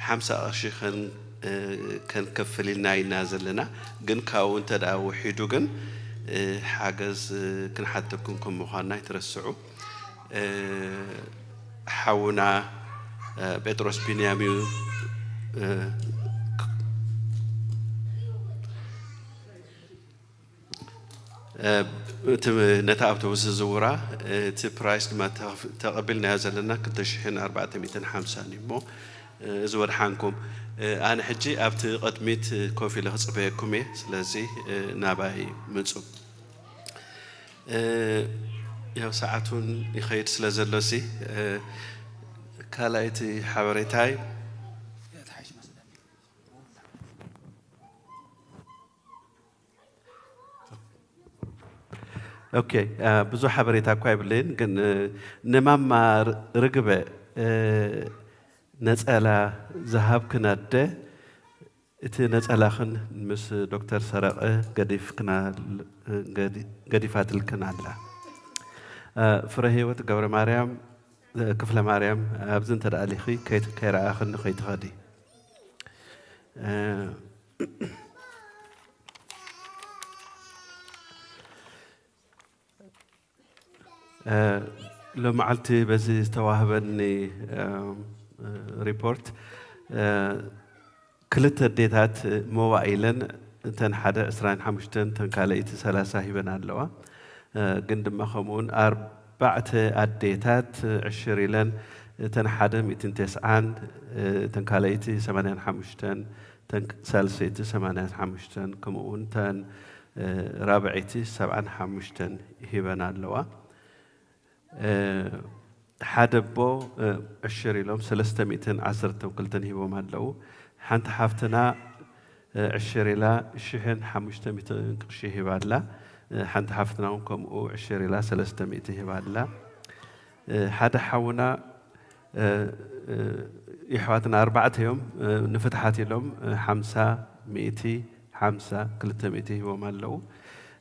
ሓምሳ ቅርሺ ከን-፣ እ፣ ከንከፍል ኢልና ኢና ዘለና። ግን ካብኡ እንተ ደኣ ውሒዱ ግን፣ እ፣ ሓገዝ፣ እ፣ ክንሓተኩም ከም ምዃንና ኣይትረስዑ። እ፣ ሓውና፣ እ፣ ጴጥሮስ ቢንያም እዩ። እ፣ እ፣ እቲ ነታ ኣውቶቡስ ዝዝውራ፣ እቲ ፕራይስ ድማ ተኸፍ-፣ ተቐቢልናዮ ዘለና ክልተ ሽሕን ኣርባዕተ ሚእትን ሓምሳን እዩ እሞ፣ እ፣ እዚ ወድሓንኩም። እ፣ ኣነ ሕጂ ኣብቲ ቅድሚት ኮፍ ኢለ ክጽበየኩም እየ። ስለዚ፣ እ፣ ናባይ ምጹ። እ፣ ያው ሰዓት እውን ይኸይድ ስለ ዘሎ ሲ፣ እ፣ ካልኣይቲ ሓበሬታይ ኦኬ፣ እ፣ ብዙሕ ሓበሬታ እኳ የብለይን፣ ግን፣ እ፣ ንማማ ር-፣ ርግበ፣ እ፣ ነጸላ ዝሃብክን ኣደ፣ እቲ ነጸላኽን ምስ ዶክተር ሰረቐ ገዲፍክና-፣ ገዲ-፣ ገዲፋትልክን ኣላ። እ፣ ፍረ ህይወት ገብረ ማርያም፣ እ፣ ክፍለ ማርያም፣ ኣብዚ እንተ ደኣ ኣሊኺ ከይት-፣ ከይረኣኽኒ ከይትኸዲ። እ፣ እ፣ ሎመዓልቲ በዚ ዝተዋህበኒ፣ እ፣ ሪፖርት፣ እ፣ ክልተ ኣዴታት ሞባእ ኢለን፣ እተን ሓደ ዕስራን ሓሙሽተን፣ እተን ካልኣይቲ ሰላሳ ሂበን ኣለዋ። እ፣ ግን ድማ ከምኡውን ኣርባዕተ ኣዴታት ዕሽር ኢለን፣ እተን ሓደ ሚእትን ተስዓን፣ እ፣ እተን ካልኣይቲ ሰማንያን ሓሙሽተን፣ እተን ሳልሰይቲ ሰማንያን ሓሙሽተን፣ ከምኡ እውን እተን፣ እ፣ ራብዐይቲ ሰብዓን ሓሙሽተን ሂበን ኣለዋ። እ፣ ሓደ ኣቦ፣ እ፣ ዕሽር ኢሎም ሰለስተ ሚእትን ዓሰርተን ክልተን ሂቦም ኣለዉ። ሓንቲ ሓፍትና፣ እ፣ ዕሽር ኢላ ሽሕን ሓሙሽተ ሚእትን ቅርሺ ሂባ ኣላ። እ፣ ሓንቲ ሓፍትና እውን ከምኡ ዕሽር ኢላ ሰለስተ ሚእቲ ሂባ ኣላ። እ፣ ሓደ ሓውና፣ እ፣ እ፣ የሕዋትና ኣርባዕተ እዮም፣ እ፣ ንፍትሓት ኢሎም፣ እ፣ ሓምሳ ሚእቲ፣ ሓምሳ፣ ክልተ ሚእቲ ሂቦም ኣለዉ።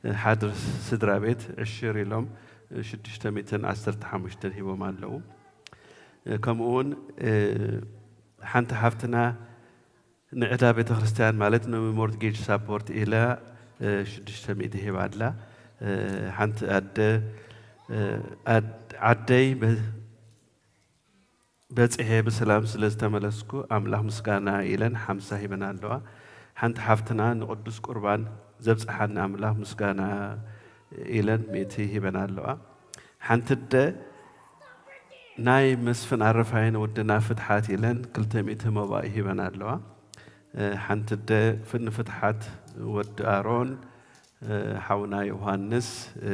እ፣ ሓደ ስድራ ቤት ዕሽር ኢሎም፣ እ፣ ሽዱሽተ ሚእትን ዓሰርተ ሓሙሽተን ሂቦም ኣለዉ። እ፣ ከምኡ እውን፣ እ፣ ሓንቲ ሓፍትና ንዕዳ ቤተ ክርስቲያን ማለት ንሞርትጌጅ ሳፖርት ኢላ፣ እ፣ ሽዱሽተ ሚእቲ ሂባ ኣላ። እ፣ ሓንቲ ኣደ፣ እ፣ ኣድ-፣ ዓደይ በ-፣ በጺሐ ብሰላም ስለ ዝተመለስኩ ኣምላኽ ምስጋና ኢለን ሓምሳ ሂበን ኣለዋ። ሓንቲ ሓፍትና ንቅዱስ ቁርባን ዘብጽሓኒ ኣምላኽ ምስጋና ኢለን ሚእቲ ሂበን ኣለዋ። ሓንቲ ኣደ ናይ መስፍን ኣረፋይን ወድና ፍትሓት ኢለን ክልተ ሚእቲ መባእ ሂበን ኣለዋ። እ፣ ሓንቲ ኣደ ፍን-፣ ፍትሓት ወዲ ኣሮን፣ እ፣ ሓውና ዮሃንስ፣ እ፣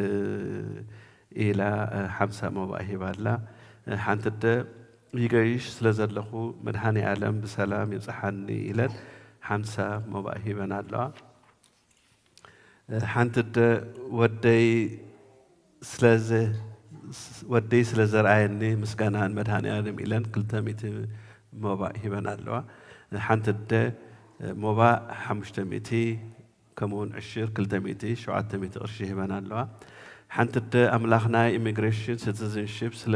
ኢላ፣ እ፣ ሓምሳ መባእ ሂባ ኣላ። እ፣ ሓንቲ ኣደ ይገይሽ ስለ ዘለኹ መድሃኔ ኣለም ብሰላም ይብጽሓኒ ኢለን ሓምሳ መባእ ሂበን ኣለዋ። እ፣ ሓንቲ ኣደ ወደይ ስለ ዘ-፣ ወደይ ስለ ዘርኣየኒ ምስጋና ንመድሃኔ ኣለም ኢለን ክልተ ሚእቲ መባእ ሂበን ኣለዋ። ሓንቲ ኣደ፣ እ፣ መባእ ሓሙሽተ ሚእቲ፣ ከምኡውን ዕሽር ክልተ ሚእቲ፣ ሸውዓተ ሚእቲ ቅርሺ ሂበን ኣለዋ። ሓንቲ ኣደ ኣምላኽ ናይ ኢሚግሬሽን ሲቲዝንሺፕ ስለ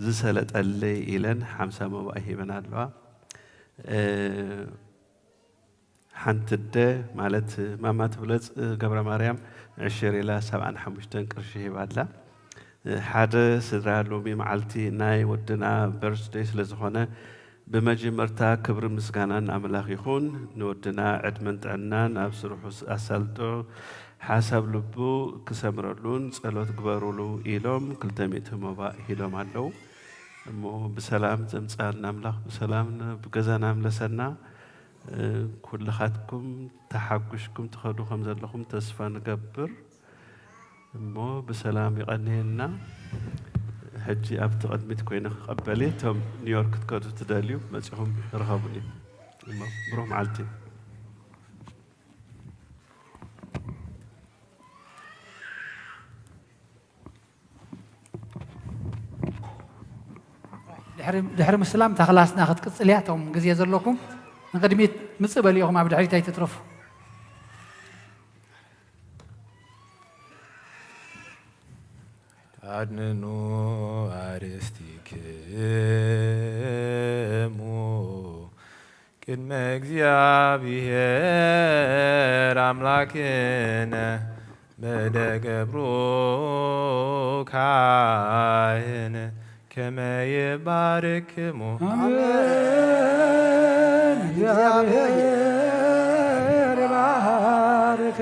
ዝሰለጠለይ ኢለን ሓምሳ መባእ ሂበን ኣለዋ። እ፣ ሓንቲ ኣደ ማለት ማማ ትብለጽ ገብረ ማርያም ዕሽር ኢላ ሰብዓን ሓሙሽተን ቅርሺ ሂባ ኣላ። ሓደ ስድራ ሎሚ መዓልቲ ናይ ወድና በርዝደይ ስለ ዝኾነ ብመጀመርታ ክብሪ ምስጋና ንኣምላኽ ይኹን። ንወድና ዕድመን ጥዕናን ኣብ ስርሑ ኣሳልጦ ሓሳብ ልቡ ክሰምረሉን ጸሎት ግበሩሉ ኢሎም ክልተ ሚእቲ ሞባእ ሂሎም ኣለዉ። እሞ ብሰላም ዘምጽኣና ኣምላኽ ብሰላም ናብ ገዛና ምለሰና። ኩልኻትኩም ተሓጒስኩም ትኸዱ ከም ዘለኹም ተስፋ ንገብር። እሞ ብሰላም ይቐንየና። ሕጂ ኣብቲ ቅድሚት ኮይነ ክቐበል እየ። እቶም ኒውዮርክ ክትከዱ ትደልዩ መጺኹም ርኸቡኒ። እሞ ብሩኽ መዓልቲ። ድሕሪ ምስላም እታ ክላስና ክትቅጽል እያ። እቶም ግዜ ዘለኩም ንቕድሚት ምጽእ በሉ ኢኹም፣ ኣብ ድሕሪት ኣይትትረፉ። ኣድንኑ ኣርእስቲክሙ ቅድመ እግዚኣብሔር ኣምላክነ በደ ገብሩ ካህን ከመ ይባርክሙ። ኣሜን። እግዚኣብሔር ይባርክ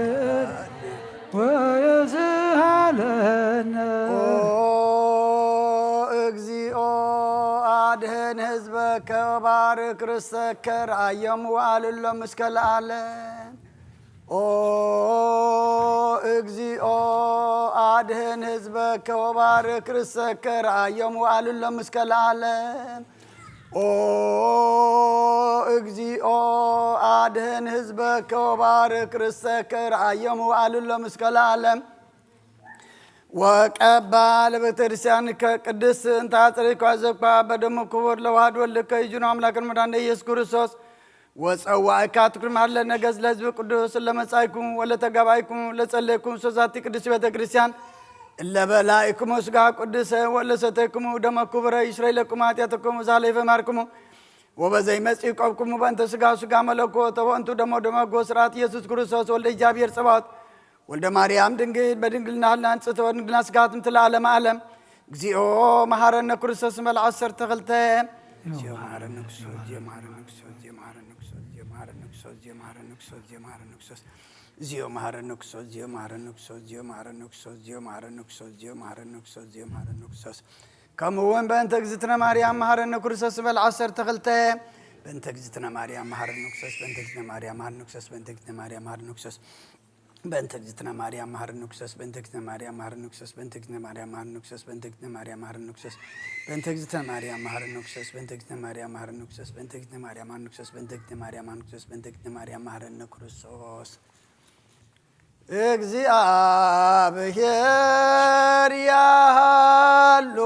ወይስሃለነ። ኦ እግዚኦ አድህን ህዝበከ ወባርክ ርሰከ ረአዮም ወአልሎም እስከ ለዓለም። ኦ እግዚኦ አድህን ህዝበከ ወባርክ ርሰከ ረአዮም ወአልሎም እስከ ለዓለም። ኦ እግዚኦ አድህን ህዝበከ ወባርክ ርሰከ ረአዮም ወአልሎም እስከ ለዓለም። ወቀባ ለቤተክርስቲያንከ ቅድስት እንተ አጽደቅኳ ዘኳ በደሙ ክቡር ለዋህድ ወልድከ ይጅኑ አምላክን መድኃኒነ ኢየሱስ ክርስቶስ ወጸዋዕካ ትኩር መሃር ለነገስ ለህዝብ ቅዱስ ለመጻይኩም ወለተጋባይኩም ለጸለይኩም ሶዛቲ ቅድስት ቤተ ክርስቲያን እለ በላይኩም ስጋ ቅዱሰ ወለሰተይኩም ደመ ክቡረ ይስረይ ለኩም ኃጢአተኩም ዛለይፈ ማርክሙ ወበዘይ መጺእ ቆብኩም በእንተ ስጋ ስጋ መለኮት ወበእንቱ ደሞ ደመ ጎ ስርዓት ኢየሱስ ክርስቶስ ወልደ እግዚኣብሔር ጸባኦት ወልደ ማርያም ድንግል በድንግልና ህልና ንጽሕተ ወድንግልና ስጋት ምትለ ዓለም ዓለም። እግዚኦ መሐረነ ክርስቶስ መል ዓሰርተ ክልተ። እግዚኦ መሐረነ ክርስቶስ፣ እግዚኦ መሐረነ ክርስቶስ፣ እግዚኦ መሐረነ ክርስቶስ፣ እግዚኦ መሐረነ ክርስቶስ፣ እግዚኦ መሐረነ ክርስቶስ፣ እግዚኦ መሐረነ ክርስቶስ፣ እግዚኦ መሐረነ ክርስቶስ፣ እግዚኦ መሐረነ ክርስቶስ፣ እግዚኦ መሐረነ ክርስቶስ፣ እግዚኦ መሐረነ ክርስቶስ፣ እግዚኦ መሐረነ ክርስቶስ። ከምኡ እውን በእንተ እግዝእትነ ማርያም መሐረነ ክርስቶስ በል ዓሰርተ ክልተ። በእንተ እግዝእትነ ማርያም መሐረነ ክርስቶስ፣ በእንተ እግዝእትነ ማርያም መሐረነ ክርስቶስ፣ በእንተ እግዝእትነ ማርያም መሐረነ ክርስቶስ። በእንተ እግዝእትነ ማርያም መሐረነ ክርስቶስ፣ በእንተ እግዝእትነ ማርያም መሐረነ ክርስቶስ፣ በእንተ እግዝእትነ ማርያም መሐረነ ክርስቶስ፣ በእንተ እግዝእትነ ማርያም መሐረነ ክርስቶስ፣ በእንተ እግዝእትነ ማርያም መሐረነ ክርስቶስ፣ በእንተ እግዝእትነ ማርያም መሐረነ ክርስቶስ፣ በእንተ እግዝእትነ ማርያም መሐረነ ክርስቶስ፣ በእንተ እግዝእትነ ማርያም መሐረነ ክርስቶስ፣ በእንተ እግዝእትነ ማርያም መሐረነ ክርስቶስ። እግዚኣብሔር ያሃሉ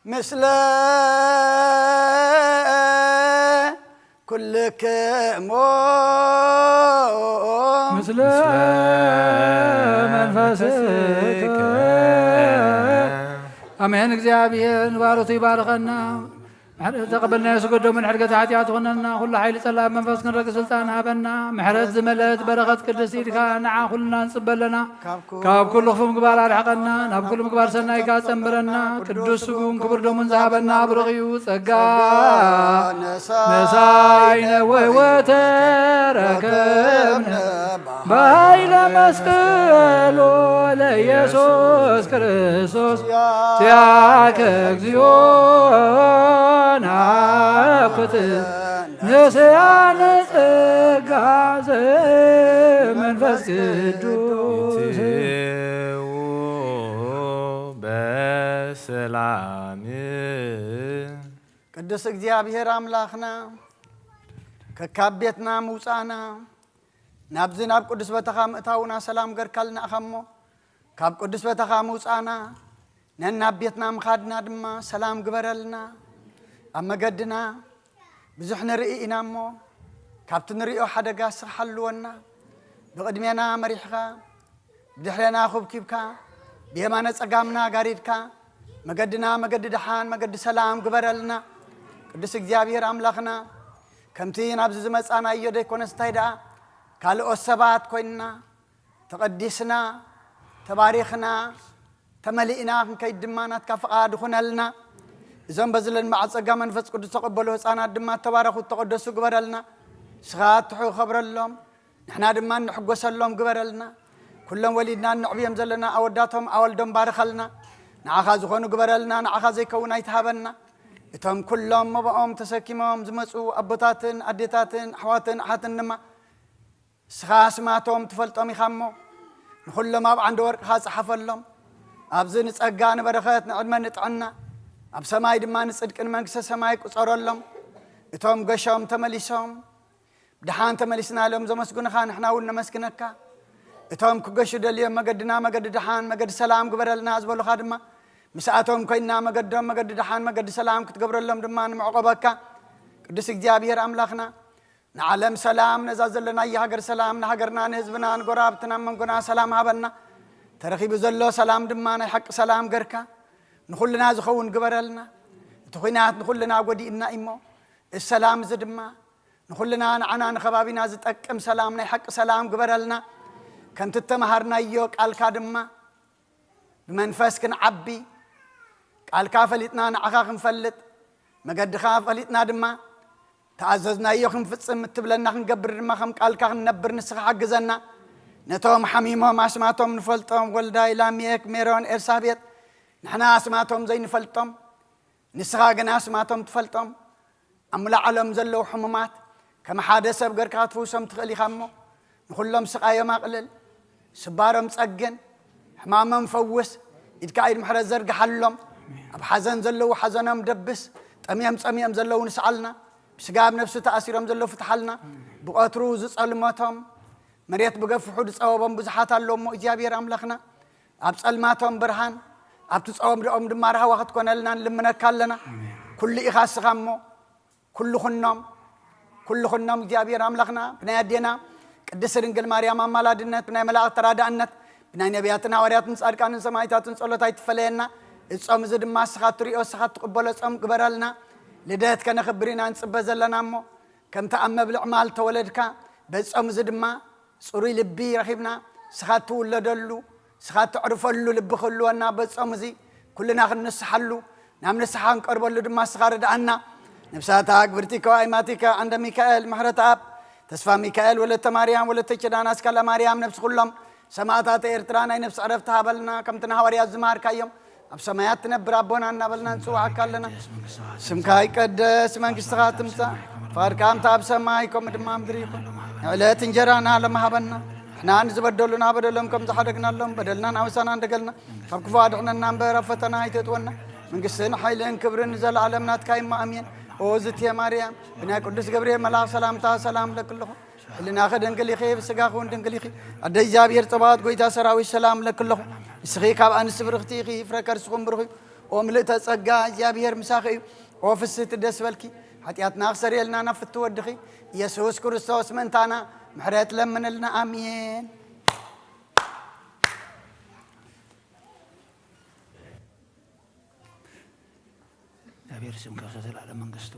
ምስለ ኩልክሙ ምስለ መንፈስከ። ኣሜን። እግዚኣብሔር ንባሮቱ ይባርኸና። ምሕረት ተቐበልና የስገዶ ምን ሕድገት ሓጢኣት ኾነና። ኩሉ ሓይሊ ጸላም መንፈስ ክንረግ ስልጣን ሃበና። ምሕረት ዝመለት በረኸት ቅድስት ኢድካ ንዓ ኩልና ንጽበ ኣለና። ካብ ኩሉ ክፉ ምግባር ኣርሕቐና፣ ናብ ኩሉ ምግባር ሰናይካ ጸንብረና። ቅዱስ ስጉን ክቡር ደሙን ዝሃበና ብሩኽ እዩ። ጸጋ ነሳይነ ወወተረከብነ በኃይለ መስቀሉ ለኢየሱስ ክርስቶስ ያከ እግዚኦ ናኩት ንስያነ ጸጋ ዘመንፈስ ቅዱስ። ይትው በሰላም። ቅዱስ እግዚኣብሔር ኣምላኽና፣ ከካብ ቤትና ምውጻእና፣ ናብዚ ናብ ቅዱስ ቦታኻ ምእታውና ሰላም ገርካልና ኢኻ እሞ፣ ካብ ቅዱስ ቦታኻ ምውጻእና፣ ነናብ ቤትና ምኻድና ድማ ሰላም ግበረልና። ኣብ መገድና ብዙሕ ንርኢ ኢና እሞ፣ ካብቲ ንርእዮ ሓደጋ ስኽ ሓልወና። ብቕድሜና መሪሕኻ፣ ብድሕሬና ኹብኪብካ፣ ብየማነ ጸጋምና ጋሪድካ፣ መገድና መገዲ ደሓን፣ መገዲ ሰላም ግበረልና። ቅዱስ እግዚኣብሔር ኣምላኽና፣ ከምቲ ናብዚ ዝመጻናዮ ደይኮነስ እንታይ ደኣ ካልኦት ሰባት ኮይንና ተቐዲስና፣ ተባሪኽና፣ ተመሊእና ክንከይድ ድማ ናትካ ፍቓድ ኹነልና። እዞም በዚ ለንባዕ ጸጋ መንፈስ ቅዱስ ተቐበሉ ህፃናት ድማ ተባረኹ፣ ተቐደሱ ግበረልና። ንስኻ ትኸብረሎም፣ ንሕና ድማ እንሕጎሰሎም ግበረልና። ኩሎም ወሊድና እነዕብዮም ዘለና ኣወዳቶም ኣወልዶም ባርኸልና። ንዓኻ ዝኾኑ ግበረልና፣ ንዓኻ ዘይከውን ኣይትሃበና። እቶም ኩሎም መባኦም ተሰኪሞም ዝመጹ ኣቦታትን ኣዴታትን ኣሕዋትን ኣሓትን ድማ ንስኻ ኣስማቶም ትፈልጦም ኢኻ እሞ፣ ንኹሎም ኣብ ዓንዲ ወርቅኻ ጸሓፈሎም። ኣብዚ ንጸጋ ንበረኸት ንዕድመ ንጥዕና፣ ኣብ ሰማይ ድማ ንጽድቂ ንመንግስተ ሰማይ ቁጸረሎም። እቶም ገሾም ተመሊሶም፣ ብደሓን ተመሊስና ኢሎም ዘመስግኑኻ፣ ንሕና እውን ነመስግነካ። እቶም ክገሹ ደልዮም መገድና መገዲ ደሓን መገዲ ሰላም ግበረልና ዝበሉኻ ድማ፣ ምስኣቶም ኮይንና መገዶም መገዲ ደሓን መገዲ ሰላም ክትገብረሎም ድማ ንምዕቆበካ። ቅዱስ እግዚኣብሔር ኣምላኽና፣ ንዓለም ሰላም፣ ነዛ ዘለናያ ሃገር ሰላም፣ ንሃገርና ንህዝብና ንጎረባብትና መንጎና ሰላም ሃበና። ተረኺቡ ዘሎ ሰላም ድማ ናይ ሓቂ ሰላም ገርካ ንኹልና ዝኸውን ግበረልና። እቲ ኹናት ንኹልና ጎዲእና እሞ፣ እዚ ሰላም እዚ ድማ ንኹልና ንዓና ንኸባቢና ዝጠቅም ሰላም፣ ናይ ሓቂ ሰላም ግበረልና። ከምቲ እተምሃርናዮ ቃልካ ድማ ብመንፈስ ክንዓቢ፣ ቃልካ ፈሊጥና ንዓኻ ክንፈልጥ፣ መገድኻ ፈሊጥና ድማ ተኣዘዝናዮ ክንፍጽም እትብለና ክንገብር ድማ ከም ቃልካ ክንነብር ንስኻ ሓግዘና። ነቶም ሓሚሞም ኣስማቶም ንፈልጦም፣ ወልዳይ፣ ላምየክ፣ ሜሮን፣ ኤልሳቤጥ፣ ንሕና ኣስማቶም ዘይንፈልጦም፣ ንስኻ ግና ኣስማቶም ትፈልጦም። ኣብ ሙሉእ ዓለም ዘለዉ ሕሙማት ከም ሓደ ሰብ ገርካ ክትፍውሶም ትኽእል ኢኻ እሞ፣ ንኹሎም ስቓዮም ኣቕልል፣ ስባሮም ጸግን፣ ሕማሞም ፈውስ፣ ኢድካ ኢድ ምሕረት ዘርግሓሎም። ኣብ ሓዘን ዘለዉ ሓዘኖም ደብስ፣ ጠምዮም ጸሚኦም ዘለዉ ንስዓልና። ብስጋ ኣብ ነፍሲ ተኣሲሮም ዘለዉ ፍትሓልና። ብቐትሩ ዝጸልመቶም፣ መሬት ብገፍሑ ዝጸወቦም ብዙሓት ኣለዉ እሞ፣ እግዚኣብሔር ኣምላኽና፣ ኣብ ጸልማቶም ብርሃን፣ ኣብቲ ጸወምድኦም ድማ ራህዋ ክትኮነልና ንልምነካ ኣለና። ኩሉ ኢኻ እስኻ እሞ፣ ኩሉ ኩኖም፣ ኩሉ ኩኖም እግዚኣብሔር ኣምላኽና፣ ብናይ ኣዴና ቅድስት ድንግል ማርያም ኣማላድነት፣ ብናይ መላእክት ተራዳእነት፣ ብናይ ነቢያትን ሃዋርያትን ጻድቃንን ሰማዕታትን ጸሎት ኣይትፈለየና። እዚ ጾም እዚ ድማ እስኻ ትሪኦ፣ እስኻ ትቕበሎ ጾም ግበረልና። ልደት ከነኽብር ኢና ንጽበ ዘለና እሞ፣ ከምቲ ኣብ መብልዕ ማል ተወለድካ፣ በዚ ጾም እዚ ድማ ጽሩይ ልቢ ረኺብና፣ ንስኻ እትውለደሉ፣ ንስኻ እተዕርፈሉ ልቢ ክህልወና፣ በዚ ጾም እዚ ኩልና ክንንስሓሉ፣ ናብ ንስሓ ክንቀርበሉ ድማ ንስኻ ርድኣና። ነብሳታ ግብርቲ ከዋይ ማቲካ ዓንደ ሚካኤል፣ ምሕረት ኣብ፣ ተስፋ ሚካኤል፣ ወለተ ማርያም፣ ወለተ ኪዳን፣ ኣስካላ ማርያም፣ ነብሲ ኩሎም ሰማዕታት ኤርትራ ናይ ነብሲ ዕረፍቲ ሃበልና፣ ከምቲ ንሃዋርያት ዝመሃርካዮም፣ ኣብ ሰማያት ትነብር ኣቦና እናበልና ንጽውዓካ ኣለና። ስምካ ይቀደስ፣ መንግስትኻ ትምጻእ፣ ፍቓድካ ከምቲ ኣብ ሰማይ ከምኡ ድማ ኣብ ምድሪ ይኹን። ንዕለት እንጀራና ሎሚ ሃበና፣ ንሕና ንዝበደሉና በደሎም ከም ዝሓደግናሎም በደልና ናውሳና እንደገልና፣ ካብ ክፉ ኣድሕነና እምበር ኣብ ፈተና ኣይተእትወና። መንግስትን ሓይልን ክብርን ንዘለኣለም ናትካ እሞ ኣሜን። ኦ ዝትየ ማርያም፣ ብናይ ቅዱስ ገብርኤል መልኣኽ ሰላምታ ሰላም እብለኪ ኣለኹ። ሕልናኺ ድንግል ኢኺ፣ ብስጋኺ እውን ድንግል ኢኺ። ኣደ እግዚኣብሔር ጸባኦት፣ ጎይታ ሰራዊት፣ ሰላም እብለኪ ኣለኹ። ንስኺ ካብ ኣንስቲ ብርኽቲ ኢኺ፣ ፍረ ከርስኹም ብሩኽ እዩ። ኦ ምልእተ ጸጋ፣ እግዚኣብሔር ምሳኺ እዩ። ኦ ፍስህቲ፣ ደስ በልኪ። ሓጢኣትና ክሰርየልና ናብ ፍትው ወድኺ ኢየሱስ ክርስቶስ ምእንታና ምሕረት ለምንልና። ኣሜን። እግዚኣብሔር ስምካ ዘላለም መንግስቱ